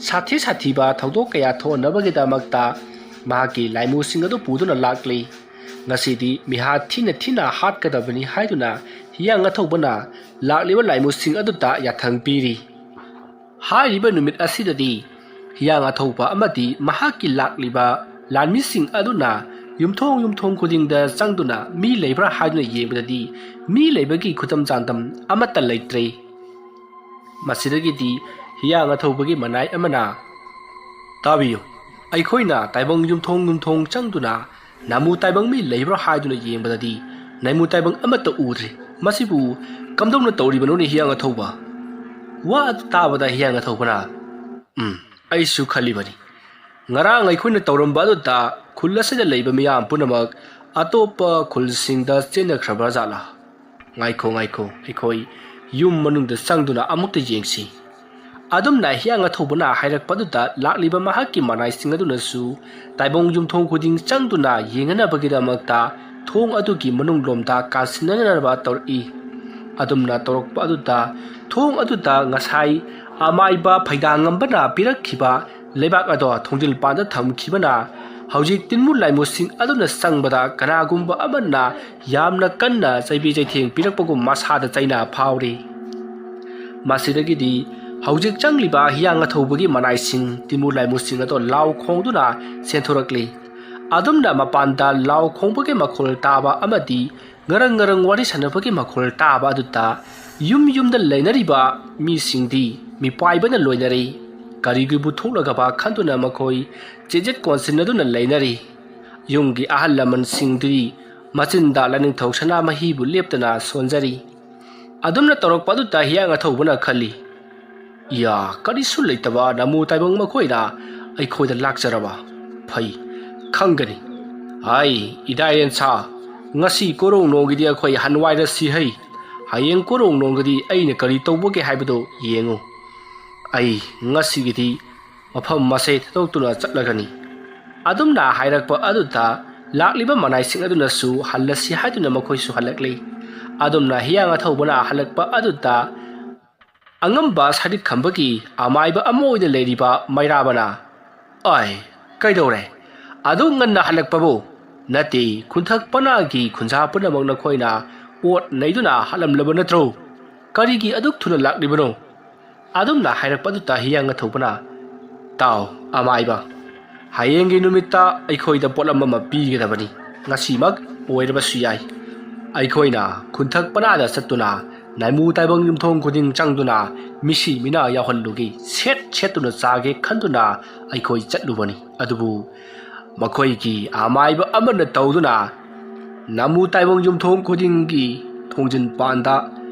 ꯁꯥꯊꯤ ꯁꯥꯊꯤꯕ ꯊꯧꯗꯣꯛ ꯀꯌꯥ ꯊꯣꯛꯍꯟꯅꯕꯒꯤꯗꯃꯛꯇ ꯃꯍꯥꯛꯀꯤ ꯂꯥꯏꯃꯨꯁꯤꯡ ꯑꯗꯨ ꯄꯨꯗꯨꯅ ꯂꯥꯛꯂꯤ꯫ ꯉꯁꯤꯗꯤ ꯃꯤꯍꯥꯠ ꯊꯤꯅ ꯊꯤꯅ ꯍꯥꯠꯀꯗꯕꯅꯤ ꯍꯥꯏꯗꯨꯅ ꯍꯤꯌꯥꯡ ꯑꯊꯧꯕꯅ ꯂꯥꯛꯂꯤꯕ ꯂꯥꯏꯃꯨꯁꯤꯡ ꯑꯗꯨꯗ ꯌꯥꯊꯪ ꯄꯤꯔꯤ꯫ ꯍꯥꯏꯔꯤꯕ ꯅꯨꯃꯤꯠ ꯑꯁꯤꯗꯗꯤ ꯍꯤꯌꯥꯡ ꯑꯊꯧꯕ ꯑꯃꯗꯤ ꯃꯍꯥꯛꯀꯤ ꯂꯥꯛꯂꯤꯕ ꯂꯥꯟꯃꯤꯁꯤꯡ ꯑꯗꯨꯅ ꯌꯨꯝꯊꯣꯡ ꯌꯨꯝꯊꯣꯡ ꯈꯨꯗꯤꯡꯗ ꯆꯪꯗꯨꯅ ꯃꯤ ꯂꯩꯕ꯭ꯔꯥ ꯍꯥꯏꯗꯨꯅ ꯌꯦꯡꯕꯗꯗꯤ ꯃꯤ ꯂꯩꯕꯒꯤ ꯈꯨꯗꯝ ꯆꯥꯡꯗꯝ ꯑꯃꯠꯇ ꯂꯩꯇ꯭ꯔꯦ꯫ ꯃꯁꯤꯗꯒꯤꯗꯤ ꯍꯤꯌꯥꯡ ꯑꯊꯧꯕꯒꯤ ꯃꯅꯥꯏ ꯑꯃꯅ, "ꯇꯥꯕꯤꯌꯨ, ꯑꯩꯈꯣꯏꯅ ꯇꯥꯏꯕꯪ ꯌꯨꯝꯊꯣꯡ ꯌꯨꯝꯊꯣꯡ ꯆꯪꯗꯨꯅ ꯅꯥꯃꯨ ꯇꯥꯏꯕꯪ ꯃꯤ ꯂꯩꯕ꯭ꯔꯥ ꯍꯥꯏꯗꯨꯅ ꯌꯦꯡꯕꯗꯗꯤ ꯅꯥꯏꯃꯨ ꯇꯥꯏꯕꯪ ꯑꯃꯠꯇ ꯎꯗ꯭ꯔꯤ꯫ ꯃꯁꯤꯕꯨ ꯀꯝꯗꯧꯅ ꯇꯧꯔꯤꯕꯅꯣꯅꯦ ꯍꯤꯌꯥꯡ ꯑꯊꯧꯕ?" ꯋꯥ ꯑꯗꯨ ꯇꯥꯕꯗ ꯍꯤꯌꯥꯡ ꯑꯊꯧꯕꯅ, "ꯎꯝ, ꯑꯩꯁꯨ ꯈꯜꯂꯤꯕꯅꯤ꯫ ꯉꯔꯥꯡ ꯑꯩꯈꯣꯏꯅ ꯇꯧꯔꯝꯕ ꯑꯗꯨꯗ ꯈꯨꯜ ꯑꯁꯤꯗ ꯂꯩꯕ ꯃꯤꯌꯥꯝ ꯄꯨꯝꯅꯃꯛ ꯑꯇꯣꯞꯄ ꯈꯨꯜꯁꯤꯡꯗ ꯆꯦꯟꯅꯈ꯭ꯔꯕ꯭ꯔꯥ ꯖꯥꯠꯂꯥ? ꯉꯥꯏꯈꯣ, ꯉꯥꯏꯈꯣ, ꯑꯩꯈꯣꯏ ꯌꯨꯝ ꯃꯅꯨꯡꯗ ꯆꯪꯗꯨꯅ ꯑꯃꯨꯛꯇ ꯌꯦꯡꯁꯤ꯫" ꯑꯗꯨꯝꯅ ꯍꯤꯌꯥꯡ ꯑꯊꯧꯕꯅ ꯍꯥꯏꯔꯛꯄꯗꯨꯗ ꯂꯥꯛꯂꯤꯕ ꯃꯍꯥꯛꯀꯤ ꯃꯅꯥꯏꯁꯤꯡ ꯑꯗꯨꯅꯁꯨ ꯇꯥꯏꯕꯪ ꯌꯨꯝꯊꯣꯡ ꯈꯨꯗꯤꯡ ꯆꯪꯗꯨꯅ ꯌꯦꯡꯅꯅꯕꯒꯤꯗꯃꯛꯇ ꯊꯣꯡ ꯑꯗꯨꯒꯤ ꯃꯅꯨꯡꯂꯣꯝꯗ ꯀꯥꯁꯤꯟꯅꯅꯕ ꯇꯧꯔꯛꯏ꯫ ꯑꯗꯨꯝꯅ ꯇꯧꯔꯛꯄ ꯑꯗꯨꯗ ꯊꯣꯡ ꯑꯗꯨꯗ ꯉꯁꯥꯏ ꯑꯃꯥꯏꯕ ꯐꯩꯗꯥꯡꯉꯝꯕꯅ ꯄꯤꯔꯛꯈꯤꯕ ꯂꯩꯕꯥꯛ ꯑꯗꯣ ꯊꯣꯡꯖꯤꯜ ꯄꯥꯟꯗ ꯊꯝꯈꯤꯕꯅ ꯍꯧꯖꯤꯛ ꯇꯤꯟꯃꯨ ꯂꯥꯏꯃꯨꯁꯤꯡ ꯑꯗꯨꯅ ꯆꯪꯕꯗ ꯀꯅꯥꯒꯨꯝꯕ ꯑꯃꯅ ꯌꯥꯝꯅ ꯀꯟꯅ ꯆꯩꯕꯤ ꯆꯩꯊꯦꯡ ꯄꯤꯔꯛꯄꯒꯨꯝ ꯃꯁꯥꯗ ꯆꯩꯅꯥ ꯐꯥꯎꯔꯤ꯫ ꯃꯁꯤꯗꯒꯤꯗꯤ ꯍꯧꯖꯤꯛ ꯆꯪꯂꯤꯕ ꯍꯤꯌꯥꯡ ꯑꯊꯧꯕꯒꯤ ꯃꯅꯥꯏꯁꯤꯡ ꯇꯤꯟꯃꯨ ꯂꯥꯏꯃꯨꯁꯤꯡ ꯑꯗꯣ ꯂꯥꯎ ꯈꯣꯡꯗꯨꯅ ꯆꯦꯟꯊꯣꯔꯛꯂꯤ꯫ ꯑꯗꯨꯝꯅ ꯃꯄꯥꯟꯗ ꯂꯥꯎ ꯈꯣꯡꯕꯒꯤ ꯃꯈꯣꯜ ꯇꯥꯕ ꯑꯃꯗꯤ ꯉꯔꯪ ꯉꯔꯪ ꯋꯥꯔꯤ ꯁꯥꯟꯅꯕꯒꯤ ꯃꯈꯣꯜ ꯇꯥꯕ ꯑꯗꯨꯗ ꯌꯨꯝ ꯌꯨꯝꯗ ꯂꯩꯅꯔꯤꯕ ꯃꯤꯁꯤꯡꯗꯤ ꯃꯤꯄꯥꯏꯕꯅ ꯂꯣꯏꯅꯔꯤ꯫ ꯀꯔꯤꯒꯤꯕꯨ ꯊꯣꯛꯂꯒꯕ ꯈꯟꯗꯨꯅ ꯃꯈꯣꯏ ꯆꯦꯖꯦꯠ ꯀꯣꯟꯁꯤꯟꯅꯗꯨꯅ ꯂꯩꯅꯔꯤ꯫ ꯌꯨꯝꯒꯤ ꯑꯍꯜ ꯂꯃꯟꯁꯤꯡꯗꯨꯗꯤ ꯃꯆꯤꯟꯗ ꯂꯥꯏꯅꯤꯡꯊꯧ ꯁꯅꯥꯃꯍꯤꯕꯨ ꯂꯦꯞꯇꯅ ꯁꯣꯟꯖꯔꯤ꯫ ꯑꯗꯨꯝꯅ ꯇꯧꯔꯛꯄ ꯑꯗꯨꯗ ꯍꯤꯌꯥꯡ ꯑꯊꯧꯕꯅ ꯈꯜꯂꯤ, "ꯏꯌꯥ, ꯀꯔꯤꯁꯨ ꯂꯩꯇꯕ ꯅꯃꯨ ꯇꯥꯏꯕꯪ ꯃꯈꯣꯏꯅ ꯑꯩꯈꯣꯏꯗ ꯂꯥꯛꯆꯔꯕ? ꯐꯩ, ꯈꯪꯒꯅꯤ꯫ ꯍꯥꯏ, ꯏꯗꯥꯏꯔꯦꯟ ꯁꯥ, ꯉꯁꯤ ꯀꯣꯔꯣꯡ ꯅꯣꯡꯒꯤꯗꯤ ꯑꯩꯈꯣꯏ ꯍꯟꯋꯥꯏꯔꯁꯤ ꯍꯩ꯫ ꯍꯌꯦꯡ ꯀꯣꯔꯣꯡ ꯅꯣꯡꯒꯤꯗꯤ ꯑꯩꯅ ꯀꯔꯤ ꯇꯧꯕꯒꯦ ꯍꯥꯏꯕꯗꯨ ꯌꯦꯡꯉꯨ꯫ ꯑꯩ ꯉꯁꯤꯒꯤꯗꯤ ꯃꯐꯝ ꯑꯁꯦ ꯊꯥꯗꯣꯛꯇꯨꯅ ꯆꯠꯂꯒꯅꯤ"꯫ ꯑꯗꯨꯝꯅ ꯍꯥꯏꯔꯛꯄ ꯑꯗꯨꯗ ꯂꯥꯛꯂꯤꯕ ꯃꯅꯥꯏꯁꯤꯡ ꯑꯗꯨꯅꯁꯨ ꯍꯜꯂꯁꯤ ꯍꯥꯏꯗꯨꯅ ꯃꯈꯣꯏꯁꯨ ꯍꯜꯂꯛꯂꯤ꯫ ꯑꯗꯨꯝꯅ ꯍꯤꯌꯥꯡ ꯑꯊꯧꯕꯅ ꯍꯜꯂꯛꯄ ꯑꯗꯨꯗ ꯑꯉꯝꯕ ꯁꯥꯔꯤꯛ ꯈꯝꯕꯒꯤ ꯑꯃꯥꯏꯕ ꯑꯃ ꯑꯣꯏꯅ ꯂꯩꯔꯤꯕ ꯃꯩꯔꯥꯕꯅ, "ꯑꯥꯏ, ꯀꯩꯗꯧꯔꯦ? ꯑꯗꯨꯛ ꯉꯟꯅ ꯍꯜꯂꯛꯄꯕꯨ? ꯅꯠꯇꯦ, ꯈꯨꯟꯊꯛ ꯄꯅꯥꯒꯤ ꯈꯨꯟꯖꯥ ꯄꯨꯝꯅꯃꯛ ꯅꯈꯣꯏꯅ ꯑꯣꯠ ꯅꯩꯗꯨꯅ ꯍꯥꯠꯂꯝꯂꯕ ꯅꯠꯇ꯭ꯔꯣ? ꯀꯔꯤꯒꯤ ꯑꯗꯨꯛ ꯊꯨꯅ ꯂꯥꯛꯂꯤꯕꯅꯣ?" ꯑꯗꯨꯝꯅ ꯍꯥꯏꯔꯛꯄ ꯑꯗꯨꯗ ꯍꯤꯌꯥꯡ ꯑꯊꯧꯕꯅ, "ꯇꯥꯎ, ꯑꯃꯥꯏꯕ, ꯍꯌꯦꯡꯒꯤ ꯅꯨꯃꯤꯠꯇ ꯑꯩꯈꯣꯏꯗ ꯄꯣꯠꯂꯝ ꯑꯃ ꯄꯤꯒꯗꯕꯅꯤ꯫ ꯉꯁꯤꯃꯛ ꯑꯣꯏꯔꯕꯁꯨ ꯌꯥꯏ꯫ ꯑꯩꯈꯣꯏꯅ ꯈꯨꯟꯊꯛ ꯄꯅꯥꯗ ꯆꯠꯇꯨꯅ ꯅꯥꯏꯃꯨ ꯇꯥꯏꯕꯪ ꯌꯨꯝꯊꯣꯡ ꯈꯨꯗꯤꯡ ꯆꯪꯗꯨꯅ ꯃꯤꯁꯤ ꯃꯤꯅꯥ ꯌꯥꯎꯍꯜꯂꯨꯒꯦ, ꯁꯦꯠ ꯁꯦꯠꯇꯨꯅ ꯆꯥꯒꯦ ꯈꯟꯗꯨꯅ ꯑꯩꯈꯣꯏ ꯆꯠꯂꯨꯕꯅꯤ꯫ ꯑꯗꯨꯕꯨ ꯃꯈꯣꯏꯒꯤ ꯑꯃꯥꯏꯕ ꯑꯃꯅ ꯇꯧꯗꯨꯅ ꯅꯥꯃꯨ ꯇꯥꯏꯕꯪ ꯌꯨꯝꯊꯣꯡ ꯈꯨꯗꯤꯡꯒꯤ ꯊꯣꯡꯖꯤꯟ ꯄꯥꯟꯗ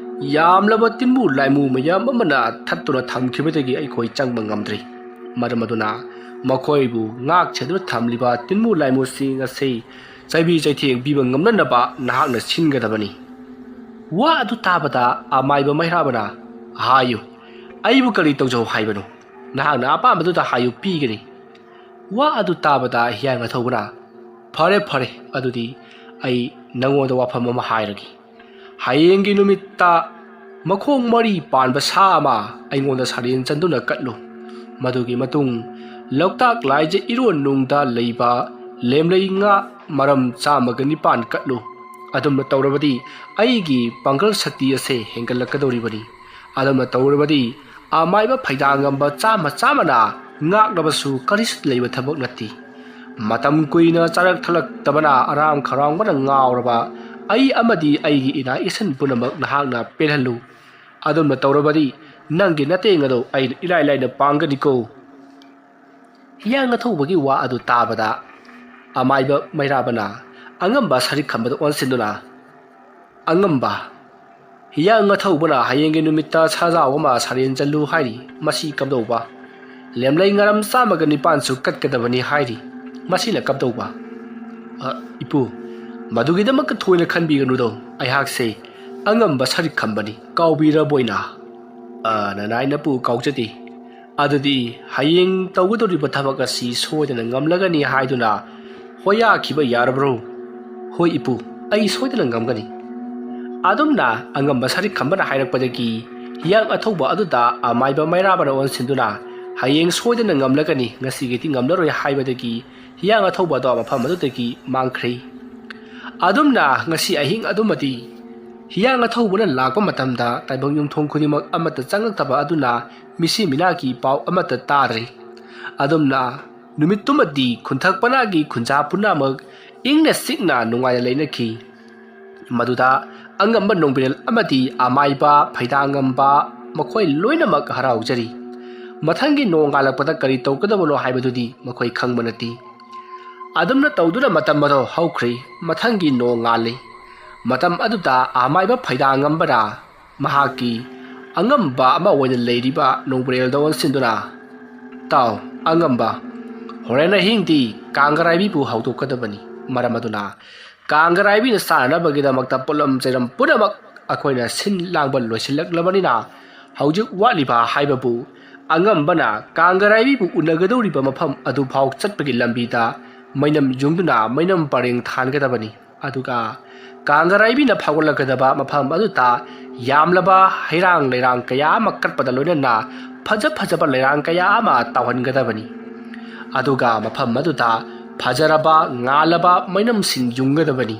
ꯌꯥꯝꯂꯕ ꯇꯤꯟꯃꯨ ꯂꯥꯏꯃꯨ ꯃꯌꯥꯝ ꯑꯃꯅ ꯊꯠꯇꯨꯅ ꯊꯝꯈꯤꯕꯗꯒꯤ ꯑꯩꯈꯣꯏ ꯆꯪꯕ ꯉꯝꯗ꯭ꯔꯤ꯫ ꯃꯔꯝ ꯑꯗꯨꯅ ꯃꯈꯣꯏꯕꯨ ꯉꯥꯛ ꯁꯦꯟꯗꯨꯅ ꯊꯝꯂꯤꯕ ꯇꯤꯟꯃꯨ ꯂꯥꯏꯃꯨꯁꯤꯡ ꯑꯁꯤ ꯆꯩꯕꯤ ꯆꯩꯊꯦꯡ ꯄꯤꯕ ꯉꯝꯅꯅꯕ ꯅꯍꯥꯛꯅ ꯁꯤꯟꯒꯗꯕꯅꯤ"꯫ ꯋꯥ ꯑꯗꯨ ꯇꯥꯕꯗ ꯑꯃꯥꯏꯕ ꯃꯩꯔꯥꯕꯅ, "ꯍꯥꯏꯌꯨ, ꯑꯩꯕꯨ ꯀꯔꯤ ꯇꯧꯖꯧ ꯍꯥꯏꯕꯅꯣ? ꯅꯍꯥꯛꯅ ꯑꯄꯥꯝꯕꯗꯨꯗ ꯍꯥꯏꯌꯨ, ꯄꯤꯒꯅꯤ"꯫ ꯋꯥ ꯑꯗꯨ ꯇꯥꯕꯗ ꯍꯤꯌꯥꯡ ꯑꯊꯧꯕꯅ, "ꯐꯔꯦ, ꯐꯔꯦ, ꯑꯗꯨꯗꯤ ꯑꯩ ꯅꯪꯉꯣꯟꯗ ꯋꯥꯐꯝ ꯑꯃ ꯍꯥꯏꯔꯒꯦ꯫ ꯍꯌꯦꯡꯒꯤ ꯅꯨꯃꯤꯠꯇ ꯃꯈꯣꯡ ꯃꯔꯤ ꯄꯥꯟꯕ ꯁꯥ ꯑꯃ ꯑꯩꯉꯣꯟꯗ ꯁꯥꯔꯦꯟ ꯆꯟꯗꯨꯅ ꯀꯠꯂꯨ꯫ ꯃꯗꯨꯒꯤ ꯃꯇꯨꯡ ꯂꯣꯛꯇꯥꯛ ꯂꯥꯏꯖ ꯏꯔꯣꯟ ꯅꯨꯡꯗ ꯂꯩꯕ ꯂꯦꯝꯂꯩ ꯉꯥ ꯃꯔꯝ ꯆꯥꯝꯃꯒ ꯅꯤꯄꯥꯟ ꯀꯠꯂꯨ꯫ ꯑꯗꯨꯝꯅ ꯇꯧꯔꯕꯗꯤ ꯑꯩꯒꯤ ꯄꯥꯡꯒꯜ ꯁꯛꯇꯤ ꯑꯁꯦ ꯍꯦꯟꯒꯠꯂꯛꯀꯗꯧꯔꯤꯕꯅꯤ꯫ ꯑꯗꯨꯝꯅ ꯇꯧꯔꯕꯗꯤ ꯑꯃꯥꯏꯕ ꯐꯩꯗꯥꯡꯉꯝꯕ ꯆꯥꯝꯃ ꯆꯥꯝꯃꯅ ꯉꯥꯛꯂꯕꯁꯨ ꯀꯔꯤꯁꯨ ꯂꯩꯕ ꯊꯕꯛ ꯅꯠꯇꯦ꯫ ꯃꯇꯝ ꯀꯨꯏꯅ ꯆꯥꯔꯛ ꯊꯛꯂꯛꯇꯕꯅ ꯑꯔꯥꯝ ꯈꯧꯔꯥꯡꯕꯅ ꯉꯥꯎꯔꯕ ꯑꯩ ꯑꯃꯗꯤ ꯑꯩꯒꯤ ꯏꯅꯥ ꯏꯁꯟ ꯄꯨꯝꯅꯃꯛ ꯅꯍꯥꯛꯅ ꯄꯦꯜꯍꯜꯂꯨ꯫ ꯑꯗꯨꯝꯅ ꯇꯧꯔꯕꯗꯤ ꯅꯪꯒꯤ ꯅꯇꯦꯡ ꯑꯗꯨ ꯑꯩꯅ ꯏꯔꯥꯏ ꯂꯥꯏꯅ ꯄꯥꯡꯒꯅꯤꯀꯣ꯫ ꯍꯤꯌꯥꯡ ꯑꯊꯧꯕꯒꯤ ꯋꯥ ꯑꯗꯨ ꯇꯥꯕꯗ ꯑꯃꯥꯏꯕ ꯃꯩꯔꯥꯕꯅ ꯑꯉꯝꯕ ꯁꯔꯤꯛ ꯈꯝꯕꯗ ꯑꯣꯟꯁꯤꯟꯗꯨꯅ, "ꯑꯉꯝꯕ, ꯍꯤꯌꯥꯡ ꯑꯊꯧꯕꯅ ꯍꯌꯦꯡꯒꯤ ꯅꯨꯃꯤꯠꯇ ꯁꯥꯖꯥꯎ ꯑꯃ ꯁꯥꯔꯦꯟ ꯆꯜꯂꯨ ꯍꯥꯏꯔꯤ꯫ ꯃꯁꯤ ꯀꯝꯗꯧꯕ? ꯂꯦꯝꯂꯩ ꯉꯔꯝ ꯆꯥꯝꯃꯒ ꯅꯤꯄꯥꯟꯁꯨ ꯀꯠꯀꯗꯕꯅꯤ ꯍꯥꯏꯔꯤ꯫ ꯃꯁꯤꯅ ꯀꯝꯗꯧꯕ?" "ꯑ, ꯏꯄꯨ, ꯃꯗꯨꯒꯤꯗꯃꯛꯇ ꯊꯣꯏꯅ ꯈꯟꯕꯤꯒꯅꯨꯗꯣ꯫ ꯑꯩꯍꯥꯛꯁꯦ ꯑꯉꯝꯕ ꯁꯔꯤꯛ ꯈꯝꯕꯅꯤ꯫ ꯀꯥꯎꯕꯤꯔꯕꯣꯏꯅ?" "ꯑ, ꯅꯅꯥꯏ ꯅꯄꯨ ꯀꯥꯎꯖꯗꯦ꯫ ꯑꯗꯨꯗꯤ ꯍꯌꯦꯡ ꯇꯧꯒꯗꯧꯔꯤꯕ ꯊꯕꯛ ꯑꯁꯤ ꯁꯣꯏꯗꯅ ꯉꯝꯂꯒꯅꯤ ꯍꯥꯏꯗꯨꯅ ꯍꯣꯌꯥꯈꯤꯕ ꯌꯥꯔꯕ꯭ꯔꯣ?" "ꯍꯣꯏ ꯏꯄꯨ, ꯑꯩ ꯁꯣꯏꯗꯅ ꯉꯝꯒꯅꯤ꯫" ꯑꯗꯨꯝꯅ ꯑꯉꯝꯕ ꯁꯔꯤꯛ ꯈꯝꯕꯅ ꯍꯥꯏꯔꯛꯄꯗꯒꯤ ꯍꯤꯌꯥꯡ ꯑꯊꯧꯕ ꯑꯗꯨꯗ ꯑꯃꯥꯏꯕ ꯃꯩꯔꯥꯕꯅ ꯑꯣꯟꯁꯤꯟꯗꯨꯅ ꯍꯌꯦꯡ ꯁꯣꯏꯗꯅ ꯉꯝꯂꯒꯅꯤ, ꯉꯁꯤꯒꯤꯗꯤ ꯉꯝꯂꯔꯣꯏ ꯍꯥꯏꯕꯗꯒꯤ ꯍꯤꯌꯥꯡ ꯑꯊꯧꯕ ꯑꯗꯣ ꯃꯐꯝ ꯑꯗꯨꯗꯒꯤ ꯃꯥꯡꯈ꯭ꯔꯦ꯫ ꯑꯗꯨꯝꯅ ꯉꯁꯤ ꯑꯍꯤꯡ ꯑꯗꯨꯃꯗꯤ ꯍꯤꯌꯥꯡ ꯑꯊꯧꯕꯅ ꯂꯥꯛꯄ ꯃꯇꯝꯗ ꯇꯥꯏꯕꯪ ꯌꯨꯝꯊꯣꯡ ꯈꯨꯗꯤꯡꯃꯛ ꯑꯃꯠꯇ ꯆꯪꯂꯛꯇꯕ ꯑꯗꯨꯅ ꯃꯤꯁꯤ ꯃꯤꯅꯥꯒꯤ ꯄꯥꯎ ꯑꯃꯠꯇ ꯇꯥꯗ꯭ꯔꯦ꯫ ꯑꯗꯨꯝꯅ ꯅꯨꯃꯤꯠꯇꯨꯃꯗꯤ ꯈꯨꯟꯊꯛ ꯄꯅꯥꯒꯤ ꯈꯨꯟꯖꯥ ꯄꯨꯝꯅꯃꯛ ꯏꯪꯅ ꯆꯤꯛꯅ ꯅꯨꯡꯉꯥꯏꯅ ꯂꯩꯅꯈꯤ꯫ ꯃꯗꯨꯗ ꯑꯉꯝꯕ ꯅꯣꯡꯕ꯭ꯔꯦꯜ ꯑꯃꯗꯤ ꯑꯃꯥꯏꯕ ꯐꯩꯗꯥꯉꯝꯕ ꯃꯈꯣꯏ ꯂꯣꯏꯅꯃꯛ ꯍꯔꯥꯎꯖꯔꯤ꯫ ꯃꯊꯪꯒꯤ ꯅꯣꯡꯉꯥꯜꯂꯛꯄꯗ ꯀꯔꯤ ꯇꯧꯒꯗꯕꯅꯣ ꯍꯥꯏꯕꯗꯨꯗꯤ ꯃꯈꯣꯏ ꯈꯪꯕ ꯅꯠꯇꯦ꯫ ꯑꯗꯨꯝꯅ ꯇꯧꯗꯨꯅ ꯃꯇꯝ ꯑꯗꯣ ꯍꯧꯈ꯭ꯔꯦ꯫ ꯃꯊꯪꯒꯤ ꯅꯣꯡꯉꯥꯜꯂꯤ꯫ ꯃꯇꯝ ꯑꯗꯨꯗ ꯑꯃꯥꯏꯕ ꯐꯩꯗꯥꯉꯝꯕꯅ ꯃꯍꯥꯛꯀꯤ ꯑꯉꯝꯕ ꯑꯃ ꯑꯣꯏꯅ ꯂꯩꯔꯤꯕ ꯅꯣꯡꯕ꯭ꯔꯦꯜꯗ ꯑꯣꯟꯁꯤꯟꯗꯨꯅ, "ꯇꯥꯎ, ꯑꯉꯝꯕ, ꯍꯣꯔꯦꯟ ꯑꯍꯤꯡꯗꯤ ꯀꯥꯡꯒꯔꯥꯏꯕꯤꯕꯨ ꯍꯧꯗꯣꯛꯀꯗꯕꯅꯤ꯫ ꯃꯔꯝ ꯑꯗꯨꯅ ꯀꯥꯡꯒꯔꯥꯏꯕꯤꯅ ꯆꯥꯅꯅꯕꯒꯤꯗꯃꯛꯇ ꯄꯣꯠꯂꯝ ꯆꯩꯔꯝ ꯄꯨꯝꯅꯃꯛ ꯑꯩꯈꯣꯏꯅ ꯁꯤꯟ ꯂꯥꯡꯕ ꯂꯣꯏꯁꯤꯜꯂꯛꯂꯕꯅꯤꯅ ꯍꯧꯖꯤꯛ ꯋꯥꯠꯂꯤꯕ ꯍꯥꯏꯕꯕꯨ ꯑꯉꯝꯕꯅ ꯀꯥꯡꯒꯔꯥꯏꯕꯤꯕꯨ ꯎꯅꯒꯗꯧꯔꯤꯕ ꯃꯐꯝ ꯑꯗꯨꯐꯥꯎ ꯆꯠꯄꯒꯤ ꯂꯝꯕꯤꯗ ꯃꯩꯅꯝ ꯌꯨꯡꯗꯨꯅ ꯃꯩꯅꯝ ꯄꯔꯦꯡ ꯊꯥꯟꯒꯗꯕꯅꯤ꯫ ꯑꯗꯨꯒ ꯀꯥꯡꯒꯔꯥꯏꯕꯤꯅ ꯐꯥꯎꯒꯠꯂꯛꯀꯗꯕ ꯃꯐꯝ ꯑꯗꯨꯗ ꯌꯥꯝꯂꯕ ꯍꯩꯔꯥꯡ ꯂꯩꯔꯥꯡ ꯀꯌꯥ ꯑꯃ ꯀꯠꯄꯗ ꯂꯣꯏꯅꯅ ꯐꯖ ꯐꯖꯕ ꯂꯩꯔꯥꯡ ꯀꯌꯥ ꯑꯃ ꯇꯥꯎꯍꯟꯒꯗꯕꯅꯤ꯫ ꯑꯗꯨꯒ ꯃꯐꯝ ꯑꯗꯨꯗ ꯐꯖꯔꯕ ꯉꯥꯜꯂꯕ ꯃꯩꯅꯝꯁꯤꯡ ꯌꯨꯡꯒꯗꯕꯅꯤ꯫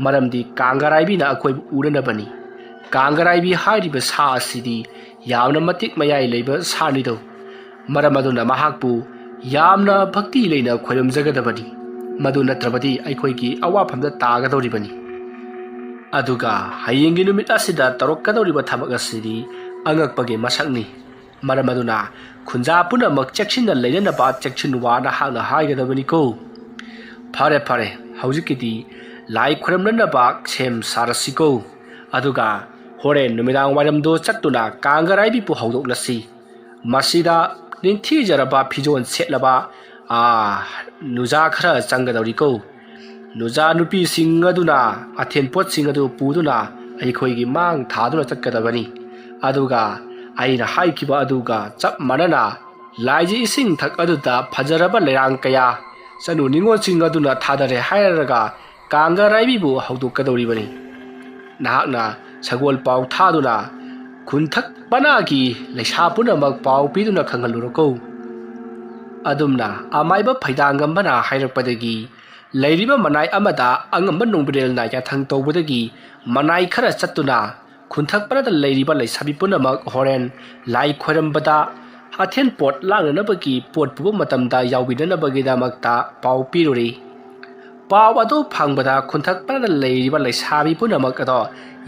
ꯃꯔꯝꯗꯤ ꯀꯥꯡꯒꯔꯥꯏꯕꯤꯅ ꯑꯩꯈꯣꯏꯕꯨ ꯎꯅꯅꯕꯅꯤ꯫ ꯀꯥꯡꯒꯔꯥꯏꯕꯤ ꯍꯥꯏꯔꯤꯕ ꯁꯥ ꯑꯁꯤꯗꯤ ꯌꯥꯝꯅ ꯃꯇꯤꯛ ꯃꯌꯥꯏ ꯂꯩꯕ ꯁꯥꯅꯤꯗꯣ꯫ ꯃꯔꯝ ꯑꯗꯨꯅ ꯃꯍꯥꯛꯄꯨ ꯌꯥꯝꯅ ꯚꯛꯇꯤ ꯂꯩꯅ ꯈꯣꯏꯔꯝꯖꯒꯗꯕꯅꯤ꯫ ꯃꯗꯨ ꯅꯠꯇ꯭ꯔꯕꯗꯤ ꯑꯩꯈꯣꯏꯒꯤ ꯑꯋꯥꯐꯝꯗ ꯇꯥꯒꯗꯧꯔꯤꯕꯅꯤ꯫ ꯑꯗꯨꯒ ꯍꯌꯦꯡꯒꯤ ꯅꯨꯃꯤꯠ ꯑꯁꯤꯗ ꯇꯧꯔꯛꯀꯗꯧꯔꯤꯕ ꯊꯕꯛ ꯑꯁꯤꯗꯤ ꯑꯉꯛꯄꯒꯤ ꯃꯁꯛꯅꯤ꯫ ꯃꯔꯝ ꯑꯗꯨꯅ ꯈꯨꯟꯖꯥ ꯄꯨꯝꯅꯃꯛ ꯆꯦꯛꯁꯤꯟꯅ ꯂꯩꯅꯅꯕ ꯆꯦꯛꯁꯤꯟꯋꯥ ꯅꯍꯥꯛꯅ ꯍꯥꯏꯒꯗꯕꯅꯤꯀꯣ꯫ ꯐꯔꯦ ꯐꯔꯦ, ꯍꯧꯖꯤꯛꯀꯤꯗꯤ ꯂꯥꯏ ꯈꯨꯔꯝꯅꯅꯕ ꯁꯦꯝ ꯁꯥꯔꯁꯤꯀꯣ꯫ ꯑꯗꯨꯒ ꯍꯣꯔꯦꯟ ꯅꯨꯃꯤꯗꯥꯡ ꯋꯥꯏꯔꯝꯗꯣ ꯆꯠꯇꯨꯅ ꯀꯥꯡꯒꯔꯥꯏꯕꯤꯕꯨ ꯍꯧꯗꯣꯛꯂꯁꯤ꯫ ꯃꯁꯤꯗ ꯅꯤꯡꯊꯤꯖꯔꯕ ꯐꯤꯖꯣꯜ ꯁꯦꯠꯂꯕ, ꯑꯥ, ꯅꯨꯖꯥ ꯈꯔ ꯆꯪꯒꯗꯧꯔꯤꯀꯣ꯫ ꯅꯨꯖꯥ ꯅꯨꯄꯤꯁꯤꯡ ꯑꯗꯨꯅ ꯑꯊꯦꯟ ꯄꯣꯠꯁꯤꯡ ꯑꯗꯨ ꯄꯨꯗꯨꯅ ꯑꯩꯈꯣꯏꯒꯤ ꯃꯥꯡ ꯊꯥꯗꯨꯅ ꯆꯠꯀꯗꯕꯅꯤ꯫ ꯑꯗꯨꯒ ꯑꯩꯅ ꯍꯥꯏꯈꯤꯕ ꯑꯗꯨꯒ ꯆꯞ ꯃꯥꯟꯅꯅ ꯂꯥꯏꯖ ꯏꯁꯤꯡ ꯊꯛ ꯑꯗꯨꯗ ꯐꯖꯔꯕ ꯂꯩꯔꯥꯡ ꯀꯌꯥ ꯆꯅꯨ ꯅꯤꯉꯣꯜꯁꯤꯡ ꯑꯗꯨꯅ ꯊꯥꯗꯔꯦ ꯍꯥꯏꯔꯒ ꯀꯥꯡꯒꯔꯥꯏꯕꯤꯕꯨ ꯍꯧꯗꯣꯛꯀꯗꯧꯔꯤꯕꯅꯤ꯫ ꯅꯍꯥꯛꯅ ꯁꯒꯣꯜ ꯄꯥꯎ ꯊꯥꯗꯨꯅ ꯈꯨꯟꯊꯛ ꯄꯅꯥꯒꯤ ꯂꯩꯁꯥ ꯄꯨꯝꯅꯃꯛ ꯄꯥꯎ ꯄꯤꯗꯨꯅ ꯈꯪꯍꯜꯂꯨꯔꯣꯀꯣ꯫ ꯑꯗꯨꯝꯅ ꯑꯃꯥꯏꯕ ꯐꯩꯗꯥꯡꯒꯝꯕꯅ ꯍꯥꯏꯔꯛꯄꯗꯒꯤ ꯂꯩꯔꯤꯕ ꯃꯅꯥꯏ ꯑꯃꯗ ꯑꯉꯝꯕ ꯅꯣꯡꯕ꯭ꯔꯦꯜꯅ ꯌꯥꯊꯪ ꯇꯧꯕꯗꯒꯤ ꯃꯅꯥꯏ ꯈꯔ ꯆꯠꯇꯨꯅ ꯈꯨꯟꯊꯛ ꯄꯅꯥꯗ ꯂꯩꯔꯤꯕ ꯂꯩꯁꯥꯕꯤ ꯄꯨꯝꯅꯃꯛ ꯍꯣꯔꯦꯟ ꯂꯥꯏ ꯈꯣꯏꯔꯝꯕꯗ ꯑꯊꯦꯟ ꯄꯣꯠ ꯂꯥꯡꯅꯅꯕꯒꯤ ꯄꯣꯠ ꯄꯨꯕ ꯃꯇꯝꯗ ꯌꯥꯎꯕꯤꯅꯅꯕꯒꯤꯗꯃꯛꯇ ꯄꯥꯎ ꯄꯤꯔꯨꯔꯤ꯫ ꯄꯥꯎ ꯑꯗꯨ ꯐꯪꯕꯗ ꯈꯨꯟꯊꯛ ꯄꯅꯥꯗ ꯂꯩꯔꯤꯕ ꯂꯩꯁꯥꯕꯤ ꯄꯨꯝꯅꯃꯛ ꯑꯗꯣ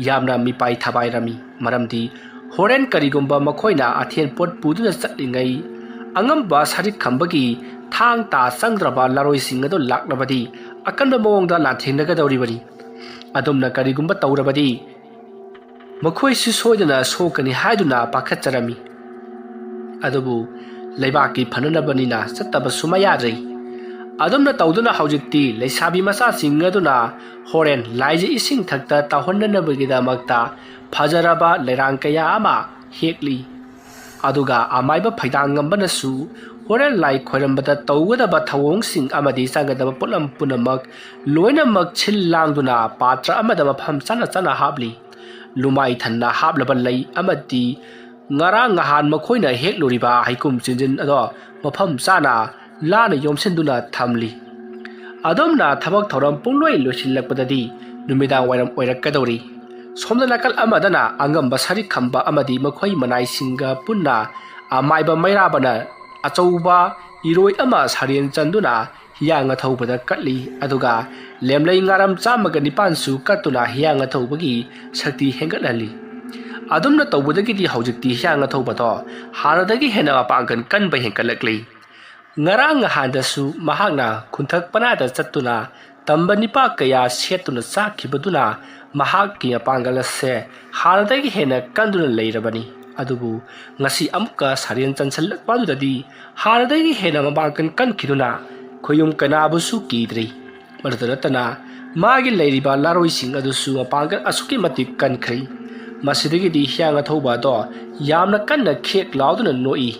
ꯌꯥꯝꯅ ꯃꯤꯄꯥꯏ ꯊꯕꯥꯏꯔꯝꯃꯤ꯫ ꯃꯔꯝꯗꯤ ꯍꯣꯔꯦꯟ ꯀꯔꯤꯒꯨꯝꯕ ꯃꯈꯣꯏꯅ ꯑꯊꯦꯟ ꯄꯣꯠ ꯄꯨꯗꯨꯅ ꯆꯠꯂꯤꯉꯩ ꯑꯉꯝꯕ ꯁꯔꯤꯛ ꯈꯝꯕꯒꯤ ꯊꯥꯡ ꯇꯥ ꯆꯪꯗ꯭ꯔꯕ ꯂꯥꯔꯣꯏꯁꯤꯡ ꯑꯗꯨ ꯂꯥꯛꯂꯕꯗꯤ ꯑꯀꯟꯕ ꯃꯑꯣꯡꯗ ꯂꯥꯟꯊꯦꯡꯅꯒꯗꯧꯔꯤꯕꯅꯤ꯫ ꯑꯗꯨꯝꯅ ꯀꯔꯤꯒꯨꯝꯕ ꯇꯧꯔꯕꯗꯤ ꯃꯈꯣꯏꯁꯨ ꯁꯣꯏꯗꯅ ꯁꯣꯛꯀꯅꯤ ꯍꯥꯏꯗꯨꯅ ꯄꯥꯈꯠꯆꯔꯝꯃꯤ꯫ ꯑꯗꯨꯕꯨ ꯂꯩꯕꯥꯛꯀꯤ ꯐꯅꯅꯕꯅꯤꯅ ꯆꯠꯇꯕꯁꯨ ꯃꯌꯥꯗ꯭ꯔꯤ꯫ ꯑꯗꯨꯝꯅ ꯇꯧꯗꯨꯅ ꯍꯧꯖꯤꯛꯇꯤ ꯂꯩꯁꯥꯕꯤ ꯃꯆꯥꯁꯤꯡ ꯑꯗꯨꯅ ꯍꯣꯔꯦꯟ ꯂꯥꯏꯖ ꯏꯁꯤꯡ ꯊꯛꯇ ꯇꯧꯍꯟꯅꯅꯕꯒꯤꯗꯃꯛꯇ ꯐꯖꯔꯕ ꯂꯩꯔꯥꯡ ꯀꯌꯥ ꯑꯃ ꯍꯦꯛꯂꯤ꯫ ꯑꯗꯨꯒ ꯑꯃꯥꯏꯕ ꯐꯩꯗꯥꯡꯒꯝꯕꯅꯁꯨ ꯍꯣꯔꯦꯟ ꯂꯥꯏ ꯈꯣꯏꯔꯝꯕꯗ ꯇꯧꯒꯗꯕ ꯊꯧꯑꯣꯡꯁꯤꯡ ꯑꯃꯗꯤ ꯆꯪꯒꯗꯕ ꯄꯣꯠꯂꯝ ꯄꯨꯝꯅꯃꯛ ꯂꯣꯏꯅꯃꯛ ꯁꯤꯜ ꯂꯥꯡꯗꯨꯅ ꯄꯥꯇ꯭ꯔ ꯑꯃꯗ ꯃꯐꯝ ꯆꯥꯅ ꯆꯥꯅ ꯍꯥꯞꯂꯤ꯫ ꯂꯨꯃꯥꯏ ꯊꯟꯅ ꯍꯥꯞꯂꯕ ꯂꯩ ꯑꯃꯗꯤ ꯉꯔꯥꯡ ꯅꯍꯥꯟ ꯃꯈꯣꯏꯅ ꯍꯦꯛꯂꯨꯔꯤꯕ ꯍꯩꯀꯨꯝ ꯆꯤꯟꯖꯤꯟ ꯑꯗꯣ ꯃꯐꯝ ꯆꯥꯅ ꯂꯥꯅ ꯌꯣꯝꯁꯤꯟꯗꯨꯅ ꯊꯝꯂꯤ꯫ ꯑꯗꯣꯝꯅ ꯊꯕꯛ ꯊꯧꯔꯝ ꯄꯨꯡꯂꯣꯏ ꯂꯣꯏꯁꯤꯜꯂꯛꯄꯗꯗꯤ ꯅꯨꯃꯤꯗꯥꯡ ꯋꯥꯏꯔꯝ ꯑꯣꯏꯔꯛꯀꯗꯧꯔꯤ꯫ ꯁꯣꯝꯗ ꯅꯥꯀꯜ ꯑꯃꯗꯅ ꯑꯉꯝꯕ ꯁꯔꯤꯛ ꯈꯝꯕ ꯑꯃꯗꯤ ꯃꯈꯣꯏ ꯃꯅꯥꯏꯁꯤꯡꯒ ꯄꯨꯟꯅ ꯑꯃꯥꯏꯕ ꯃꯩꯔꯥꯕꯅ ꯑꯆꯧꯕ ꯏꯔꯣꯏ ꯑꯃ ꯁꯥꯔꯦꯟ ꯆꯟꯗꯨꯅ ꯍꯤꯌꯥꯡ ꯑꯊꯧꯕꯗ ꯀꯠꯂꯤ, ꯑꯗꯨꯒ ꯂꯦꯝꯂꯩ ꯉꯥꯔꯝ ꯆꯥꯝꯃꯒ ꯅꯤꯄꯥꯟꯁꯨ ꯀꯠꯇꯨꯅ ꯍꯤꯌꯥꯡ ꯑꯊꯧꯕꯒꯤ ꯁꯛꯇꯤ ꯍꯦꯟꯒꯠꯍꯜꯂꯤ꯫ ꯑꯗꯨꯝꯅ ꯇꯧꯕꯗꯒꯤꯗꯤ ꯍꯧꯖꯤꯛꯇꯤ ꯍꯤꯌꯥꯡ ꯑꯊꯧꯕꯗꯣ ꯍꯥꯟꯅꯗꯒꯤ ꯍꯦꯟꯅ ꯃꯄꯥꯡꯒꯜ ꯀꯟꯕ ꯍꯦꯟꯒꯠꯂꯛꯂꯤ꯫ ꯉꯔꯥꯡ ꯅꯍꯥꯟꯗꯁꯨ ꯃꯍꯥꯛꯅ ꯈꯨꯟꯊꯛ ꯄꯅꯥꯗ ꯆꯠꯇꯨꯅ ꯇꯝꯕ ꯅꯤꯄꯥ ꯀꯌꯥ ꯁꯦꯠꯇꯨꯅ ꯆꯥꯛꯈꯤꯕꯗꯨꯅ ꯃꯍꯥꯛꯀꯤ ꯃꯄꯥꯡꯒꯜ ꯑꯁꯦ ꯍꯥꯟꯅꯗꯒꯤ ꯍꯦꯟꯅ ꯀꯟꯗꯨꯅ ꯂꯩꯔꯕꯅꯤ꯫ ꯑꯗꯨꯕꯨ ꯉꯁꯤ ꯑꯃꯨꯛꯀ ꯁꯥꯔꯦꯟ ꯆꯟꯁꯤꯜꯂꯛꯄ ꯑꯗꯨꯗꯗꯤ ꯍꯥꯟꯅꯗꯒꯤ ꯍꯦꯟꯅ ꯃꯄꯥꯡꯒꯜ ꯀꯟꯈꯤꯗꯨꯅ ꯈꯣꯌꯨꯝ ꯀꯅꯥꯕꯨꯁꯨ ꯀꯤꯗ꯭ꯔꯤ꯫ ꯃꯗꯨꯇ ꯅꯠꯇꯅ ꯃꯥꯒꯤ ꯂꯩꯔꯤꯕ ꯂꯥꯔꯣꯏꯁꯤꯡ ꯑꯗꯨꯁꯨ ꯃꯄꯥꯡꯒꯜ ꯑꯁꯨꯛꯀꯤ ꯃꯇꯤꯛ ꯀꯟꯈ꯭ꯔꯦ꯫ ꯃꯁꯤꯗꯒꯤꯗꯤ ꯍꯤꯌꯥꯡ ꯑꯊꯧꯕ ꯑꯗꯣ ꯌꯥꯝꯅ ꯀꯟꯅ ꯈꯦꯛ ꯂꯥꯎꯗꯨꯅ ꯅꯣꯛꯏ꯫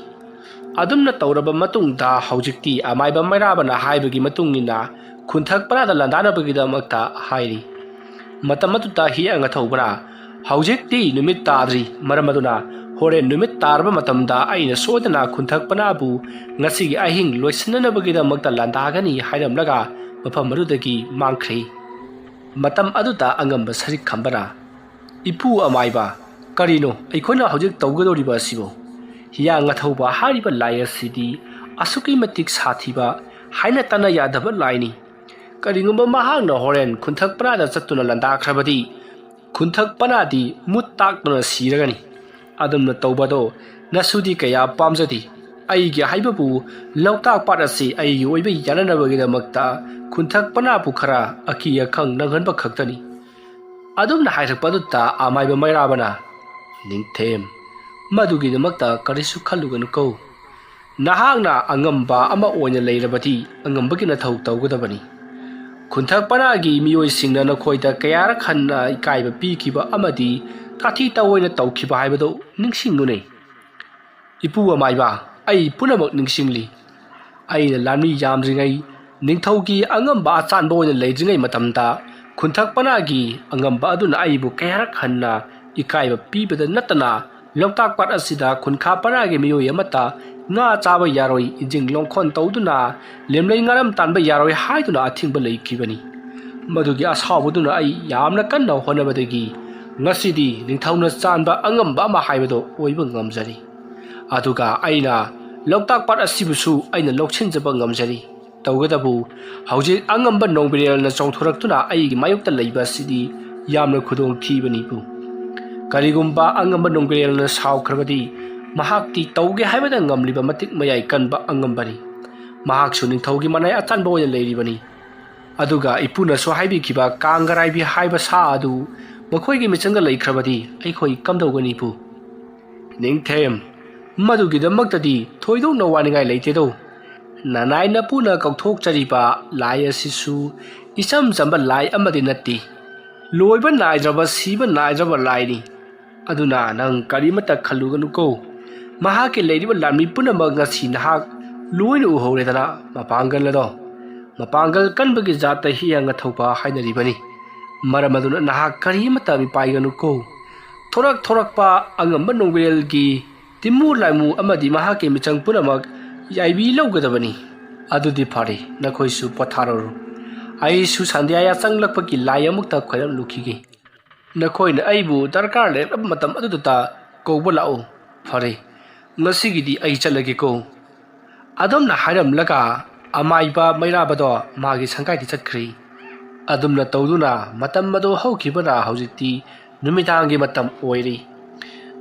ꯑꯗꯨꯝꯅ ꯇꯧꯔꯕ ꯃꯇꯨꯡꯗ ꯍꯧꯖꯤꯛꯇꯤ ꯑꯃꯥꯏꯕ ꯃꯩꯔꯥꯕꯅ ꯍꯥꯏꯕꯒꯤ ꯃꯇꯨꯡ ꯏꯟꯅ ꯈꯨꯟꯊꯛ ꯄꯅꯥꯗ ꯂꯥꯟꯗꯥꯅꯕꯒꯤꯗꯃꯛꯇ ꯍꯥꯏꯔꯤ꯫ ꯃꯇꯝ ꯑꯗꯨꯗ ꯍꯤꯌꯥꯡ ꯑꯊꯧꯕꯅ, "ꯍꯧꯖꯤꯛꯇꯤ ꯅꯨꯃꯤꯠ ꯇꯥꯗ꯭ꯔꯤ, ꯃꯔꯝ ꯑꯗꯨꯅ ꯍꯣꯔꯦꯟ ꯅꯨꯃꯤꯠ ꯇꯥꯔꯕ ꯃꯇꯝꯗ ꯑꯩꯅ ꯁꯣꯏꯗꯅ ꯈꯨꯟꯊꯛ ꯄꯅꯥꯕꯨ ꯉꯁꯤꯒꯤ ꯑꯍꯤꯡ ꯂꯣꯏꯁꯤꯟꯅꯅꯕꯒꯤꯗꯃꯛꯇ ꯂꯥꯟꯗꯥꯒꯅꯤ" ꯍꯥꯏꯔꯝꯂꯒ ꯃꯐꯝ ꯑꯗꯨꯗꯒꯤ ꯃꯥꯡꯈ꯭ꯔꯦ꯫ ꯃꯇꯝ ꯑꯗꯨꯗ ꯑꯉꯝꯕ ꯁꯔꯤꯛ ꯈꯝꯕꯅ, "ꯏꯄꯨ ꯑꯃꯥꯏꯕ, ꯀꯔꯤꯅꯣ ꯑꯩꯈꯣꯏꯅ ꯍꯧꯖꯤꯛ ꯇꯧꯒꯗꯧꯔꯤꯕ ꯑꯁꯤꯕꯨ? ꯍꯤꯌꯥꯡ ꯑꯊꯧꯕ ꯍꯥꯏꯔꯤꯕ ꯂꯥꯏ ꯑꯁꯤꯗꯤ ꯑꯁꯨꯛꯀꯤ ꯃꯇꯤꯛ ꯁꯥꯊꯤꯕ, ꯍꯥꯏꯅ ꯇꯥꯅ ꯌꯥꯗꯕ ꯂꯥꯏꯅꯤ꯫ ꯀꯔꯤꯒꯨꯝꯕ ꯃꯍꯥꯛꯅ ꯍꯣꯔꯦꯟ ꯈꯨꯟꯊꯛ ꯄꯅꯥꯗ ꯆꯠꯇꯨꯅ ꯂꯥꯟꯗꯥꯈ꯭ꯔꯕꯗꯤ, ꯈꯨꯟꯊꯛ ꯄꯅꯥꯗꯤ ꯃꯨꯠ ꯇꯥꯛꯇꯨꯅ ꯁꯤꯔꯒꯅꯤ꯫ ꯑꯗꯨꯝꯅ ꯇꯧꯕꯗꯣ ꯅꯁꯨꯗꯤ ꯀꯌꯥ ꯄꯥꯝꯖꯗꯦ꯫ ꯑꯩꯒꯤ ꯍꯥꯏꯕꯕꯨ, ꯂꯣꯛꯇꯥꯛ ꯄꯥꯠ ꯑꯁꯤ ꯑꯩꯒꯤ ꯑꯣꯏꯕ ꯌꯥꯅꯅꯕꯒꯤꯗꯃꯛꯇ ꯈꯨꯟꯊꯛ ꯄꯅꯥꯕꯨ ꯈꯔ ꯑꯀꯤ ꯑꯈꯪ ꯅꯪꯍꯟꯕ ꯈꯛꯇꯅꯤ"꯫ ꯑꯗꯨꯝꯅ ꯍꯥꯏꯔꯛꯄ ꯑꯗꯨꯗ ꯑꯃꯥꯏꯕ ꯃꯩꯔꯥꯕꯅ, "ꯅꯤꯡꯊꯦꯝ, ꯃꯗꯨꯒꯤꯗꯃꯛꯇ ꯀꯔꯤꯁꯨ ꯈꯜꯂꯨꯒꯅꯨꯀꯣ꯫ ꯅꯍꯥꯛꯅ ꯑꯉꯝꯕ ꯑꯃ ꯑꯣꯏꯅ ꯂꯩꯔꯕꯗꯤ ꯑꯉꯝꯕꯒꯤ ꯅꯊꯧ ꯇꯧꯒꯗꯕꯅꯤ꯫ ꯈꯨꯟꯊꯛ ꯄꯅꯥꯒꯤ ꯃꯤꯑꯣꯏꯁꯤꯡꯅ ꯅꯈꯣꯏꯗ ꯀꯌꯥꯔꯛ ꯍꯟꯅ ꯏꯀꯥꯏꯕ ꯄꯤꯈꯤꯕ ꯑꯃꯗꯤ ꯇꯥꯊꯤ ꯇꯥꯑꯣꯏꯅ ꯇꯧꯈꯤꯕ ꯍꯥꯏꯕꯗꯨ ꯅꯤꯡꯁꯤꯡꯉꯨꯅꯦ꯫ ꯏꯄꯨ ꯑꯃꯥꯏꯕ, ꯑꯩ ꯄꯨꯝꯅꯃꯛ ꯅꯤꯡꯁꯤꯡꯂꯤ꯫ ꯑꯩꯅ ꯂꯥꯟꯃꯤ ꯌꯥꯝꯗ꯭ꯔꯤꯉꯩ, ꯅꯤꯡꯊꯧꯒꯤ ꯑꯉꯝꯕ ꯑꯆꯥꯟꯕ ꯑꯣꯏꯅ ꯂꯩꯗ꯭ꯔꯤꯉꯩ ꯃꯇꯝꯗ, ꯈꯨꯟꯊꯛ ꯄꯅꯥꯒꯤ ꯑꯉꯝꯕ ꯑꯗꯨꯅ ꯑꯩꯕꯨ ꯀꯌꯥꯔꯛ ꯍꯟꯅ ꯏꯀꯥꯏꯕ ꯄꯤꯕꯗ ꯅꯠꯇꯅ, ꯂꯣꯛꯇꯥꯛ ꯄꯥꯠ ꯑꯁꯤꯗ ꯈꯨꯟꯈꯥ ꯄꯅꯥꯒꯤ ꯃꯤꯑꯣꯏ ꯑꯃꯠꯇ ꯉꯥ ꯆꯥꯕ ꯌꯥꯔꯣꯏ, ꯏꯟꯖꯤꯡ ꯂꯣꯡꯈꯣꯟ ꯇꯧꯗꯨꯅ ꯂꯦꯝꯂꯩ ꯉꯥꯔꯝ ꯇꯥꯟꯕ ꯌꯥꯔꯣꯏ ꯍꯥꯏꯗꯨꯅ ꯑꯊꯤꯡꯕ ꯂꯩꯈꯤꯕꯅꯤ꯫ ꯃꯗꯨꯒꯤ ꯑꯁꯥꯎꯕꯗꯨꯅ ꯑꯩ ꯌꯥꯝꯅ ꯀꯟꯅ ꯍꯣꯠꯅꯕꯗꯒꯤ ꯉꯁꯤꯗꯤ ꯅꯤꯡꯊꯧꯅ ꯆꯥꯟꯕ ꯑꯉꯝꯕ ꯑꯃ ꯍꯥꯏꯕꯗꯣ ꯑꯣꯏꯕ ꯉꯝꯖꯔꯤ꯫ ꯑꯗꯨꯒ ꯑꯩꯅ ꯂꯣꯛꯇꯥꯛ ꯄꯥꯠ ꯑꯁꯤꯕꯨꯁꯨ ꯑꯩꯅ ꯂꯧꯁꯤꯟꯖꯕ ꯉꯝꯖꯔꯤ꯫ ꯇꯧꯒꯗꯕꯨ, ꯍꯧꯖꯤꯛ ꯑꯉꯝꯕ ꯅꯣꯡꯕꯤꯔꯦꯜꯅ ꯆꯣꯡꯊꯣꯔꯛꯇꯨꯅ ꯑꯩꯒꯤ ꯃꯥꯌꯣꯛꯇ ꯂꯩꯕ ꯑꯁꯤꯗꯤ ꯌꯥꯝꯅ ꯈꯨꯗꯣꯡ ꯊꯤꯕꯅꯤꯕꯨ꯫ ꯀꯔꯤꯒꯨꯝꯕ ꯑꯉꯝꯕ ꯅꯣꯡꯕꯤꯔꯦꯜꯅ ꯁꯥꯎꯈ꯭ꯔꯕꯗꯤ, ꯃꯍꯥꯛꯇꯤ ꯇꯧꯒꯦ ꯍꯥꯏꯕꯗ ꯉꯝꯂꯤꯕ ꯃꯇꯤꯛ ꯃꯌꯥꯏ ꯀꯟꯕ ꯑꯉꯝꯕꯅꯤ꯫ ꯃꯍꯥꯛꯁꯨ ꯅꯤꯡꯊꯧꯒꯤ ꯃꯅꯥꯏ ꯑꯆꯥꯟꯕ ꯑꯣꯏꯅ ꯂꯩꯔꯤꯕꯅꯤ꯫ ꯑꯗꯨꯒ ꯏꯄꯨꯅꯁꯨ ꯍꯥꯏꯕꯤꯈꯤꯕ ꯀꯥꯡꯒꯔꯥꯏꯕꯤ ꯍꯥꯏꯕ ꯁꯥ ꯑꯗꯨ ꯃꯈꯣꯏꯒꯤ ꯃꯤꯆꯪꯗ ꯂꯩꯈ꯭ꯔꯕꯗꯤ ꯑꯩꯈꯣꯏ ꯀꯝꯗꯧꯒꯅꯤ ꯏꯄꯨ? ꯅꯤꯡꯊꯦꯝ, ꯃꯗꯨꯒꯤꯗꯃꯛꯇꯗꯤ ꯊꯣꯏꯗꯣꯛꯅ ꯋꯥꯅꯤꯡꯉꯥꯏ ꯂꯩꯇꯦꯗꯣ꯫ ꯅꯅꯥꯏ ꯅꯄꯨꯅ ꯀꯧꯊꯣꯛꯆꯔꯤꯕ ꯂꯥꯏ ꯑꯁꯤꯁꯨ ꯏꯆꯝ ꯆꯝꯕ ꯂꯥꯏ ꯑꯃꯗꯤ ꯅꯠꯇꯦ꯫ ꯂꯣꯏꯕ ꯅꯥꯏꯗ꯭ꯔꯕ, ꯁꯤꯕ ꯅꯥꯏꯗ꯭ꯔꯕ ꯂꯥꯏꯅꯤ꯫ ꯑꯗꯨꯅ ꯅꯪ ꯀꯔꯤꯃꯠꯇ ꯈꯜꯂꯨꯒꯅꯨꯀꯣ꯫ ꯃꯍꯥꯛꯀꯤ ꯂꯩꯔꯤꯕ ꯂꯥꯟꯃꯤ ꯄꯨꯝꯅꯃꯛ ꯉꯁꯤ ꯅꯍꯥꯛ ꯂꯣꯏꯅ ꯎꯍꯧꯔꯦꯗꯅ, ꯃꯄꯥꯡꯒꯜ ꯑꯗꯣ꯫ ꯃꯄꯥꯡꯒꯜ ꯀꯟꯕꯒꯤ ꯖꯥꯠꯇ ꯍꯤꯌꯥꯡꯅ ꯊꯧꯕ ꯍꯥꯏꯅꯔꯤꯕꯅꯤ꯫ ꯃꯔꯝ ꯑꯗꯨꯅ ꯅꯍꯥꯛ ꯀꯔꯤꯃꯠꯇ ꯃꯤꯄꯥꯏꯒꯅꯨꯀꯣ꯫ ꯊꯣꯔꯛ ꯊꯣꯔꯛꯄ ꯑꯉꯝꯕ ꯅꯣꯡꯕꯦꯜꯒꯤ ꯇꯤꯃꯨ ꯂꯥꯏꯃꯨ ꯑꯃꯗꯤ ꯃꯍꯥꯛꯀꯤ ꯃꯤꯆꯪ ꯄꯨꯝꯅꯃꯛ ꯌꯥꯏꯕꯤ ꯂꯧꯒꯗꯕꯅꯤ꯫ ꯑꯗꯨꯗꯤ ꯐꯔꯦ, ꯅꯈꯣꯏꯁꯨ ꯄꯣꯊꯥꯔꯔꯨ꯫ ꯑꯩꯁꯨ ꯁꯟꯙ꯭ꯌꯥ ꯌꯥꯆꯪꯂꯛꯄꯒꯤ ꯂꯥꯏ ꯑꯃꯨꯛꯇ ꯈꯣꯏꯔꯝꯂꯨꯈꯤꯒꯦ꯫ ꯅꯈꯣꯏꯅ ꯑꯩꯕꯨ ꯗꯔꯀꯥꯔ ꯂꯩꯔꯛꯂꯕ ꯃꯇꯝ ꯑꯗꯨꯗꯇ ꯀꯧꯕ ꯂꯥꯛꯎ꯫ ꯐꯔꯦ, ꯉꯁꯤꯒꯤꯗꯤ ꯑꯩ ꯆꯠꯂꯒꯦꯀꯣ꯫ ꯑꯗꯨꯝꯅ ꯍꯥꯏꯔꯝꯂꯒ ꯑꯃꯥꯏꯕ ꯃꯩꯔꯥꯕꯗꯣ ꯃꯥꯒꯤ ꯁꯪꯒꯥꯏꯗ ꯆꯠꯈ꯭ꯔꯤ꯫ ꯑꯗꯨꯝꯅ ꯇꯧꯗꯨꯅ ꯃꯇꯝ ꯑꯗꯨ ꯍꯧꯈꯤꯕꯅ ꯍꯧꯖꯤꯛꯇꯤ ꯅꯨꯃꯤꯗꯥꯡꯒꯤ ꯃꯇꯝ ꯑꯣꯏꯔꯤ꯫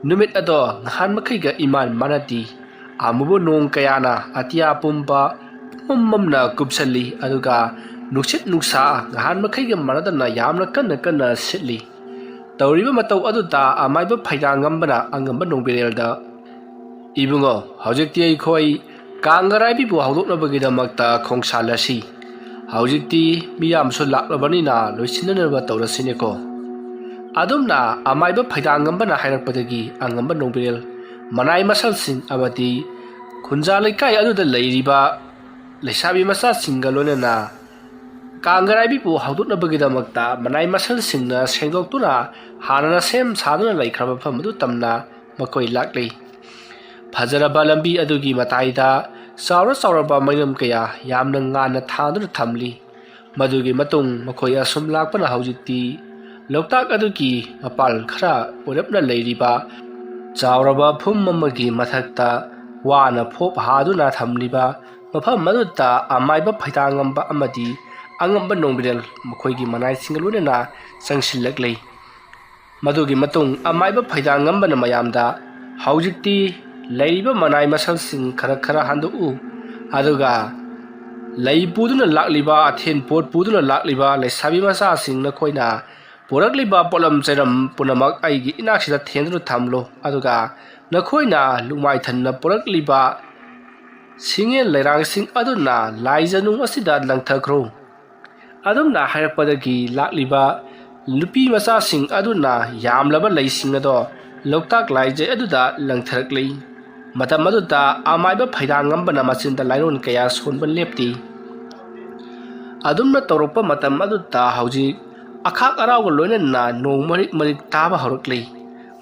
ꯅꯨꯃꯤꯠ ꯑꯗꯣ ꯅꯍꯥꯟ ꯃꯈꯩꯒ ꯏꯃꯥꯟ ꯃꯥꯟꯅꯗꯦ꯫ ꯑꯃꯨꯕ ꯅꯣꯡ ꯀꯌꯥꯅ ꯑꯇꯤꯌꯥ ꯄꯨꯝꯕ ꯄꯨꯝꯃꯝ ꯃꯝꯅ ꯀꯨꯞꯁꯜꯂꯤ, ꯑꯗꯨꯒ ꯅꯨꯡꯁꯤꯠ ꯅꯨꯡꯁꯥ ꯅꯍꯥꯟ ꯃꯈꯩꯒ ꯃꯥꯟꯅꯗꯅ ꯌꯥꯝꯅ ꯀꯟꯅ ꯀꯟꯅ ꯁꯤꯠꯂꯤ꯫ ꯇꯧꯔꯤꯕ ꯃꯇꯧ ꯑꯗꯨꯗ ꯑꯃꯥꯏꯕ ꯐꯩꯗꯥꯡꯉꯝꯕꯅ ꯑꯉꯝꯕ ꯅꯣꯡꯕꯤꯔꯦꯜꯗ, "ꯏꯕꯨꯡꯉꯣ, ꯍꯧꯖꯤꯛꯇꯤ ꯑꯩꯈꯣꯏ ꯀꯥꯡꯒꯔꯥꯏꯕꯤꯕꯨ ꯍꯧꯗꯣꯛꯅꯕꯒꯤꯗꯃꯛꯇ ꯈꯣꯡꯁꯥꯜꯂꯁꯤ꯫ ꯍꯧꯖꯤꯛꯇꯤ ꯃꯤꯌꯥꯝꯁꯨ ꯂꯥꯛꯂꯕꯅꯤꯅ ꯂꯣꯏꯁꯤꯟꯅꯅꯕ ꯇꯧꯔꯁꯤꯅꯦꯀꯣ"꯫ ꯑꯗꯨꯝꯅ ꯑꯃꯥꯏꯕ ꯐꯩꯗꯥꯡꯉꯝꯕꯅ ꯍꯥꯏꯔꯛꯄꯗꯒꯤ ꯑꯉꯝꯕ ꯅꯣꯡꯕꯤꯔꯦꯜ ꯃꯅꯥꯏ ꯃꯁꯜꯁꯤꯡ ꯑꯃꯗꯤ ꯈꯨꯟꯖꯥ ꯂꯩꯀꯥꯏ ꯑꯗꯨꯗ ꯂꯩꯔꯤꯕ ꯂꯩꯁꯥꯕꯤ ꯃꯆꯥꯁꯤꯡꯒ ꯂꯣꯏꯅꯅ ꯀꯥꯡꯒꯔꯥꯏꯕꯤꯕꯨ ꯍꯧꯗꯣꯛꯅꯕꯒꯤꯗꯃꯛꯇ ꯃꯅꯥꯏ ꯃꯁꯜꯁꯤꯡꯅ ꯁꯦꯡꯗꯣꯛꯇꯨꯅ ꯍꯥꯟꯅꯅ ꯁꯦꯝ ꯁꯥꯗꯨꯅ ꯂꯩꯈ꯭ꯔꯕ ꯃꯐꯝ ꯑꯗꯨ ꯇꯝꯅ ꯃꯈꯣꯏ ꯂꯥꯛꯂꯤ꯫ ꯐꯖꯔꯕ ꯂꯝꯕꯤ ꯑꯗꯨꯒꯤ ꯃꯇꯥꯏꯗ ꯆꯥꯎꯔ ꯆꯥꯎꯔꯕ ꯃꯩꯔꯝ ꯀꯌꯥ ꯌꯥꯝꯅ ꯉꯥꯟꯅ ꯊꯥꯗꯨꯅ ꯊꯝꯂꯤ꯫ ꯃꯗꯨꯒꯤ ꯃꯇꯨꯡ ꯃꯈꯣꯏ ꯑꯁꯨꯝ ꯂꯥꯛꯄꯅ ꯍꯧꯖꯤꯛꯇꯤ ꯂꯣꯛꯇꯥꯛ ꯑꯗꯨꯒꯤ ꯃꯄꯥꯜ ꯈꯔ ꯑꯣꯏꯔꯞꯅ ꯂꯩꯔꯤꯕ ꯆꯥꯎꯔꯕ ꯐꯨꯝ ꯑꯃꯒꯤ ꯃꯊꯛꯇ ꯋꯥꯅ ꯐꯣꯞ ꯍꯥꯗꯨꯅ ꯊꯝꯂꯤꯕ ꯃꯐꯝ ꯑꯗꯨꯗ ꯑꯃꯥꯏꯕ ꯐꯩꯗꯥꯡꯉꯝꯕ ꯑꯃꯗꯤ ꯑꯉꯝꯕ ꯅꯣꯡꯕꯤꯔꯦꯜ ꯃꯈꯣꯏꯒꯤ ꯃꯅꯥꯏꯁꯤꯡꯒ ꯂꯣꯏꯅꯅ ꯆꯪꯁꯤꯜꯂꯛꯂꯤ꯫ ꯃꯗꯨꯒꯤ ꯃꯇꯨꯡ ꯑꯃꯥꯏꯕ ꯐꯩꯗꯥꯡꯉꯝꯕꯅ ꯃꯌꯥꯝꯗ, "ꯍꯧꯖꯤꯛꯇꯤ ꯂꯩꯔꯤꯕ ꯃꯅꯥꯏ ꯃꯁꯜꯁꯤꯡ ꯈꯔ ꯈꯔ ꯍꯟꯗꯣꯛꯎ, ꯑꯗꯨꯒ ꯂꯩ ꯄꯨꯗꯨꯅ ꯂꯥꯛꯂꯤꯕ, ꯑꯊꯦꯟ ꯄꯣꯠ ꯄꯨꯗꯨꯅ ꯂꯥꯛꯂꯤꯕ ꯂꯩꯁꯥꯕꯤ ꯃꯆꯥꯁꯤꯡ, ꯅꯈꯣꯏꯅ ꯄꯨꯔꯛꯂꯤꯕ ꯄꯣꯠꯂꯝ ꯆꯩꯔꯝ ꯄꯨꯝꯅꯃꯛ ꯑꯩꯒꯤ ꯏꯅꯥꯛꯁꯤꯗ ꯊꯦꯡꯗꯨꯅ ꯊꯝꯂꯨ, ꯑꯗꯨꯒ ꯅꯈꯣꯏꯅ ꯂꯨꯛꯃꯥꯏ ꯊꯟꯅ ꯄꯨꯔꯛꯂꯤꯕ ꯁꯤꯡꯉꯦꯟ ꯂꯩꯔꯥꯡꯁꯤꯡ ꯑꯗꯨꯅ ꯂꯥꯏꯖꯅꯨꯡ ꯑꯁꯤꯗ ꯂꯪꯊꯈ꯭ꯔꯣ"꯫ ꯑꯗꯨꯝꯅ ꯍꯥꯏꯔꯛꯄꯗꯒꯤ ꯂꯥꯛꯂꯤꯕ ꯅꯨꯄꯤ ꯃꯆꯥꯁꯤꯡ ꯑꯗꯨꯅ ꯌꯥꯝꯂꯕ ꯂꯩꯁꯤꯡ ꯑꯗꯣ ꯂꯣꯛꯇꯥꯛ ꯂꯥꯏꯖꯩ ꯑꯗꯨꯗ ꯂꯪꯊꯔꯛꯂꯤ꯫ ꯃꯇꯝ ꯑꯗꯨꯗ ꯑꯃꯥꯏꯕ ꯐꯩꯗꯥꯡꯉꯝꯕꯅ ꯃꯆꯤꯟꯗ ꯂꯥꯏꯔꯣꯟ ꯀꯌꯥ ꯁꯣꯟꯕ ꯂꯦꯞꯇꯦ꯫ ꯑꯗꯨꯝꯅ ꯇꯧꯔꯛꯄ ꯃꯇꯝ ꯑꯗꯨꯗ ꯍꯧꯖꯤꯛ ꯑꯈꯥꯛ ꯑꯔꯥꯎꯒ ꯂꯣꯏꯅꯅ ꯅꯣꯡ ꯃꯔꯤꯛ ꯃꯔꯤꯛ ꯇꯥꯕ ꯍꯧꯔꯛꯂꯤ꯫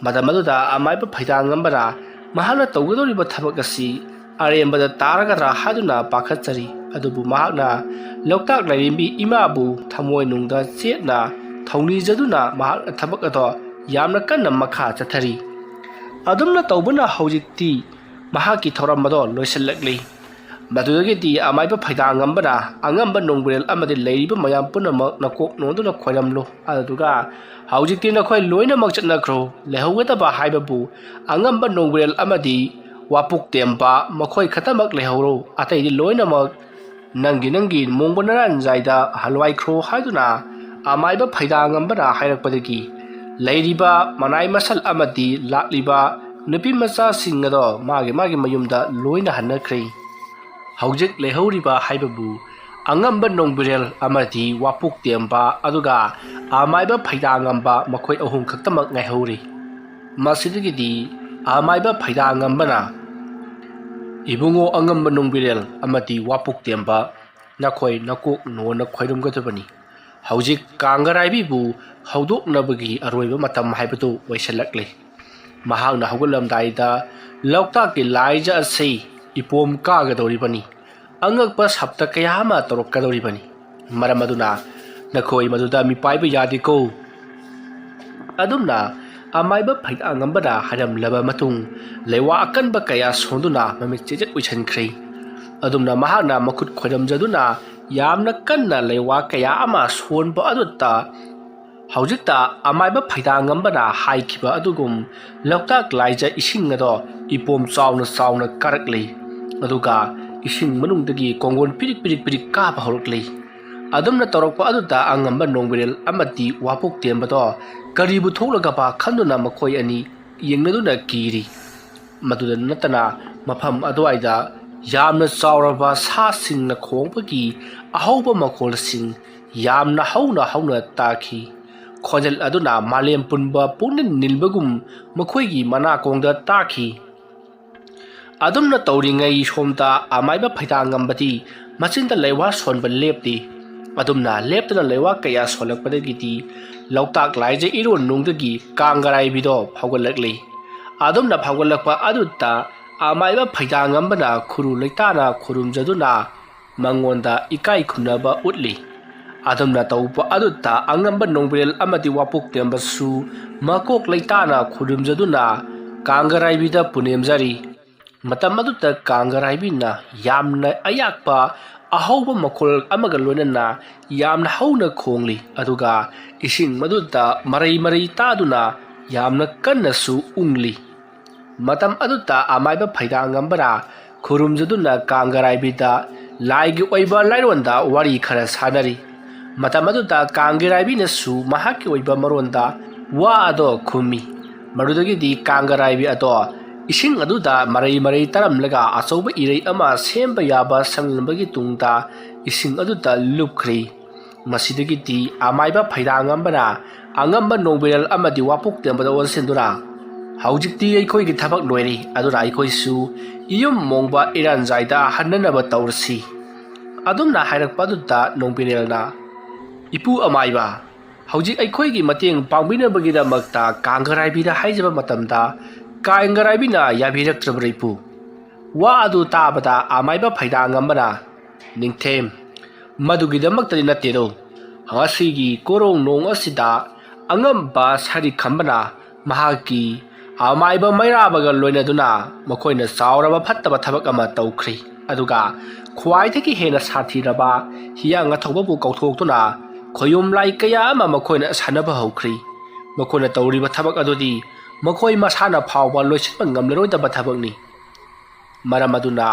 ꯃꯇꯝ ꯑꯗꯨꯗ ꯑꯃꯥꯏꯕ ꯐꯩꯗꯥꯡꯉꯝꯕꯅ ꯃꯍꯥꯛꯅ ꯇꯧꯒꯗꯧꯔꯤꯕ ꯊꯕꯛ ꯑꯁꯤ ꯑꯔꯦꯝꯕꯗ ꯇꯥꯔꯒꯗ꯭ꯔꯥ ꯍꯥꯏꯗꯨꯅ ꯄꯥꯈꯠꯆꯔꯤ꯫ ꯑꯗꯨꯕꯨ ꯃꯍꯥꯛꯅ ꯂꯣꯛꯇꯥꯛ ꯂꯥꯏꯔꯦꯝꯕꯤ ꯏꯃꯥꯕꯨ ꯊꯃꯣꯏꯅꯨꯡꯗ ꯆꯦꯠꯅ ꯊꯧꯅꯤꯖꯗꯨꯅ ꯃꯍꯥꯛꯅ ꯊꯕꯛ ꯑꯗꯣ ꯌꯥꯝꯅ ꯀꯟꯅ ꯃꯈꯥ ꯆꯠꯊꯔꯤ꯫ ꯑꯗꯨꯝꯅ ꯇꯧꯕꯅ ꯍꯧꯖꯤꯛꯇꯤ ꯃꯍꯥꯛꯀꯤ ꯊꯧꯔꯝ ꯑꯗꯣ ꯂꯣꯏꯁꯤꯜꯂꯛꯂꯤ꯫ ꯃꯗꯨꯗꯒꯤꯗꯤ ꯑꯃꯥꯏꯕ ꯐꯩꯗꯥꯡꯉꯝꯕꯅ ꯑꯉꯝꯕ ꯅꯣꯡꯕ꯭ꯔꯦꯜ ꯑꯃꯗꯤ ꯂꯩꯔꯤꯕ ꯃꯌꯥꯝ ꯄꯨꯝꯅꯃꯛ ꯅꯀꯣꯛ ꯅꯣꯟꯗꯨꯅ ꯈꯣꯏꯔꯝꯂꯨ꯫ ꯑꯗꯨꯗꯨꯒ ꯍꯧꯖꯤꯛꯇꯤ ꯅꯈꯣꯏ ꯂꯣꯏꯅꯃꯛ ꯆꯠꯅꯈ꯭ꯔꯣ꯫ ꯂꯩꯍꯧꯒꯗꯕ ꯍꯥꯏꯕꯕꯨ ꯑꯉꯝꯕ ꯅꯣꯡꯕ꯭ꯔꯦꯜ ꯑꯃꯗꯤ ꯋꯥꯄꯣꯛꯇꯦꯝꯕ, ꯃꯈꯣꯏ ꯈꯛꯇꯃꯛ ꯂꯩꯍꯧꯔꯣ꯫ ꯑꯇꯩꯗꯤ ꯂꯣꯏꯅꯃꯛ ꯅꯪꯒꯤ ꯅꯪꯒꯤ ꯃꯣꯡꯕ ꯅꯔꯥꯟꯖꯥꯏꯗ ꯍꯜꯋꯥꯏꯈ꯭ꯔꯣ ꯍꯥꯏꯗꯨꯅ ꯑꯃꯥꯏꯕ ꯐꯩꯗꯥꯡꯉꯝꯕꯅ ꯍꯥꯏꯔꯛꯄꯗꯒꯤ ꯂꯩꯔꯤꯕ ꯃꯅꯥꯏ ꯃꯁꯜ ꯑꯃꯗꯤ ꯂꯥꯛꯂꯤꯕ ꯅꯨꯄꯤ ꯃꯆꯥꯁꯤꯡ ꯑꯗꯣ ꯃꯥꯒꯤ ꯃꯥꯒꯤ ꯃꯌꯨꯝꯗ ꯂꯣꯏꯅ ꯍꯟꯅꯈ꯭ꯔꯦ꯫ ꯍꯧꯖꯤꯛ ꯂꯩꯍꯧꯔꯤꯕ ꯍꯥꯏꯕꯕꯨ ꯑꯉꯝꯕ ꯅꯣꯡꯕꯤꯔꯦꯜ ꯑꯃꯗꯤ ꯋꯥꯄꯣꯛꯇꯦꯝꯕ ꯑꯗꯨꯒ ꯑꯃꯥꯏꯕ ꯐꯩꯗꯥꯡꯉꯝꯕ ꯃꯈꯣꯏ ꯑꯍꯨꯝ ꯈꯛꯇꯃꯛ ꯉꯥꯏꯍꯧꯔꯤ꯫ ꯃꯁꯤꯗꯒꯤꯗꯤ ꯑꯃꯥꯏꯕ ꯐꯩꯗꯥꯡꯉꯝꯕꯅ ꯏꯕꯨꯡꯉꯣ ꯑꯉꯝꯕ ꯅꯣꯡꯕꯤꯔꯦꯜ ꯑꯃꯗꯤ ꯋꯥꯄꯣꯛꯇꯦꯝꯕ, ꯅꯈꯣꯏ ꯅꯀꯣꯛ ꯅꯣꯟꯅ ꯈꯣꯏꯔꯝꯒꯗꯕꯅꯤ꯫ ꯍꯧꯖꯤꯛ ꯀꯥꯡꯒꯔꯥꯏꯕꯤꯕꯨ ꯍꯧꯗꯣꯛꯅꯕꯒꯤ ꯑꯔꯣꯏꯕ ꯃꯇꯝ ꯍꯥꯏꯕꯗꯨ ꯑꯣꯏꯁꯤꯜꯂꯛꯂꯦ꯫ ꯃꯍꯥꯛꯅ ꯍꯧꯒꯠꯂꯝꯗꯥꯏꯗ ꯂꯣꯛꯇꯥꯛꯀꯤ ꯂꯥꯏꯖ ꯑꯁꯤ ꯏꯄꯣꯝ ꯀꯥꯒꯗꯧꯔꯤꯕꯅꯤ꯫ ꯑꯉꯛꯄ ꯁꯞꯇ ꯀꯌꯥ ꯑꯃ ꯇꯧꯔꯛꯀꯗꯧꯔꯤꯕꯅꯤ꯫ ꯃꯔꯝ ꯑꯗꯨꯅ ꯅꯈꯣꯏ ꯃꯗꯨꯗ ꯃꯤꯄꯥꯏꯕ ꯌꯥꯗꯦꯀꯣ꯫ ꯑꯗꯨꯝꯅ ꯑꯃꯥꯏꯕ ꯐꯩꯗꯥꯉꯝꯕꯅ ꯍꯥꯏꯔꯝꯂꯕ ꯃꯇꯨꯡ, ꯂꯩꯋꯥ ꯑꯀꯟꯕ ꯀꯌꯥ ꯁꯣꯟꯗꯨꯅ ꯃꯃꯤꯠ ꯆꯦꯖꯦꯠ ꯑꯣꯏꯁꯤꯟꯈ꯭ꯔꯦ꯫ ꯑꯗꯨꯝꯅ ꯃꯍꯥꯛꯅ ꯃꯈꯨꯠ ꯈꯣꯏꯔꯝꯖꯗꯨꯅ ꯌꯥꯝꯅ ꯀꯟꯅ ꯂꯩꯋꯥ ꯀꯌꯥ ꯑꯃ ꯁꯣꯟꯕ ꯑꯗꯨꯗ, ꯍꯧꯖꯤꯛꯇ ꯑꯃꯥꯏꯕ ꯐꯩꯗꯥꯉꯝꯕꯅ ꯍꯥꯏꯈꯤꯕ ꯑꯗꯨꯒꯨꯝ ꯂꯣꯛꯇꯥꯛ ꯂꯥꯏꯖ ꯏꯁꯤꯡ ꯑꯗꯣ ꯏꯄꯣꯝ ꯆꯥꯎꯅ ꯆꯥꯎꯅ ꯀꯥꯔꯛꯂꯤ꯫ ꯑꯗꯨꯒ ꯏꯁꯤꯡ ꯃꯅꯨꯡꯗꯒꯤ ꯀꯣꯡꯒꯣꯟ ꯄꯤꯔꯤꯛ ꯄꯤꯔꯤꯛ ꯄꯤꯔꯤꯛ ꯀꯥꯕ ꯍꯧꯔꯛꯂꯤ꯫ ꯑꯗꯨꯝꯅ ꯇꯧꯔꯛꯄ ꯑꯗꯨꯗ ꯑꯉꯝꯕ ꯅꯣꯡꯕꯤꯔꯦꯜ ꯑꯃꯗꯤ ꯋꯥꯄꯣꯛꯇꯦꯝꯕꯗꯣ ꯀꯔꯤꯕꯨ ꯊꯣꯛꯂꯒꯕ ꯈꯟꯗꯨꯅ ꯃꯈꯣꯏ ꯑꯅꯤ ꯌꯦꯡꯅꯗꯨꯅ ꯀꯤꯔꯤ꯫ ꯃꯗꯨꯗ ꯅꯠꯇꯅ ꯃꯐꯝ ꯑꯗꯨꯋꯥꯏꯗ ꯌꯥꯝꯅ ꯆꯥꯎꯔꯕ ꯁꯥꯁꯤꯡꯅ ꯈꯣꯡꯕꯒꯤ ꯑꯍꯧꯕ ꯃꯈꯣꯜꯁꯤꯡ ꯌꯥꯝꯅ ꯍꯧꯅ ꯍꯧꯅ ꯇꯥꯈꯤ꯫ ꯈꯣꯟꯖꯦꯜ ꯑꯗꯨꯅ ꯃꯥꯂꯦꯝ ꯄꯨꯝꯕ ꯄꯨꯛꯅꯤꯡ ꯅꯤꯜꯕꯒꯨꯝ ꯃꯈꯣꯏꯒꯤ ꯃꯅꯥꯀꯣꯡꯗ ꯇꯥꯈꯤ꯫ ꯑꯗꯨꯝꯅ ꯇꯧꯔꯤꯉꯩ ꯁꯣꯝꯗ ꯑꯃꯥꯏꯕ ꯐꯩꯗꯥꯉꯝꯕꯗꯤ ꯃꯆꯤꯟꯗ ꯂꯩꯋꯥ ꯁꯣꯟꯕ ꯂꯦꯞꯇꯦ꯫ ꯑꯗꯨꯝꯅ ꯂꯦꯞꯇꯅ ꯂꯩꯋꯥ ꯀꯌꯥ ꯁꯣꯜꯂꯛꯄꯗꯒꯤꯗꯤ ꯂꯣꯛꯇꯥꯛ ꯂꯥꯏꯖ ꯏꯔꯣꯟ ꯅꯨꯡꯗꯒꯤ ꯀꯥꯡꯒꯔꯥꯏꯕꯤꯗꯣ ꯐꯥꯎꯒꯠꯂꯛꯂꯤ꯫ ꯑꯗꯨꯝꯅ ꯐꯥꯎꯒꯠꯂꯛꯄ ꯑꯗꯨꯗ ꯑꯃꯥꯏꯕ ꯐꯩꯗꯥꯉꯝꯕꯅ ꯈꯨꯔꯨ ꯂꯩꯇꯥꯅ ꯈꯨꯔꯨꯝꯖꯗꯨꯅ ꯃꯉꯣꯟꯗ ꯏꯀꯥꯏ ꯈꯨꯝꯅꯕ ꯎꯠꯂꯤ꯫ ꯑꯗꯨꯝꯅ ꯇꯧꯕ ꯑꯗꯨꯗ ꯑꯉꯝꯕ ꯅꯣꯡꯕ꯭ꯔꯦꯜ ꯑꯃꯗꯤ ꯋꯥꯄꯣꯛꯇꯦꯝꯕꯁꯨ ꯃꯀꯣꯛ ꯂꯩꯇꯥꯅ ꯈꯨꯔꯨꯝꯖꯗꯨꯅ ꯀꯥꯡꯒꯔꯥꯏꯕꯤꯗ ꯄꯨꯅꯦꯝꯖꯔꯤ꯫ ꯃꯇꯝ ꯑꯗꯨꯗ ꯀꯥꯡꯒꯔꯥꯏꯕꯤꯅ ꯌꯥꯝꯅ ꯑꯌꯥꯛꯄ ꯑꯍꯧꯕ ꯃꯈꯣꯜ ꯑꯃꯒ ꯂꯣꯏꯅꯅ ꯌꯥꯝꯅ ꯍꯧꯅ ꯈꯣꯡꯂꯤ, ꯑꯗꯨꯒ ꯏꯁꯤꯡ ꯃꯗꯨꯗ ꯃꯔꯩ ꯃꯔꯩ ꯇꯥꯗꯨꯅ ꯌꯥꯝꯅ ꯀꯟꯅꯁꯨ ꯎꯪꯂꯤ꯫ ꯃꯇꯝ ꯑꯗꯨꯗ ꯑꯃꯥꯏꯕ ꯐꯩꯗꯥꯉꯝꯕꯅ ꯈꯨꯔꯨꯝꯖꯗꯨꯅ ꯀꯥꯡꯒꯔꯥꯏꯕꯤꯗ ꯂꯥꯏꯒꯤ ꯑꯣꯏꯕ ꯂꯥꯏꯔꯣꯟꯗ ꯋꯥꯔꯤ ꯈꯔ ꯁꯥꯟꯅꯔꯤ꯫ ꯃꯇꯝ ꯑꯗꯨꯗ ꯀꯥꯡꯒꯔꯥꯏꯕꯤꯅꯁꯨ ꯃꯍꯥꯛꯀꯤ ꯑꯣꯏꯕ ꯃꯔꯣꯟꯗ ꯋꯥ ꯑꯗꯣ ꯈꯨꯝꯃꯤ꯫ ꯃꯗꯨꯗꯒꯤꯗꯤ ꯀꯥꯡꯒꯔꯥꯏꯕꯤ ꯑꯗꯣ ꯏꯁꯤꯡ ꯑꯗꯨꯗ ꯃꯔꯩ ꯃꯔꯩ ꯇꯥꯔꯝꯂꯒ ꯑꯆꯧꯕ ꯏꯔꯩ ꯑꯃ ꯁꯦꯝꯕ ꯌꯥꯕ ꯁꯪꯂꯝꯕꯒꯤ ꯇꯨꯡꯗ ꯏꯁꯤꯡ ꯑꯗꯨꯗ ꯂꯨꯞꯈ꯭ꯔꯦ꯫ ꯃꯁꯤꯗꯒꯤꯗꯤ ꯑꯃꯥꯏꯕ ꯐꯩꯗꯥꯉꯝꯕꯅ ꯑꯉꯝꯕ ꯅꯣꯡꯕꯤꯔꯦꯜ ꯑꯃꯗꯤ ꯋꯥꯄꯣꯛꯇꯦꯝꯕꯗ ꯑꯣꯟꯁꯤꯟꯗꯨꯅ "ꯍꯧꯖꯤꯛꯇꯤ ꯑꯩꯈꯣꯏꯒꯤ ꯊꯕꯛ ꯂꯣꯏꯔꯦ, ꯑꯗꯨꯅ ꯑꯩꯈꯣꯏꯁꯨ ꯏꯌꯨꯝ ꯃꯣꯡꯕ ꯏꯔꯥꯟꯖꯥꯏꯗ ꯍꯟꯅꯅꯕ ꯇꯧꯔꯁꯤ"꯫ ꯑꯗꯨꯝꯅ ꯍꯥꯏꯔꯛꯄ ꯑꯗꯨꯗ ꯅꯣꯡꯕꯤꯔꯦꯜꯅ, "ꯏꯄꯨ ꯑꯃꯥꯏꯕ, ꯍꯧꯖꯤꯛ ꯑꯩꯈꯣꯏꯒꯤ ꯃꯇꯦꯡ ꯄꯥꯡꯕꯤꯅꯕꯒꯤꯗꯃꯛꯇ ꯀꯥꯡꯒꯔꯥꯏꯕꯤꯗ ꯍꯥꯏꯖꯕ ꯃꯇꯝꯗ ꯀꯥꯡꯒꯔꯥꯏꯕꯤꯅ ꯌꯥꯕꯤꯔꯛꯇ꯭ꯔꯕ꯭ꯔꯥ ꯏꯄꯨ?" ꯋꯥ ꯑꯗꯨ ꯇꯥꯕꯗ ꯑꯃꯥꯏꯕ ꯐꯩꯗꯥꯡ ꯑꯃꯅ, "ꯅꯤꯡꯊꯦꯝ, ꯃꯗꯨꯒꯤꯗꯃꯛꯇꯗꯤ ꯅꯠꯇꯦꯗꯣ꯫ ꯉꯁꯤꯒꯤ ꯀꯣꯔꯣꯡ ꯅꯣꯡ ꯑꯁꯤꯗ ꯑꯉꯝꯕ ꯁꯥꯔꯤꯛ ꯈꯝꯕꯅ ꯃꯍꯥꯛꯀꯤ ꯑꯃꯥꯏꯕ ꯃꯩꯔꯥꯕꯒ ꯂꯣꯏꯅꯗꯨꯅ ꯃꯈꯣꯏꯅ ꯆꯥꯎꯔꯕ ꯐꯠꯇꯕ ꯊꯕꯛ ꯑꯃ ꯇꯧꯈ꯭ꯔꯤ꯫ ꯑꯗꯨꯒ ꯈ꯭ꯋꯥꯏꯗꯒꯤ ꯍꯦꯟꯅ ꯁꯥꯊꯤꯔꯕ ꯍꯤꯌꯥꯡ ꯑꯊꯧꯕꯕꯨ ꯀꯧꯊꯣꯛꯇꯨꯅ ꯈꯣꯌꯨꯝ ꯂꯥꯏ ꯀꯌꯥ ꯑꯃ ꯃꯈꯣꯏꯅ ꯁꯥꯟꯅꯕ ꯍꯧꯈ꯭ꯔꯤ꯫ ꯃꯈꯣꯏꯅ ꯇꯧꯔꯤꯕ ꯊꯕꯛ ꯑꯗꯨꯗꯤ ꯃꯈꯣꯏ ꯃꯁꯥꯅ ꯐꯥꯎꯕ ꯂꯣꯏꯁꯤꯟꯕ ꯉꯝꯂꯔꯣꯏꯗꯕ ꯊꯕꯛꯅꯤ꯫ ꯃꯔꯝ ꯑꯗꯨꯅ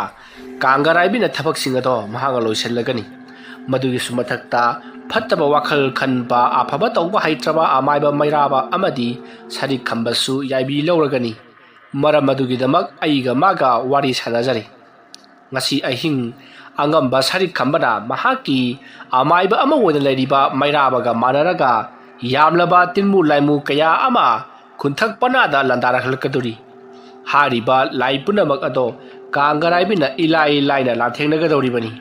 ꯀꯥꯡꯒꯔꯥꯏꯕꯤꯅ ꯊꯕꯛꯁꯤꯡ ꯑꯗꯣ ꯃꯍꯥꯛꯅ ꯂꯣꯏꯁꯤꯜꯂꯒꯅꯤ꯫ ꯃꯗꯨꯒꯤꯁꯨ ꯃꯊꯛꯇ ꯐꯠꯇꯕ ꯋꯥꯈꯜ ꯈꯟꯕ, ꯑꯐꯕ ꯇꯧꯕ ꯍꯩꯇ꯭ꯔꯕ ꯑꯃꯥꯏꯕ ꯃꯩꯔꯥꯕ ꯑꯃꯗꯤ ꯁꯥꯔꯤꯛ ꯈꯝꯕꯁꯨ ꯌꯥꯏꯕꯤ ꯂꯧꯔꯒꯅꯤ꯫ ꯃꯔꯝ ꯑꯗꯨꯒꯤꯗꯃꯛ ꯑꯩꯒ ꯃꯥꯒ ꯋꯥꯔꯤ ꯁꯥꯟꯅꯖꯔꯤ꯫ ꯉꯁꯤ ꯑꯍꯤꯡ ꯑꯉꯝꯕ ꯁꯥꯔꯤꯛ ꯈꯝꯕꯅ ꯃꯍꯥꯛꯀꯤ ꯑꯃꯥꯏꯕ ꯑꯃ ꯑꯣꯏꯅ ꯂꯩꯔꯤꯕ ꯃꯩꯔꯥꯕꯒ ꯃꯥꯟꯅꯔꯒ ꯌꯥꯝꯂꯕ ꯇꯤꯟꯃꯨ ꯂꯥꯏꯃꯨ ꯀꯌꯥ ꯑꯃ ꯈꯨꯟꯊꯛ ꯄꯅꯥꯗ ꯂꯥꯟꯗꯥꯔꯛꯂꯛꯀꯗꯧꯔꯤ꯫ ꯍꯥꯏꯔꯤꯕ ꯂꯥꯏ ꯄꯨꯝꯅꯃꯛ ꯑꯗꯣ ꯀꯥꯡꯒꯔꯥꯏꯕꯤꯅ ꯏꯂꯥꯏ ꯂꯥꯏꯅ ꯂꯥꯟꯊꯦꯡꯅꯒꯗꯧꯔꯤꯕꯅꯤ꯫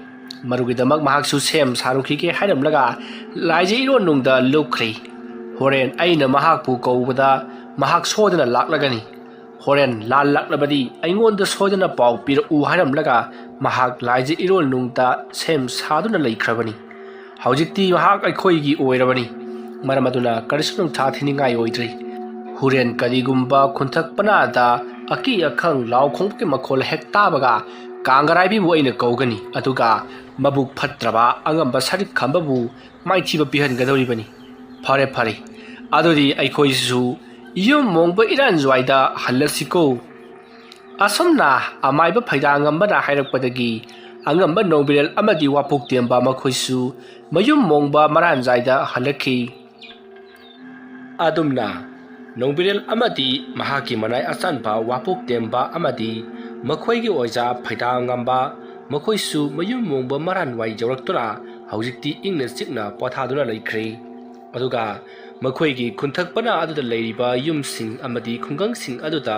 ꯃꯗꯨꯒꯤꯗꯃꯛ ꯃꯍꯥꯛꯁꯨ ꯁꯦꯝ ꯁꯥꯔꯨꯈꯤꯒꯦ ꯍꯥꯏꯔꯝꯂꯒ ꯂꯥꯏꯖ ꯏꯔꯣꯟꯅꯨꯡꯗ ꯂꯨꯞꯈ꯭ꯔꯦ꯫ ꯍꯣꯔꯦꯟ ꯑꯩꯅ ꯃꯍꯥꯛꯄꯨ ꯀꯧꯕꯗ ꯃꯍꯥꯛ ꯁꯣꯏꯗꯅ ꯂꯥꯛꯂꯒꯅꯤ꯫ ꯍꯣꯔꯦꯟ ꯂꯥꯜꯂꯛꯂꯕꯗꯤ ꯑꯩꯉꯣꯟꯗ ꯁꯣꯏꯗꯅ ꯄꯥꯎ ꯄꯤꯔꯛꯎ ꯍꯥꯏꯔꯝꯂꯒ ꯃꯍꯥꯛ ꯂꯥꯏꯖ ꯏꯔꯣꯟꯅꯨꯡꯗ ꯁꯦꯝ ꯁꯥꯗꯨꯅ ꯂꯩꯈ꯭ꯔꯕꯅꯤ꯫ ꯍꯧꯖꯤꯛꯇꯤ ꯃꯍꯥꯛ ꯑꯩꯈꯣꯏꯒꯤ ꯑꯣꯏꯔꯕꯅꯤ꯫ ꯃꯔꯝ ꯑꯗꯨꯅ ꯀꯔꯤꯁꯨ ꯅꯨꯡꯊꯥ ꯊꯤꯅꯤꯡꯉꯥꯏ ꯑꯣꯏꯗ꯭ꯔꯤ꯫ ꯍꯣꯔꯦꯟ ꯀꯔꯤꯒꯨꯝꯕ ꯈꯨꯟꯊꯛ ꯄꯅꯥꯗ ꯑꯀꯤ ꯑꯈꯪ ꯂꯥꯎ ꯈꯣꯡꯕꯒꯤ ꯃꯈꯣꯜ ꯍꯦꯛ ꯇꯥꯕꯒ ꯀꯥꯡꯒꯔꯥꯏꯕꯤꯕꯨ ꯑꯩꯅ ꯀꯧꯒꯅꯤ, ꯑꯗꯨꯒ ꯃꯕꯨꯛ ꯐꯠꯇ꯭ꯔꯕ ꯑꯉꯝꯕ ꯁꯥꯔꯤꯛ ꯈꯝꯕꯕꯨ ꯃꯥꯏꯊꯤꯕ ꯄꯤꯍꯟꯒꯗꯧꯔꯤꯕꯅꯤ꯫ ꯐꯔꯦ, ꯐꯔꯦ, ꯑꯗꯨꯗꯤ ꯑꯩꯈꯣꯏꯁꯨ ꯌꯨꯝ ꯃꯣꯡꯕ ꯏꯔꯥꯟꯖ꯭ꯋꯥꯏꯗ ꯍꯜꯂꯁꯤꯀꯣ꯫ ꯑꯁꯨꯝꯅ ꯑꯃꯥꯏꯕ ꯐꯩꯗꯥꯡ ꯑꯃꯅ ꯍꯥꯏꯔꯛꯄꯗꯒꯤ ꯑꯉꯝꯕ ꯅꯣꯡꯕꯤꯔꯦꯜ ꯑꯃꯗꯤ ꯋꯥꯄꯣꯛꯇꯦꯝꯕ ꯃꯈꯣꯏꯁꯨ ꯃꯌꯨꯝ ꯃꯣꯡꯕ ꯃꯔꯥꯟꯖꯥꯏꯗ ꯍꯜꯂꯛꯈꯤ꯫ ꯑꯗꯨꯝꯅ ꯅꯣꯡꯕꯤꯔꯦꯜ ꯑꯃꯗꯤ ꯃꯍꯥꯛꯀꯤ ꯃꯅꯥꯏ ꯑꯆꯥꯟꯕ ꯋꯥꯄꯣꯛꯇꯦꯝꯕ ꯑꯃꯗꯤ ꯃꯈꯣꯏꯒꯤ ꯑꯣꯏꯖꯥ ꯐꯩꯗꯥꯡꯉꯝꯕ ꯃꯈꯣꯏꯁꯨ ꯃꯌꯨꯝ ꯃꯣꯡꯕ ꯃꯔꯥꯟꯋꯥꯏ ꯌꯧꯔꯛꯇꯨꯅ ꯍꯧꯖꯤꯛꯇꯤ ꯏꯪꯅ ꯆꯤꯛꯅ ꯄꯣꯊꯥꯗꯨꯅ ꯂꯩꯈ꯭ꯔꯦ꯫ ꯑꯗꯨꯒ ꯃꯈꯣꯏꯒꯤ ꯈꯨꯟꯊꯛ ꯄꯅꯥ ꯑꯗꯨꯗ ꯂꯩꯔꯤꯕ ꯌꯨꯝꯁꯤꯡ ꯑꯃꯗꯤ ꯈꯨꯡꯒꯪꯁꯤꯡ ꯑꯗꯨꯗ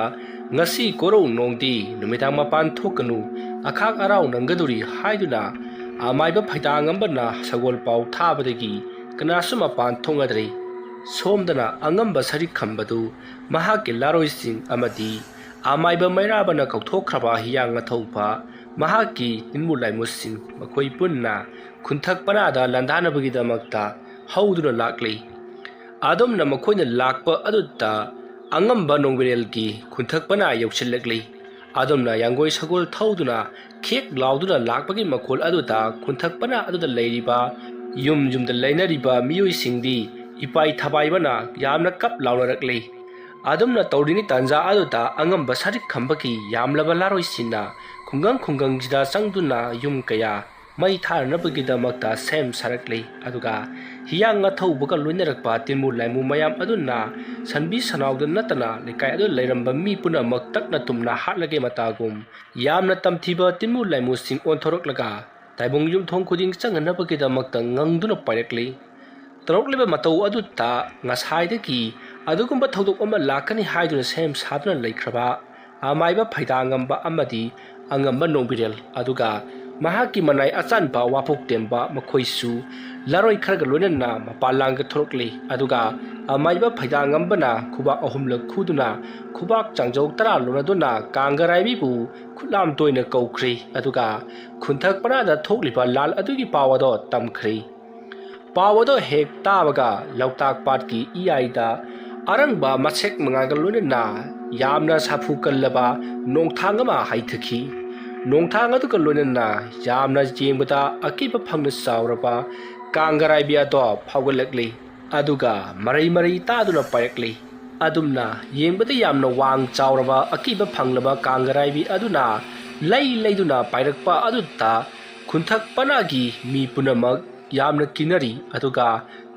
ꯉꯁꯤ ꯀꯣꯔꯧ ꯅꯣꯡꯗꯤ ꯅꯨꯃꯤꯗꯥꯡ ꯃꯄꯥꯟ ꯊꯣꯛꯀꯅꯨ, ꯑꯈꯥꯛ ꯑꯔꯥꯎ ꯅꯪꯒꯗꯧꯔꯤ ꯍꯥꯏꯗꯨꯅ ꯑꯃꯥꯏꯕ ꯐꯩꯗꯥꯉꯝꯕꯅ ꯁꯒꯣꯜ ꯄꯥꯎ ꯊꯥꯕꯗꯒꯤ ꯀꯅꯥꯁꯨ ꯃꯄꯥꯟ ꯊꯣꯛꯅꯗ꯭ꯔꯦ꯫ ꯁꯣꯝꯗꯅ ꯑꯉꯝꯕ ꯁꯔꯤꯛ ꯈꯝꯕꯗꯨ ꯃꯍꯥꯛꯀꯤ ꯂꯥꯔꯣꯏꯁꯤꯡ ꯑꯃꯗꯤ ꯑꯃꯥꯏꯕ ꯃꯩꯔꯥꯕꯅ ꯀꯧꯊꯣꯛꯈ꯭ꯔꯕ ꯍꯤꯌꯥꯡ ꯉꯥꯊꯧꯕ ꯃꯍꯥꯛꯀꯤ ꯇꯤꯟꯃꯨ ꯂꯥꯏꯃꯨꯁꯤꯡ ꯃꯈꯣꯏ ꯄꯨꯟꯅ ꯈꯨꯟꯊꯛ ꯄꯅꯥꯗ ꯂꯥꯟꯗꯥꯅꯕꯒꯤꯗꯃꯛꯇ ꯍꯧꯗꯨꯅ ꯂꯥꯛꯂꯤ꯫ ꯑꯗꯨꯝꯅ ꯃꯈꯣꯏꯅ ꯂꯥꯛꯄ ꯑꯗꯨꯗ ꯑꯉꯝꯕ ꯅꯣꯡꯕꯤꯔꯦꯜꯒꯤ ꯈꯨꯟꯊꯛ ꯄꯅꯥ ꯌꯧꯁꯤꯜꯂꯛꯂꯤ꯫ ꯑꯗꯨꯝꯅ ꯌꯥꯡꯒꯣꯏ ꯁꯒꯣꯜ ꯊꯧꯗꯨꯅ ꯈꯦꯛ ꯂꯥꯎꯗꯨꯅ ꯂꯥꯛꯄꯒꯤ ꯃꯈꯣꯜ ꯑꯗꯨꯗ ꯈꯨꯟꯊꯛ ꯄꯅꯥ ꯑꯗꯨꯗ ꯂꯩꯔꯤꯕ ꯌꯨꯝ ꯌꯨꯝꯗ ꯂꯩꯅꯔꯤꯕ ꯃꯤꯑꯣꯏꯁꯤꯡꯗꯤ ꯏꯄꯥꯏ ꯊꯕꯥꯏꯕꯅ ꯌꯥꯝꯅ ꯀꯞ ꯂꯥꯎꯅꯔꯛꯂꯤ꯫ ꯑꯗꯨꯝꯅ ꯇꯧꯔꯤꯉꯩ ꯇꯥꯟꯖꯥ ꯑꯗꯨꯗ ꯑꯉꯝꯕ ꯁꯔꯤꯛ ꯈꯝꯕꯒꯤ ꯌꯥꯝꯂꯕ ꯂꯥꯔꯣꯏꯁꯤꯡꯅ ꯈꯨꯡꯒꯪ ꯈꯨꯡꯒꯪꯁꯤꯗ ꯆꯪꯗꯨꯅ ꯌꯨꯝ ꯀꯌꯥ ꯃꯩ ꯊꯥꯅꯅꯕꯒꯤꯗꯃꯛꯇ ꯁꯦꯝ ꯁꯥꯔꯛꯂꯤ꯫ ꯑꯗꯨꯒ ꯍꯤꯌꯥꯡ ꯉꯥꯊꯧꯕꯒ ꯂꯣꯏꯅꯔꯛꯄ ꯇꯤꯟꯃꯨ ꯂꯥꯏꯃꯨ ꯃꯌꯥꯝ ꯑꯗꯨꯅ ꯁꯟꯕꯤ ꯁꯅꯥꯎꯗ ꯅꯠꯇꯅ ꯂꯩꯀꯥꯏ ꯑꯗꯨꯗ ꯂꯩꯔꯝꯕ ꯃꯤ ꯄꯨꯝꯅꯃꯛ ꯇꯛꯅ ꯇꯨꯝꯅ ꯍꯥꯠꯂꯒꯦ ꯃꯇꯥꯒꯨꯝ ꯌꯥꯝꯅ ꯇꯝꯊꯤꯕ ꯇꯤꯟꯃꯨ ꯂꯥꯏꯃꯨꯁꯤꯡ ꯑꯣꯟꯊꯣꯔꯛꯂꯒ ꯇꯥꯏꯕꯪ ꯌꯨꯝꯊꯣꯡ ꯈꯨꯗꯤꯡ ꯆꯪꯅꯅꯕꯒꯤꯗꯃꯛꯇ ꯉꯪꯗꯨꯅ ꯄꯥꯏꯔꯛꯂꯤ꯫ ꯇꯧꯔꯛꯂꯤꯕ ꯃꯇꯧ ꯑꯗꯨꯗ ꯉꯁꯥꯏꯗꯒꯤ ꯑꯗꯨꯒꯨꯝꯕ ꯊꯧꯗꯣꯛ ꯑꯃ ꯂꯥꯛꯀꯅꯤ ꯍꯥꯏꯗꯨꯅ ꯁꯦꯝ ꯁꯥꯗꯨꯅ ꯂꯩꯈ꯭ꯔꯕ ꯑꯃꯥꯏꯕ ꯐꯩꯗꯥꯉꯝꯕ ꯑꯃꯗꯤ ꯑꯉꯝꯕ ꯅꯣꯡꯕꯤꯔꯦꯜ, ꯑꯗꯨꯒ ꯃꯍꯥꯛꯀꯤ ꯃꯅꯥꯏ ꯑꯆꯥꯟꯕ ꯋꯥꯄꯣꯛ ꯇꯦꯝꯕ ꯃꯈꯣꯏꯁꯨ ꯂꯥꯔꯣꯏ ꯈꯔꯒ ꯂꯣꯏꯅꯅ ꯃꯄꯥꯟ ꯂꯥꯡꯒ ꯊꯣꯔꯛꯂꯤ꯫ ꯑꯗꯨꯒ ꯑꯃꯥꯏꯕ ꯐꯩꯗꯥꯉꯝꯕꯅ ꯈꯨꯕꯥꯛ ꯑꯍꯨꯝꯂꯛ ꯈꯨꯗꯨꯅ ꯈꯨꯕꯥꯛ ꯆꯥꯡꯖꯧ ꯇꯔꯥ ꯂꯣꯟꯅꯗꯨꯅ ꯀꯥꯡꯒꯔꯥꯏꯕꯤꯕꯨ ꯈꯨꯠꯂꯥꯝ ꯇꯣꯏꯅ ꯀꯧꯈ꯭ꯔꯤ꯫ ꯑꯗꯨꯒ ꯈꯨꯟꯊꯛ ꯄꯅꯥꯗ ꯊꯣꯛꯂꯤꯕ ꯂꯥꯜ ꯑꯗꯨꯒꯤ ꯄꯥꯎ ꯑꯗꯣ ꯇꯝꯈ꯭ꯔꯤ꯫ ꯄꯥꯎ ꯑꯗꯣ ꯍꯦꯛ ꯇꯥꯕꯒ ꯂꯣꯛꯇꯥꯛ ꯄꯥꯠꯀꯤ ꯏꯌꯥꯏꯗ ꯑꯔꯪꯕ ꯃꯁꯦꯛ ꯃꯉꯥꯜꯒ ꯂꯣꯏꯅꯅ ꯌꯥꯝꯅ ꯁꯥꯐꯨ ꯀꯜꯂꯕ ꯅꯣꯡꯊꯥꯡ ꯑꯃ ꯍꯥꯏꯊꯈꯤ꯫ ꯅꯣꯡꯊꯥꯡ ꯑꯗꯨꯒ ꯂꯣꯏꯅꯅ ꯌꯥꯝꯅ ꯌꯦꯡꯕꯗ ꯑꯀꯤꯕ ꯐꯪꯅ ꯆꯥꯎꯔꯕ ꯀꯥꯡꯒꯔꯥꯏꯕꯤ ꯑꯗꯣ ꯐꯥꯎꯒꯠꯂꯛꯂꯤ꯫ ꯑꯗꯨꯒ ꯃꯔꯩ ꯃꯔꯩ ꯇꯥꯗꯨꯅ ꯄꯥꯏꯔꯛꯂꯤ꯫ ꯑꯗꯨꯝꯅ ꯌꯦꯡꯕꯗ ꯌꯥꯝꯅ ꯋꯥꯡ ꯆꯥꯎꯔꯕ ꯑꯀꯤꯕ ꯐꯪꯂꯕ ꯀꯥꯡꯒꯔꯥꯏꯕꯤ ꯑꯗꯨꯅ ꯂꯩ ꯂꯩꯗꯨꯅ ꯄꯥꯏꯔꯛꯄ ꯑꯗꯨꯗ ꯈꯨꯟꯊꯛ ꯄꯅꯥꯒꯤ ꯃꯤ ꯄꯨꯝꯅꯃꯛ ꯌꯥꯝꯅ ꯀꯤꯅꯔꯤ꯫ ꯑꯗꯨꯒ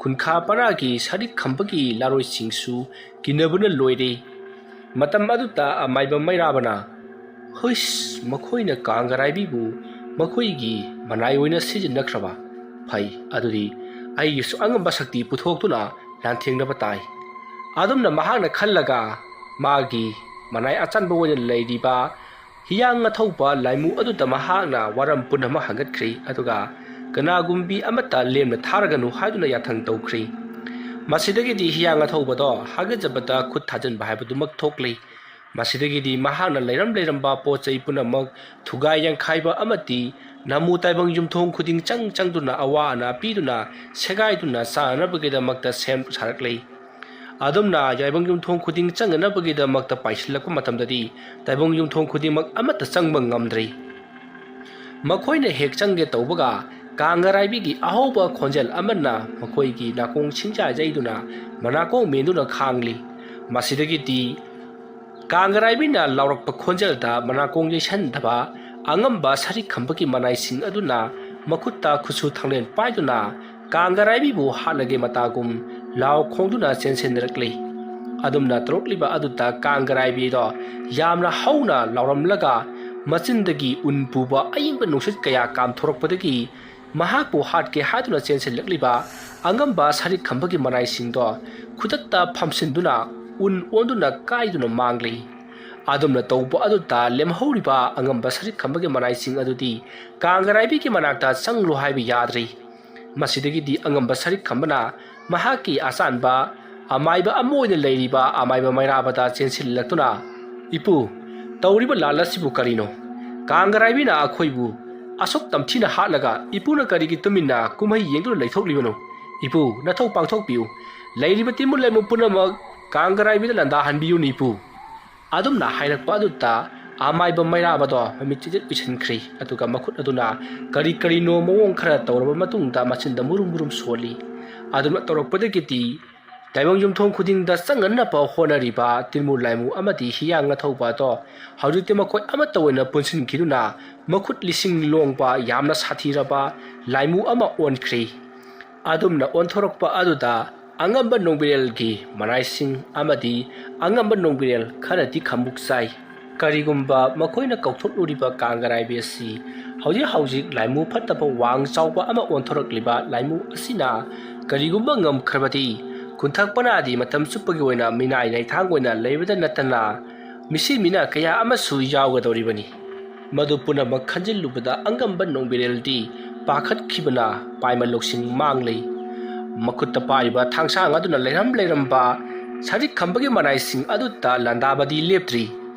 ꯈꯨꯟꯈꯥ ꯄꯅꯥꯒꯤ ꯁꯔꯤꯛ ꯈꯝꯕꯒꯤ ꯂꯥꯔꯣꯏꯁꯤꯡꯁꯨ ꯀꯤꯅꯕꯅ ꯂꯣꯏꯔꯦ꯫ ꯃꯇꯝ ꯑꯗꯨꯗ ꯑꯃꯥꯏꯕ ꯃꯩꯔꯥꯕꯅ, "ꯍꯨꯏꯁ, ꯃꯈꯣꯏꯅ ꯀꯥꯡꯒꯔꯥꯏꯕꯤꯕꯨ ꯃꯈꯣꯏꯒꯤ ꯃꯅꯥꯏ ꯑꯣꯏꯅ ꯁꯤꯖꯤꯟꯅꯈ꯭ꯔꯕ? ꯐꯩ, ꯑꯗꯨꯗꯤ ꯑꯩꯒꯤꯁꯨ ꯑꯉꯝꯕ ꯁꯛꯇꯤ ꯄꯨꯊꯣꯛꯇꯨꯅ ꯂꯥꯟꯊꯦꯡꯅꯕ ꯇꯥꯏ꯫ ꯑꯗꯨꯝꯅ ꯃꯍꯥꯛꯅ ꯈꯜꯂꯒ ꯃꯥꯒꯤ ꯃꯅꯥꯏ ꯑꯆꯟꯕ ꯑꯣꯏꯅ ꯂꯩꯔꯤꯕ ꯍꯤꯌꯥꯡ ꯑꯊꯧꯕ ꯂꯥꯏꯃꯨ ꯑꯗꯨꯗ ꯃꯍꯥꯛꯅ ꯋꯥꯔꯝ ꯄꯨꯝꯅꯃꯛ ꯍꯪꯒꯠꯈ꯭ꯔꯤ, ꯑꯗꯨꯒ ꯀꯅꯥꯒꯨꯝꯕꯤ ꯑꯃꯠꯇ ꯂꯦꯝꯅ ꯊꯥꯔꯒꯅꯨ ꯍꯥꯏꯗꯨꯅ ꯌꯥꯊꯪ ꯇꯧꯈ꯭ꯔꯤ꯫ ꯃꯁꯤꯗꯒꯤꯗꯤ ꯍꯤꯌꯥꯡ ꯑꯊꯧꯕꯗꯣ ꯍꯥꯒꯠꯆꯕꯗ ꯈꯨꯠ ꯊꯥꯖꯤꯟꯕ ꯍꯥꯏꯕꯗꯨꯃꯛ ꯊꯣꯛꯂꯤ꯫ ꯃꯁꯤꯗꯒꯤꯗꯤ ꯃꯍꯥꯛꯅ ꯂꯩꯔꯝ ꯂꯩꯔꯝꯕ ꯄꯣꯠ ꯆꯩ ꯄꯨꯝꯅꯃꯛ ꯊꯨꯒꯥꯏ ꯌꯥꯡꯈꯥꯏꯕ ꯑꯃꯗꯤ ꯅꯃꯨ ꯇꯥꯏꯕꯪ ꯌꯨꯝꯊꯣꯡ ꯈꯨꯗꯤꯡ ꯆꯪ ꯆꯪꯗꯨꯅ ꯑꯋꯥ ꯑꯅꯥ ꯄꯤꯗꯨꯅ ꯁꯦꯒꯥꯏꯗꯨꯅ ꯆꯥꯅꯅꯕꯒꯤꯗꯃꯛꯇ ꯁꯦꯝ ꯁꯥꯔꯛꯂꯤ꯫ ꯑꯗꯨꯝꯅ ꯌꯥꯏꯕꯪ ꯌꯨꯝꯊꯣꯡ ꯈꯨꯗꯤꯡ ꯆꯪꯅꯅꯕꯒꯤꯗꯃꯛꯇ ꯄꯥꯏꯁꯤꯜꯂꯛꯄ ꯃꯇꯝꯗꯗꯤ ꯇꯥꯏꯕꯪ ꯌꯨꯝꯊꯣꯡ ꯈꯨꯗꯤꯡꯃꯛ ꯑꯃꯠꯇ ꯆꯪꯕ ꯉꯝꯗ꯭ꯔꯤ꯫ ꯃꯈꯣꯏꯅ ꯍꯦꯛ ꯆꯪꯒꯦ ꯇꯧꯕꯒ ꯀꯥꯡꯒꯔꯥꯏꯕꯤꯒꯤ ꯑꯍꯧꯕ ꯈꯣꯟꯖꯦꯜ ꯑꯃꯅ ꯃꯈꯣꯏꯒꯤ ꯅꯥꯀꯣꯡ ꯁꯤꯡꯖꯥ ꯌꯩꯗꯨꯅ ꯃꯅꯥꯀꯣꯡ ꯃꯦꯟꯗꯨꯅ ꯈꯥꯡꯂꯤ꯫ ꯃꯁꯤꯗꯒꯤꯗꯤ ꯀꯥꯡꯒꯔꯥꯏꯕꯤꯅ ꯂꯥꯎꯔꯛꯄ ꯈꯣꯟꯖꯦꯜꯗ ꯃꯅꯥꯀꯣꯡ ꯌꯩꯁꯟꯗꯕ ꯑꯉꯝꯕ ꯁꯔꯤꯛ ꯈꯝꯕꯒꯤ ꯃꯅꯥꯏꯁꯤꯡ ꯑꯗꯨꯅ ꯃꯈꯨꯠꯇ ꯈꯨꯠꯁꯨ ꯊꯥꯡꯂꯦꯟ ꯄꯥꯏꯗꯨꯅ ꯀꯥꯡꯒꯔꯥꯏꯕꯤꯕꯨ ꯍꯥꯠꯂꯒꯦ ꯃꯇꯥꯒꯨꯝ ꯂꯥꯎ ꯈꯣꯡꯗꯨꯅ ꯆꯦꯟꯁꯤꯟꯅꯔꯛꯂꯤ꯫ ꯑꯗꯨꯝꯅ ꯇꯧꯔꯛꯂꯤꯕ ꯑꯗꯨꯗ ꯀꯥꯡꯒꯔꯥꯏꯕꯤꯗꯣ ꯌꯥꯝꯅ ꯍꯧꯅ ꯂꯥꯎꯔꯝꯂꯒ ꯃꯆꯤꯟꯗꯒꯤ ꯎꯟ ꯄꯨꯕ ꯑꯏꯪꯕ ꯅꯨꯡꯁꯤꯠ ꯀꯌꯥ ꯀꯥꯝꯊꯣꯔꯛꯄꯗꯒꯤ ꯃꯍꯥꯛꯄꯨ ꯍꯥꯠꯀꯦ ꯍꯥꯏꯗꯨꯅ ꯆꯦꯟꯁꯤꯜꯂꯛꯂꯤꯕ ꯑꯉꯝꯕ ꯁꯔꯤꯛ ꯈꯝꯕꯒꯤ ꯃꯅꯥꯏꯁꯤꯡꯗꯣ ꯈꯨꯗꯛꯇ ꯐꯝꯁꯤꯟꯗꯨꯅ ꯎꯟ ꯑꯣꯟꯗꯨꯅ ꯀꯥꯏꯗꯨꯅ ꯃꯥꯡꯂꯤ꯫ ꯑꯗꯨꯝꯅ ꯇꯧꯕ ꯑꯗꯨꯗ ꯂꯦꯝꯍꯧꯔꯤꯕ ꯑꯉꯝꯕ ꯁꯔꯤꯛ ꯈꯝꯕꯒꯤ ꯃꯅꯥꯏꯁꯤꯡ ꯑꯗꯨꯗꯤ ꯀꯥꯡꯒꯔꯥꯏꯕꯤꯒꯤ ꯃꯅꯥꯛꯇ ꯆꯪꯂꯨ ꯍꯥꯏꯕ ꯌꯥꯗ꯭ꯔꯤ꯫ ꯃꯁꯤꯗꯒꯤꯗꯤ ꯑꯉꯝꯕ ꯁꯔꯤꯛ ꯈꯝꯕꯅ ꯃꯍꯥꯛꯀꯤ ꯑꯆꯥꯟꯕ ꯑꯃꯥꯏꯕ ꯑꯃ ꯑꯣꯏꯅ ꯂꯩꯔꯤꯕ ꯑꯃꯥꯏꯕ ꯃꯩꯔꯥꯕꯗ ꯆꯦꯟꯁꯤꯜꯂꯛꯇꯨꯅ, "ꯏꯄꯨ, ꯇꯧꯔꯤꯕ ꯂꯥꯜ ꯑꯁꯤꯕꯨ ꯀꯔꯤꯅꯣ? ꯀꯥꯡꯒꯔꯥꯏꯕꯤꯅ ꯑꯩꯈꯣꯏꯕꯨ ꯑꯁꯨꯛ ꯇꯝꯊꯤꯅ ꯍꯥꯠꯂꯒ ꯏꯄꯨꯅ ꯀꯔꯤꯒꯤ ꯇꯨꯃꯤꯟꯅ ꯀꯨꯝꯍꯩ ꯌꯦꯡꯗꯨꯅ ꯂꯩꯊꯣꯛꯂꯤꯕꯅꯣ? ꯏꯄꯨ, ꯅꯊꯧ ꯄꯥꯡꯊꯣꯛꯄꯤꯌꯨ꯫ ꯂꯩꯔꯤꯕ ꯇꯤꯟꯃꯨꯠ ꯂꯩꯃꯨꯠ ꯄꯨꯝꯅꯃꯛ ꯀꯥꯡꯒꯔꯥꯏꯕꯤꯗ ꯂꯥꯟꯗꯥꯍꯟꯕꯤꯌꯨꯅꯤ, ꯏꯄꯨ"꯫ ꯑꯗꯨꯝꯅ ꯍꯥꯏꯔꯛꯄ ꯑꯗꯨꯗ ꯑꯃꯥꯏꯕ ꯃꯩꯔꯥꯕꯗꯣ ꯃꯃꯤꯠ ꯆꯤꯖꯤꯠ ꯎꯏꯁꯤꯟꯈ꯭ꯔꯤ, ꯑꯗꯨꯒ ꯃꯈꯨꯠ ꯑꯗꯨꯅ ꯀꯔꯤ ꯀꯔꯤꯅꯣ ꯃꯑꯣꯡ ꯈꯔ ꯇꯧꯔꯕ ꯃꯇꯨꯡꯗ ꯃꯆꯤꯟꯗ ꯃꯨꯔꯨꯝ ꯃꯨꯔꯨꯝ ꯁꯣꯜꯂꯤ꯫ ꯑꯗꯨꯝꯅ ꯇꯧꯔꯛꯄꯗꯒꯤꯗꯤ ꯇꯥꯏꯕꯪ ꯌꯨꯝꯊꯣꯡ ꯈꯨꯗꯤꯡꯗ ꯆꯪꯅꯅꯕ ꯍꯣꯠꯅꯔꯤꯕ ꯇꯤꯟꯃꯨ ꯂꯥꯏꯃꯨ ꯑꯃꯗꯤ ꯍꯤꯌꯥꯡ ꯑꯊꯧꯕ ꯑꯗꯣ ꯍꯧꯖꯤꯛꯇꯤ ꯃꯈꯣꯏ ꯑꯃꯠꯇ ꯑꯣꯏꯅ ꯄꯨꯟꯁꯤꯟꯈꯤꯗꯨꯅ ꯃꯈꯨꯠ ꯂꯤꯁꯤꯡ ꯂꯣꯡꯕ ꯌꯥꯝꯅ ꯁꯥꯊꯤꯔꯕ ꯂꯥꯏꯃꯨ ꯑꯃ ꯑꯣꯟꯈ꯭ꯔꯤ꯫ ꯑꯗꯨꯝꯅ ꯑꯣꯟꯊꯣꯔꯛꯄ ꯑꯗꯨꯗ ꯑꯉꯝꯕ ꯅꯣꯡꯕꯤꯔꯦꯜꯒꯤ ꯃꯅꯥꯏꯁꯤꯡ ꯑꯃꯗꯤ ꯑꯉꯝꯕ ꯅꯣꯡꯕꯤꯔꯦꯜ ꯈꯔꯗꯤ ꯈꯝꯕꯨꯛ ꯆꯥꯏ꯫ ꯀꯔꯤꯒꯨꯝꯕ ꯃꯈꯣꯏꯅ ꯀꯧꯊꯣꯛꯂꯨꯔꯤꯕ ꯀꯥꯡꯒꯔꯥꯏꯕꯤ ꯑꯁꯤ ꯍꯧꯖꯤꯛ ꯍꯧꯖꯤꯛ ꯂꯥꯏꯃꯨ ꯐꯠꯇꯕ ꯋꯥꯡ ꯆꯥꯎꯕ ꯑꯃ ꯑꯣꯟꯊꯣꯔꯛꯂꯤꯕ ꯂꯥꯏꯃꯨ ꯑꯁꯤꯅ ꯀꯔꯤꯒꯨꯝꯕ ꯉꯝꯈ꯭ꯔꯕꯗꯤ ꯈꯨꯟꯊꯛ ꯄꯅꯥꯗꯤ ꯃꯇꯝ ꯆꯨꯞꯄꯒꯤ ꯑꯣꯏꯅ ꯃꯤꯅꯥꯏ ꯂꯩꯊꯥꯡ ꯑꯣꯏꯅ ꯂꯩꯕꯗ ꯅꯠꯇꯅ ꯃꯤꯁꯤ ꯃꯤꯅ ꯀꯌꯥ ꯑꯃꯁꯨ ꯌꯥꯎꯒꯗꯧꯔꯤꯕꯅꯤ꯫ ꯃꯗꯨ ꯄꯨꯝꯅꯃꯛ ꯈꯟꯖꯤꯜꯂꯨꯕꯗ ꯑꯉꯝꯕ ꯅꯣꯡꯕꯤꯔꯦꯜꯗꯤ ꯄꯥꯈꯠꯈꯤꯕꯅ ꯄꯥꯏꯃꯜ ꯂꯧꯁꯤꯡ ꯃꯥꯡꯂꯤ꯫ ꯃꯈꯨꯠꯇ ꯄꯥꯏꯔꯤꯕ ꯊꯥꯡꯁꯥꯡ ꯑꯗꯨꯅ ꯂꯩꯔꯝ ꯂꯩꯔꯝꯕ ꯁꯔꯤꯛ ꯈꯝꯕꯒꯤ ꯃꯅꯥꯏꯁꯤꯡ ꯑꯗꯨꯗ ꯂꯥꯟꯗꯥꯕꯗꯤ ꯂꯦꯞꯇ꯭ꯔꯤ꯫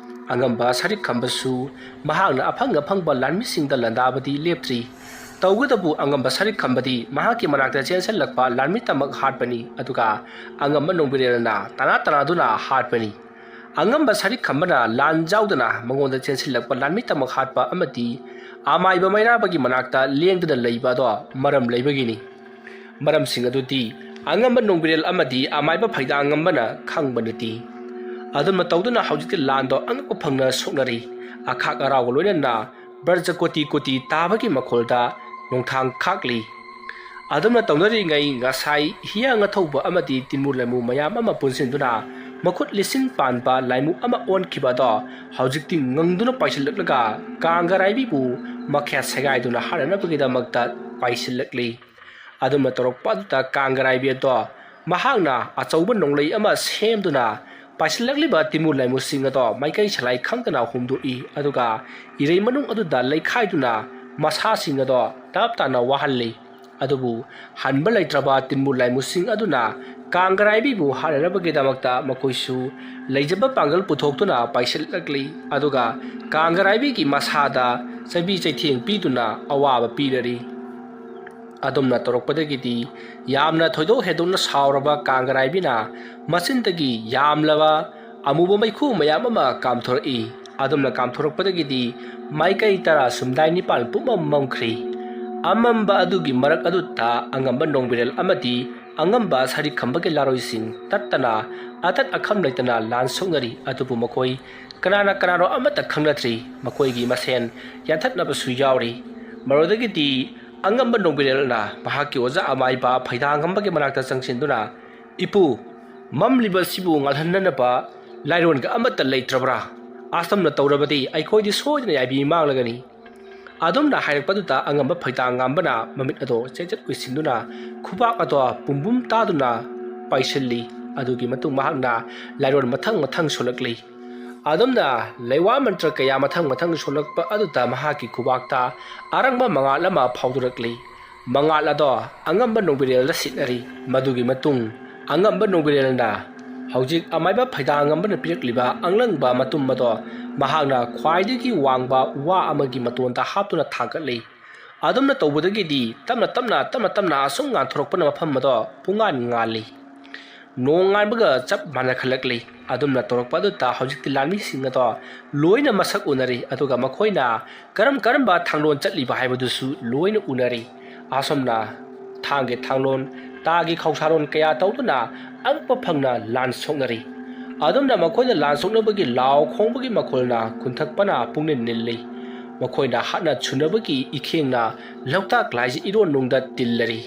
ꯑꯉꯝꯕ ꯁꯔꯤꯛ ꯈꯝꯕꯁꯨ ꯃꯍꯥꯛꯅ ꯑꯐꯪ ꯑꯐꯪꯕ ꯂꯥꯟꯃꯤꯁꯤꯡꯗ ꯂꯥꯟꯗꯥꯕꯗꯤ ꯂꯦꯞꯇ꯭ꯔꯤ꯫ ꯇꯧꯒꯗꯕꯨ ꯑꯉꯝꯕ ꯁꯔꯤꯛ ꯈꯝꯕꯗꯤ ꯃꯍꯥꯛꯀꯤ ꯃꯅꯥꯛꯇ ꯆꯦꯟꯁꯤꯜꯂꯛꯄ ꯂꯥꯟꯃꯤꯇꯃꯛ ꯍꯥꯠꯄꯅꯤ, ꯑꯗꯨꯒ ꯑꯉꯝꯕ ꯅꯣꯡꯕꯤꯔꯦꯜꯅ ꯇꯅꯥ ꯇꯅꯥꯗꯨꯅ ꯍꯥꯠꯄꯅꯤ꯫ ꯑꯉꯝꯕ ꯁꯔꯤꯛ ꯈꯝꯕꯅ ꯂꯥꯟ ꯌꯥꯎꯗꯅ ꯃꯉꯣꯟꯗ ꯆꯦꯟꯁꯤꯜꯂꯛꯄ ꯂꯥꯟꯃꯤꯇꯃꯛ ꯍꯥꯠꯄ ꯑꯃꯗꯤ ꯑꯃꯥꯏꯕ ꯃꯩꯔꯥꯕꯒꯤ ꯃꯅꯥꯛꯇ ꯂꯦꯡꯗꯅ ꯂꯩꯕ ꯑꯗꯣ ꯃꯔꯝ ꯂꯩꯕꯒꯤꯅꯤ꯫ ꯃꯔꯝꯁꯤꯡ ꯑꯗꯨꯗꯤ ꯑꯉꯝꯕ ꯅꯣꯡꯕꯤꯔꯦꯜ ꯑꯃꯗꯤ ꯑꯃꯥꯏꯕ ꯐꯩꯗꯥꯉꯝꯕꯅ ꯈꯪꯕ ꯅꯠꯇꯦ꯫ ꯑꯗꯨꯝꯅ ꯇꯧꯗꯨꯅ ꯍꯧꯖꯤꯛꯇꯤ ꯂꯥꯟꯗꯣ ꯑꯉꯛꯄ ꯐꯪꯅ ꯁꯣꯛꯅꯔꯤ꯫ ꯑꯈꯥꯛ ꯑꯔꯥꯎꯒ ꯂꯣꯏꯅꯅ ꯕ꯭ꯔꯖ ꯀꯣꯇꯤ ꯀꯣꯇꯤ ꯇꯥꯕꯒꯤ ꯃꯈꯣꯜꯗ ꯅꯣꯡꯊꯥꯡ ꯈꯥꯛꯂꯤ꯫ ꯑꯗꯨꯝꯅ ꯇꯧꯅꯔꯤꯉꯩ ꯉꯁꯥꯏ ꯍꯤꯌꯥꯡ ꯑꯊꯧꯕ ꯑꯃꯗꯤ ꯇꯤꯟꯃꯨ ꯂꯥꯏꯃꯨ ꯃꯌꯥꯝ ꯑꯃ ꯄꯨꯟꯁꯤꯟꯗꯨꯅ ꯃꯈꯨꯠ ꯂꯤꯁꯤꯡ ꯄꯥꯟꯕ ꯂꯥꯏꯃꯨ ꯑꯃ ꯑꯣꯟꯈꯤꯕ ꯑꯗꯣ ꯍꯧꯖꯤꯛꯇꯤ ꯉꯪꯗꯨꯅ ꯄꯥꯏꯁꯤꯜꯂꯛꯂꯒ ꯀꯥꯡꯒꯔꯥꯏꯕꯤꯕꯨ ꯃꯈ꯭ꯌꯥ ꯁꯦꯒꯥꯏꯗꯨꯅ ꯍꯥꯠꯅꯅꯕꯒꯤꯗꯃꯛꯇ ꯄꯥꯏꯁꯤꯜꯂꯛꯂꯤ꯫ ꯑꯗꯨꯝꯅ ꯇꯧꯔꯛꯄ ꯑꯗꯨꯗ ꯀꯥꯡꯒꯔꯥꯏꯕꯤ ꯑꯗꯣ ꯃꯍꯥꯛꯅ ꯑꯆꯧꯕ ꯅꯣꯡꯂꯩ ꯑꯃ ꯁꯦꯝꯗꯨꯅ ꯄꯥꯏꯁꯤꯜꯂꯛꯂꯤꯕ ꯇꯤꯟꯃꯨ ꯂꯥꯏꯃꯨꯁꯤꯡ ꯑꯗꯣ ꯃꯥꯏꯀꯩ ꯁꯂꯥꯏ ꯈꯪꯗꯅ ꯍꯨꯝꯗꯣꯛꯏ, ꯑꯗꯨꯒ ꯏꯔꯩ ꯃꯅꯨꯡ ꯑꯗꯨꯗ ꯂꯩꯈꯥꯏꯗꯨꯅ ꯃꯁꯥꯁꯤꯡ ꯑꯗꯣ ꯇꯞ ꯇꯥꯅ ꯋꯥꯍꯜꯂꯤ꯫ ꯑꯗꯨꯕꯨ ꯍꯟꯕ ꯂꯩꯇ꯭ꯔꯕ ꯇꯤꯟꯃꯨ ꯂꯥꯏꯃꯨꯁꯤꯡ ꯑꯗꯨꯅ ꯀꯥꯡꯒꯔꯥꯏꯕꯤꯕꯨ ꯍꯥꯠꯅꯅꯕꯒꯤꯗꯃꯛꯇ ꯃꯈꯣꯏꯁꯨ ꯂꯩꯖꯕ ꯄꯥꯡꯒꯜ ꯄꯨꯊꯣꯛꯇꯨꯅ ꯄꯥꯏꯁꯤꯜꯂꯛꯂꯤ, ꯑꯗꯨꯒ ꯀꯥꯡꯒꯔꯥꯏꯕꯤꯒꯤ ꯃꯁꯥꯗ ꯆꯩꯕꯤ ꯆꯩꯊꯦꯡ ꯄꯤꯗꯨꯅ ꯑꯋꯥꯕ ꯄꯤꯔꯔꯤ꯫ ꯑꯗꯨꯝꯅ ꯇꯧꯔꯛꯄꯗꯒꯤꯗꯤ ꯌꯥꯝꯅ ꯊꯣꯏꯗꯣꯛ ꯍꯦꯟꯗꯣꯛꯅ ꯁꯥꯎꯔꯕ ꯀꯥꯡꯒꯔꯥꯏꯕꯤꯅ ꯃꯆꯤꯟꯗꯒꯤ ꯌꯥꯝꯂꯕ ꯑꯃꯨꯕ ꯃꯩꯈꯨ ꯃꯌꯥꯝ ꯑꯃ ꯀꯥꯝꯊꯣꯔꯛꯏ꯫ ꯑꯗꯨꯝꯅ ꯀꯥꯝꯊꯣꯔꯛꯄꯗꯒꯤꯗꯤ ꯃꯥꯏꯀꯩ ꯇꯔꯥ ꯁꯨꯝꯗꯥꯏ ꯅꯤꯄꯥꯟ ꯄꯨꯝꯃꯝ ꯃꯝꯈ꯭ꯔꯤ꯫ ꯑꯃꯝꯕ ꯑꯗꯨꯒꯤ ꯃꯔꯛ ꯑꯗꯨꯗ ꯑꯉꯝꯕ ꯅꯣꯡꯕꯤꯔꯦꯜ ꯑꯃꯗꯤ ꯑꯉꯝꯕ ꯁꯔꯤꯛ ꯈꯝꯕꯒꯤ ꯂꯥꯔꯣꯏꯁꯤꯡ ꯇꯠꯇꯅ ꯑꯇꯠ ꯑꯈꯝ ꯂꯩꯇꯅ ꯂꯥꯟ ꯁꯣꯛꯅꯔꯤ꯫ ꯑꯗꯨꯕꯨ ꯃꯈꯣꯏ ꯀꯅꯥꯅ ꯀꯅꯥꯅꯣ ꯑꯃꯠꯇ ꯈꯪꯅꯗ꯭ꯔꯤ꯫ ꯃꯈꯣꯏꯒꯤ ꯃꯁꯦꯟ ꯌꯥꯟꯊꯠꯅꯕꯁꯨ ꯌꯥꯎꯔꯤ꯫ ꯃꯔꯨꯗꯒꯤꯗꯤ ꯑꯉꯝꯕ ꯅꯣꯡꯕꯤꯔꯦꯜꯅ ꯃꯍꯥꯛꯀꯤ ꯑꯣꯖꯥ ꯑꯃꯥꯏꯕ ꯐꯩꯗꯥꯉꯝꯕꯒꯤ ꯃꯅꯥꯛꯇ ꯆꯪꯁꯤꯟꯗꯨꯅ, "ꯏꯄꯨ, ꯃꯝꯂꯤꯕ ꯑꯁꯤꯕꯨ ꯉꯥꯜꯍꯟꯅꯅꯕ ꯂꯥꯏꯔꯣꯟꯒ ꯑꯃꯠꯇ ꯂꯩꯇ꯭ꯔꯕ꯭ꯔꯥ? ꯑꯁꯨꯝꯅ ꯇꯧꯔꯕꯗꯤ ꯑꯩꯈꯣꯏꯗꯤ ꯁꯣꯏꯗꯅ ꯌꯥꯏꯕꯤ ꯃꯥꯡꯂꯒꯅꯤ꯫ ꯑꯗꯨꯝꯅ ꯍꯥꯏꯔꯛꯄꯗꯨꯗ ꯑꯉꯝꯕ ꯐꯩꯗꯥꯡꯉꯝꯕꯅ ꯃꯃꯤꯠ ꯑꯗꯣ ꯆꯦꯠ ꯆꯦꯠ ꯎꯏꯁꯤꯟꯗꯨꯅ ꯈꯨꯕꯥꯛ ꯑꯗꯣ ꯄꯨꯝꯕꯨꯝ ꯇꯥꯗꯨꯅ ꯄꯥꯏꯁꯤꯜꯂꯤ꯫ ꯑꯗꯨꯒꯤ ꯃꯇꯨꯡ ꯃꯍꯥꯛꯅ ꯂꯥꯏꯔꯣꯟ ꯃꯊꯪ ꯃꯊꯪ ꯁꯣꯜꯂꯛꯂꯤ꯫ ꯑꯗꯨꯝꯅ ꯂꯩꯋꯥ ꯃꯟꯇ꯭ꯔ ꯀꯌꯥ ꯃꯊꯪ ꯃꯊꯪ ꯁꯣꯜꯂꯛꯄ ꯑꯗꯨꯗ ꯃꯍꯥꯛꯀꯤ ꯈꯨꯕꯥꯛꯇ ꯑꯔꯪꯕ ꯃꯉꯥꯜ ꯑꯃ ꯐꯥꯎꯗꯣꯔꯛꯂꯤ꯫ ꯃꯉꯥꯜ ꯑꯗꯣ ꯑꯉꯝꯕ ꯅꯣꯡꯕꯤꯔꯦꯜꯗ ꯁꯤꯠꯅꯔꯤ꯫ ꯃꯗꯨꯒꯤ ꯃꯇꯨꯡ ꯑꯉꯝꯕ ꯅꯣꯡꯕꯤꯔꯦꯜꯅ ꯍꯧꯖꯤꯛ ꯑꯃꯥꯏꯕ ꯐꯩꯗꯥꯡꯉꯝꯕꯅ ꯄꯤꯔꯛꯂꯤꯕ ꯑꯉꯂꯪꯕ ꯃꯇꯨꯝ ꯑꯗꯣ ꯃꯍꯥꯛꯅ ꯈ꯭ꯋꯥꯏꯗꯒꯤ ꯋꯥꯡꯕ ꯋꯥ ꯑꯃꯒꯤ ꯃꯇꯣꯟꯗ ꯍꯥꯞꯇꯨꯅ ꯊꯥꯡꯒꯠꯂꯤ꯫ ꯑꯗꯨꯝꯅ ꯇꯧꯕꯗꯒꯤꯗꯤ ꯇꯞꯅ ꯇꯞꯅ, ꯇꯞꯅ ꯇꯞꯅ ꯑꯁꯨꯝ ꯉꯥꯟꯊꯣꯔꯛꯄꯅ ꯃꯐꯝ ꯑꯗꯣ ꯄꯨꯡꯉꯥꯟ ꯉꯥꯜꯂꯤ꯫ ꯅꯣꯡ ꯉꯥꯟꯕꯒ ꯆꯞ ꯃꯥꯟꯅꯈꯠꯂꯛꯂꯤ꯫ ꯑꯗꯨꯝꯅ ꯇꯧꯔꯛꯄ ꯑꯗꯨꯗ ꯍꯧꯖꯤꯛꯇꯤ ꯂꯥꯟꯃꯤꯁꯤꯡ ꯑꯗꯣ ꯂꯣꯏꯅ ꯃꯁꯛ ꯎꯅꯔꯤ, ꯑꯗꯨꯒ ꯃꯈꯣꯏꯅ ꯀꯔꯝ ꯀꯔꯝꯕ ꯊꯥꯡꯂꯣꯟ ꯆꯠꯂꯤꯕ ꯍꯥꯏꯕꯗꯨꯁꯨ ꯂꯣꯏꯅ ꯎꯅꯔꯤ꯫ ꯑꯁꯨꯝꯅ ꯊꯥꯡꯒꯤ ꯊꯥꯡꯂꯣꯟ, ꯇꯥꯒꯤ ꯈꯧꯁꯥꯔꯣꯟ ꯀꯌꯥ ꯇꯧꯗꯨꯅ ꯑꯉꯛꯄ ꯐꯪꯅ ꯂꯥꯟ ꯁꯣꯛꯅꯔꯤ꯫ ꯑꯗꯨꯝꯅ ꯃꯈꯣꯏꯅ ꯂꯥꯟ ꯁꯣꯛꯅꯕꯒꯤ ꯂꯥꯎ ꯈꯣꯡꯕꯒꯤ ꯃꯈꯣꯜꯅ ꯀꯨꯟꯊꯛꯄꯅ ꯄꯨꯡꯅꯤꯜ ꯅꯤꯜꯂꯤ꯫ ꯃꯈꯣꯏꯅ ꯍꯥꯠꯅ ꯁꯨꯅꯕꯒꯤ ꯏꯈꯦꯡꯅ ꯂꯣꯛꯇꯥꯛ ꯂꯥꯏꯁꯦ ꯏꯔꯣꯟꯅꯨꯡꯗ ꯇꯤꯜꯂꯔꯤ꯫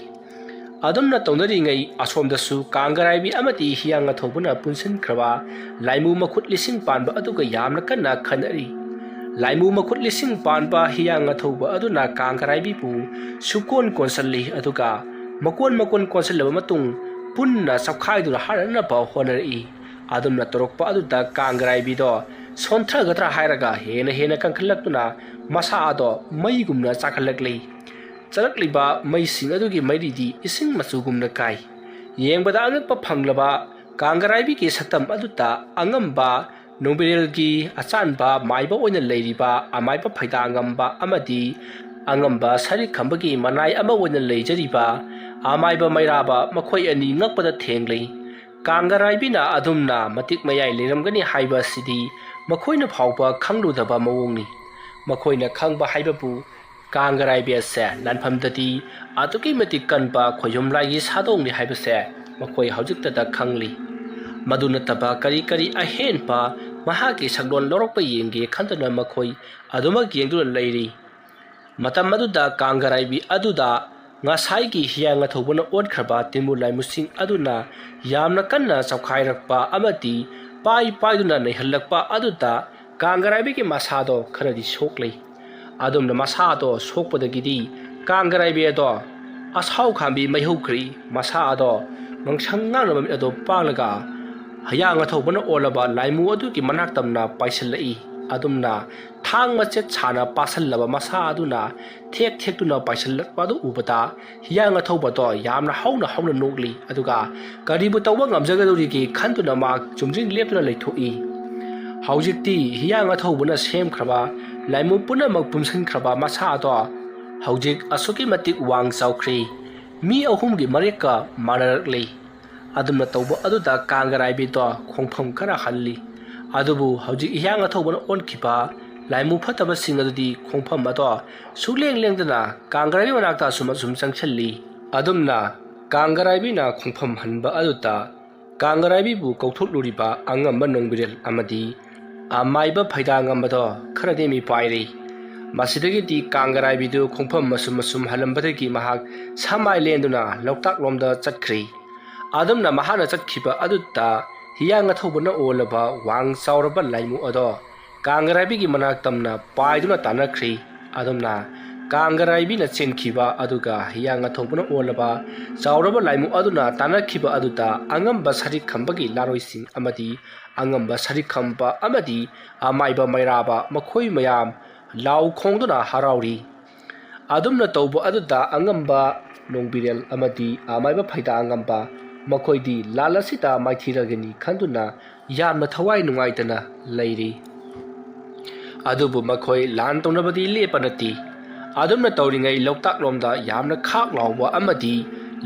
ꯑꯗꯨꯝꯅ ꯇꯧꯅꯔꯤꯉꯩ ꯑꯁꯣꯝꯗꯁꯨ ꯀꯥꯡꯒꯔꯥꯏꯕꯤ ꯑꯃꯗꯤ ꯍꯤꯌꯥꯡ ꯑꯊꯧꯕꯅ ꯄꯨꯟꯁꯤꯟꯈ꯭ꯔꯕ ꯂꯥꯏꯃꯨ ꯃꯈꯨꯠ ꯂꯤꯁꯤꯡ ꯄꯥꯟꯕ ꯑꯗꯨꯒ ꯌꯥꯝꯅ ꯀꯟꯅ ꯈꯟꯅꯔꯤ꯫ ꯂꯥꯏꯃꯨ ꯃꯈꯨꯠ ꯂꯤꯁꯤꯡ ꯄꯥꯟꯕ ꯍꯤꯌꯥꯡ ꯑꯊꯧꯕ ꯑꯗꯨꯅ ꯀꯥꯡꯒꯔꯥꯏꯕꯤꯕꯨ ꯁꯨꯀꯣꯟ ꯀꯣꯟꯁꯤꯜꯂꯤ, ꯑꯗꯨꯒ ꯃꯀꯣꯟ ꯃꯀꯣꯟ ꯀꯣꯟꯁꯤꯜꯂꯕ ꯃꯇꯨꯡ ꯄꯨꯟꯅ ꯆꯞꯈꯥꯏꯗꯨꯅ ꯍꯥꯠꯅꯅꯕ ꯍꯣꯠꯅꯔꯛꯏ꯫ ꯑꯗꯨꯝꯅ ꯇꯧꯔꯛꯄ ꯑꯗꯨꯗ ꯀꯥꯡꯒꯔꯥꯏꯕꯤꯗꯣ ꯁꯣꯟꯊꯒꯗ꯭ꯔꯥ ꯍꯥꯏꯔꯒ ꯍꯦꯟꯅ ꯍꯦꯟꯅ ꯀꯟꯈꯠꯂꯛꯇꯨꯅ ꯃꯁꯥ ꯑꯗꯣ ꯃꯩꯒꯨꯝꯅ ꯆꯥꯛꯈꯠꯂꯛꯂꯤ꯫ ꯆꯥꯛꯂꯛꯂꯤꯕ ꯃꯩꯁꯤꯡ ꯑꯗꯨꯒꯤ ꯃꯩꯔꯤꯗꯤ ꯏꯁꯤꯡ ꯃꯆꯨꯒꯨꯝꯅ ꯀꯥꯏ꯫ ꯌꯦꯡꯕꯗ ꯑꯉꯛꯄ ꯐꯪꯂꯕ ꯀꯥꯡꯒꯔꯥꯏꯕꯤꯒꯤ ꯁꯛꯇꯝ ꯑꯗꯨꯗ ꯑꯉꯝꯕ ꯅꯣꯡꯕꯤꯔꯦꯜꯒꯤ ꯑꯆꯥꯟꯕ ꯃꯥꯏꯕ ꯑꯣꯏꯅ ꯂꯩꯔꯤꯕ ꯑꯃꯥꯏꯕ ꯐꯩꯗꯥꯉꯝꯕ ꯑꯃꯗꯤ ꯑꯉꯝꯕ ꯁꯔꯤꯈꯝꯕꯒꯤ ꯃꯅꯥꯏ ꯑꯃ ꯑꯣꯏꯅ ꯂꯩꯖꯔꯤꯕ ꯑꯃꯥꯏꯕ ꯃꯩꯔꯥꯕ ꯃꯈꯣꯏ ꯑꯅꯤ ꯉꯛꯄꯗ ꯊꯦꯡꯂꯤ꯫ ꯀꯥꯡꯒꯔꯥꯏꯕꯤꯅ ꯑꯗꯨꯝꯅ ꯃꯇꯤꯛ ꯃꯌꯥꯏ ꯂꯩꯔꯝꯒꯅꯤ ꯍꯥꯏꯕ ꯑꯁꯤꯗꯤ ꯃꯈꯣꯏꯅ ꯐꯥꯎꯕ ꯈꯪꯂꯨꯗꯕ ꯃꯑꯣꯡꯅꯤ꯫ ꯃꯈꯣꯏꯅ ꯈꯪꯕ ꯍꯥꯏꯕꯕꯨ ꯀꯥꯡꯒꯔꯥꯏꯕꯤ ꯑꯁꯦ ꯂꯥꯟꯐꯝꯗꯗꯤ ꯑꯗꯨꯛꯀꯤ ꯃꯇꯤꯛ ꯀꯟꯕ ꯈꯣꯏꯖꯨꯝ ꯂꯥꯏꯒꯤ ꯁꯥꯗꯣꯡꯅꯤ ꯍꯥꯏꯕꯁꯦ ꯃꯈꯣꯏ ꯍꯧꯖꯤꯛꯇꯗ ꯈꯪꯂꯤ꯫ ꯃꯗꯨ ꯅꯠꯇꯕ ꯀꯔꯤ ꯀꯔꯤ ꯑꯍꯦꯟꯕ ꯃꯍꯥꯛꯀꯤ ꯁꯛꯂꯣꯟ ꯂꯧꯔꯛꯄ ꯌꯦꯡꯒꯦ ꯈꯟꯗꯨꯅ ꯃꯈꯣꯏ ꯑꯗꯨꯃꯛ ꯌꯦꯡꯗꯨꯅ ꯂꯩꯔꯤ꯫ ꯃꯇꯝ ꯑꯗꯨꯗ ꯀꯥꯡꯒꯔꯥꯏꯕꯤ ꯑꯗꯨꯗ ꯉꯁꯥꯏꯒꯤ ꯍꯤꯌꯥꯡ ꯑꯊꯧꯕꯅ ꯑꯣꯟꯈ꯭ꯔꯕ ꯇꯤꯟꯃꯨ ꯂꯥꯏꯃꯨꯁꯤꯡ ꯑꯗꯨꯅ ꯌꯥꯝꯅ ꯀꯟꯅ ꯆꯞꯈꯥꯏꯔꯛꯄ ꯑꯃꯗꯤ ꯄꯥꯏ ꯄꯥꯏꯗꯨꯅ ꯅꯩꯍꯜꯂꯛꯄ ꯑꯗꯨꯗ ꯀꯥꯡꯒꯔꯥꯏꯕꯤꯒꯤ ꯃꯁꯥꯗꯣ ꯈꯔꯗꯤ ꯁꯣꯛꯂꯤ꯫ ꯑꯗꯨꯝꯅ ꯃꯁꯥ ꯑꯗꯣ ꯁꯣꯛꯄꯗꯒꯤꯗꯤ ꯀꯥꯡꯒꯔꯥꯏꯕꯤ ꯑꯗꯣ ꯑꯁꯥꯎ ꯈꯥꯝꯕꯤ ꯃꯩꯍꯧꯈ꯭ꯔꯤ꯫ ꯃꯁꯥ ꯑꯗꯣ ꯉꯥꯡꯁꯪ ꯉꯥꯡꯅꯕ ꯃꯤꯠ ꯑꯗꯣ ꯄꯥꯡꯂꯒ ꯍꯤꯌꯥꯡ ꯑꯊꯧꯕꯅ ꯑꯣꯜꯂꯕ ꯂꯥꯏꯃꯨ ꯑꯗꯨꯒꯤ ꯃꯅꯥꯛ ꯇꯝꯅ ꯄꯥꯏꯁꯤꯜꯂꯛꯏ꯫ ꯑꯗꯨꯝꯅ ꯊꯥꯡ ꯃꯆꯦꯠ ꯁꯥꯅ ꯄꯥꯁꯜꯂꯕ ꯃꯁꯥ ꯑꯗꯨꯅ ꯊꯦꯛ ꯊꯦꯛꯇꯨꯅ ꯄꯥꯏꯁꯤꯜꯂꯛꯄ ꯑꯗꯨ ꯎꯕꯗ ꯍꯤꯌꯥꯡ ꯑꯊꯧꯕꯗꯣ ꯌꯥꯝꯅ ꯍꯧꯅ ꯍꯧꯅ ꯅꯣꯛꯂꯤ꯫ ꯑꯗꯨꯒ ꯀꯔꯤꯕꯨ ꯇꯧꯕ ꯉꯝꯖꯒꯗꯧꯔꯤꯒꯦ ꯈꯟꯗꯨꯅ ꯃꯍꯥꯛ ꯆꯨꯝꯗ꯭ꯔꯤꯡ ꯂꯦꯞꯇꯨꯅ ꯂꯩꯊꯣꯛꯏ꯫ ꯍꯧꯖꯤꯛꯇꯤ ꯍꯤꯌꯥꯡ ꯑꯊꯧꯕꯅ ꯁꯦꯝꯈ꯭ꯔꯕ ꯂꯥꯏꯃꯨ ꯄꯨꯝꯅꯃꯛ ꯄꯨꯟꯁꯤꯟꯈ꯭ꯔꯕ ꯃꯁꯥ ꯑꯗꯣ ꯍꯧꯖꯤꯛ ꯑꯁꯨꯛꯀꯤ ꯃꯇꯤꯛ ꯋꯥꯡ ꯆꯥꯎꯈ꯭ꯔꯤ꯫ ꯃꯤ ꯑꯍꯨꯝꯒꯤ ꯃꯔꯦꯛꯀ ꯃꯥꯟꯅꯔꯛꯂꯤ꯫ ꯑꯗꯨꯝꯅ ꯇꯧꯕ ꯑꯗꯨꯗ ꯀꯥꯡꯒꯔꯥꯏꯕꯤꯗꯣ ꯈꯣꯡꯐꯝ ꯈꯔ ꯍꯜꯂꯤ꯫ ꯑꯗꯨꯕꯨ ꯍꯧꯖꯤꯛ ꯍꯤꯌꯥꯡ ꯑꯊꯧꯕꯅ ꯑꯣꯟꯈꯤꯕ ꯂꯥꯏꯃꯨ ꯐꯠꯇꯕꯁꯤꯡ ꯑꯗꯨꯗꯤ ꯈꯣꯡꯐꯝ ꯑꯗꯣ ꯁꯨꯛꯂꯦꯡ ꯂꯦꯡꯗꯅ ꯀꯥꯡꯒꯔꯥꯏꯕꯤ ꯃꯅꯥꯛꯇ ꯑꯁꯨꯝ ꯑꯁꯨꯝ ꯆꯪꯁꯤꯜꯂꯤ꯫ ꯑꯗꯨꯝꯅ ꯀꯥꯡꯒꯔꯥꯏꯕꯤꯅ ꯈꯣꯡꯐꯝ ꯍꯟꯕ ꯑꯗꯨꯗ ꯀꯥꯡꯒꯔꯥꯏꯕꯤꯕꯨ ꯀꯧꯊꯣꯛꯂꯨꯔꯤꯕ ꯑꯉꯝꯕ ꯅꯣꯡꯕꯤꯔꯦꯜ ꯑꯃꯗꯤ ꯑꯃꯥꯏꯕ ꯐꯩꯗꯥꯉꯝꯕꯗꯣ ꯈꯔꯗꯤ ꯃꯤꯄꯥꯏꯔꯤ꯫ ꯃꯁꯤꯗꯒꯤꯗꯤ ꯀꯥꯡꯒꯔꯥꯏꯕꯤꯗꯨ ꯈꯣꯡꯐꯝ ꯃꯁꯨꯝ ꯃꯁꯨꯝ ꯍꯜꯂꯝꯕꯗꯒꯤ ꯃꯍꯥꯛ ꯁꯃꯥꯏ ꯂꯦꯟꯗꯨꯅ ꯂꯣꯛꯇꯥꯛ ꯂꯣꯝꯗ ꯆꯠꯈ꯭ꯔꯤ꯫ ꯑꯗꯨꯝꯅ ꯃꯍꯥꯛꯅ ꯆꯠꯈꯤꯕ ꯑꯗꯨꯗ ꯍꯤꯌꯥꯡ ꯑꯊꯧꯕꯅ ꯑꯣꯜꯂꯕ ꯋꯥꯡ ꯆꯥꯎꯔꯕ ꯂꯥꯏꯃꯨ ꯑꯗꯣ ꯀꯥꯡꯒꯔꯥꯏꯕꯤꯒꯤ ꯃꯅꯥꯛ ꯇꯝꯅ ꯄꯥꯏꯗꯨꯅ ꯇꯥꯟꯅꯈ꯭ꯔꯤ꯫ ꯑꯗꯨꯝꯅ ꯀꯥꯡꯒꯔꯥꯏꯕꯤꯅ ꯆꯦꯟꯈꯤꯕ ꯑꯗꯨꯒ ꯍꯤꯌꯥꯡ ꯑꯊꯧꯕꯅ ꯑꯣꯜꯂꯕ ꯆꯥꯎꯔꯕ ꯂꯥꯏꯃꯨ ꯑꯗꯨꯅ ꯇꯥꯟꯅꯈꯤꯕ ꯑꯗꯨꯗ ꯑꯉꯝꯕ ꯁꯔꯤꯛ ꯈꯝꯕꯒꯤ ꯂꯥꯔꯣꯏꯁꯤꯡ ꯑꯃꯗꯤ ꯑꯉꯝꯕ ꯁꯔꯤꯛ ꯈꯝꯕ ꯑꯃꯗꯤ ꯑꯃꯥꯏꯕ ꯃꯩꯔꯥꯕ ꯃꯈꯣꯏ ꯃꯌꯥꯝ ꯂꯥꯎ ꯈꯣꯡꯗꯨꯅ ꯍꯔꯥꯎꯔꯤ꯫ ꯑꯗꯨꯝꯅ ꯇꯧꯕ ꯑꯗꯨꯗ ꯑꯉꯝꯕ ꯅꯣꯡꯕꯤꯔꯦꯜ ꯑꯃꯗꯤ ꯑꯃꯥꯏꯕ ꯐꯩꯗꯥ ꯑꯉꯝꯕ ꯃꯈꯣꯏꯗꯤ ꯂꯥꯟ ꯑꯁꯤꯗ ꯃꯥꯏꯊꯤꯔꯒꯅꯤ ꯈꯟꯗꯨꯅ ꯌꯥꯝꯅ ꯊꯋꯥꯏ ꯅꯨꯡꯉꯥꯏꯇꯅ ꯂꯩꯔꯤ꯫ ꯑꯗꯨꯕꯨ ꯃꯈꯣꯏ ꯂꯥꯟ ꯇꯧꯅꯕꯗꯤ ꯂꯦꯞꯄ ꯅꯠꯇꯦ꯫ ꯑꯗꯨꯝꯅ ꯇꯧꯔꯤꯉꯩ ꯂꯣꯛꯇꯥꯛ ꯂꯣꯝꯗ ꯌꯥꯝꯅ ꯈꯥꯛ ꯂꯥꯎꯕ ꯑꯃꯗꯤ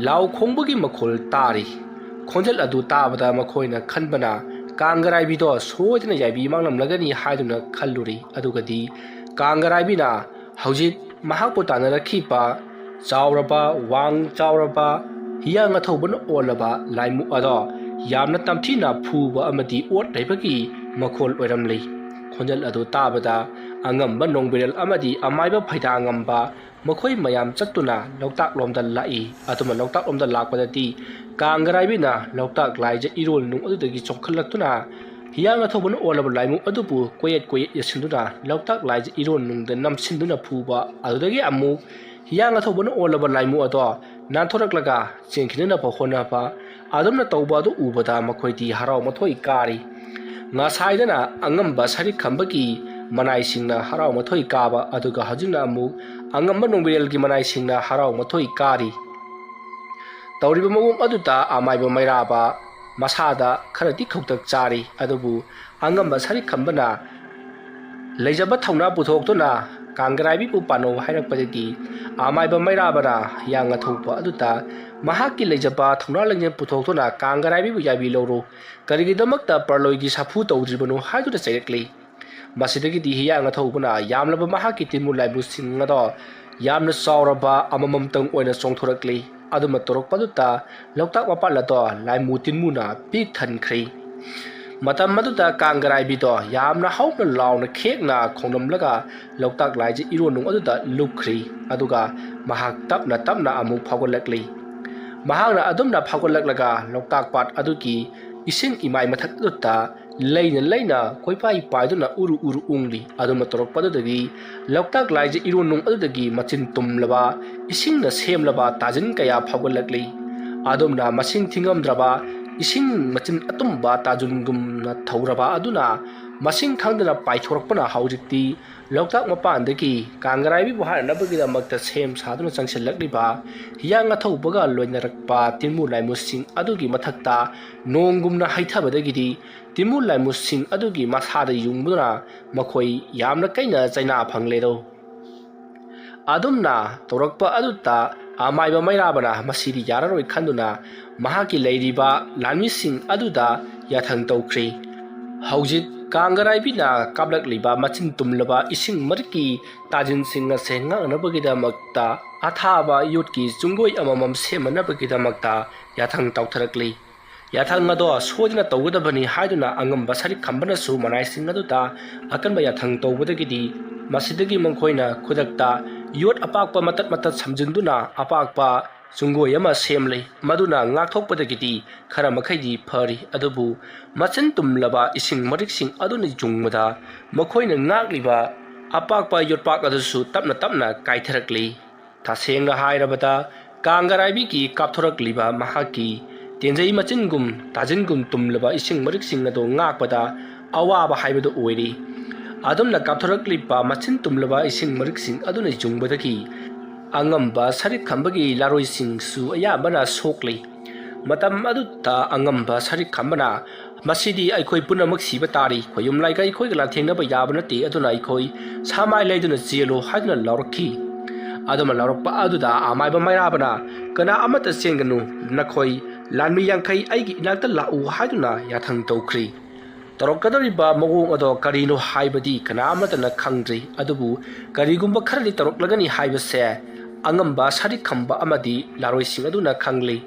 ꯂꯥꯎ ꯈꯣꯡꯕꯒꯤ ꯃꯈꯣꯜ ꯇꯥꯔꯤ꯫ ꯈꯣꯟꯖꯦꯜ ꯑꯗꯨ ꯇꯥꯕꯗ ꯃꯈꯣꯏꯅ ꯈꯟꯕꯅ ꯀꯥꯡꯒꯔꯥꯏꯕꯤꯗꯣ ꯁꯣꯏꯗꯅ ꯌꯥꯏꯕꯤ ꯃꯥꯡꯂꯝꯂꯒꯅꯤ ꯍꯥꯏꯗꯨꯅ ꯈꯜꯂꯨꯔꯤ꯫ ꯑꯗꯨꯒꯗꯤ ꯀꯥꯡꯒꯔꯥꯏꯕꯤꯅ ꯍꯧꯖꯤꯛ ꯃꯍꯥꯛꯄꯨ ꯇꯥꯟꯅꯔꯛꯈꯤꯕ ꯆꯥꯎꯔꯕ, ꯋꯥꯡ ꯆꯥꯎꯔꯕ, ꯍꯤꯌꯥꯡ ꯑꯊꯧꯕꯅ ꯑꯣꯜꯂꯕ ꯂꯥꯏꯃꯨ ꯑꯗꯣ ꯌꯥꯝꯅ ꯇꯝꯊꯤꯅ ꯐꯨꯕ ꯑꯃꯗꯤ ꯑꯣꯠ ꯅꯩꯕꯒꯤ ꯃꯈꯣꯜ ꯑꯣꯏꯔꯝꯂꯤ꯫ ꯈꯣꯟꯖꯦꯜ ꯑꯗꯨ ꯇꯥꯕꯗ ꯑꯉꯝꯕ ꯅꯣꯡꯕꯤꯔꯦꯜ ꯑꯃꯗꯤ ꯑꯃꯥꯏꯕ ꯐꯩꯗꯥꯉꯝꯕ ꯃꯈꯣꯏ ꯃꯌꯥꯝ ꯆꯠꯇꯨꯅ ꯂꯣꯛꯇꯥꯛ ꯂꯣꯝꯗ ꯂꯥꯛꯏ꯫ ꯑꯗꯨꯅ ꯂꯣꯛꯇꯥꯛ ꯂꯣꯝꯗ ꯂꯥꯛꯄꯗꯗꯤ ꯀꯥꯡꯒꯔꯥꯏꯕꯤꯅ ꯂꯣꯛꯇꯥꯛ ꯂꯥꯏꯖ ꯏꯔꯣꯜ ꯅꯨꯡ ꯑꯗꯨꯗꯒꯤ ꯆꯣꯡꯈꯠꯂꯛꯇꯨꯅ ꯍꯤꯌꯥꯡ ꯑꯊꯧꯕꯅ ꯑꯣꯜꯂꯕ ꯂꯥꯏꯃꯨ ꯑꯗꯨꯕꯨ ꯀꯣꯌꯦꯠ ꯀꯣꯌꯦꯠ ꯌꯦꯠꯁꯤꯟꯗꯨꯅ ꯂꯣꯛꯇꯥꯛ ꯂꯥꯏꯖ ꯏꯔꯣꯟ ꯅꯨꯡꯗ ꯅꯝꯁꯤꯟꯗꯨꯅ ꯐꯨꯕ, ꯑꯗꯨꯗꯒꯤ ꯑꯃꯨꯛ ꯍꯤꯌꯥꯡ ꯑꯊꯧꯕꯅ ꯑꯣꯜꯂꯕ ꯂꯥꯏꯃꯨ ꯑꯗꯣ ꯅꯥꯟꯊꯣꯔꯛꯂꯒ ꯆꯦꯟꯈꯤꯅꯅꯕ ꯍꯣꯠꯅꯕ, ꯑꯗꯨꯝꯅ ꯇꯧꯕ ꯑꯗꯨ ꯎꯕꯗ ꯃꯈꯣꯏꯗꯤ ꯍꯔꯥꯎ ꯃꯊꯣꯏ ꯀꯥꯔꯤ꯫ ꯉꯁꯥꯏꯗꯅ ꯑꯉꯝꯕ ꯁꯔꯤꯛ ꯈꯝꯕꯒꯤ ꯃꯅꯥꯏꯁꯤꯡꯅ ꯍꯔꯥꯎ ꯃꯊꯣꯏ ꯀꯥꯕ, ꯑꯗꯨꯒ ꯍꯧꯖꯤꯛꯅ ꯑꯃꯨꯛ ꯑꯉꯝꯕ ꯅꯣꯡꯕꯤꯔꯦꯜꯒꯤ ꯃꯅꯥꯏꯁꯤꯡꯅ ꯍꯔꯥꯎ ꯃꯊꯣꯏ ꯀꯥꯔꯤ꯫ ꯇꯧꯔꯤꯕ ꯃꯑꯣꯡ ꯑꯗꯨꯗ ꯑꯃꯥꯏꯕ ꯃꯩꯔꯥꯕ ꯃꯁꯥꯗ ꯈꯔꯗꯤ ꯈꯧꯇꯛ ꯆꯥꯔꯤ꯫ ꯑꯗꯨꯕꯨ ꯑꯉꯝꯕ ꯁꯔꯤꯛ ꯈꯝꯕꯅ ꯂꯩꯖꯕ ꯊꯧꯅꯥ ꯄꯨꯊꯣꯛꯇꯨꯅ ꯀꯥꯡꯒ꯭ꯔꯥꯏꯕꯤꯕꯨ ꯄꯥꯟꯅꯧ ꯍꯥꯏꯔꯛꯄꯗꯒꯤ ꯑꯃꯥꯏꯕ ꯃꯩꯔꯥꯕꯅ ꯍꯤꯌꯥꯡ ꯑꯊꯧꯕ ꯑꯗꯨꯗ ꯃꯍꯥꯛꯀꯤ ꯂꯩꯖꯕ ꯊꯧꯅꯥ ꯂꯤꯡꯖꯦꯜ ꯄꯨꯊꯣꯛꯇꯨꯅ ꯀꯥꯡꯒ꯭ꯔꯥꯏꯕꯤꯕꯨ ꯌꯥꯕꯤꯂꯧꯔꯣ, ꯀꯔꯤꯒꯤꯗꯃꯛꯇ ꯄ꯭ꯔꯂꯣꯏꯒꯤ ꯁꯥꯐꯨ ꯇꯧꯗ꯭ꯔꯤꯕꯅꯣ ꯍꯥꯏꯗꯨꯅ ꯆꯩꯔꯛꯂꯤ꯫ ꯃꯁꯤꯗꯒꯤꯗꯤ ꯍꯤꯌꯥꯡ ꯑꯊꯧꯕꯅ ꯌꯥꯝꯂꯕ ꯃꯍꯥꯛꯀꯤ ꯇꯤꯟꯃꯨ ꯂꯥꯏꯃꯨꯁꯤꯡ ꯑꯗꯣ ꯌꯥꯝꯅ ꯆꯥꯎꯔꯕ ꯑꯃꯃꯝꯇꯪ ꯑꯣꯏꯅ ꯆꯣꯡꯊꯣꯔꯛꯂꯤ꯫ ꯑꯗꯨꯝꯅ ꯇꯧꯔꯛꯄꯗꯨꯗ ꯂꯣꯛꯇꯥꯛ ꯃꯄꯥꯟ ꯑꯗꯣ ꯂꯥꯏꯃꯨ ꯇꯤꯟꯃꯨꯅ ꯄꯤꯛ ꯊꯟꯈ꯭ꯔꯦ꯫ ꯃꯇꯝ ꯑꯗꯨꯗ ꯀꯥꯡꯒꯔꯥꯏꯕꯤꯗꯣ ꯌꯥꯝꯅ ꯍꯧꯅ ꯂꯥꯎꯅ ꯈꯦꯛꯅ ꯈꯣꯡꯂꯝꯂꯒ ꯂꯣꯛꯇꯥꯛ ꯂꯥꯏꯖ ꯏꯔꯣꯟꯅꯨꯡ ꯑꯗꯨꯗ ꯂꯨꯞꯈ꯭ꯔꯤ꯫ ꯑꯗꯨꯒ ꯃꯍꯥꯛ ꯇꯞꯅ ꯇꯞꯅ ꯑꯃꯨꯛ ꯐꯥꯎꯒꯠꯂꯛꯂꯤ꯫ ꯃꯍꯥꯛꯅ ꯑꯗꯨꯝꯅ ꯐꯥꯎꯒꯠꯂꯛꯂꯒ ꯂꯣꯛꯇꯥꯛ ꯄꯥꯠ ꯑꯗꯨꯒꯤ ꯏꯁꯤꯡ ꯏꯃꯥꯏ ꯃꯊꯛ ꯑꯗꯨꯗ ꯂꯩꯅ ꯂꯩꯅ ꯀꯣꯏꯄꯥꯏ ꯄꯥꯏꯗꯨꯅ ꯎꯔꯨ ꯎꯔꯨ ꯎꯪꯂꯤ꯫ ꯑꯗꯨꯝꯅ ꯇꯧꯔꯛꯄꯗꯨꯗꯒꯤ ꯂꯣꯛꯇꯥꯛ ꯂꯥꯏꯖ ꯏꯔꯣꯟꯅꯨꯡ ꯑꯗꯨꯗꯒꯤ ꯃꯆꯤꯟ ꯇꯨꯝꯂꯕ ꯏꯁꯤꯡꯅ ꯁꯦꯝꯂꯕ ꯇꯥꯖꯤꯟ ꯀꯌꯥ ꯐꯥꯎꯒꯠꯂꯛꯂꯤ꯫ ꯑꯗꯨꯝꯅ ꯃꯁꯤꯡ ꯊꯤꯉꯝꯗ꯭ꯔꯕ ꯏꯁꯤꯡ ꯃꯆꯤꯟ ꯑꯇꯨꯝꯕ ꯇꯥꯖꯨꯟꯒꯨꯝꯅ ꯊꯧꯔꯕ ꯑꯗꯨꯅ ꯃꯁꯤꯡ ꯈꯪꯗꯅ ꯄꯥꯏꯊꯣꯔꯛꯄꯅ ꯍꯧꯖꯤꯛꯇꯤ ꯂꯣꯛꯇꯥꯛ ꯃꯄꯥꯟꯗꯒꯤ ꯀꯥꯡꯒꯔꯥꯏꯕꯤꯕꯨ ꯍꯥꯠꯅꯅꯕꯒꯤꯗꯃꯛꯇ ꯁꯦꯝ ꯁꯥꯗꯨꯅ ꯆꯪꯁꯤꯜꯂꯛꯂꯤꯕ ꯍꯤꯌꯥꯡ ꯑꯊꯧꯕꯒ ꯂꯣꯏꯅꯔꯛꯄ ꯇꯤꯟꯃꯨ ꯂꯥꯏꯃꯨꯁꯤꯡ ꯑꯗꯨꯒꯤ ꯃꯊꯛꯇ ꯅꯣꯡꯒꯨꯝꯅ ꯍꯩꯊꯕꯗꯒꯤꯗꯤ ꯇꯤꯟꯃꯨ ꯂꯥꯏꯃꯨꯁꯤꯡ ꯑꯗꯨꯒꯤ ꯃꯁꯥꯗ ꯌꯨꯡꯗꯨꯅ ꯃꯈꯣꯏ ꯌꯥꯝꯅ ꯀꯩꯅ ꯆꯩꯅꯥ ꯐꯪꯂꯦꯗꯣ꯫ ꯑꯗꯨꯝꯅ ꯇꯧꯔꯛꯄ ꯑꯗꯨꯗ ꯑꯃꯥꯏꯕ ꯃꯩꯔꯥꯕꯅ ꯃꯁꯤꯗꯤ ꯌꯥꯔꯔꯣꯏ ꯈꯟꯗꯨꯅ ꯃꯍꯥꯛꯀꯤ ꯂꯩꯔꯤꯕ ꯂꯥꯟꯃꯤꯁꯤꯡ ꯑꯗꯨꯗ ꯌꯥꯊꯪ ꯇꯧꯈ꯭ꯔꯤ꯫ ꯍꯧꯖꯤꯛ ꯀꯥꯡꯒꯔꯥꯏꯕꯤꯅ ꯀꯥꯞꯂꯛꯂꯤꯕ ꯃꯆꯤꯟ ꯇꯨꯝꯂꯕ ꯏꯁꯤꯡ ꯃꯔꯛꯀꯤ ꯇꯥꯖꯤꯟꯁꯤꯡ ꯑꯁꯦ ꯉꯥꯛꯅꯕꯒꯤꯗꯃꯛꯇ ꯑꯊꯥꯕ ꯌꯣꯠꯀꯤ ꯆꯨꯡꯒꯣꯏ ꯑꯃꯃꯝ ꯁꯦꯝꯅꯅꯕꯒꯤꯗꯃꯛꯇ ꯌꯥꯊꯪ ꯇꯧꯊꯔꯛꯂꯤ꯫ ꯌꯥꯊꯪ ꯑꯗꯣ ꯁꯣꯏꯗꯅ ꯇꯧꯒꯗꯕꯅꯤ ꯍꯥꯏꯗꯨꯅ ꯑꯉꯝꯕ ꯁꯔꯤꯛ ꯈꯝꯕꯅꯁꯨ ꯃꯅꯥꯏꯁꯤꯡ ꯑꯗꯨꯗ ꯑꯀꯟꯕ ꯌꯥꯊꯪ ꯇꯧꯕꯗꯒꯤꯗꯤ ꯃꯁꯤꯗꯒꯤ ꯃꯈꯣꯏꯅ ꯈꯨꯗꯛꯇ ꯌꯣꯠ ꯑꯄꯥꯛꯄ ꯃꯇꯠ ꯃꯇꯠ ꯁꯝꯖꯤꯟꯗꯨꯅ ꯑꯄꯥꯛꯄ ꯆꯨꯡꯒꯣꯏ ꯑꯃ ꯁꯦꯝꯂꯦ꯫ ꯃꯗꯨꯅ ꯉꯥꯛꯊꯣꯛꯄꯗꯒꯤꯗꯤ ꯈꯔ ꯃꯈꯩꯗꯤ ꯐꯔꯤ, ꯑꯗꯨꯕꯨ ꯃꯆꯤꯟ ꯇꯨꯝꯂꯕ ꯏꯁꯤꯡ ꯃꯔꯤꯛꯁꯤꯡ ꯑꯗꯨꯅ ꯌꯨꯡꯕꯗ ꯃꯈꯣꯏꯅ ꯉꯥꯛꯂꯤꯕ ꯑꯄꯥꯛꯄ ꯌꯣꯠꯄꯥꯛ ꯑꯗꯨꯁꯨ ꯇꯞꯅ ꯇꯞꯅ ꯀꯥꯏꯊꯔꯛꯂꯤ꯫ ꯇꯁꯦꯡꯅ ꯍꯥꯏꯔꯕꯗ, ꯀꯥꯡꯒꯔꯥꯏꯕꯤꯒꯤ ꯀꯥꯞꯊꯣꯔꯛꯂꯤꯕ ꯃꯍꯥꯛꯀꯤ ꯇꯦꯟꯖꯩ ꯃꯆꯤꯟꯒꯨꯝ ꯇꯥꯖꯤꯟꯒꯨꯝ ꯇꯨꯝꯂꯕ ꯏꯁꯤꯡ ꯃꯔꯤꯛꯁꯤꯡ ꯑꯗꯨ ꯉꯥꯛꯄꯗ ꯑꯋꯥꯕ ꯍꯥꯏꯕꯗꯨ ꯑꯣꯏꯔꯤ꯫ ꯑꯗꯨꯝꯅ ꯀꯥꯞꯊꯣꯔꯛꯂꯤꯕ ꯃꯆꯤꯟ ꯇꯨꯝꯂꯕ ꯏꯁꯤꯡ ꯃꯔꯤꯛꯁꯤꯡ ꯑꯗꯨꯅ ꯌꯨꯡꯕꯗꯒꯤ ꯑꯉꯝꯕ ꯁꯔꯤꯛ ꯈꯝꯕꯒꯤ ꯂꯥꯔꯣꯏꯁꯤꯡꯁꯨ ꯑꯌꯥꯝꯕꯅ ꯁꯣꯛꯂꯤ꯫ ꯃꯇꯝ ꯑꯗꯨꯗ ꯑꯉꯝꯕ ꯁꯔꯤꯛ ꯈꯝꯕꯅ, "ꯃꯁꯤꯗꯤ ꯑꯩꯈꯣꯏ ꯄꯨꯝꯅꯃꯛ ꯁꯤꯕ ꯇꯥꯔꯤ꯫ ꯈꯣꯌꯨꯝ ꯂꯥꯏꯒ ꯑꯩꯈꯣꯏꯒ ꯂꯥꯟꯊꯦꯡꯅꯕ ꯌꯥꯕ ꯅꯠꯇꯦ, ꯑꯗꯨꯅ ꯑꯩꯈꯣꯏ ꯁꯥꯃꯥꯏ ꯂꯩꯗꯨꯅ ꯆꯦꯜꯂꯨ" ꯍꯥꯏꯗꯨꯅ ꯂꯥꯎꯔꯛꯈꯤ꯫ ꯑꯗꯨꯝꯅ ꯂꯥꯎꯔꯛꯄ ꯑꯗꯨꯗ ꯑꯃꯥꯏꯕ ꯃꯩꯔꯥꯕꯅ, "ꯀꯅꯥ ꯑꯃꯠꯇ ꯆꯦꯟꯒꯅꯨ, ꯅꯈꯣꯏ ꯂꯥꯟꯃꯤ ꯌꯥꯡꯈꯩ ꯑꯩꯒꯤ ꯏꯅꯥꯛꯇ ꯂꯥꯛꯎ" ꯍꯥꯏꯗꯨꯅ ꯌꯥꯊꯪ ꯇꯧꯈ꯭ꯔꯤ꯫ ꯇꯧꯔꯛꯀꯗꯧꯔꯤꯕ ꯃꯑꯣꯡ ꯑꯗꯣ ꯀꯔꯤꯅꯣ ꯍꯥꯏꯕꯗꯤ ꯀꯅꯥ ꯑꯃꯠꯇꯅ ꯈꯪꯗ꯭ꯔꯤ, ꯑꯗꯨꯕꯨ ꯀꯔꯤꯒꯨꯝꯕ ꯈꯔꯗꯤ ꯇꯧꯔꯛꯂꯒꯅꯤ ꯍꯥꯏꯕꯁꯦ ꯑꯉꯝꯕ ꯁꯔꯤꯛ ꯈꯝꯕ ꯑꯃꯗꯤ ꯂꯥꯔꯣꯏꯁꯤꯡ ꯑꯗꯨꯅ ꯈꯪꯂꯤ꯫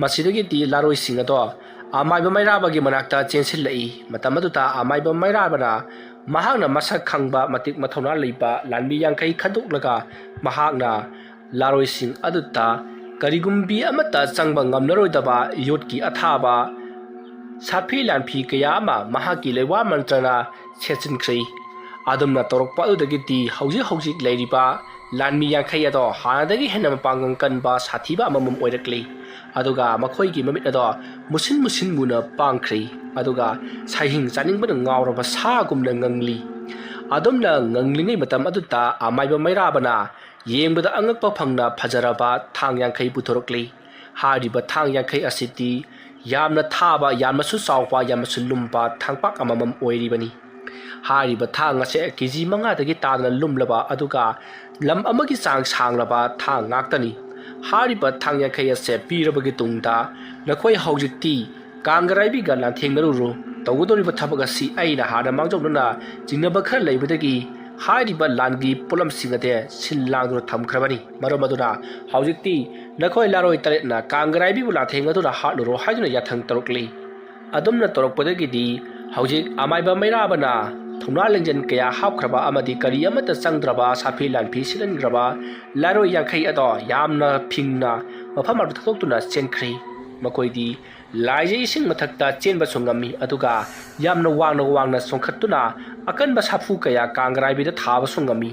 ꯃꯁꯤꯗꯒꯤꯗꯤ ꯂꯥꯔꯣꯏꯁꯤꯡ ꯑꯗꯣ ꯑꯃꯥꯏꯕ ꯃꯩꯔꯥꯕꯒꯤ ꯃꯅꯥꯛꯇ ꯆꯦꯟꯁꯤꯜꯂꯛꯏ꯫ ꯃꯇꯝ ꯑꯗꯨꯗ ꯑꯃꯥꯏꯕ ꯃꯩꯔꯥꯕꯅ ꯃꯍꯥꯛꯅ ꯃꯁꯛ ꯈꯪꯕ, ꯃꯇꯤꯛ ꯃꯊꯧꯅꯥ ꯂꯩꯕ ꯂꯥꯟꯃꯤ ꯌꯥꯡꯈꯩ ꯈꯟꯗꯣꯛꯂꯒ ꯃꯍꯥꯛꯅ ꯂꯥꯔꯣꯏꯁꯤꯡ ꯑꯗꯨꯗ ꯀꯔꯤꯒꯨꯝꯕꯤ ꯑꯃꯠꯇ ꯆꯪꯕ ꯉꯝꯂꯔꯣꯏꯗꯕ ꯌꯣꯠꯀꯤ ꯑꯊꯥꯕ ꯁꯥꯐꯤ ꯂꯥꯟꯐꯤ ꯀꯌꯥ ꯑꯃ ꯃꯍꯥꯛꯀꯤ ꯂꯩꯋꯥ ꯃꯟꯇ꯭ꯔꯅ ꯁꯦꯠꯆꯤꯟꯈ꯭ꯔꯦ꯫ ꯑꯗꯨꯝꯅ ꯇꯧꯔꯛꯄ ꯑꯗꯨꯗꯒꯤꯗꯤ ꯍꯧꯖꯤꯛ ꯍꯧꯖꯤꯛ ꯂꯩꯔꯤꯕ ꯂꯥꯟꯃꯤ ꯌꯥꯡꯈꯩ ꯑꯗꯣ ꯍꯥꯟꯅꯗꯒꯤ ꯍꯦꯟꯅ ꯃꯄꯥꯡꯒꯜ ꯀꯟꯕ ꯁꯥꯊꯤꯕ ꯑꯃꯃꯝ ꯑꯣꯏꯔꯛꯂꯤ꯫ ꯑꯗꯨꯒ ꯃꯈꯣꯏꯒꯤ ꯃꯃꯤꯠ ꯑꯗꯣ ꯃꯨꯁꯤꯟ ꯃꯨꯁꯤꯟ ꯃꯨꯅ ꯄꯥꯡꯈ꯭ꯔꯤ꯫ ꯑꯗꯨꯒ ꯁꯩꯍꯤꯡ ꯆꯥꯅꯤꯡꯕꯅ ꯉꯥꯎꯔꯕ ꯁꯥꯒꯨꯝꯅ ꯉꯪꯂꯤ꯫ ꯑꯗꯨꯝꯅ ꯉꯪꯂꯤꯉꯩ ꯃꯇꯝ ꯑꯗꯨꯗ ꯑꯃꯥꯏꯕ ꯃꯩꯔꯥꯕꯅ ꯌꯦꯡꯕꯗ ꯑꯉꯛꯄ ꯐꯪꯅ ꯐꯖꯔꯕ ꯊꯥꯡ ꯌꯥꯡꯈꯩ ꯄꯨꯊꯣꯔꯛꯂꯤ꯫ ꯍꯥꯏꯔꯤꯕ ꯊꯥꯡ ꯌꯥꯡꯈꯩ ꯑꯁꯤꯗꯤ ꯌꯥꯝꯅ ꯊꯥꯕ, ꯌꯥꯝꯅꯁꯨ ꯆꯥꯎꯕ, ꯌꯥꯝꯅꯁꯨ ꯂꯨꯝꯕ ꯊꯥꯡꯄꯥꯛ ꯑꯃꯃꯝ ꯑꯣꯏꯔꯤꯕꯅꯤ꯫ ꯍꯥꯏꯔꯤꯕ ꯊꯥꯡ ꯑꯁꯦ ꯀꯦ ꯖꯤ ꯃꯉꯥꯗꯒꯤ ꯇꯥꯗꯅ ꯂꯨꯝꯂꯕ, ꯑꯗꯨꯒ ꯂꯝ ꯑꯃꯒꯤ ꯆꯥꯡ ꯁꯥꯡꯂꯕ ꯊꯥꯡ ꯉꯥꯛꯇꯅꯤ꯫ ꯍꯥꯏꯔꯤꯕ ꯊꯥꯡ ꯌꯥꯡꯈꯩ ꯑꯁꯦ ꯄꯤꯔꯕꯒꯤ ꯇꯨꯡꯗ, ꯅꯈꯣꯏ ꯍꯧꯖꯤꯛꯇꯤ ꯀꯥꯡꯒꯔꯥꯏꯕꯤꯒ ꯂꯥꯟꯊꯦꯡꯅꯔꯨꯔꯣ꯫ ꯇꯧꯒꯗꯧꯔꯤꯕ ꯊꯕꯛ ꯑꯁꯤ ꯑꯩꯅ ꯍꯥꯟꯅ ꯃꯥꯡꯖꯧꯅꯅ ꯆꯤꯡꯅꯕ ꯈꯔ ꯂꯩꯕꯗꯒꯤ ꯍꯥꯏꯔꯤꯕ ꯂꯥꯟꯒꯤ ꯄꯣꯠꯂꯝꯁꯤꯡ ꯑꯗꯦ ꯁꯤꯜ ꯂꯥꯡꯗꯨꯅ ꯊꯝꯈ꯭ꯔꯕꯅꯤ꯫ ꯃꯔꯝ ꯑꯗꯨꯅ ꯍꯧꯖꯤꯛꯇꯤ ꯅꯈꯣꯏ ꯂꯥꯔꯣꯏ ꯇꯔꯦꯠꯅ ꯀꯥꯡꯒꯔꯥꯏꯕꯤꯕꯨ ꯂꯥꯟꯊꯦꯡꯅꯗꯨꯅ ꯍꯥꯠꯂꯨꯔꯣ" ꯍꯥꯏꯗꯨꯅ ꯌꯥꯊꯪ ꯇꯧꯔꯛꯂꯤ꯫ ꯑꯗꯨꯝꯅ ꯇꯧꯔꯛꯄꯗꯒꯤꯗꯤ ꯍꯧꯖꯤꯛ ꯑꯃꯥꯏꯕ ꯃꯩꯔꯥꯕꯅ ꯊꯧꯅꯥ ꯂꯤꯡꯖꯦꯜ ꯀꯌꯥ ꯍꯥꯞꯈ꯭ꯔꯕ ꯑꯃꯗꯤ ꯀꯔꯤ ꯑꯃꯠꯇ ꯆꯪꯗ꯭ꯔꯕ ꯁꯥꯐꯤ ꯂꯥꯟꯐꯤ ꯁꯤꯖꯤꯟꯈ꯭ꯔꯕ ꯂꯥꯔꯣꯏ ꯌꯥꯡꯈꯩ ꯑꯗꯣ ꯌꯥꯝꯅ ꯐꯤꯡꯅ ꯃꯐꯝ ꯑꯗꯨ ꯊꯥꯗꯣꯛꯇꯨꯅ ꯆꯦꯟꯈ꯭ꯔꯦ꯫ ꯃꯈꯣꯏꯗꯤ ꯂꯥꯏꯖꯩ ꯏꯁꯤꯡ ꯃꯊꯛꯇ ꯆꯦꯟꯕꯁꯨ ꯉꯝꯃꯤ, ꯑꯗꯨꯒ ꯌꯥꯝꯅ ꯋꯥꯡꯅ ꯋꯥꯡꯅ ꯆꯣꯡꯈꯠꯇꯨꯅ ꯑꯀꯟꯕ ꯁꯥꯐꯨ ꯀꯌꯥ ꯀꯥꯡꯒ꯭ꯔꯥꯏꯕꯤꯗ ꯊꯥꯕꯁꯨ ꯉꯝꯃꯤ꯫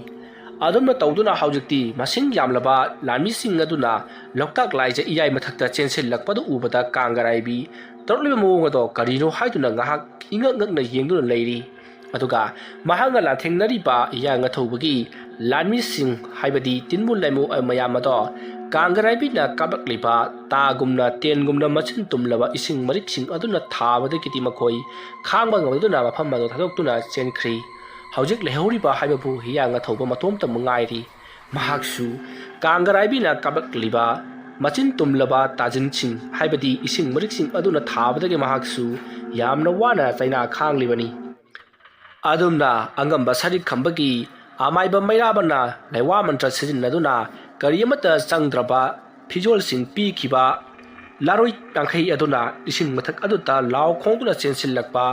ꯑꯗꯨꯝꯅ ꯇꯧꯗꯨꯅ ꯍꯧꯖꯤꯛꯇꯤ ꯃꯁꯤꯡ ꯌꯥꯝꯂꯕ ꯂꯥꯟꯃꯤꯁꯤꯡ ꯑꯗꯨꯅ ꯂꯣꯛꯇꯥꯛ ꯂꯥꯏꯖ ꯏꯌꯥꯏ ꯃꯊꯛꯇ ꯆꯦꯟꯁꯤꯜꯂꯛꯄꯗꯨ ꯎꯕꯗ ꯀꯥꯡꯒ꯭ꯔꯥꯏꯕꯤ ꯇꯧꯔꯛꯂꯤꯕ ꯃꯑꯣꯡ ꯑꯗꯣ ꯀꯔꯤꯅꯣ ꯍꯥꯏꯗꯨꯅ ꯉꯥꯏꯍꯥꯛ ꯏꯉꯛ ꯉꯛꯅ ꯌꯦꯡꯗꯨꯅ ꯂꯩꯔꯤ꯫ ꯑꯗꯨꯒ ꯃꯍꯥꯛꯅ ꯂꯥꯟꯊꯦꯡꯅꯔꯤꯕ ꯏꯌꯥ ꯉꯥꯊꯧꯕꯒꯤ ꯂꯥꯟꯃꯤꯁꯤꯡ, ꯍꯥꯏꯕꯗꯤ ꯇꯤꯟꯃꯨ ꯂꯥꯏꯃꯨ ꯃꯌꯥꯝ ꯑꯗꯣ ꯀꯥꯡꯒ꯭ꯔꯥꯏꯕꯤꯅ ꯀꯥꯞꯂꯛꯂꯤꯕ ꯇꯥꯒꯨꯝꯅ ꯇꯦꯟꯒꯨꯝꯅ ꯃꯆꯤꯟ ꯇꯨꯝꯂꯕ ꯏꯁꯤꯡ ꯃꯔꯤꯛꯁꯤꯡ ꯑꯗꯨꯅ ꯊꯥꯕꯗꯒꯤꯗꯤ ꯃꯈꯣꯏ ꯈꯥꯡꯕ ꯉꯝꯗꯨꯅ ꯃꯐꯝ ꯑꯗꯨ ꯊꯥꯗꯣꯛꯇꯨꯅ ꯆꯦꯟꯈ꯭ꯔꯤ꯫ ꯍꯧꯖꯤꯛ ꯂꯩꯍꯧꯔꯤꯕ ꯍꯥꯏꯕꯕꯨ ꯍꯤꯌꯥꯡ ꯉꯥꯊꯧꯕ ꯃꯇꯣꯝꯇ ꯉꯥꯏꯔꯤ꯫ ꯃꯍꯥꯛꯁꯨ ꯀꯥꯡꯒ꯭ꯔꯥꯏꯕꯤꯅ ꯀꯥꯞꯂꯛꯂꯤꯕ ꯃꯆꯤꯟ ꯇꯨꯝꯂꯕ ꯇꯥꯖꯤꯟꯁꯤꯡ, ꯍꯥꯏꯕꯗꯤ ꯏꯁꯤꯡ ꯃꯔꯤꯛꯁꯤꯡ ꯑꯗꯨꯅ ꯊꯥꯕꯗꯒꯤ ꯃꯍꯥꯛꯁꯨ ꯌꯥꯝꯅ ꯋꯥꯅ ꯆꯩꯅꯥ ꯈꯥꯡꯂꯤꯕꯅꯤ꯫ ꯑꯗꯨꯝꯅ ꯑꯉꯝꯕ ꯁꯔꯤꯛ ꯈꯝꯕꯒꯤ ꯑꯃꯥꯏꯕ ꯃꯩꯔꯥꯕꯅ ꯂꯩꯋꯥ ꯃꯟꯇ꯭ꯔ ꯁꯤꯖꯤꯟꯅꯗꯨꯅ ꯀꯔꯤ ꯑꯃꯠꯇ ꯆꯪꯗ꯭ꯔꯕ ꯐꯤꯖꯣꯜꯁꯤꯡ ꯄꯤꯈꯤꯕ ꯂꯥꯔꯣꯏ ꯌꯥꯡꯈꯩ ꯑꯗꯨꯅ ꯏꯁꯤꯡ ꯃꯊꯛ ꯑꯗꯨꯗ ꯂꯥꯎ ꯈꯣꯡꯗꯨꯅ ꯆꯦꯟꯁꯤꯜꯂꯛꯄ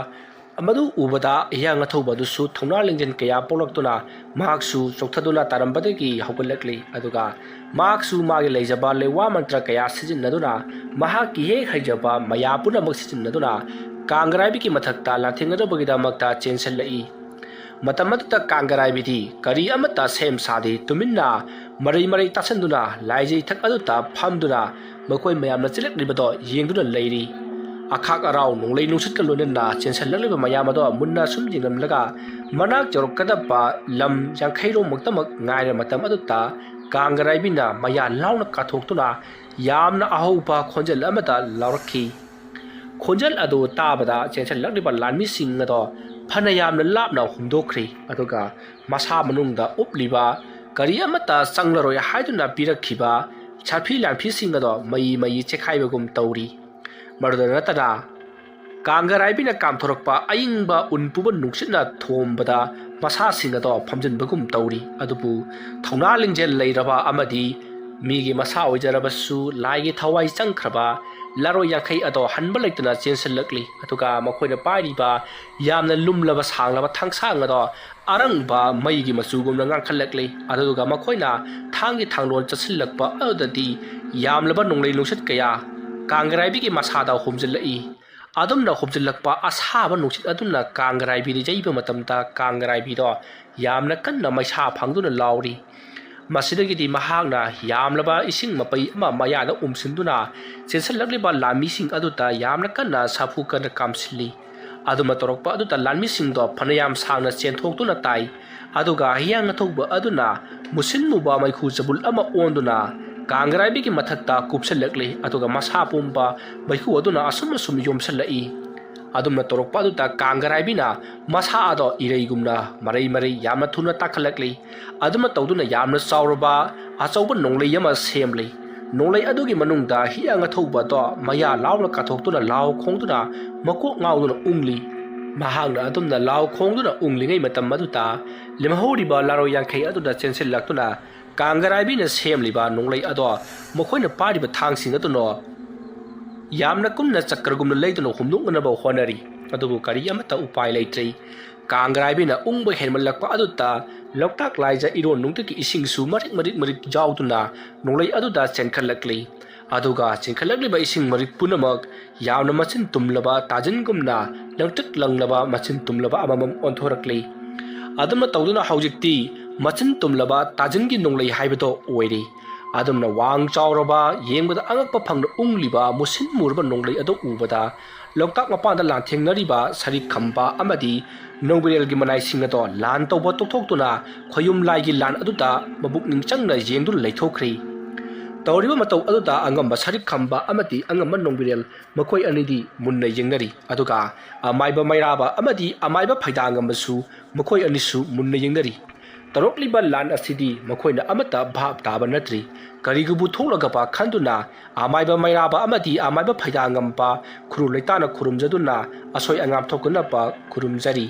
ꯃꯗꯨ ꯎꯕꯗ ꯍꯤꯌꯥꯡ ꯉꯥꯊꯧꯕ ꯑꯗꯨꯁꯨ ꯊꯧꯅꯥ ꯂꯤꯡꯖꯦꯜ ꯀꯌꯥ ꯄꯣꯛꯂꯛꯇꯨꯅ ꯃꯍꯥꯛꯁꯨ ꯆꯣꯛꯊꯗꯨꯅ ꯇꯥꯔꯝꯕꯗꯒꯤ ꯍꯧꯒꯠꯂꯛꯂꯤ꯫ ꯑꯗꯨꯒ ꯃꯍꯥꯛꯁꯨ ꯃꯥꯒꯤ ꯂꯩꯖꯕ ꯂꯩꯋꯥ ꯃꯟꯇ꯭ꯔ ꯀꯌꯥ ꯁꯤꯖꯤꯟꯅꯗꯨꯅ ꯃꯍꯥꯛꯀꯤ ꯍꯦꯛ ꯍꯩꯖꯕ ꯃꯌꯥ ꯄꯨꯝꯅꯃꯛ ꯁꯤꯖꯤꯟꯅꯗꯨꯅ ꯀꯥꯡꯒ꯭ꯔꯥꯏꯕꯤꯒꯤ ꯃꯊꯛꯇ ꯂꯥꯟꯊꯦꯡꯅꯅꯕꯒꯤꯗꯃꯛꯇ ꯆꯦꯟꯁꯤꯜꯂꯛꯏ꯫ ꯃꯇꯝ ꯑꯗꯨꯗ ꯀꯥꯡꯒ꯭ꯔꯥꯏꯕꯤꯗꯤ ꯀꯔꯤ ꯑꯃꯠꯇ ꯁꯦꯝ ꯁꯥꯗꯦ, ꯇꯨꯃꯤꯟꯅ ꯃꯔꯩ ꯃꯔꯩ ꯇꯥꯁꯤꯟꯗꯨꯅ ꯂꯥꯏꯖꯩ ꯏꯊꯛ ꯑꯗꯨꯗ ꯐꯝꯗꯨꯅ ꯃꯈꯣꯏ ꯃꯌꯥꯝꯅ ꯆꯦꯜꯂꯛꯂꯤꯕꯗꯣ ꯌꯦꯡꯗꯨꯅ ꯂꯩꯔꯤ꯫ ꯑꯈꯥꯛ ꯑꯔꯥꯎ ꯅꯣꯡꯂꯩ ꯅꯨꯡꯁꯤꯠꯀ ꯂꯣꯏꯅꯅ ꯆꯦꯟꯁꯤꯜꯂꯛꯂꯤꯕ ꯃꯌꯥꯝ ꯑꯗꯣ ꯃꯨꯟꯅ ꯁꯨꯝ ꯌꯦꯡꯂꯝꯂꯒ ꯃꯅꯥꯛ ꯌꯧꯔꯛꯀꯗꯕ ꯂꯝ ꯌꯥꯡꯈꯩꯔꯣꯝꯃꯛꯇꯃꯛ ꯉꯥꯏꯔ ꯃꯇꯝ ꯑꯗꯨꯗ ꯀꯥꯡꯒ꯭ꯔꯥꯏꯕꯤꯅ ꯃꯌꯥ ꯂꯥꯎꯅ ꯀꯥꯊꯣꯛꯇꯨꯅ ꯌꯥꯝꯅ ꯑꯍꯧꯕ ꯈꯣꯟꯖꯦꯜ ꯑꯃꯗ ꯂꯥꯎꯔꯛꯈꯤ꯫ ꯈꯣꯟꯖꯦꯜ ꯑꯗꯨ ꯇꯥꯕꯗ ꯆꯦꯟꯁꯤꯜꯂꯛꯂꯤꯕ ꯂꯥꯟꯃꯤꯁꯤꯡ ꯑꯗꯣ ꯐꯅ ꯌꯥꯝꯅ ꯂꯥꯞꯅ ꯍꯨꯝꯗꯣꯛꯈ꯭ꯔꯤ, ꯑꯗꯨꯒ ꯃꯁꯥ ꯃꯅꯨꯡꯗ ꯎꯞꯂꯤꯕ ꯀꯔꯤ ꯑꯃꯠꯇ ꯆꯪꯂꯔꯣꯏ ꯍꯥꯏꯗꯨꯅ ꯄꯤꯔꯛꯈꯤꯕ ꯁꯥꯐꯤ ꯂꯥꯟꯐꯤꯁꯤꯡ ꯑꯗꯣ ꯃꯩ ꯃꯩ ꯆꯦꯈꯥꯏꯕꯒꯨꯝ ꯇꯧꯔꯤ꯫ ꯃꯗꯨꯗ ꯅꯠꯇꯅ ꯀꯥꯡꯒ꯭ꯔꯥꯏꯕꯤꯅ ꯀꯥꯝꯊꯣꯔꯛꯄ ꯑꯏꯪꯕ ꯎꯟ ꯄꯨꯕ ꯅꯨꯡꯁꯤꯠꯅ ꯊꯣꯝꯕꯗ ꯃꯁꯥꯁꯤꯡ ꯑꯗꯣ ꯐꯝꯖꯤꯟꯕꯒꯨꯝ ꯇꯧꯔꯤ꯫ ꯑꯗꯨꯕꯨ ꯊꯧꯅꯥ ꯂꯤꯡꯖꯦꯜ ꯂꯩꯔꯕ ꯑꯃꯗꯤ ꯃꯤꯒꯤ ꯃꯁꯥ ꯑꯣꯏꯖꯔꯕꯁꯨ ꯂꯥꯏꯒꯤ ꯊꯋꯥꯏ ꯆꯪꯈ꯭ꯔꯕ ꯂꯥꯔꯣꯏ ꯌꯥꯡꯈꯩ ꯑꯗꯣ ꯍꯟꯕ ꯂꯩꯇꯅ ꯆꯦꯟꯁꯤꯜꯂꯛꯂꯤ꯫ ꯑꯗꯨꯒ ꯃꯈꯣꯏꯅ ꯄꯥꯏꯔꯤꯕ ꯌꯥꯝꯅ ꯂꯨꯝꯂꯕ ꯁꯥꯡꯂꯕ ꯊꯥꯡꯁꯥꯡ ꯑꯗꯣ ꯑꯔꯪꯕ ꯃꯩꯒꯤ ꯃꯆꯨꯒꯨꯝꯅ ꯉꯥꯡꯈꯠꯂꯛꯂꯤ꯫ ꯑꯗꯨꯗꯨꯒ ꯃꯈꯣꯏꯅ ꯊꯥꯡꯒꯤ ꯊꯥꯡꯂꯣꯟ ꯆꯠꯁꯤꯜꯂꯛꯄ ꯑꯗꯨꯗꯗꯤ ꯌꯥꯝꯂꯕ ꯅꯣꯡꯂꯩ ꯅꯨꯡꯁꯤꯠ ꯀꯌꯥ ꯀꯥꯡꯒ꯭ꯔꯥꯏꯕꯤꯒꯤ ꯃꯁꯥꯗ ꯍꯨꯝꯖꯤꯜꯂꯛꯏ꯫ ꯑꯗꯨꯝꯅ ꯍꯨꯝꯖꯤꯜꯂꯛꯄ ꯑꯁꯥꯕ ꯅꯨꯡꯁꯤꯠ ꯑꯗꯨꯅ ꯀꯥꯡꯒ꯭ꯔꯥꯏꯕꯤꯗ ꯌꯩꯕ ꯃꯇꯝꯗ ꯀꯥꯡꯒ꯭ꯔꯥꯏꯕꯤꯗꯣ ꯌꯥꯝꯅ ꯀꯟꯅ ꯃꯩꯁꯥ ꯐꯪꯗꯨꯅ ꯂꯥꯎꯔꯤ꯫ ꯃꯁꯤꯗꯒꯤꯗꯤ ꯃꯍꯥꯛꯅ ꯌꯥꯝꯂꯕ ꯏꯁꯤꯡ ꯃꯄꯩ ꯑꯃ ꯃꯌꯥꯗ ꯎꯝꯁꯤꯟꯗꯨꯅ ꯆꯦꯟꯁꯤꯜꯂꯛꯂꯤꯕ ꯂꯥꯟꯃꯤꯁꯤꯡ ꯑꯗꯨꯗ ꯌꯥꯝꯅ ꯀꯟꯅ ꯁꯥꯐꯨ ꯀꯟꯅ ꯀꯥꯝꯁꯤꯜꯂꯤ꯫ ꯑꯗꯨꯝꯅ ꯇꯧꯔꯛꯄ ꯑꯗꯨꯗ ꯂꯥꯟꯃꯤꯁꯤꯡꯗꯣ ꯐꯅꯌꯥꯝ ꯁꯥꯡꯅ ꯆꯦꯟꯊꯣꯛꯇꯨꯅ ꯇꯥꯏ꯫ ꯑꯗꯨꯒ ꯍꯤꯌꯥꯡ ꯑꯊꯧꯕ ꯑꯗꯨꯅ ꯃꯨꯁꯤꯟ ꯃꯨꯕ ꯃꯩꯈꯨ ꯆꯕꯨꯜ ꯑꯃ ꯑꯣꯟꯗꯨꯅ ꯀꯥꯡꯒ꯭ꯔꯥꯏꯕꯤꯒꯤ ꯃꯊꯛꯇ ꯀꯨꯞꯁꯤꯜꯂꯛꯂꯤ꯫ ꯑꯗꯨꯒ ꯃꯁꯥ ꯄꯨꯝꯕ ꯃꯩꯈꯨ ꯑꯗꯨꯅ ꯑꯁꯨꯝ ꯑꯁꯨꯝ ꯌꯣꯝꯁꯤꯜꯂꯛꯏ꯫ ꯑꯗꯨꯝꯅ ꯇꯧꯔꯛꯄ ꯑꯗꯨꯗ ꯀꯥꯡꯒ꯭ꯔꯥꯏꯕꯤꯅ ꯃꯁꯥ ꯑꯗꯣ ꯏꯔꯩꯒꯨꯝꯅ ꯃꯔꯩ ꯃꯔꯩ ꯌꯥꯝꯅ ꯊꯨꯅ ꯇꯥꯈꯠꯂꯛꯂꯤ꯫ ꯑꯗꯨꯝꯅ ꯇꯧꯗꯨꯅ ꯌꯥꯝꯅ ꯆꯥꯎꯔꯕ ꯑꯆꯧꯕ ꯅꯣꯡꯂꯩ ꯑꯃ ꯁꯦꯝꯂꯤ꯫ ꯅꯣꯡꯂꯩ ꯑꯗꯨꯒꯤ ꯃꯅꯨꯡꯗ ꯍꯤꯌꯥꯡ ꯑꯊꯧꯕꯗꯣ ꯃꯌꯥ ꯂꯥꯎꯅ ꯀꯥꯊꯣꯛꯇꯨꯅ ꯂꯥꯎ ꯈꯣꯡꯗꯨꯅ ꯃꯀꯣꯛ ꯉꯥꯎꯗꯨꯅ ꯎꯪꯂꯤ꯫ ꯃꯍꯥꯛꯅ ꯑꯗꯨꯝꯅ ꯂꯥꯎ ꯈꯣꯡꯗꯨꯅ ꯎꯪꯂꯤꯉꯩ ꯃꯇꯝ ꯑꯗꯨꯗ ꯂꯦꯝꯍꯧꯔꯤꯕ ꯂꯥꯔꯣꯏ ꯌꯥꯡꯈꯩ ꯑꯗꯨꯗ ꯆꯦꯟꯁꯤꯜꯂꯛꯇꯨꯅ ꯀꯥꯡꯒ꯭ꯔꯥꯏꯕꯤꯅ ꯁꯦꯝꯂꯤꯕ ꯅꯣꯡꯂꯩ ꯑꯗꯣ ꯃꯈꯣꯏꯅ ꯄꯥꯏꯔꯤꯕ ꯊꯥꯡꯁꯤꯡ ꯑꯗꯨꯅ ꯌꯥꯝꯅ ꯀꯨꯝꯅ ꯆꯀ꯭ꯔꯒꯨꯝꯅ ꯂꯩꯗꯨꯅ ꯍꯨꯝꯗꯣꯛꯅꯅꯕ ꯍꯣꯠꯅꯔꯤ꯫ ꯑꯗꯨꯕꯨ ꯀꯔꯤ ꯑꯃꯠꯇ ꯎꯄꯥꯏ ꯂꯩꯇ꯭ꯔꯦ꯫ ꯀꯥꯡꯒ꯭ꯔꯥꯏꯕꯤꯅ ꯎꯪꯕ ꯍꯦꯟꯃꯜꯂꯛꯄ ꯑꯗꯨꯗ ꯂꯣꯛꯇꯥꯛ ꯂꯥꯏꯖ ꯏꯔꯣꯟ ꯅꯨꯡꯗꯒꯤ ꯏꯁꯤꯡꯁꯨ ꯃꯔꯤꯛ ꯃꯔꯤꯛ ꯃꯔꯤꯛ ꯌꯥꯎꯗꯨꯅ ꯅꯣꯡꯂꯩ ꯑꯗꯨꯗ ꯆꯦꯟꯈꯠꯂꯛꯂꯤ꯫ ꯑꯗꯨꯒ ꯆꯦꯟꯈꯠꯂꯛꯂꯤꯕ ꯏꯁꯤꯡ ꯃꯔꯤꯛ ꯄꯨꯝꯅꯃꯛ ꯌꯥꯝꯅ ꯃꯆꯤꯟ ꯇꯨꯝꯂꯕ ꯇꯥꯖꯤꯟꯒꯨꯝꯅ ꯂꯪꯇ꯭ꯔꯤꯛ ꯂꯪꯂꯕ ꯃꯆꯤꯟ ꯇꯨꯝꯂꯕ ꯑꯃꯃꯝ ꯑꯣꯟꯊꯣꯔꯛꯂꯤ꯫ ꯑꯗꯨꯝꯅ ꯇꯧꯗꯨꯅ ꯍꯧꯖꯤꯛꯇꯤ ꯃꯆꯤꯟ ꯇꯨꯝꯂꯕ ꯇꯥꯖꯤꯟꯒꯤ ꯅꯣꯡꯂꯩ ꯍꯥꯏꯕꯗꯣ ꯑꯣꯏꯔꯤ꯫ ꯑꯗꯨꯝꯅ ꯋꯥꯡ ꯆꯥꯎꯔꯕ, ꯌꯦꯡꯕꯗ ꯑꯉꯛꯄ ꯐꯪꯅ ꯎꯪꯂꯤꯕ ꯃꯨꯁꯤꯟ ꯃꯨꯔꯕ ꯅꯣꯡꯂꯩ ꯑꯗꯨ ꯎꯕꯗ ꯂꯣꯛꯇꯥꯛ ꯃꯄꯥꯟꯗ ꯂꯥꯟꯊꯦꯡꯅꯔꯤꯕ ꯁꯔꯤꯛ ꯈꯝꯕ ꯑꯃꯗꯤ ꯅꯣꯡꯕꯤꯔꯦꯜꯒꯤ ꯃꯅꯥꯏꯁꯤꯡ ꯑꯗꯣ ꯂꯥꯟ ꯇꯧꯕ ꯇꯣꯛꯊꯣꯛꯇꯨꯅ ꯈꯣꯌꯨꯝ ꯂꯥꯏꯒꯤ ꯂꯥꯟ ꯑꯗꯨꯗ ꯃꯕꯨꯛꯅꯤꯡ ꯆꯪꯅ ꯌꯦꯡꯗꯨꯅ ꯂꯩꯊꯣꯛꯈ꯭ꯔꯤ꯫ ꯇꯧꯔꯤꯕ ꯃꯇꯧ ꯑꯗꯨꯗ ꯑꯉꯝꯕ ꯁꯔꯤꯛ ꯈꯝꯕ ꯑꯃꯗꯤ ꯑꯉꯝꯕ ꯅꯣꯡꯕꯤꯔꯦꯜ ꯃꯈꯣꯏ ꯑꯅꯤꯗꯤ ꯃꯨꯟꯅ ꯌꯦꯡꯅꯔꯤ꯫ ꯑꯗꯨꯒ ꯑꯃꯥꯏꯕ ꯃꯩꯔꯥꯕ ꯑꯃꯗꯤ ꯑꯃꯥꯏꯕ ꯐꯩꯗꯥꯉꯝꯕꯁꯨ ꯃꯈꯣꯏ ꯑꯅꯤꯁꯨ ꯃꯨꯟꯅ ꯌꯦꯡꯅꯔꯤ꯫ ꯇꯧꯔꯛꯂꯤꯕ ꯂꯥꯟ ꯑꯁꯤꯗꯤ ꯃꯈꯣꯏꯅ ꯑꯃꯠꯇ ꯚꯥꯞ ꯇꯥꯕ ꯅꯠꯇ꯭ꯔꯤ꯫ ꯀꯔꯤꯒꯨꯝꯕ ꯊꯣꯛꯂꯒꯕ ꯈꯟꯗꯨꯅ ꯑꯃꯥꯏꯕ ꯃꯩꯔꯥꯕ ꯑꯃꯗꯤ ꯑꯃꯥꯏꯕ ꯐꯩꯗꯥꯉꯝꯕ ꯈꯨꯔꯨ ꯂꯩꯇꯥꯅ ꯈꯨꯔꯨꯝꯖꯗꯨꯅ ꯑꯁꯣꯏ ꯑꯉꯥꯝ ꯊꯣꯛꯇꯅꯕ ꯈꯨꯔꯨꯝꯖꯔꯤ꯫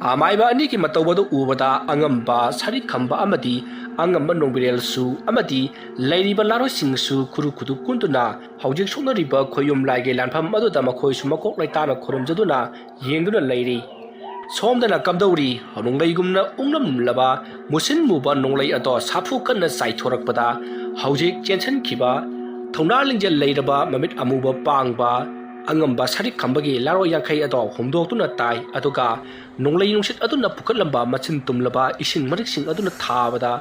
ꯑꯃꯥꯏꯕ ꯑꯅꯤꯒꯤ ꯃꯇꯧ ꯑꯗꯨ ꯎꯕꯗ ꯑꯉꯝꯕ ꯁꯔꯤꯈꯝꯕ ꯑꯃꯗꯤ ꯑꯉꯝꯕ ꯅꯣꯡꯕꯤꯔꯦꯜꯁꯨ ꯑꯃꯗꯤ ꯂꯩꯔꯤꯕ ꯂꯥꯔꯣꯏꯁꯤꯡꯁꯨ ꯈꯨꯔꯨ ꯈꯨꯗꯨ ꯀꯨꯟꯗꯨꯅ ꯍꯧꯖꯤꯛ ꯁꯣꯛꯅꯔꯤꯕ ꯈꯣꯌꯨꯝ ꯂꯥꯏꯒꯤ ꯂꯥꯟꯐꯝ ꯑꯗꯨꯗ ꯃꯈꯣꯏꯁꯨ ꯃꯀꯣꯛ ꯂꯩꯇꯥꯅ ꯈꯨꯔꯨꯝꯖꯗꯨꯅ ꯌꯦꯡꯗꯨꯅ ꯂꯩꯔꯤ꯫ ꯁꯣꯝꯗꯅ ꯀꯝꯗꯧꯔꯤ? ꯅꯣꯡꯂꯩꯒꯨꯝꯅ ꯎꯪꯂꯝꯂꯕ ꯃꯨꯁꯤꯟ ꯃꯨꯕ ꯅꯣꯡꯂꯩ ꯑꯗꯣ ꯁꯥꯐꯨ ꯀꯟꯅ ꯆꯥꯏꯊꯣꯔꯛꯄꯗ ꯍꯧꯖꯤꯛ ꯆꯦꯟꯁꯤꯟꯈꯤꯕ ꯊꯧꯅꯥ ꯂꯤꯡꯖꯦꯜ ꯂꯩꯔꯕ ꯃꯃꯤꯠ ꯑꯃꯨꯕ ꯄꯥꯡꯕ ꯑꯉꯝꯕ ꯁꯔꯤꯛ ꯈꯝꯕꯒꯤ ꯂꯥꯔꯣꯏ ꯌꯥꯡꯈꯩ ꯑꯗꯣ ꯍꯨꯝꯗꯣꯛꯇꯨꯅ ꯇꯥꯏ꯫ ꯑꯗꯨꯒ ꯅꯣꯡꯂꯩ ꯅꯨꯡꯁꯤꯠ ꯑꯗꯨꯅ ꯄꯨꯈꯠꯂꯝꯕ ꯃꯆꯤꯟ ꯇꯨꯝꯂꯕ ꯏꯁꯤꯡ ꯃꯔꯤꯛꯁꯤꯡ ꯑꯗꯨꯅ ꯊꯥꯕꯗ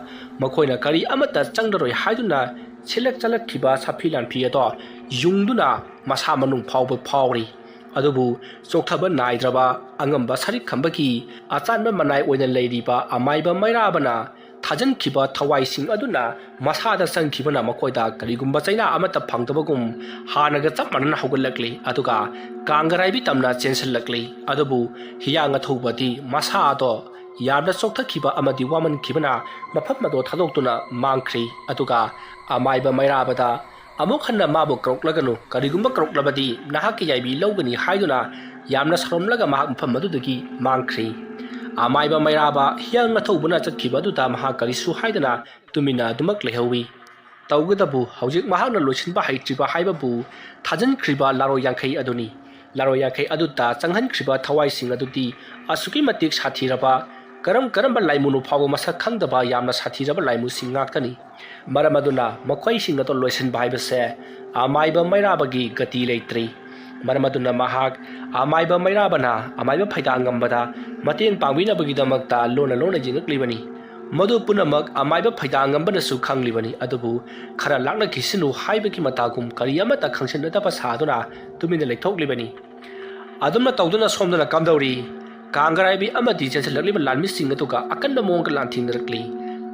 ꯃꯈꯣꯏꯅ ꯀꯔꯤ ꯑꯃꯠꯇ ꯆꯪꯂꯔꯣꯏ ꯍꯥꯏꯗꯨꯅ ꯁꯤꯜꯂꯛ ꯆꯠꯂꯛꯈꯤꯕ ꯁꯥꯐꯤ ꯂꯥꯟꯐꯤ ꯑꯗꯣ ꯌꯨꯡꯗꯨꯅ ꯃꯁꯥ ꯃꯅꯨꯡ ꯐꯥꯎꯕ ꯐꯥꯎꯔꯤ꯫ ꯑꯗꯨꯕꯨ ꯆꯣꯛꯊꯕ ꯅꯥꯏꯗ꯭ꯔꯕ ꯑꯉꯝꯕ ꯁꯔꯤꯛ ꯈꯝꯕꯒꯤ ꯑꯆꯥꯟꯕ ꯃꯅꯥꯏ ꯑꯣꯏꯅ ꯂꯩꯔꯤꯕ ꯑꯃꯥꯏꯕ ꯃꯩꯔꯥꯕꯅ ꯊꯥꯖꯤꯟꯈꯤꯕ ꯊꯋꯥꯏꯁꯤꯡ ꯑꯗꯨꯅ ꯃꯁꯥꯗ ꯆꯪꯈꯤꯕꯅ ꯃꯈꯣꯏꯗ ꯀꯔꯤꯒꯨꯝꯕ ꯆꯩꯅꯥ ꯑꯃꯠꯇ ꯐꯪꯗꯕꯒꯨꯝ ꯍꯥꯟꯅꯒ ꯆꯞ ꯃꯥꯟꯅꯅ ꯍꯧꯒꯠꯂꯛꯂꯤ꯫ ꯑꯗꯨꯒ ꯀꯥꯡꯒꯔꯥꯏꯕꯤ ꯇꯝꯅ ꯆꯦꯟꯁꯤꯜꯂꯛꯂꯤ꯫ ꯑꯗꯨꯕꯨ ꯍꯤꯌꯥꯡ ꯑꯊꯧꯕꯗꯤ ꯃꯁꯥ ꯑꯗꯣ ꯌꯥꯝꯅ ꯆꯣꯛꯊꯈꯤꯕ ꯑꯃꯗꯤ ꯋꯥꯃꯟꯈꯤꯕꯅ ꯃꯐꯝ ꯑꯗꯣ ꯊꯥꯗꯣꯛꯇꯨꯅ ꯃꯥꯡꯈ꯭ꯔꯤ꯫ ꯑꯗꯨꯒ ꯑꯃꯥꯏꯕ ꯃꯩꯔꯥꯕꯗ ꯑꯃꯨꯛ ꯍꯟꯅ ꯃꯥꯕꯨ ꯀꯧꯔꯛꯂꯒꯅꯨ, ꯀꯔꯤꯒꯨꯝꯕ ꯀꯧꯔꯛꯂꯕꯗꯤ ꯅꯍꯥꯛꯀꯤ ꯌꯥꯏꯕꯤ ꯂꯧꯒꯅꯤ ꯍꯥꯏꯗꯨꯅ ꯌꯥꯝꯅ ꯁꯥꯎꯔꯝꯂꯒ ꯃꯍꯥꯛ ꯃꯐꯝ ꯑꯗꯨꯗꯒꯤ ꯃꯥꯡꯈ꯭ꯔꯤ꯫ ꯑꯃꯥꯏꯕ ꯃꯩꯔꯥꯕ ꯍꯤꯌꯥꯡ ꯑꯊꯧꯕꯅ ꯆꯠꯈꯤꯕ ꯑꯗꯨꯗ ꯃꯍꯥꯛ ꯀꯔꯤꯁꯨ ꯍꯥꯏꯗꯅ ꯇꯨꯃꯤꯟꯅ ꯑꯗꯨꯃꯛ ꯂꯩꯍꯧꯏ꯫ ꯇꯧꯒꯗꯕꯨ ꯍꯧꯖꯤꯛ ꯃꯍꯥꯛꯅ ꯂꯣꯏꯁꯤꯟꯕ ꯍꯩꯇ꯭ꯔꯤꯕ ꯍꯥꯏꯕꯕꯨ ꯊꯥꯖꯤꯟꯈ꯭ꯔꯤꯕ ꯂꯥꯔꯣꯏ ꯌꯥꯡꯈꯩ ꯑꯗꯨꯅꯤ꯫ ꯂꯥꯔꯣꯏ ꯌꯥꯡꯈꯩ ꯑꯗꯨꯗ ꯆꯪꯍꯟꯈ꯭ꯔꯤꯕ ꯊꯋꯥꯏꯁꯤꯡ ꯑꯗꯨꯗꯤ ꯑꯁꯨꯛꯀꯤ ꯃꯇꯤꯛ ꯁꯥꯊꯤꯔꯕ, ꯀꯔꯝ ꯀꯔꯝꯕ ꯂꯥꯏꯃꯨꯅꯣ ꯐꯥꯎꯕ ꯃꯁꯛ ꯈꯪꯗꯕ ꯌꯥꯝꯅ ꯁꯥꯊꯤꯔꯕ ꯂꯥꯏꯃꯨꯁꯤꯡ ꯉꯥꯛꯇꯅꯤ꯫ ꯃꯔꯝ ꯑꯗꯨꯅ ꯃꯈꯣꯏꯁꯤꯡ ꯑꯗꯣ ꯂꯣꯏꯁꯤꯟꯕ ꯍꯥꯏꯕꯁꯦ ꯑꯃꯥꯏꯕ ꯃꯩꯔꯥꯕꯒꯤ ꯒꯇꯤ ꯂꯩꯇ꯭ꯔꯤ꯫ ꯃꯔꯝ ꯑꯗꯨꯅ ꯃꯍꯥꯛ ꯑꯃꯥꯏꯕ ꯃꯩꯔꯥꯕꯅ ꯑꯃꯥꯏꯕ ꯐꯩꯗꯥꯡꯉꯝꯕꯗ ꯃꯇꯦꯡ ꯄꯥꯡꯕꯤꯅꯕꯒꯤꯗꯃꯛꯇ ꯂꯣꯟꯅ ꯂꯣꯟꯅ ꯌꯦꯡꯉꯛꯂꯤꯕꯅꯤ꯫ ꯃꯗꯨ ꯄꯨꯝꯅꯃꯛ ꯑꯃꯥꯏꯕ ꯐꯩꯗꯥꯡꯉꯝꯕꯅꯁꯨ ꯈꯪꯂꯤꯕꯅꯤ꯫ ꯑꯗꯨꯕꯨ ꯈꯔ ꯂꯥꯛꯅꯈꯤꯁꯅꯨ ꯍꯥꯏꯕꯒꯤ ꯃꯇꯥꯒꯨꯝ ꯀꯔꯤ ꯑꯃꯠꯇ ꯈꯪꯁꯤꯟꯅꯗꯕ ꯁꯥꯗꯨꯅ ꯇꯨꯃꯤꯟꯅ ꯂꯩꯊꯣꯛꯂꯤꯕꯅꯤ꯫ ꯑꯗꯨꯝꯅ ꯇꯧꯗꯨꯅ ꯁꯣꯝꯗꯅ ꯀꯝꯗꯧꯔꯤ? ꯀꯥꯡꯒꯔꯥꯏꯕꯤ ꯑꯃꯗꯤ ꯆꯦꯟꯁꯤꯜꯂꯛꯂꯤꯕ ꯂꯥꯟꯃꯤꯁꯤꯡ ꯑꯗꯨꯒ ꯑꯀꯟꯕ ꯃꯑꯣꯡꯗ ꯂꯥꯟꯊꯦꯡꯅꯔꯛꯂꯤ꯫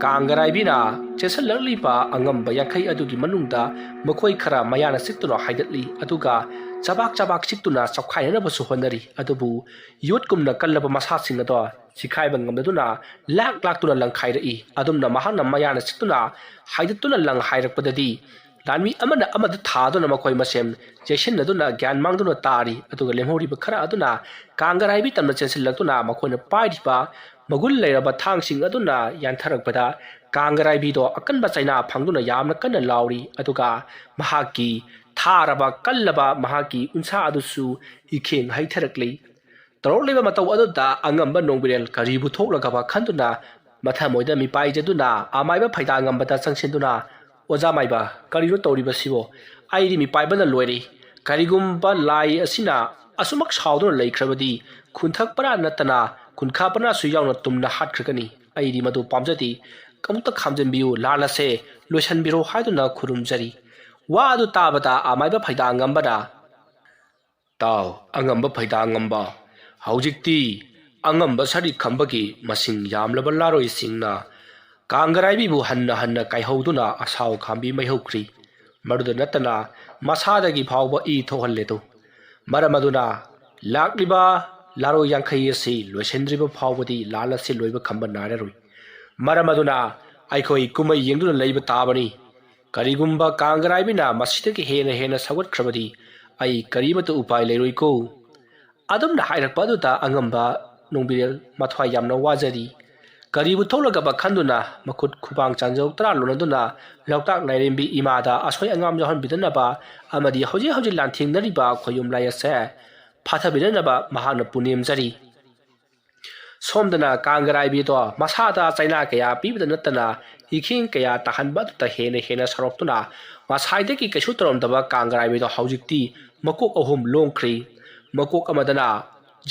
ꯀꯥꯡꯒꯔꯥꯏꯕꯤꯅ ꯆꯦꯟꯁꯤꯜꯂꯛꯂꯤꯕ ꯑꯉꯝꯕ ꯌꯥꯡꯈꯩ ꯑꯗꯨꯒꯤ ꯃꯅꯨꯡꯗ ꯃꯈꯣꯏ ꯈꯔ ꯃꯌꯥꯅ ꯆꯤꯛꯇꯨꯅ ꯍꯥꯏꯗꯠꯂꯤ꯫ ꯑꯗꯨꯒ ꯆꯕꯥꯛ ꯆꯕꯥꯛ ꯆꯤꯛꯇꯨꯅ ꯆꯞꯈꯥꯏꯅꯅꯕꯁꯨ ꯍꯣꯠꯅꯔꯤ꯫ ꯑꯗꯨꯕꯨ ꯌꯣꯠꯀꯨꯝꯅ ꯀꯜꯂꯕ ꯃꯁꯥꯁꯤꯡ ꯑꯗꯣ ꯁꯤꯈꯥꯏꯕ ꯉꯝꯗꯗꯨꯅ ꯂꯥꯛ ꯂꯥꯛꯇꯨꯅ ꯂꯪꯈꯥꯏꯔꯛꯏ꯫ ꯑꯗꯨꯝꯅ ꯃꯍꯥꯛꯅ ꯃꯌꯥꯅ ꯆꯤꯛꯇꯨꯅ ꯍꯥꯏꯗꯠꯇꯨꯅ ꯂꯪ ꯍꯥꯏꯔꯛꯄꯗꯗꯤ ꯂꯥꯟꯃꯤ ꯑꯃꯅ ꯑꯃꯗ ꯊꯥꯗꯨꯅ ꯃꯈꯣꯏ ꯃꯁꯦꯟ ꯆꯦꯛꯁꯤꯟꯅꯗꯨꯅ ꯒ꯭ꯌꯥꯟ ꯃꯥꯡꯗꯨꯅ ꯇꯥꯔꯤ꯫ ꯑꯗꯨꯒ ꯂꯦꯝꯍꯧꯔꯤꯕ ꯈꯔ ꯑꯗꯨꯅ ꯀꯥꯡꯒꯔꯥꯏꯕꯤ ꯇꯝꯅ ꯆꯦꯟꯁꯤꯜꯂꯛꯇꯨꯅ ꯃꯈꯣꯏꯅ ꯄꯥꯏꯔꯤꯕ ꯃꯒꯨꯟ ꯂꯩꯔꯕ ꯊꯥꯡꯁꯤꯡ ꯑꯗꯨꯅ ꯌꯥꯟꯊꯔꯛꯄꯗ ꯀꯥꯡꯒꯔꯥꯏꯕꯤꯗꯣ ꯑꯀꯟꯕ ꯆꯩꯅꯥ ꯐꯪꯗꯨꯅ ꯌꯥꯝꯅ ꯀꯟꯅ ꯂꯥꯎꯔꯤ꯫ ꯑꯗꯨꯒ ꯃꯍꯥꯛꯀꯤ ꯊꯥꯔꯕ ꯀꯜꯂꯕ ꯃꯍꯥꯛꯀꯤ ꯎꯟꯁꯥ ꯑꯗꯨꯁꯨ ꯏꯈꯦꯡ ꯍꯩꯊꯔꯛꯂꯤ꯫ ꯇꯧꯔꯛꯂꯤꯕ ꯃꯇꯧ ꯑꯗꯨꯗ ꯑꯉꯝꯕ ꯅꯣꯡꯕꯤꯔꯦꯜ ꯀꯔꯤꯕꯨ ꯊꯣꯛꯂꯒꯕ ꯈꯟꯗꯨꯅ ꯃꯊꯃꯣꯏꯗ ꯃꯤꯄꯥꯏꯖꯗꯨꯅ ꯑꯃꯥꯏꯕ ꯐꯩꯗꯥ ꯉꯝꯕꯗ ꯆꯪꯁꯤꯟꯗꯨꯅ, "ꯑꯣꯖꯥ ꯃꯥꯏꯕ, ꯀꯔꯤꯅꯣ ꯇꯧꯔꯤꯕꯁꯤꯕꯣ? ꯑꯩꯗꯤ ꯃꯤꯄꯥꯏꯕꯅ ꯂꯣꯏꯔꯦ꯫ ꯀꯔꯤꯒꯨꯝꯕ ꯂꯥꯏ ꯑꯁꯤꯅ ꯑꯁꯨꯃꯛ ꯁꯥꯎꯗꯨꯅ ꯂꯩꯈ꯭ꯔꯕꯗꯤ ꯈꯨꯟꯊꯛ ꯄꯔꯥ ꯅꯠꯇꯅ ꯈꯨꯟꯈꯥ ꯄꯔꯥꯁꯨ ꯌꯥꯎꯅ ꯇꯨꯝꯅ ꯍꯥꯠꯈ꯭ꯔꯒꯅꯤ꯫ ꯑꯩꯗꯤ ꯃꯗꯨ ꯄꯥꯝꯖꯗꯦ꯫ ꯑꯃꯨꯛꯇ ꯈꯥꯝꯖꯤꯟꯕꯤꯌꯨ, ꯂꯥꯜ ꯑꯁꯦ ꯂꯣꯏꯁꯤꯟꯕꯤꯔꯣ" ꯍꯥꯏꯗꯨꯅ ꯈꯨꯔꯨꯝꯖꯔꯤ꯫ ꯋꯥ ꯑꯗꯨ ꯇꯥꯕꯗ ꯑꯃꯥꯏꯕ ꯐꯩꯗꯥ ꯉꯝꯕꯅ, "ꯇꯥꯎ, ꯑꯉꯝꯕ ꯐꯩꯗꯥ ꯉꯝꯕ, ꯍꯧꯖꯤꯛꯇꯤ ꯑꯉꯝꯕ ꯁꯔꯤꯛ ꯈꯝꯕꯒꯤ ꯃꯁꯤꯡ ꯌꯥꯝꯂꯕ ꯂꯥꯔꯣꯏꯁꯤꯡꯅ ꯀꯥꯡꯒꯔꯥꯏꯕꯤꯕꯨ ꯍꯟꯅ ꯍꯟꯅ ꯀꯥꯏꯍꯧꯗꯨꯅ ꯑꯁꯥꯎ ꯈꯥꯝꯕꯤ ꯃꯩꯍꯧꯈ꯭ꯔꯤ꯫ ꯃꯗꯨꯗ ꯅꯠꯇꯅ ꯃꯁꯥꯗꯒꯤ ꯐꯥꯎꯕ ꯏ ꯊꯣꯛꯍꯜꯂꯦꯗꯣ꯫ ꯃꯔꯝ ꯑꯗꯨꯅ ꯂꯥꯛꯂꯤꯕ ꯂꯥꯔꯣꯏ ꯌꯥꯡꯈꯩ ꯑꯁꯤ ꯂꯣꯏꯁꯤꯟꯗ꯭ꯔꯤꯕ ꯐꯥꯎꯕꯗꯤ ꯂꯥꯜ ꯑꯁꯤ ꯂꯣꯏꯕ ꯈꯝꯕ ꯅꯥꯏꯔꯔꯣꯏ꯫ ꯃꯔꯝ ꯑꯗꯨꯅ ꯑꯩꯈꯣꯏ ꯀꯨꯝꯍꯩ ꯌꯦꯡꯗꯨꯅ ꯂꯩꯕ ꯇꯥꯕꯅꯤ꯫ ꯀꯔꯤꯒꯨꯝꯕ ꯀꯥꯡꯒꯔꯥꯏꯕꯤꯅ ꯃꯁꯤꯗꯒꯤ ꯍꯦꯟꯅ ꯍꯦꯟꯅ ꯁꯧꯒꯠꯈ꯭ꯔꯕꯗꯤ ꯑꯩ ꯀꯔꯤꯃꯠꯇ ꯎꯄꯥꯏ ꯂꯩꯔꯣꯏꯀꯣ꯫" ꯑꯗꯨꯝꯅ ꯍꯥꯏꯔꯛꯄ ꯑꯗꯨꯗ ꯑꯉꯝꯕ ꯅꯣꯡꯕꯤꯔꯦꯜ ꯃꯊ꯭ꯋꯥꯏ ꯌꯥꯝꯅ ꯋꯥꯖꯔꯤ꯫ ꯀꯔꯤꯕꯨ ꯊꯣꯛꯂꯒꯕ ꯈꯟꯗꯨꯅ ꯃꯈꯨꯠ ꯈꯨꯕꯥꯡ ꯆꯥꯟꯖꯧ ꯇꯔꯥ ꯂꯣꯟꯅꯗꯨꯅ ꯂꯣꯛꯇꯥꯛ ꯂꯥꯏꯔꯦꯝꯕꯤ ꯏꯃꯥꯗ ꯑꯁꯣꯏ ꯑꯉꯥꯝ ꯌꯥꯎꯍꯟꯕꯤꯗꯅꯕ ꯑꯃꯗꯤ ꯍꯧꯖꯤꯛ ꯍꯧꯖꯤꯛ ꯂꯥꯟꯊꯦꯡꯅꯔꯤꯕ ꯈꯣꯌꯨꯝ ꯂꯥꯏ ꯑꯁꯦ ꯐꯥꯊꯕꯤꯅꯅꯕ ꯃꯍꯥꯛꯅ ꯄꯨꯅꯦꯝꯖꯔꯤ꯫ ꯁꯣꯝꯗꯅ ꯀꯥꯡꯒꯔꯥꯏꯕꯤꯗꯣ ꯃꯁꯥꯗ ꯆꯩꯅꯥ ꯀꯌꯥ ꯄꯤꯕꯗ ꯅꯠꯇꯅ ꯏꯈꯦꯡ ꯀꯌꯥ ꯇꯥꯍꯟꯕ ꯑꯗꯨꯗ ꯍꯦꯟꯅ ꯍꯦꯟꯅ ꯁꯥꯎꯔꯛꯇꯨꯅ ꯉꯁꯥꯏꯗꯒꯤ ꯀꯩꯁꯨ ꯇꯧꯔꯝꯗꯕ ꯀꯥꯡꯒꯔꯥꯏꯕꯤꯗꯣ ꯍꯧꯖꯤꯛꯇꯤ ꯃꯀꯣꯛ ꯑꯍꯨꯝ ꯂꯣꯡꯈ꯭ꯔꯤ꯫ ꯃꯀꯣꯛ ꯑꯃꯗꯅ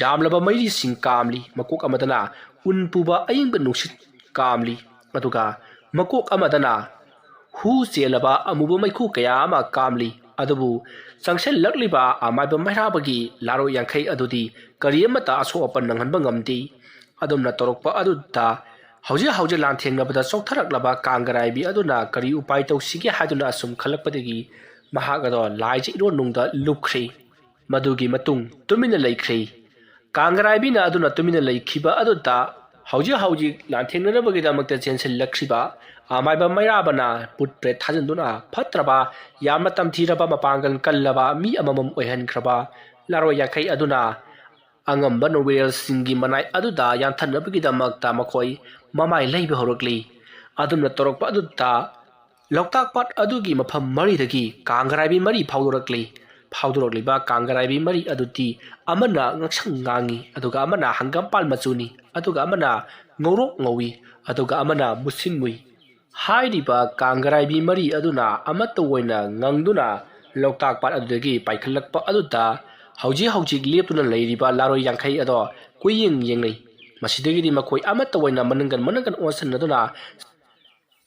ꯌꯥꯝꯂꯕ ꯃꯩꯔꯤꯁꯤꯡ ꯀꯥꯝꯂꯤ, ꯃꯀꯣꯛ ꯑꯃꯗꯅ ꯎꯟ ꯄꯨꯕ ꯑꯏꯪꯕ ꯅꯨꯡꯁꯤꯠ ꯀꯥꯝꯂꯤ, ꯑꯗꯨꯒ ꯃꯀꯣꯛ ꯑꯃꯗꯅ ꯍꯨ ꯆꯦꯜꯂꯕ ꯑꯃꯨꯕ ꯃꯩꯈꯨ ꯀꯌꯥ ꯑꯃ ꯀꯥꯝꯂꯤ꯫ ꯑꯗꯨꯕꯨ ꯆꯪꯁꯤꯜꯂꯛꯂꯤꯕ ꯑꯃꯥꯏꯕ ꯃꯩꯔꯥꯕꯒꯤ ꯂꯥꯔꯣꯏ ꯌꯥꯡꯈꯩ ꯑꯗꯨꯗꯤ ꯀꯔꯤ ꯑꯃꯠꯇ ꯑꯁꯣꯛ ꯑꯄꯟ ꯅꯪꯍꯟꯕ ꯉꯝꯗꯦ꯫ ꯑꯗꯨꯝꯅ ꯇꯧꯔꯛꯄ ꯑꯗꯨꯗ ꯍꯧꯖꯤꯛ ꯍꯧꯖꯤꯛ ꯂꯥꯟꯊꯦꯡꯅꯕꯗ ꯆꯣꯛꯊꯔꯛꯂꯕ ꯀꯥꯡꯒꯔꯥꯏꯕꯤ ꯑꯗꯨꯅ ꯀꯔꯤ ꯎꯄꯥꯏ ꯇꯧꯁꯤꯒꯦ ꯍꯥꯏꯗꯨꯅ ꯑꯁꯨꯝ ꯈꯜꯂꯛꯄꯗꯒꯤ ꯃꯍꯥꯛ ꯑꯗꯣ ꯂꯥꯏꯖ ꯏꯔꯣꯟꯅꯨꯡꯗ ꯂꯨꯞꯈ꯭ꯔꯤ꯫ ꯃꯗꯨꯒꯤ ꯃꯇꯨꯡ ꯇꯨꯃꯤꯟꯅ ꯂꯩꯈ꯭ꯔꯤ꯫ ꯀꯥꯡꯒꯔꯥꯏꯕꯤꯅ ꯑꯗꯨꯅ ꯇꯨꯃꯤꯟꯅ ꯂꯩꯈꯤꯕ ꯑꯗꯨꯗ ꯍꯧꯖꯤꯛ ꯍꯧꯖꯤꯛ ꯂꯥꯟꯊꯦꯡꯅꯅꯕꯒꯤꯗꯃꯛꯇ ꯆꯦꯟꯁꯤꯜꯂꯛꯈ꯭ꯔꯤꯕ ꯑꯃꯥꯏꯕ ꯃꯩꯔꯥꯕꯅ ꯄꯨꯠ ꯄ꯭ꯔꯦꯠ ꯊꯥꯖꯤꯟꯗꯨꯅ ꯐꯠꯇ꯭ꯔꯕ, ꯌꯥꯝꯅ ꯇꯝꯊꯤꯔꯕ, ꯃꯄꯥꯡꯒꯜ ꯀꯜꯂꯕ ꯃꯤ ꯑꯃꯃꯝ ꯑꯣꯏꯍꯟꯈ꯭ꯔꯕ ꯂꯥꯔꯣꯏ ꯌꯥꯡꯈꯩ ꯑꯗꯨꯅ ꯑꯉꯝꯕ ꯅꯣꯡꯕꯤꯔꯦꯜꯁꯤꯡꯒꯤ ꯃꯅꯥꯏ ꯑꯗꯨꯗ ꯌꯥꯟꯊꯠꯅꯕꯒꯤꯗꯃꯛꯇ ꯃꯈꯣꯏ ꯃꯃꯥꯏ ꯂꯩꯕ ꯍꯧꯔꯛꯂꯤ꯫ ꯑꯗꯨꯝꯅ ꯇꯧꯔꯛꯄ ꯑꯗꯨꯗ ꯂꯣꯛꯇꯥꯛ ꯄꯥꯠ ꯑꯗꯨꯒꯤ ꯃꯐꯝ ꯃꯔꯤꯗꯒꯤ ꯀꯥꯡꯒꯔꯥꯏꯕꯤ ꯃꯔꯤ ꯐꯥꯎꯗꯣꯔꯛꯂꯤ꯫ ꯐꯥꯎꯗꯣꯔꯛꯂꯤꯕ ꯀꯥꯡꯒꯔꯥꯏꯕꯤ ꯃꯔꯤ ꯑꯗꯨꯗꯤ ꯑꯃꯅ ꯉꯛꯁꯪ ꯉꯥꯡꯏ, ꯑꯗꯨꯒ ꯑꯃꯅ ꯍꯪꯒꯥꯝꯄꯥꯜ ꯃꯆꯨꯅꯤ, ꯑꯗꯨꯒ ꯑꯃꯅ ꯉꯧꯔꯣꯛ ꯉꯧꯏ, ꯑꯗꯨꯒ ꯑꯃꯅ ꯃꯨꯁꯤꯟ ꯃꯨꯏ꯫ ꯍꯥꯏꯔꯤꯕ ꯀꯥꯡꯒꯔꯥꯏꯕꯤ ꯃꯔꯤ ꯑꯗꯨꯅ ꯑꯃꯠꯇ ꯑꯣꯏꯅ ꯉꯪꯗꯨꯅ ꯂꯣꯛꯇꯥꯛ ꯄꯥꯠ ꯑꯗꯨꯗꯒꯤ ꯄꯥꯏꯈꯠꯂꯛꯄ ꯑꯗꯨꯗ ꯍꯧꯖꯤꯛ ꯍꯧꯖꯤꯛ ꯂꯦꯞꯇꯨꯅ ꯂꯩꯔꯤꯕ ꯂꯥꯔꯣꯏ ꯌꯥꯡꯈꯩ ꯑꯗꯣ ꯀꯨꯌꯦꯡ ꯌꯦꯡꯅꯩ꯫ ꯃꯁꯤꯗꯒꯤꯗꯤ ꯃꯈꯣꯏ ꯑꯃꯠꯇ ꯑꯣꯏꯅ ꯃꯅꯪꯒꯟ ꯃꯅꯪꯒꯟ ꯑꯣꯟꯁꯤꯟꯅꯗꯨꯅ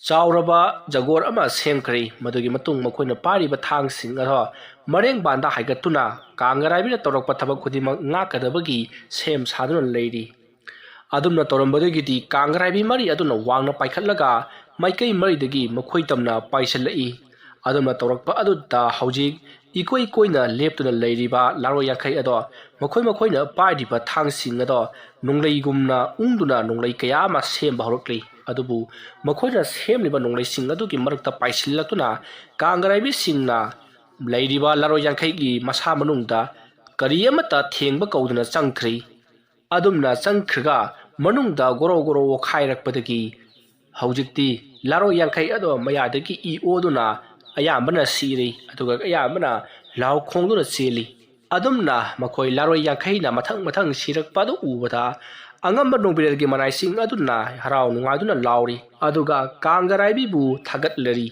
ꯆꯥꯎꯔꯕ ꯖꯒꯣꯔ ꯑꯃ ꯁꯦꯝꯈ꯭ꯔꯦ꯫ ꯃꯗꯨꯒꯤ ꯃꯇꯨꯡ ꯃꯈꯣꯏꯅ ꯄꯥꯏꯔꯤꯕ ꯊꯥꯡꯁꯤꯡ ꯑꯗꯣ ꯃꯔꯦꯡꯕꯥꯟꯗ ꯍꯥꯏꯒꯠꯇꯨꯅ ꯀꯥꯡꯒꯔꯥꯏꯕꯤꯅ ꯇꯧꯔꯛꯄ ꯊꯕꯛ ꯈꯨꯗꯤꯡꯃꯛ ꯉꯥꯛꯀꯗꯕꯒꯤ ꯁꯦꯝ ꯁꯥꯗꯨꯅ ꯂꯩꯔꯤ꯫ ꯑꯗꯨꯝꯅ ꯇꯧꯔꯝꯕꯗꯒꯤꯗꯤ ꯀꯥꯡꯒꯔꯥꯏꯕꯤ ꯃꯔꯤ ꯑꯗꯨꯅ ꯋꯥꯡꯅ ꯄꯥꯏꯈꯠꯂꯒ ꯃꯥꯏꯀꯩ ꯃꯔꯤꯗꯒꯤ ꯃꯈꯣꯏ ꯇꯝꯅ ꯄꯥꯏꯁꯤꯜꯂꯛꯏ꯫ ꯑꯗꯨꯝꯅ ꯇꯧꯔꯛꯄ ꯑꯗꯨꯗ ꯍꯧꯖꯤꯛ ꯏꯀꯣꯏ ꯀꯣꯏꯅ ꯂꯦꯞꯇꯨꯅ ꯂꯩꯔꯤꯕ ꯂꯥꯔꯣꯏ ꯌꯥꯡꯈꯩ ꯑꯗꯣ ꯃꯈꯣꯏ ꯃꯈꯣꯏꯅ ꯄꯥꯏꯔꯤꯕ ꯊꯥꯡꯁꯤꯡ ꯑꯗꯣ ꯅꯣꯡꯂꯩꯒꯨꯝꯅ ꯎꯪꯗꯨꯅ ꯅꯣꯡꯂꯩ ꯀꯌꯥ ꯑꯃ ꯁꯦꯝꯕ ꯍꯧꯔꯛꯂꯤ꯫ ꯑꯗꯨꯕꯨ ꯃꯈꯣꯏꯅ ꯁꯦꯝꯂꯤꯕ ꯅꯣꯡꯂꯩꯁꯤꯡ ꯑꯗꯨꯒꯤ ꯃꯔꯛꯇ ꯄꯥꯏꯁꯤꯜꯂꯛꯇꯨꯅ ꯀꯥꯡꯒꯔꯥꯏꯕꯤꯁꯤꯡꯅ ꯂꯩꯔꯤꯕ ꯂꯥꯔꯣꯏ ꯌꯥꯡꯈꯩꯒꯤ ꯃꯁꯥ ꯃꯅꯨꯡꯗ ꯀꯔꯤ ꯑꯃꯠꯇ ꯊꯦꯡꯕ ꯀꯧꯗꯅ ꯆꯪꯈ꯭ꯔꯤ꯫ ꯑꯗꯨꯝꯅ ꯆꯪꯈ꯭ꯔꯒ ꯃꯅꯨꯡꯗ ꯒꯣꯔꯣ ꯒꯣꯔꯣ ꯑꯣꯈꯥꯏꯔꯛꯄꯗꯒꯤ ꯍꯧꯖꯤꯛꯇꯤ ꯂꯥꯔꯣꯏ ꯌꯥꯡꯈꯩ ꯑꯗꯣ ꯃꯌꯥꯗꯒꯤ ꯏ ꯑꯣꯗꯨꯅ ꯑꯌꯥꯝꯕꯅ ꯁꯤꯔꯤ, ꯑꯗꯨꯒ ꯑꯌꯥꯝꯕꯅ ꯂꯥꯎ ꯈꯣꯡꯗꯨꯅ ꯆꯦꯜꯂꯤ꯫ ꯑꯗꯨꯝꯅ ꯃꯈꯣꯏ ꯂꯥꯔꯣꯏ ꯌꯥꯡꯈꯩꯅ ꯃꯊꯪ ꯃꯊꯪ ꯁꯤꯔꯛꯄ ꯑꯗꯨ ꯎꯕꯗ ꯑꯉꯝꯕ ꯅꯣꯡꯕꯤꯔꯦꯜꯒꯤ ꯃꯅꯥꯏꯁꯤꯡ ꯑꯗꯨꯅ ꯍꯔꯥꯎ ꯅꯨꯡꯉꯥꯏꯗꯨꯅ ꯂꯥꯎꯔꯤ, ꯑꯗꯨꯒ ꯀꯥꯡꯒꯔꯥꯏꯕꯤꯕꯨ ꯊꯥꯒꯠꯂꯔꯤ꯫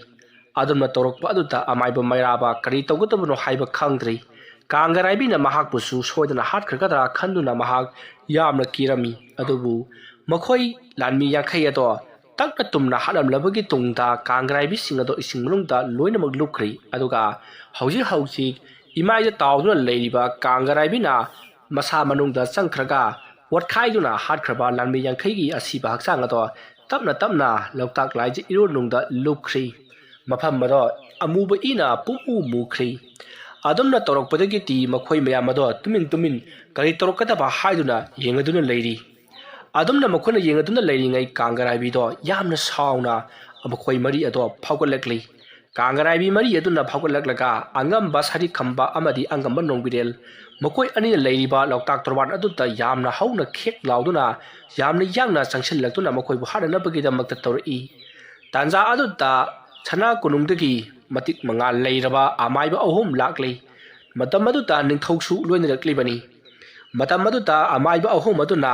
ꯑꯗꯨꯝꯅ ꯇꯧꯔꯛꯄ ꯑꯗꯨꯗ ꯑꯃꯥꯏꯕ ꯃꯩꯔꯥꯕ ꯀꯔꯤ ꯇꯧꯒꯗꯕꯅꯣ ꯍꯥꯏꯕ ꯈꯪꯗ꯭ꯔꯤ꯫ ꯀꯥꯡꯒꯔꯥꯏꯕꯤꯅ ꯃꯍꯥꯛꯄꯨꯁꯨ ꯁꯣꯏꯗꯅ ꯍꯥꯠꯈ꯭ꯔꯒꯗ꯭ꯔꯥ ꯈꯟꯗꯨꯅ ꯃꯍꯥꯛ ꯌꯥꯝꯅ ꯀꯤꯔꯝꯃꯤ꯫ ꯑꯗꯨꯕꯨ ꯃꯈꯣꯏ ꯂꯥꯟꯃꯤ ꯌꯥꯡꯈꯩ ꯑꯗꯣ ꯇꯞꯅ ꯇꯨꯝꯅ ꯍꯥꯠꯂꯝꯂꯕꯒꯤ ꯇꯨꯡꯗ ꯀꯥꯡꯒꯔꯥꯏꯕꯤꯁꯤꯡ ꯑꯗꯣ ꯏꯁꯤꯡ ꯃꯅꯨꯡꯗ ꯂꯣꯏꯅꯃꯛ ꯂꯨꯞꯈ꯭ꯔꯤ꯫ ꯑꯗꯨꯒ ꯍꯧꯖꯤꯛ ꯍꯧꯖꯤꯛ ꯏꯃꯥꯏꯗ ꯇꯥꯎꯗꯨꯅ ꯂꯩꯔꯤꯕ ꯀꯥꯡꯒꯔꯥꯏꯕꯤꯅ ꯃꯁꯥ ꯃꯅꯨꯡꯗ ꯆꯪꯈ꯭ꯔꯒ ꯋꯥꯠꯈꯥꯏꯗꯨꯅ ꯍꯥꯠꯈ꯭ꯔꯕ ꯂꯥꯟꯃꯤ ꯌꯥꯡꯈꯩꯒꯤ ꯑꯁꯤꯕ ꯍꯛꯆꯥꯡ ꯑꯗꯣ ꯇꯞꯅ ꯇꯞꯅ ꯂꯣꯛꯇꯥꯛ ꯂꯥꯏꯖ ꯏꯔꯣꯟꯅꯨꯡꯗ ꯂꯨꯞꯈ꯭ꯔꯤ꯫ ꯃꯐꯝ ꯑꯗꯣ ꯑꯃꯨꯕ ꯏꯅ ꯄꯨꯝꯃꯨ ꯃꯨꯈ꯭ꯔꯤ꯫ ꯑꯗꯨꯝꯅ ꯇꯧꯔꯛꯄꯗꯒꯤꯗꯤ ꯃꯈꯣꯏ ꯃꯌꯥꯝ ꯑꯗꯣ ꯇꯨꯃꯤꯟ ꯇꯨꯃꯤꯟ ꯀꯔꯤ ꯇꯧꯔꯛꯀꯗꯕ ꯍꯥꯏꯗꯨꯅ ꯌꯦꯡꯉꯗꯨꯅ ꯂꯩꯔꯤ꯫ ꯑꯗꯨꯝꯅ ꯃꯈꯣꯏꯅ ꯌꯦꯡꯗꯨꯅ ꯂꯩꯔꯤꯉꯩ ꯀꯥꯡꯒꯔꯥꯏꯕꯤꯗꯣ ꯌꯥꯝꯅ ꯁꯥꯎꯅ ꯃꯈꯣꯏ ꯃꯔꯤ ꯑꯗꯣ ꯐꯥꯎꯒꯠꯂꯛꯂꯤ꯫ ꯀꯥꯡꯒꯔꯥꯏꯕꯤ ꯃꯔꯤ ꯑꯗꯨꯅ ꯐꯥꯎꯒꯠꯂꯛꯂꯒ ꯑꯉꯝꯕ ꯁꯔꯤꯈꯝꯕ ꯑꯃꯗꯤ ꯑꯉꯝꯕ ꯅꯣꯡꯕꯤꯔꯦꯜ ꯃꯈꯣꯏ ꯑꯅꯤꯅ ꯂꯩꯔꯤꯕ ꯂꯣꯛꯇꯥꯛ ꯇꯣꯔꯕꯥꯟ ꯑꯗꯨꯗ ꯌꯥꯝꯅ ꯍꯧꯅ ꯈꯦꯛ ꯂꯥꯎꯗꯨꯅ ꯌꯥꯝꯅ ꯌꯥꯡꯅ ꯆꯪꯁꯤꯜꯂꯛꯇꯨꯅ ꯃꯈꯣꯏꯕꯨ ꯍꯥꯠꯅꯅꯕꯒꯤꯗꯃꯛꯇ ꯇꯧꯔꯛꯏ꯫ ꯇꯥꯟꯖꯥ ꯑꯗꯨꯗ ꯁꯅꯥ ꯀꯣꯅꯨꯡꯗꯒꯤ ꯃꯇꯤꯛ ꯃꯉꯥꯜ ꯂꯩꯔꯕ ꯑꯃꯥꯏꯕ ꯑꯍꯨꯝ ꯂꯥꯛꯂꯤ꯫ ꯃꯇꯝ ꯑꯗꯨꯗ ꯅꯤꯡꯊꯧꯁꯨ ꯂꯣꯏꯅꯔꯛꯂꯤꯕꯅꯤ꯫ ꯃꯇꯝ ꯑꯗꯨꯗ ꯑꯃꯥꯏꯕ ꯑꯍꯨꯝ ꯑꯗꯨꯅ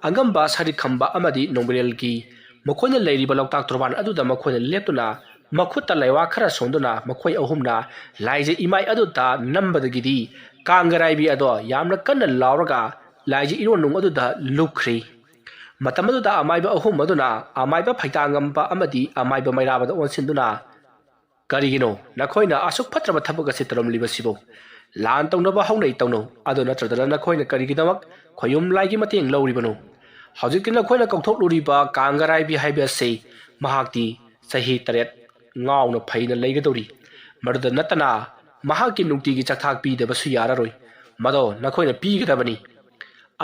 ꯑꯉꯝꯕ ꯁꯔꯤꯈꯝꯕ ꯑꯃꯗꯤ ꯅꯣꯡꯕꯤꯔꯦꯜꯒꯤ ꯃꯈꯣꯏꯅ ꯂꯩꯔꯤꯕ ꯂꯣꯛꯇꯥꯛ ꯇꯣꯔꯕꯥꯟ ꯑꯗꯨꯗ ꯃꯈꯣꯏꯅ ꯂꯦꯞꯇꯨꯅ ꯃꯈꯨꯠꯇ ꯂꯩꯋꯥ ꯈꯔ ꯁꯣꯟꯗꯨꯅ ꯃꯈꯣꯏ ꯑꯍꯨꯝꯅ ꯂꯥꯏꯖ ꯏꯃꯥꯏ ꯑꯗꯨꯗ ꯅꯝꯕꯗꯒꯤꯗꯤ ꯀꯥꯡꯒꯔꯥꯏꯕꯤ ꯑꯗꯣ ꯌꯥꯝꯅ ꯀꯟꯅ ꯂꯥꯎꯔꯒ ꯂꯥꯏꯖ ꯏꯔꯣꯟꯅꯨꯡ ꯑꯗꯨꯗ ꯂꯨꯞꯈ꯭ꯔꯤ꯫ ꯃꯇꯝ ꯑꯗꯨꯗ ꯑꯃꯥꯏꯕ ꯑꯍꯨꯝ ꯑꯗꯨꯅ ꯑꯃꯥꯏꯕ ꯐꯩꯗꯥꯡꯉꯝꯕ ꯑꯃꯗꯤ ꯑꯃꯥꯏꯕ ꯃꯩꯔꯥꯕꯗ ꯑꯣꯟꯁꯤꯟꯗꯨꯅ, "ꯀꯔꯤꯒꯤꯅꯣ ꯅꯈꯣꯏꯅ ꯑꯁꯨꯛ ꯐꯠꯇ꯭ꯔꯕ ꯊꯕꯛ ꯑꯁꯤ ꯇꯧꯔꯝꯂꯤꯕꯁꯤꯕꯨ? ꯂꯥꯟ ꯇꯧꯅꯕ ꯍꯧꯅꯩ ꯇꯧꯅꯧ, ꯑꯗꯨ ꯅꯠꯇ꯭ꯔꯗꯅ ꯅꯈꯣꯏꯅ ꯀꯔꯤꯒꯤꯗꯃꯛ ꯈꯣꯌꯨꯝ ꯂꯥꯏꯒꯤ ꯃꯇꯦꯡ ꯂꯧꯔꯤꯕꯅꯣ? ꯍꯧꯖꯤꯛꯇꯤ ꯅꯈꯣꯏꯅ ꯀꯧꯊꯣꯛꯂꯨꯔꯤꯕ ꯀꯥꯡꯒꯔꯥꯏꯕꯤ ꯍꯥꯏꯕ ꯑꯁꯤ ꯃꯍꯥꯛꯇꯤ ꯆꯍꯤ ꯇꯔꯦꯠ ꯉꯥꯎꯅ ꯐꯩꯅ ꯂꯩꯒꯗꯧꯔꯤ꯫ ꯃꯗꯨꯗ ꯅꯠꯇꯅ ꯃꯍꯥꯛꯀꯤ ꯅꯨꯡꯇꯤꯒꯤ ꯆꯥꯛꯊꯥꯛ ꯄꯤꯗꯕꯁꯨ ꯌꯥꯔꯔꯣꯏ꯫ ꯃꯗꯣ ꯅꯈꯣꯏꯅ ꯄꯤꯒꯗꯕꯅꯤ"꯫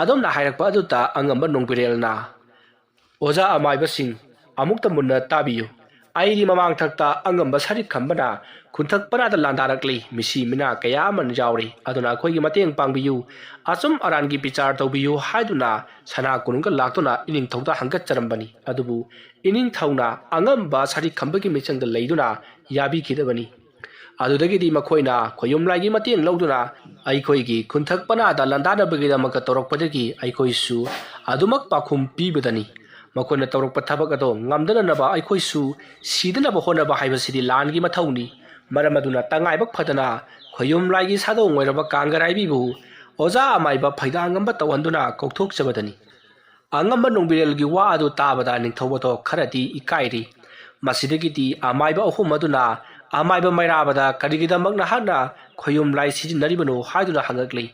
ꯑꯗꯨꯝꯅ ꯍꯥꯏꯔꯛꯄ ꯑꯗꯨꯗ ꯑꯉꯝꯕ ꯅꯣꯡꯕꯤꯔꯦꯜꯅ, "ꯑꯣꯖꯥ ꯑꯃꯥꯏꯕꯁꯤꯡ, ꯑꯃꯨꯛꯇ ꯃꯨꯟꯅ ꯇꯥꯕꯤꯌꯨ꯫ ꯑꯩꯗꯤ ꯃꯃꯥꯡꯊꯛꯇ ꯑꯉꯝꯕ ꯁꯔꯤꯛ ꯈꯝꯕꯅ ꯈꯨꯟꯊꯛ ꯄꯅꯥꯗ ꯂꯥꯟꯗꯥꯔꯛꯂꯤ, ꯃꯤꯁꯤ ꯃꯤꯅꯥ ꯀꯌꯥ ꯑꯃ ꯌꯥꯎꯔꯤ, ꯑꯗꯨꯅ ꯑꯩꯈꯣꯏꯒꯤ ꯃꯇꯦꯡ ꯄꯥꯡꯕꯤꯌꯨ, ꯑꯆꯨꯝ ꯑꯔꯥꯟꯒꯤ ꯕꯤꯆꯥꯔ ꯇꯧꯕꯤꯌꯨ" ꯍꯥꯏꯗꯨꯅ ꯁꯅꯥ ꯀꯣꯅꯨꯡꯗ ꯂꯥꯛꯇꯨꯅ ꯏꯅꯤꯡꯊꯧꯗ ꯍꯪꯒꯠꯆꯔꯝꯕꯅꯤ꯫ ꯑꯗꯨꯕꯨ ꯏꯅꯤꯡꯊꯧꯅ ꯑꯉꯝꯕ ꯁꯔꯤꯛ ꯈꯝꯕꯒꯤ ꯃꯤꯆꯪꯗ ꯂꯩꯗꯨꯅ ꯌꯥꯕꯤꯈꯤꯗꯕꯅꯤ꯫ ꯑꯗꯨꯗꯒꯤꯗꯤ ꯃꯈꯣꯏꯅ ꯈꯣꯌꯨꯝ ꯂꯥꯏꯒꯤ ꯃꯇꯦꯡ ꯂꯧꯗꯨꯅ ꯑꯩꯈꯣꯏꯒꯤ ꯈꯨꯟꯊꯛ ꯄꯅꯥꯗ ꯂꯥꯟꯗꯥꯅꯕꯒꯤꯗꯃꯛꯇ ꯇꯧꯔꯛꯄꯗꯒꯤ ꯑꯩꯈꯣꯏꯁꯨ ꯑꯗꯨꯃꯛ ꯄꯥꯎꯈꯨꯝ ꯄꯤꯕꯗꯅꯤ꯫ ꯃꯈꯣꯏꯅ ꯇꯧꯔꯛꯄ ꯊꯕꯛ ꯑꯗꯣ ꯉꯝꯗꯅꯅꯕ ꯑꯩꯈꯣꯏꯁꯨ ꯁꯤꯗꯅꯕ ꯍꯣꯠꯅꯕ ꯍꯥꯏꯕꯁꯤꯗꯤ ꯂꯥꯟꯒꯤ ꯃꯊꯧꯅꯤ꯫ ꯃꯔꯝ ꯑꯗꯨꯅ ꯇꯉꯥꯏꯕꯛ ꯐꯗꯅ ꯈꯣꯌꯨꯝ ꯂꯥꯏꯒꯤ ꯁꯥꯗꯣꯡ ꯑꯣꯏꯔꯕ ꯀꯥꯡꯒꯔꯥꯏꯕꯤꯕꯨ ꯑꯣꯖꯥ ꯑꯃꯥꯏꯕ ꯐꯩꯗꯥꯡꯉꯝꯕ ꯇꯧꯍꯟꯗꯨꯅ ꯀꯧꯊꯣꯛꯆꯕꯗꯅꯤ꯫ ꯑꯉꯝꯕ ꯅꯣꯡꯕꯤꯔꯦꯜꯒꯤ ꯋꯥ ꯑꯗꯨ ꯇꯥꯕꯗ ꯅꯤꯡꯊꯧ ꯑꯗꯣ ꯈꯔꯗꯤ ꯏꯀꯥꯏꯔꯤ꯫ ꯃꯁꯤꯗꯒꯤꯗꯤ ꯑꯃꯥꯏꯕ ꯑꯍꯨꯝ ꯑꯗꯨꯅ ꯑꯃꯥꯏꯕ ꯃꯩꯔꯥꯕꯗ "ꯀꯔꯤꯒꯤꯗꯃꯛ ꯅꯍꯥꯛꯅ ꯈꯣꯌꯨꯝ ꯂꯥꯏ ꯁꯤꯖꯤꯟꯅꯔꯤꯕꯅꯣ?" ꯍꯥꯏꯗꯨꯅ ꯍꯪꯉꯛꯂꯤ꯫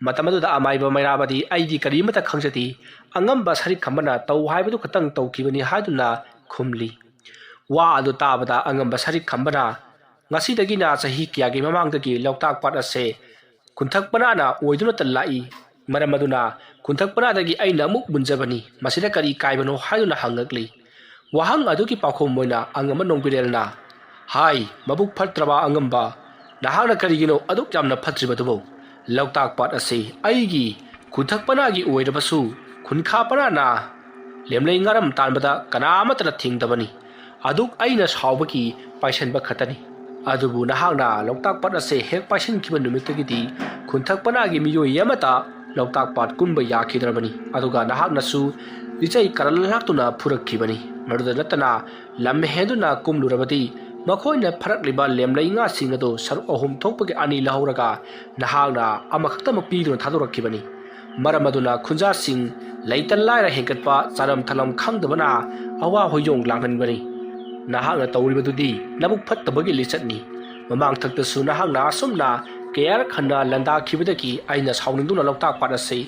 ꯃꯇꯝ ꯑꯗꯨꯗ ꯑꯃꯥꯏꯕ ꯃꯩꯔꯥꯕꯗꯤ "ꯑꯩꯗꯤ ꯀꯔꯤꯃꯠꯇ ꯈꯪꯖꯗꯦ, ꯑꯉꯝꯕ ꯁꯔꯤꯛ ꯈꯝꯕꯅ ꯇꯧ ꯍꯥꯏꯕꯗꯨ ꯈꯛꯇꯪ ꯇꯧꯈꯤꯕꯅꯤ" ꯍꯥꯏꯗꯨꯅ ꯈꯨꯝꯂꯤ꯫ ꯋꯥ ꯑꯗꯨ ꯇꯥꯕꯗ ꯑꯉꯝꯕ ꯁꯔꯤꯛ ꯈꯝꯕꯅ, "ꯉꯁꯤꯗꯒꯤꯅ ꯆꯍꯤ ꯀꯌꯥꯒꯤ ꯃꯃꯥꯡꯗꯒꯤ ꯂꯣꯛꯇꯥꯛ ꯄꯥꯠ ꯑꯁꯦ ꯈꯨꯟꯊꯛ ꯄꯅꯥꯅ ꯑꯣꯏꯗꯨꯅꯇ ꯂꯥꯛꯏ꯫ ꯃꯔꯝ ꯑꯗꯨꯅ ꯈꯨꯟꯊꯛ ꯄꯅꯥꯗꯒꯤ ꯑꯩꯅ ꯑꯃꯨꯛ ꯃꯨꯟꯖꯕꯅꯤ, ꯃꯁꯤꯗ ꯀꯔꯤ ꯀꯥꯏꯕꯅꯣ ꯍꯥꯏꯗꯨꯅ ꯍꯪꯉꯛꯂꯤ꯫ ꯋꯥꯍꯪ ꯑꯗꯨꯒꯤ ꯄꯥꯎꯈꯨꯝ ꯑꯣꯏꯅ ꯑꯉꯝꯕ ꯅꯣꯡꯕꯤꯔꯦꯜꯅ, "ꯍꯥꯏ, ꯃꯕꯨꯛ ꯐꯠꯇ꯭ꯔꯕ ꯑꯉꯝꯕ, ꯅꯍꯥꯛꯅ ꯀꯔꯤꯒꯤꯅꯣ ꯑꯗꯨꯛ ꯌꯥꯝꯅ ꯐꯠꯇ꯭ꯔꯤꯕꯗꯨꯕꯨ? ꯂꯣꯛꯇꯥꯛ ꯄꯥꯠ ꯑꯁꯤ ꯑꯩꯒꯤ ꯈꯨꯟꯊꯛ ꯄꯅꯥꯒꯤ ꯑꯣꯏꯔꯕꯁꯨ, ꯈꯨꯟꯈꯥ ꯄꯅꯥꯅ ꯂꯦꯝꯂꯩ ꯉꯥꯔꯝ ꯇꯥꯟꯕꯗ ꯀꯅꯥ ꯑꯃꯠꯇꯅ ꯊꯤꯡꯗꯕꯅꯤ꯫ ꯑꯗꯨꯛ ꯑꯩꯅ ꯁꯥꯎꯕꯒꯤ ꯄꯥꯏꯁꯟꯕ ꯈꯛꯇꯅꯤ꯫ ꯑꯗꯨꯕꯨ ꯅꯍꯥꯛꯅ ꯂꯣꯛꯇꯥꯛ ꯄꯥꯠ ꯑꯁꯦ ꯍꯦꯛ ꯄꯥꯏꯁꯤꯟꯈꯤꯕ ꯅꯨꯃꯤꯠꯇꯒꯤꯗꯤ ꯈꯨꯟꯊꯛ ꯄꯅꯥꯒꯤ ꯃꯤꯑꯣꯏ ꯑꯃꯠꯇ ꯂꯣꯛꯇꯥꯛ ꯄꯥꯠ ꯀꯨꯝꯕ ꯌꯥꯈꯤꯗ꯭ꯔꯕꯅꯤ꯫ ꯑꯗꯨꯒ ꯅꯍꯥꯛꯅꯁꯨ ꯏꯆꯩ ꯀꯔꯟ ꯂꯥꯛꯇꯨꯅ ꯐꯨꯔꯛꯈꯤꯕꯅꯤ꯫ ꯃꯗꯨꯗ ꯅꯠꯇꯅ ꯂꯝ ꯍꯦꯟꯗꯨꯅ ꯀꯨꯝꯂꯨꯔꯕꯗꯤ ꯃꯈꯣꯏꯅ ꯐꯔꯛꯂꯤꯕ ꯂꯦꯝꯂꯩ ꯉꯥꯁꯤꯡ ꯑꯗꯨ ꯁꯔꯨꯛ ꯑꯍꯨꯝ ꯊꯣꯛꯄꯒꯤ ꯑꯅꯤ ꯂꯧꯍꯧꯔꯒ ꯅꯍꯥꯛꯅ ꯑꯃꯈꯛꯇꯃꯛ ꯄꯤꯗꯨꯅ ꯊꯥꯗꯣꯔꯛꯈꯤꯕꯅꯤ꯫ ꯃꯔꯝ ꯑꯗꯨꯅ ꯈꯨꯟꯖꯥꯁꯤꯡ ꯂꯩꯇ ꯂꯥꯏꯔ ꯍꯦꯟꯒꯠꯄ, ꯆꯥꯔꯝ ꯊꯛꯂꯝ ꯈꯪꯗꯕꯅ ꯑꯋꯥ ꯍꯣꯏꯌꯣꯡ ꯂꯥꯡꯍꯟꯕꯅꯤ꯫ ꯅꯍꯥꯛꯅ ꯇꯧꯔꯤꯕꯗꯨꯗꯤ ꯅꯕꯨꯛ ꯐꯠꯇꯕꯒꯤ ꯂꯤꯆꯠꯅꯤ꯫ ꯃꯃꯥꯡꯊꯛꯇꯁꯨ ꯅꯍꯥꯛꯅ ꯑꯁꯨꯝꯅ ꯀꯌꯥꯔꯛ ꯍꯟꯅ ꯂꯥꯟꯗꯥꯈꯤꯕꯗꯒꯤ ꯑꯩꯅ ꯁꯥꯎꯅꯤꯡꯗꯨꯅ ꯂꯣꯛꯇꯥꯛ ꯄꯥꯠ ꯑꯁꯤ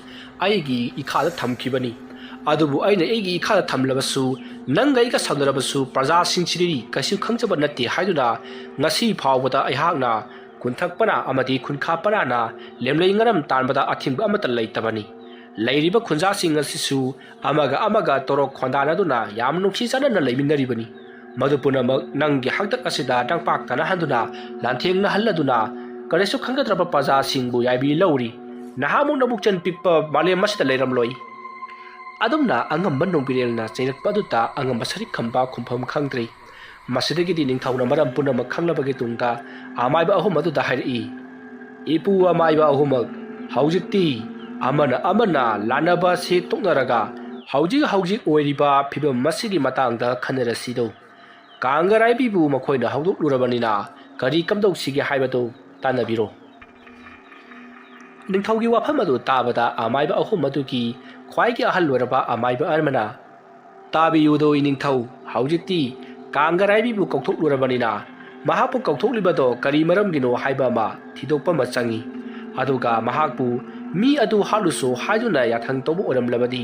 ꯑꯩꯒꯤ ꯏꯈꯥꯗ ꯊꯝꯈꯤꯕꯅꯤ꯫ ꯑꯗꯨꯕꯨ ꯑꯩꯅ ꯑꯩꯒꯤ ꯏꯈꯥꯗ ꯊꯝꯂꯕꯁꯨ, ꯅꯪꯒ ꯑꯩꯒ ꯁꯥꯎꯅꯔꯕꯁꯨ, ꯄ꯭ꯔꯖꯥꯁꯤꯡꯁꯤꯗꯤ ꯀꯩꯁꯨ ꯈꯪꯖꯕ ꯅꯠꯇꯦ ꯍꯥꯏꯗꯨꯅ ꯉꯁꯤ ꯐꯥꯎꯕꯗ ꯑꯩꯍꯥꯛꯅ ꯈꯨꯟꯊꯛ ꯄꯅꯥ ꯑꯃꯗꯤ ꯈꯨꯟꯈꯥ ꯄꯅꯥꯅ ꯂꯦꯝꯂꯩ ꯉꯥꯔꯝ ꯇꯥꯟꯕꯗ ꯑꯊꯤꯡꯕ ꯑꯃꯠꯇ ꯂꯩꯇꯕꯅꯤ꯫ ꯂꯩꯔꯤꯕ ꯈꯨꯟꯖꯥꯁꯤꯡ ꯑꯁꯤꯁꯨ ꯑꯃꯒ ꯑꯃꯒ ꯇꯣꯔꯣꯛ ꯈꯣꯟꯗꯥꯅꯗꯨꯅ ꯌꯥꯝ ꯅꯨꯡꯁꯤ ꯆꯥꯟꯅꯅ ꯂꯩꯃꯤꯟꯅꯔꯤꯕꯅꯤ꯫ ꯃꯗꯨ ꯄꯨꯝꯅꯃꯛ ꯅꯪꯒꯤ ꯍꯥꯛꯇꯛ ꯑꯁꯤꯗ ꯅꯪꯄꯥꯛ ꯇꯥꯅꯍꯟꯗꯨꯅ, ꯂꯥꯟꯊꯦꯡꯅꯍꯜꯂꯗꯨꯅ, ꯀꯔꯤꯁꯨ ꯈꯪꯖꯗ꯭ꯔꯕ ꯄ꯭ꯔꯖꯥꯁꯤꯡꯕꯨ ꯌꯥꯏꯕꯤ ꯂꯧꯔꯤ꯫ ꯅꯍꯥꯃꯨꯛꯅ ꯄꯨꯛꯆꯦꯜ ꯄꯤꯛꯄ ꯃꯥꯂꯦꯝ ꯑꯁꯤꯗ ꯂꯩꯔꯝꯂꯣꯏ꯫ ꯑꯗꯨꯝꯅ ꯑꯉꯝꯕ ꯅꯣꯡꯕꯤꯔꯦꯜꯅ ꯆꯩꯔꯛꯄ ꯑꯗꯨꯗ ꯑꯉꯝꯕ ꯁꯔꯤꯛ ꯈꯝꯕ ꯈꯨꯝꯐꯝ ꯈꯪꯗ꯭ꯔꯦ꯫ ꯃꯁꯤꯗꯒꯤꯗꯤ ꯅꯤꯡꯊꯧꯅ ꯃꯔꯝ ꯄꯨꯝꯅꯃꯛ ꯈꯪꯂꯕꯒꯤ ꯇꯨꯡꯗ ꯑꯃꯥꯏꯕ ꯑꯍꯨꯝ ꯑꯗꯨꯗ ꯍꯥꯏꯔꯛꯏ, "ꯏꯄꯨ ꯑꯃꯥꯏꯕ ꯑꯍꯨꯝꯃꯛ, ꯍꯧꯖꯤꯛꯇꯤ ꯑꯃꯅ ꯑꯃꯅ ꯂꯥꯟꯅꯕ ꯑꯁꯤ ꯇꯣꯛꯅꯔꯒ ꯍꯧꯖꯤꯛ ꯍꯧꯖꯤꯛ ꯑꯣꯏꯔꯤꯕ ꯐꯤꯕꯝ ꯑꯁꯤꯒꯤ ꯃꯇꯥꯡꯗ ꯈꯟꯅꯔꯁꯤꯗꯣ꯫ ꯀꯥꯡꯒꯔꯥꯏꯕꯤꯕꯨ ꯃꯈꯣꯏꯅ ꯍꯧꯗꯣꯛꯂꯨꯔꯕꯅꯤꯅ ꯀꯔꯤ ꯀꯝꯗꯧꯁꯤꯒꯦ ꯍꯥꯏꯕꯗꯨ ꯇꯥꯟꯅꯕꯤꯔꯣ꯫" ꯅꯤꯡꯊꯧꯒꯤ ꯋꯥꯐꯝ ꯑꯗꯨ ꯇꯥꯕꯗ ꯑꯃꯥꯏꯕ ꯑꯍꯨꯝ ꯑꯗꯨꯒꯤ ꯈ꯭ꯋꯥꯏꯒꯤ ꯑꯍꯜ ꯑꯣꯏꯔꯕ ꯑꯃꯥꯏꯕ ꯑꯃꯅ, "ꯇꯥꯕꯤꯌꯨꯗꯣ ꯏꯅꯤꯡꯊꯧ, ꯍꯧꯖꯤꯛꯇꯤ ꯀꯥꯡꯒꯔꯥꯏꯕꯤꯕꯨ ꯀꯧꯊꯣꯛꯂꯨꯔꯕꯅꯤꯅ ꯃꯍꯥꯛꯄꯨ ꯀꯧꯊꯣꯛꯂꯤꯕꯗꯣ ꯀꯔꯤ ꯃꯔꯝꯒꯤꯅꯣ ꯍꯥꯏꯕ ꯑꯃ ꯊꯤꯗꯣꯛꯄ ꯑꯃ ꯆꯪꯏ꯫ ꯑꯗꯨꯒ ꯃꯍꯥꯛꯄꯨ ꯃꯤ ꯑꯗꯨ ꯍꯥꯠꯂꯨꯁꯣ ꯍꯥꯏꯗꯨꯅ ꯌꯥꯊꯪ ꯇꯧꯕ ꯑꯣꯏꯔꯝꯂꯕꯗꯤ,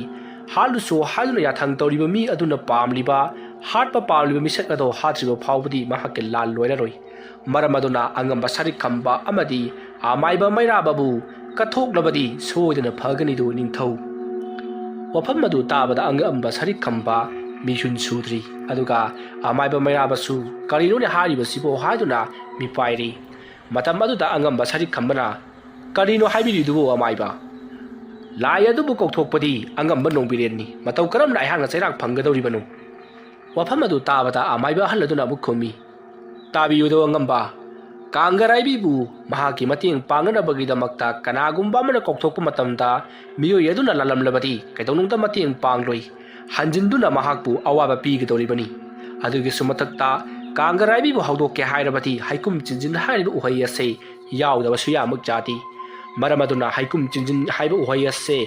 ꯍꯥꯠꯂꯨꯁꯣ ꯍꯥꯏꯗꯨꯅ ꯌꯥꯊꯪ ꯇꯧꯔꯤꯕ ꯃꯤ ꯑꯗꯨꯅ ꯄꯥꯝꯂꯤꯕ, ꯍꯥꯠꯄ ꯄꯥꯝꯂꯤꯕ ꯃꯤꯁꯛ ꯑꯗꯣ ꯍꯥꯠꯇ꯭ꯔꯤꯕ ꯐꯥꯎꯕꯗꯤ ꯃꯍꯥꯛꯀꯤ ꯂꯥꯜ ꯂꯣꯏꯔꯔꯣꯏ꯫ ꯃꯔꯝ ꯑꯗꯨꯅ ꯑꯉꯝꯕ ꯁꯔꯤꯛ ꯈꯝꯕ ꯑꯃꯗꯤ ꯑꯃꯥꯏꯕ ꯃꯩꯔꯥꯕꯕꯨ ꯀꯠꯊꯣꯛꯂꯕꯗꯤ ꯁꯣꯏꯗꯅ ꯐꯒꯅꯤꯗꯨ ꯅꯤꯡꯊꯧ꯫ ꯋꯥꯐꯝ ꯑꯗꯨ ꯇꯥꯕꯗ ꯑꯉꯝꯕ ꯁꯔꯤꯛ ꯈꯝꯕ ꯃꯤꯍꯨꯟ ꯁꯨꯗ꯭ꯔꯤ꯫ ꯑꯗꯨꯒ ꯑꯃꯥꯏꯕ ꯃꯩꯔꯥꯕꯁꯨ "ꯀꯔꯤꯅꯣꯅꯦ ꯍꯥꯏꯔꯤꯕꯁꯤꯕꯣ?" ꯍꯥꯏꯗꯨꯅ ꯃꯤꯄꯥꯏꯔꯤ꯫ ꯃꯇꯝ ꯑꯗꯨꯗ ꯑꯉꯝꯕ ꯁꯔꯤꯛ ꯈꯝꯕꯅ, "ꯀꯔꯤꯅꯣ ꯍꯥꯏꯕꯤꯔꯤꯗꯨꯕꯨ ꯑꯃꯥꯏꯕ? ꯂꯥꯏ ꯑꯗꯨꯕꯨ ꯀꯧꯊꯣꯛꯄꯗꯤ ꯑꯉꯝꯕ ꯅꯣꯡꯕꯤꯔꯦꯟꯅꯤ꯫ ꯃꯇꯧ ꯀꯔꯝꯅ ꯑꯩꯍꯥꯛꯅ ꯆꯩꯔꯥꯛ ꯐꯪꯒꯗꯧꯔꯤꯕꯅꯣ?" ꯋꯥꯐꯝ ꯑꯗꯨ ꯇꯥꯕꯗ ꯑꯃꯥꯏꯕ ꯑꯍꯜ ꯑꯗꯨꯅ ꯑꯃꯨꯛ ꯈꯨꯝꯃꯤ, "ꯇꯥꯕꯤꯌꯨꯗꯣ ꯑꯉꯝꯕ, ꯀꯥꯡꯒꯔꯥꯏꯕꯤꯕꯨ ꯃꯍꯥꯛꯀꯤ ꯃꯇꯦꯡ ꯄꯥꯡꯅꯅꯕꯒꯤꯗꯃꯛꯇ ꯀꯅꯥꯒꯨꯝꯕ ꯑꯃꯅ ꯀꯧꯊꯣꯛꯄ ꯃꯇꯝꯗ ꯃꯤꯑꯣꯏ ꯑꯗꯨꯅ ꯂꯥꯜꯂꯝꯂꯕꯗꯤ ꯀꯩꯗꯧꯅꯨꯡꯗ ꯃꯇꯦꯡ ꯄꯥꯡꯂꯣꯏ꯫ ꯍꯟꯖꯤꯟꯗꯨꯅ ꯃꯍꯥꯛꯄꯨ ꯑꯋꯥꯕ ꯄꯤꯒꯗꯧꯔꯤꯕꯅꯤ꯫ ꯑꯗꯨꯒꯤꯁꯨ ꯃꯊꯛꯇ ꯀꯥꯡꯒꯔꯥꯏꯕꯤꯕꯨ ꯍꯧꯗꯣꯛꯀꯦ ꯍꯥꯏꯔꯕꯗꯤ ꯍꯩꯀꯨꯝ ꯆꯤꯟꯖꯤꯟ ꯍꯥꯏꯔꯤꯕ ꯎꯍꯩ ꯑꯁꯦ ꯌꯥꯎꯗꯕꯁꯨ ꯌꯥꯃꯛ ꯆꯥꯗꯦ꯫ ꯃꯔꯝ ꯑꯗꯨꯅ ꯍꯩꯀꯨꯝ ꯆꯤꯟꯖꯤꯟ ꯍꯥꯏꯕ ꯎꯍꯩ ꯑꯁꯦ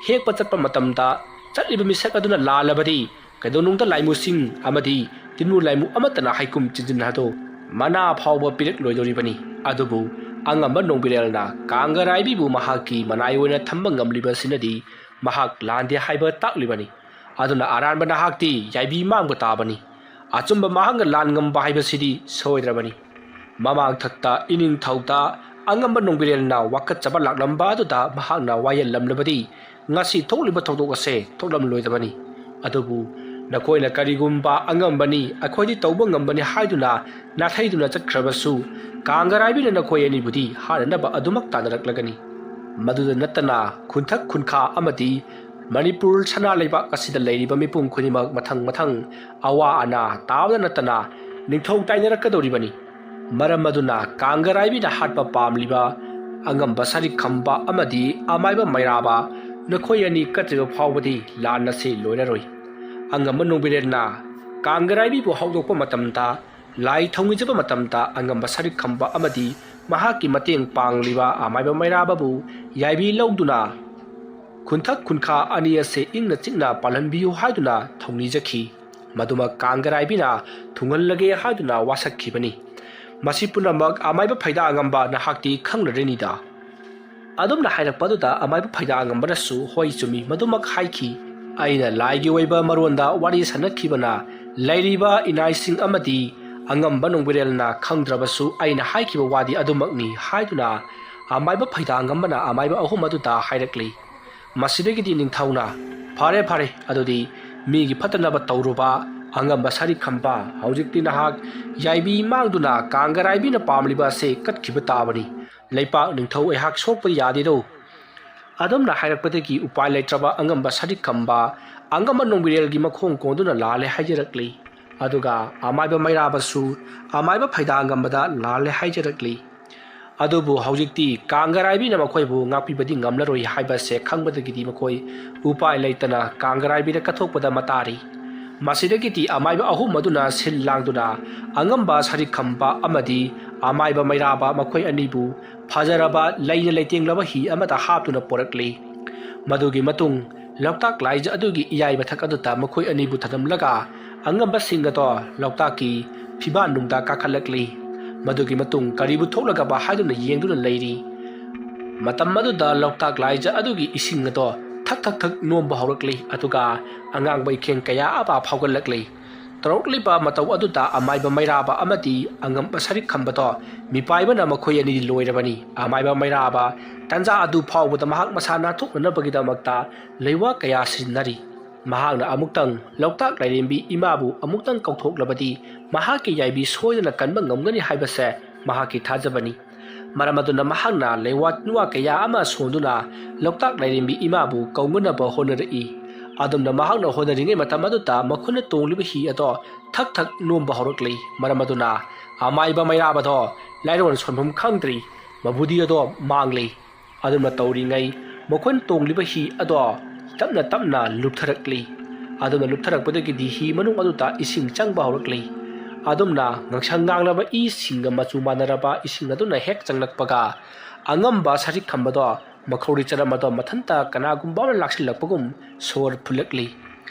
ꯍꯦꯛꯄ ꯆꯠꯄ ꯃꯇꯝꯗ ꯆꯠꯂꯤꯕ ꯃꯤꯁꯛ ꯑꯗꯨꯅ ꯂꯥꯜꯂꯕꯗꯤ ꯀꯩꯗꯧꯅꯨꯡꯗ ꯂꯥꯏꯃꯨꯁꯤꯡ ꯑꯃꯗꯤ ꯇꯤꯟꯃꯨ ꯂꯥꯏꯃꯨ ꯑꯃꯠꯇꯅ ꯍꯩꯀꯨꯝ ꯆꯤꯟꯖꯤꯟ ꯑꯗꯨ ꯃꯅꯥ ꯐꯥꯎꯕ ꯄꯤꯔꯛꯂꯣꯏꯗꯧꯔꯤꯕꯅꯤ꯫ ꯑꯗꯨꯕꯨ ꯑꯉꯝꯕ ꯅꯣꯡꯕꯤꯔꯦꯜꯅ ꯀꯥꯡꯒꯔꯥꯏꯕꯤꯕꯨ ꯃꯍꯥꯛꯀꯤ ꯃꯅꯥꯏ ꯑꯣꯏꯅ ꯊꯝꯕ ꯉꯝꯂꯤꯕꯁꯤꯅꯗꯤ ꯃꯍꯥꯛ ꯂꯥꯟꯗꯦ ꯍꯥꯏꯕ ꯇꯥꯛꯂꯤꯕꯅꯤ꯫ ꯑꯗꯨꯅ ꯑꯔꯥꯟꯕ ꯅꯍꯥꯛꯇꯤ ꯌꯥꯏꯕꯤ ꯃꯥꯡꯕ ꯇꯥꯕꯅꯤ꯫ ꯑꯆꯨꯝꯕ ꯃꯍꯥꯛꯅ ꯂꯥꯟ ꯉꯝꯕ ꯍꯥꯏꯕꯁꯤꯗꯤ ꯁꯣꯏꯗ꯭ꯔꯕꯅꯤ꯫ ꯃꯃꯥꯡꯊꯛꯇ ꯏꯅꯤꯡꯊꯧꯗ ꯑꯉꯝꯕ ꯅꯣꯡꯕꯤꯔꯦꯜꯅ ꯋꯥꯀꯠꯆꯕ ꯂꯥꯛꯂꯝꯕ ꯑꯗꯨꯗ ꯃꯍꯥꯛꯅ ꯋꯥꯌꯦꯜꯂꯝꯂꯕꯗꯤ ꯉꯁꯤ ꯊꯣꯛꯂꯤꯕ ꯊꯧꯗꯣꯛ ꯑꯁꯦ ꯊꯣꯛꯂꯝꯂꯣꯏꯗꯕꯅꯤ꯫ ꯑꯗꯨꯕꯨ ꯅꯈꯣꯏꯅ ꯀꯔꯤꯒꯨꯝꯕ ꯑꯉꯝꯕꯅꯤ, ꯑꯩꯈꯣꯏꯗꯤ ꯇꯧꯕ ꯉꯝꯕꯅꯤ ꯍꯥꯏꯗꯨꯅ ꯅꯥꯊꯩꯗꯨꯅ ꯆꯠꯈ꯭ꯔꯕꯁꯨ, ꯀꯥꯡꯒꯔꯥꯏꯕꯤꯅ ꯅꯈꯣꯏ ꯑꯅꯤꯕꯨꯗꯤ ꯍꯥꯠꯅꯅꯕ ꯑꯗꯨꯃꯛ ꯇꯥꯟꯅꯔꯛꯂꯒꯅꯤ꯫ ꯃꯗꯨꯗ ꯅꯠꯇꯅ ꯈꯨꯟꯊꯛ ꯈꯨꯟꯈꯥ ꯑꯃꯗꯤ ꯃꯅꯤꯄꯨꯔ ꯁꯅꯥ ꯂꯩꯕꯥꯛ ꯑꯁꯤꯗ ꯂꯩꯔꯤꯕ ꯃꯤꯄꯨꯝ ꯈꯨꯗꯤꯡꯃꯛ ꯃꯊꯪ ꯃꯊꯪ ꯑꯋꯥ ꯑꯅꯥ ꯇꯥꯕꯗ ꯅꯠꯇꯅ ꯅꯤꯡꯊꯧ ꯇꯥꯏꯅꯔꯛꯀꯗꯧꯔꯤꯕꯅꯤ꯫ ꯃꯔꯝ ꯑꯗꯨꯅ ꯀꯥꯡꯒꯔꯥꯏꯕꯤꯅ ꯍꯥꯠꯄ ꯄꯥꯝꯂꯤꯕ ꯑꯉꯝꯕ ꯁꯔꯤꯛ ꯈꯝꯕ ꯑꯃꯗꯤ ꯑꯃꯥꯏꯕ ꯃꯩꯔꯥꯕ, ꯅꯈꯣꯏ ꯑꯅꯤ ꯀꯠꯇ꯭ꯔꯤꯕ ꯐꯥꯎꯕꯗꯤ ꯂꯥꯟ ꯑꯁꯤ ꯂꯣꯏꯔꯔꯣꯏ꯫ ꯑꯉꯝꯕ ꯅꯣꯡꯕꯤꯔꯦꯟꯅ ꯀꯥꯡꯒꯔꯥꯏꯕꯤꯕꯨ ꯍꯧꯗꯣꯛꯄ ꯃꯇꯝꯗ, ꯂꯥꯏ ꯊꯧꯅꯤꯖꯕ ꯃꯇꯝꯗ ꯑꯉꯝꯕ ꯁꯔꯤꯛ ꯈꯝꯕ ꯑꯃꯗꯤ ꯃꯍꯥꯛꯀꯤ ꯃꯇꯦꯡ ꯄꯥꯡꯂꯤꯕ ꯑꯃꯥꯏꯕ ꯃꯩꯔꯥꯕꯕꯨ ꯌꯥꯏꯕꯤ ꯂꯧꯗꯨꯅ ꯈꯨꯟꯊꯛ ꯈꯨꯟꯈꯥ ꯑꯅꯤ ꯑꯁꯦ ꯏꯪꯅ ꯆꯤꯛꯅ ꯄꯥꯜꯍꯟꯕꯤꯌꯨ ꯍꯥꯏꯗꯨꯅ ꯊꯧꯅꯤꯖꯈꯤ꯫ ꯃꯗꯨꯃꯛ ꯀꯥꯡꯒꯔꯥꯏꯕꯤꯅ ꯊꯨꯡꯍꯜꯂꯒꯦ ꯍꯥꯏꯗꯨꯅ ꯋꯥꯁꯛꯈꯤꯕꯅꯤ꯫ ꯃꯁꯤ ꯄꯨꯝꯅꯃꯛ ꯑꯃꯥꯏꯕ ꯐꯩꯗꯥ ꯑꯉꯝꯕ ꯅꯍꯥꯛꯇꯤ ꯈꯪꯂꯔꯤꯅꯤꯗ꯫ ꯑꯗꯨꯝꯅ ꯍꯥꯏꯔꯛꯄ ꯑꯗꯨꯗ ꯑꯃꯥꯏꯕ ꯐꯩꯗꯥ ꯑꯉꯝꯕꯅꯁꯨ ꯍꯣꯏ ꯆꯨꯝꯃꯤ, ꯃꯗꯨꯃꯛ ꯍꯥꯏꯈꯤ꯫ ꯑꯩꯅ ꯂꯥꯏꯒꯤ ꯑꯣꯏꯕ ꯃꯔꯣꯟꯗ ꯋꯥꯔꯤ ꯁꯥꯟꯅꯈꯤꯕꯅ ꯂꯩꯔꯤꯕ ꯏꯅꯥꯏꯁꯤꯡ ꯑꯃꯗꯤ ꯑꯉꯝꯕ ꯅꯣꯡꯕꯤꯔꯦꯜꯅ ꯈꯪꯗ꯭ꯔꯕꯁꯨ ꯑꯩꯅ ꯍꯥꯏꯈꯤꯕ ꯋꯥꯗꯤ ꯑꯗꯨꯃꯛꯅꯤ ꯍꯥꯏꯗꯨꯅ ꯑꯃꯥꯏꯕ ꯐꯩꯗꯥꯡꯒꯝꯕꯅ ꯑꯃꯥꯏꯕ ꯑꯍꯨꯝ ꯑꯗꯨꯗ ꯍꯥꯏꯔꯛꯂꯤ꯫ ꯃꯁꯤꯗꯒꯤꯗꯤ ꯅꯤꯡꯊꯧꯅ, "ꯐꯔꯦ, ꯐꯔꯦ, ꯑꯗꯨꯗꯤ ꯃꯤꯒꯤ ꯐꯠꯇꯅꯕ ꯇꯧꯔꯨꯕ ꯑꯉꯝꯕ ꯁꯔꯤꯈꯝꯕ, ꯍꯧꯖꯤꯛꯇꯤ ꯅꯍꯥꯛ ꯌꯥꯏꯕꯤ ꯃꯥꯡꯗꯨꯅ ꯀꯥꯡꯒꯔꯥꯏꯕꯤꯅ ꯄꯥꯝꯂꯤꯕ ꯑꯁꯦ ꯀꯠꯈꯤꯕ ꯇꯥꯕꯅꯤ꯫ ꯂꯩꯄꯥꯛ ꯅꯤꯡꯊꯧ ꯑꯩꯍꯥꯛ ꯁꯣꯛꯄ ꯌꯥꯗꯦꯗꯣ꯫" ꯑꯗꯨꯝꯅ ꯍꯥꯏꯔꯛꯄꯗꯒꯤ ꯎꯄꯥꯏ ꯂꯩꯇ꯭ꯔꯕ ꯑꯉꯝꯕ ꯁꯔꯤꯈꯝꯕ ꯑꯉꯝꯕ ꯅꯣꯡꯕꯤꯔꯦꯜꯒꯤ ꯃꯈꯣꯡ ꯀꯣꯟꯗꯨꯅ ꯂꯥꯜꯂꯦ ꯍꯥꯏꯖꯔꯛꯂꯤ꯫ ꯑꯗꯨꯒ ꯑꯃꯥꯏꯕ ꯃꯩꯔꯥꯕꯁꯨ ꯑꯃꯥꯏꯕ ꯐꯩꯗꯥꯡꯒꯝꯕꯗ ꯂꯥꯜꯂꯦ ꯍꯥꯏꯖꯔꯛꯂꯤ꯫ ꯑꯗꯨꯕꯨ ꯍꯧꯖꯤꯛꯇꯤ ꯀꯥꯡꯒꯔꯥꯏꯕꯤꯅ ꯃꯈꯣꯏꯕꯨ ꯉꯥꯛꯄꯤꯕꯗꯤ ꯉꯝꯂꯔꯣꯏ ꯍꯥꯏꯕꯁꯦ ꯈꯪꯕꯗꯒꯤꯗꯤ ꯃꯈꯣꯏ ꯎꯄꯥꯏ ꯂꯩꯇꯅ ꯀꯥꯡꯒꯔꯥꯏꯕꯤꯗ ꯀꯠꯊꯣꯛꯄꯗ ꯃꯇꯥꯔꯤ꯫ ꯃꯁꯤꯗꯒꯤꯗꯤ ꯑꯃꯥꯏꯕ ꯑꯍꯨꯝ ꯑꯗꯨꯅ ꯁꯤꯜ ꯂꯥꯡꯗꯨꯅ ꯑꯉꯝꯕ ꯁꯔꯤꯈꯝꯕ ꯑꯃꯗꯤ ꯑꯃꯥꯏꯕ ꯃꯩꯔꯥꯕ ꯃꯈꯣꯏ ꯑꯅꯤꯕꯨ ꯐꯖꯔꯕ ꯂꯩꯅ ꯂꯩꯇꯦꯡꯂꯕ ꯍꯤ ꯑꯃꯗ ꯍꯥꯞꯇꯨꯅ ꯄꯣꯔꯛꯂꯤ꯫ ꯃꯗꯨꯒꯤ ꯃꯇꯨꯡ ꯂꯣꯛꯇꯥꯛ ꯂꯥꯏꯖ ꯑꯗꯨꯒꯤ ꯏꯌꯥꯏ ꯃꯊꯛ ꯑꯗꯨꯗ ꯃꯈꯣꯏ ꯑꯅꯤꯕꯨ ꯊꯅꯝꯂꯒ ꯑꯉꯝꯕꯁꯤꯡ ꯑꯗꯣ ꯂꯣꯛꯇꯥꯛꯀꯤ ꯐꯤꯕꯥꯟꯅꯨꯡꯗ ꯀꯥꯈꯠꯂꯛꯂꯤ꯫ ꯃꯗꯨꯒꯤ ꯃꯇꯨꯡ ꯀꯔꯤꯕꯨ ꯊꯣꯛꯂꯒꯕ ꯍꯥꯏꯗꯨꯅ ꯌꯦꯡꯗꯨꯅ ꯂꯩꯔꯤ꯫ ꯃꯇꯝ ꯑꯗꯨꯗ ꯂꯣꯛꯇꯥꯛ ꯂꯥꯏꯖ ꯑꯗꯨꯒꯤ ꯏꯁꯤꯡ ꯑꯗꯣ ꯊꯛ ꯊꯛ ꯊꯛ ꯅꯣꯝꯕ ꯍꯧꯔꯛꯂꯤ, ꯑꯗꯨꯒ ꯑꯉꯥꯡꯕ ꯏꯈꯦꯡ ꯀꯌꯥ ꯑꯃ ꯐꯥꯎꯒꯠꯂꯛꯂꯤ꯫ ꯇꯧꯔꯛꯂꯤꯕ ꯃꯇꯧ ꯑꯗꯨꯗ ꯑꯃꯥꯏꯕ ꯃꯩꯔꯥꯕ ꯑꯃꯗꯤ ꯑꯉꯝꯕ ꯁꯔꯤꯛ ꯈꯝꯕꯗꯣ ꯃꯤꯄꯥꯏꯕꯅ ꯃꯈꯣꯏ ꯑꯅꯤꯗꯤ ꯂꯣꯏꯔꯕꯅꯤ꯫ ꯑꯃꯥꯏꯕ ꯃꯩꯔꯥꯕ ꯇꯟꯖꯥ ꯑꯗꯨ ꯐꯥꯎꯕꯗ ꯃꯍꯥꯛ ꯃꯁꯥ ꯅꯥꯟꯊꯣꯛꯅꯅꯕꯒꯤꯗꯃꯛꯇ ꯂꯩꯋꯥ ꯀꯌꯥ ꯁꯤꯖꯤꯟꯅꯔꯤ꯫ ꯃꯍꯥꯛꯅ ꯑꯃꯨꯛꯇꯪ ꯂꯣꯛꯇꯥꯛ ꯂꯥꯏꯔꯦꯝꯕꯤ ꯏꯃꯥꯕꯨ ꯑꯃꯨꯛꯇꯪ ꯀꯧꯊꯣꯛꯂꯕꯗꯤ ꯃꯍꯥꯛꯀꯤ ꯌꯥꯏꯕꯤ ꯁꯣꯏꯗꯅ ꯀꯟꯕ ꯉꯝꯒꯅꯤ ꯍꯥꯏꯕꯁꯦ ꯃꯍꯥꯛꯀꯤ ꯊꯥꯖꯕꯅꯤ꯫ ꯃꯔꯝ ꯑꯗꯨꯅ ꯃꯍꯥꯛꯅ ꯂꯩꯋꯥ ꯇꯤꯟꯋꯥ ꯀꯌꯥ ꯑꯃ ꯁꯣꯟꯗꯨꯅ ꯂꯣꯛꯇꯥꯛ ꯂꯥꯏꯔꯦꯝꯕꯤ ꯏꯃꯥꯕꯨ ꯀꯧꯅꯅꯕ ꯍꯣꯠꯅꯔꯛꯏ꯫ ꯑꯗꯨꯝꯅ ꯃꯍꯥꯛꯅ ꯍꯣꯠꯅꯔꯤꯉꯩ ꯃꯇꯝ ꯑꯗꯨꯗ ꯃꯈꯣꯏꯅ ꯇꯣꯡꯂꯤꯕ ꯍꯤ ꯑꯗꯣ ꯊꯛ ꯊꯛ ꯅꯣꯝꯕ ꯍꯧꯔꯛꯂꯤ꯫ ꯃꯔꯝ ꯑꯗꯨꯅ ꯑꯃꯥꯏꯕ ꯃꯩꯔꯥꯕꯗꯣ ꯂꯥꯏꯔꯣꯟ ꯁꯣꯟꯐꯝ ꯈꯪꯗ꯭ꯔꯤ, ꯃꯕꯨꯗꯤ ꯑꯗꯣ ꯃꯥꯡꯂꯤ꯫ ꯑꯗꯨꯝꯅ ꯇꯧꯔꯤꯉꯩ ꯃꯈꯣꯏꯅ ꯇꯣꯡꯂꯤꯕ ꯍꯤ ꯑꯗꯣ ꯇꯞꯅ ꯇꯞꯅ ꯂꯨꯞꯊꯔꯛꯂꯤ꯫ ꯑꯗꯨꯝꯅ ꯂꯨꯞꯊꯔꯛꯄꯗꯒꯤꯗꯤ ꯍꯤ ꯃꯅꯨꯡ ꯑꯗꯨꯗ ꯏꯁꯤꯡ ꯆꯪꯕ ꯍꯧꯔꯛꯂꯤ꯫ ꯑꯗꯨꯝꯅ ꯉꯥꯡꯁꯪ ꯉꯥꯡꯂꯕ ꯏꯁꯤꯡꯒ ꯃꯆꯨ ꯃꯥꯟꯅꯔꯕ ꯏꯁꯤꯡ ꯑꯗꯨꯅ ꯍꯦꯛ ꯆꯪꯂꯛꯄꯒ ꯑꯉꯝꯕ ꯁꯔꯤꯛ ꯈꯝꯕꯗꯣ ꯃꯈꯧꯔꯤ ꯆꯔꯝ ꯑꯗꯣ ꯃꯊꯟꯇ ꯀꯅꯥꯒꯨꯝꯕ ꯑꯃꯅ ꯂꯥꯛꯁꯤꯜꯂꯛꯄꯒꯨꯝ ꯁꯣꯔ ꯐꯨꯜꯂꯛꯂꯤ꯫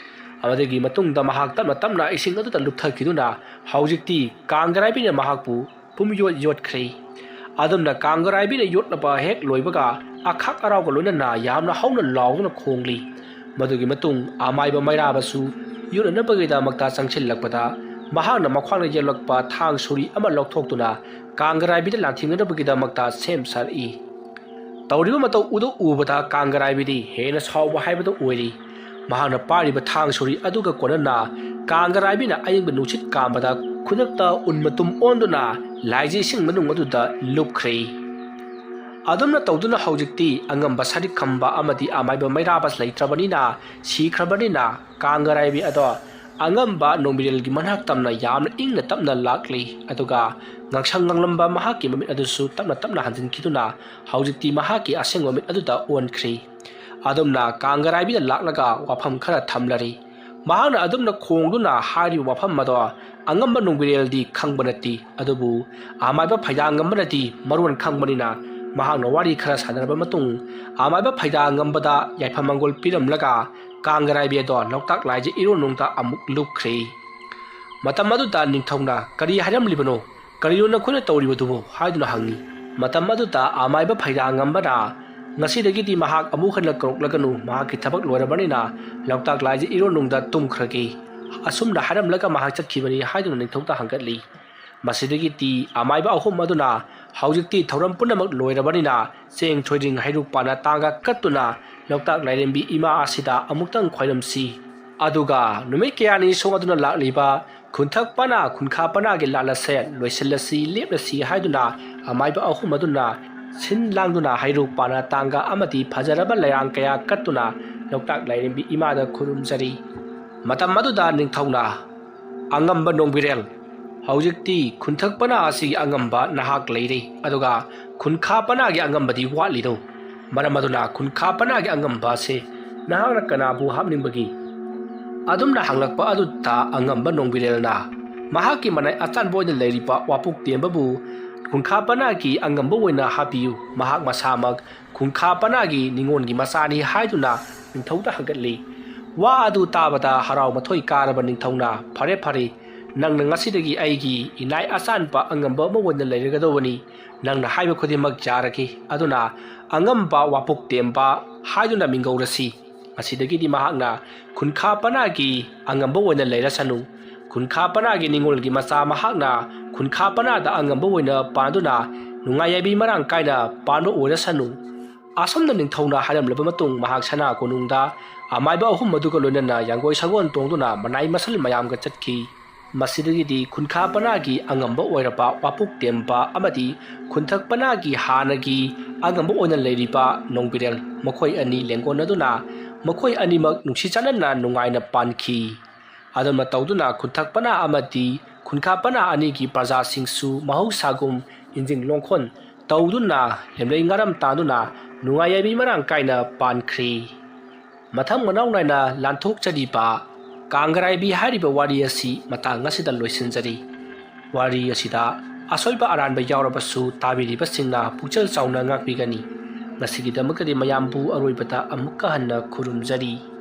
ꯑꯗꯨꯗꯒꯤ ꯃꯇꯨꯡꯗ ꯃꯍꯥꯛ ꯇꯞꯅ ꯇꯞꯅ ꯏꯁꯤꯡ ꯑꯗꯨꯗ ꯂꯨꯞꯊꯈꯤꯗꯨꯅ ꯍꯧꯖꯤꯛꯇꯤ ꯀꯥꯡꯒꯔꯥꯏꯕꯤꯅ ꯃꯍꯥꯛꯄꯨ ꯄꯨꯝꯌꯣꯠ ꯌꯣꯠꯈ꯭ꯔꯦ꯫ ꯑꯗꯨꯝꯅ ꯀꯥꯡꯒꯔꯥꯏꯕꯤꯅ ꯌꯣꯠꯂꯕ ꯍꯦꯛ ꯂꯣꯏꯕꯒ ꯑꯈꯥꯛ ꯑꯔꯥꯎꯒ ꯂꯣꯏꯅꯅ ꯌꯥꯝꯅ ꯍꯧꯅ ꯂꯥꯎꯗꯨꯅ ꯈꯣꯡꯂꯤ꯫ ꯃꯗꯨꯒꯤ ꯃꯇꯨꯡ ꯑꯃꯥꯏꯕ ꯃꯩꯔꯥꯕꯁꯨ ꯌꯣꯠꯅꯅꯕꯒꯤꯗꯃꯛꯇ ꯆꯪꯁꯤꯜꯂꯛꯄꯗ ꯃꯍꯥꯛꯅ ꯃꯈ꯭ꯋꯥꯡꯗ ꯌꯦꯛꯂꯛꯄ ꯊꯥꯡ ꯁꯣꯔꯤ ꯑꯃ ꯂꯧꯊꯣꯛꯇꯨꯅ ꯀꯥꯡꯒꯔꯥꯏꯕꯤꯗ ꯂꯥꯟꯊꯦꯡꯅꯅꯕꯒꯤꯗꯃꯛꯇ ꯁꯦꯝ ꯁꯥꯔꯛꯏ꯫ ꯇꯧꯔꯤꯕ ꯃꯇꯧ ꯑꯗꯨ ꯎꯕꯗ ꯀꯥꯡꯒꯔꯥꯏꯕꯤꯗꯤ ꯍꯦꯟꯅ ꯁꯥꯎꯕ ꯍꯥꯏꯕꯗꯨ ꯑꯣꯏꯔꯤ꯫ ꯃꯍꯥꯛꯅ ꯄꯥꯏꯔꯤꯕ ꯊꯥꯡ ꯁꯣꯔꯤ ꯑꯗꯨꯒ ꯀꯣꯟꯅꯅ ꯀꯥꯡꯒꯔꯥꯏꯕꯤꯅ ꯑꯏꯪꯕ ꯅꯨꯡꯁꯤꯠ ꯀꯥꯝꯕꯗ ꯈꯨꯗꯛꯇ ꯎꯟ ꯃꯇꯨꯝ ꯑꯣꯟꯗꯨꯅ ꯂꯥꯏꯖ ꯏꯁꯤꯡ ꯃꯅꯨꯡ ꯑꯗꯨꯗ ꯂꯨꯞꯈ꯭ꯔꯦ꯫ ꯑꯗꯨꯝꯅ ꯇꯧꯗꯨꯅ ꯍꯧꯖꯤꯛꯇꯤ ꯑꯉꯝꯕ ꯁꯔꯤꯛ ꯈꯝꯕ ꯑꯃꯗꯤ ꯑꯃꯥꯏꯕ ꯃꯩꯔꯥꯕ ꯂꯩꯇ꯭ꯔꯕꯅꯤꯅ, ꯁꯤꯈ꯭ꯔꯕꯅꯤꯅ, ꯀꯥꯡꯒꯔꯥꯏꯕꯤ ꯑꯗꯣ ꯑꯉꯝꯕ ꯅꯣꯡꯕꯤꯔꯦꯜꯒꯤ ꯃꯅꯥꯛ ꯇꯝꯅ ꯌꯥꯝꯅ ꯏꯪꯅ ꯇꯞꯅ ꯂꯥꯛꯂꯤ꯫ ꯑꯗꯨꯒ ꯉꯥꯡꯁꯪ ꯉꯥꯡꯂꯝꯕ ꯃꯍꯥꯛꯀꯤ ꯃꯃꯤꯠ ꯑꯗꯨꯁꯨ ꯇꯞꯅ ꯇꯞꯅ ꯍꯟꯖꯤꯟꯈꯤꯗꯨꯅ ꯍꯧꯖꯤꯛꯇꯤ ꯃꯍꯥꯛꯀꯤ ꯑꯁꯦꯡꯕ ꯃꯃꯤꯠ ꯑꯗꯨꯗ ꯑꯣꯟꯈ꯭ꯔꯦ꯫ ꯑꯗꯨꯝꯅ ꯀꯥꯡꯒꯔꯥꯏꯕꯤꯗ ꯂꯥꯛꯂꯒ ꯋꯥꯐꯝ ꯈꯔ ꯊꯝꯂꯔꯤ꯫ ꯃꯍꯥꯛꯅ ꯑꯗꯨꯝꯅ ꯈꯣꯡꯗꯨꯅ ꯍꯥꯏꯔꯤꯕ ꯋꯥꯐꯝ ꯑꯗꯣ ꯑꯉꯝꯕ ꯅꯣꯡꯕꯤꯔꯦꯜꯗꯤ ꯈꯪꯕ ꯅꯠꯇꯦ, ꯑꯗꯨꯕꯨ ꯑꯃꯥꯏꯕ ꯐꯩꯗꯥꯡꯉꯝꯕꯅꯗꯤ ꯃꯔꯣꯟ ꯈꯪꯕꯅꯤꯅ ꯃꯍꯥꯛꯅ ꯋꯥꯔꯤ ꯈꯔ ꯁꯥꯟꯅꯔꯕ ꯃꯇꯨꯡ ꯑꯃꯥꯏꯕ ꯐꯩꯗꯥꯡꯉꯝꯕꯗ ꯌꯥꯏꯐ ꯃꯪꯒꯣꯜ ꯄꯤꯔꯝꯂꯒ ꯀꯥꯡꯒꯔꯥꯏꯕꯤ ꯑꯗꯣ ꯂꯣꯛꯇꯥꯛ ꯂꯥꯏꯖ ꯏꯔꯣꯟꯅꯨꯡꯗ ꯑꯃꯨꯛ ꯂꯨꯞꯈ꯭ꯔꯦ꯫ ꯃꯇꯝ ꯑꯗꯨꯗ ꯅꯤꯡꯊꯧꯅ "ꯀꯔꯤ ꯍꯥꯏꯔꯝꯂꯤꯕꯅꯣ? ꯀꯔꯤꯅꯣ ꯅꯈꯣꯏꯅ ꯇꯧꯔꯤꯕꯗꯨꯕꯨ?" ꯍꯥꯏꯗꯨꯅ ꯍꯪꯉꯤ꯫ ꯃꯇꯝ ꯑꯗꯨꯗ ꯑꯃꯥꯏꯕ ꯐꯩꯗꯥꯡꯉꯝꯕꯅ "ꯉꯁꯤꯗꯒꯤꯗꯤ ꯃꯍꯥꯛ ꯑꯃꯨꯛ ꯍꯟꯅ ꯀꯧꯔꯛꯂꯒꯅꯨ, ꯃꯍꯥꯛꯀꯤ ꯊꯕꯛ ꯂꯣꯏꯔꯕꯅꯤꯅ ꯂꯣꯛꯇꯥꯛ ꯂꯥꯏꯖ ꯏꯔꯣꯟꯅꯨꯡꯗ ꯇꯨꯝꯈ꯭ꯔꯒꯦ꯫ ꯑꯁꯨꯝꯅ ꯍꯥꯏꯔꯝꯂꯒ ꯃꯍꯥꯛ ꯆꯠꯈꯤꯕꯅꯤ" ꯍꯥꯏꯗꯨꯅ ꯅꯤꯡꯊꯧꯗ ꯍꯪꯒꯠꯂꯤ꯫ ꯃꯁꯤꯗꯒꯤꯗꯤ ꯑꯃꯥꯏꯕ ꯑꯍꯨꯝ ꯑꯗꯨꯅ ꯍꯧꯖꯤꯛꯇꯤ ꯊꯧꯔꯝ ꯄꯨꯝꯅꯃꯛ ꯂꯣꯏꯔꯕꯅꯤꯅ ꯆꯦꯡ ꯊꯣꯏꯗꯤꯡ ꯍꯩꯔꯨꯛ ꯄꯥꯅ ꯇꯥꯡꯒ ꯀꯠꯇꯨꯅ ꯂꯣꯛꯇꯥꯛ ꯂꯥꯏꯔꯦꯝꯕꯤ ꯏꯃꯥ ꯑꯁꯤꯗ ꯑꯃꯨꯛꯇꯪ ꯈꯣꯏꯔꯝꯁꯤ꯫ ꯑꯗꯨꯒ ꯅꯨꯃꯤꯠ ꯀꯌꯥꯅꯤ ꯁꯣꯛꯗꯨꯅ ꯂꯥꯛꯂꯤꯕ ꯈꯨꯟꯊꯛ ꯄꯅꯥ, ꯈꯨꯟꯈꯥ ꯄꯅꯥꯒꯤ ꯂꯥꯜ ꯑꯁꯦ ꯂꯣꯏꯁꯤꯜꯂꯁꯤ, ꯂꯦꯞꯂꯁꯤ ꯍꯥꯏꯗꯨꯅ ꯑꯃꯥꯏꯕ ꯑꯍꯨꯝ ꯑꯗꯨꯅ ꯁꯤꯟ ꯂꯥꯡꯗꯨꯅ ꯍꯩꯔꯨꯛ ꯄꯥꯅ ꯇꯥꯡꯒ ꯑꯃꯗꯤ ꯐꯖꯔꯕ ꯂꯩꯔꯥꯡ ꯀꯌꯥ ꯀꯠꯇꯨꯅ ꯂꯣꯛꯇꯥꯛ ꯂꯥꯏꯔꯦꯝꯕꯤ ꯏꯃꯥꯗ ꯈꯨꯔꯨꯝꯖꯔꯤ꯫ ꯃꯇꯝ ꯑꯗꯨꯗ ꯅꯤꯡꯊꯧꯅ, "ꯑꯉꯝꯕ ꯅꯣꯡꯕꯤꯔꯦꯜ, ꯍꯧꯖꯤꯛꯇꯤ ꯈꯨꯟꯊꯛ ꯄꯅꯥ ꯑꯁꯤꯒꯤ ꯑꯉꯝꯕ ꯅꯍꯥꯛ ꯂꯩꯔꯦ, ꯑꯗꯨꯒ ꯈꯨꯟꯈꯥ ꯄꯅꯥꯒꯤ ꯑꯉꯝꯕꯗꯤ ꯋꯥꯠꯂꯤꯗꯣ? ꯃꯔꯝ ꯑꯗꯨꯅ ꯈꯨꯟꯈꯥ ꯄꯅꯥꯒꯤ ꯑꯉꯝꯕ ꯑꯁꯤ ꯅꯍꯥꯛꯅ ꯀꯅꯥꯕꯨ ꯍꯥꯞꯅꯤꯡꯕꯒꯦ?" ꯑꯗꯨꯝꯅ ꯍꯪꯂꯛꯄ ꯑꯗꯨꯗ ꯑꯉꯝꯕ ꯅꯣꯡꯕꯤꯔꯦꯜꯅ ꯃꯍꯥꯛꯀꯤ ꯃꯅꯥꯏ ꯑꯆꯥꯟꯕ ꯑꯣꯏꯅ ꯂꯩꯔꯤꯕ ꯋꯥꯄꯣꯛꯇꯦꯝꯕꯕꯨ ꯈꯨꯟꯈꯥ ꯄꯅꯥꯒꯤ ꯑꯉꯝꯕ ꯑꯣꯏꯅ ꯍꯥꯞꯄꯤꯌꯨ, ꯃꯍꯥꯛ ꯃꯁꯥꯃꯛ ꯈꯨꯟꯈꯥ ꯄꯅꯥꯒꯤ ꯅꯤꯉꯣꯜꯒꯤ ꯃꯆꯥꯅꯤ ꯍꯥꯏꯗꯨꯅ ꯅꯤꯡꯊꯧꯗ ꯍꯪꯒꯠꯂꯤ꯫ ꯋꯥ ꯑꯗꯨ ꯇꯥꯕꯗ ꯍꯔꯥꯎ ꯃꯊꯣꯏ ꯀꯥꯔꯕ ꯅꯤꯡꯊꯧꯅ, "ꯐꯔꯦ, ꯐꯔꯦ, ꯅꯪꯅ ꯉꯁꯤꯗꯒꯤ ꯑꯩꯒꯤ ꯏꯅꯥꯏ ꯑꯆꯥꯟꯕ ꯑꯉꯝꯕ ꯑꯃ ꯑꯣꯏꯅ ꯂꯩꯔꯒꯗꯧꯕꯅꯤ꯫ ꯅꯪꯅ ꯍꯥꯏꯕ ꯈꯨꯗꯤꯡꯃꯛ ꯌꯥꯔꯒꯦ꯫ ꯑꯗꯨꯅ ꯑꯉꯝꯕ ꯋꯥꯄꯣꯛꯇꯦꯝꯕ ꯍꯥꯏꯗꯨꯅ ꯃꯤꯡꯒꯧꯔꯁꯤ꯫ ꯉꯁꯤꯗꯒꯤꯗꯤ ꯃꯍꯥꯛꯅ ꯈꯨꯟꯈꯥ ꯄꯅꯥꯒꯤ ꯑꯉꯝꯕ ꯑꯣꯏꯅ ꯂꯩꯔꯁꯅꯨ꯫ ꯈꯨꯟꯈꯥ ꯄꯅꯥꯒꯤ ꯅꯤꯡꯉꯣꯜꯒꯤ ꯃꯆꯥ ꯃꯍꯥꯛꯅ ꯈꯨꯟꯈꯥ ꯄꯅꯥꯗ ꯑꯉꯝꯕ ꯑꯣꯏꯅ ꯄꯥꯟꯗꯨꯅ ꯅꯨꯡꯉꯥꯏ ꯌꯥꯏꯕꯤ ꯃꯔꯥꯡ ꯀꯥꯏꯅ ꯄꯥꯟꯕ ꯑꯣꯏꯔꯁꯅꯨ꯫ ꯑꯁꯨꯝꯅ ꯅꯤꯡꯊꯧꯅ ꯍꯥꯏꯔꯝꯂꯕ ꯃꯇꯨꯡ ꯃꯍꯥꯛ ꯁꯅꯥ ꯀꯣꯅꯨꯡꯗ ꯑꯃꯥꯏꯕ ꯑꯍꯨꯝ ꯑꯗꯨꯒ ꯂꯣꯏꯅꯅ ꯌꯥꯡꯒꯣꯏ ꯁꯒꯣꯜ ꯇꯣꯡꯗꯨꯅ ꯃꯅꯥꯏ ꯃꯁꯜ ꯃꯌꯥꯝꯒ ꯆꯠꯈꯤ꯫ ꯃꯁꯤꯗꯒꯤꯗꯤ ꯈꯨꯟꯈꯥ ꯄꯅꯥꯒꯤ ꯑꯉꯝꯕ ꯑꯣꯏꯔꯕ ꯋꯥꯄꯣꯛꯇꯦꯝꯕ ꯑꯃꯗꯤ ꯈꯨꯟꯊꯛ ꯄꯅꯥꯒꯤ ꯍꯥꯟꯅꯒꯤ ꯑꯉꯝꯕ ꯑꯣꯏꯅ ꯂꯩꯔꯤꯕ ꯅꯣꯡꯕꯤꯔꯦꯜ ꯃꯈꯣꯏ ꯑꯅꯤ ꯂꯦꯡꯒꯣꯟꯅꯗꯨꯅ ꯃꯈꯣꯏ ꯑꯅꯤꯃꯛ ꯅꯨꯡꯁꯤ ꯆꯥꯟꯅꯅ ꯅꯨꯡꯉꯥꯏꯅ ꯄꯥꯟꯈꯤ꯫ ꯑꯗꯨꯝꯅ ꯇꯧꯗꯨꯅ ꯈꯨꯟꯊꯛ ꯄꯅꯥ ꯑꯃꯗꯤ ꯈꯨꯟꯈꯥ ꯄꯅꯥ ꯑꯅꯤꯒꯤ ꯄ꯭ꯔꯖꯥꯁꯤꯡꯁꯨ ꯃꯍꯧꯁꯥꯒꯨꯝ ꯏꯟꯖꯤꯟ ꯂꯣꯡꯈꯣꯟ ꯇꯧꯗꯨꯅ ꯂꯦꯝꯂꯩ ꯉꯥꯔꯝ ꯇꯥꯟꯗꯨꯅ ꯅꯨꯡꯉꯥꯏ ꯌꯥꯏꯕꯤ ꯃꯔꯥꯡ ꯀꯥꯏꯅ ꯄꯥꯟꯈ꯭ꯔꯤ꯫ ꯃꯊꯪ ꯃꯅꯥꯎ ꯅꯥꯏꯅ ꯂꯥꯟꯊꯣꯛꯆꯔꯤꯕ ꯀꯥꯡꯒꯔꯥꯏꯕꯤ ꯍꯥꯏꯔꯤꯕ ꯋꯥꯔꯤ ꯑꯁꯤ ꯃꯇꯥꯡ ꯑꯁꯤꯗ ꯂꯣꯏꯁꯤꯟꯖꯔꯤ꯫ ꯋꯥꯔꯤ ꯑꯁꯤꯗ ꯑꯁꯣꯏꯕ ꯑꯔꯥꯟꯕ ꯌꯥꯎꯔꯕꯁꯨ ꯇꯥꯕꯤꯔꯤꯕꯁꯤꯡꯅ ꯄꯨꯛꯆꯦꯜ ꯆꯥꯎꯅ ꯉꯥꯛꯄꯤꯒꯅꯤ꯫ ꯉꯁꯤꯒꯤꯗꯃꯛꯇꯗꯤ ꯃꯌꯥꯝꯕꯨ ꯑꯔꯣꯏꯕꯗ ꯑꯃꯨꯛꯀ ꯍꯟꯅ ꯈꯨꯔꯨꯝꯖꯔꯤ꯫